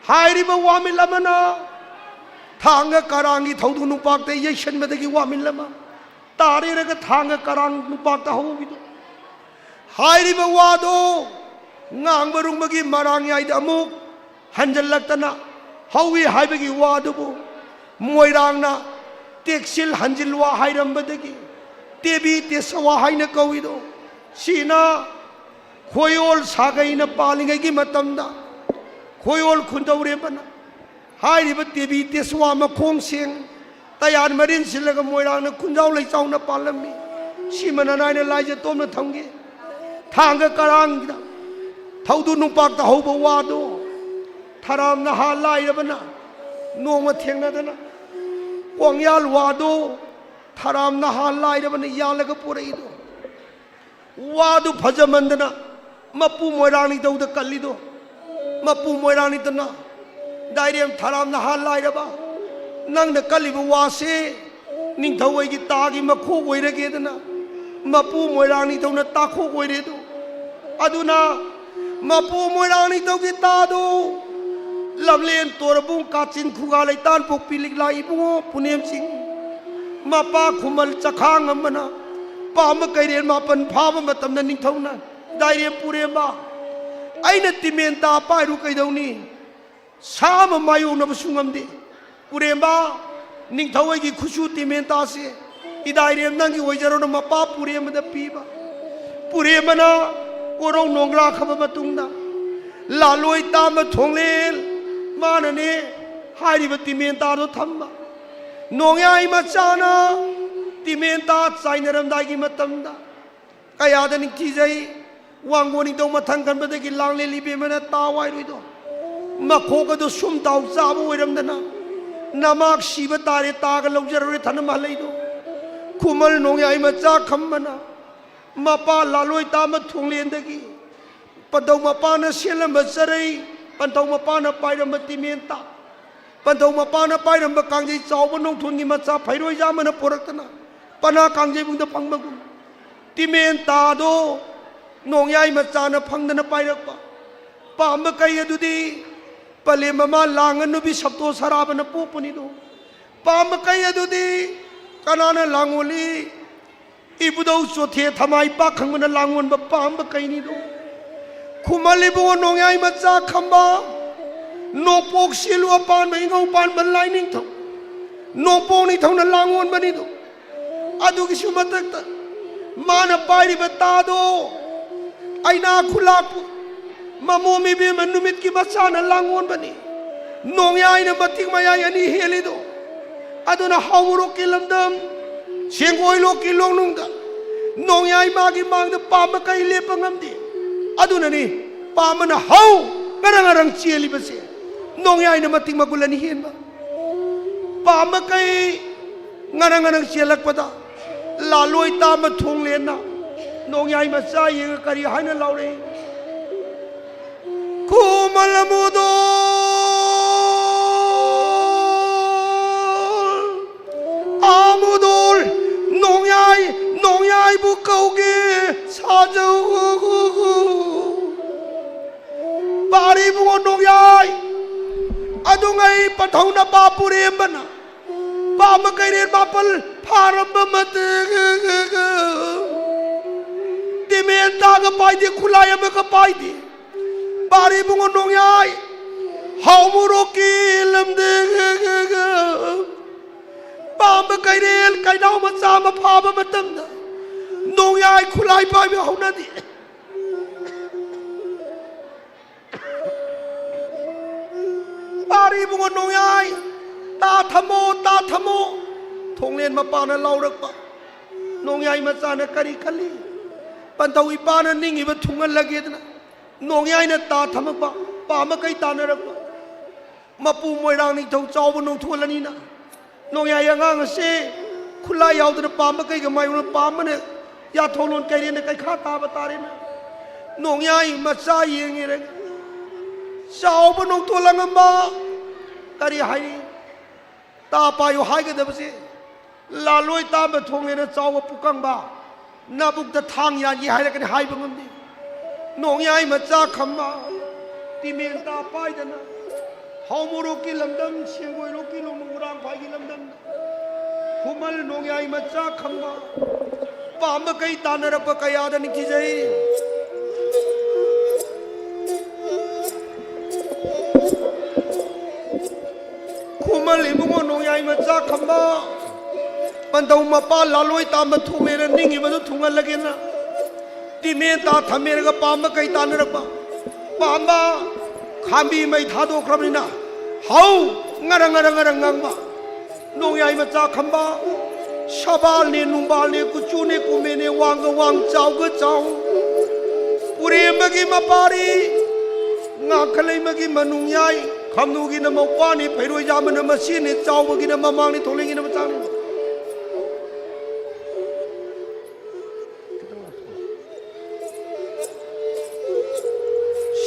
ꯍꯥꯏꯔꯤꯕ ꯋꯥꯃꯤꯜ ꯑꯃꯅ ꯊꯥꯡꯒ ꯀꯔꯥꯡꯒꯤ ꯊꯧꯗꯣꯛ ꯅꯨꯄꯥꯛꯇ ꯌꯩꯁꯟꯕꯗꯒꯤ ꯋꯥꯃꯤꯜ ꯑꯃ ꯇꯥꯔꯦꯔꯒ ꯊꯥꯡꯒ ꯀꯔꯥꯡ ꯅꯨꯄꯥꯛꯇ ꯍꯧꯕꯤꯗꯣ꯫ ꯍꯥꯏꯔꯤꯕ ꯋꯥꯗꯣ ꯉꯥꯡꯕ ꯔꯨꯡꯕꯒꯤ ꯃꯔꯥꯡꯌꯥꯏꯗ ꯑꯃꯨꯛ ꯍꯟꯖꯜꯂꯛꯇꯅ ꯍꯧꯏ ꯍꯥꯏꯕꯒꯤ ꯋꯥꯗꯨꯕꯨ ꯃꯣꯏꯔꯥꯡꯅ ꯇꯦꯛꯁꯤꯜ ꯍꯟꯖꯤꯜ ꯋꯥ ꯍꯥꯏꯔꯝꯕꯗꯒꯤ ꯇꯦꯕꯤ ꯇꯦꯁꯋꯥ ꯍꯥꯏꯅ ꯀꯧꯏꯗꯣ꯫ ꯁꯤꯅ ꯈꯣꯏꯌꯣꯜ ꯁꯥꯒꯩꯅ ꯄꯥꯜꯂꯤꯉꯩꯒꯤ ꯃꯇꯝꯗ ꯈꯣꯏꯌꯣꯜ ꯈꯨꯟꯗꯧꯔꯦꯝꯕꯅ ꯍꯥꯏꯔꯤꯕ ꯇꯦꯕꯤ ꯇꯦꯁꯋꯥ ꯃꯈꯣꯡ ꯁꯦꯡ ꯇꯌꯥꯟ ꯃꯔꯤꯟ ꯁꯤꯜꯂꯒ ꯃꯣꯏꯔꯥꯡꯅ ꯈꯨꯟꯖꯥꯎ ꯂꯩꯆꯥꯎꯅ ꯄꯥꯜꯂꯝꯃꯤ꯫ ꯁꯤꯃꯅ ꯅꯥꯏꯅ ꯂꯥꯏꯖ ꯇꯣꯝꯅ ꯊꯝꯒꯦ꯫ ꯊꯥꯡꯒ ꯀꯔꯥꯡꯒꯤꯗ ꯊꯧꯗꯨ ꯅꯨꯡꯄꯥꯛꯇ ꯍꯧꯕ ꯋꯥꯗꯣ ꯊꯔꯥꯝ ꯅꯍꯥ ꯂꯥꯏꯔꯕꯅ ꯅꯣꯡꯃ ꯊꯦꯡꯅꯗꯅ ꯀꯣꯡꯌꯥꯜ ꯋꯥꯗꯣ ꯊꯔꯥꯝ ꯅꯍꯥ ꯂꯥꯏꯔꯕꯅ ꯌꯥꯜꯂꯒ ꯄꯨꯔꯛꯏꯗꯣ꯫ ꯋꯥꯗꯨ ꯐꯖꯃꯟꯗꯅ ꯃꯄꯨ ꯃꯣꯏꯔꯥꯡ ꯅꯤꯡꯊꯧꯗ ꯀꯜꯂꯤꯗꯣ꯫ ꯃꯄꯨ ꯃꯣꯏꯔꯥꯡ ꯅꯤꯡꯊꯧꯅ, "ꯗꯥꯏꯔꯦꯝ ꯊꯔꯥꯝ ꯅꯍꯥ ꯂꯥꯏꯔꯕ, ꯅꯪꯅ ꯀꯜꯂꯤꯕ ꯋꯥꯁꯦ ꯅꯤꯡꯊꯧ ꯑꯩꯒꯤ ꯇꯥꯒꯤ ꯃꯈꯣꯛ ꯑꯣꯏꯔꯒꯦꯗꯅ ꯃꯄꯨ ꯃꯣꯏꯔꯥꯡ ꯅꯤꯡꯊꯧꯅ ꯇꯥꯈꯣꯛ ꯑꯣꯏꯔꯦꯗꯣ꯫ ꯑꯗꯨꯅ ꯃꯄꯨ ꯃꯣꯏꯔꯥꯡ ꯅꯤꯡꯊꯧꯒꯤ ꯇꯥꯗꯣ ꯂꯝꯂꯦꯟ ꯇꯣꯔꯕꯨꯡ ꯀꯥꯆꯤꯟ ꯈꯨꯒꯥ ꯂꯩꯇꯥꯟ ꯄꯣꯛꯄꯤ ꯂꯤꯛꯂꯥ ꯏꯕꯨꯡꯉꯣ ꯄꯨꯅꯦꯝꯁꯤꯡ ꯃꯄꯥ ꯈꯨꯃꯜ ꯆꯈꯥꯡ ꯑꯃꯅ ꯄꯥꯝꯕ ꯀꯩꯔꯦꯜ ꯃꯥꯄꯟ ꯐꯥꯕ ꯃꯇꯝꯗ ꯅꯤꯡꯊꯧꯅ, ꯗꯥꯏꯔꯦꯝ ꯄꯨꯔꯦꯝꯕ, ꯑꯩꯅ ꯇꯤꯃꯦꯟ ꯇꯥ ꯄꯥꯏꯔꯨ ꯀꯩꯗꯧꯅꯤ? ꯁꯥ ꯑꯃ ꯃꯥꯌꯣꯛꯅꯕꯁꯨ ꯉꯝꯗꯦ꯫ ꯄꯨꯔꯦꯝꯕ, ꯅꯤꯡꯊꯧ ꯑꯩꯒꯤ ꯈꯨꯠꯁꯨ ꯇꯤꯃꯦꯟ ꯇꯥꯁꯦ ꯏꯗꯥꯏꯔꯦꯝ ꯅꯪꯒꯤ ꯑꯣꯏꯖꯔꯣꯅ" ꯃꯄꯥ ꯄꯨꯔꯦꯝꯕꯗ ꯄꯤꯕ꯫ ꯄꯨꯔꯦꯝꯕꯅ ꯀꯣꯔꯧ ꯅꯣꯡꯒ꯭ꯔꯥ ꯈꯕ ꯃꯇꯨꯡꯗ ꯂꯥꯂꯣꯏ ꯇꯥꯝꯕ ꯊꯣꯡꯂꯦꯟ ꯃꯥꯅꯅꯦ ꯍꯥꯏꯔꯤꯕ ꯇꯤꯃꯦꯟ ꯇꯥꯗꯣ ꯊꯝꯕ꯫ ꯅꯣꯡꯌꯥꯏ ꯃꯆꯥꯅ ꯇꯤꯃꯦꯟ ꯇꯥ ꯆꯥꯏꯅꯔꯝꯗꯥꯏꯒꯤ ꯃꯇꯝꯗ ꯀꯌꯥꯗ ꯅꯤꯡꯊꯤꯖꯩ꯫ ꯋꯥꯡꯒꯣꯟ ꯅꯤꯡꯊꯧ ꯃꯊꯪ ꯈꯟꯕꯗꯒꯤ ꯂꯥꯡꯂꯦꯟ ꯏꯕꯦꯝꯃꯅ ꯇꯥ ꯋꯥꯏꯔꯨꯏꯗꯣ꯫ ꯃꯈꯣꯛ ꯑꯗꯨ ꯁꯨꯝ ꯇꯥꯎ ꯆꯥꯕ ꯑꯣꯏꯔꯝꯗꯅ ꯅꯃꯥꯛ ꯁꯤꯕ ꯇꯥꯔꯦ, ꯇꯥꯒ ꯂꯧꯖꯔꯔꯣꯏ ꯊꯅꯝ ꯍꯜꯂꯛꯏꯗꯣ꯫ ꯈꯨꯃꯜ ꯅꯣꯡꯌꯥꯏ ꯃꯆꯥ ꯈꯝꯕꯅ ꯃꯄꯥ ꯂꯥꯂꯣꯏ ꯇꯥꯝꯕ ꯊꯣꯡꯂꯦꯟꯗꯒꯤ ꯄꯟꯗꯧ ꯃꯄꯥꯅ ꯁꯦꯠꯂꯝꯕ ꯆꯔꯩ ꯄꯟꯊꯧ ꯃꯄꯥꯅ ꯄꯥꯏꯔꯝꯕ ꯇꯤꯃꯦꯟꯇꯥ, ꯄꯟꯊꯧ ꯃꯄꯥꯅ ꯄꯥꯏꯔꯝꯕ ꯀꯥꯡꯖꯩ ꯆꯥꯎꯕ ꯅꯣꯡꯊꯣꯟꯒꯤ ꯃꯆꯥ ꯐꯩꯔꯣꯏꯖꯥ ꯑꯃꯅ ꯄꯣꯔꯛꯇꯅ ꯄꯅꯥ ꯀꯥꯡꯖꯩꯕꯨꯡꯗ ꯐꯪꯕꯒꯨꯝ, ꯇꯤꯃꯦꯟꯇꯥꯗꯣ ꯅꯣꯡꯌꯥꯏ ꯃꯆꯥꯅ ꯐꯪꯗꯅ ꯄꯥꯏꯔꯛꯄ꯫ ꯄꯥꯝꯕ ꯀꯩ ꯑꯗꯨꯗꯤ ꯄꯂꯦꯝ ꯃꯃꯥ ꯂꯥꯡꯉ ꯅꯨꯄꯤ ꯁꯞꯇꯣ ꯁꯔꯥꯕꯅ ꯄꯣꯛꯄꯅꯤꯗꯣ꯫ ꯄꯥꯝꯕ ꯀꯩ ꯑꯗꯨꯗꯤ ꯀꯅꯥꯅ ꯂꯥꯡꯉꯣꯜꯂꯤ? ꯏꯕꯨꯙꯧ ꯆꯣꯊꯦ ꯊꯃꯥꯏ ꯄꯥꯛ ꯈꯪꯕꯅ ꯂꯥꯡꯉꯣꯟꯕ ꯄꯥꯝꯕ ꯀꯩꯅꯤꯗꯣ꯫ ꯈꯨꯃꯜ ꯏꯕꯨꯡꯉꯣ ꯅꯣꯡꯌꯥꯏ ꯃꯆꯥ ꯈꯝꯕ, ꯅꯣꯡꯄꯣꯛ ꯁꯤꯂꯨ ꯑꯄꯥꯟꯕ ꯏꯉꯧ ꯄꯥꯟꯕ ꯂꯥꯏꯅꯤꯡꯊꯧ, ꯅꯣꯡꯄꯣꯛ ꯅꯤꯡꯊꯧꯅ ꯂꯥꯡꯉꯣꯟꯕꯅꯤꯗꯣ꯫ ꯑꯗꯨꯒꯤꯁꯨ ꯃꯊꯛꯇ ꯃꯥꯅ ꯄꯥꯏꯔꯤꯕ ꯇꯥꯗꯣ ꯑꯩꯅ ꯈꯨꯂꯥꯛꯄꯨ ꯃꯃꯣꯝ ꯏꯕꯦꯝꯃ ꯅꯨꯃꯤꯠꯀꯤ ꯃꯆꯥꯅ ꯂꯥꯡꯉꯣꯟꯕꯅꯤ꯫ ꯅꯣꯡꯌꯥꯏꯅ ꯃꯇꯤꯛ ꯃꯌꯥꯏ ꯑꯅꯤ ꯍꯦꯜꯂꯤꯗꯣ꯫ ꯑꯗꯨꯅ ꯍꯥꯎ ꯃꯣꯔꯣꯛꯀꯤ ꯂꯝꯗꯝ, ꯁꯦꯡꯒꯣꯏ ꯂꯣꯛꯀꯤ ꯂꯣꯡꯅꯨꯡꯗ ꯅꯣꯡꯌꯥꯏ ꯃꯥꯒꯤ ꯃꯥꯡꯗ ꯄꯥꯝꯕ ꯀꯩ ꯂꯦꯞꯄ ꯉꯝꯗꯦ꯫ ꯑꯗꯨꯅꯅꯤ ꯄꯥꯝꯕꯅ ꯍꯧ ꯉꯔꯪ ꯉꯔꯪ ꯆꯦꯜꯂꯤꯕꯁꯦ꯫ ꯅꯣꯡꯌꯥꯏꯅ ꯃꯇꯤꯛ ꯃꯒꯨꯟ ꯑꯅꯤ ꯍꯦꯟꯕ꯫ ꯄꯥꯝꯕ ꯀꯩ ꯉꯔꯪ ꯉꯔꯪ ꯆꯦꯜꯂꯛꯄꯗ ꯂꯥꯂꯣꯏ ꯇꯥꯝꯕ ꯊꯣꯡꯂꯦꯟꯅ ꯅꯣꯡꯌꯥꯏ ꯃꯆꯥ ꯌꯦꯡꯉ ꯀꯔꯤ ꯍꯥꯏꯅ ꯂꯥꯎꯔꯛꯏ? ꯈꯨꯃꯜ ꯑꯃꯨꯗꯣꯜ, ꯑꯃꯨꯗꯣꯜ, ꯅꯣꯡꯌꯥꯏ, ꯅꯣꯡꯌꯥꯏꯕꯨ ꯀꯧꯒꯦ ꯁꯥꯖꯧ꯫ ꯄꯥꯔꯤ ꯏꯕꯨꯡꯉꯣ ꯅꯣꯡꯌꯥꯏ, ꯑꯗꯨꯉꯩ ꯄꯟꯊꯧꯅ ꯄꯥ ꯄꯨꯔꯦꯝꯕꯅ ꯄꯥꯝꯕ ꯀꯩꯔꯦꯜ ꯃꯥꯄꯜ ꯐꯥꯔꯝꯕ ꯃꯇꯦꯛ꯫ ꯇꯤꯃꯦꯟ ꯇꯥꯒ ꯄꯥꯏꯗꯦ, ꯈꯨꯠꯂꯥꯏ ꯑꯃꯒ ꯄꯥꯏꯗꯦ꯫ ꯄꯥꯔꯤ ꯏꯕꯨꯡꯉꯣ ꯅꯣꯡꯌꯥꯏ, ꯍꯥꯎ ꯃꯣꯔꯣꯛꯀꯤ ꯂꯝꯗꯦ꯫ ꯄꯥꯝꯕ ꯀꯩꯔꯦꯜ ꯀꯩꯅꯥꯎ ꯃꯆꯥ ꯑꯃ ꯐꯥꯕ ꯃꯇꯝꯗ ꯅꯣꯡꯌꯥꯏ ꯈꯨꯠꯂꯥꯏ ꯄꯥꯏꯕ ꯍꯧꯅꯗꯦ꯫ ꯄꯥꯔꯤ ꯏꯕꯨꯡꯉꯣ ꯅꯣꯡꯌꯥꯏ, ꯇꯥ ꯊꯝꯃꯣ, ꯇꯥ ꯊꯝꯃꯣ꯫ ꯊꯣꯡꯂꯦꯟ ꯃꯄꯥꯅ ꯂꯥꯎꯔꯛꯄ꯫ ꯅꯣꯡꯌꯥꯏ ꯃꯆꯥꯅ ꯀꯔꯤ ꯈꯜꯂꯤ? ꯄꯟꯊꯧ ꯏꯄꯥꯅ ꯅꯤꯡꯉꯤꯕ ꯊꯨꯡꯍꯜꯂꯒꯦꯗꯅ ꯅꯣꯡꯌꯥꯏꯅ ꯇꯥ ꯊꯝꯃꯛꯄ, ꯄꯥꯝꯕ ꯀꯩ ꯇꯥꯅꯔꯛꯄ꯫ ꯃꯄꯨ ꯃꯣꯏꯔꯥꯡ ꯅꯤꯡꯊꯧ ꯆꯥꯎꯕ ꯅꯣꯡꯊꯣꯜ ꯑꯅꯤꯅ ꯅꯣꯡꯌꯥꯏ ꯑꯉꯥꯡ ꯑꯁꯦ ꯈꯨꯠꯂꯥꯏ ꯌꯥꯎꯗꯅ ꯄꯥꯝꯕ ꯀꯩꯒ ꯃꯥꯏꯌꯣꯛꯅ ꯄꯥꯝꯕꯅ ꯌꯥꯊꯣꯡꯂꯣꯟ ꯀꯩꯔꯦꯟꯗ ꯀꯩꯈꯥ ꯇꯥꯕ ꯇꯥꯔꯦꯅ ꯅꯣꯡꯌꯥꯏ ꯃꯆꯥ ꯌꯦꯡꯉꯦꯔꯒ ꯆꯥꯎꯕ ꯅꯣꯡꯊꯣꯜ ꯑꯉꯝꯕ꯫ ꯀꯔꯤ ꯍꯥꯏꯔꯤ? ꯇꯥ ꯄꯥꯏꯌꯨ ꯍꯥꯏꯒꯗꯕꯁꯦ, ꯂꯥꯜꯂꯣꯏ ꯇꯥꯝꯕ ꯊꯣꯡꯂꯦꯅ ꯆꯥꯎꯕ ꯄꯨꯀꯪꯕ, ꯅꯥꯕꯨꯛꯇ ꯊꯥꯡ ꯌꯥꯟꯒꯦ ꯍꯥꯏꯔꯒꯅꯤ ꯍꯥꯏꯕ ꯉꯝꯗꯦ꯫ ꯅꯣꯡꯌꯥꯏ ꯃꯆꯥ ꯈꯝꯕ, ꯇꯤꯃꯦꯟ ꯇꯥ ꯄꯥꯏꯗꯅ, ꯍꯥꯎ ꯃꯣꯔꯣꯛꯀꯤ ꯂꯝꯗꯝ, ꯁꯦꯡꯒꯣꯏꯔꯣꯛꯀꯤ ꯂꯣꯡ ꯃꯣꯏꯔꯥꯡꯐꯥꯏꯒꯤ ꯂꯝꯗꯝ, ꯈꯨꯃꯜ ꯅꯣꯡꯌꯥꯏ ꯃꯆꯥ ꯈꯝꯕ, ꯄꯥꯝꯕ ꯀꯩ ꯇꯥꯟꯅꯔꯛꯄ ꯀꯌꯥꯗ ꯅꯤꯡꯊꯤꯖꯩ꯫ ꯈꯨꯃꯜ ꯏꯕꯨꯡꯉꯣ ꯅꯣꯡꯌꯥꯏ ꯃꯆꯥ ꯈꯝꯕ, ꯄꯟꯊꯧ ꯃꯄꯥ ꯂꯥꯂꯣꯏ ꯇꯥꯝꯕ ꯊꯣꯛꯂꯦꯅ ꯅꯤꯡꯉꯤꯕꯗꯨ ꯊꯨꯡꯍꯜꯂꯒꯦꯅ ꯇꯤꯃꯦꯟ ꯇꯥ ꯊꯝꯃꯦꯔꯒ ꯄꯥꯝꯕ ꯀꯩ ꯇꯥꯟꯅꯔꯛꯄ꯫ ꯄꯥꯝꯕ ꯈꯥꯝꯕꯤ ꯃꯩ ꯊꯥꯗꯣꯛꯈ꯭ꯔꯕꯅꯤꯅ ꯍꯧ ꯉꯔꯪ ꯉꯔꯪ ꯉꯔꯪ ꯉꯪꯕ꯫ ꯅꯣꯡꯌꯥꯏ ꯃꯆꯥ ꯈꯝꯕ, ꯁꯕꯥꯜꯅꯦ ꯅꯨꯡꯕꯥꯜꯅꯦ ꯀꯨꯆꯨꯅꯦ ꯀꯨꯃꯦꯟꯅꯦ ꯋꯥꯡꯒ ꯋꯥꯡ ꯆꯥꯎꯒ ꯆꯥꯎ꯫ ꯄꯨꯔꯦꯝꯕꯒꯤ ꯃꯄꯥꯔꯤ, ꯉꯥꯈꯂꯩꯃꯒꯤ ꯃꯅꯨꯡ ꯌꯥꯏ, ꯈꯝꯅꯨꯒꯤꯅ ꯃꯧꯄꯥꯅꯤ, ꯐꯩꯔꯣꯏꯖꯥꯝꯕꯅ ꯃꯁꯤꯅꯤ, ꯆꯥꯎꯕꯒꯤꯅ ꯃꯃꯥꯡꯅꯤ, ꯊꯣꯡꯂꯦꯟꯒꯤꯅ ꯃꯆꯥꯅꯤ꯫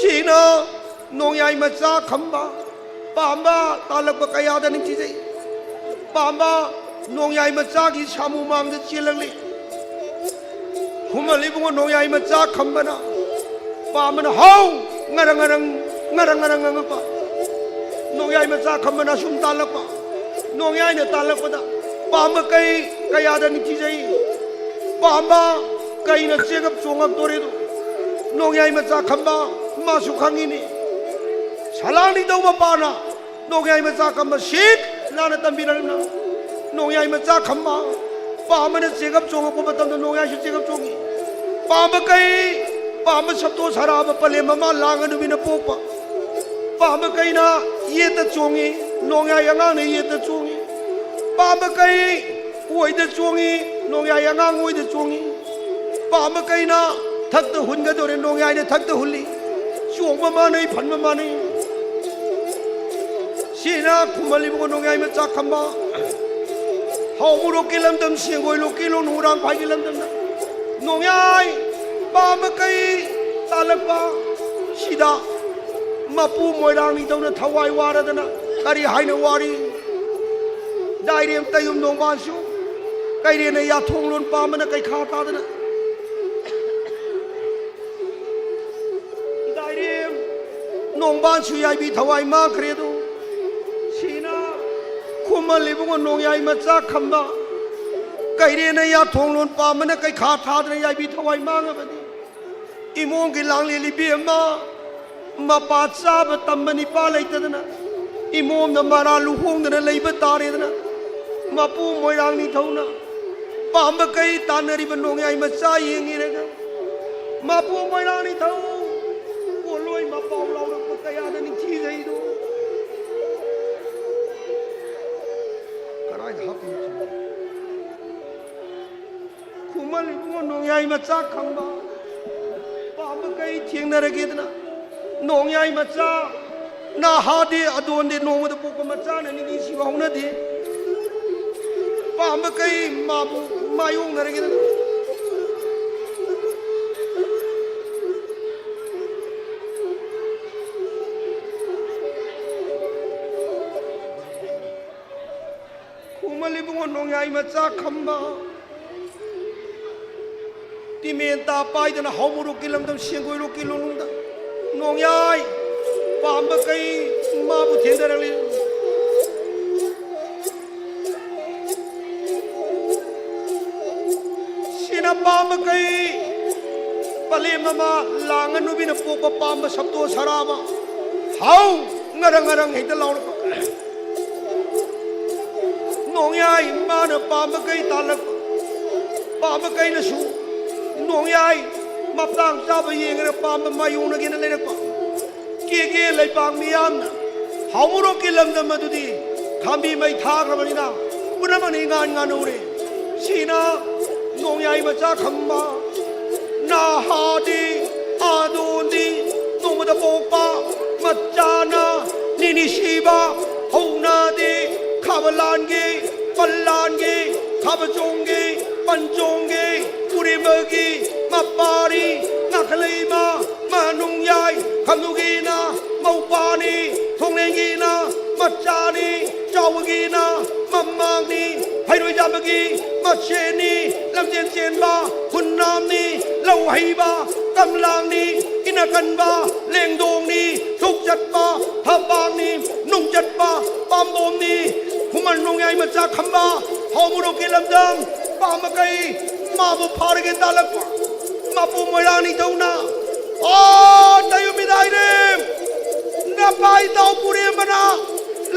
ꯁꯤꯅ ꯅꯣꯡꯌꯥꯏ ꯃꯆꯥ ꯈꯝꯕ, ꯄꯥꯝꯕ ꯇꯥꯜꯂꯛꯄ ꯀꯌꯥꯗ ꯅꯤꯡꯊꯤꯖꯩ꯫ ꯄꯥꯝꯕ ꯅꯣꯡꯌꯥꯏ ꯃꯆꯥꯒꯤ ꯁꯥꯃꯨ ꯃꯥꯡꯗ ꯆꯦꯜꯂꯛꯂꯤ꯫ ꯈꯨꯃꯜ ꯏꯕꯨꯡꯉꯣ ꯅꯣꯡꯌꯥꯏ ꯃꯆꯥ ꯈꯝꯕꯅ, ꯄꯥꯝꯕꯅ ꯍꯥꯎ ꯉꯔꯪ ꯉꯔꯪ, ꯉꯔꯪ ꯉꯔꯪ ꯉꯪꯉꯛꯄ꯫ ꯅꯣꯡꯌꯥꯏ ꯃꯆꯥ ꯈꯝꯕꯅ ꯑꯁꯨꯝ ꯇꯥꯜꯂꯛꯄ꯫ ꯅꯣꯡꯌꯥꯏꯅ ꯇꯥꯜꯂꯛꯄꯗ ꯄꯥꯝꯕ ꯀꯩ ꯀꯌꯥꯗ ꯅꯤꯡꯊꯤꯖꯩ꯫ ꯄꯥꯝꯕ ꯀꯩꯅ ꯆꯦꯒꯞ ꯆꯣꯡꯉꯛꯇꯣꯔꯦꯗꯣ ꯅꯣꯡꯌꯥꯏ ꯃꯆꯥ ꯈꯝꯕ ꯃꯥꯁꯨ ꯈꯪꯉꯤꯅꯤ꯫ ꯁꯂꯥꯡ ꯅꯤꯡꯊꯧ ꯃꯄꯥꯅ ꯅꯣꯡꯌꯥꯏ ꯃꯆꯥ ꯈꯝꯕ ꯁꯤꯛ ꯅꯥꯟꯅ ꯇꯝꯕꯤꯔꯛꯅ ꯅꯣꯡꯌꯥꯏ ꯃꯆꯥ ꯈꯝꯕ ꯄꯥꯝꯕꯅ ꯆꯦꯒꯞ ꯆꯣꯡꯉꯛꯄ ꯃꯇꯝꯗ ꯅꯣꯡꯌꯥꯏꯁꯨ ꯆꯦꯒꯞ ꯆꯣꯡꯉꯤ꯫ ꯄꯥꯝꯕ ꯀꯩ? ꯄꯥꯝꯕ ꯁꯞꯇꯣ ꯁꯥꯔꯥꯕ ꯄꯂꯦꯝ ꯑꯃ ꯂꯥꯡꯒ ꯅꯨꯃꯤꯠꯅ ꯄꯣꯛꯄ꯫ ꯄꯥꯝꯕ ꯀꯩꯅ ꯌꯦꯠꯇ ꯆꯣꯡꯉꯤ, ꯅꯣꯡꯌꯥꯏ ꯑꯉꯥꯡꯅ ꯌꯦꯠꯇ ꯆꯣꯡꯉꯤ꯫ ꯄꯥꯝꯕ ꯀꯩ ꯑꯣꯏꯗ ꯆꯣꯡꯉꯤ, ꯅꯣꯡꯌꯥꯏ ꯑꯉꯥꯡ ꯑꯣꯏꯗ ꯆꯣꯡꯉꯤ꯫ ꯄꯥꯝꯕ ꯀꯩꯅ ꯊꯛꯇ ꯍꯨꯟꯒꯗꯧꯔꯦ, ꯅꯣꯡꯌꯥꯏꯅ ꯊꯛꯇ ꯍꯨꯜꯂꯤ꯫ ꯆꯣꯡꯕ ꯃꯥꯟꯅꯩ, ꯐꯟꯕ ꯃꯥꯟꯅꯩ꯫ ꯁꯤꯅ ꯈꯨꯃꯜ ꯏꯕꯨꯡꯉꯣ ꯅꯣꯡꯌꯥꯏ ꯃꯆꯥ ꯈꯝꯕ꯫ ꯍꯥꯎ ꯃꯣꯔꯣꯛꯀꯤ ꯂꯝꯗꯝ, ꯁꯦꯡꯒꯣꯏ ꯂꯣꯛꯀꯤ ꯂꯣꯡ ꯍꯨꯔꯥꯡ ꯐꯥꯏꯒꯤ ꯂꯝꯗꯝꯗ ꯅꯣꯡꯌꯥꯏ ꯄꯥꯝꯕ ꯀꯩ ꯇꯥꯜꯂꯛꯄ꯫ ꯁꯤꯗ ꯃꯄꯨ ꯃꯣꯏꯔꯥꯡ ꯅꯤꯡꯊꯧꯅ ꯊꯋꯥꯏ ꯋꯥꯔꯗꯅ ꯀꯔꯤ ꯍꯥꯏꯅ ꯋꯥꯔꯤ? ꯗꯥꯏꯔꯦꯝ ꯇꯌꯨꯝ ꯅꯣꯡꯕꯥꯟꯁꯨ ꯀꯩꯔꯦꯟꯅ ꯌꯥꯊꯣꯡ ꯂꯣꯟ ꯄꯥꯝꯕꯅ ꯀꯩꯈꯥ ꯊꯥꯗꯅ, ꯗꯥꯏꯔꯦꯝ ꯅꯣꯡꯕꯥꯟꯁꯨ ꯌꯥꯏꯕꯤ ꯊꯋꯥꯏ ꯃꯥꯡꯈ꯭ꯔꯦ ꯑꯗꯨ꯫ ꯁꯤꯅ ꯈꯨꯃꯟ ꯏꯕꯨꯡꯉꯣ ꯅꯣꯡꯌꯥꯏ ꯃꯆꯥ ꯈꯝꯕ ꯀꯩꯔꯦꯟꯅ ꯌꯥꯊꯣꯡ ꯂꯣꯟ ꯄꯥꯝꯕꯅ ꯀꯩꯈꯥ ꯊꯥꯗꯅ ꯌꯥꯏꯕꯤ ꯊꯋꯥꯏ ꯃꯥꯡꯉꯕꯅꯤ꯫ ꯏꯃꯣꯝꯒꯤ ꯂꯥꯡꯂꯦꯟ ꯏꯕꯦꯝꯃ, ꯃꯄꯥ ꯆꯥꯕ ꯇꯝꯕ ꯅꯤꯄꯥ ꯂꯩꯇꯗꯅ ꯏꯃꯣꯝꯅ ꯃꯔꯥ ꯂꯨꯍꯣꯡꯗꯅ ꯂꯩꯕ ꯇꯥꯔꯦꯗꯅ, ꯃꯄꯨ ꯃꯣꯏꯔꯥꯡ ꯅꯤꯡꯊꯧꯅ ꯄꯥꯝꯕ ꯀꯩ ꯇꯥꯟꯅꯔꯤꯕ ꯅꯣꯡꯌꯥꯏ ꯃꯆꯥ ꯌꯦꯡꯉꯤꯔꯒ, ꯃꯄꯨ ꯃꯣꯏꯔꯥꯡ ꯅꯤꯡꯊꯧ ꯄꯣꯠꯂꯣꯏ ꯃꯄꯥꯎ ꯂꯥꯎꯔꯛꯄ ꯀꯌꯥꯗ ꯅꯤꯡꯊꯤꯖꯩꯗꯣ꯫ ꯀꯗꯥꯏꯗ ꯍꯥꯞꯄꯤꯅꯣ? ꯈꯨꯃꯟ ꯏꯕꯨꯡꯉꯣ ꯅꯣꯡꯌꯥꯏ ꯃꯆꯥ ꯈꯝꯕ ꯄꯥꯝꯕ ꯀꯩ ꯊꯦꯡꯅꯔꯒꯦꯗꯅ, ꯅꯣꯡꯌꯥꯏ ꯃꯆꯥ ꯅꯍꯥꯗꯤ ꯑꯗꯣꯟꯗꯤ ꯅꯣꯡꯃꯗ ꯄꯣꯛꯄ ꯃꯆꯥꯅ ꯅꯤꯅꯤ ꯁꯤꯕ ꯍꯧꯅꯗꯦ꯫ ꯄꯥꯝꯕ ꯀꯩ ꯃꯥꯕꯨ ꯃꯥꯌꯣꯛꯅꯔꯒꯦꯗꯅ꯫ ꯈꯨꯃꯟ ꯏꯕꯨꯡꯉꯣ ꯅꯣꯡꯌꯥꯏ ꯃꯆꯥ ꯈꯝꯕ ꯇꯤꯃꯦꯟ ꯇꯥ ꯄꯥꯏꯗꯅ ꯍꯥꯎꯃꯣꯔꯣꯛꯀꯤ ꯂꯝꯗꯝ ꯁꯦꯡꯒꯣꯏꯔꯣꯛꯀꯤ ꯂꯣꯅꯨꯡꯗ ꯅꯣꯡꯌꯥꯏ ꯄꯥꯝꯕ ꯀꯩ ꯃꯥꯕꯨ ꯊꯦꯡꯅꯔꯛꯂꯤ꯫ ꯁꯤꯅ ꯄꯥꯝꯕ ꯀꯩ ꯄꯂꯦꯝ ꯑꯃ ꯂꯥꯡꯉ ꯅꯨꯄꯤꯅ ꯄꯣꯛꯄ ꯄꯥꯝꯕ ꯁꯞꯇꯣ ꯁꯔꯥꯕ ꯍꯥꯎ ꯉꯔꯪ ꯉꯔꯪ ꯍꯦꯛꯇ ꯂꯥꯎꯔꯛꯄ꯫ ꯅꯣꯡꯌꯥꯏ ꯃꯥꯅ ꯄꯥꯝꯕ ꯀꯩ ꯇꯥꯜꯂꯛꯄ꯫ ꯄꯥꯝꯕ ꯀꯩꯅꯁꯨ ꯅꯣꯡꯌꯥꯏ ꯃꯇꯥꯡ ꯆꯥꯕ ꯌꯦꯡꯉꯒ ꯄꯥꯝꯕ ꯃꯥꯌꯣꯛꯅꯒꯦꯅ ꯂꯩꯔꯛꯄ꯫ ꯀꯦꯒꯦ ꯂꯩꯄꯥꯛ ꯃꯤꯌꯥꯝꯅ ꯍꯥꯎꯃꯣꯔꯣꯛꯀꯤ ꯂꯝꯗꯝ ꯑꯗꯨꯗꯤ ꯈꯥꯝꯕꯤ ꯃꯩ ꯊꯥꯈ꯭ꯔꯕꯅꯤꯅ ꯄꯨꯝꯅꯃꯛꯅ ꯏꯉꯥꯟ ꯉꯥꯟꯅ ꯎꯔꯦ꯫ ꯁꯤꯅ ꯅꯣꯡꯌꯥꯏ ꯃꯆꯥ ꯈꯝꯕ ꯅꯍꯥꯗꯤ ꯑꯗꯣꯟꯗꯤ ꯅꯣꯡꯃꯗ ꯄꯣꯛꯄ ꯃꯆꯥꯅ ꯅꯤꯅꯤ ꯁꯤꯕ ꯍꯧꯅꯗꯦ꯫ ꯈꯥꯕ ꯂꯥꯟꯒꯤ ꯄꯜ ꯂꯥꯟꯒꯤ ꯈꯥꯕ ꯆꯣꯡꯒꯤ ꯄꯟ ꯆꯣꯡꯒꯤ ꯎꯔꯤꯃꯒꯤ ꯃꯄꯥꯔꯤ ꯅꯥꯈꯂꯩꯃ ꯃꯅꯨꯡ ꯌꯥꯏ ꯈꯝꯅꯨꯒꯤꯅ ꯒꯤꯅ ꯃꯆꯥꯅꯤ, ꯆꯥꯎꯕꯒꯤꯅ ꯃꯃꯥꯡꯅꯤ, ꯍꯩꯔꯣꯏ ꯆꯥꯕꯒꯤ ꯃꯁꯦꯟꯅꯤ, ꯂꯝꯖꯦꯟ ꯆꯦꯟꯕ ꯈꯨꯟꯅꯥꯝꯅꯤ, ꯂꯧ ꯍꯩꯕ ꯀꯝꯂꯥꯡꯅꯤ, ꯏꯅ ꯀꯟꯕ ꯂꯦꯡꯗꯣꯡꯅꯤ, ꯁꯨꯛ ꯆꯠꯄ ꯊꯕꯥꯡꯅꯤ, ꯅꯨꯡ ꯆꯠꯄ ꯄꯥꯝꯕꯣꯝꯅꯤ, ꯈꯨꯃꯟ ꯅꯣꯡꯌꯥꯏ ꯃꯆꯥ ꯈꯝꯕ, ꯍꯥꯎ ꯃꯣꯔꯣꯛꯀꯤ ꯂꯝꯗꯝ, ꯄꯥꯝꯕ ꯀꯩ ꯃꯥꯕꯨ ꯐꯥꯔꯒꯦ ꯇꯥꯜꯂꯛꯄ ꯃꯄꯨ ꯃꯣꯏꯔꯥꯡ ꯅꯤꯡꯊꯧꯅ, ꯑꯣ ꯇꯌꯨꯝ ꯏꯗꯥꯏꯔꯦꯝ, ꯅꯄꯥ ꯏꯇꯥꯎ ꯄꯨꯔꯦꯝꯕꯅ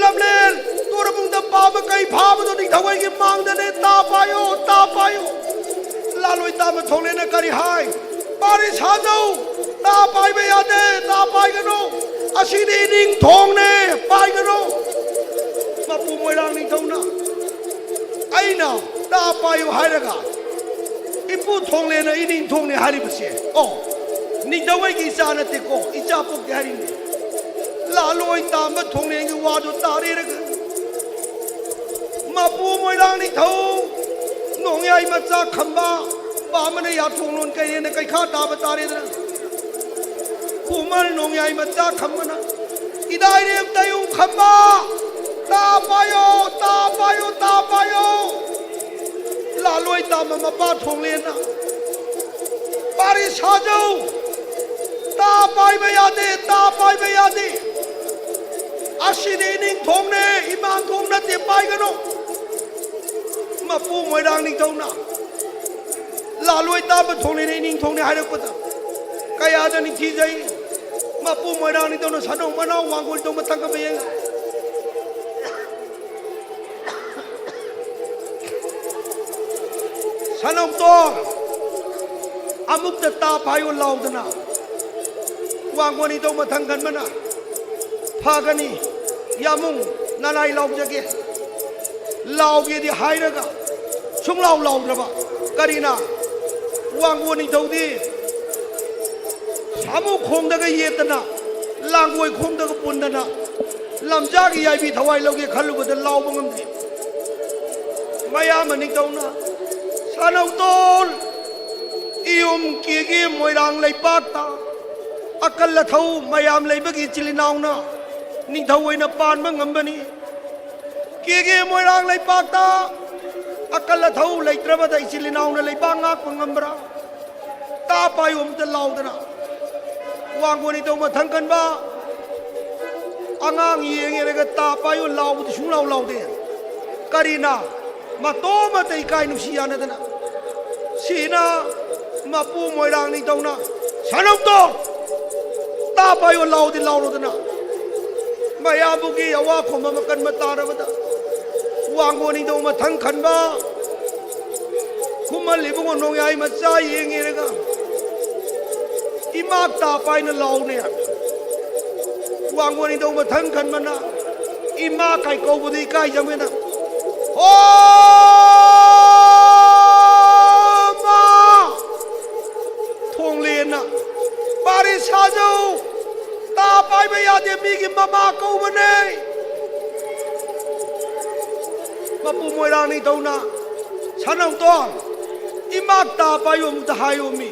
ꯂꯝꯂꯦꯟ ꯇꯣꯔꯕꯨꯡꯗ ꯄꯥꯕ ꯀꯩ ꯐꯥꯕꯗꯣ ꯅꯤꯡꯊꯧ ꯑꯩꯒꯤ ꯃꯥꯡꯗꯅꯦ, ꯇꯥ ꯄꯥꯏꯌꯣ, ꯇꯥ ꯄꯥꯏꯌꯣ꯫ ꯂꯥꯂꯣꯏ ꯇꯥꯃ ꯊꯣꯡꯂꯦꯅ ꯀꯔꯤ ꯍꯥꯏ? ꯄꯥꯔꯤ ꯁꯥꯖꯧ, ꯇꯥ ꯄꯥꯏꯕ ꯌꯥꯗꯦ, ꯇꯥ ꯄꯥꯏꯒꯅꯨ꯫ ꯑꯁꯤꯗꯤ ꯏꯅꯤꯡꯊꯧꯅꯦ, ꯄꯥꯏꯒꯅꯨ꯫ ꯃꯄꯨ ꯃꯣꯏꯔꯥꯡ ꯅꯤꯡꯊꯧꯅ ꯑꯩꯅ ꯇꯥ ꯄꯥꯏꯌꯨ ꯍꯥꯏꯔꯒ ꯏꯄꯨ ꯊꯣꯡꯂꯦꯅ ꯏꯅꯤꯡꯊꯧꯅꯦ ꯍꯥꯏꯔꯤꯕꯁꯦ꯫ ꯑꯣ, ꯅꯤꯡꯊꯧ ꯑꯩꯒꯤ ꯏꯆꯥ ꯅꯠꯇꯦꯀꯣ, ꯏꯆꯥ ꯄꯣꯛꯇꯦ ꯍꯥꯏꯔꯤꯅꯦ꯫ ꯂꯥꯂꯣꯏ ꯇꯥꯝꯕ ꯊꯣꯡꯂꯦꯟꯒꯤ ꯋꯥꯗꯨ ꯇꯥꯔꯦꯔꯒ ꯃꯄꯨ ꯃꯣꯏꯔꯥꯡ ꯅꯤꯡꯊꯧ ꯅꯣꯡꯌꯥꯏ ꯃꯆꯥ ꯈꯝꯕ ꯄꯥꯝꯕꯅ ꯌꯥꯊꯣꯡꯂꯣꯟ ꯀꯩꯔꯦꯟꯅ ꯀꯩꯈꯥ ꯇꯥꯕ ꯇꯥꯔꯦꯗꯅ꯫ ꯈꯨꯃꯟ ꯅꯣꯡꯌꯥꯏ ꯃꯆꯥ ꯈꯝꯕꯅ ꯏꯗꯥꯏꯔꯦꯝ ꯇꯌꯨꯝ ꯈꯝꯕ ꯇꯥ ꯄꯥꯏꯌꯣ, ꯇꯥ ꯄꯥꯏꯌꯣ, ꯇꯥ ꯄꯥꯏꯌꯣ꯫ ꯂꯥꯂꯣꯏ ꯇꯥꯝꯕ ꯃꯄꯥ ꯊꯣꯡꯂꯦꯟꯅ ꯄꯥꯔꯤ ꯁꯥꯖꯧ꯫ ꯇꯥ ꯄꯥꯏꯕ ꯌꯥꯗꯦ, ꯇꯥ ꯄꯥꯏꯕ ꯌꯥꯗꯦ꯫ ꯑꯁꯤꯗꯤ ꯏꯅꯤꯡꯊꯧꯅꯦ, ꯏꯃꯥꯡꯊꯧ ꯅꯠꯇꯦ, ꯄꯥꯏꯒꯅꯨ꯫ ꯃꯄꯨ ꯃꯣꯏꯔꯥꯡ ꯅꯤꯡꯊꯧꯅ ꯂꯥꯂꯣꯏ ꯇꯥꯝꯕ ꯊꯣꯡꯂꯦꯅ ꯏꯅꯤꯡꯊꯧꯅꯦ ꯍꯥꯏꯔꯛꯄꯗ ꯀꯌꯥꯗ ꯅꯤꯡꯊꯤꯖꯩ꯫ ꯃꯄꯨ ꯃꯣꯏꯔꯥꯡ ꯅꯤꯡꯊꯧꯅ ꯁꯥꯗꯧ ꯃꯅꯥꯎ ꯋꯥꯡꯒꯣꯏꯗꯧ ꯃꯊꯪ ꯑꯃ ꯌꯦꯡꯉ ꯁꯅꯧꯇꯣ ꯑꯃꯨꯛꯇ ꯇꯥ ꯄꯥꯏꯌꯨ ꯂꯥꯎꯗꯅ ꯋꯥꯡꯒꯣꯟ ꯏꯊꯧ ꯃꯊꯪ ꯈꯟꯕꯅ ꯐꯒꯅꯤ꯫ ꯌꯥꯃꯨꯡ ꯅꯅꯥꯏ ꯂꯥꯎꯖꯒꯦ ꯂꯥꯎꯒꯦꯗꯤ ꯍꯥꯏꯔꯒ ꯁꯨꯡꯂꯥꯎ ꯂꯥꯎꯗ꯭ꯔꯕ ꯀꯔꯤꯅ? ꯋꯥꯡꯒꯣꯟ ꯅꯤꯡꯊꯧꯗꯤ ꯁꯥꯃꯨ ꯈꯣꯡꯗꯒ ꯌꯦꯠꯇꯅ ꯂꯥꯡꯒꯣꯏ ꯈꯣꯡꯗꯒ ꯄꯨꯟꯗꯅ ꯂꯝꯖꯥꯒꯤ ꯌꯥꯏꯕꯤ ꯊꯋꯥꯏ ꯂꯧꯒꯦ ꯈꯜꯂꯨꯕꯗ ꯂꯥꯎꯕ ꯉꯝꯗ꯭ꯔꯤ꯫ ꯃꯌꯥꯝ ꯑꯅꯤꯡꯊꯧꯅ ꯁꯥꯅꯧꯇꯣꯜ ꯏꯌꯨꯝ ꯀꯦꯒꯤ ꯃꯣꯏꯔꯥꯡ ꯂꯩꯄꯥꯛꯇ ꯑꯀꯜ ꯑꯊꯧ ꯃꯌꯥꯝ ꯂꯩꯕꯒꯤ ꯏꯆꯤꯜ ꯏꯅꯥꯎꯅ ꯅꯤꯡꯊꯧ ꯑꯣꯏꯅ ꯄꯥꯟꯕ ꯉꯝꯕꯅꯤ꯫ ꯀꯦꯒꯦ ꯃꯣꯏꯔꯥꯡ ꯂꯩꯄꯥꯛꯇ ꯑꯀꯜ ꯑꯊꯧ ꯂꯩꯇ꯭ꯔꯕꯗ ꯏꯆꯤꯜ ꯏꯅꯥꯎꯅ ꯂꯩꯕꯥꯛ ꯉꯥꯛꯄ ꯉꯝꯕ꯭ꯔꯥ? ꯇꯥ ꯄꯥꯏꯌꯨ ꯑꯃꯇ ꯂꯥꯎꯗꯅ꯫ ꯋꯥꯡꯒꯣꯟ ꯅꯤꯡꯊꯧ ꯃꯊꯪ ꯈꯟꯕ ꯑꯉꯥꯡ ꯌꯦꯡꯉꯦꯔꯒ ꯇꯥ ꯄꯥꯏꯌꯨ ꯂꯥꯎꯕꯗꯤ ꯁꯨꯡꯂꯥꯎ ꯂꯥꯎꯗꯦ꯫ ꯀꯔꯤꯅ? ꯃꯇꯣꯝ ꯑꯃꯇ ꯏꯀꯥꯏ ꯅꯨꯡꯁꯤ ꯌꯥꯅꯗꯅ꯫ ꯁꯤꯅ ꯃꯄꯨ ꯃꯣꯏꯔꯥꯡ ꯅꯤꯡꯊꯧꯅ, "ꯁꯥꯅꯧꯇꯣ, ꯇꯥ ꯄꯥꯏꯌꯣ ꯂꯥꯎꯗꯤ ꯂꯥꯎꯔꯨꯗꯅ, ꯃꯌꯥꯝꯕꯨꯒꯤ ꯑꯋꯥ ꯈꯣꯝꯕ ꯃꯀꯟꯕ ꯇꯥꯔꯕꯗ, ꯋꯥꯡꯒꯣꯟ ꯅꯤꯡꯊꯧ ꯃꯊꯪ ꯈꯟꯕ ꯈꯨꯃꯟ ꯏꯕꯨꯡꯉꯣ ꯅꯣꯡꯌꯥꯏ ꯃꯆꯥ ꯌꯦꯡꯉꯦꯔꯒ ꯏꯃꯥꯛ ꯇꯥ ꯄꯥꯏꯅ ꯂꯥꯎꯅꯦ ꯍꯥꯏꯕ꯫ ꯋꯥꯡꯒꯣꯟ ꯅꯤꯡꯊꯧ ꯃꯊꯪ ꯈꯟꯕꯅ ꯏꯃꯥ ꯀꯥꯏ ꯀꯧꯕꯗ ꯏꯀꯥꯏꯖꯕꯅ, "ꯍꯣ ꯃꯥ!" ꯊꯣꯡꯂꯦꯅ ꯄꯥꯔꯤ ꯁꯥꯖꯧ꯫ ꯇꯥ ꯄꯥꯏꯕ ꯌꯥꯗꯦ, ꯃꯤꯒꯤ ꯃꯃꯥ ꯀꯧꯕꯅꯦ꯫ ꯃꯄꯨ ꯃꯣꯏꯔꯥꯡ ꯅꯤꯡꯊꯧꯅ, "ꯁꯥꯅꯧꯇꯣ, ꯏꯃꯥꯛ ꯇꯥ ꯄꯥꯏꯌꯣ ꯑꯃꯨꯛꯇ ꯍꯥꯏꯌꯣꯃꯤ"꯫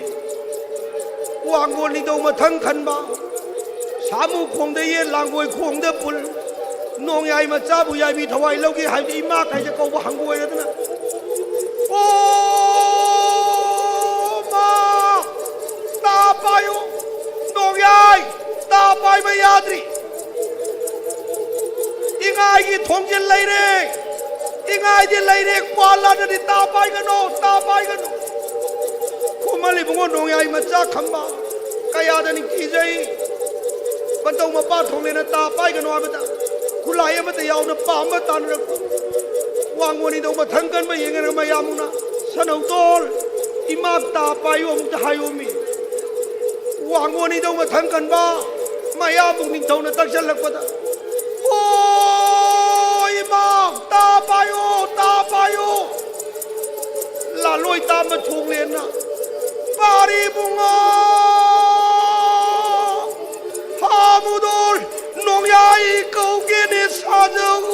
ꯋꯥꯡꯒꯣꯟ ꯅꯤꯡꯊꯧ ꯃꯊꯪ ꯈꯟꯕ, ꯁꯥꯃꯨ ꯈꯣꯡꯗ ꯌꯦꯟ, ꯂꯥꯡꯒꯣꯏ ꯈꯣꯡꯗ ꯄꯨꯜ, ꯅꯣꯡꯌꯥꯏ ꯃꯆꯥꯕꯨ ꯌꯥꯏꯕꯤ ꯊꯋꯥꯏ ꯂꯧꯒꯦ ꯍꯥꯏꯕꯗꯤ ꯏꯃꯥ ꯀꯥꯏꯁꯦ ꯀꯧꯕ ꯍꯪꯒꯣꯏꯔꯗꯅ, "ꯑꯣ ꯃꯥ, ꯇꯥ ꯄꯥꯏꯌꯨ, ꯅꯣꯡꯌꯥꯏ, ꯇꯥ ꯄꯥꯏꯕ ꯌꯥꯗ꯭ꯔꯤ꯫ ꯏꯉꯥꯏꯒꯤ ꯊꯣꯡꯖꯤꯜ ꯂꯩꯔꯦ, ꯏꯉꯥꯏꯗꯤ ꯂꯩꯔꯦ, ꯀ꯭ꯋꯥ ꯂꯥꯗꯗꯤ ꯇꯥ ꯄꯥꯏꯒꯅꯨ, ꯇꯥ ꯄꯥꯏꯒꯅꯨ"꯫ ꯈꯨꯃꯟ ꯏꯕꯨꯡꯉꯣ ꯅꯣꯡꯌꯥꯏ ꯃꯆꯥ ꯈꯝꯕ ꯀꯌꯥꯗ ꯅꯤꯡꯊꯤꯖꯩ꯫ ꯄꯟꯇꯧ ꯃꯄꯥ ꯊꯣꯡꯂꯦꯅ ꯇꯥ ꯄꯥꯏꯒꯅꯨ ꯍꯥꯏꯕꯗ ꯈꯨꯠꯂꯥꯏ ꯑꯃꯠꯇ ꯌꯥꯎꯅ ꯄꯥꯝꯕ ꯇꯥꯅꯔꯛꯄ꯫ ꯋꯥꯡꯒꯣꯟ ꯅꯤꯡꯊꯧ ꯃꯊꯪ ꯀꯟꯕ ꯌꯦꯡꯉꯒ ꯃꯌꯥꯝꯅ, "ꯁꯅꯧꯇꯣꯜ, ꯏꯃꯥ ꯇꯥ ꯄꯥꯏꯌꯨ ꯑꯃꯨꯛꯇ ꯍꯥꯏꯌꯨꯃꯤ"꯫ ꯋꯥꯡꯒꯣꯟ ꯅꯤꯡꯊꯧ ꯃꯊꯪ ꯀꯟꯕ ꯃꯌꯥꯕꯨꯡ ꯅꯤꯡꯊꯧꯅ ꯇꯛꯁꯜꯂꯛꯄꯗ, "ꯑꯣ ꯏꯃꯥ, ꯇꯥ ꯄꯥꯏꯌꯣ, ꯇꯥ ꯄꯥꯏꯌꯣ"꯫ ꯂꯥꯂꯣꯏ ꯇꯥꯝꯕ ꯊꯣꯡꯂꯦꯟꯅ, "ꯄꯥꯔꯤ ꯏꯕꯨꯡꯉꯣ, ꯍꯥꯃꯨꯗꯣꯜ ꯅꯣꯡꯌꯥꯏ ꯀꯧꯒꯦꯅꯦ ꯁꯥꯖꯧ"꯫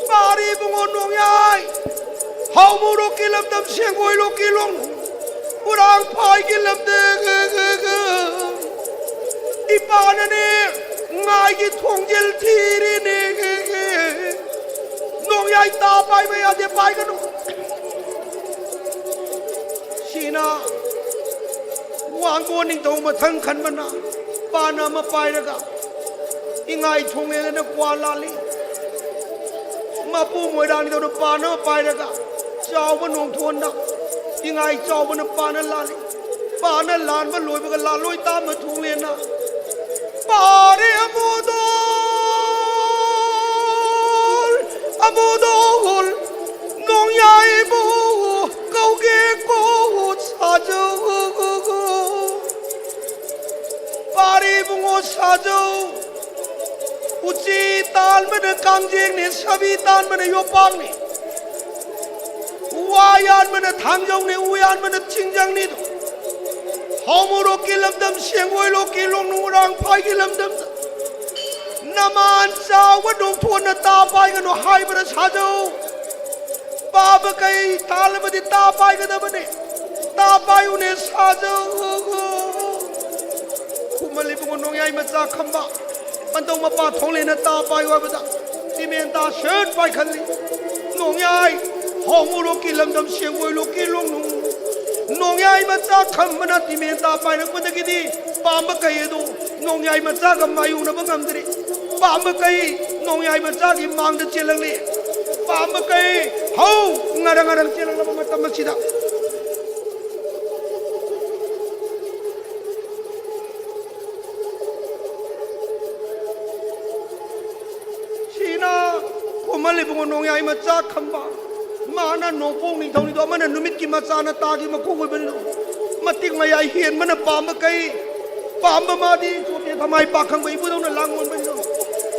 ꯄꯥꯔꯤ ꯏꯕꯨꯡꯉꯣ ꯅꯣꯡꯌꯥꯏ, ꯍꯥꯎꯃꯨꯔꯣꯛꯀꯤ ꯂꯝꯗꯝ ꯁꯦꯡꯒꯣꯏꯂꯣꯛꯀꯤ ꯂꯣꯡ ꯎꯔꯥꯡ ꯐꯥꯏꯒꯤ ꯂꯝꯗꯝ ꯏꯄꯥꯅꯅꯦ ꯉꯥꯏꯒꯤ ꯊꯣꯡꯖꯤꯜ ꯊꯤꯔꯤꯅꯦ꯫ ꯅꯣꯡꯌꯥꯏ ꯇꯥ ꯄꯥꯏꯕ ꯌꯥꯗꯦ, ꯄꯥꯏꯒꯅꯨ꯫ ꯁꯤꯅ ꯋꯥꯡꯒꯣꯟ ꯅꯤꯡꯊꯧ ꯃꯊꯪ ꯈꯟꯕꯅ ꯄꯥꯅ ꯑꯃ ꯄꯥꯏꯔꯒ ꯏꯉꯥꯏ ꯊꯣꯡꯂꯦꯟ ꯑꯅ ꯀ꯭ꯋꯥ ꯂꯥꯜꯂꯤ꯫ ꯃꯄꯨ ꯃꯣꯏꯔꯥꯡ ꯅꯤꯡꯊꯧꯅ ꯄꯥꯅ ꯑꯃ ꯄꯥꯏꯔꯒ ꯆꯥꯎꯕ ꯅꯣꯡꯊꯣꯟꯗ ꯏꯉꯥꯏ ꯆꯥꯎꯕꯅ ꯄꯥꯅ ꯂꯥꯜꯂꯤ꯫ ꯄꯥꯅ ꯂꯥꯟꯕ ꯂꯣꯏꯕꯒ ꯂꯥꯜꯂꯣꯏ ꯇꯥꯃ ꯊꯣꯡꯂꯦꯟꯅ ꯄꯥꯔꯦ ꯑꯃꯨꯗꯣꯜ, ꯑꯃꯨꯗꯣꯜ, ꯅꯣꯡꯌꯥꯏꯕꯨ ꯀꯧꯒꯦ ꯀꯣ ꯁꯥꯖꯧ꯫ ꯄꯥꯔꯦ ꯏꯕꯨꯡꯉꯣ ꯁꯥꯖꯧ꯫ ꯎꯆꯤ ꯇꯥꯟꯕꯅ ꯀꯥꯡꯖꯦꯡꯅꯤ, ꯁꯥꯕꯤ ꯇꯥꯟꯕꯅ ꯌꯣꯄꯥꯛꯅꯤ꯫ ꯋꯥ ꯌꯥꯟꯕꯅ ꯊꯥꯡꯖꯧꯅꯤ, ꯎ ꯌꯥꯟꯕꯅ ꯆꯤꯡꯖꯪꯅꯤꯗꯣ꯫ ꯍꯥꯎꯃꯣꯔꯣꯛꯀꯤ ꯂꯝꯗꯝ, ꯁꯦꯡꯒꯣꯏ ꯂꯣꯛꯀꯤ ꯂꯣꯡꯅꯨꯡ, ꯎꯔꯥꯡ ꯐꯥꯏꯒꯤ ꯂꯝꯗꯝꯗ ꯅꯃꯥꯟ ꯆꯥꯎꯕ ꯅꯣꯡꯊꯣꯟꯅ ꯇꯥ ꯄꯥꯏꯒꯅꯨ ꯍꯥꯏꯕꯅ ꯁꯥꯖꯧ꯫ ꯄꯥꯕ ꯀꯩ ꯇꯥꯜꯂꯕꯗꯤ ꯇꯥ ꯄꯥꯏꯒꯗꯕꯅꯤ꯫ ꯇꯥ ꯄꯥꯏꯌꯨꯅꯦ ꯁꯥꯖꯧ꯫ ꯈꯨꯃꯟ ꯏꯕꯨꯡꯉꯣ ꯅꯣꯡꯌꯥꯏ ꯃꯆꯥ ꯈꯝꯕ꯫ ꯄꯟꯊꯧ ꯃꯄꯥ ꯊꯣꯡꯂꯦꯟꯅ ꯇꯥ ꯄꯥꯏꯌꯨ ꯍꯥꯏꯕꯗ ꯇꯤꯃꯦꯟ ꯇꯥ ꯁꯦꯠ ꯄꯥꯏꯈꯠꯂꯤ꯫ ꯅꯣꯡꯌꯥꯏ ꯍꯥꯎꯃꯣꯔꯣꯛꯀꯤ ꯂꯝꯗꯝ ꯁꯦꯡꯒꯣꯏ ꯂꯣꯛꯀꯤ ꯂꯣꯡꯅꯨꯡ꯫ ꯅꯣꯡꯌꯥꯏ ꯃꯆꯥ ꯈꯝꯕꯅ ꯇꯤꯃꯦꯟ ꯇꯥ ꯄꯥꯏꯔꯛꯄꯗꯒꯤꯗꯤ ꯄꯥꯝꯕ ꯀꯩ ꯑꯗꯨ ꯅꯣꯡꯌꯥꯏ ꯃꯆꯥꯒ ꯃꯥꯌꯣꯛꯅꯕ ꯉꯝꯗ꯭ꯔꯦ꯫ ꯄꯥꯝꯕ ꯀꯩ ꯅꯣꯡꯌꯥꯏ ꯃꯆꯥꯒꯤ ꯃꯥꯡꯗ ꯆꯦꯜꯂꯛꯂꯤ꯫ ꯄꯥꯝꯕ ꯀꯩ ꯍꯧ ꯉꯔꯪ ꯉꯔꯪ ꯆꯦꯜꯂꯛꯂꯕ ꯃꯇꯝ ꯑꯁꯤꯗ ꯁꯤꯅ ꯈꯨꯃꯟ ꯏꯕꯨꯡꯉꯣ ꯅꯣꯡꯌꯥꯏ ꯃꯆꯥ ꯈꯝꯕ꯫ ꯃꯥꯅ ꯅꯣꯡꯄꯣꯛ ꯅꯤꯡꯊꯧꯅꯤꯗꯣ, ꯑꯃꯅ ꯅꯨꯃꯤꯠꯀꯤ ꯃꯆꯥꯅ ꯇꯥꯒꯤ ꯃꯀꯣꯛ ꯑꯣꯏꯕꯅꯤꯗꯣ꯫ ꯃꯇꯤꯛ ꯃꯌꯥꯏ ꯍꯦꯟꯕꯅ ꯄꯥꯝꯕ ꯀꯩ꯫ ꯄꯥꯝꯕ ꯃꯥꯗꯤ ꯆꯣꯇꯦ ꯊꯃꯥꯏ ꯄꯥꯈꯪꯕ ꯏꯕꯨꯙꯧꯅ ꯂꯥꯡꯑꯣꯟꯕꯅꯤꯗꯣ꯫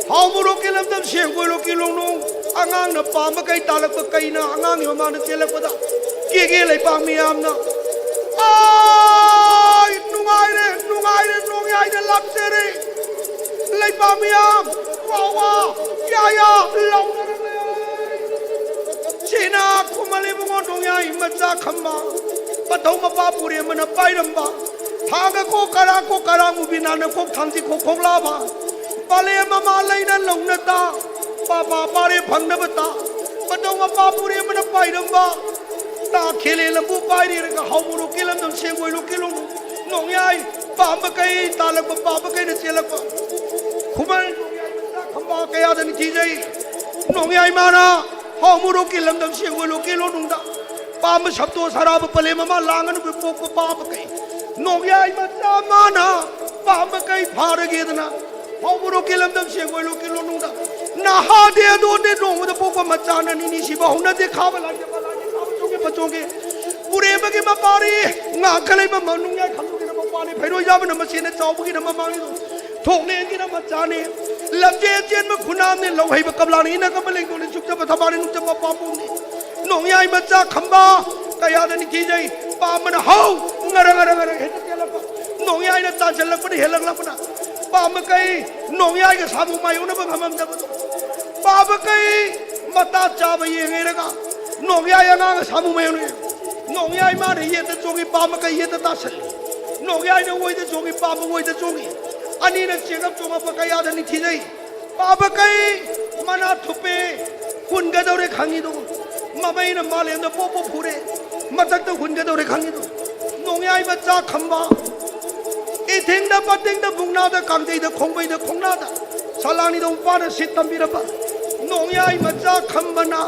ꯍꯥꯎ ꯃꯣꯔꯣꯛꯀꯤ ꯂꯝꯗꯝ ꯁꯦꯡꯒꯣꯏ ꯂꯣꯛꯀꯤ ꯂꯣꯡꯅꯣꯡ꯫ ꯑꯉꯥꯡꯅ ꯄꯥꯝꯕ ꯀꯩ ꯇꯥꯜꯂꯛꯄ ꯀꯩꯅ ꯑꯉꯥꯡꯒꯤ ꯃꯃꯥꯡꯗ ꯆꯦꯜꯂꯛꯄꯗ ꯀꯦꯒꯦ ꯂꯩꯄꯥꯛ ꯃꯤꯌꯥꯝꯅ ꯑꯥꯏ! ꯅꯨꯡꯉꯥꯏꯔꯦ, ꯅꯨꯡꯉꯥꯏꯔꯦ, ꯅꯣꯡꯌꯥꯏꯗ ꯂꯥꯛꯆꯔꯦ꯫ ꯂꯩꯄꯥꯛ ꯃꯤꯌꯥꯝ ꯋꯥ ꯋꯥ ꯌꯥ ꯌꯥ ꯂꯥꯎꯅꯔꯦ꯫ ꯁꯤꯅ ꯈꯨꯃꯟ ꯏꯕꯨꯡꯉꯣ ꯅꯣꯡꯌꯥꯏ ꯃꯆꯥ ꯈꯝꯕ, ꯄꯟꯊꯧ ꯃꯄꯥ ꯄꯨꯔꯦꯝꯕꯅ ꯄꯥꯏꯔꯝꯕ, ꯊꯥꯡꯒ ꯀꯣꯛ ꯀꯔꯥ ꯀꯣꯛ ꯀꯔꯥ ꯃꯨꯕꯤ ꯅꯥꯅ ꯀꯣꯛ ꯊꯥꯡꯖꯤ ꯈꯣꯛ ꯈꯣꯛ ꯂꯥꯕ, ꯄꯥꯂꯦꯝ ꯃꯃꯥ ꯂꯩꯅ ꯂꯧꯅ ꯇꯥ, ꯄꯥꯄꯥ ꯄꯥꯔꯦ ꯐꯪꯅꯕ ꯇꯥ, ꯃꯇꯧ ꯃꯄꯥ ꯄꯨꯔꯦꯝꯕꯅ ꯄꯥꯏꯔꯝꯕ, ꯇꯥ ꯈꯦꯂꯦ ꯂꯝꯕꯨ ꯄꯥꯏꯔꯦꯔꯒ ꯍꯥꯎ ꯃꯣꯔꯣꯛꯀꯤ ꯂꯝꯗꯝ ꯁꯦꯡꯒꯣꯏ ꯂꯣꯛꯀꯤ ꯂꯣꯡ ꯅꯣꯡꯌꯥꯏ ꯄꯥꯝꯕ ꯀꯩ ꯇꯥꯜꯂꯛꯄ ꯄꯥꯝꯕ ꯀꯩꯅ ꯆꯦꯜꯂꯛꯄ ꯈꯨꯃꯟ ꯅꯣꯡꯌꯥꯏ ꯃꯆꯥ ꯈꯝꯕ ꯀꯌꯥꯗ ꯅꯤꯡꯊꯤꯖꯩ꯫ ꯅꯣꯡꯌꯥꯏ ꯃꯥꯅ ꯍꯥꯎ ꯃꯣꯔꯣꯛꯀꯤ ꯂꯝꯗꯝ ꯁꯦꯡꯒꯣꯏ ꯂꯣꯛꯀꯤ ꯂꯣꯅꯨꯡꯗ ꯄꯥꯝꯕ ꯁꯞꯇꯣ ꯁꯔꯥꯕ ꯄꯂꯦꯝ ꯑꯃ ꯂꯥꯡꯉꯅꯨ ꯄꯣꯛꯄ ꯄꯥꯝꯕ ꯀꯩ ꯅꯣꯡꯌꯥꯏ ꯃꯆꯥ ꯃꯥꯅ ꯄꯥꯝꯕ ꯀꯩ ꯐꯥꯔꯒꯦꯗꯅ ꯍꯧꯕꯔꯣꯛꯀꯤ ꯂꯝꯗꯝ ꯁꯦꯡꯒꯣꯏ ꯂꯣꯛꯀꯤ ꯂꯣꯅꯨꯡꯗ ꯅꯍꯥꯗꯤ ꯑꯗꯣꯗꯤ ꯅꯣꯡꯃꯗ ꯄꯣꯛꯄ ꯃꯆꯥꯅ ꯅꯤꯅꯤ ꯁꯤꯕ ꯍꯧꯅꯗꯦ ꯈꯥꯕ ꯂꯥꯏꯖꯕ ꯂꯥꯏꯖ ꯈꯥꯕ ꯆꯣꯡꯒꯦ ꯄꯆꯣꯡꯒꯦ ꯄꯨꯔꯦꯝꯕꯒꯤ ꯃꯄꯥꯔꯤ ꯉꯥꯛꯀ ꯂꯩꯕ ꯃꯅꯨꯡ ꯌꯥꯏ ꯈꯪꯗꯣꯛꯀꯤꯅ ꯃꯄꯥꯅꯤ ꯐꯩꯔꯣꯏ ꯌꯥꯕꯅ ꯃꯆꯦꯅ ꯆꯥꯎꯕꯒꯤꯅ ꯃꯃꯥꯡꯅꯤ ꯊꯣꯛꯂꯦꯟꯒꯤꯅ ꯃꯆꯥꯅꯤ ꯂꯝꯖꯦꯜ ꯆꯦꯟꯕ ꯈꯨꯅꯥꯝꯅꯤ ꯂꯧ ꯍꯩꯕ ꯀꯕꯂꯥꯅ ꯏꯅ ꯀꯝꯕ ꯂꯦꯡꯗꯣꯛꯅꯤ ꯆꯨꯞꯆꯕ ꯊꯕꯥꯅꯤ ꯅꯨꯡꯆꯕ ꯄꯥꯝꯕꯣꯝꯅꯤ ꯅꯣꯡꯌꯥꯏ ꯃꯆꯥ ꯈꯝꯕ ꯀꯌꯥꯗ ꯅꯤꯡꯊꯤꯖꯩ ꯄꯥꯝꯕꯅ ꯍꯧ ꯉꯔ ꯉꯔ ꯉꯔ ꯍꯦꯛꯇ ꯆꯦꯜꯂꯛꯄ ꯅꯣꯡꯌꯥꯏꯅ ꯇꯥꯟꯁꯤꯜꯂꯛꯄꯅ ꯍꯦꯜꯂꯛꯂꯛꯄꯅ ꯄꯥꯝꯕ ꯀꯩ ꯅꯣꯡꯌꯥꯏꯒ ꯁꯥꯃꯨ ꯃꯥꯌꯣꯛꯅꯕ ꯉꯝꯃꯝꯗꯕꯗꯣ ꯄꯥꯝꯕ ꯀꯩ ꯃꯇꯥ ꯆꯥꯕ ꯌꯦꯡꯉꯦꯔꯒ ꯅꯣꯡꯌꯥꯏ ꯑꯉꯥꯡꯒ ꯁꯥꯃꯨ ꯃꯥꯌꯣꯛꯅ ꯅꯣꯡꯌꯥꯏ ꯃꯥꯅ ꯌꯦꯠꯇ ꯆꯣꯡꯉꯤ ꯄꯥꯝꯕ ꯀꯩ ꯌꯦꯠꯇ ꯇꯥꯁꯜꯂꯤ ꯅꯣꯡꯌꯥꯏꯅ ꯑꯣꯏꯗ ꯆꯣꯡꯉꯤ ꯄꯥꯝꯕ ꯑꯣꯏꯗ ꯆꯣꯡꯉꯤ ꯑꯅꯤꯅ ꯆꯦꯡꯉꯞ ꯆꯣꯡꯉꯛꯄ ꯀꯌꯥꯗ ꯅꯤꯡꯊꯤꯖꯩ ꯄꯥꯕ ꯀꯩ ꯃꯅꯥ ꯊꯨꯞꯄꯦ ꯍꯨꯟꯒꯗꯧꯔꯦ ꯈꯪꯉꯤꯗꯣ ꯃꯃꯩꯅ ꯃꯥꯂꯦꯝꯗ ꯄꯣꯛꯄ ꯐꯨꯔꯦ ꯃꯊꯛꯇ ꯍꯨꯟꯒꯗꯧꯔꯦ ꯈꯪꯉꯤꯗꯣ ꯅꯣꯡꯌꯥꯏ ꯃꯆꯥ ꯈꯝꯕ ꯏꯊꯤꯡꯗ ꯄꯇꯤꯡꯗ ꯃꯨꯛꯅꯥꯗ ꯀꯥꯡꯖꯩꯗ ꯈꯣꯡꯕꯩꯗ ꯈꯣꯡꯅꯥꯗ ꯁꯂꯥꯡꯅꯤꯗꯣ ꯃꯄꯥꯅ ꯁꯤꯠ ꯇꯝꯕꯤꯔꯕ ꯅꯣꯡꯌꯥꯏ ꯃꯆꯥ ꯈꯝꯕꯅ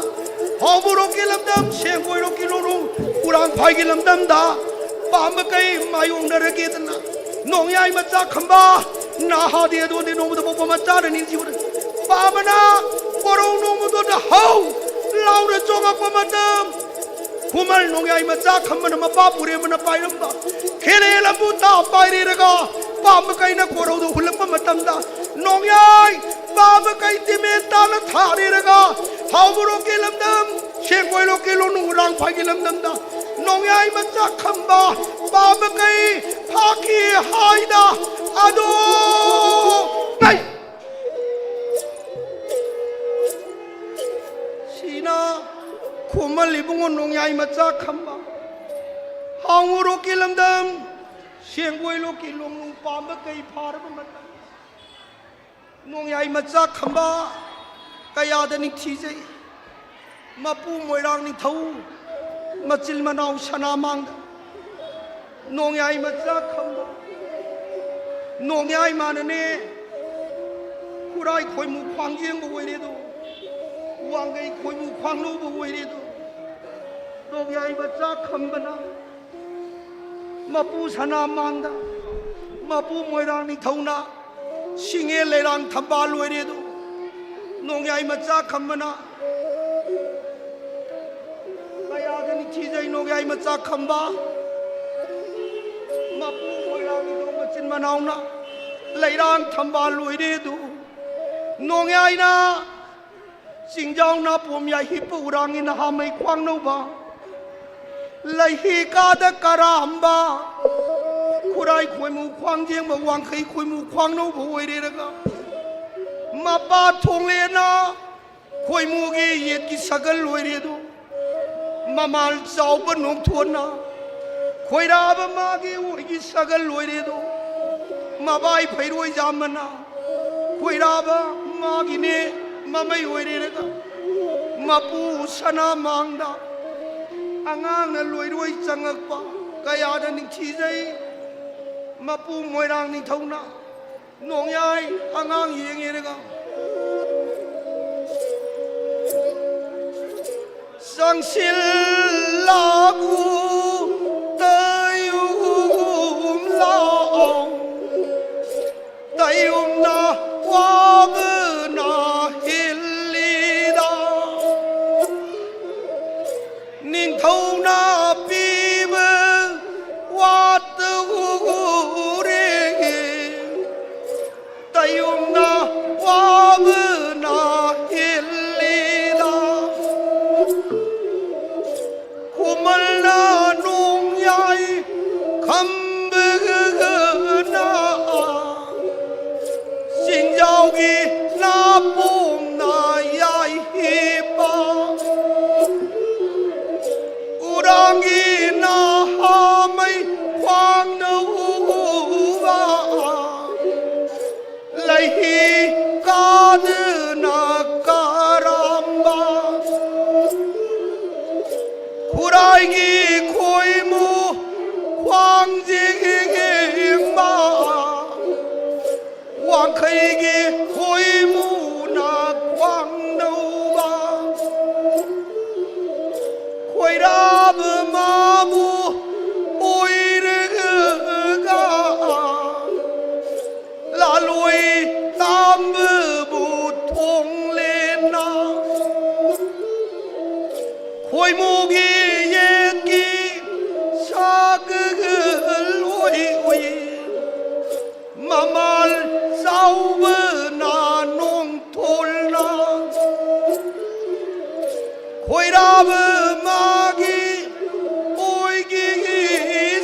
ꯍꯥꯎꯕꯔꯣꯛꯀꯤ ꯂꯝꯗꯝ ꯁꯦꯡꯒꯣꯏꯔꯣꯛꯀꯤ ꯂꯣꯔꯨ ꯎꯔꯥꯡꯐꯥꯏꯒꯤ ꯂꯝꯗꯝꯗ ꯄꯥꯝꯕ ꯀꯩ ꯃꯥꯌꯣꯛꯅꯔꯒꯦꯗꯅ ꯅꯣꯡꯌꯥꯏ ꯃꯆꯥ ꯈꯝꯕ ꯅꯍꯥꯗꯤ ꯑꯗꯨꯗꯤ ꯅꯣꯡꯃꯗ ꯄꯣꯛꯄ ꯃꯆꯥꯅ ꯅꯤꯡꯁꯤꯡꯕꯗ ꯄꯥꯕꯅ ꯀꯣꯔꯧ ꯅꯣꯡꯃꯗꯣꯗ ꯍꯧ ꯂꯥꯎꯅ ꯆꯣꯡꯉꯛꯄ ꯃꯇꯝ ꯈꯨꯃꯟ ꯅꯣꯡꯌꯥꯏ ꯃꯆꯥ ꯈꯝꯕꯅ ꯃꯄꯥ ꯄꯨꯔꯦꯝꯕꯅ ꯄꯥꯏꯔꯝꯕ ꯈꯦꯂꯦ ꯂꯝꯕꯨ ꯇꯥ ꯄꯥꯏꯔꯦꯔꯒ ꯄꯥꯝꯕ ꯀꯩꯅ ꯀꯣꯔꯧꯗ ꯍꯨꯜꯂꯛꯄ ꯃꯇꯝꯗ ꯅꯣꯡꯌꯥꯏ ꯄꯥꯝꯕ ꯀꯩ ꯇꯤꯃꯦꯟ ꯇꯥꯅ ꯊꯥꯔꯦꯔꯒ ꯍꯥꯎꯕꯔꯣꯛꯀꯤ ꯂꯝꯗꯝ ꯁꯦꯡꯒꯣꯏꯔꯣꯛꯀꯤ ꯂꯣꯅꯨ ꯎꯔꯥꯡꯐꯥꯏꯒꯤ ꯂꯝꯗꯝꯗ ꯅꯣꯡꯌꯥꯏ ꯃꯆꯥ ꯈꯝꯕ ꯄꯥꯝꯕ ꯀꯩ ꯐꯥꯈꯤ ꯍꯥꯏꯅ ꯑꯗꯣ ꯀꯩ ꯁꯤꯅ ꯈꯨꯃꯜ ꯏꯕꯨꯡꯉꯣ ꯅꯣꯡꯌꯥꯏ ꯃꯆꯥ ꯈꯝꯕ ꯍꯥꯎꯉꯨꯔꯣꯛꯀꯤ ꯂꯝꯗꯝ ꯁꯦꯡꯒꯣꯏꯂꯣꯛꯀꯤ ꯂꯣꯡꯅꯨꯡ ꯄꯥꯝꯕ ꯀꯩ ꯐꯥꯔꯕ ꯃꯇꯝ ꯅꯣꯡꯌꯥꯏ ꯃꯆꯥ ꯈꯝꯕ ꯀꯌꯥꯗ ꯅꯤꯡꯊꯤꯖꯩ꯫ ꯃꯄꯨ ꯃꯣꯏꯔꯥꯡ ꯅꯤꯡꯊꯧ ꯃꯆꯤꯟ ꯃꯅꯥꯎ ꯁꯅꯥꯃꯥꯡꯗ ꯅꯣꯡꯌꯥꯏ ꯃꯆꯥ ꯈꯝꯕ ꯅꯣꯡꯌꯥꯏ ꯃꯥꯅꯅꯦ꯫ ꯈꯨꯔꯥꯏ ꯈꯣꯏꯃꯨ ꯈ꯭ꯋꯥꯡꯖꯦꯡꯕ ꯑꯣꯏꯔꯦꯗꯣ, ꯋꯥꯡꯒꯩ ꯈꯣꯏꯃꯨ ꯈ꯭ꯋꯥꯡꯅꯧꯕ ꯑꯣꯏꯔꯦꯗꯣ꯫ ꯅꯣꯡꯌꯥꯏ ꯃꯆꯥ ꯈꯝꯕꯅ ꯃꯄꯨ ꯁꯅꯥꯃꯥꯡꯗ, ꯃꯄꯨ ꯃꯣꯏꯔꯥꯡ ꯅꯤꯡꯊꯧꯅ ꯁꯤꯡꯉꯦ ꯂꯩꯔꯥꯡ ꯊꯝꯕꯥꯜ ꯑꯣꯏꯔꯦꯗꯣ꯫ ꯅꯣꯡꯌꯥꯏ ꯃꯆꯥ ꯈꯝꯕꯅ ꯀꯌꯥꯗ ꯅꯤꯡꯊꯤꯖꯩ꯫ ꯅꯣꯡꯌꯥꯏ ꯃꯆꯥ ꯈꯝꯕ ꯃꯄꯨ ꯃꯣꯏꯔꯥꯡ ꯅꯤꯡꯊꯧ ꯃꯆꯤꯟ ꯃꯅꯥꯎꯅ ꯂꯩꯔꯥꯡ ꯊꯝꯕꯥꯜ ꯑꯣꯏꯔꯦꯗꯣ꯫ ꯅꯣꯡꯌꯥꯏꯅ ꯆꯤꯡꯖꯥꯎ ꯅꯥꯄꯣꯝ ꯌꯥꯏ ꯍꯤꯞꯄ ꯎꯔꯥꯡꯒꯤ ꯅꯍꯥꯃꯩ ꯈ꯭ꯋꯥꯡꯅꯧꯕ, ꯂꯩꯍꯤ ꯀꯥꯗ ꯀꯔꯥꯝꯕ, ꯈꯨꯔꯥꯏ ꯈꯣꯏꯃꯨ ꯈ꯭ꯋꯥꯡꯖꯦꯡꯕ, ꯋꯥꯡꯈꯩ ꯈꯣꯏꯃꯨ ꯈ꯭ꯋꯥꯡꯅꯧꯕ ꯑꯣꯏꯔꯦꯔꯒ, ꯃꯄꯥ ꯊꯣꯡꯂꯦꯅ ꯈꯣꯏꯃꯨꯒꯤ ꯌꯦꯠꯀꯤ ꯁꯒꯜ ꯑꯣꯏꯔꯦꯗꯣ꯫ ꯃꯃꯥꯜ ꯆꯥꯎꯕ ꯅꯣꯡꯊꯣꯟꯅ ꯈꯣꯏꯔꯥꯕ ꯃꯥꯒꯤ ꯑꯣꯏꯒꯤ ꯁꯒꯜ ꯑꯣꯏꯔꯦꯗꯣ꯫ ꯃꯕꯥꯏ ꯐꯩꯔꯣꯏ ꯌꯥꯝꯕꯅ ꯈꯣꯏꯔꯥꯕ ꯃꯥꯒꯤꯅꯦ ꯃꯃꯩ ꯑꯣꯏꯔꯦꯔꯒ, ꯃꯄꯨ ꯁꯅꯥꯃꯥꯡꯗ ꯑꯉꯥꯡꯅ ꯂꯣꯏꯔꯣꯏ ꯆꯪꯉꯛꯄ ꯀꯌꯥꯗ ꯅꯤꯡꯊꯤꯖꯩ꯫ ꯃꯄꯨ ꯃꯣꯏꯔꯥꯡ ꯅꯤꯡꯊꯧꯅ ꯅꯣꯡꯌꯥꯏ ꯑꯉꯥꯡ ꯌꯦꯡꯉꯦꯔꯒ ꯆꯪꯁꯤꯜꯂꯛꯎ ꯇꯌꯨꯝ ꯂꯥꯛꯑꯣ꯫ ꯇꯌꯨꯝꯅ ꯋꯥꯕꯅ ꯍꯦꯜꯂꯤꯗ꯫ ꯅꯤꯡꯊꯧꯅ ꯄꯤꯕ ꯋꯥꯠꯇ ꯎꯔꯦ꯫ ꯇꯌꯨꯝꯅ ꯋꯥꯕꯅ ꯍꯦꯜꯂꯤꯗ꯫ ꯈꯨꯃꯜꯅ ꯅꯣꯡꯌꯥꯏ ꯈꯝꯕꯒꯅ ꯆꯤꯡꯖꯥꯎꯒꯤ ꯅꯥꯄꯣꯝꯅ ꯌꯥꯏ ꯍꯤꯞꯄ꯫ ꯎꯔꯥꯡꯒꯤ ꯅꯍꯥꯃꯩ ꯈ꯭ꯋꯥꯡꯅ ꯎꯕ꯫ ꯂꯩꯍꯤ ꯀꯥꯗꯨꯅ ꯀꯔꯝꯕ? ꯈꯨꯔꯥꯏꯒꯤ ꯈꯣꯏꯃꯨ ꯈ꯭ꯋꯥꯡꯖꯤꯡꯕ, ꯋꯥꯡꯈꯩꯒꯤ ꯈꯣꯏꯃꯨꯅ ꯈ꯭ꯋꯥꯡꯅꯧꯕ, ꯈꯣꯏꯔꯥꯕ ꯃꯥꯕꯨ ꯑꯣꯏꯔꯒ, ꯂꯥꯂꯣꯏ ꯇꯥꯝꯕꯕꯨ ꯊꯣꯡꯂꯦꯟꯅ, ꯈꯣꯏꯃꯨꯒꯤ ꯌꯦꯠꯀꯤ ꯁꯥꯒ ꯂꯣꯏ ꯎꯏ꯫ ꯃꯃꯥꯜ ꯆꯥꯎꯕꯅ ꯅꯣꯡꯊꯣꯜꯅ, ꯈꯣꯏꯔꯥꯕ ꯃꯥꯒꯤ ꯑꯣꯏꯒꯤ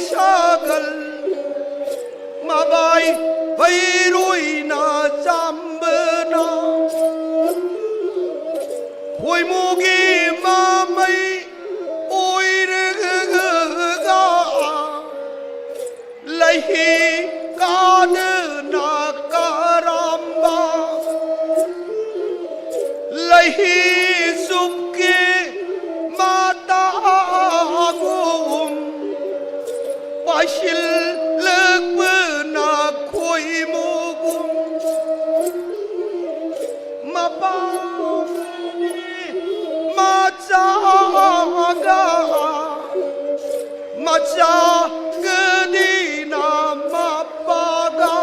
ꯁꯥꯒꯜ, ꯃꯕꯥꯏ ꯐꯩꯔꯣꯏꯅ ꯆꯥꯝꯕꯅ, ꯈꯣꯏꯃꯨꯒꯤ ꯃꯃꯩ ꯑꯣꯏꯔꯒ, ꯂꯩꯍꯤ ꯀꯥꯗꯅ ꯀꯔꯝꯕ? ꯂꯩꯍꯤ ꯆꯨꯞꯀꯤ ꯃꯇꯥꯒꯨꯝ, ꯄꯥꯏꯁꯤꯜꯂꯛꯄꯅ ꯈꯣꯏꯃꯨꯒꯨꯝ꯫ ꯃꯄꯥꯒꯤ ꯃꯆꯥꯒ, ꯃꯆꯥꯒꯗꯤꯅ ꯃꯄꯥꯒ,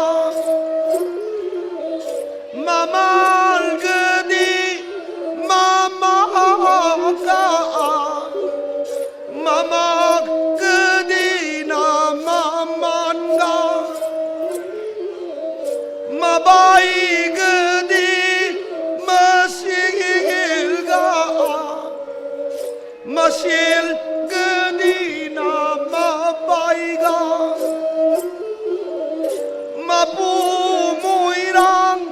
ꯃꯃꯥꯜꯒꯗꯤ ꯃꯃꯥꯒ, ꯃꯃꯥꯒꯗꯤꯅ ꯃꯃꯥꯟꯒ, ꯃꯕꯥꯏꯒꯗꯤ ꯃꯁꯤꯒ, ꯃꯁꯦꯜꯒꯗꯤꯅ ꯃꯕꯥꯏꯒ, ꯃꯄꯨ ꯃꯣꯏꯔꯥꯡ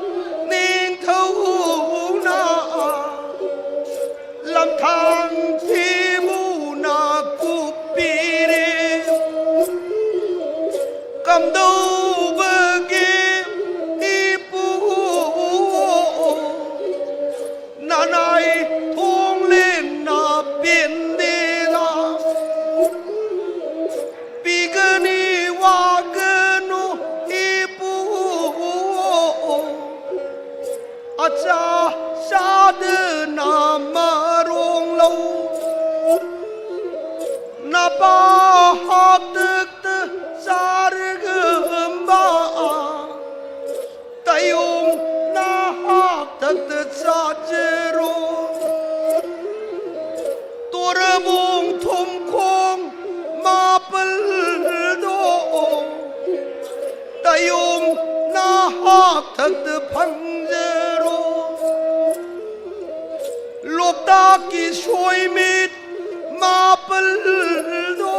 ꯅꯤꯡꯊꯧꯅ ꯂꯝꯊꯥꯡ ꯊꯤꯕꯨꯅ ꯀꯨꯞꯄꯤꯔꯦ꯫ ꯀꯝꯗꯧꯕꯒꯤ ꯏꯄꯨ ꯆꯥ ꯆꯥꯗꯅ ꯃꯔꯣꯡ ꯂꯧ꯫ ꯅꯄꯥ ꯍꯥꯛꯇꯛꯇ ꯆꯥꯔꯒꯝꯕ ꯇꯌꯣꯡ ꯅꯍꯥꯛꯇꯛꯇ ꯆꯥꯖꯔꯣ꯫ ꯇꯣꯔꯕꯣꯡ ꯊꯨꯝꯈꯣꯡ ꯃꯥꯄꯜꯗꯣ ꯇꯌꯣꯡ ꯅꯍꯥꯛ ꯊꯛꯇ ꯐꯪꯖꯔꯣ꯫ ꯂꯣꯛꯇꯥꯛꯀꯤ ꯁꯣꯏꯃꯤꯠ ꯃꯥꯄꯜꯗꯣ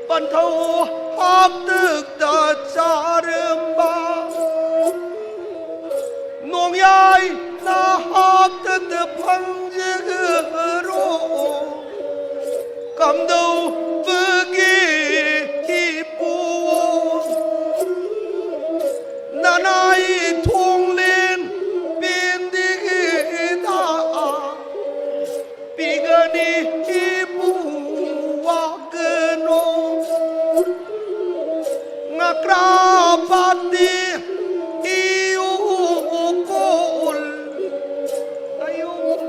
ꯄꯟꯊꯧ ꯍꯥꯛꯇꯛꯇ ꯆꯥꯔꯝꯕ ꯅꯣꯡꯌꯥꯏ ꯅꯍꯥꯛꯇꯛꯇ ꯐꯪꯖꯔꯣ꯫ ꯀꯝꯗꯧꯕꯒꯤ ꯏꯄꯨ ꯅꯅꯥꯏ ꯊꯣꯡꯂꯦꯟ ꯄꯦꯟꯗꯤꯒꯤꯗ ꯄꯤꯒꯅꯤ ꯏꯄꯨ ꯋꯥꯒꯅꯣ꯫ ꯉꯀ꯭ꯔꯥ ꯄꯥꯠꯇꯤ ꯏꯌꯨ ꯀꯣꯜ ꯑꯌꯨꯛ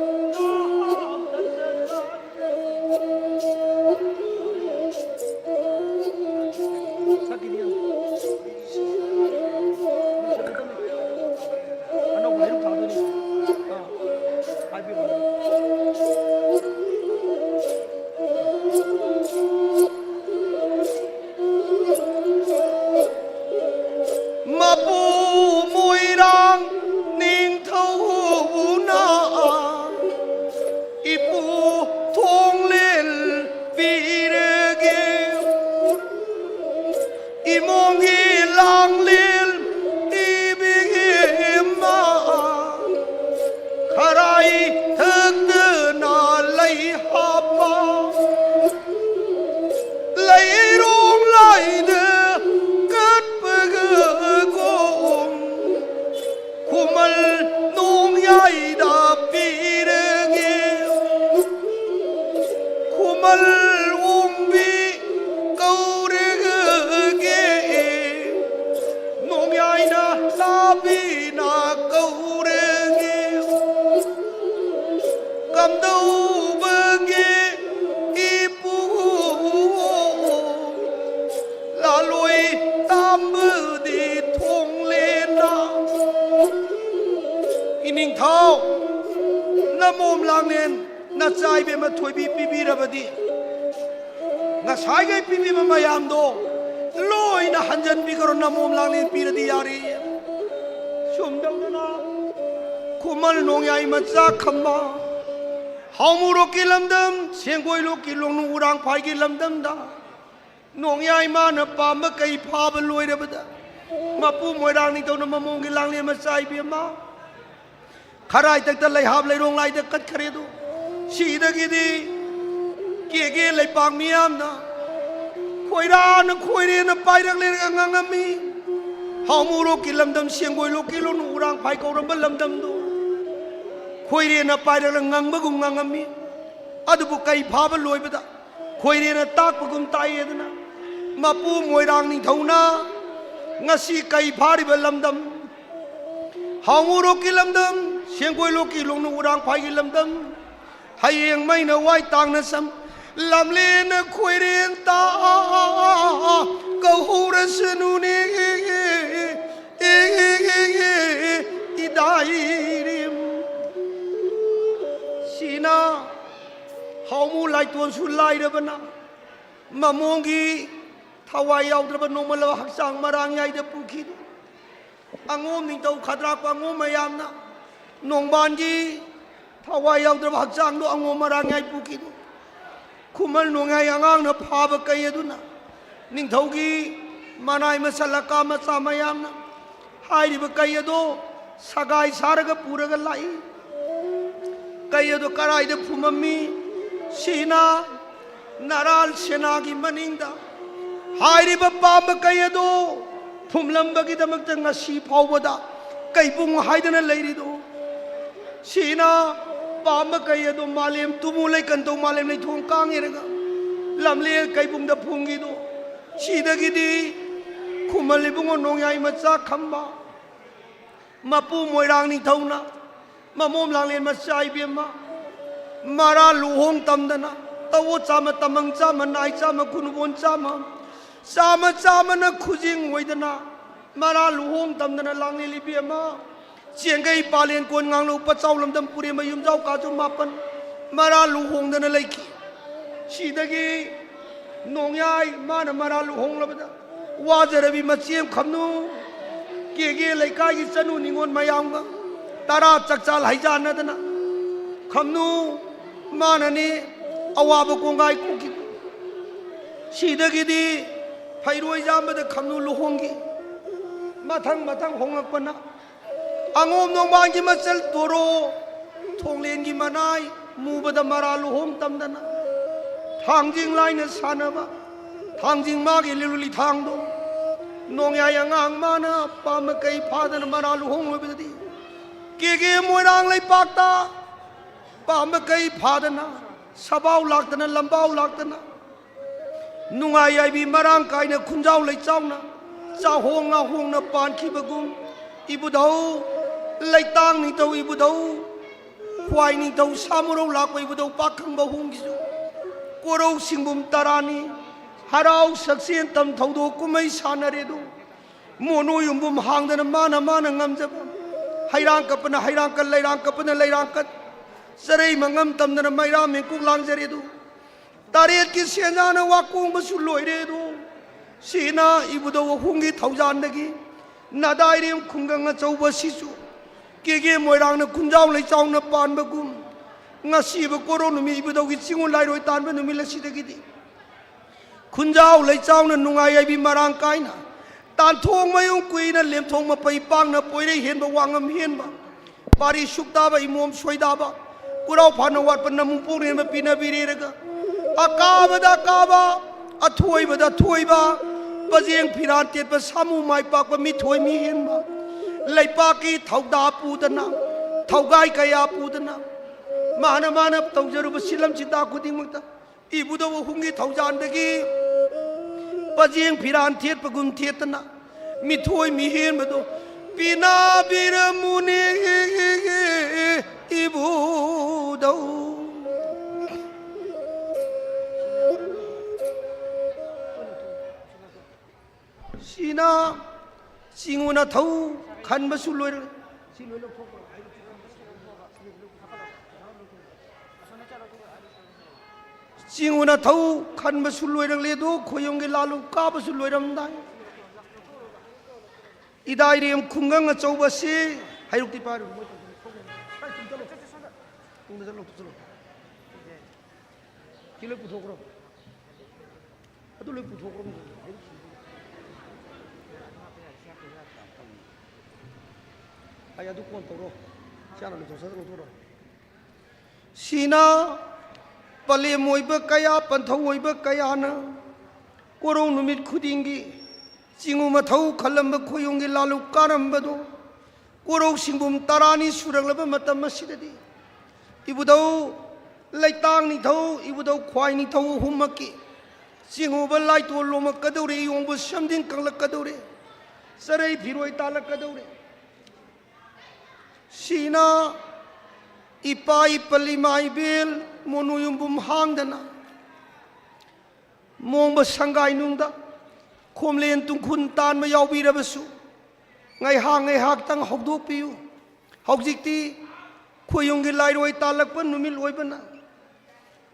ꯊꯥꯎ, ꯅꯃꯣꯝ ꯂꯥꯡꯂꯦꯟ ꯅꯆꯥ ꯏꯕꯦꯝꯃ ꯊꯣꯏꯕꯤ ꯄꯤꯕꯤꯔꯕꯗꯤ, ꯉꯁꯥꯏꯈꯩ ꯄꯤꯕꯤꯕ ꯃꯌꯥꯝꯗꯣ ꯂꯣꯏꯅ ꯍꯟꯖꯟꯕꯤꯈ꯭ꯔꯣ, ꯅꯃꯣꯝ ꯂꯥꯡꯂꯦꯟ ꯄꯤꯔꯗꯤ ꯌꯥꯔꯦ꯫ ꯁꯨꯝ ꯇꯧꯗꯅ ꯈꯨꯃꯟ ꯅꯣꯡꯌꯥꯏ ꯃꯆꯥ ꯈꯝꯕ, ꯍꯥꯎꯃꯨꯔꯣꯛꯀꯤ ꯂꯝꯗꯝ, ꯁꯦꯡꯒꯣꯏꯂꯣꯛꯀꯤ ꯂꯣꯡꯅꯨ ꯎꯔꯥꯡꯐꯥꯏꯒꯤ ꯂꯝꯗꯝꯗ ꯅꯣꯡꯌꯥꯏ ꯃꯥꯅ ꯄꯥꯝꯕ ꯀꯩ ꯐꯥꯕ ꯂꯣꯏꯔꯕꯗ, ꯃꯄꯨ ꯃꯣꯏꯔꯥꯡ ꯅꯤꯡꯊꯧꯅ ꯃꯃꯣꯝꯒꯤ ꯂꯥꯡꯂꯦꯟ ꯃꯆꯥ ꯏꯕꯦꯝꯃ ꯈꯔꯥꯏꯇꯛꯇ ꯂꯩꯍꯥꯞ ꯂꯩꯔꯣꯡ ꯂꯥꯏꯗ ꯀꯠꯈ꯭ꯔꯦꯗꯣ꯫ ꯁꯤꯗꯒꯤꯗꯤ ꯀꯦꯒꯦ ꯂꯩꯄꯥꯛ ꯃꯤꯌꯥꯝꯅ ꯈꯣꯏꯔꯥꯅ ꯈꯣꯏꯔꯦꯅ ꯄꯥꯏꯔꯛꯂꯦꯒ ꯉꯥꯡꯉꯝꯃꯤ꯫ ꯍꯥꯎꯃꯨꯔꯣꯛꯀꯤ ꯂꯝꯗꯝ, ꯁꯦꯡꯒꯣꯏꯂꯣꯛꯀꯤ ꯂꯣꯡꯅꯨ ꯎꯔꯥꯡꯐꯥꯏ ꯀꯧꯔꯝꯕ ꯂꯝꯗꯝꯗꯣ ꯈꯣꯏꯔꯦꯅ ꯄꯥꯏꯔꯛꯂ ꯉꯪꯕꯒꯨꯝ ꯉꯥꯡꯉꯝꯃꯤ꯫ ꯑꯗꯨꯕꯨ ꯀꯩ ꯐꯥꯕ ꯂꯣꯏꯕꯗ ꯈꯣꯏꯔꯦꯅ ꯇꯥꯛꯄꯒꯨꯝ ꯇꯥꯛꯑꯦꯗꯅ, ꯃꯄꯨ ꯃꯣꯏꯔꯥꯡ ꯅꯤꯡꯊꯧꯅ ꯉꯁꯤ ꯀꯩ ꯐꯥꯔꯤꯕ ꯂꯝꯗꯝ, ꯍꯥꯎꯃꯨꯔꯣꯛꯀꯤ ꯂꯝꯗꯝ, ꯁꯦꯡꯒꯣꯏꯂꯣꯛꯀꯤ ꯂꯣꯡꯅꯨ ꯎꯔꯥꯡꯐꯥꯏꯒꯤ ꯂꯝꯗꯝ, ꯍꯌꯦꯡ ꯃꯩꯅ ꯋꯥꯏ ꯇꯥꯡꯅ ꯁꯝ, ꯂꯝꯂꯦꯟꯅ ꯈꯣꯏꯔꯦꯟ ꯇꯥ ꯀꯧꯍꯧꯔꯁꯅꯨꯅꯦ꯫ ꯏꯗꯥꯏꯔꯤꯝ꯫ ꯁꯤꯅ ꯍꯥꯎꯃꯨ ꯂꯥꯏꯇꯣꯟꯁꯨ ꯂꯥꯏꯔꯕꯅ ꯃꯃꯣꯡꯒꯤ ꯊꯋꯥꯏ ꯌꯥꯎꯗ꯭ꯔꯕ ꯅꯣꯡꯃꯜꯂꯕ ꯍꯛꯆꯥꯡ ꯃꯔꯥꯡ ꯌꯥꯏꯗ ꯄꯨꯈꯤꯗꯨ꯫ ꯑꯉꯣꯝ ꯅꯤꯡꯊꯧ ꯈꯗ꯭ꯔꯥꯛꯄ ꯑꯉꯣꯝ ꯃꯌꯥꯝꯅ ꯅꯣꯡꯕꯥꯟꯒꯤ ꯊꯋꯥꯏ ꯌꯥꯎꯗ꯭ꯔꯕ ꯍꯛꯆꯥꯡꯗꯣ ꯑꯉꯣꯝ ꯃꯔꯥꯡ ꯌꯥꯏ ꯄꯨꯈꯤꯗꯨ꯫ ꯈꯨꯃꯟ ꯅꯣꯡꯌꯥꯏ ꯑꯉꯥꯡꯅ ꯐꯥꯕ ꯀꯩ ꯑꯗꯨꯅ ꯅꯤꯡꯊꯧꯒꯤ ꯃꯅꯥꯏ ꯃꯁꯜ ꯑꯀꯥ ꯃꯆꯥ ꯃꯌꯥꯝꯅ ꯍꯥꯏꯔꯤꯕ ꯀꯩ ꯑꯗꯣ ꯁꯒꯥꯏ ꯁꯥꯔꯒ ꯄꯨꯔꯒ ꯂꯥꯛꯏ꯫ ꯀꯩ ꯑꯗꯣ ꯀꯔꯥꯏꯗ ꯐꯨꯝꯃꯝꯃꯤ? ꯁꯤꯅ ꯅꯔꯥꯜ ꯁꯦꯅꯥꯒꯤ ꯃꯅꯤꯡꯗ ꯍꯥꯏꯔꯤꯕ ꯄꯥꯝꯕ ꯀꯩ ꯑꯗꯣ ꯐꯨꯝꯂꯝꯕꯒꯤꯗꯃꯛꯇ ꯉꯁꯤ ꯐꯥꯎꯕꯗ ꯀꯩꯕꯨꯡ ꯍꯥꯏꯗꯅ ꯂꯩꯔꯤꯗꯣ꯫ ꯁꯤꯅ ꯄꯥꯝꯕ ꯀꯩ ꯑꯗꯣ ꯃꯥꯂꯦꯝ ꯇꯨꯃꯨ ꯂꯩꯀꯟꯗꯧ ꯃꯥꯂꯦꯝ ꯂꯩꯊꯣꯡ ꯀꯥꯡꯉꯦꯔꯒ ꯂꯝꯂꯦꯟ ꯀꯩꯕꯨꯡꯗ ꯐꯨꯝꯈꯤꯗꯣ꯫ ꯁꯤꯗꯒꯤꯗꯤ ꯈꯨꯃꯟ ꯏꯕꯨꯡꯉꯣ ꯅꯣꯡꯌꯥꯏ ꯃꯆꯥ ꯈꯝꯕ ꯃꯄꯨ ꯃꯣꯏꯔꯥꯡ ꯅꯤꯡꯊꯧꯅ ꯃꯃꯣꯝ ꯂꯥꯡꯂꯦꯟ ꯃꯆꯥ ꯏꯕꯦꯝꯃ ꯃꯔꯥ ꯂꯨꯍꯣꯡ ꯇꯝꯗꯅ ꯇꯧꯑꯣ ꯆꯥꯃ ꯇꯃꯪ ꯆꯥꯃ ꯅꯥꯏ ꯆꯥꯃ ꯈꯨꯅꯨꯕꯣꯟ ꯆꯥꯃ ꯆꯥꯃ ꯆꯥꯃꯅ ꯈꯨꯖꯤꯡ ꯑꯣꯏꯗꯅ ꯃꯔꯥ ꯂꯨꯍꯣꯡ ꯇꯝꯗꯅ ꯂꯥꯡꯂꯦꯟ ꯏꯕꯦꯝꯃ ꯆꯦꯡꯒꯩ ꯄꯥꯂꯦꯟ ꯀꯣꯟ ꯉꯥꯡꯂꯧ ꯄꯆꯥꯎ ꯂꯝꯗꯝ ꯄꯨꯔꯦꯝꯕ ꯌꯨꯝꯖꯥꯎ ꯀꯥꯖꯨ ꯃꯥꯄꯟ ꯃꯔꯥ ꯂꯨꯍꯣꯡꯗꯅ ꯂꯩꯈꯤ꯫ ꯁꯤꯗꯒꯤ ꯅꯣꯡꯌꯥꯏ ꯃꯥꯅ ꯃꯔꯥ ꯂꯨꯍꯣꯡꯂꯕꯗ ꯋꯥꯖꯔꯕꯤ ꯃꯆꯦꯝ ꯈꯝꯅꯨ ꯀꯦꯒꯦ ꯂꯩꯀꯥꯏꯒꯤ ꯆꯅꯨ ꯅꯤꯉꯣꯜ ꯃꯌꯥꯝꯒ ꯇꯔꯥ ꯆꯥꯛꯆꯥꯜ ꯍꯩꯖꯥꯟꯅꯗꯅ ꯈꯝꯅꯨ ꯃꯥꯅꯅꯤ ꯑꯋꯥꯕ ꯀꯣꯡꯒꯥꯏ ꯀꯣꯛꯈꯤꯕ꯫ ꯁꯤꯗꯒꯤꯗꯤ ꯐꯩꯔꯣꯏ ꯌꯥꯝꯕꯗ ꯈꯝꯅꯨ ꯂꯨꯍꯣꯡꯈꯤ꯫ ꯃꯊꯪ ꯃꯊꯪ ꯍꯣꯡꯂꯛꯄꯅ ꯑꯉꯣꯝ ꯅꯣꯡꯕꯥꯟꯒꯤ ꯃꯆꯜ ꯇꯣꯔꯣ, ꯊꯣꯡꯂꯦꯟꯒꯤ ꯃꯅꯥꯏ ꯃꯨꯕꯗ ꯃꯔꯥ ꯂꯨꯍꯣꯡ ꯇꯝꯗꯅ ꯊꯥꯡꯖꯤꯡ ꯂꯥꯏꯅ ꯁꯥꯟꯅꯕ ꯊꯥꯡꯖꯤꯡ ꯃꯥꯒꯤ ꯂꯤꯂꯨꯂꯤ ꯊꯥꯡꯗꯣ ꯅꯣꯡꯌꯥꯏ ꯑꯉꯥꯡ ꯃꯥꯅ ꯄꯥꯝꯕ ꯀꯩ ꯐꯥꯗꯅ ꯃꯔꯥ ꯂꯨꯍꯣꯡ ꯂꯣꯏꯕꯗꯗꯤ ꯀꯦꯒꯦ ꯃꯣꯏꯔꯥꯡ ꯂꯩꯄꯥꯛꯇ ꯄꯥꯝꯕ ꯀꯩ ꯐꯥꯗꯅ ꯁꯕꯥꯎ ꯂꯥꯛꯇꯅ ꯂꯝꯕꯥꯎ ꯂꯥꯛꯇꯅ ꯅꯨꯡꯉꯥꯏ ꯌꯥꯏꯕꯤ ꯃꯔꯥꯡ ꯀꯥꯏꯅ ꯈꯨꯟꯖꯥꯎ ꯂꯩꯆꯥꯎꯅ ꯆꯥꯍꯣꯡ ꯉꯥꯍꯣꯡꯅ ꯄꯥꯟꯈꯤꯕꯒꯨꯝ ꯏꯕꯨꯙꯧ ꯂꯩꯇꯥꯡ ꯅꯤꯡꯊꯧ ꯏꯕꯨꯙꯧ ꯈ꯭ꯋꯥꯏ ꯅꯤꯡꯊꯧ ꯁꯥꯃꯨꯔꯧ ꯂꯥꯛꯄ ꯏꯕꯨꯙꯧ ꯄꯥꯈꯪꯕ ꯍꯣꯡꯒꯤꯁꯨ ꯀꯣꯔꯧ ꯁꯤꯡꯕꯨꯝ ꯇꯔꯥꯅꯤ ꯍꯔꯥꯎ ꯁꯛꯁꯦꯟ ꯇꯝ ꯊꯧꯗꯣꯛ ꯀꯨꯝꯍꯩ ꯁꯥꯟꯅꯔꯦꯗꯣ꯫ ꯃꯣꯅꯣ ꯌꯨꯝꯕꯨꯝ ꯍꯥꯡꯗꯅ ꯃꯥꯅ ꯃꯥꯅ ꯉꯝꯖꯕ ꯍꯩꯔꯥꯡ ꯀꯠꯄꯅ ꯍꯩꯔꯥꯡ ꯀꯠ ꯂꯩꯔꯥꯡ ꯀꯠꯄꯅ ꯂꯩꯔꯥꯡ ꯀꯠ ꯆꯔꯩ ꯃꯉꯝ ꯇꯝꯗꯅ ꯃꯩꯔꯥ ꯃꯦꯟꯀꯨꯛ ꯂꯥꯡꯖꯔꯦꯗꯣ꯫ ꯇꯔꯦꯠꯀꯤ ꯁꯦꯟꯖꯥꯅ ꯋꯥꯀꯣꯡꯕꯁꯨ ꯂꯣꯏꯔꯦꯗꯣ꯫ ꯁꯤꯅ ꯏꯕꯨꯙꯧ ꯑꯍꯨꯝꯒꯤ ꯊꯧꯖꯥꯟꯗꯒꯤ ꯅꯗꯥꯏꯔꯦꯝ ꯈꯨꯡꯒꯪ ꯑꯆꯧꯕ ꯑꯁꯤꯁꯨ ꯀꯦꯒꯦ ꯃꯣꯏꯔꯥꯡꯅ ꯈꯨꯟꯖꯥꯎ ꯂꯩꯆꯥꯎꯅ ꯄꯥꯟꯕꯒꯨꯝ ꯉꯁꯤꯕ ꯀꯣꯔꯧ ꯅꯨꯃꯤꯠ ꯏꯕꯨꯙꯧꯒꯤ ꯆꯤꯡꯉꯨ ꯂꯥꯏꯔꯣꯏ ꯇꯥꯟꯕ ꯅꯨꯃꯤꯠ ꯑꯁꯤꯗꯒꯤꯗꯤ ꯈꯨꯟꯖꯥꯎ ꯂꯩꯆꯥꯎꯅ ꯅꯨꯡꯉꯥꯏ ꯌꯥꯏꯕꯤ ꯃꯔꯥꯡ ꯀꯥꯏꯅ ꯇꯥꯟꯊꯣꯡ ꯃꯌꯨꯝ ꯀꯨꯏꯅ ꯂꯦꯝꯊꯣꯡ ꯃꯄꯩ ꯄꯥꯡꯅ ꯄꯣꯏꯔꯩ ꯍꯦꯟꯕ ꯋꯥꯉꯝ ꯍꯦꯟꯕ ꯄꯥꯔꯤ ꯁꯨꯛꯇꯥꯕ ꯏꯃꯣꯝ ꯁꯣꯏꯗꯥꯕ ꯀꯨꯔꯥꯎ ꯐꯥꯅ ꯋꯥꯠꯄ ꯅꯃꯨꯡ ꯄꯣꯛꯅꯦꯟꯕ ꯄꯤꯅꯕꯤꯔꯦꯔꯒ ꯑꯀꯥꯕꯗ ꯑꯀꯥꯕ ꯑꯊꯣꯏꯕꯗ ꯑꯊꯣꯏꯕ ꯄꯖꯦꯡ ꯐꯤꯔꯥꯟ ꯇꯦꯠꯄ ꯁꯥꯃꯨ ꯃꯥꯏ ꯄꯥꯛꯄ ꯃꯤꯊꯣꯏ ꯃꯤ ꯍꯦꯟꯕ ꯂꯩꯄꯥꯛꯀꯤ ꯊꯧꯗꯥ ꯄꯨꯗꯅ ꯊꯧꯒꯥꯏ ꯀꯌꯥ ꯄꯨꯗꯅ ꯃꯥꯅ ꯃꯥꯅ ꯇꯧꯖꯔꯨꯕ ꯁꯤꯂꯝ ꯆꯤꯇꯥ ꯈꯨꯗꯤꯡꯃꯛꯇ ꯏꯕꯨꯙꯧ ꯑꯍꯨꯝꯒꯤ ꯊꯧꯖꯥꯟꯗꯒꯤ ꯄꯖꯦꯡ ꯐꯤꯔꯥꯟ ꯊꯦꯠꯄꯒꯨꯝ ꯊꯦꯠꯇꯅ ꯃꯤꯊꯣꯏ ꯃꯤꯍꯦꯟꯕꯗꯣ ꯄꯤꯅꯥꯕꯤꯔꯝꯃꯨꯅꯦ ꯏꯕꯨꯙꯧ꯫ ꯁꯤꯅ ꯆꯤꯡꯉꯨꯅ ꯊꯧ ꯈꯟꯕꯁꯨ ꯂꯣꯏꯔꯦ꯫ ꯆꯤꯡꯉꯨꯅ ꯊꯧ ꯈꯟꯕꯁꯨ ꯂꯣꯏꯔꯛꯂꯦ ꯑꯗꯣ, ꯈꯣꯏꯌꯨꯝꯒꯤ ꯂꯥꯂꯨ ꯀꯥꯕꯁꯨ ꯂꯣꯏꯔꯝꯗꯥꯏ꯫ ꯏꯗꯥꯏꯔꯦꯝ ꯈꯨꯡꯒꯪ ꯑꯆꯧꯕꯁꯤ ꯍꯩꯔꯨꯛꯇꯤ ꯄꯥꯏꯔꯨ꯫ ꯇꯨꯡꯗ ꯆꯠꯂꯣ, ꯆꯠꯂꯣ꯫ ꯁꯤ ꯂꯣꯏ ꯄꯨꯊꯣꯛꯈ꯭ꯔꯣ꯫ ꯑꯗꯨ ꯂꯣꯏ ꯄꯨꯊꯣꯛꯈ꯭ꯔꯣ꯫ ꯑꯩ ꯑꯗꯨ ꯀꯣꯟ ꯇꯧꯔꯣ꯫ ꯁꯤ ꯍꯥꯟꯅ ꯂꯣꯏꯊꯣꯛ-, ꯁꯠ ꯂꯧꯊꯣꯛꯔꯣ꯫ ꯁꯤꯅ ꯄꯂꯦꯝ ꯑꯣꯏꯕ ꯀꯌꯥ, ꯄꯟꯊꯧ ꯑꯣꯏꯕ ꯀꯌꯥꯅ ꯀꯣꯔꯧ ꯅꯨꯃꯤꯠ ꯈꯨꯗꯤꯡꯒꯤ ꯆꯤꯡꯉꯨ ꯃꯊꯧ ꯈꯜꯂꯝꯕ ꯈꯣꯏꯌꯨꯝꯒꯤ ꯂꯥꯂꯨ ꯀꯥꯔꯝꯕꯗꯣ ꯀꯣꯔꯧ ꯁꯤꯡꯕꯨꯝ ꯇꯔꯥꯅꯤ ꯁꯨꯔꯛꯂꯕ ꯃꯇꯝ ꯑꯁꯤꯗꯗꯤ ꯏꯕꯨꯙꯧ ꯂꯩꯇꯥꯡ ꯅꯤꯡꯊꯧ, ꯏꯕꯨꯙꯧ ꯈ꯭ꯋꯥꯏ ꯅꯤꯡꯊꯧ ꯑꯍꯨꯝꯃꯛꯀꯤ ꯆꯤꯡꯉꯨꯕ ꯂꯥꯏꯇꯣꯜ ꯂꯣꯝꯃꯛꯀꯗꯧꯔꯦ, ꯏꯌꯣꯡꯕ ꯁꯦꯝꯖꯤꯟ ꯀꯪꯂꯛꯀꯗꯧꯔꯦ, ꯆꯔꯩ ꯐꯤꯔꯣꯏ ꯇꯥꯜꯂꯛꯀꯗꯧꯔꯦ꯫ ꯁꯤꯅ ꯏꯄꯥ ꯏꯄꯜ ꯏꯃꯥ ꯏꯕꯦꯜ ꯃꯣꯅꯨ ꯌꯨꯝꯕꯨꯝ ꯍꯥꯡꯗꯅ ꯃꯣꯡꯕ ꯁꯪꯒꯥꯏꯅꯨꯡꯗ ꯈꯣꯝꯂꯦꯟ ꯇꯨꯡꯈꯨꯟ ꯇꯥꯟꯕ ꯌꯥꯎꯕꯤꯔꯕꯁꯨ ꯉꯥꯏꯍꯥꯛ ꯉꯥꯏꯍꯥꯛꯇꯪ ꯍꯧꯗꯣꯛꯄꯤꯌꯨ꯫ ꯍꯧꯖꯤꯛꯇꯤ ꯈꯣꯏꯌꯨꯝꯒꯤ ꯂꯥꯏꯔꯣꯏ ꯇꯥꯜꯂꯛꯄ ꯅꯨꯃꯤꯠ ꯑꯣꯏꯕꯅ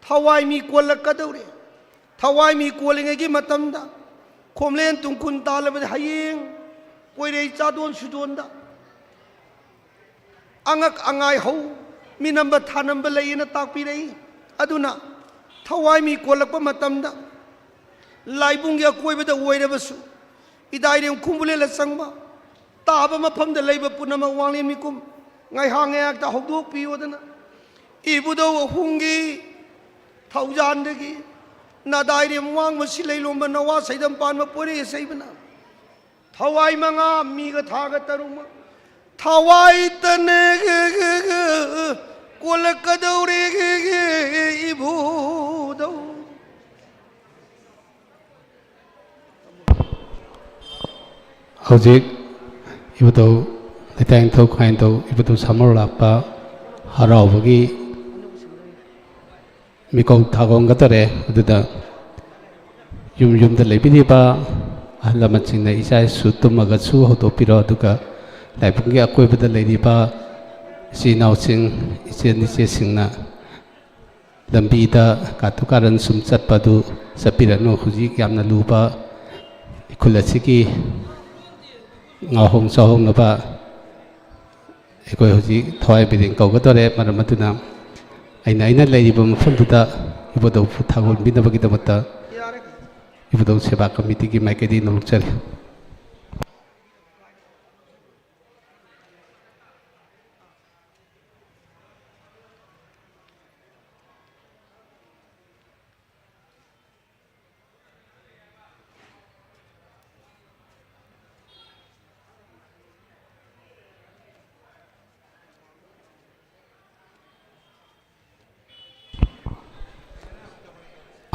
ꯊꯋꯥꯏ ꯃꯤ ꯀꯣꯜꯂꯛꯀꯗꯧꯔꯦ꯫ ꯊꯋꯥꯏ ꯃꯤ ꯀꯣꯜꯂꯤꯉꯩꯒꯤ ꯃꯇꯝꯗ ꯈꯣꯝꯂꯦꯟ ꯇꯨꯡꯈꯨꯟ ꯇꯥꯜꯂꯕꯗꯤ ꯍꯌꯦꯡ ꯀꯣꯏꯔꯩ ꯆꯥꯗꯣꯟ ꯁꯨꯗꯣꯟꯗ ꯑꯉꯛ ꯑꯉꯥꯏ ꯍꯧ, ꯃꯤꯅꯝꯕ ꯊꯥꯅꯝꯕ ꯂꯩꯌꯦꯅ ꯇꯥꯛꯄꯤꯔꯛꯏ꯫ ꯑꯗꯨꯅ ꯊꯋꯥꯏ ꯃꯤ ꯀꯣꯜꯂꯛꯄ ꯃꯇꯝꯗ ꯂꯥꯏꯕꯨꯡꯒꯤ ꯑꯀꯣꯏꯕꯗ ꯑꯣꯏꯔꯕꯁꯨ ꯏꯗꯥꯏꯔꯦꯝ ꯈꯨꯝꯕꯨꯂꯦꯜ ꯑꯆꯪꯕ ꯇꯥꯕ ꯃꯐꯝꯗ ꯂꯩꯕ ꯄꯨꯝꯅꯃꯛ ꯋꯥꯡꯂꯦꯟ ꯃꯤꯀꯨꯝ ꯉꯥꯏꯍꯥꯛ ꯉꯥꯏꯍꯥꯛꯇ ꯍꯧꯗꯣꯛꯄꯤꯌꯣꯗꯅ ꯏꯕꯨꯙꯧ ꯑꯍꯨꯝꯒꯤ ꯊꯧꯖꯥꯟꯗꯒꯤ ꯅꯗꯥꯏꯔꯦꯝ ꯋꯥꯡꯃ ꯁꯤꯂꯩ ꯂꯣꯝꯕ ꯅꯋꯥ ꯁꯩꯗꯝ ꯄꯥꯟꯕ ꯄꯣꯏꯔꯩ ꯑꯁꯩꯕꯅ ꯊꯋꯥꯏ ꯃꯉꯥ ꯃꯤꯒ ꯊꯥꯒ ꯇꯔꯨꯛꯃꯛ ꯊꯋꯥꯏ ꯇꯅꯦ ꯀꯣꯜꯂꯛꯀꯗꯧꯔꯦ ꯏꯕꯨꯙꯧ꯫ ꯍꯧꯖꯤꯛ ꯏꯕꯨꯙꯧ ꯂꯩꯇꯥꯏꯅꯤꯡꯊꯧ ꯈ꯭ꯋꯥꯏꯅꯤꯡꯊꯧ ꯏꯕꯨꯙꯧ ꯁꯥꯃꯔꯣ ꯂꯥꯛꯄ ꯍꯔꯥꯎꯕꯒꯤ ꯃꯤꯀꯧ ꯊꯥꯒꯣꯝꯒꯗꯧꯔꯦ꯫ ꯑꯗꯨꯗ ꯌꯨꯝ ꯌꯨꯝꯗ ꯂꯩꯕꯤꯔꯤꯕ ꯑꯍꯜ ꯂꯃꯟꯁꯤꯡꯅ ꯏꯆꯥ ꯏꯁꯨ ꯇꯨꯝꯃꯒꯁꯨ ꯍꯧꯗꯣꯛꯄꯤꯔꯣ, ꯑꯗꯨꯒ ꯂꯥꯏꯕꯨꯡꯒꯤ ꯑꯀꯣꯏꯕꯗ ꯂꯩꯔꯤꯕ ꯏꯆꯤꯜ ꯏꯅꯥꯎꯁꯤꯡ, ꯏꯆꯦ ꯏꯆꯦꯁꯤꯡꯅ ꯂꯝꯕꯤꯗ ꯀꯥꯇꯨ ꯀꯥꯔꯟ ꯁꯨꯝ ꯆꯠꯄꯗꯨ ꯆꯠꯄꯤꯔꯅꯨ꯫ ꯍꯧꯖꯤꯛ ꯌꯥꯝꯅ ꯂꯨꯕ ꯈꯨꯜ ꯑꯁꯤꯒꯤ ꯉꯥꯍꯣꯡ ꯆꯥꯍꯣꯡꯅꯕ ꯑꯩꯈꯣꯏ ꯍꯧꯖꯤꯛ ꯊꯋꯥꯏ ꯃꯤꯔꯦꯟ ꯀꯧꯒꯗꯧꯔꯦ꯫ ꯃꯔꯝ ꯑꯗꯨꯅ ꯑꯩꯅ, ꯑꯩꯅ ꯂꯩꯔꯤꯕ ꯃꯐꯝꯗꯨꯗ ꯏꯕꯨꯙꯧꯕꯨ ꯊꯥꯒꯣꯟꯕꯤꯅꯕꯒꯤꯗꯃꯛꯇ ꯏꯕꯨꯙꯧ ꯁꯦꯕꯥ ꯀꯃꯤꯇꯤꯒꯤ ꯃꯥꯏꯀꯩꯗꯒꯤ ꯅꯣꯂꯨꯛꯆꯔꯤ꯫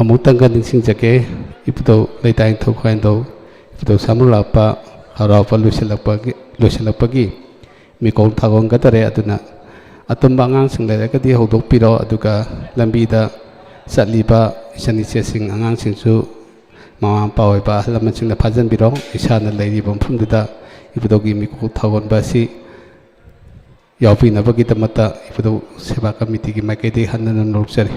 ꯑꯃꯨꯛꯇꯪꯒ ꯅꯤꯡꯁꯤꯡꯖꯒꯦ, ꯏꯕꯨꯙꯧ ꯂꯩꯇꯥꯏ ꯅꯤꯡꯊꯧ ꯈ꯭ꯋꯥꯏꯔꯦꯟꯗꯧ, ꯏꯕꯨꯙꯧ ꯁꯥꯃꯨ ꯂꯥꯛꯄ ꯍꯔꯥꯎꯕ ꯂꯣꯏꯁꯤꯜꯂꯛꯄꯒꯤ, ꯂꯣꯏꯁꯤꯜꯂꯛꯄꯒꯤ ꯃꯤꯀꯣꯜ ꯊꯥꯒꯣꯟꯒꯗꯧꯔꯦ꯫ ꯑꯗꯨꯅ ꯑꯇꯨꯝꯕ ꯑꯉꯥꯡꯁꯤꯡ ꯂꯩꯔꯒꯗꯤ ꯍꯧꯗꯣꯛꯄꯤꯔꯣ, ꯑꯗꯨꯒ ꯂꯝꯕꯤꯗ ꯆꯠꯂꯤꯕ ꯏꯆꯟ ꯏꯆꯦꯁꯤꯡ, ꯑꯉꯥꯡꯁꯤꯡꯁꯨ ꯃꯃꯥ ꯃꯄꯥ ꯑꯣꯏꯕ ꯑꯍꯜ ꯂꯃꯟꯁꯤꯡꯅ ꯐꯥꯖꯤꯟꯕꯤꯔꯣ꯫ ꯏꯁꯥꯅ ꯂꯩꯔꯤꯕ ꯃꯐꯝꯗꯨꯗ ꯏꯕꯨꯙꯧꯒꯤ ꯃꯤꯀꯣꯜ ꯊꯥꯒꯣꯟꯕ ꯑꯁꯤ ꯌꯥꯎꯕꯤꯅꯕꯒꯤꯗꯃꯛꯇ ꯏꯕꯨꯙꯧ ꯁꯦꯕꯥ ꯀꯃꯤꯇꯤꯒꯤ ꯃꯥꯏꯀꯩꯗꯒꯤ ꯍꯟꯅ ꯍꯟꯅ ꯅꯣꯂꯨꯛꯆꯔꯤ꯫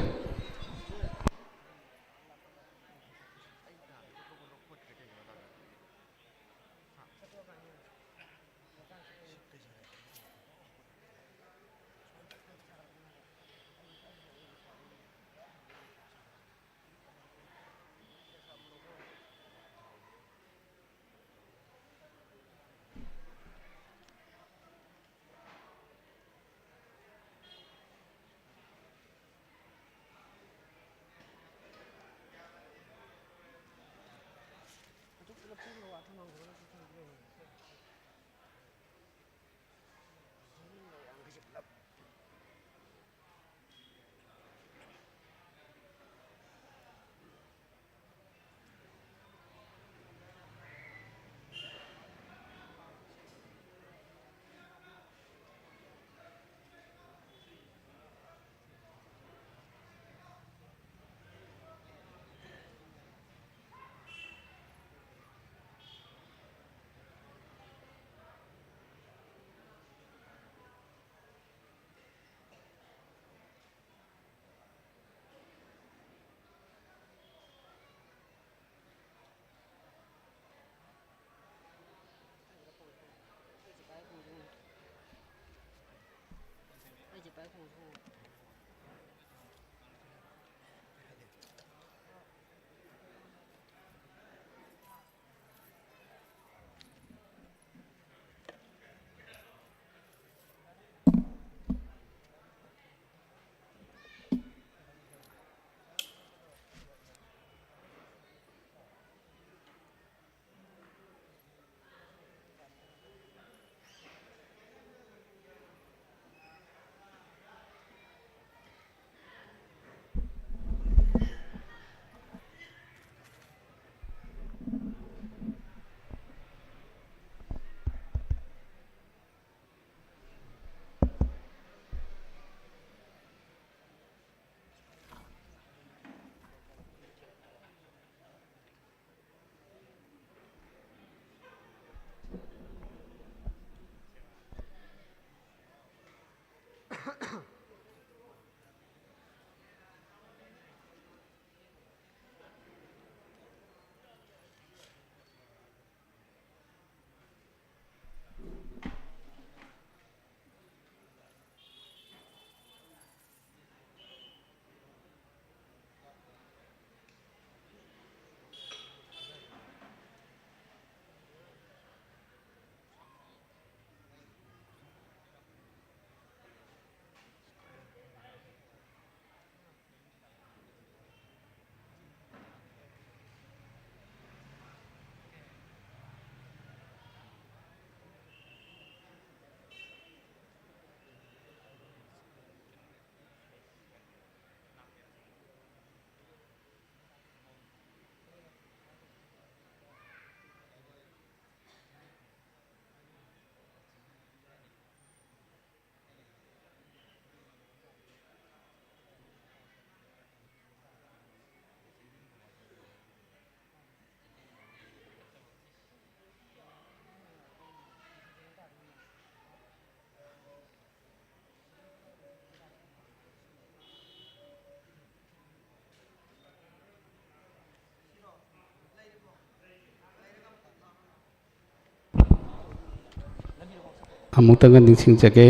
ꯑꯃꯨꯛꯇꯪꯒ ꯅꯤꯡꯁꯤꯡꯖꯒꯦ꯫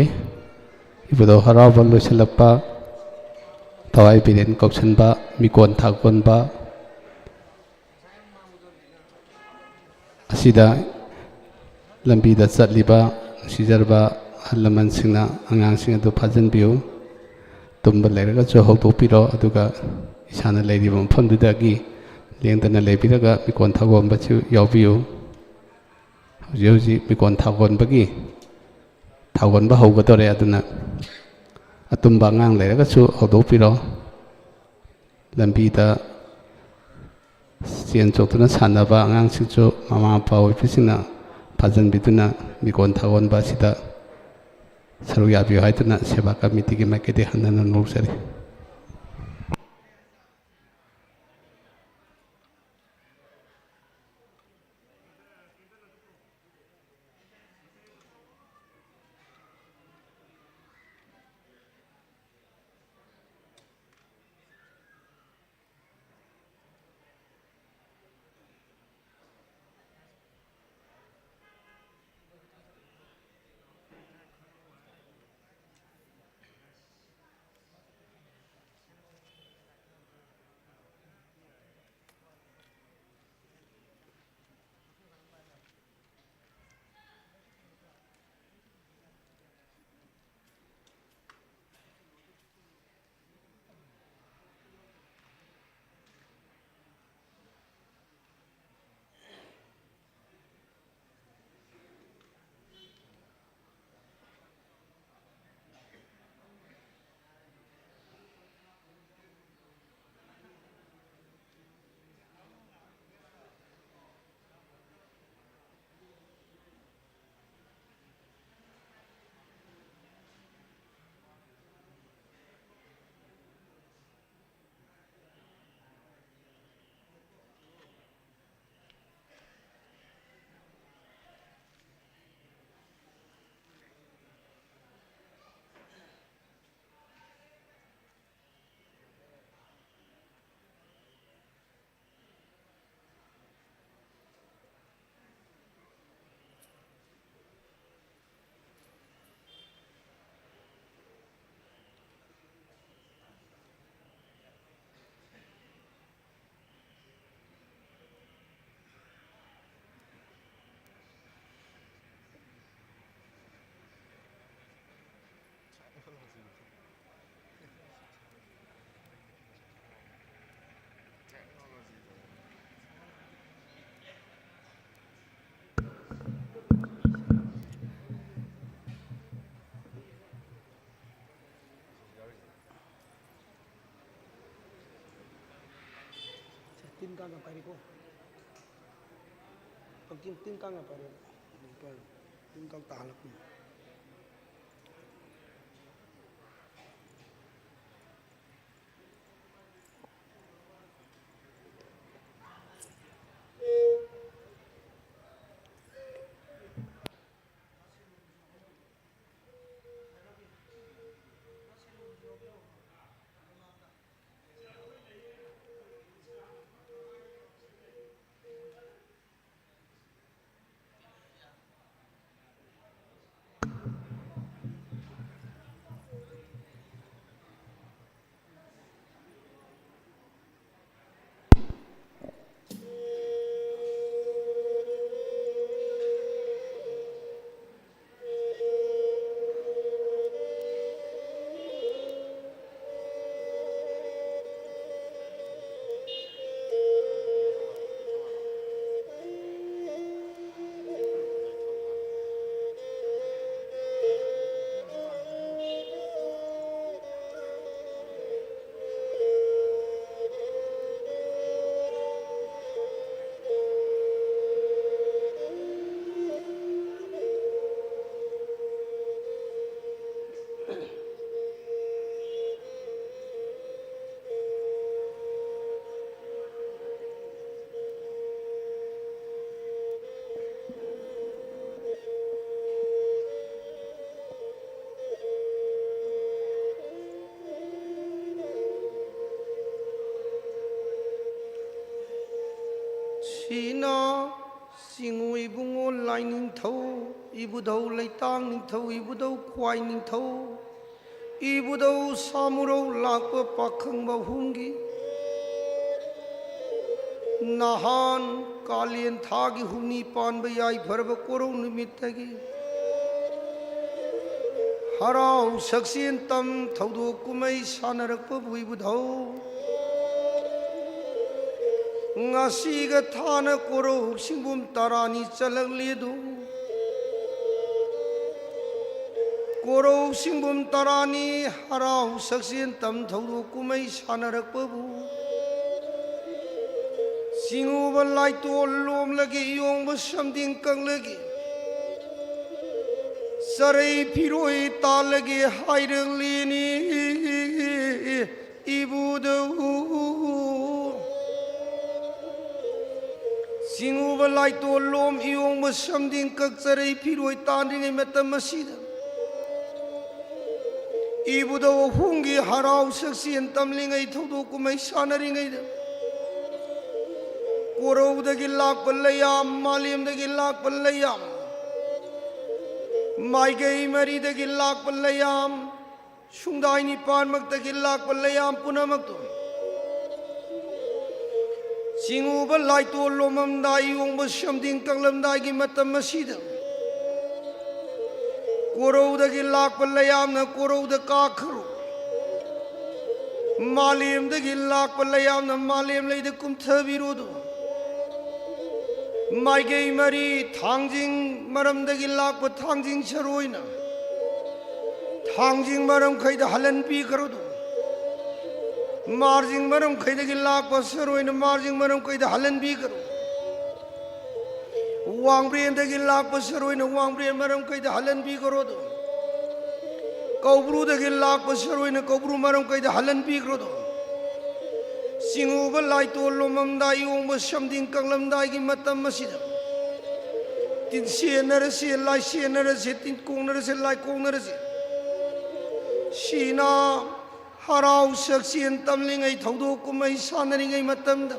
ꯏꯕꯨꯙꯧ ꯍꯔꯥꯎꯕ ꯂꯣꯏꯁꯤꯜꯂꯛꯄ, ꯊꯋꯥꯏ ꯕꯤꯔꯦꯟ ꯀꯧꯁꯟꯕ, ꯃꯤꯀꯣꯟ ꯊꯥꯀꯣꯟꯕ ꯑꯁꯤꯗ ꯂꯝꯕꯤꯗ ꯆꯠꯂꯤꯕ ꯅꯨꯡꯁꯤꯖꯔꯕ ꯑꯍꯜ ꯂꯃꯟꯁꯤꯡꯅ ꯑꯉꯥꯡꯁꯤꯡ ꯑꯗꯨ ꯐꯥꯖꯤꯟꯕꯤꯌꯨ꯫ ꯇꯨꯝꯕ ꯂꯩꯔꯒꯁꯨ ꯍꯧꯗꯣꯛꯄꯤꯔꯣ, ꯑꯗꯨꯒ ꯏꯁꯥꯅ ꯂꯩꯔꯤꯕ ꯃꯐꯝꯗꯨꯗꯒꯤ ꯂꯦꯡꯗꯅ ꯂꯩꯕꯤꯔꯒ ꯃꯤꯀꯣꯟ ꯊꯥꯒꯣꯟꯕꯁꯨ ꯌꯥꯎꯕꯤꯌꯨ꯫ ꯍꯧꯖꯤꯛ ꯍꯧꯖꯤꯛ ꯃꯤꯀꯣꯟ ꯊꯥꯒꯣꯟꯕꯒꯤ, ꯊꯥꯒꯣꯟꯕ ꯍꯧꯒꯗꯧꯔꯦ, ꯑꯗꯨꯅ ꯑꯇꯨꯝꯕ ꯑꯉꯥꯡ ꯂꯩꯔꯒꯁꯨ ꯍꯧꯗꯣꯛꯄꯤꯔꯣ꯫ ꯂꯝꯕꯤꯗ ꯆꯦꯟ ꯆꯣꯡꯗꯨꯅ ꯁꯥꯟꯅꯕ ꯑꯉꯥꯡꯁꯤꯡꯁꯨ ꯃꯃꯥ ꯃꯄꯥ ꯑꯣꯏꯕꯁꯤꯡꯅ ꯐꯥꯖꯤꯟꯕꯤꯗꯨꯅ ꯃꯤꯀꯣꯟ ꯊꯥꯒꯣꯟꯕ ꯑꯁꯤꯗ ꯁꯔꯨꯛ ꯌꯥꯕꯤꯌꯨ ꯍꯥꯏꯗꯨꯅ ꯁꯦꯕꯥ ꯀꯃꯤꯇꯤꯒꯤ ꯃꯥꯏꯀꯩꯗꯒꯤ ꯍꯟꯅ ꯍꯟꯅ ꯅꯣꯛꯆꯔꯤ꯫ ꯀꯥꯡꯅ ꯄꯥꯏꯔꯤꯀꯣ꯫ ꯀꯛꯆꯤꯡ ꯇꯤꯟ ꯀꯥꯡꯅ ꯄꯥꯏꯔꯦ꯫ ꯇꯤꯟ ꯀꯥꯡ ꯇꯥꯍꯜꯂꯛꯄꯅꯤ꯫ ꯁꯤꯅ ꯆꯤꯡꯉꯨ ꯏꯕꯨꯡꯉꯣ ꯂꯥꯏꯅꯤꯡꯊꯧ, ꯏꯕꯨꯙꯧ ꯂꯩꯇꯥꯡ ꯅꯤꯡꯊꯧ, ꯏꯕꯨꯙꯧ ꯈ꯭ꯋꯥꯏ ꯅꯤꯡꯊꯧ, ꯏꯕꯨꯙꯧ ꯁꯥꯃꯨꯔꯧ ꯂꯥꯛꯄ ꯄꯥꯈꯪꯕ ꯑꯍꯨꯝꯒꯤ ꯅꯍꯥꯟ ꯀꯥꯂꯦꯟ ꯊꯥꯒꯤ ꯍꯨꯝꯅꯤ ꯄꯥꯟꯕ ꯌꯥꯏꯐꯔꯕ ꯀꯣꯔꯧ ꯅꯨꯃꯤꯠꯇꯒꯤ ꯍꯔꯥꯎ ꯁꯛꯆꯦꯟ ꯇꯝ ꯊꯧꯗꯣꯛ ꯀꯨꯝꯍꯩ ꯁꯥꯟꯅꯔꯛꯄꯕꯨ ꯏꯕꯨꯙꯧ ꯉꯁꯤꯒ ꯊꯥꯅ ꯀꯣꯔꯧ ꯁꯤꯡꯕꯨꯝ ꯇꯔꯥꯅꯤ ꯆꯜꯂꯛꯂꯦꯗꯣ꯫ ꯀꯣꯔꯧ ꯁꯤꯡꯕꯨꯝ ꯇꯔꯥꯅꯤ ꯍꯔꯥꯎ ꯁꯛꯆꯦꯟ ꯇꯝ ꯊꯧꯗꯣꯛ ꯀꯨꯝꯍꯩ ꯁꯥꯟꯅꯔꯛꯄꯕꯨ ꯆꯤꯡꯎꯕ ꯂꯥꯏꯇꯣꯜ ꯂꯣꯝꯂꯒꯦ, ꯏꯌꯣꯡꯕ ꯁꯝꯗꯤꯡ ꯀꯛꯂꯒꯦ, ꯆꯔꯩ ꯐꯤꯔꯣꯏ ꯇꯥꯜꯂꯒꯦ ꯍꯥꯏꯔꯛꯂꯤꯅꯤ꯫ ꯏꯕꯨꯙꯧ꯫ ꯆꯤꯡꯎꯕ ꯂꯥꯏꯇꯣꯜ ꯂꯣꯝ, ꯏꯌꯣꯡꯕ ꯁꯝꯗꯤꯡ ꯀꯛ, ꯆꯔꯩ ꯐꯤꯔꯣꯏ ꯇꯥꯟꯗ꯭ꯔꯤꯉꯩ ꯃꯇꯝ ꯑꯁꯤꯗ, ꯏꯕꯨꯙꯧ ꯑꯍꯨꯝꯒꯤ ꯍꯔꯥꯎ ꯁꯛꯆꯦꯟ ꯇꯝꯂꯤꯉꯩ, ꯊꯧꯗꯣꯛ ꯀꯨꯝꯍꯩ ꯁꯥꯟꯅꯔꯤꯉꯩꯗ, ꯀꯣꯔꯧꯗꯒꯤ ꯂꯥꯛꯄ ꯂꯩꯌꯥꯝ, ꯃꯥꯂꯦꯝꯗꯒꯤ ꯂꯥꯛꯄ ꯂꯩꯌꯥꯝ, ꯃꯥꯏꯀꯩ ꯃꯔꯤꯗꯒꯤ ꯂꯥꯛꯄ ꯂꯩꯌꯥꯝ, ꯁꯨꯡꯗꯥꯏ ꯅꯤꯄꯥꯟꯃꯛꯇꯒꯤ ꯂꯥꯛꯄ ꯂꯩꯌꯥꯝ ꯄꯨꯝꯅꯃꯛꯇꯨ ꯆꯤꯡꯎꯕ ꯂꯥꯏꯇꯣꯜ ꯂꯣꯝꯃꯝꯗꯥꯏ, ꯏꯌꯣꯡꯕ ꯁꯝꯗꯤꯡ ꯀꯛꯂꯝꯗꯥꯏꯒꯤ ꯃꯇꯝ ꯑꯁꯤꯗ, ꯀꯣꯔꯧꯗꯒꯤ ꯂꯥꯛꯄ ꯂꯩꯌꯥꯝꯅ ꯀꯣꯔꯧꯗ ꯀꯥꯈ꯭ꯔꯣ, ꯃꯥꯂꯦꯝꯗꯒꯤ ꯂꯥꯛꯄ ꯂꯩꯌꯥꯝꯅ ꯃꯥꯂꯦꯝ ꯂꯩꯗ ꯀꯨꯝꯊꯕꯤꯔꯣꯗꯨ꯫ ꯃꯥꯏꯀꯩ ꯃꯔꯤ, ꯊꯥꯡꯖꯤꯡ ꯃꯔꯝꯗꯒꯤ ꯂꯥꯛꯄ ꯊꯥꯡꯖꯤꯡ ꯁꯔꯣꯏꯅ ꯊꯥꯡꯖꯤꯡ ꯃꯔꯝꯈꯩꯗ ꯍꯜꯍꯟꯕꯤꯈ꯭ꯔꯣꯗꯨ꯫ ꯃꯥꯔꯖꯤꯡ ꯃꯔꯝꯈꯩꯗꯒꯤ ꯂꯥꯛꯄ ꯁꯔꯣꯏꯅ ꯃꯥꯔꯖꯤꯡ ꯃꯔꯝꯈꯩꯗ ꯍꯜꯍꯟꯕꯤꯈ꯭ꯔꯣ꯫ ꯋꯥꯡꯕ꯭ꯔꯦꯟꯗꯒꯤ ꯂꯥꯛꯄ ꯁꯔꯣꯏꯅ ꯋꯥꯡꯕ꯭ꯔꯦꯟ ꯃꯔꯝꯈꯩꯗ ꯍꯜꯍꯟꯕꯤꯈ꯭ꯔꯣꯗꯣ꯫ ꯀꯧꯕ꯭ꯔꯨꯗꯒꯤ ꯂꯥꯛꯄ ꯁꯔꯣꯏꯅ ꯀꯧꯕ꯭ꯔꯨ ꯃꯔꯝꯈꯩꯗ ꯍꯜꯍꯟꯕꯤꯈ꯭ꯔꯣꯗꯣ꯫ ꯆꯤꯡꯎꯕ ꯂꯥꯏꯇꯣꯜ ꯂꯣꯝꯃꯝꯗꯥꯏ, ꯏꯌꯣꯡꯕ ꯁꯝꯗꯤꯡ ꯀꯛꯂꯝꯗꯥꯏꯒꯤ ꯃꯇꯝ ꯑꯁꯤꯗ, ꯇꯤꯟꯁꯦꯟꯅꯔꯁꯤ, ꯂꯥꯏꯁꯦꯟꯅꯔꯁꯤ, ꯇꯤꯟꯀꯣꯡꯅꯔꯁꯤ, ꯂꯥꯏꯀꯣꯡꯅꯔꯁꯤ, ꯁꯤꯅ ꯍꯔꯥꯎ ꯁꯛꯆꯦꯟ ꯇꯝꯂꯤꯉꯩ, ꯊꯧꯗꯣꯛ ꯀꯨꯝꯍꯩ ꯁꯥꯟꯅꯔꯤꯉꯩ ꯃꯇꯝꯗ,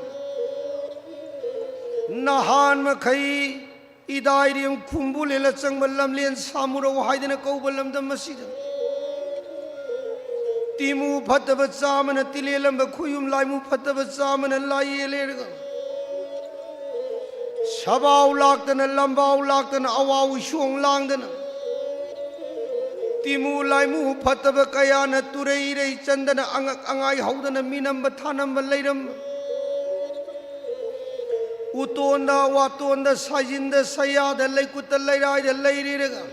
ꯅꯍꯥꯟ ꯃꯈꯩ ꯏꯗꯥꯏꯔꯦꯝ ꯈꯨꯝꯕꯨ ꯂꯦꯜꯂ ꯆꯪꯕ ꯂꯝꯂꯦꯟ ꯁꯥꯃꯨꯔꯧ ꯍꯥꯏꯗꯅ ꯀꯧꯕ ꯂꯝꯗꯝ ꯑꯁꯤꯗ, ꯇꯤꯃꯨ ꯐꯠꯇꯕ ꯆꯥꯝꯃꯅ ꯇꯤꯂꯦꯜꯂꯝꯕ ꯈꯨꯌꯨꯝ, ꯂꯥꯏꯃꯨ ꯐꯠꯇꯕ ꯆꯥꯝꯃꯅ ꯂꯥꯏꯌꯦꯜꯂꯦꯔꯒ, ꯁꯕꯥꯎ ꯂꯥꯛꯇꯅ, ꯂꯝꯕꯥꯎ ꯂꯥꯛꯇꯅ, ꯑꯋꯥꯎ ꯏꯁꯣꯡ ꯂꯥꯡꯗꯅ, ꯇꯤꯃꯨ ꯂꯥꯏꯃꯨ ꯐꯠꯇꯕ ꯀꯌꯥꯅ ꯇꯨꯔꯩ ꯏꯔꯩ ꯆꯟꯗꯅ, ꯑꯉꯛ ꯑꯉꯥꯏ ꯍꯧꯗꯅ, ꯃꯤꯅꯝꯕ ꯊꯥꯅꯝꯕ ꯂꯩꯔꯝꯕ, ꯎꯇꯣꯟꯗ ꯋꯥꯇꯣꯟꯗ, ꯁꯥꯏꯖꯤꯟꯗ ꯁꯌꯥꯗ, ꯂꯩꯀꯨꯠꯇ ꯂꯩꯔꯥꯏꯗ ꯂꯩꯔꯤꯔꯒ,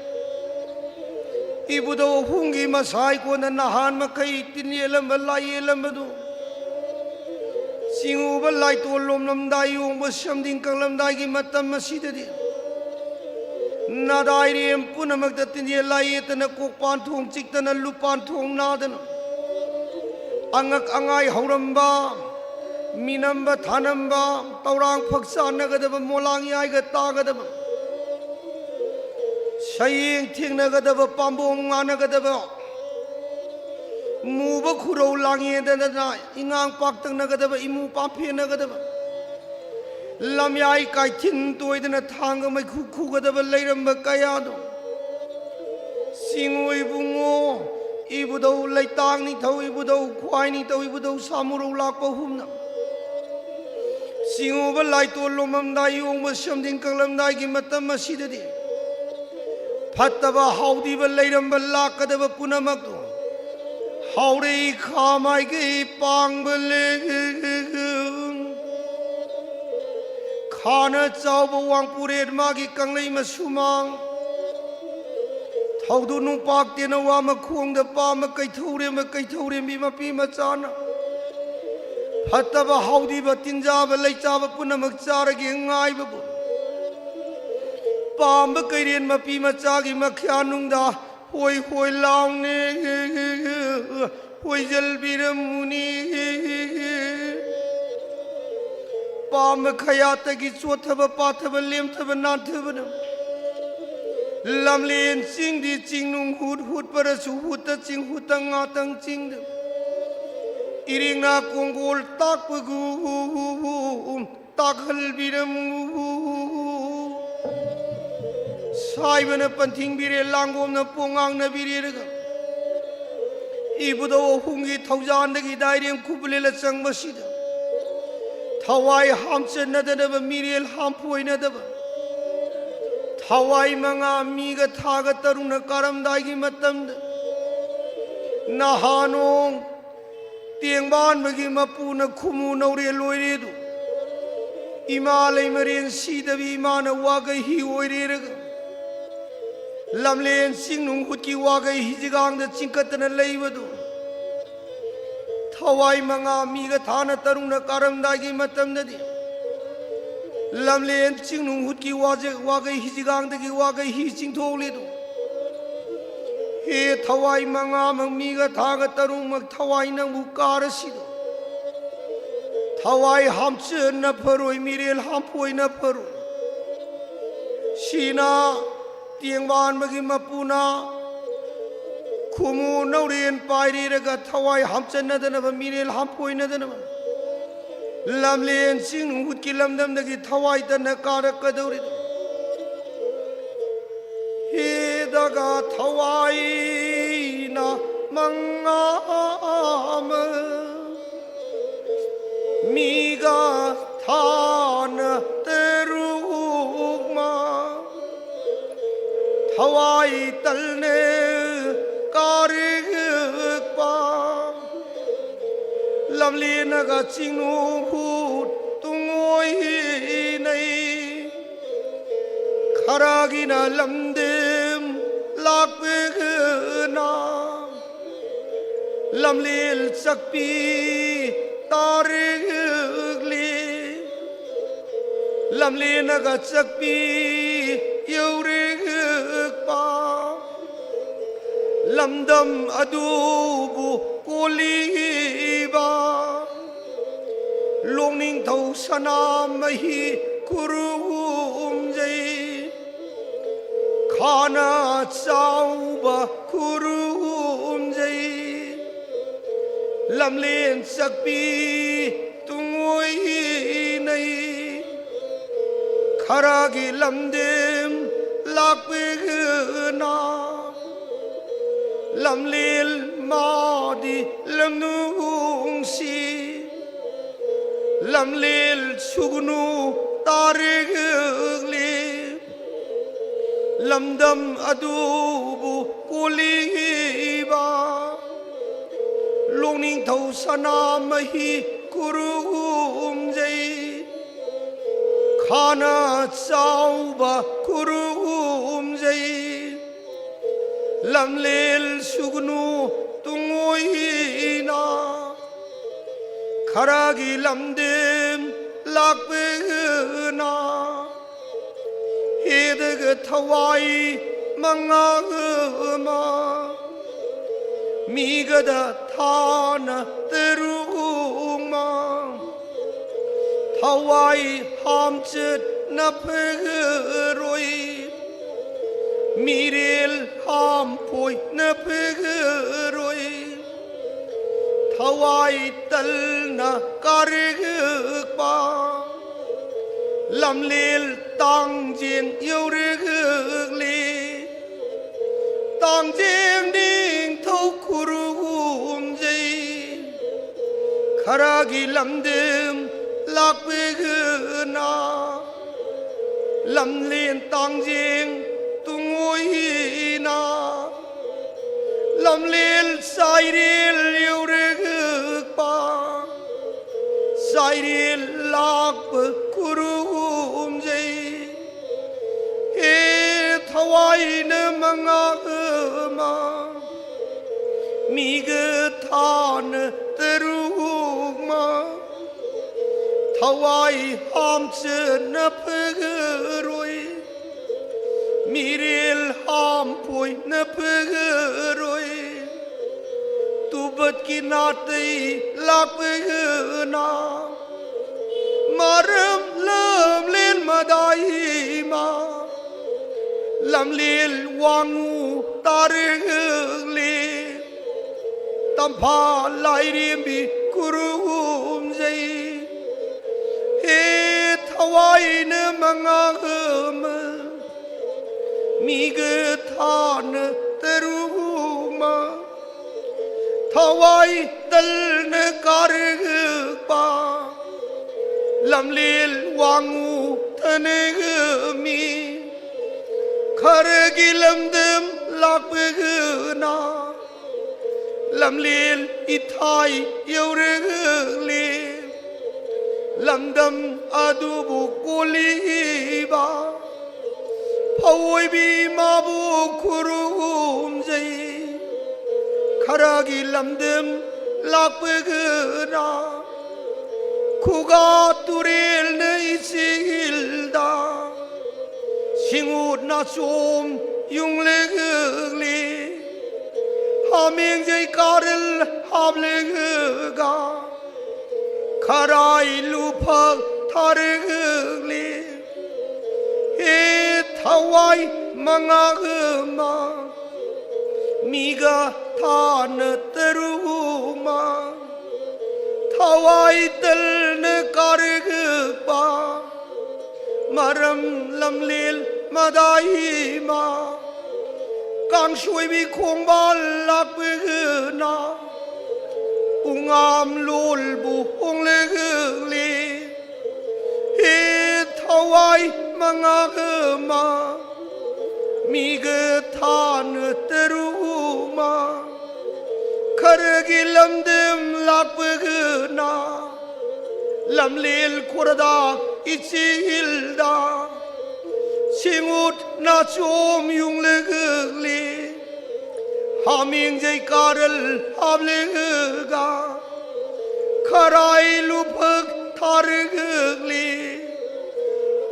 ꯏꯕꯨꯙꯧ ꯑꯍꯨꯝꯒꯤ ꯃꯁꯥꯏꯀꯣꯟꯗ ꯅꯍꯥꯟ ꯃꯈꯩ ꯇꯤꯟ ꯌꯦꯜꯂꯝꯕ, ꯂꯥꯏ ꯌꯦꯜꯂꯝꯕꯗꯨ ꯆꯤꯡꯎꯕ ꯂꯥꯏꯇꯣꯜ ꯂꯣꯝꯂꯝꯗꯥꯏ, ꯌꯣꯡꯕ ꯁꯝꯗꯤꯡ ꯀꯪꯂꯝꯗꯥꯏꯒꯤ ꯃꯇꯝ ꯑꯁꯤꯗꯗꯤ, ꯅꯥꯗꯥꯏꯔꯦꯝ ꯄꯨꯝꯅꯃꯛꯇ ꯇꯤꯟꯖꯦꯜ ꯂꯥꯏꯌꯦꯠꯇꯅ, ꯀꯣꯛꯄꯥꯟ ꯊꯣꯡ ꯆꯤꯛꯇꯅ, ꯂꯨꯄꯥꯟ ꯊꯣꯡ ꯅꯥꯗꯅ, ꯑꯉꯛ ꯑꯉꯥꯏ ꯍꯧꯔꯝꯕ, ꯃꯤꯅꯝꯕ ꯊꯥꯅꯝꯕ, ꯇꯧꯔꯥꯡ ꯐꯛ ꯆꯥꯟꯅꯒꯗꯕ, ꯃꯣꯂꯥꯡ ꯌꯥꯏꯒ ꯇꯥꯒꯗꯕ, ꯁꯌꯦꯡ ꯊꯦꯡꯅꯒꯗꯕ, ꯄꯥꯝꯕꯣꯝ ꯉꯥꯅꯒꯗꯕ, ꯃꯨꯕ ꯈꯨꯔꯧ ꯂꯥꯡꯉꯦꯗꯅ ꯏꯉꯥꯡ ꯄꯥꯛꯇꯛꯅꯒꯗꯕ, ꯏꯃꯨ ꯄꯥꯝꯐꯦꯟꯅꯒꯗꯕ, ꯂꯝꯌꯥꯏ ꯀꯥꯏꯊꯤꯟ ꯇꯣꯏꯗꯅ ꯊꯥꯡꯒ ꯃꯩꯈꯨ ꯈꯨꯒꯗꯕ ꯂꯩꯔꯝꯕ ꯀꯌꯥꯗꯣ, ꯆꯤꯡꯉꯨ ꯏꯕꯨꯡꯉꯣ, ꯏꯕꯨꯙꯧ ꯂꯩꯇꯥꯡ ꯅꯤꯡꯊꯧ, ꯏꯕꯨꯙꯧ ꯈ꯭ꯋꯥꯏ ꯅꯤꯡꯊꯧ, ꯏꯕꯨꯙꯧ ꯁꯥꯃꯨꯔꯧ ꯂꯥꯛꯄ ꯍꯨꯝꯅ, ꯆꯤꯡꯉꯨꯕ ꯂꯥꯏꯇꯣꯜ ꯂꯣꯝꯂꯝꯗꯥꯏ, ꯌꯣꯡꯕ ꯁꯝꯗꯤꯡ ꯀꯪꯂꯝꯗꯥꯏꯒꯤ ꯃꯇꯝ ꯑꯁꯤꯗꯗꯤ, ꯐꯠꯇꯕ ꯍꯥꯎꯗꯤꯕ ꯂꯩꯔꯝꯕ ꯂꯥꯛꯀꯗꯕ ꯄꯨꯝꯅꯃꯛꯇꯨ ꯍꯥꯎꯔꯩ ꯈꯥ ꯃꯥꯏꯀꯩ ꯄꯥꯡꯕ ꯂꯦ꯫ ꯈꯥꯅ ꯆꯥꯎꯕ ꯋꯥꯡꯄꯨꯔꯦꯟ ꯃꯥꯒꯤ ꯀꯪꯂꯩ ꯃꯁꯨꯃꯥꯡ, ꯊꯧꯗꯨ ꯅꯨꯡꯄꯥꯛ ꯇꯦꯅꯋꯥ ꯃꯈꯣꯡꯗ ꯄꯥꯝꯕ ꯀꯩꯊꯧꯔꯦꯝꯕ ꯀꯩꯊꯧꯔꯦꯝꯕꯤ ꯃꯄꯤ ꯃꯆꯥꯅ ꯐꯠꯇꯕ ꯍꯥꯎꯗꯤꯕ ꯇꯤꯟꯖꯥꯕ ꯂꯩꯆꯥꯕ ꯄꯨꯝꯅꯃꯛ ꯆꯥꯔꯒꯦ ꯉꯥꯏꯕꯕꯨ, ꯄꯥꯝꯕ ꯀꯩꯔꯦꯟ ꯃꯄꯤ ꯃꯆꯥꯒꯤ ꯃꯈ꯭ꯌꯥꯅꯨꯡꯗ ꯍꯣꯏ ꯍꯣꯏ ꯂꯥꯎꯅꯦ ꯍꯣꯏꯖꯜꯕꯤꯔꯝꯃꯨꯅꯤ꯫ ꯄꯥꯝꯕ ꯈꯌꯥꯠꯇꯒꯤ ꯆꯣꯠꯊꯕ ꯄꯥꯊꯕ ꯂꯦꯝꯊꯕ ꯅꯥꯟꯊꯕꯅ ꯂꯝꯂꯦꯟ ꯆꯤꯡꯗꯤ ꯆꯤꯡꯅꯨꯡ ꯍꯨꯠ ꯍꯨꯠꯄꯔꯁꯨ ꯍꯨꯠꯇ ꯆꯤꯡ ꯍꯨꯠꯇ ꯉꯥꯇꯪ ꯆꯤꯡꯗ ꯏꯔꯤꯡꯅ ꯀꯣꯡꯒꯣꯜ ꯇꯥꯛꯄꯒꯨꯝ ꯇꯥꯛꯍꯜꯕꯤꯔꯝꯃꯨ꯫ ꯁꯥꯏꯕꯅ ꯄꯟꯊꯤꯡꯕꯤꯔꯦ, ꯂꯥꯡꯒꯣꯝꯅ ꯄꯣꯡꯉꯥꯡꯅꯕꯤꯔꯦꯔꯒ ꯏꯕꯨꯙꯧ ꯑꯍꯨꯝꯒꯤ ꯊꯧꯖꯥꯟꯗꯒꯤ ꯗꯥꯏꯔꯦꯝ ꯈꯨꯕꯨꯂꯦꯜ ꯑꯆꯪꯕꯁꯤꯗ ꯊꯋꯥꯏ ꯍꯥꯝꯆꯟꯅꯗꯅꯕ, ꯃꯤꯔꯦꯜ ꯍꯥꯝꯐꯣꯏꯅꯗꯕ ꯊꯋꯥꯏ ꯃꯉꯥ ꯃꯤꯒ ꯊꯥꯒ ꯇꯔꯨꯛꯅ ꯀꯥꯔꯝꯗꯥꯏꯒꯤ ꯃꯇꯝꯗ ꯅꯍꯥꯅꯣꯡ ꯇꯦꯡꯕꯥꯟꯕꯒꯤ ꯃꯄꯨꯅ ꯈꯨꯃꯨ ꯅꯧꯔꯦ ꯂꯣꯏꯔꯦꯗꯨ ꯏꯃꯥ ꯂꯩꯃꯔꯦꯟ ꯁꯤꯗꯕꯤ ꯏꯃꯥꯅ ꯋꯥꯒꯩ ꯍꯤ ꯑꯣꯏꯔꯦꯔꯒ ꯂꯝꯂꯦꯟ ꯆꯤꯡꯅꯨꯡ ꯍꯨꯠꯀꯤ ꯋꯥꯒꯩ ꯍꯤꯖꯤꯒꯥꯡꯗ ꯆꯤꯡꯈꯠꯇꯅ ꯂꯩꯕꯗꯨ ꯊꯋꯥꯏ ꯃꯉꯥ ꯃꯤꯒ ꯊꯥꯅ ꯇꯔꯨꯛꯅ ꯀꯥꯔꯝꯗꯥꯏꯒꯤ ꯃꯇꯝꯗꯗꯤ, ꯂꯝꯂꯦꯟ ꯆꯤꯡꯅꯨꯡ ꯍꯨꯠꯀꯤ ꯋꯥꯖꯦ-, ꯋꯥꯒꯩ ꯍꯤꯖꯤꯒꯥꯡꯗꯒꯤ ꯋꯥꯒꯩ ꯍꯤ ꯆꯤꯡꯊꯣꯛꯂꯤꯗꯨ꯫ ꯍꯦ ꯊꯋꯥꯏ ꯃꯉꯥꯃꯛ ꯃꯤꯒ ꯊꯥꯒ ꯇꯔꯨꯛꯃꯛ ꯊꯋꯥꯏ ꯅꯪꯕꯨ ꯀꯥꯔꯁꯤꯗꯣ꯫ ꯊꯋꯥꯏ ꯍꯥꯝꯆꯟꯅ ꯐꯔꯣꯏ, ꯃꯤꯔꯦꯜ ꯍꯥꯝꯐꯣꯏꯅ ꯐꯔꯣꯏ꯫ ꯁꯤꯅ ꯇꯦꯡꯕꯥꯟꯕꯒꯤ ꯃꯄꯨꯅ ꯈꯨꯃꯨ ꯅꯧꯔꯦꯟ ꯄꯥꯏꯔꯤꯔꯒ ꯊꯋꯥꯏ ꯍꯥꯝꯆꯟꯅꯗꯅꯕ, ꯃꯤꯔꯦꯜ ꯍꯥꯝꯐꯣꯏꯅꯗꯅꯕ ꯂꯝꯂꯦꯟ ꯆꯤꯡ ꯍꯨꯠꯀꯤ ꯂꯝꯗꯝꯗꯒꯤ ꯊꯋꯥꯏ ꯇꯟꯅ ꯀꯥꯔꯛꯀꯗꯧꯔꯤꯗꯣ꯫ ꯍꯦꯗꯒ ꯊꯋꯥꯏꯅ ꯃꯉꯥ ꯑꯃ ꯃꯤꯒ ꯊꯥꯅ ꯇꯔꯨꯛꯃ ꯊꯋꯥꯏ ꯇꯜꯅ ꯀꯥꯔꯛꯄ ꯂꯝꯂꯦꯟꯅꯒ ꯆꯤꯡꯅꯨ ꯍꯨꯠ ꯇꯨꯡꯑꯣꯏꯅꯩ꯫ ꯈꯔꯒꯤꯅ ꯂꯝꯗꯦꯝ ꯂꯥꯛꯄꯒꯅ ꯂꯝꯂꯦꯜ ꯆꯛꯄꯤ ꯇꯥꯔꯛꯂꯤ꯫ ꯂꯝꯂꯦꯟꯅꯒ ꯆꯛꯄꯤ ꯌꯧꯔꯛꯄ ꯂꯝꯗꯝ ꯑꯗꯨꯕꯨ ꯀꯣꯜꯂꯤꯕ ꯂꯣꯡꯅꯤꯡꯊꯧ ꯁꯅꯥꯃꯍꯤ ꯈꯨꯔꯨꯝꯖꯩ꯫ ꯈꯥꯅ ꯆꯥꯎꯕ ꯈꯨꯔꯨꯝꯖꯩ꯫ ꯂꯝꯂꯦꯟ ꯆꯛꯄꯤ ꯇꯨꯡꯑꯣꯏꯅꯩ꯫ ꯈꯔꯒꯤ ꯂꯝꯗꯦꯝ ꯂꯥꯛꯄꯤꯒꯅ ꯂꯝꯂꯦꯜ ꯃꯥꯗꯤ ꯂꯝꯅꯨꯡꯁꯤ꯫ ꯂꯝꯂꯦꯜ ꯁꯨꯒꯅꯨ ꯇꯥꯔꯛꯂꯤ꯫ ꯂꯝꯗꯝ ꯑꯗꯨꯕꯨ ꯀꯣꯜꯂꯤꯕ ꯂꯣꯡꯅꯤꯡꯊꯧ ꯁꯅꯥꯃꯍꯤ ꯈꯨꯔꯨꯝꯖꯩ꯫ ꯈꯥꯅ ꯆꯥꯎꯕ ꯈꯨꯔꯨꯝꯖꯩ꯫ ꯂꯝꯂꯦꯜ ꯁꯨꯒꯅꯨ ꯇꯨꯡꯑꯣꯏꯅ ꯈꯔꯒꯤ ꯂꯝꯗꯝ ꯂꯥꯛꯄꯅ ꯍꯦꯗꯒ ꯊꯋꯥꯏ ꯃꯉꯥ ꯑꯃ ꯃꯤꯒꯗ ꯊꯥꯅ ꯇꯔꯨꯛꯃ ꯊꯋꯥꯏ ꯍꯥꯝꯆꯠꯅ ꯐꯒꯔꯣꯏ, ꯃꯤꯔꯦꯜ ꯍꯥꯝꯐꯣꯏꯅ ꯐꯒꯔꯣꯏ, ꯊꯋꯥꯏ ꯇꯜꯅ ꯀꯥꯔꯒꯛꯄ ꯂꯝꯂꯦꯜ ꯇꯥꯡꯖꯦꯡ ꯌꯧꯔꯒꯛꯂꯤ꯫ ꯇꯥꯡꯖꯦꯡ ꯅꯤꯡꯊꯧ ꯈꯨꯔꯨꯝꯖꯩ꯫ ꯈꯔꯒꯤ ꯂꯝꯗꯝ ꯂꯥꯛꯄꯒꯅ ꯂꯝꯂꯦꯟ ꯇꯥꯡꯖꯦꯡ ꯇꯨꯡꯑꯣꯏꯅ ꯂꯝꯂꯦꯟ ꯆꯥꯏꯔꯦꯜ ꯌꯧꯔꯒꯛꯄ ꯆꯥꯏꯔꯦꯜ ꯂꯥꯛꯄ ꯈꯨꯔꯨꯝꯖꯩ꯫ ꯍꯦ ꯊꯋꯥꯏꯅ ꯃꯉꯥ ꯑꯃ ꯃꯤꯒ ꯊꯥꯅ ꯇꯔꯨꯛꯃ ꯊꯋꯥꯏ ꯍꯥꯝꯆꯠꯅ ꯐꯒꯔꯣꯏ, ꯃꯤꯔꯦꯜ ꯍꯥꯝꯐꯣꯏꯅ ꯐꯒꯔꯣꯏ, ꯇꯨꯕꯠꯀꯤ ꯅꯥꯇꯩ ꯂꯥꯛꯄꯒꯅ ꯃꯔꯝ ꯂꯝꯂꯦꯟ ꯃꯗꯥꯏꯃ ꯂꯝꯂꯦꯟ ꯋꯥꯡꯉꯨ ꯇꯥꯔꯒꯛꯂꯤ꯫ ꯇꯝꯐꯥ ꯂꯥꯏꯔꯦꯝꯕꯤ ꯈꯨꯔꯨꯝꯖꯩ꯫ ꯍꯦ ꯊꯋꯥꯏꯅ ꯃꯉꯥ ꯑꯃ ꯃꯤꯒ ꯊꯥꯅ ꯇꯔꯨꯛꯃ ꯊꯋꯥꯏ ꯇꯜꯅ ꯀꯥꯔꯒꯛꯄ ꯂꯝꯂꯦꯟ ꯋꯥꯡꯉꯨ ꯊꯅꯒꯃꯤ꯫ ꯈꯔꯒꯤ ꯂꯝꯗꯝ ꯂꯥꯛꯄꯒꯅ ꯂꯝꯂꯦꯟ ꯏꯊꯥꯏ ꯌꯧꯔꯒꯛꯂꯤ꯫ ꯂꯝꯗꯝ ꯑꯗꯨꯕꯨ ꯀꯣꯜꯂꯤꯕ ꯐꯧꯑꯣꯏꯕꯤ ꯃꯥꯕꯨ ꯈꯨꯔꯨꯝꯖꯩ꯫ ꯈꯔꯒꯤ ꯂꯝꯗꯝ ꯂꯥꯛꯄꯒꯅ ꯈꯨꯒꯥ ꯇꯨꯔꯦꯜꯅ ꯏꯆꯦꯜꯗ ꯁꯤꯡꯎꯠ ꯅꯥꯆꯣꯝ ꯌꯨꯡꯂꯛꯂꯤ꯫ ꯍꯥꯃꯦꯡꯖꯩ ꯀꯥꯔꯜ ꯍꯥꯞꯂꯒ ꯈꯔꯥꯏ ꯂꯨꯐꯛ ꯊꯥꯔꯛꯂꯤ꯫ ꯍꯦ ꯊꯋꯥꯏ ꯃꯉꯥ ꯑꯃ ꯃꯤꯒ ꯊꯥꯅ ꯇꯔꯨꯃ ꯊꯋꯥꯏ ꯇꯜꯅ ꯀꯥꯔꯒꯛꯄ ꯃꯔꯝ ꯂꯝꯂꯦꯜ ꯃꯗꯥꯏꯃ ꯀꯥꯡꯁꯣꯏꯕꯤ ꯈꯣꯡꯕꯥꯜ ꯂꯥꯛꯄꯒꯅ ꯄꯨꯡꯉꯥꯝ ꯂꯣꯜꯕꯨ ꯍꯣꯡꯂꯒꯛꯂꯤ꯫ ꯍꯦ ꯊꯋꯥꯏ ꯃꯉꯥ ꯑꯃ ꯃꯤꯒ ꯊꯥꯅ ꯇꯔꯨꯃ ꯈꯔꯒꯤ ꯂꯝꯗꯝ ꯂꯥꯛꯄꯒꯅ ꯂꯝꯂꯦꯜ ꯈꯣꯔꯗꯥ ꯏꯆꯦꯜꯗ ꯁꯤꯡꯎꯠ ꯅꯥꯆꯣꯝ ꯌꯨꯡꯂꯒꯛꯂꯤ꯫ ꯍꯥꯃꯦꯡꯖꯩ ꯀꯥꯔꯜ ꯍꯥꯞꯂꯒ ꯈꯔꯥꯏ ꯂꯨꯐꯛ ꯊꯥꯔꯒꯛꯂꯤ꯫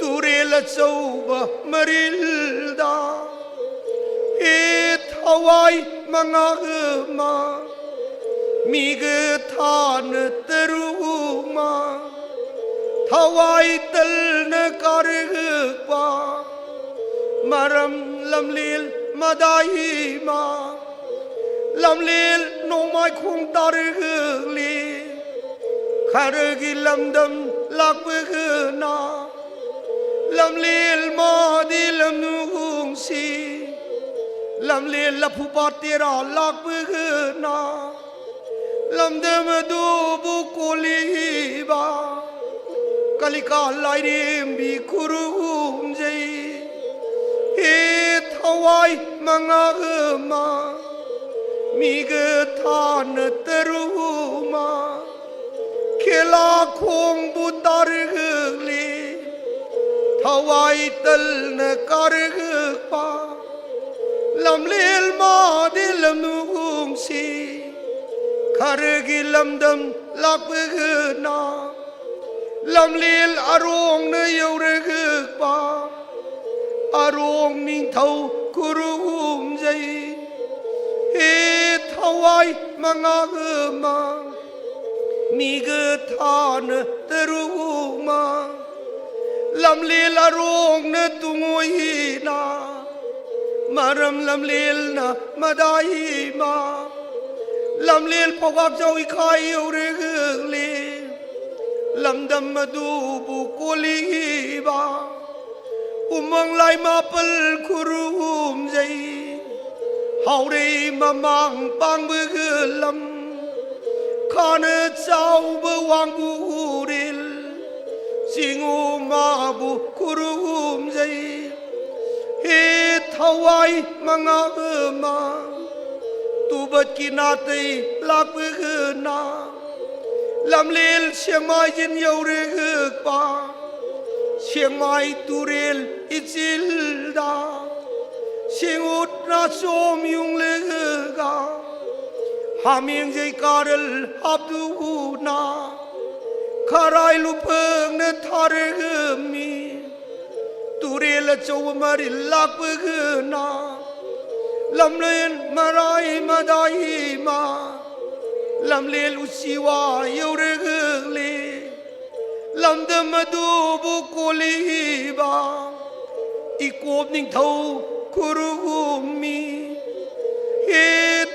ꯇꯨꯔꯦꯜ ꯑꯆꯧꯕ ꯃꯔꯤꯜꯗ ꯍꯦ ꯊꯋꯥꯏ ꯃꯉꯥ ꯑꯃ ꯃꯤꯒ ꯊꯥꯅ ꯇꯔꯨꯃ ꯊꯋꯥꯏ ꯇꯜꯅ ꯀꯥꯔꯒꯛꯄ ꯃꯔꯝ ꯂꯝꯂꯦꯜ ꯃꯗꯥꯏꯃ ꯂꯝꯂꯦꯜ ꯅꯣꯡꯃꯥꯏꯈꯣꯡ ꯇꯥꯔꯒꯛꯂꯤ꯫ ꯈꯔꯒꯤ ꯂꯝꯗꯝ ꯂꯥꯛꯄꯒꯅ ꯂꯝꯂꯦꯜ ꯃꯥꯗꯤ ꯂꯝꯅꯨꯡꯁꯤ ꯂꯝꯂꯦꯜ ꯂꯐꯨꯄꯥꯠ ꯇꯦꯔꯥ ꯂꯥꯛꯄꯒꯅ ꯂꯝꯗꯝ ꯑꯗꯨꯕꯨ ꯀꯣꯜꯂꯤꯕ ꯀꯂꯤꯀꯥ ꯂꯥꯏꯔꯦꯝꯕꯤ ꯈꯨꯔꯨꯝꯖꯩ꯫ ꯍꯦ ꯊꯋꯥꯏ ꯃꯉꯥ ꯑꯃ ꯃꯤꯒ ꯊꯥꯅ ꯇꯔꯨꯃ ꯈꯦꯂꯥ ꯈꯣꯡꯕꯨ ꯇꯥꯔꯒꯛꯂꯤ꯫ ꯊꯋꯥꯏ ꯇꯜꯅ ꯀꯥꯔꯒꯛꯄ ꯂꯝꯂꯦꯜ ꯃꯥꯗꯤ ꯂꯝꯅꯨꯡꯁꯤ ꯈꯔꯒꯤ ꯂꯝꯗꯝ ꯂꯥꯛꯄꯒꯅ ꯂꯝꯂꯦꯜ ꯑꯔꯣꯡꯅ ꯌꯧꯔꯒꯛꯄ, ꯑꯔꯣꯡ ꯅꯤꯡꯊꯧ ꯈꯨꯔꯨꯝꯖꯩ꯫ ꯍꯦ ꯊꯋꯥꯏ ꯃꯉꯥ ꯑꯃ, ꯃꯤꯒ ꯊꯥꯅ ꯇꯔꯨꯛ ꯑꯃ, ꯂꯝꯂꯦꯜ ꯑꯔꯣꯡꯅ ꯇꯨꯡꯑꯣꯏꯅ, ꯃꯔꯝ ꯂꯝꯂꯦꯜꯅ ꯃꯗꯥꯏꯃ, ꯂꯝꯂꯦꯜ ꯐꯧꯒꯥꯛ ꯆꯥꯎꯏꯈꯥꯏ ꯌꯧꯔꯒꯛꯂꯦ꯫ ꯂꯝꯗꯝ ꯑꯗꯨꯕꯨ ꯀꯣꯜꯂꯤꯕ ꯎꯃꯪ ꯂꯥꯏ ꯃꯥꯄꯜ ꯈꯨꯔꯨꯝꯖꯩ꯫ ꯍꯥꯎꯔꯩ ꯃꯃꯥꯡ ꯄꯥꯡꯕꯒ ꯂꯝ, ꯈꯥꯅ ꯆꯥꯎꯕ ꯋꯥꯡꯕꯨꯔꯦꯜ, ꯆꯤꯡꯉꯨ ꯃꯥꯕꯨ ꯈꯨꯔꯨꯝꯖꯩ꯫ ꯍꯦ ꯊꯋꯥꯏ ꯃꯉꯥ ꯑꯃ, ꯇꯨꯕꯠꯀꯤ ꯅꯥꯇꯩ ꯂꯥꯛꯄꯒꯅ, ꯂꯝꯂꯦꯜ ꯁꯦꯡꯃꯥꯏꯖꯤꯟ ꯌꯧꯔꯒꯛꯄ, ꯁꯦꯡꯃꯥꯏ ꯇꯨꯔꯦꯜ ꯏꯆꯤꯜꯗ, ꯁꯤꯡꯎꯠ ꯅꯥꯆꯣꯝ ꯌꯨꯡꯂꯒ, ꯍꯥꯃꯦꯡꯖꯩ ꯀꯥꯔꯜ ꯍꯥꯞꯇꯨꯅ, ꯈꯔꯥꯏ ꯂꯨꯐꯪꯅ ꯊꯥꯔꯒꯝꯃꯤ꯫ ꯇꯨꯔꯦꯜ ꯑꯆꯧꯕ ꯃꯔꯤꯜ ꯂꯥꯛꯄꯒꯅ, ꯂꯝꯂꯦꯟ ꯃꯔꯥꯏ ꯃꯗꯥꯏꯃ, ꯂꯝꯂꯦꯜ ꯎꯆꯤꯋꯥ ꯌꯧꯔꯒꯛꯂꯦ꯫ ꯂꯝꯗꯝ ꯑꯗꯨꯕꯨ ꯀꯣꯜꯂꯤꯕ ꯏꯀꯣꯞ ꯅꯤꯡꯊꯧ ꯈꯨꯔꯨꯝꯃꯤ꯫ ꯍꯦ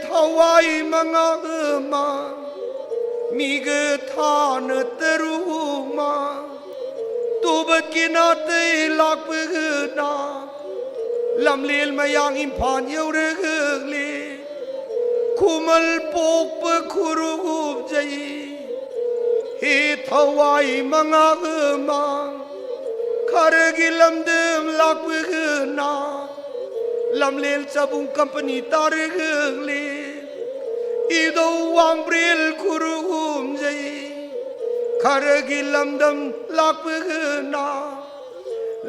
ꯊꯋꯥꯏ ꯃꯉꯥ ꯑꯃ, ꯃꯤꯒ ꯊꯥꯅ ꯇꯔꯨꯛ ꯑꯃ, ꯇꯨꯕꯠꯀꯤ ꯅꯥꯇꯩ ꯂꯥꯛꯄꯒꯅ, ꯂꯝꯂꯦꯜ ꯃꯌꯥꯡ ꯏꯝꯐꯥꯜ ꯌꯧꯔꯒꯛꯂꯦ꯫ ꯈꯨꯃꯜ ꯄꯣꯛꯄ ꯈꯨꯔꯨꯝꯖꯩ꯫ ꯍꯦ ꯊꯋꯥꯏ ꯃꯉꯥ ꯑꯃ, ꯈꯔꯒꯤ ꯂꯝꯗꯝ ꯂꯥꯛꯄꯒꯅ, ꯂꯝꯂꯦꯜ ꯆꯕꯨꯡ ꯀꯝꯄꯅꯤ ꯇꯥꯔꯒꯛꯂꯦ꯫ ꯏꯙꯧ ꯋꯥꯡꯕ꯭ꯔꯦꯜ ꯈꯨꯔꯨꯝꯖꯩ꯫ ꯈꯔꯒꯤ ꯂꯝꯗꯝ ꯂꯥꯛꯄꯒꯅ,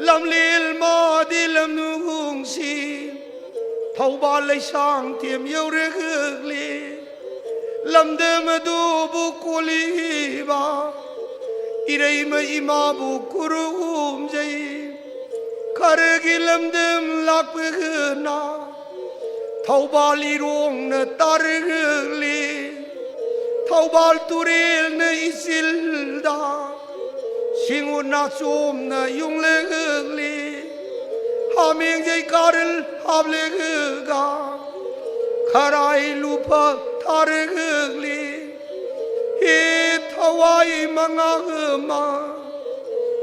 ꯂꯝꯂꯦꯜ ꯃꯥꯗꯤ ꯂꯝꯅꯨꯡꯁꯤ, ꯊꯧꯕꯥꯜ ꯂꯩꯁꯥꯡꯊꯦꯝ ꯌꯧꯔꯒꯛꯂꯦ꯫ ꯂꯝꯗꯝ ꯑꯗꯨꯕꯨ ꯀꯣꯜꯂꯤꯕ ꯏꯔꯩꯃ ꯏꯃꯥꯕꯨ ꯈꯨꯔꯨꯝꯖꯩ꯫ ꯈꯔꯒꯤ ꯂꯝꯗꯝ ꯂꯥꯛꯄꯒꯅ ꯊꯧꯕꯥꯜ ꯏꯔꯣꯡꯅ ꯇꯥꯔꯒꯂꯤ꯫ ꯊꯧꯕꯥꯜ ꯇꯨꯔꯦꯜꯅ ꯏꯆꯤꯜꯗ ꯁꯤꯡꯉꯨ ꯅꯥꯆꯣꯝꯅ ꯌꯨꯡꯂꯒꯂꯤ꯫ ꯍꯥꯃꯦꯡꯖꯩ ꯀꯥꯔꯜ ꯍꯥꯞꯂꯒ ꯈꯔꯥꯏ ꯂꯨꯐ ꯊꯥꯔꯒꯂꯤ꯫ ꯍꯦ ꯊꯋꯥꯏ ꯃꯉꯥꯒꯃ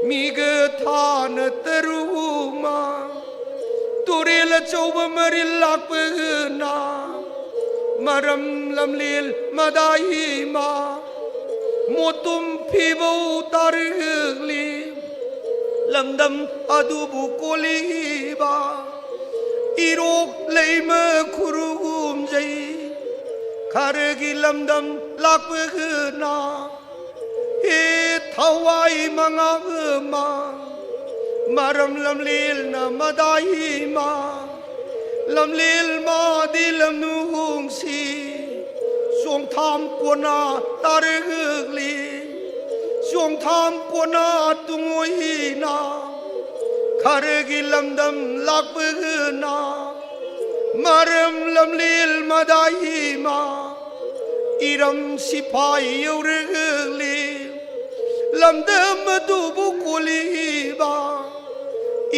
ꯃꯤꯒ ꯊꯥꯅ ꯇꯔꯨꯃ ꯇꯨꯔꯦꯜ ꯑꯆꯧꯕ ꯃꯔꯤꯜ ꯂꯥꯛꯄꯒꯅ ꯃꯔꯝ ꯂꯝꯂꯦꯜ ꯃꯗꯥꯏꯃ ꯃꯣꯇꯨꯝ ꯐꯤꯕꯧ ꯇꯥꯔꯒꯂꯤ꯫ ꯂꯝꯗꯝ ꯑꯗꯨꯕꯨ ꯀꯣꯜꯂꯤꯕ ꯏꯔꯣꯛ ꯂꯩꯃ ꯈꯨꯔꯨꯝꯖꯩ꯫ ꯈꯔꯒꯤ ꯂꯝꯗꯝ ꯂꯥꯛꯄꯒꯅ ꯍꯦ ꯊꯋꯥꯏ ꯃꯉꯥꯒꯃ ꯃꯔꯝ ꯂꯝꯂꯦꯜꯅ ꯃꯗꯥꯏꯃ ꯂꯝꯂꯦꯜ ꯃꯥꯗꯤ ꯂꯝꯅꯨꯡꯁꯤ ꯆꯣꯡꯊꯥꯝ ꯀꯣꯅꯥ ꯇꯥꯔꯒꯂꯤ꯫ ꯆꯣꯡꯊꯥꯝ ꯀꯣꯅꯥ ꯇꯨꯡꯑꯣꯏꯅ ꯈꯔꯒꯤ ꯂꯝꯗꯝ ꯂꯥꯛꯄꯒꯅ ꯃꯔꯝ ꯂꯝꯂꯦꯜ ꯃꯗꯥꯏꯃ ꯏꯔꯝ ꯁꯤꯐꯥꯏ ꯌꯧꯔꯒꯂꯤ꯫ ꯂꯝꯗꯝ ꯑꯗꯨꯕꯨ ꯀꯣꯜꯂꯤꯕ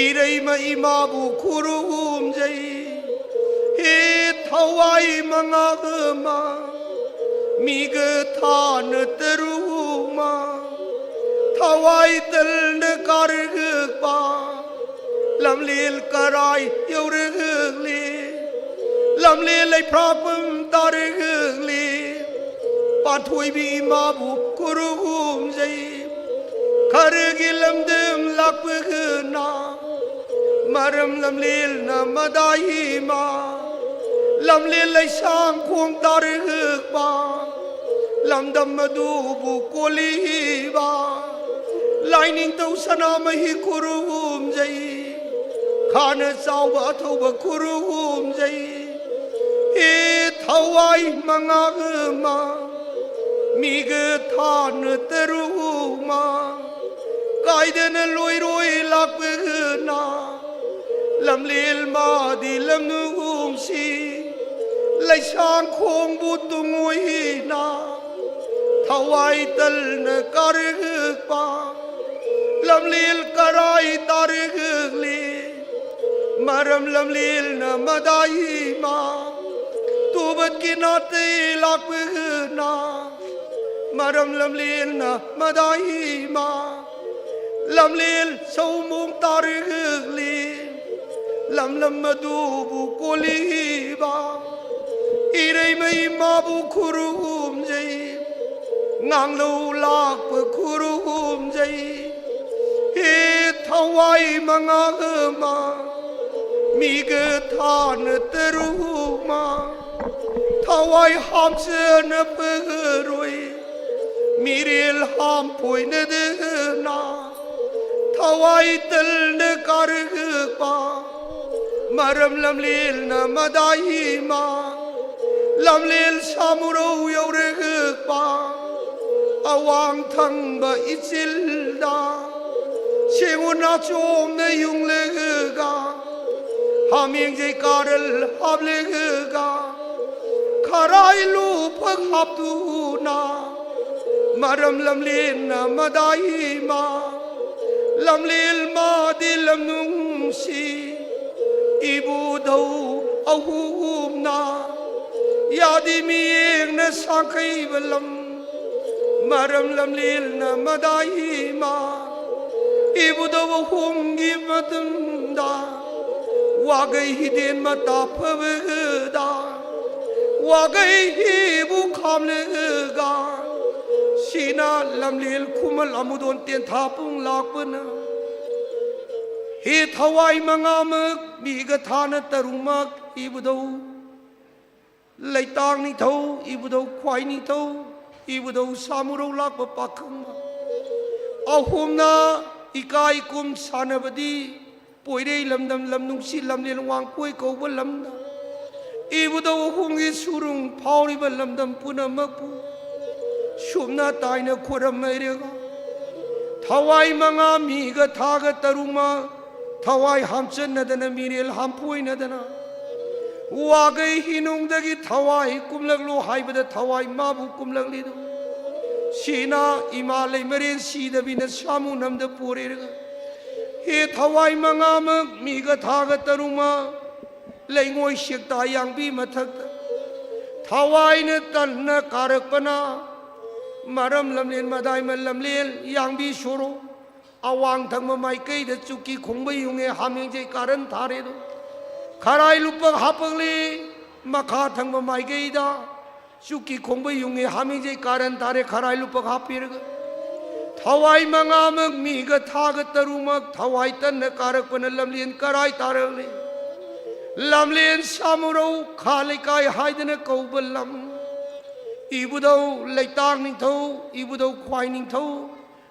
ꯏꯔꯩꯃ ꯏꯃꯥꯕꯨ ꯈꯨꯔꯨꯝꯖꯩ꯫ ꯍꯦ ꯊꯋꯥꯏ ꯃꯉꯥꯒꯃ ꯃꯤꯒ ꯊꯥꯅ ꯇꯔꯨꯃ ꯊꯋꯥꯏ ꯇꯜꯅ ꯀꯥꯔꯒꯛꯄ ꯂꯝꯂꯦꯜ ꯀꯔꯥꯏ ꯌꯧꯔꯒꯛꯂꯤ꯫ ꯂꯝꯂꯦꯜ ꯂꯩꯐ꯭ꯔꯥꯛꯄꯝ ꯇꯥꯔꯒꯛꯂꯤ꯫ ꯄꯥꯟꯊꯣꯏꯕꯤ ꯏꯃꯥꯕꯨ ꯈꯨꯔꯨꯝꯖꯩ꯫ ꯈꯔꯒꯤ ꯂꯝꯗꯝ ꯂꯥꯛꯄꯒꯅ ꯃꯔꯝ ꯂꯝꯂꯦꯜꯅ ꯃꯗꯥꯏꯃ ꯂꯝꯂꯦꯜ ꯂꯩꯁꯥꯡ ꯈꯣꯡ ꯇꯥꯔꯒꯛꯄ ꯂꯝꯗꯝ ꯑꯗꯨꯕꯨ ꯀꯣꯜꯂꯤꯕ ꯂꯥꯏꯅꯤꯡꯊꯧ ꯁꯅꯥꯃꯍꯤ ꯈꯨꯔꯨꯝꯖꯩ꯫ ꯈꯥꯅ ꯆꯥꯎꯕ ꯑꯊꯧꯕ ꯈꯨꯔꯨꯝꯖꯩ꯫ ꯍꯦ ꯊꯋꯥꯏ ꯃꯉꯥꯒꯃ ꯃꯤꯒ ꯊꯥꯅ ꯇꯔꯨ ꯀꯥꯏꯗꯅ ꯂꯣꯏꯔꯣꯏ ꯂꯥꯛꯄꯅ ꯂꯝꯂꯦꯟ ꯃꯥꯗꯤ ꯂꯝꯅꯨꯡꯁꯤ ꯂꯩꯁꯥꯡ ꯈꯣꯡꯕꯨ ꯇꯨꯡꯑꯣꯏꯅ ꯊꯋꯥꯏ ꯇꯜꯅ ꯀꯥꯔꯛꯄ ꯂꯝꯂꯦꯟ ꯀꯔꯥꯏ ꯇꯥꯔꯛꯂꯤ ꯃꯔꯝ ꯂꯝꯂꯦꯟꯅ ꯃꯗꯥꯏꯃ ꯇꯨꯕꯠꯀꯤ ꯅꯥꯇꯩ ꯂꯥꯛꯄꯅ ꯃꯔꯝ ꯂꯝꯂꯦꯟꯅ ꯃꯗꯥꯏꯃ ꯂꯝꯂꯦꯟ ꯁꯧꯃꯣꯡ ꯇꯥꯔꯛꯂꯤ ꯂꯝꯂꯝ ꯑꯗꯨꯕꯨ ꯀꯣꯜꯂꯤꯕ ꯏꯔꯩꯃ ꯏꯃꯥꯕꯨ ꯈꯨꯔꯨꯝꯖꯩ ꯉꯥꯡꯂꯧ ꯂꯥꯛꯄ ꯈꯨꯔꯨꯝꯖꯩ ꯍꯦ ꯊꯋꯥꯏ ꯃꯉꯥ ꯑꯃ ꯃꯤꯒ ꯊꯥꯅ ꯇꯔꯨꯃ ꯊꯋꯥꯏ ꯍꯥꯞꯆꯅ ꯐꯔꯣꯏ ꯃꯤꯔꯦꯜ ꯍꯥꯝꯄꯣꯏꯅꯗꯅ ꯊꯋꯥꯏ ꯇꯜꯅ ꯀꯥꯔꯛꯄ ꯃꯔꯝ ꯂꯝꯂꯦꯟꯅ ꯃꯗꯥꯏꯃ ꯂꯝꯂꯦꯟ ꯁꯥꯃꯨꯔꯧ ꯌꯧꯔꯛꯄ ꯑꯋꯥꯡ ꯊꯪꯕ ꯏꯆꯤꯜꯗ ꯁꯦꯡꯉꯨ ꯅꯥꯆꯣꯝꯅ ꯌꯨꯡꯂꯒ ꯍꯥꯃꯦꯡꯖꯩ ꯀꯥꯔꯜ ꯍꯥꯞꯂꯒ ꯈꯔꯥꯏ ꯂꯨꯐꯛ ꯍꯥꯞꯇꯨꯅ ꯃꯔꯝ ꯂꯝꯂꯦꯟꯅ ꯃꯗꯥꯏꯃ ꯂꯝꯂꯦꯟ ꯃꯥꯗꯤ ꯂꯝꯅꯨꯡꯁꯤ ꯏꯕꯨꯙꯧ ꯑꯍꯨꯝꯅ ꯌꯥꯗꯤ ꯃꯤꯌꯦꯡꯅ ꯁꯥꯡꯈꯩꯕ ꯂꯝ ꯃꯔꯝ ꯂꯝꯂꯦꯟꯅ ꯃꯗꯥꯏꯃ ꯏꯕꯨꯙꯧ ꯑꯍꯨꯝꯒꯤ ꯃꯇꯝꯗ ꯋꯥꯒꯩ ꯍꯤꯗꯦꯟ ꯃꯇꯥ ꯐꯕꯗ ꯋꯥꯒꯩ ꯍꯤꯕꯨ ꯈꯥꯝꯂꯒ ꯁꯤꯅ ꯂꯝꯂꯦꯟ ꯈꯨꯃꯜ ꯑꯃꯨꯗꯣꯟ ꯇꯦꯟꯊꯥ ꯄꯨꯡ ꯂꯥꯛꯄꯅ ꯍꯤ ꯊꯋꯥꯏ ꯃꯉꯥꯃꯛ ꯃꯤꯒ ꯊꯥꯅ ꯇꯔꯨꯛꯃꯛ ꯏꯕꯨꯙꯧ ꯂꯩꯇꯥꯡ ꯅꯤꯡꯊꯧ ꯏꯕꯨꯙꯧ ꯈ꯭ꯋꯥꯏ ꯅꯤꯡꯊꯧ ꯏꯕꯨꯙꯧ ꯁꯥꯃꯨꯔꯧ ꯂꯥꯛꯄ ꯄꯥꯈꯪ ꯑꯍꯨꯝꯅ ꯏꯀꯥꯏ ꯀꯨꯝ ꯁꯥꯟꯅꯕꯗꯤ ꯄꯣꯏꯔꯩ ꯂꯝꯗꯝ ꯂꯝ ꯅꯨꯡꯁꯤ ꯂꯝꯂꯦꯟ ꯋꯥꯡꯀꯣꯏ ꯀꯧꯕ ꯂꯝꯗ ꯏꯕꯨꯙꯧ ꯑꯍꯨꯝꯒꯤ ꯁꯨꯔꯨꯡ ꯐꯥꯎꯔꯤꯕ ꯂꯝꯗꯝ ꯄꯨꯝꯅꯃꯛꯄꯨ ꯁꯨꯞꯅ ꯇꯥꯏꯅ ꯈꯨꯔꯝꯃꯩꯔꯒ ꯊꯋꯥꯏ ꯃꯉꯥ ꯃꯤꯒ ꯊꯥꯒ ꯇꯔꯨꯛꯃꯛ ꯊꯋꯥꯏ ꯍꯥꯝꯆꯟꯅꯗꯅ, ꯃꯤꯔꯦꯜ ꯍꯥꯝꯐꯣꯏꯅꯗꯅ, ꯋꯥꯒꯩ ꯍꯤꯅꯨꯡꯗꯒꯤ ꯊꯋꯥꯏ ꯀꯨꯝꯂꯛꯂꯣ ꯍꯥꯏꯕꯗ ꯊꯋꯥꯏ ꯃꯥꯕꯨ ꯀꯨꯝꯂꯛꯂꯤꯗꯣ꯫ ꯁꯤꯅ ꯏꯃꯥ ꯂꯩꯃꯔꯦꯟ ꯁꯤꯗꯕꯤꯅ ꯁꯥꯃꯨ ꯅꯝꯗ ꯄꯨꯔꯦꯔꯒ, ꯍꯦ ꯊꯋꯥꯏ ꯃꯉꯥꯃꯛ ꯃꯤꯒ ꯊꯥꯒ ꯇꯔꯨꯛꯃꯛ ꯂꯩꯉꯣꯏ ꯁꯦꯛꯇ ꯌꯥꯡꯕꯤ ꯃꯊꯛꯇ ꯊꯋꯥꯏꯅ ꯇꯟꯅ ꯀꯥꯔꯛꯄꯅ ꯃꯔꯝ ꯂꯝꯂꯦꯟ ꯃꯗꯥꯏꯃ ꯂꯝꯂꯦꯟ ꯌꯥꯡꯕꯤ ꯁꯣꯔꯣ꯫ ꯑꯋꯥꯡ ꯊꯪꯕ ꯃꯥꯏꯀꯩꯗ ꯆꯨꯀꯤ ꯈꯣꯡꯕ ꯌꯨꯡꯉꯦ ꯍꯥꯃꯦꯡꯖꯩ ꯀꯥꯔꯟ ꯊꯥꯔꯦꯗꯣ꯫ ꯈꯔꯥꯏ ꯂꯨꯄꯥ ꯍꯥꯞꯄꯛꯂꯤ꯫ ꯃꯈꯥ ꯊꯪꯕ ꯃꯥꯏꯀꯩꯗ ꯆꯨꯀꯤ ꯈꯣꯡꯕ ꯌꯨꯡꯉꯦ ꯍꯥꯃꯦꯡꯖꯩ ꯀꯥꯔꯟ ꯊꯥꯔꯦ ꯈꯔꯥꯏ ꯂꯨꯄꯥ ꯍꯥꯞꯄꯤꯔꯒ꯫ ꯊꯋꯥꯏ ꯃꯉꯥꯃꯛ ꯃꯤꯒ ꯊꯥꯒ ꯇꯔꯨꯛꯃꯛ ꯊꯋꯥꯏ ꯇꯟꯅ ꯀꯥꯔꯛꯄꯅ ꯂꯝꯂꯦꯟ ꯀꯔꯥꯏ ꯇꯥꯔꯛꯂꯤ? ꯂꯝꯂꯦꯟ ꯁꯥꯃꯨꯔꯧ ꯈꯥ ꯂꯩꯀꯥꯏ ꯍꯥꯏꯗꯅ ꯀꯧꯕ ꯂꯝ꯫ ꯏꯕꯨꯙꯧ ꯂꯩꯇꯥꯡ ꯅꯤꯡꯊꯧ, ꯏꯕꯨꯙꯧ ꯈ꯭ꯋꯥꯏ ꯅꯤꯡꯊꯧ,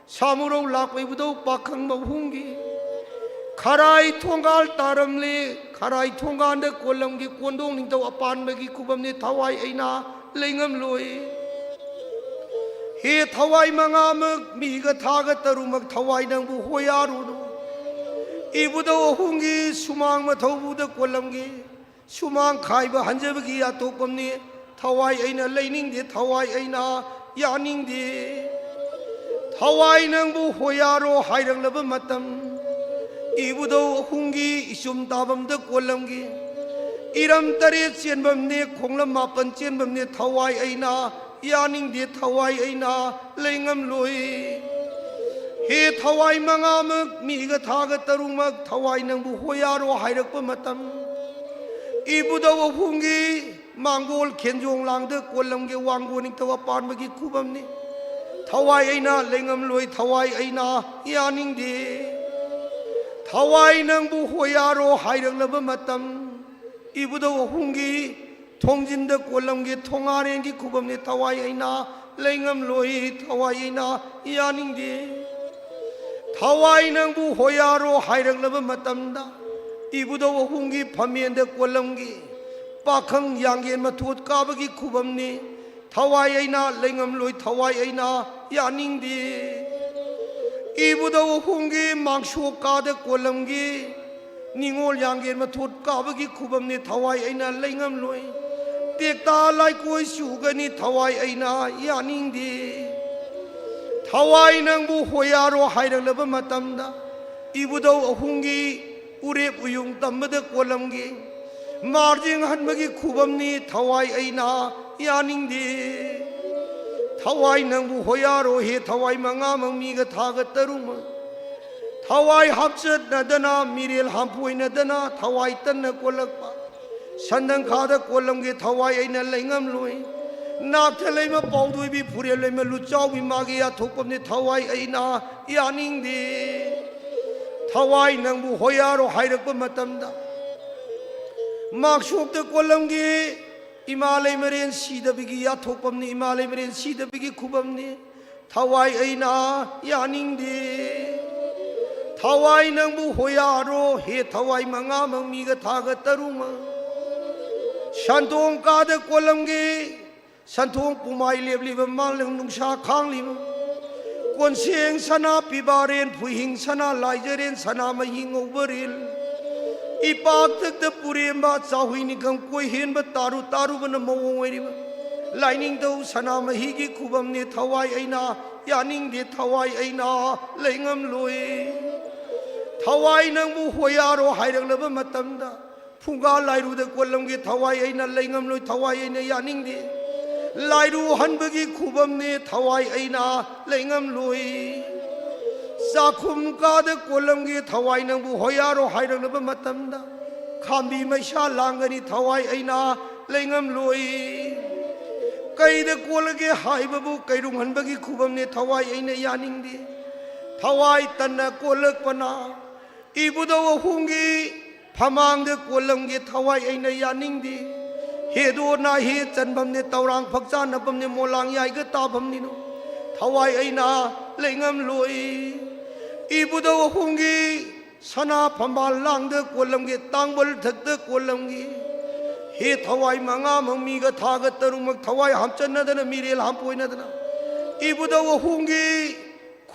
ꯁꯥꯃꯨꯔꯧ ꯂꯥꯛꯄ ꯏꯕꯨꯙꯧ ꯄꯥꯈꯪ ꯃꯍꯨꯝꯒꯤ ꯈꯔꯥꯏ ꯊꯣꯡꯒꯥꯜ ꯇꯥꯔꯝꯂꯦ꯫ ꯈꯔꯥꯏ ꯊꯣꯡꯒꯥꯜꯗ ꯀꯣꯂꯝꯒꯤ ꯀꯣꯟꯗꯣꯡ ꯅꯤꯡꯊꯧ ꯑꯄꯥꯟꯕꯒꯤ ꯈꯨꯕꯝꯅꯦ ꯊꯋꯥꯏ ꯑꯩꯅ ꯂꯩꯉꯝꯂꯣꯏ꯫ ꯍꯦ ꯊꯋꯥꯏ ꯃꯉꯥꯃꯛ ꯃꯤꯒ ꯊꯥꯒ ꯇꯔꯨꯛꯃꯛ ꯊꯋꯥꯏ ꯅꯪꯕꯨ ꯍꯣꯌꯥꯔꯨꯅꯨ꯫ ꯏꯕꯨꯙꯧ ꯑꯍꯨꯝꯒꯤ ꯁꯨꯃꯥꯡ ꯃꯊꯧꯕꯨꯗ ꯀꯣꯂꯝꯒꯤ ꯁꯨꯃꯥꯡ ꯈꯥꯏꯕ ꯍꯟꯖꯕꯒꯤ ꯑꯇꯣꯞꯄꯝꯅꯤ꯫ ꯊꯋꯥꯏ ꯑꯩꯅ ꯂꯩꯅꯤꯡꯗꯦ, ꯊꯋꯥꯏ ꯑꯩꯅ ꯌꯥꯅꯤꯡꯗꯦ꯫ ꯊꯋꯥꯏ ꯅꯪꯕꯨ ꯍꯣꯌꯥꯔꯣ ꯍꯥꯏꯔꯛꯂꯕ ꯃꯇꯝ, ꯏꯕꯨꯙꯧ ꯑꯍꯨꯝꯒꯤ ꯏꯆꯨꯝ ꯇꯥꯐꯝꯗ ꯀꯣꯂꯝꯒꯤ ꯏꯔꯝ ꯇꯔꯦꯠ ꯆꯦꯟꯐꯝꯅꯦ, ꯈꯣꯡꯂꯝ ꯃꯥꯄꯟ ꯆꯦꯟꯐꯝꯅꯦ꯫ ꯊꯋꯥꯏ ꯑꯩꯅ ꯌꯥꯅꯤꯡꯗꯦ, ꯊꯋꯥꯏ ꯑꯩꯅ ꯂꯩꯉꯝꯂꯣꯏ꯫ ꯍꯦ ꯊꯋꯥꯏ ꯃꯉꯥꯃꯛ ꯃꯤꯒ ꯊꯥꯒ ꯇꯔꯨꯛꯃꯛ ꯊꯋꯥꯏ ꯅꯪꯕꯨ ꯍꯣꯌꯥꯔꯣ ꯍꯥꯏꯔꯛꯄ ꯃꯇꯝ, ꯏꯕꯨꯙꯧ ꯑꯍꯨꯝꯒꯤ ꯃꯥꯡꯒꯣꯜ ꯈꯦꯟꯖꯣꯡ ꯂꯥꯡꯗ ꯀꯣꯂꯝꯒꯤ ꯋꯥꯡꯒꯣꯟ ꯅꯤꯡꯊꯧ ꯑꯄꯥꯟꯕꯒꯤ ꯈꯨꯕꯝꯅꯤ꯫ ꯊꯋꯥꯏ ꯑꯩꯅ ꯂꯩꯉꯝꯂꯣꯏ, ꯊꯋꯥꯏ ꯑꯩꯅ ꯌꯥꯅꯤꯡꯗꯦ꯫ ꯊꯋꯥꯏ ꯅꯪꯕꯨ ꯍꯣꯌꯥꯔꯣ ꯍꯥꯏꯔꯛꯂꯕ ꯃꯇꯝ, ꯏꯕꯨꯙꯧ ꯑꯍꯨꯝꯒꯤ ꯊꯣꯡꯖꯤꯟꯗ ꯀꯣꯂꯝꯒꯤ ꯊꯣꯡꯉꯥꯔꯦꯟꯒꯤ ꯈꯨꯕꯝꯅꯤ꯫ ꯊꯋꯥꯏ ꯑꯩꯅ ꯂꯩꯉꯝꯂꯣꯏ, ꯊꯋꯥꯏ ꯑꯩꯅ ꯌꯥꯅꯤꯡꯗꯦ꯫ ꯊꯋꯥꯏ ꯅꯪꯕꯨ ꯍꯣꯌꯥꯔꯣ ꯍꯥꯏꯔꯛꯂꯕ ꯃꯇꯝꯗ, ꯏꯕꯨꯙꯧ ꯑꯍꯨꯝꯒꯤ ꯐꯝꯃꯦꯟꯗ ꯀꯣꯂꯝꯒꯤ ꯄꯥꯈꯪ ꯌꯥꯡꯒꯦꯟ ꯃꯊꯣꯠ ꯀꯥꯕꯒꯤ ꯈꯨꯕꯝꯅꯤ꯫ ꯊꯋꯥꯏ ꯑꯩꯅ ꯂꯩꯉꯝꯂꯣꯏ, ꯊꯋꯥꯏ ꯑꯩꯅ ꯌꯥꯅꯤꯡꯗꯦ꯫ ꯏꯕꯨꯙꯧ ꯑꯍꯨꯝꯒꯤ ꯃꯥꯡꯁꯣꯛ ꯀꯥꯗ ꯀꯣꯂꯝꯒꯤ ꯅꯤꯉꯣꯜ ꯌꯥꯡꯒꯦꯟ ꯃꯊꯣꯠ ꯀꯥꯕꯒꯤ ꯈꯨꯕꯝꯅꯤ ꯊꯋꯥꯏ ꯑꯩꯅ ꯂꯩꯉꯝꯂꯣꯏ꯫ ꯇꯦꯛꯇꯥ ꯂꯥꯏꯀꯣꯏ ꯆꯨꯒꯅꯤ ꯊꯋꯥꯏ ꯑꯩꯅ ꯌꯥꯅꯤꯡꯗꯦ꯫ ꯊꯋꯥꯏ ꯅꯪꯕꯨ ꯍꯣꯌꯥꯔꯣ ꯍꯥꯏꯔꯛꯂꯕ ꯃꯇꯝꯗ ꯏꯕꯨꯙꯧ ꯑꯍꯨꯝꯒꯤ ꯎꯔꯦꯞ ꯎꯌꯨꯡ ꯇꯝꯕꯗ ꯀꯣꯂꯝꯒꯤ ꯃꯥꯔꯖꯤꯡ ꯍꯟꯕꯒꯤ ꯈꯨꯕꯝꯅꯤ ꯊꯋꯥꯏ ꯑꯩꯅ ꯌꯥꯅꯤꯡꯗꯦ꯫ ꯊꯋꯥꯏ ꯅꯪꯕꯨ ꯍꯣꯌꯥꯔꯣ ꯍꯦ ꯊꯋꯥꯏ ꯃꯉꯥꯃꯛ ꯃꯤꯒ ꯊꯥꯒ ꯇꯔꯨꯛꯃꯛ ꯊꯋꯥꯏ ꯍꯥꯞꯆꯠꯅꯗꯅ ꯃꯤꯔꯦꯜ ꯍꯥꯝꯐꯣꯏꯅꯗꯅ ꯊꯋꯥꯏ ꯇꯟꯅ ꯀꯣꯜꯂꯛꯄ ꯁꯟꯗꯪꯈꯥꯗ ꯀꯣꯜꯂꯝꯒꯦ ꯊꯋꯥꯏ ꯑꯩꯅ ꯂꯩꯉꯝꯂꯣꯏ꯫ ꯅꯥꯛꯊ ꯂꯩꯃ ꯄꯥꯎꯗꯣꯏꯕꯤ ꯐꯨꯔꯦꯜ ꯂꯩꯃ ꯂꯨꯆꯥꯎꯕꯤ ꯃꯥꯒꯤ ꯌꯥꯊꯣꯛꯄꯝꯅꯤ ꯊꯋꯥꯏ ꯑꯩꯅ ꯌꯥꯅꯤꯡꯗꯦ꯫ ꯊꯋꯥꯏ ꯅꯪꯕꯨ ꯍꯣꯌꯥꯔꯣ ꯍꯥꯏꯔꯛꯄ ꯃꯇꯝꯗ ꯃꯥꯛꯁꯣꯛꯇ ꯀꯣꯜꯂꯝꯒꯦ ꯏꯃꯥ ꯂꯩꯃꯔꯦꯟ ꯁꯤꯗꯕꯤꯒꯤ ꯌꯥꯊꯣꯛꯄꯝꯅꯤ ꯏꯃꯥ ꯂꯩꯃꯔꯦꯟ ꯁꯤꯗꯕꯤꯒꯤ ꯈꯨꯕꯝꯅꯤ ꯊꯋꯥꯏ ꯑꯩꯅ ꯌꯥꯅꯤꯡꯗꯦ꯫ ꯊꯋꯥꯏ ꯅꯪꯕꯨ ꯍꯣꯌꯥꯔꯣ ꯍꯦ ꯊꯋꯥꯏ ꯃꯉꯥꯃꯛ ꯃꯤꯒ ꯊꯥꯒ ꯇꯔꯨꯛꯃꯛ ꯁꯟꯗꯣꯡ ꯀꯥꯗ ꯀꯣꯜꯂꯝꯒꯦ꯫ ꯁꯟꯊꯣꯡ ꯄꯨꯃꯥꯏ ꯂꯦꯞꯂꯤꯕ ꯃꯥꯂꯪ ꯅꯨꯡꯁꯥ ꯈꯥꯡꯂꯤꯕ ꯀꯣꯟꯁꯦꯡ ꯁꯅꯥ ꯄꯤꯕꯥꯔꯦꯟ ꯐꯨꯏꯍꯤꯡ ꯁꯅꯥ ꯂꯥꯏꯖꯔꯦꯟ ꯁꯅꯥ ꯃꯍꯤ ꯉꯧꯕꯔꯦꯟ ꯏꯄꯥꯛꯇꯛꯇ ꯄꯨꯔꯦꯝꯕ ꯆꯥꯍꯨꯏ ꯅꯤꯡꯈꯝ ꯀꯣꯏꯍꯦꯟꯕ ꯇꯥꯔꯨ ꯇꯥꯔꯨꯕꯅ ꯃꯑꯣꯡ ꯑꯣꯏꯔꯤꯕ ꯂꯥꯏꯅꯤꯡꯊꯧ ꯁꯅꯥꯃꯍꯤꯒꯤ ꯈꯨꯕꯝꯅꯤ ꯊꯋꯥꯏ ꯑꯩꯅ ꯌꯥꯅꯤꯡꯗꯦ ꯊꯋꯥꯏ ꯑꯩꯅ ꯂꯩꯉꯝꯂꯣꯏ꯫ ꯊꯋꯥꯏ ꯅꯪꯕꯨ ꯍꯣꯌꯥꯔꯣ ꯍꯥꯏꯔꯛꯂꯕ ꯃꯇꯝꯗ ꯐꯨꯡꯒꯥ ꯂꯥꯏꯔꯨꯗ ꯀꯣꯜꯂꯝꯒꯦ ꯊꯋꯥꯏ ꯑꯩꯅ ꯂꯩꯉꯝꯂꯣꯏ ꯊꯋꯥꯏ ꯑꯩꯅ ꯌꯥꯅꯤꯡꯗꯦ꯫ ꯂꯥꯏꯔꯨ ꯍꯟꯕꯒꯤ ꯈꯨꯕꯝꯅꯦ ꯊꯋꯥꯏ ꯑꯩꯅ ꯂꯩꯉꯝꯂꯣꯏ꯫ ꯆꯥꯛꯈꯨꯝ ꯀꯥꯗ ꯀꯣꯜꯂꯝꯒꯦ ꯊꯋꯥꯏ ꯅꯪꯕꯨ ꯍꯣꯌꯥꯔꯣ ꯍꯥꯏꯔꯛꯂꯕ ꯃꯇꯝꯗ ꯈꯥꯝꯕꯤ ꯃꯩꯁꯥ ꯂꯥꯡꯒꯅꯤ ꯊꯋꯥꯏ ꯑꯩꯅ ꯂꯩꯉꯝꯂꯣꯏ꯫ ꯀꯩꯗ ꯀꯣꯜꯂꯒꯦ ꯍꯥꯏꯕꯕꯨ ꯀꯩꯔꯨꯡ ꯍꯟꯕꯒꯤ ꯈꯨꯕꯝꯅꯦ ꯊꯋꯥꯏ ꯑꯩꯅ ꯌꯥꯅꯤꯡꯗꯦ꯫ ꯊꯋꯥꯏ ꯇꯟꯅ ꯀꯣꯜꯂꯛꯄꯅ ꯏꯕꯨꯙꯧ ꯑꯍꯨꯝꯒꯤ ꯐꯃꯥꯡꯗ ꯀꯣꯜꯂꯝꯒꯦ ꯊꯋꯥꯏ ꯑꯩꯅ ꯌꯥꯅꯤꯡꯗꯦ꯫ ꯍꯦꯗꯣ ꯅꯥꯍꯦ ꯆꯟꯐꯝꯅꯦ ꯇꯧꯔꯥꯡ ꯐꯛꯆꯥꯅꯐꯝꯅꯦ ꯃꯣꯂꯥꯡ ꯌꯥꯏꯒ ꯇꯥꯐꯝꯅꯤꯅꯣ ꯊꯋꯥꯏ ꯑꯩꯅ ꯂꯩꯉꯝꯂꯣꯏ꯫ ꯏꯕꯨꯙꯧ ꯑꯍꯨꯝꯒꯤ ꯁꯅꯥ ꯐꯝꯕꯥꯜ ꯂꯥꯡꯗ ꯀꯣꯜꯂꯝꯒꯦ ꯇꯥꯡꯕꯜ ꯊꯛꯇ ꯀꯣꯜꯂꯝꯒꯦ꯫ ꯍꯦ ꯊꯋꯥꯏ ꯃꯉꯥꯃꯛ ꯃꯤꯒ ꯊꯥꯒ ꯇꯔꯨꯛꯃꯛ ꯊꯋꯥꯏ ꯍꯥꯝꯆꯟꯅꯗꯅ ꯃꯤꯔꯦꯜ ꯍꯥꯝꯄꯣꯏꯅꯗꯅ ꯏꯕꯨꯙꯧ ꯑꯍꯨꯝꯒꯤ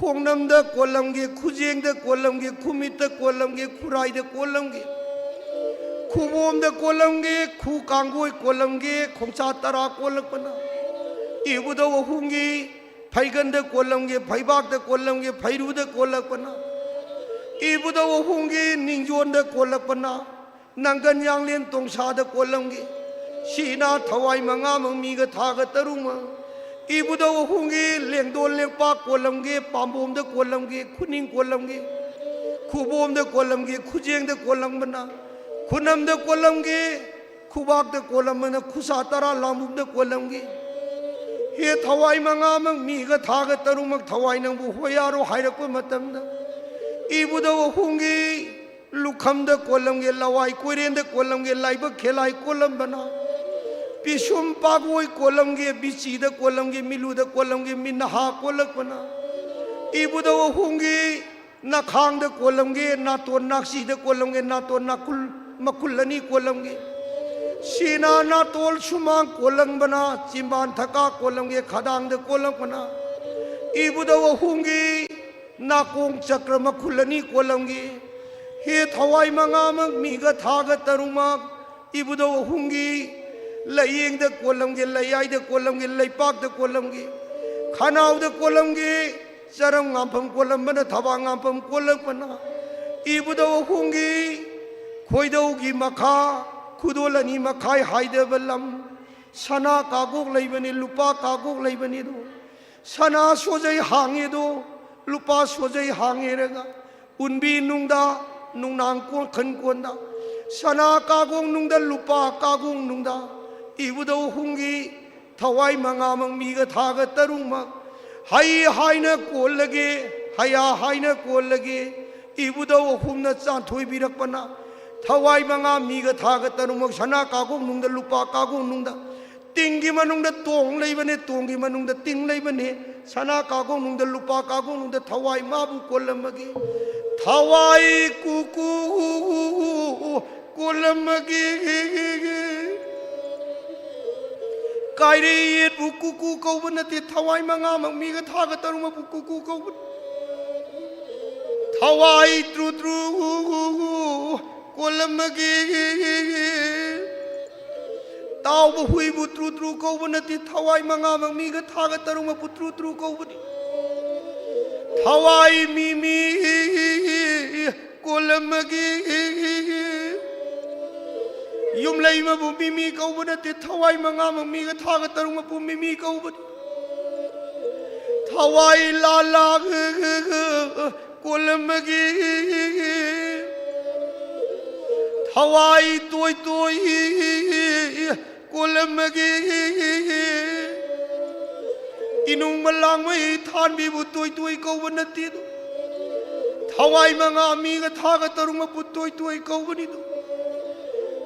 ꯈꯣꯡꯅꯝꯗ ꯀꯣꯜꯂꯝꯒꯦ, ꯈꯨꯖꯦꯡꯗ ꯀꯣꯜꯂꯝꯒꯦ, ꯈꯨꯃꯤꯠꯇ ꯀꯣꯜꯂꯝꯒꯦ, ꯈꯨꯔꯥꯏꯗ ꯀꯣꯜꯂꯝꯒꯦ, ꯈꯨꯕꯣꯝꯗ ꯀꯣꯜꯂꯝꯒꯦ, ꯈꯨ ꯀꯥꯡꯒꯣꯏ ꯀꯣꯜꯂꯝꯒꯦ, ꯈꯣꯡꯁꯥ ꯇꯔꯥ ꯀꯣꯜꯂꯛꯄꯅ ꯏꯕꯨꯙꯧ ꯑꯍꯨꯝꯒꯤ ꯐꯩꯒꯟꯗ ꯀꯣꯜꯂꯝꯒꯦ, ꯐꯩꯕꯥꯛꯇ ꯀꯣꯜꯂꯝꯒꯦ, ꯐꯩꯔꯨꯗ ꯀꯣꯜꯂꯛꯄꯅ ꯏꯕꯨꯙꯧ ꯑꯍꯨꯝꯒꯤ ꯅꯤꯡꯖꯣꯟꯗ ꯀꯣꯜꯂꯛꯄꯅ ꯅꯪꯒꯟ ꯌꯥꯡꯂꯦꯟ ꯇꯣꯡꯁꯥꯗ ꯀꯣꯜꯂꯝꯒꯦ꯫ ꯁꯤꯅ ꯊꯋꯥꯏ ꯃꯉꯥꯃꯛ ꯃꯤꯒ ꯊꯥꯒ ꯇꯔꯨꯛꯃꯛ ꯏꯕꯨꯙꯧ ꯑꯍꯨꯝꯒꯤ ꯂꯦꯡꯗꯣꯟ ꯂꯦꯡꯄꯥꯛ ꯀꯣꯜꯂꯝꯒꯦ, ꯄꯥꯝꯕꯣꯝꯗ ꯀꯣꯜꯂꯝꯒꯦ, ꯈꯨꯅꯤꯡ ꯀꯣꯜꯂꯝꯒꯦ, ꯈꯨꯕꯣꯝꯗ ꯀꯣꯜꯂꯝꯒꯦ, ꯈꯨꯖꯦꯡꯗ ꯀꯣꯜꯂꯝꯕꯅ ꯈꯨꯅꯝꯗ ꯀꯣꯜꯂꯝꯒꯦ, ꯈꯨꯕꯥꯛꯇ ꯀꯣꯜꯂꯝꯕꯅ ꯈꯨꯁꯥ ꯇꯔꯥ ꯂꯥꯡꯕꯨꯝꯗ ꯀꯣꯜꯂꯝꯒꯦ꯫ ꯍꯦ ꯊꯋꯥꯏ ꯃꯉꯥꯃꯛ ꯃꯤꯒ ꯊꯥꯒ ꯇꯔꯨꯛꯃꯛ ꯊꯋꯥꯏ ꯅꯪꯕꯨ ꯍꯣꯌꯥꯔꯣ ꯍꯥꯏꯔꯛꯄ ꯃꯇꯝꯗ ꯏꯕꯨꯙꯧ ꯑꯍꯨꯝꯒꯤ ꯂꯨꯈꯝꯗ ꯀꯣꯜꯂꯝꯒꯦ, ꯂꯋꯥꯏ ꯀꯣꯏꯔꯦꯟꯗ ꯀꯣꯜꯂꯝꯒꯦ, ꯂꯥꯏꯕꯛ ꯈꯦꯂꯥꯏ ꯀꯣꯜꯂꯝꯕꯅ ꯄꯤꯁꯨꯝ ꯄꯥꯒꯣꯏ ꯀꯣꯜꯂꯝꯒꯦ, ꯕꯤꯆꯤꯗ ꯀꯣꯜꯂꯝꯒꯦ, ꯃꯤꯂꯨꯗ ꯀꯣꯜꯂꯝꯒꯦ, ꯃꯤꯅꯍꯥ ꯀꯣꯜꯂꯛꯄꯅ ꯏꯕꯨꯙꯧ ꯑꯍꯨꯝꯒꯤ ꯅꯈꯥꯡꯗ ꯀꯣꯜꯂꯝꯒꯦ, ꯅꯥꯇꯣꯟ ꯅꯥꯛꯁꯤꯗ ꯀꯣꯜꯂꯝꯒꯦ, ꯅꯥꯇꯣꯟ ꯅꯥꯀꯨꯜ ꯃꯈꯨꯜ ꯑꯅꯤ ꯀꯣꯜꯂꯝꯒꯦ꯫ ꯁꯤꯅ ꯅꯥꯇꯣꯜ ꯁꯨꯃꯥꯡ ꯀꯣꯜꯂꯝꯕꯅ ꯆꯤꯝꯕꯥꯟ ꯊꯀꯥ ꯀꯣꯜꯂꯝꯒꯦ, ꯈꯗꯥꯡꯗ ꯀꯣꯜꯂꯝꯕꯅ ꯏꯕꯨꯙꯧ ꯑꯍꯨꯝꯒꯤ ꯅꯥꯀꯣꯡ ꯆꯀ꯭ꯔ ꯃꯈꯨꯜ ꯑꯅꯤ ꯀꯣꯜꯂꯝꯒꯦ꯫ ꯍꯦ ꯊꯋꯥꯏ ꯃꯉꯥꯃꯛ ꯃꯤꯒ ꯊꯥꯒ ꯇꯔꯨꯛꯃꯛ ꯏꯕꯨꯙꯧ ꯑꯍꯨꯝꯒꯤ ꯂꯥꯏꯌꯦꯡꯗ ꯀꯣꯜꯂꯝꯒꯦ, ꯂꯩꯌꯥꯏꯗ ꯀꯣꯜꯂꯝꯒꯦ, ꯂꯩꯄꯥꯛꯇ ꯀꯣꯜꯂꯝꯒꯦ, ꯈꯅꯥꯎꯗ ꯀꯣꯜꯂꯝꯒꯦ, ꯆꯔꯝ ꯉꯥꯝꯐꯝ ꯀꯣꯜꯂꯝꯕꯅ ꯊꯕꯥꯛ ꯉꯥꯝꯐꯝ ꯀꯣꯜꯂꯛꯄꯅ ꯏꯕꯨꯙꯧ ꯑꯍꯨꯝꯒꯤ ꯈꯣꯏꯗꯧꯒꯤ ꯃꯈꯥ, ꯈꯨꯗꯣꯜ ꯑꯅꯤ ꯃꯈꯥꯏ ꯍꯥꯏꯗꯕ ꯂꯝ, ꯁꯅꯥ ꯀꯥꯒꯣꯛ ꯂꯩꯕꯅꯤ, ꯂꯨꯄꯥ ꯀꯥꯒꯣꯛ ꯂꯩꯕꯅꯤ ꯑꯗꯣ, ꯁꯅꯥ ꯁꯣꯖꯩ ꯍꯥꯡꯉꯦꯗꯣ, ꯂꯨꯄꯥ ꯁꯣꯖꯩ ꯍꯥꯡꯉꯦꯔꯒ ꯎꯟꯕꯤ ꯅꯨꯡꯗ, ꯅꯨꯡꯅꯥꯡ ꯀꯣꯟ ꯈꯟ ꯀꯣꯟꯗ, ꯁꯅꯥ ꯀꯥꯒꯣꯡ ꯅꯨꯡꯗ, ꯂꯨꯄꯥ ꯀꯥꯒꯣꯡ ꯅꯨꯡꯗ ꯏꯕꯨꯙꯧ ꯑꯍꯨꯝꯒꯤ ꯊꯋꯥꯏ ꯃꯉꯥꯃꯛ ꯃꯤꯒ ꯊꯥꯒ ꯇꯔꯨꯛꯃꯛ ꯍꯩ ꯍꯥꯏꯅ ꯀꯣꯜꯂꯒꯦ, ꯍꯌꯥ ꯍꯥꯏꯅ ꯀꯣꯜꯂꯒꯦ꯫ ꯏꯕꯨꯙꯧ ꯑꯍꯨꯝꯅ ꯆꯥꯟꯊꯣꯏꯕꯤꯔꯛꯄꯅ ꯊꯋꯥꯏ ꯃꯉꯥ ꯃꯤꯒ ꯊꯥꯒ ꯇꯔꯨꯛꯃꯛ ꯁꯅꯥ ꯀꯥꯒꯣꯡ ꯅꯨꯡꯗ, ꯂꯨꯄꯥ ꯀꯥꯒꯣꯡ ꯅꯨꯡꯗ, ꯇꯤꯡꯒꯤ ꯃꯅꯨꯡꯗ ꯇꯣꯡ ꯂꯩꯕꯅꯦ, ꯇꯣꯡꯒꯤ ꯃꯅꯨꯡꯗ ꯇꯤꯡ ꯂꯩꯕꯅꯦ꯫ ꯁꯅꯥ ꯀꯥꯒꯣꯡꯅꯨꯡꯗ, ꯂꯨꯄꯥ ꯀꯥꯒꯣꯡꯅꯨꯡꯗ ꯊꯋꯥꯏ ꯃꯥꯕꯨ ꯀꯣꯜꯂꯝꯃꯒꯦ꯫ ꯊꯋꯥꯏ ꯀꯨꯀꯨ ꯀꯣꯜꯂꯝꯃꯒꯦ꯫ ꯀꯥꯏꯔꯦ ꯌꯦꯠꯄꯨ ꯀꯨꯀꯨ ꯀꯧꯕ ꯅꯠꯇꯦ, ꯊꯋꯥꯏ ꯃꯉꯥꯃꯛ ꯃꯤꯒ ꯊꯥꯒ ꯇꯔꯨꯛꯃꯛꯄꯨ ꯀꯨꯀꯨ ꯀꯧꯕꯅꯤ꯫ ꯊꯋꯥꯏ ꯇ꯭ꯔꯨ ꯇ꯭ꯔꯨ ꯀꯣꯜꯂꯝꯃꯒꯦ꯫ ꯇꯥꯎꯕ ꯍꯨꯏꯕꯨ ꯇ꯭ꯔꯨ ꯇ꯭ꯔꯨ ꯀꯧꯕ ꯅꯠꯇꯦ, ꯊꯋꯥꯏ ꯃꯉꯥꯃꯛ ꯃꯤꯒ ꯊꯥꯒ ꯇꯔꯨꯛꯃꯛꯄꯨ ꯇ꯭ꯔꯨ ꯇ꯭ꯔꯨ ꯀꯧꯕꯅꯤ꯫ ꯊꯋꯥꯏ ꯃꯤꯃꯤ ꯀꯣꯜꯂꯝꯃꯒꯦ꯫ ꯌꯨꯝꯂꯩꯃꯕꯨ ꯃꯤꯃꯤ ꯀꯧꯕ ꯅꯠꯇꯦ, ꯊꯋꯥꯏ ꯃꯉꯥꯃꯛ ꯃꯤꯒ ꯊꯥꯒ ꯇꯔꯨꯛꯃꯛꯄꯨ ꯃꯤꯃꯤ ꯀꯧꯕꯅꯤ꯫ ꯊꯋꯥꯏ ꯂꯥꯂꯥ ꯀꯣꯜꯂꯝꯃꯒꯦ꯫ ꯊꯋꯥꯏ ꯇꯣꯏ ꯇꯣꯏ ꯀꯣꯜꯂꯝꯃꯒꯦ꯫ ꯏꯅꯨꯡ ꯃꯂꯥꯡꯃꯩ ꯊꯥꯟꯕꯤꯕꯨ ꯇꯣꯏ ꯇꯣꯏ ꯀꯧꯕ ꯅꯠꯇꯦꯗꯣ꯫ ꯊꯋꯥꯏ ꯃꯉꯥ ꯃꯤꯒ ꯊꯥꯒ ꯇꯔꯨꯛꯃꯛꯄꯨ ꯇꯣꯏ ꯇꯣꯏ ꯀꯧꯕꯅꯤꯗꯣ꯫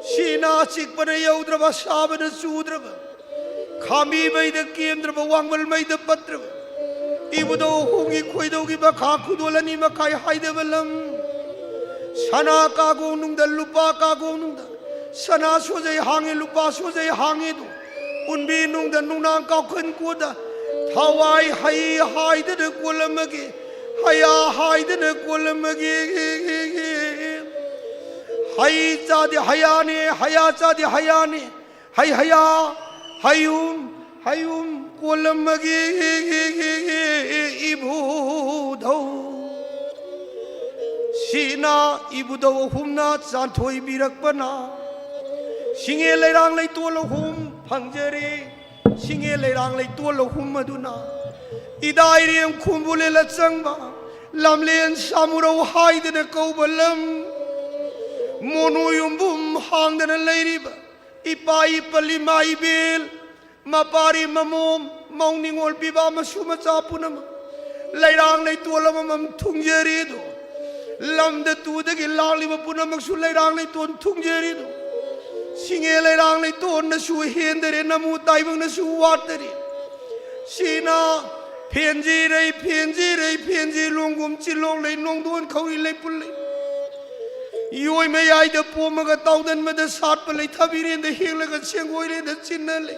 ꯁꯤꯅ ꯆꯤꯛꯄꯅ ꯌꯧꯗ꯭ꯔꯕ, ꯁꯥꯕꯅ ꯆꯨꯗ꯭ꯔꯕ, ꯈꯥꯝꯕꯤ ꯃꯩꯗ ꯀꯦꯝꯗ꯭ꯔꯕ, ꯋꯥꯡꯕꯜ ꯃꯩꯗ ꯄꯠꯇ꯭ꯔꯕ, ꯏꯕꯨꯙꯧ ꯑꯍꯨꯝꯒꯤ ꯈꯣꯏꯗꯧꯒꯤ ꯃꯈꯥ ꯈꯨꯗꯣꯜ ꯑꯅꯤ ꯃꯈꯥꯏ ꯍꯥꯏꯗꯕ ꯂꯝ꯫ ꯁꯅꯥ ꯀꯥꯒꯣꯡꯅꯨꯡꯗ, ꯂꯨꯄꯥ ꯀꯥꯒꯣꯡꯅꯨꯡꯗ, ꯁꯅꯥ ꯁꯣꯖꯩ ꯍꯥꯡꯉꯤ, ꯂꯨꯄꯥ ꯁꯣꯖꯩ ꯍꯥꯡꯉꯤꯗꯨ, ꯎꯟꯕꯤ ꯅꯨꯡꯗ, ꯅꯨꯡꯅꯥꯡ ꯀꯥꯎꯈꯟ ꯀꯣꯟꯗ, ꯊꯋꯥꯏ ꯍꯩ ꯍꯥꯏꯗꯅ ꯀꯣꯜꯂꯝꯃꯒꯦ, ꯍꯌꯥ ꯍꯥꯏꯗꯅ ꯀꯣꯜꯂꯝꯃꯒꯦ꯫ ꯍꯩ ꯆꯥꯗꯤ ꯍꯌꯥꯅꯦ, ꯍꯌꯥ ꯆꯥꯗꯤ ꯍꯌꯥꯅꯦ꯫ ꯍꯩ ꯍꯌꯥ, ꯍꯩꯌꯨꯝ, ꯍꯩꯌꯨꯝ ꯀꯣꯜꯂꯝꯃꯒꯦ ꯏꯕꯨꯙꯧ꯫ ꯁꯤꯅ ꯏꯕꯨꯙꯧ ꯑꯍꯨꯝꯅ ꯆꯥꯟꯊꯣꯏꯕꯤꯔꯛꯄꯅ ꯁꯤꯡꯉꯦ ꯂꯩꯔꯥꯡ ꯂꯩꯇꯣꯜ ꯑꯍꯨꯝ ꯐꯪꯖꯔꯦ꯫ ꯁꯤꯡꯉꯦ ꯂꯩꯔꯥꯡ ꯂꯩꯇꯣꯜ ꯑꯍꯨꯝ ꯑꯗꯨꯅ ꯏꯗꯥꯏꯔꯦꯝ ꯈꯣꯝꯕꯨ ꯂꯦꯜꯂ ꯆꯪꯕ, ꯂꯝꯂꯦꯟ ꯁꯥꯃꯨꯔꯧ ꯍꯥꯏꯗꯅ ꯀꯧꯕ ꯂꯝ, ꯃꯣꯅꯨ ꯌꯨꯝꯕꯨꯝ ꯍꯥꯡꯗꯅ ꯂꯩꯔꯤꯕ ꯏꯄꯥ ꯏꯄꯜ ꯏꯃꯥ ꯏꯕꯦꯜ, ꯃꯄꯥꯔꯤ ꯃꯃꯣꯝ, ꯃꯧ ꯅꯤꯉꯣꯜ ꯄꯤꯕ ꯃꯁꯨ ꯃꯆꯥ ꯄꯨꯝꯅꯃꯛ ꯂꯩꯔꯥꯡ ꯂꯩꯇꯣꯜ ꯑꯃꯃꯝ ꯊꯨꯡꯖꯔꯤꯗꯣ, ꯂꯝꯗ ꯇꯨꯗꯒꯤ ꯂꯥꯛꯂꯤꯕ ꯄꯨꯝꯅꯃꯛꯁꯨ ꯂꯩꯔꯥꯡ ꯂꯩꯇꯣꯟ ꯊꯨꯡꯖꯔꯤꯗꯣ, ꯁꯤꯡꯉꯦ ꯂꯩꯔꯥꯡ ꯂꯩꯇꯣꯟꯅꯁꯨ ꯍꯦꯟꯗꯔꯦ, ꯅꯃꯨ ꯇꯥꯏꯕꯪꯅꯁꯨ ꯋꯥꯠꯇꯔꯦ꯫ ꯁꯤꯅ ꯐꯦꯟꯖꯤꯔꯩ, ꯐꯦꯟꯖꯤꯔꯩ, ꯐꯦꯟꯖꯤ ꯂꯣꯡꯒꯨꯝ ꯆꯤꯜꯂꯣꯡ ꯂꯩ, ꯅꯣꯡꯗꯣꯟ ꯈꯧꯔꯤ ꯂꯩ ꯄꯨꯜ ꯂꯩ꯫ ꯌꯣꯏ ꯃꯌꯥꯏꯗ ꯄꯣꯝꯃꯒ ꯇꯥꯎꯗꯟꯕꯗ ꯁꯥꯠꯄ ꯂꯩ, ꯊꯕꯤꯔꯦꯟꯗ ꯍꯦꯛꯂꯒ ꯁꯦꯡꯒꯣꯏꯔꯦꯟꯗ ꯆꯤꯟꯅ ꯂꯩ꯫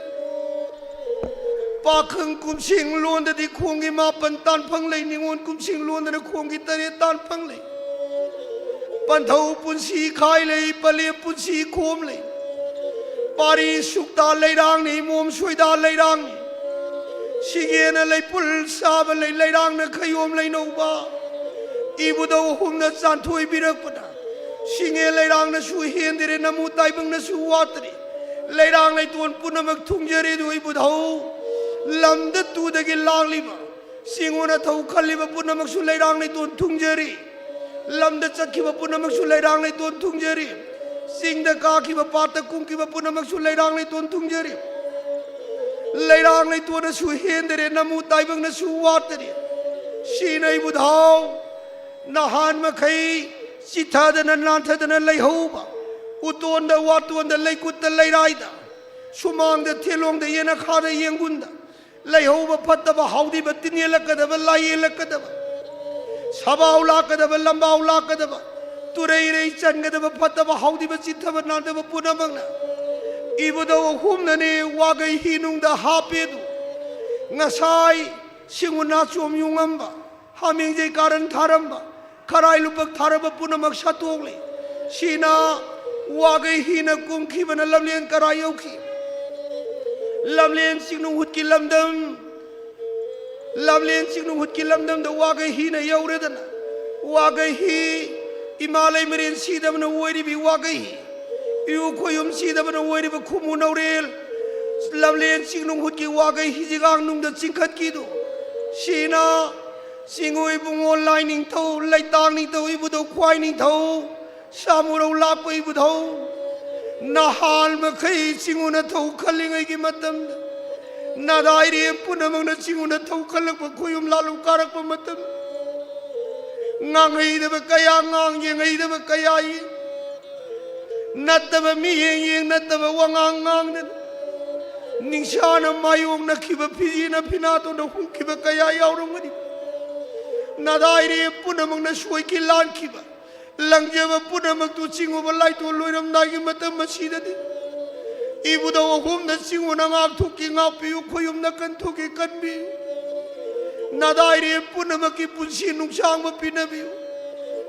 ꯄꯥꯈꯪ ꯀꯨꯝꯁꯤꯡ ꯂꯣꯟꯗꯗꯤ ꯈꯣꯡꯒꯤ ꯃꯥꯄꯟ ꯇꯥꯟꯐꯝ ꯂꯩ, ꯅꯤꯉꯣꯜ ꯀꯨꯝꯁꯤꯡ ꯂꯣꯟꯗꯅ ꯈꯣꯡꯒꯤ ꯇꯔꯦꯠ ꯇꯥꯟꯐꯝ ꯂꯩ꯫ ꯄꯟꯊꯧ ꯄꯨꯟꯁꯤ ꯈꯥꯏ ꯂꯩ, ꯄꯂꯦꯞ ꯄꯨꯟꯁꯤ ꯈꯣꯝ ꯂꯩ꯫ ꯄꯥꯔꯤ ꯁꯨꯛꯇ ꯂꯩꯔꯥꯡꯅꯤ, ꯃꯣꯝ ꯁꯣꯏꯗ ꯂꯩꯔꯥꯡꯅꯤ꯫ ꯁꯤꯒꯦꯅ ꯂꯩꯄꯨꯜ ꯁꯥꯕ ꯂꯩ, ꯂꯩꯔꯥꯡꯅ ꯈꯌꯣꯝ ꯂꯩꯅꯧꯕ꯫ ꯏꯕꯨꯙꯧ ꯑꯍꯨꯝꯅ ꯆꯥꯟꯊꯣꯏꯕꯤꯔꯛꯄꯅ ꯁꯤꯡꯉꯦ ꯂꯩꯔꯥꯡꯅꯁꯨ ꯍꯦꯟꯗꯔꯦ, ꯅꯃꯨ ꯇꯥꯏꯕꯪꯅꯁꯨ ꯋꯥꯠꯇꯔꯦ꯫ ꯂꯩꯔꯥꯡ ꯂꯩꯇꯣꯟ ꯄꯨꯝꯅꯃꯛ ꯊꯨꯡꯖꯔꯦ ꯑꯗꯨ ꯏꯕꯨꯙꯧ꯫ ꯂꯝꯗ ꯇꯨꯗꯒꯤ ꯂꯥꯛꯂꯤꯕ ꯆꯤꯡꯉꯨꯅ ꯊꯧ ꯈꯜꯂꯤꯕ ꯄꯨꯝꯅꯃꯛꯁꯨ ꯂꯩꯔꯥꯡ ꯂꯩꯇꯣꯟ ꯊꯨꯡꯖꯔꯤ꯫ ꯂꯝꯗ ꯆꯠꯈꯤꯕ ꯄꯨꯝꯅꯃꯛꯁꯨ ꯂꯩꯔꯥꯡ ꯂꯩꯇꯣꯟ ꯊꯨꯡꯖꯔꯤ꯫ ꯆꯤꯡꯗ ꯀꯥꯈꯤꯕ, ꯄꯥꯠꯇ ꯀꯨꯝꯈꯤꯕ ꯄꯨꯝꯅꯃꯛꯁꯨ ꯂꯩꯔꯥꯡ ꯂꯩꯇꯣꯟ ꯊꯨꯡꯖꯔꯤ꯫ ꯂꯩꯔꯥꯡ ꯂꯩꯇꯣꯟꯅꯁꯨ ꯍꯦꯟꯗꯔꯦ, ꯅꯃꯨ ꯇꯥꯏꯕꯪꯅꯁꯨ ꯋꯥꯠꯇꯔꯦ꯫ ꯁꯤꯅ ꯏꯕꯨꯙꯧ ꯅꯍꯥꯟ ꯃꯈꯩ ꯆꯤꯊꯗꯅ ꯅꯥꯟꯊꯗꯅ ꯂꯩꯍꯧꯕ ꯎꯇꯣꯟꯗ ꯋꯥꯇꯣꯟꯗ ꯂꯩꯀꯨꯠꯇ ꯂꯩꯔꯥꯏꯗ ꯁꯨꯃꯥꯡꯗ ꯊꯦꯂꯣꯡꯗ ꯌꯦꯅꯈꯥꯗ ꯌꯦꯡꯒꯨꯟꯗ ꯂꯩꯍꯧꯕ ꯐꯠꯇꯕ ꯍꯥꯎꯗꯤꯕ ꯇꯤꯟ ꯌꯦꯜꯂꯛꯀꯗꯕ ꯂꯥꯏ ꯌꯦꯜꯂꯛꯀꯗꯕ ꯁꯕꯥꯎ ꯂꯥꯛꯀꯗꯕ ꯂꯝꯕꯥꯎ ꯂꯥꯛꯀꯗꯕ ꯇꯨꯔꯩ ꯔꯩ ꯆꯟꯒꯗꯕ ꯐꯠꯇꯕ ꯍꯥꯎꯗꯤꯕ ꯆꯤꯠꯊꯕ ꯅꯥꯟꯗꯕ ꯄꯨꯝꯅꯃꯛꯅ ꯏꯕꯨꯙꯧ ꯑꯍꯨꯝꯅꯅꯦ ꯋꯥꯒꯩ ꯍꯤꯅꯨꯡꯗ ꯍꯥꯞꯄꯦꯗꯨ꯫ ꯉꯁꯥꯏ ꯁꯤꯡꯎ ꯅꯥꯆꯣꯝ ꯌꯨꯡꯉꯝꯕ ꯍꯥꯃꯦꯡꯖꯩ ꯀꯥꯔꯟ ꯊꯥꯔꯝꯕ ꯈꯔꯥꯏ ꯂꯨꯄꯛ ꯊꯥꯔꯕ ꯄꯨꯝꯅꯃꯛ ꯁꯠꯇꯣꯛꯂꯦ꯫ ꯁꯤꯅ ꯋꯥꯒꯩ ꯍꯤꯅ ꯀꯨꯝꯈꯤꯕꯅ ꯂꯝꯂꯦꯟ ꯀꯔꯥꯏ ꯌꯧꯈꯤ? ꯂꯝꯂꯦꯟ ꯆꯤꯡꯅꯨꯡꯍꯨꯠꯀꯤ ꯂꯝꯗꯝ, ꯂꯝꯂꯦꯟ ꯆꯤꯡꯅꯨꯡꯍꯨꯠꯀꯤ ꯂꯝꯗꯝꯗ ꯋꯥꯒꯩ ꯍꯤꯅ ꯌꯧꯔꯦꯗꯅ꯫ ꯋꯥꯒꯩ ꯍꯤ, ꯏꯃꯥ ꯂꯩꯃꯔꯦꯟ ꯁꯤꯗꯕꯅ ꯑꯣꯏꯔꯤꯕꯤ ꯋꯥꯒꯩ ꯍꯤ, ꯏꯎ ꯈꯣꯌꯨꯝ ꯁꯤꯗꯕꯅ ꯑꯣꯏꯔꯤꯕ ꯈꯨꯃꯨ ꯅꯧꯔꯦꯜ, ꯂꯝꯂꯦꯟ ꯆꯤꯡꯅꯨꯡꯍꯨꯠꯀꯤ ꯋꯥꯒꯩ ꯍꯤꯖꯤꯒꯥꯡ ꯅꯨꯡꯗ ꯆꯤꯡꯈꯠꯈꯤꯗꯨ꯫ ꯁꯤꯅ ꯆꯤꯡꯉꯨ ꯏꯕꯨꯡꯉꯣ ꯂꯥꯏꯅꯤꯡꯊꯧ, ꯂꯩꯇꯥꯡ ꯅꯤꯡꯊꯧ, ꯏꯕꯨꯙꯧ ꯈ꯭ꯋꯥꯏ ꯅꯤꯡꯊꯧ, ꯁꯥꯃꯨꯔꯧ ꯂꯥꯛꯄ ꯏꯕꯨꯙꯧ, ꯅꯍꯥꯟ ꯃꯈꯩ ꯆꯤꯡꯉꯨꯅ ꯊꯧ ꯈꯜꯂꯤꯉꯩꯒꯤ ꯃꯇꯝꯗ, ꯅꯥꯗꯥꯏꯔꯦ ꯄꯨꯝꯅꯃꯛꯅ ꯆꯤꯡꯉꯨꯅ ꯊꯧ ꯈꯜꯂꯛꯄ ꯈꯣꯌꯨꯝ ꯂꯥꯂꯨ ꯀꯥꯔꯛꯄ ꯃꯇꯝ, ꯉꯥꯡꯍꯩꯗꯕ ꯀꯌꯥ ꯉꯥꯡ, ꯌꯦꯡꯍꯩꯗꯕ ꯀꯌꯥ ꯌꯦꯡ, ꯅꯠꯇꯕ ꯃꯤꯠꯌꯦꯡ ꯌꯦꯡ, ꯅꯠꯇꯕ ꯋꯥꯉꯥꯡ ꯉꯥꯡꯗꯅ, ꯅꯤꯡꯁꯥꯅ ꯃꯥꯌꯣꯛꯅꯈꯤꯕ, ꯐꯤꯖꯤꯅ ꯐꯤꯅꯥꯇꯣꯟꯗ ꯍꯨꯝꯈꯤꯕ ꯀꯌꯥ ꯌꯥꯎꯔꯝꯒꯅꯤ꯫ ꯅꯥꯗꯥꯏꯔꯦ ꯄꯨꯝꯅꯃꯛꯅ ꯁꯣꯏꯈꯤ ꯂꯥꯟꯈꯤꯕ, ꯂꯪꯖꯕ ꯄꯨꯝꯅꯃꯛꯇꯨ ꯆꯤꯡꯉꯨꯕ ꯂꯥꯏꯇꯣꯟ ꯂꯣꯏꯔꯝꯗꯥꯏꯒꯤ ꯃꯇꯝ ꯑꯁꯤꯗꯗꯤ, ꯏꯕꯨꯙꯧ ꯑꯍꯨꯝꯅ ꯆꯤꯡꯉꯨ ꯅꯉꯥꯛ ꯊꯣꯛꯀꯤ ꯉꯥꯛꯄꯤꯌꯨ, ꯈꯣꯌꯨꯝ ꯅꯀꯟ ꯊꯣꯛꯀꯤ ꯀꯟꯕꯤꯌꯨ꯫ ꯅꯥꯗꯥꯏꯔꯦꯝ ꯄꯨꯝꯅꯃꯛꯀꯤ ꯄꯨꯟꯁꯤ ꯅꯨꯡꯁꯥꯡꯕ ꯄꯤꯅꯕꯤꯌꯨ꯫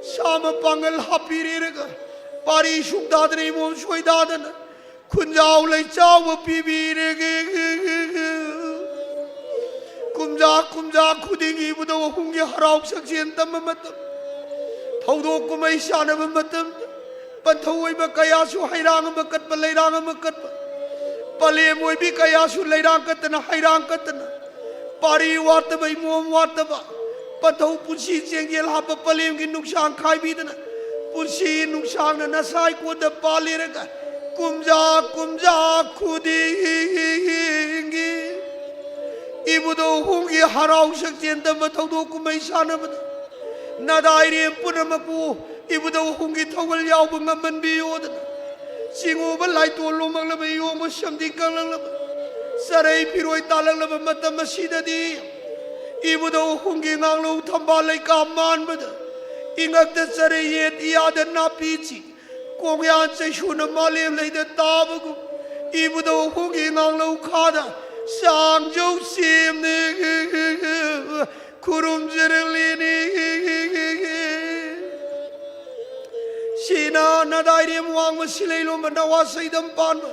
ꯁꯥ ꯃꯄꯥꯡꯒꯜ ꯍꯥꯞꯄꯤꯔꯦꯔꯒ ꯄꯥꯔꯤ ꯁꯨꯛꯇꯥꯗꯅ ꯏꯃꯣꯝ ꯁꯣꯏꯗꯥꯗꯅ ꯈꯨꯟꯖꯥꯎ ꯂꯩꯆꯥꯎꯕ ꯄꯤꯕꯤꯔꯒꯦ꯫ ꯀꯨꯝꯖꯥ ꯀꯨꯝꯖꯥ ꯈꯨꯗꯤꯡꯒꯤ ꯏꯕꯨꯙꯧ ꯑꯍꯨꯝꯒꯤ ꯍꯔꯥꯎ ꯁꯛꯆꯦꯟ ꯇꯝꯕ ꯃꯇꯝ, ꯊꯧꯗꯣꯛ ꯀꯨꯝꯍꯩ ꯁꯥꯟꯅꯕ ꯃꯇꯝꯗ ꯄꯟꯊꯧ ꯑꯣꯏꯕ ꯀꯌꯥꯁꯨ ꯍꯩꯔꯥꯡ ꯑꯃ ꯀꯠꯄ, ꯂꯩꯔꯥꯡ ꯑꯃ ꯀꯠꯄ, ꯄꯂꯦꯝ ꯑꯣꯏꯕꯤ ꯀꯌꯥꯁꯨ ꯂꯩꯔꯥꯡ ꯀꯠꯇꯅ, ꯍꯩꯔꯥꯡ ꯀꯠꯇꯅ, ꯄꯥꯔꯤ ꯋꯥꯠꯇꯕ, ꯏꯃꯣꯝ ꯋꯥꯠꯇꯕ, ꯄꯟꯊꯧ ꯄꯨꯟꯁꯤ ꯆꯦꯡꯖꯦꯜ ꯍꯥꯞꯄ ꯄꯂꯦꯝꯒꯤ ꯅꯨꯡꯁꯥꯡ ꯈꯥꯏꯕꯤꯗꯅ, ꯄꯨꯟꯁꯤ ꯅꯨꯡꯁꯥꯡꯅ ꯅꯁꯥꯏ ꯀꯣꯟꯗ ꯄꯥꯜꯂꯤꯔꯒ, ꯀꯨꯝꯖꯥ ꯀꯨꯝꯖꯥ ꯈꯨꯗꯤꯡꯒꯤ ꯏꯕꯨꯙꯧ ꯑꯍꯨꯝꯒꯤ ꯍꯔꯥꯎ ꯁꯛꯆꯦꯟ ꯇꯝꯕ ꯊꯧꯗꯣꯛ ꯀꯨꯝꯍꯩ ꯁꯥꯟꯅꯕꯗ ꯅꯥꯗꯥꯏꯔꯦꯝ ꯄꯨꯝꯅꯃꯛꯄꯨ ꯏꯕꯨꯙꯧ ꯑꯍꯨꯝꯒꯤ ꯊꯧꯒꯜ ꯌꯥꯎꯕ ꯉꯝꯍꯟꯕꯤꯌꯣꯗꯅ, ꯆꯤꯡꯉꯨꯕ ꯂꯥꯏꯇꯣꯟ ꯂꯣꯝꯂꯛꯂꯕ, ꯏꯌꯣꯡꯕ ꯁꯝꯗꯤ ꯀꯪꯂꯛꯂꯕ, ꯆꯔꯩ ꯐꯤꯔꯣꯏ ꯇꯥꯜꯂꯛꯂꯕ ꯃꯇꯝ ꯑꯁꯤꯗꯗꯤ ꯏꯕꯨꯙꯧ ꯑꯍꯨꯝꯒꯤ ꯉꯥꯡꯂꯧ ꯊꯝꯕꯥꯜ ꯂꯩꯀꯥ ꯃꯥꯟꯕꯗ, ꯏꯉꯛꯇ ꯆꯔꯩ ꯌꯦꯠ, ꯏꯌꯥꯗ ꯅꯥꯄꯤ ꯆꯤꯡ, ꯀꯣꯡꯌꯥꯟ ꯆꯩꯁꯨꯅ ꯃꯥꯂꯦꯝ ꯂꯩꯗ ꯇꯥꯕꯒꯨꯝ, ꯏꯕꯨꯙꯧ ꯑꯍꯨꯝꯒꯤ ꯉꯥꯡꯂꯧ ꯈꯥꯗ ꯆꯥꯡꯖꯧ ꯆꯦꯝꯅ ꯈꯨꯔꯨꯝꯖꯔꯛꯂꯤꯅꯤ꯫ ꯁꯤꯅ ꯅꯥꯗꯥꯏꯔꯦꯝ ꯋꯥꯡꯃ ꯁꯤꯂꯩ ꯂꯣꯝꯕ ꯅꯋꯥ ꯁꯩꯗꯝ ꯄꯥꯟꯕ,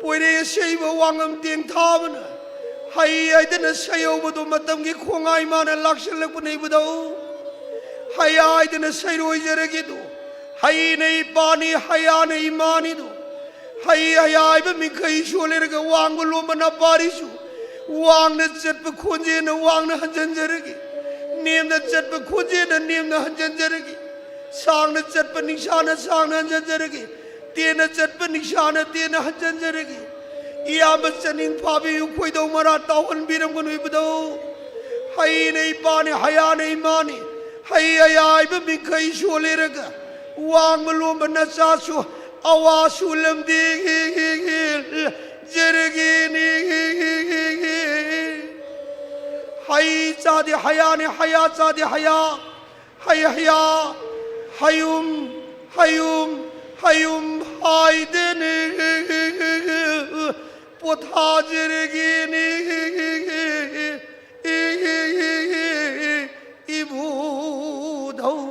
ꯄꯣꯏꯔꯦ ꯁꯩꯕ ꯋꯥꯉꯝ ꯇꯦꯡ ꯊꯥꯕꯅ ꯍꯩ ꯍꯥꯏꯗꯅ ꯁꯩꯍꯧꯕꯗꯣ ꯃꯇꯝꯒꯤ ꯈꯣꯡꯉꯥꯏ ꯃꯥꯅ ꯂꯥꯛꯁꯤꯜꯂꯛꯄꯅ ꯏꯕꯨꯙꯧ꯫ ꯍꯩ ꯍꯥꯏꯗꯅ ꯁꯩꯔꯣꯏꯖꯔꯒꯦꯗꯣ, ꯍꯩꯅ ꯏꯄꯥꯅꯤ, ꯍꯩꯌꯥꯅ ꯏꯃꯥꯅꯤꯗꯣ꯫ ꯍꯩ ꯍꯩꯌꯥꯏꯕ ꯃꯤꯈꯩ ꯁꯣꯜꯂꯦꯔꯒ ꯋꯥꯡꯕ ꯂꯣꯝꯕ ꯅꯄꯥꯔꯤꯁꯨ ꯋꯥꯡꯅ ꯆꯠꯄ ꯈꯣꯟꯖꯦꯜꯅ ꯋꯥꯡꯅ ꯍꯟꯖꯤꯟꯖꯔꯒꯦ꯫ ꯅꯦꯝꯅ ꯆꯠꯄ ꯈꯣꯟꯖꯦꯜꯅ ꯅꯦꯝꯅ ꯍꯟꯖꯤꯟꯖꯔꯒꯦ꯫ ꯁꯥꯡꯅ ꯆꯠꯄ ꯅꯤꯡꯁꯥꯅ ꯁꯥꯡꯅ ꯍꯟꯖꯤꯟꯖꯔꯒꯦ꯫ ꯇꯦꯟꯅ ꯆꯠꯄ ꯅꯤꯡꯁꯥꯅ ꯇꯦꯟꯅ ꯍꯟꯖꯤꯟꯖꯔꯒꯦ꯫ ꯏꯌꯥꯝꯕ ꯆꯅꯤꯡ ꯐꯥꯕꯤꯌꯨ, ꯈꯣꯏꯗꯧ ꯃꯔꯥ ꯇꯥꯎꯍꯟꯕꯤꯔꯝꯒꯅꯨ ꯏꯕꯨꯙꯧ꯫ ꯍꯩꯅ ꯏꯄꯥꯅꯤ, ꯍꯌꯥꯅ ꯏꯃꯥꯅꯤ꯫ ꯍꯩ ꯍꯌꯥꯏꯕ ꯃꯤꯈꯩ ꯁꯣꯜꯂꯦꯔꯒ ꯋꯥꯡꯃ ꯂꯣꯝꯕ ꯅꯆꯥꯁꯨ ꯑꯋꯥꯁꯨ ꯂꯝꯗꯦꯜ ꯖꯔꯒꯦꯅꯤ꯫ ꯍꯩ ꯆꯥꯗꯤ ꯍꯌꯥꯅꯤ, ꯍꯌꯥ ꯆꯥꯗꯤ ꯍꯌꯥ꯫ ꯍꯩ ꯍꯌꯥ, ꯍꯌꯨꯝ, ꯍꯌꯨꯝ, ꯍꯌꯨꯝ꯫ ꯑꯥꯏꯗꯦꯅꯦ ꯄꯣꯊꯥꯖꯔꯒꯦꯅꯦ ꯏꯕꯨꯙꯧ꯫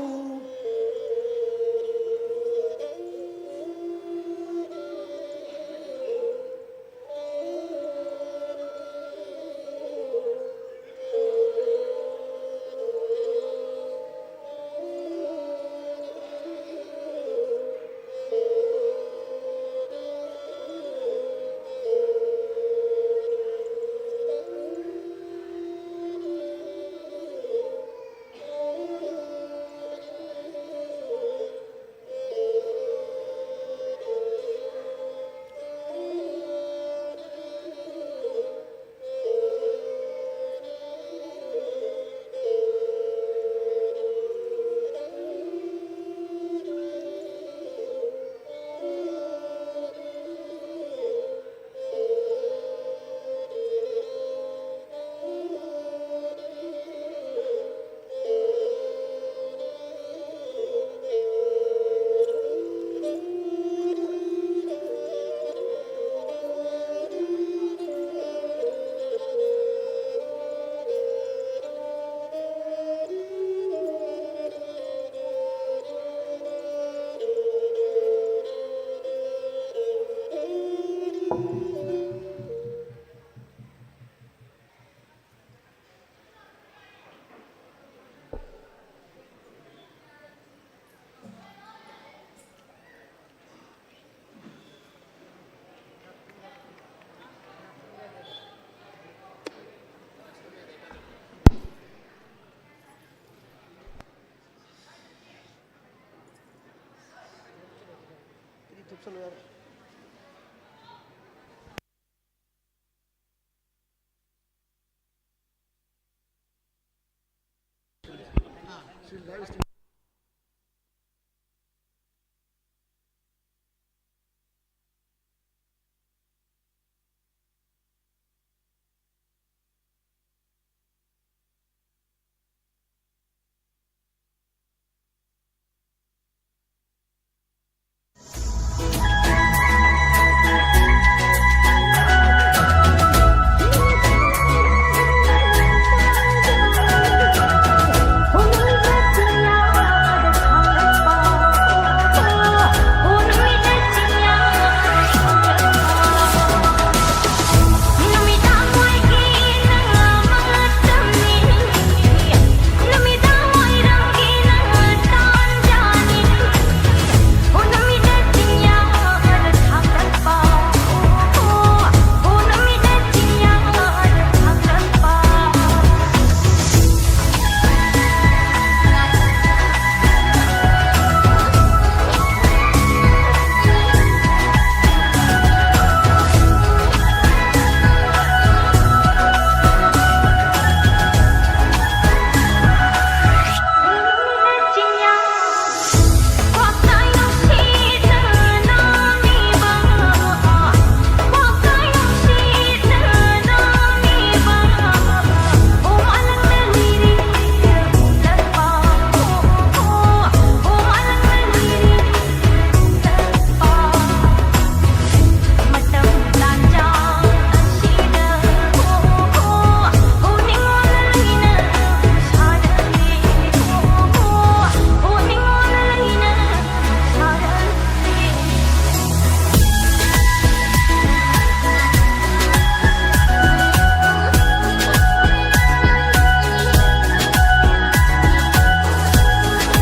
ꯊꯨꯞꯆꯜꯂꯨ ꯌꯥꯔꯦ꯫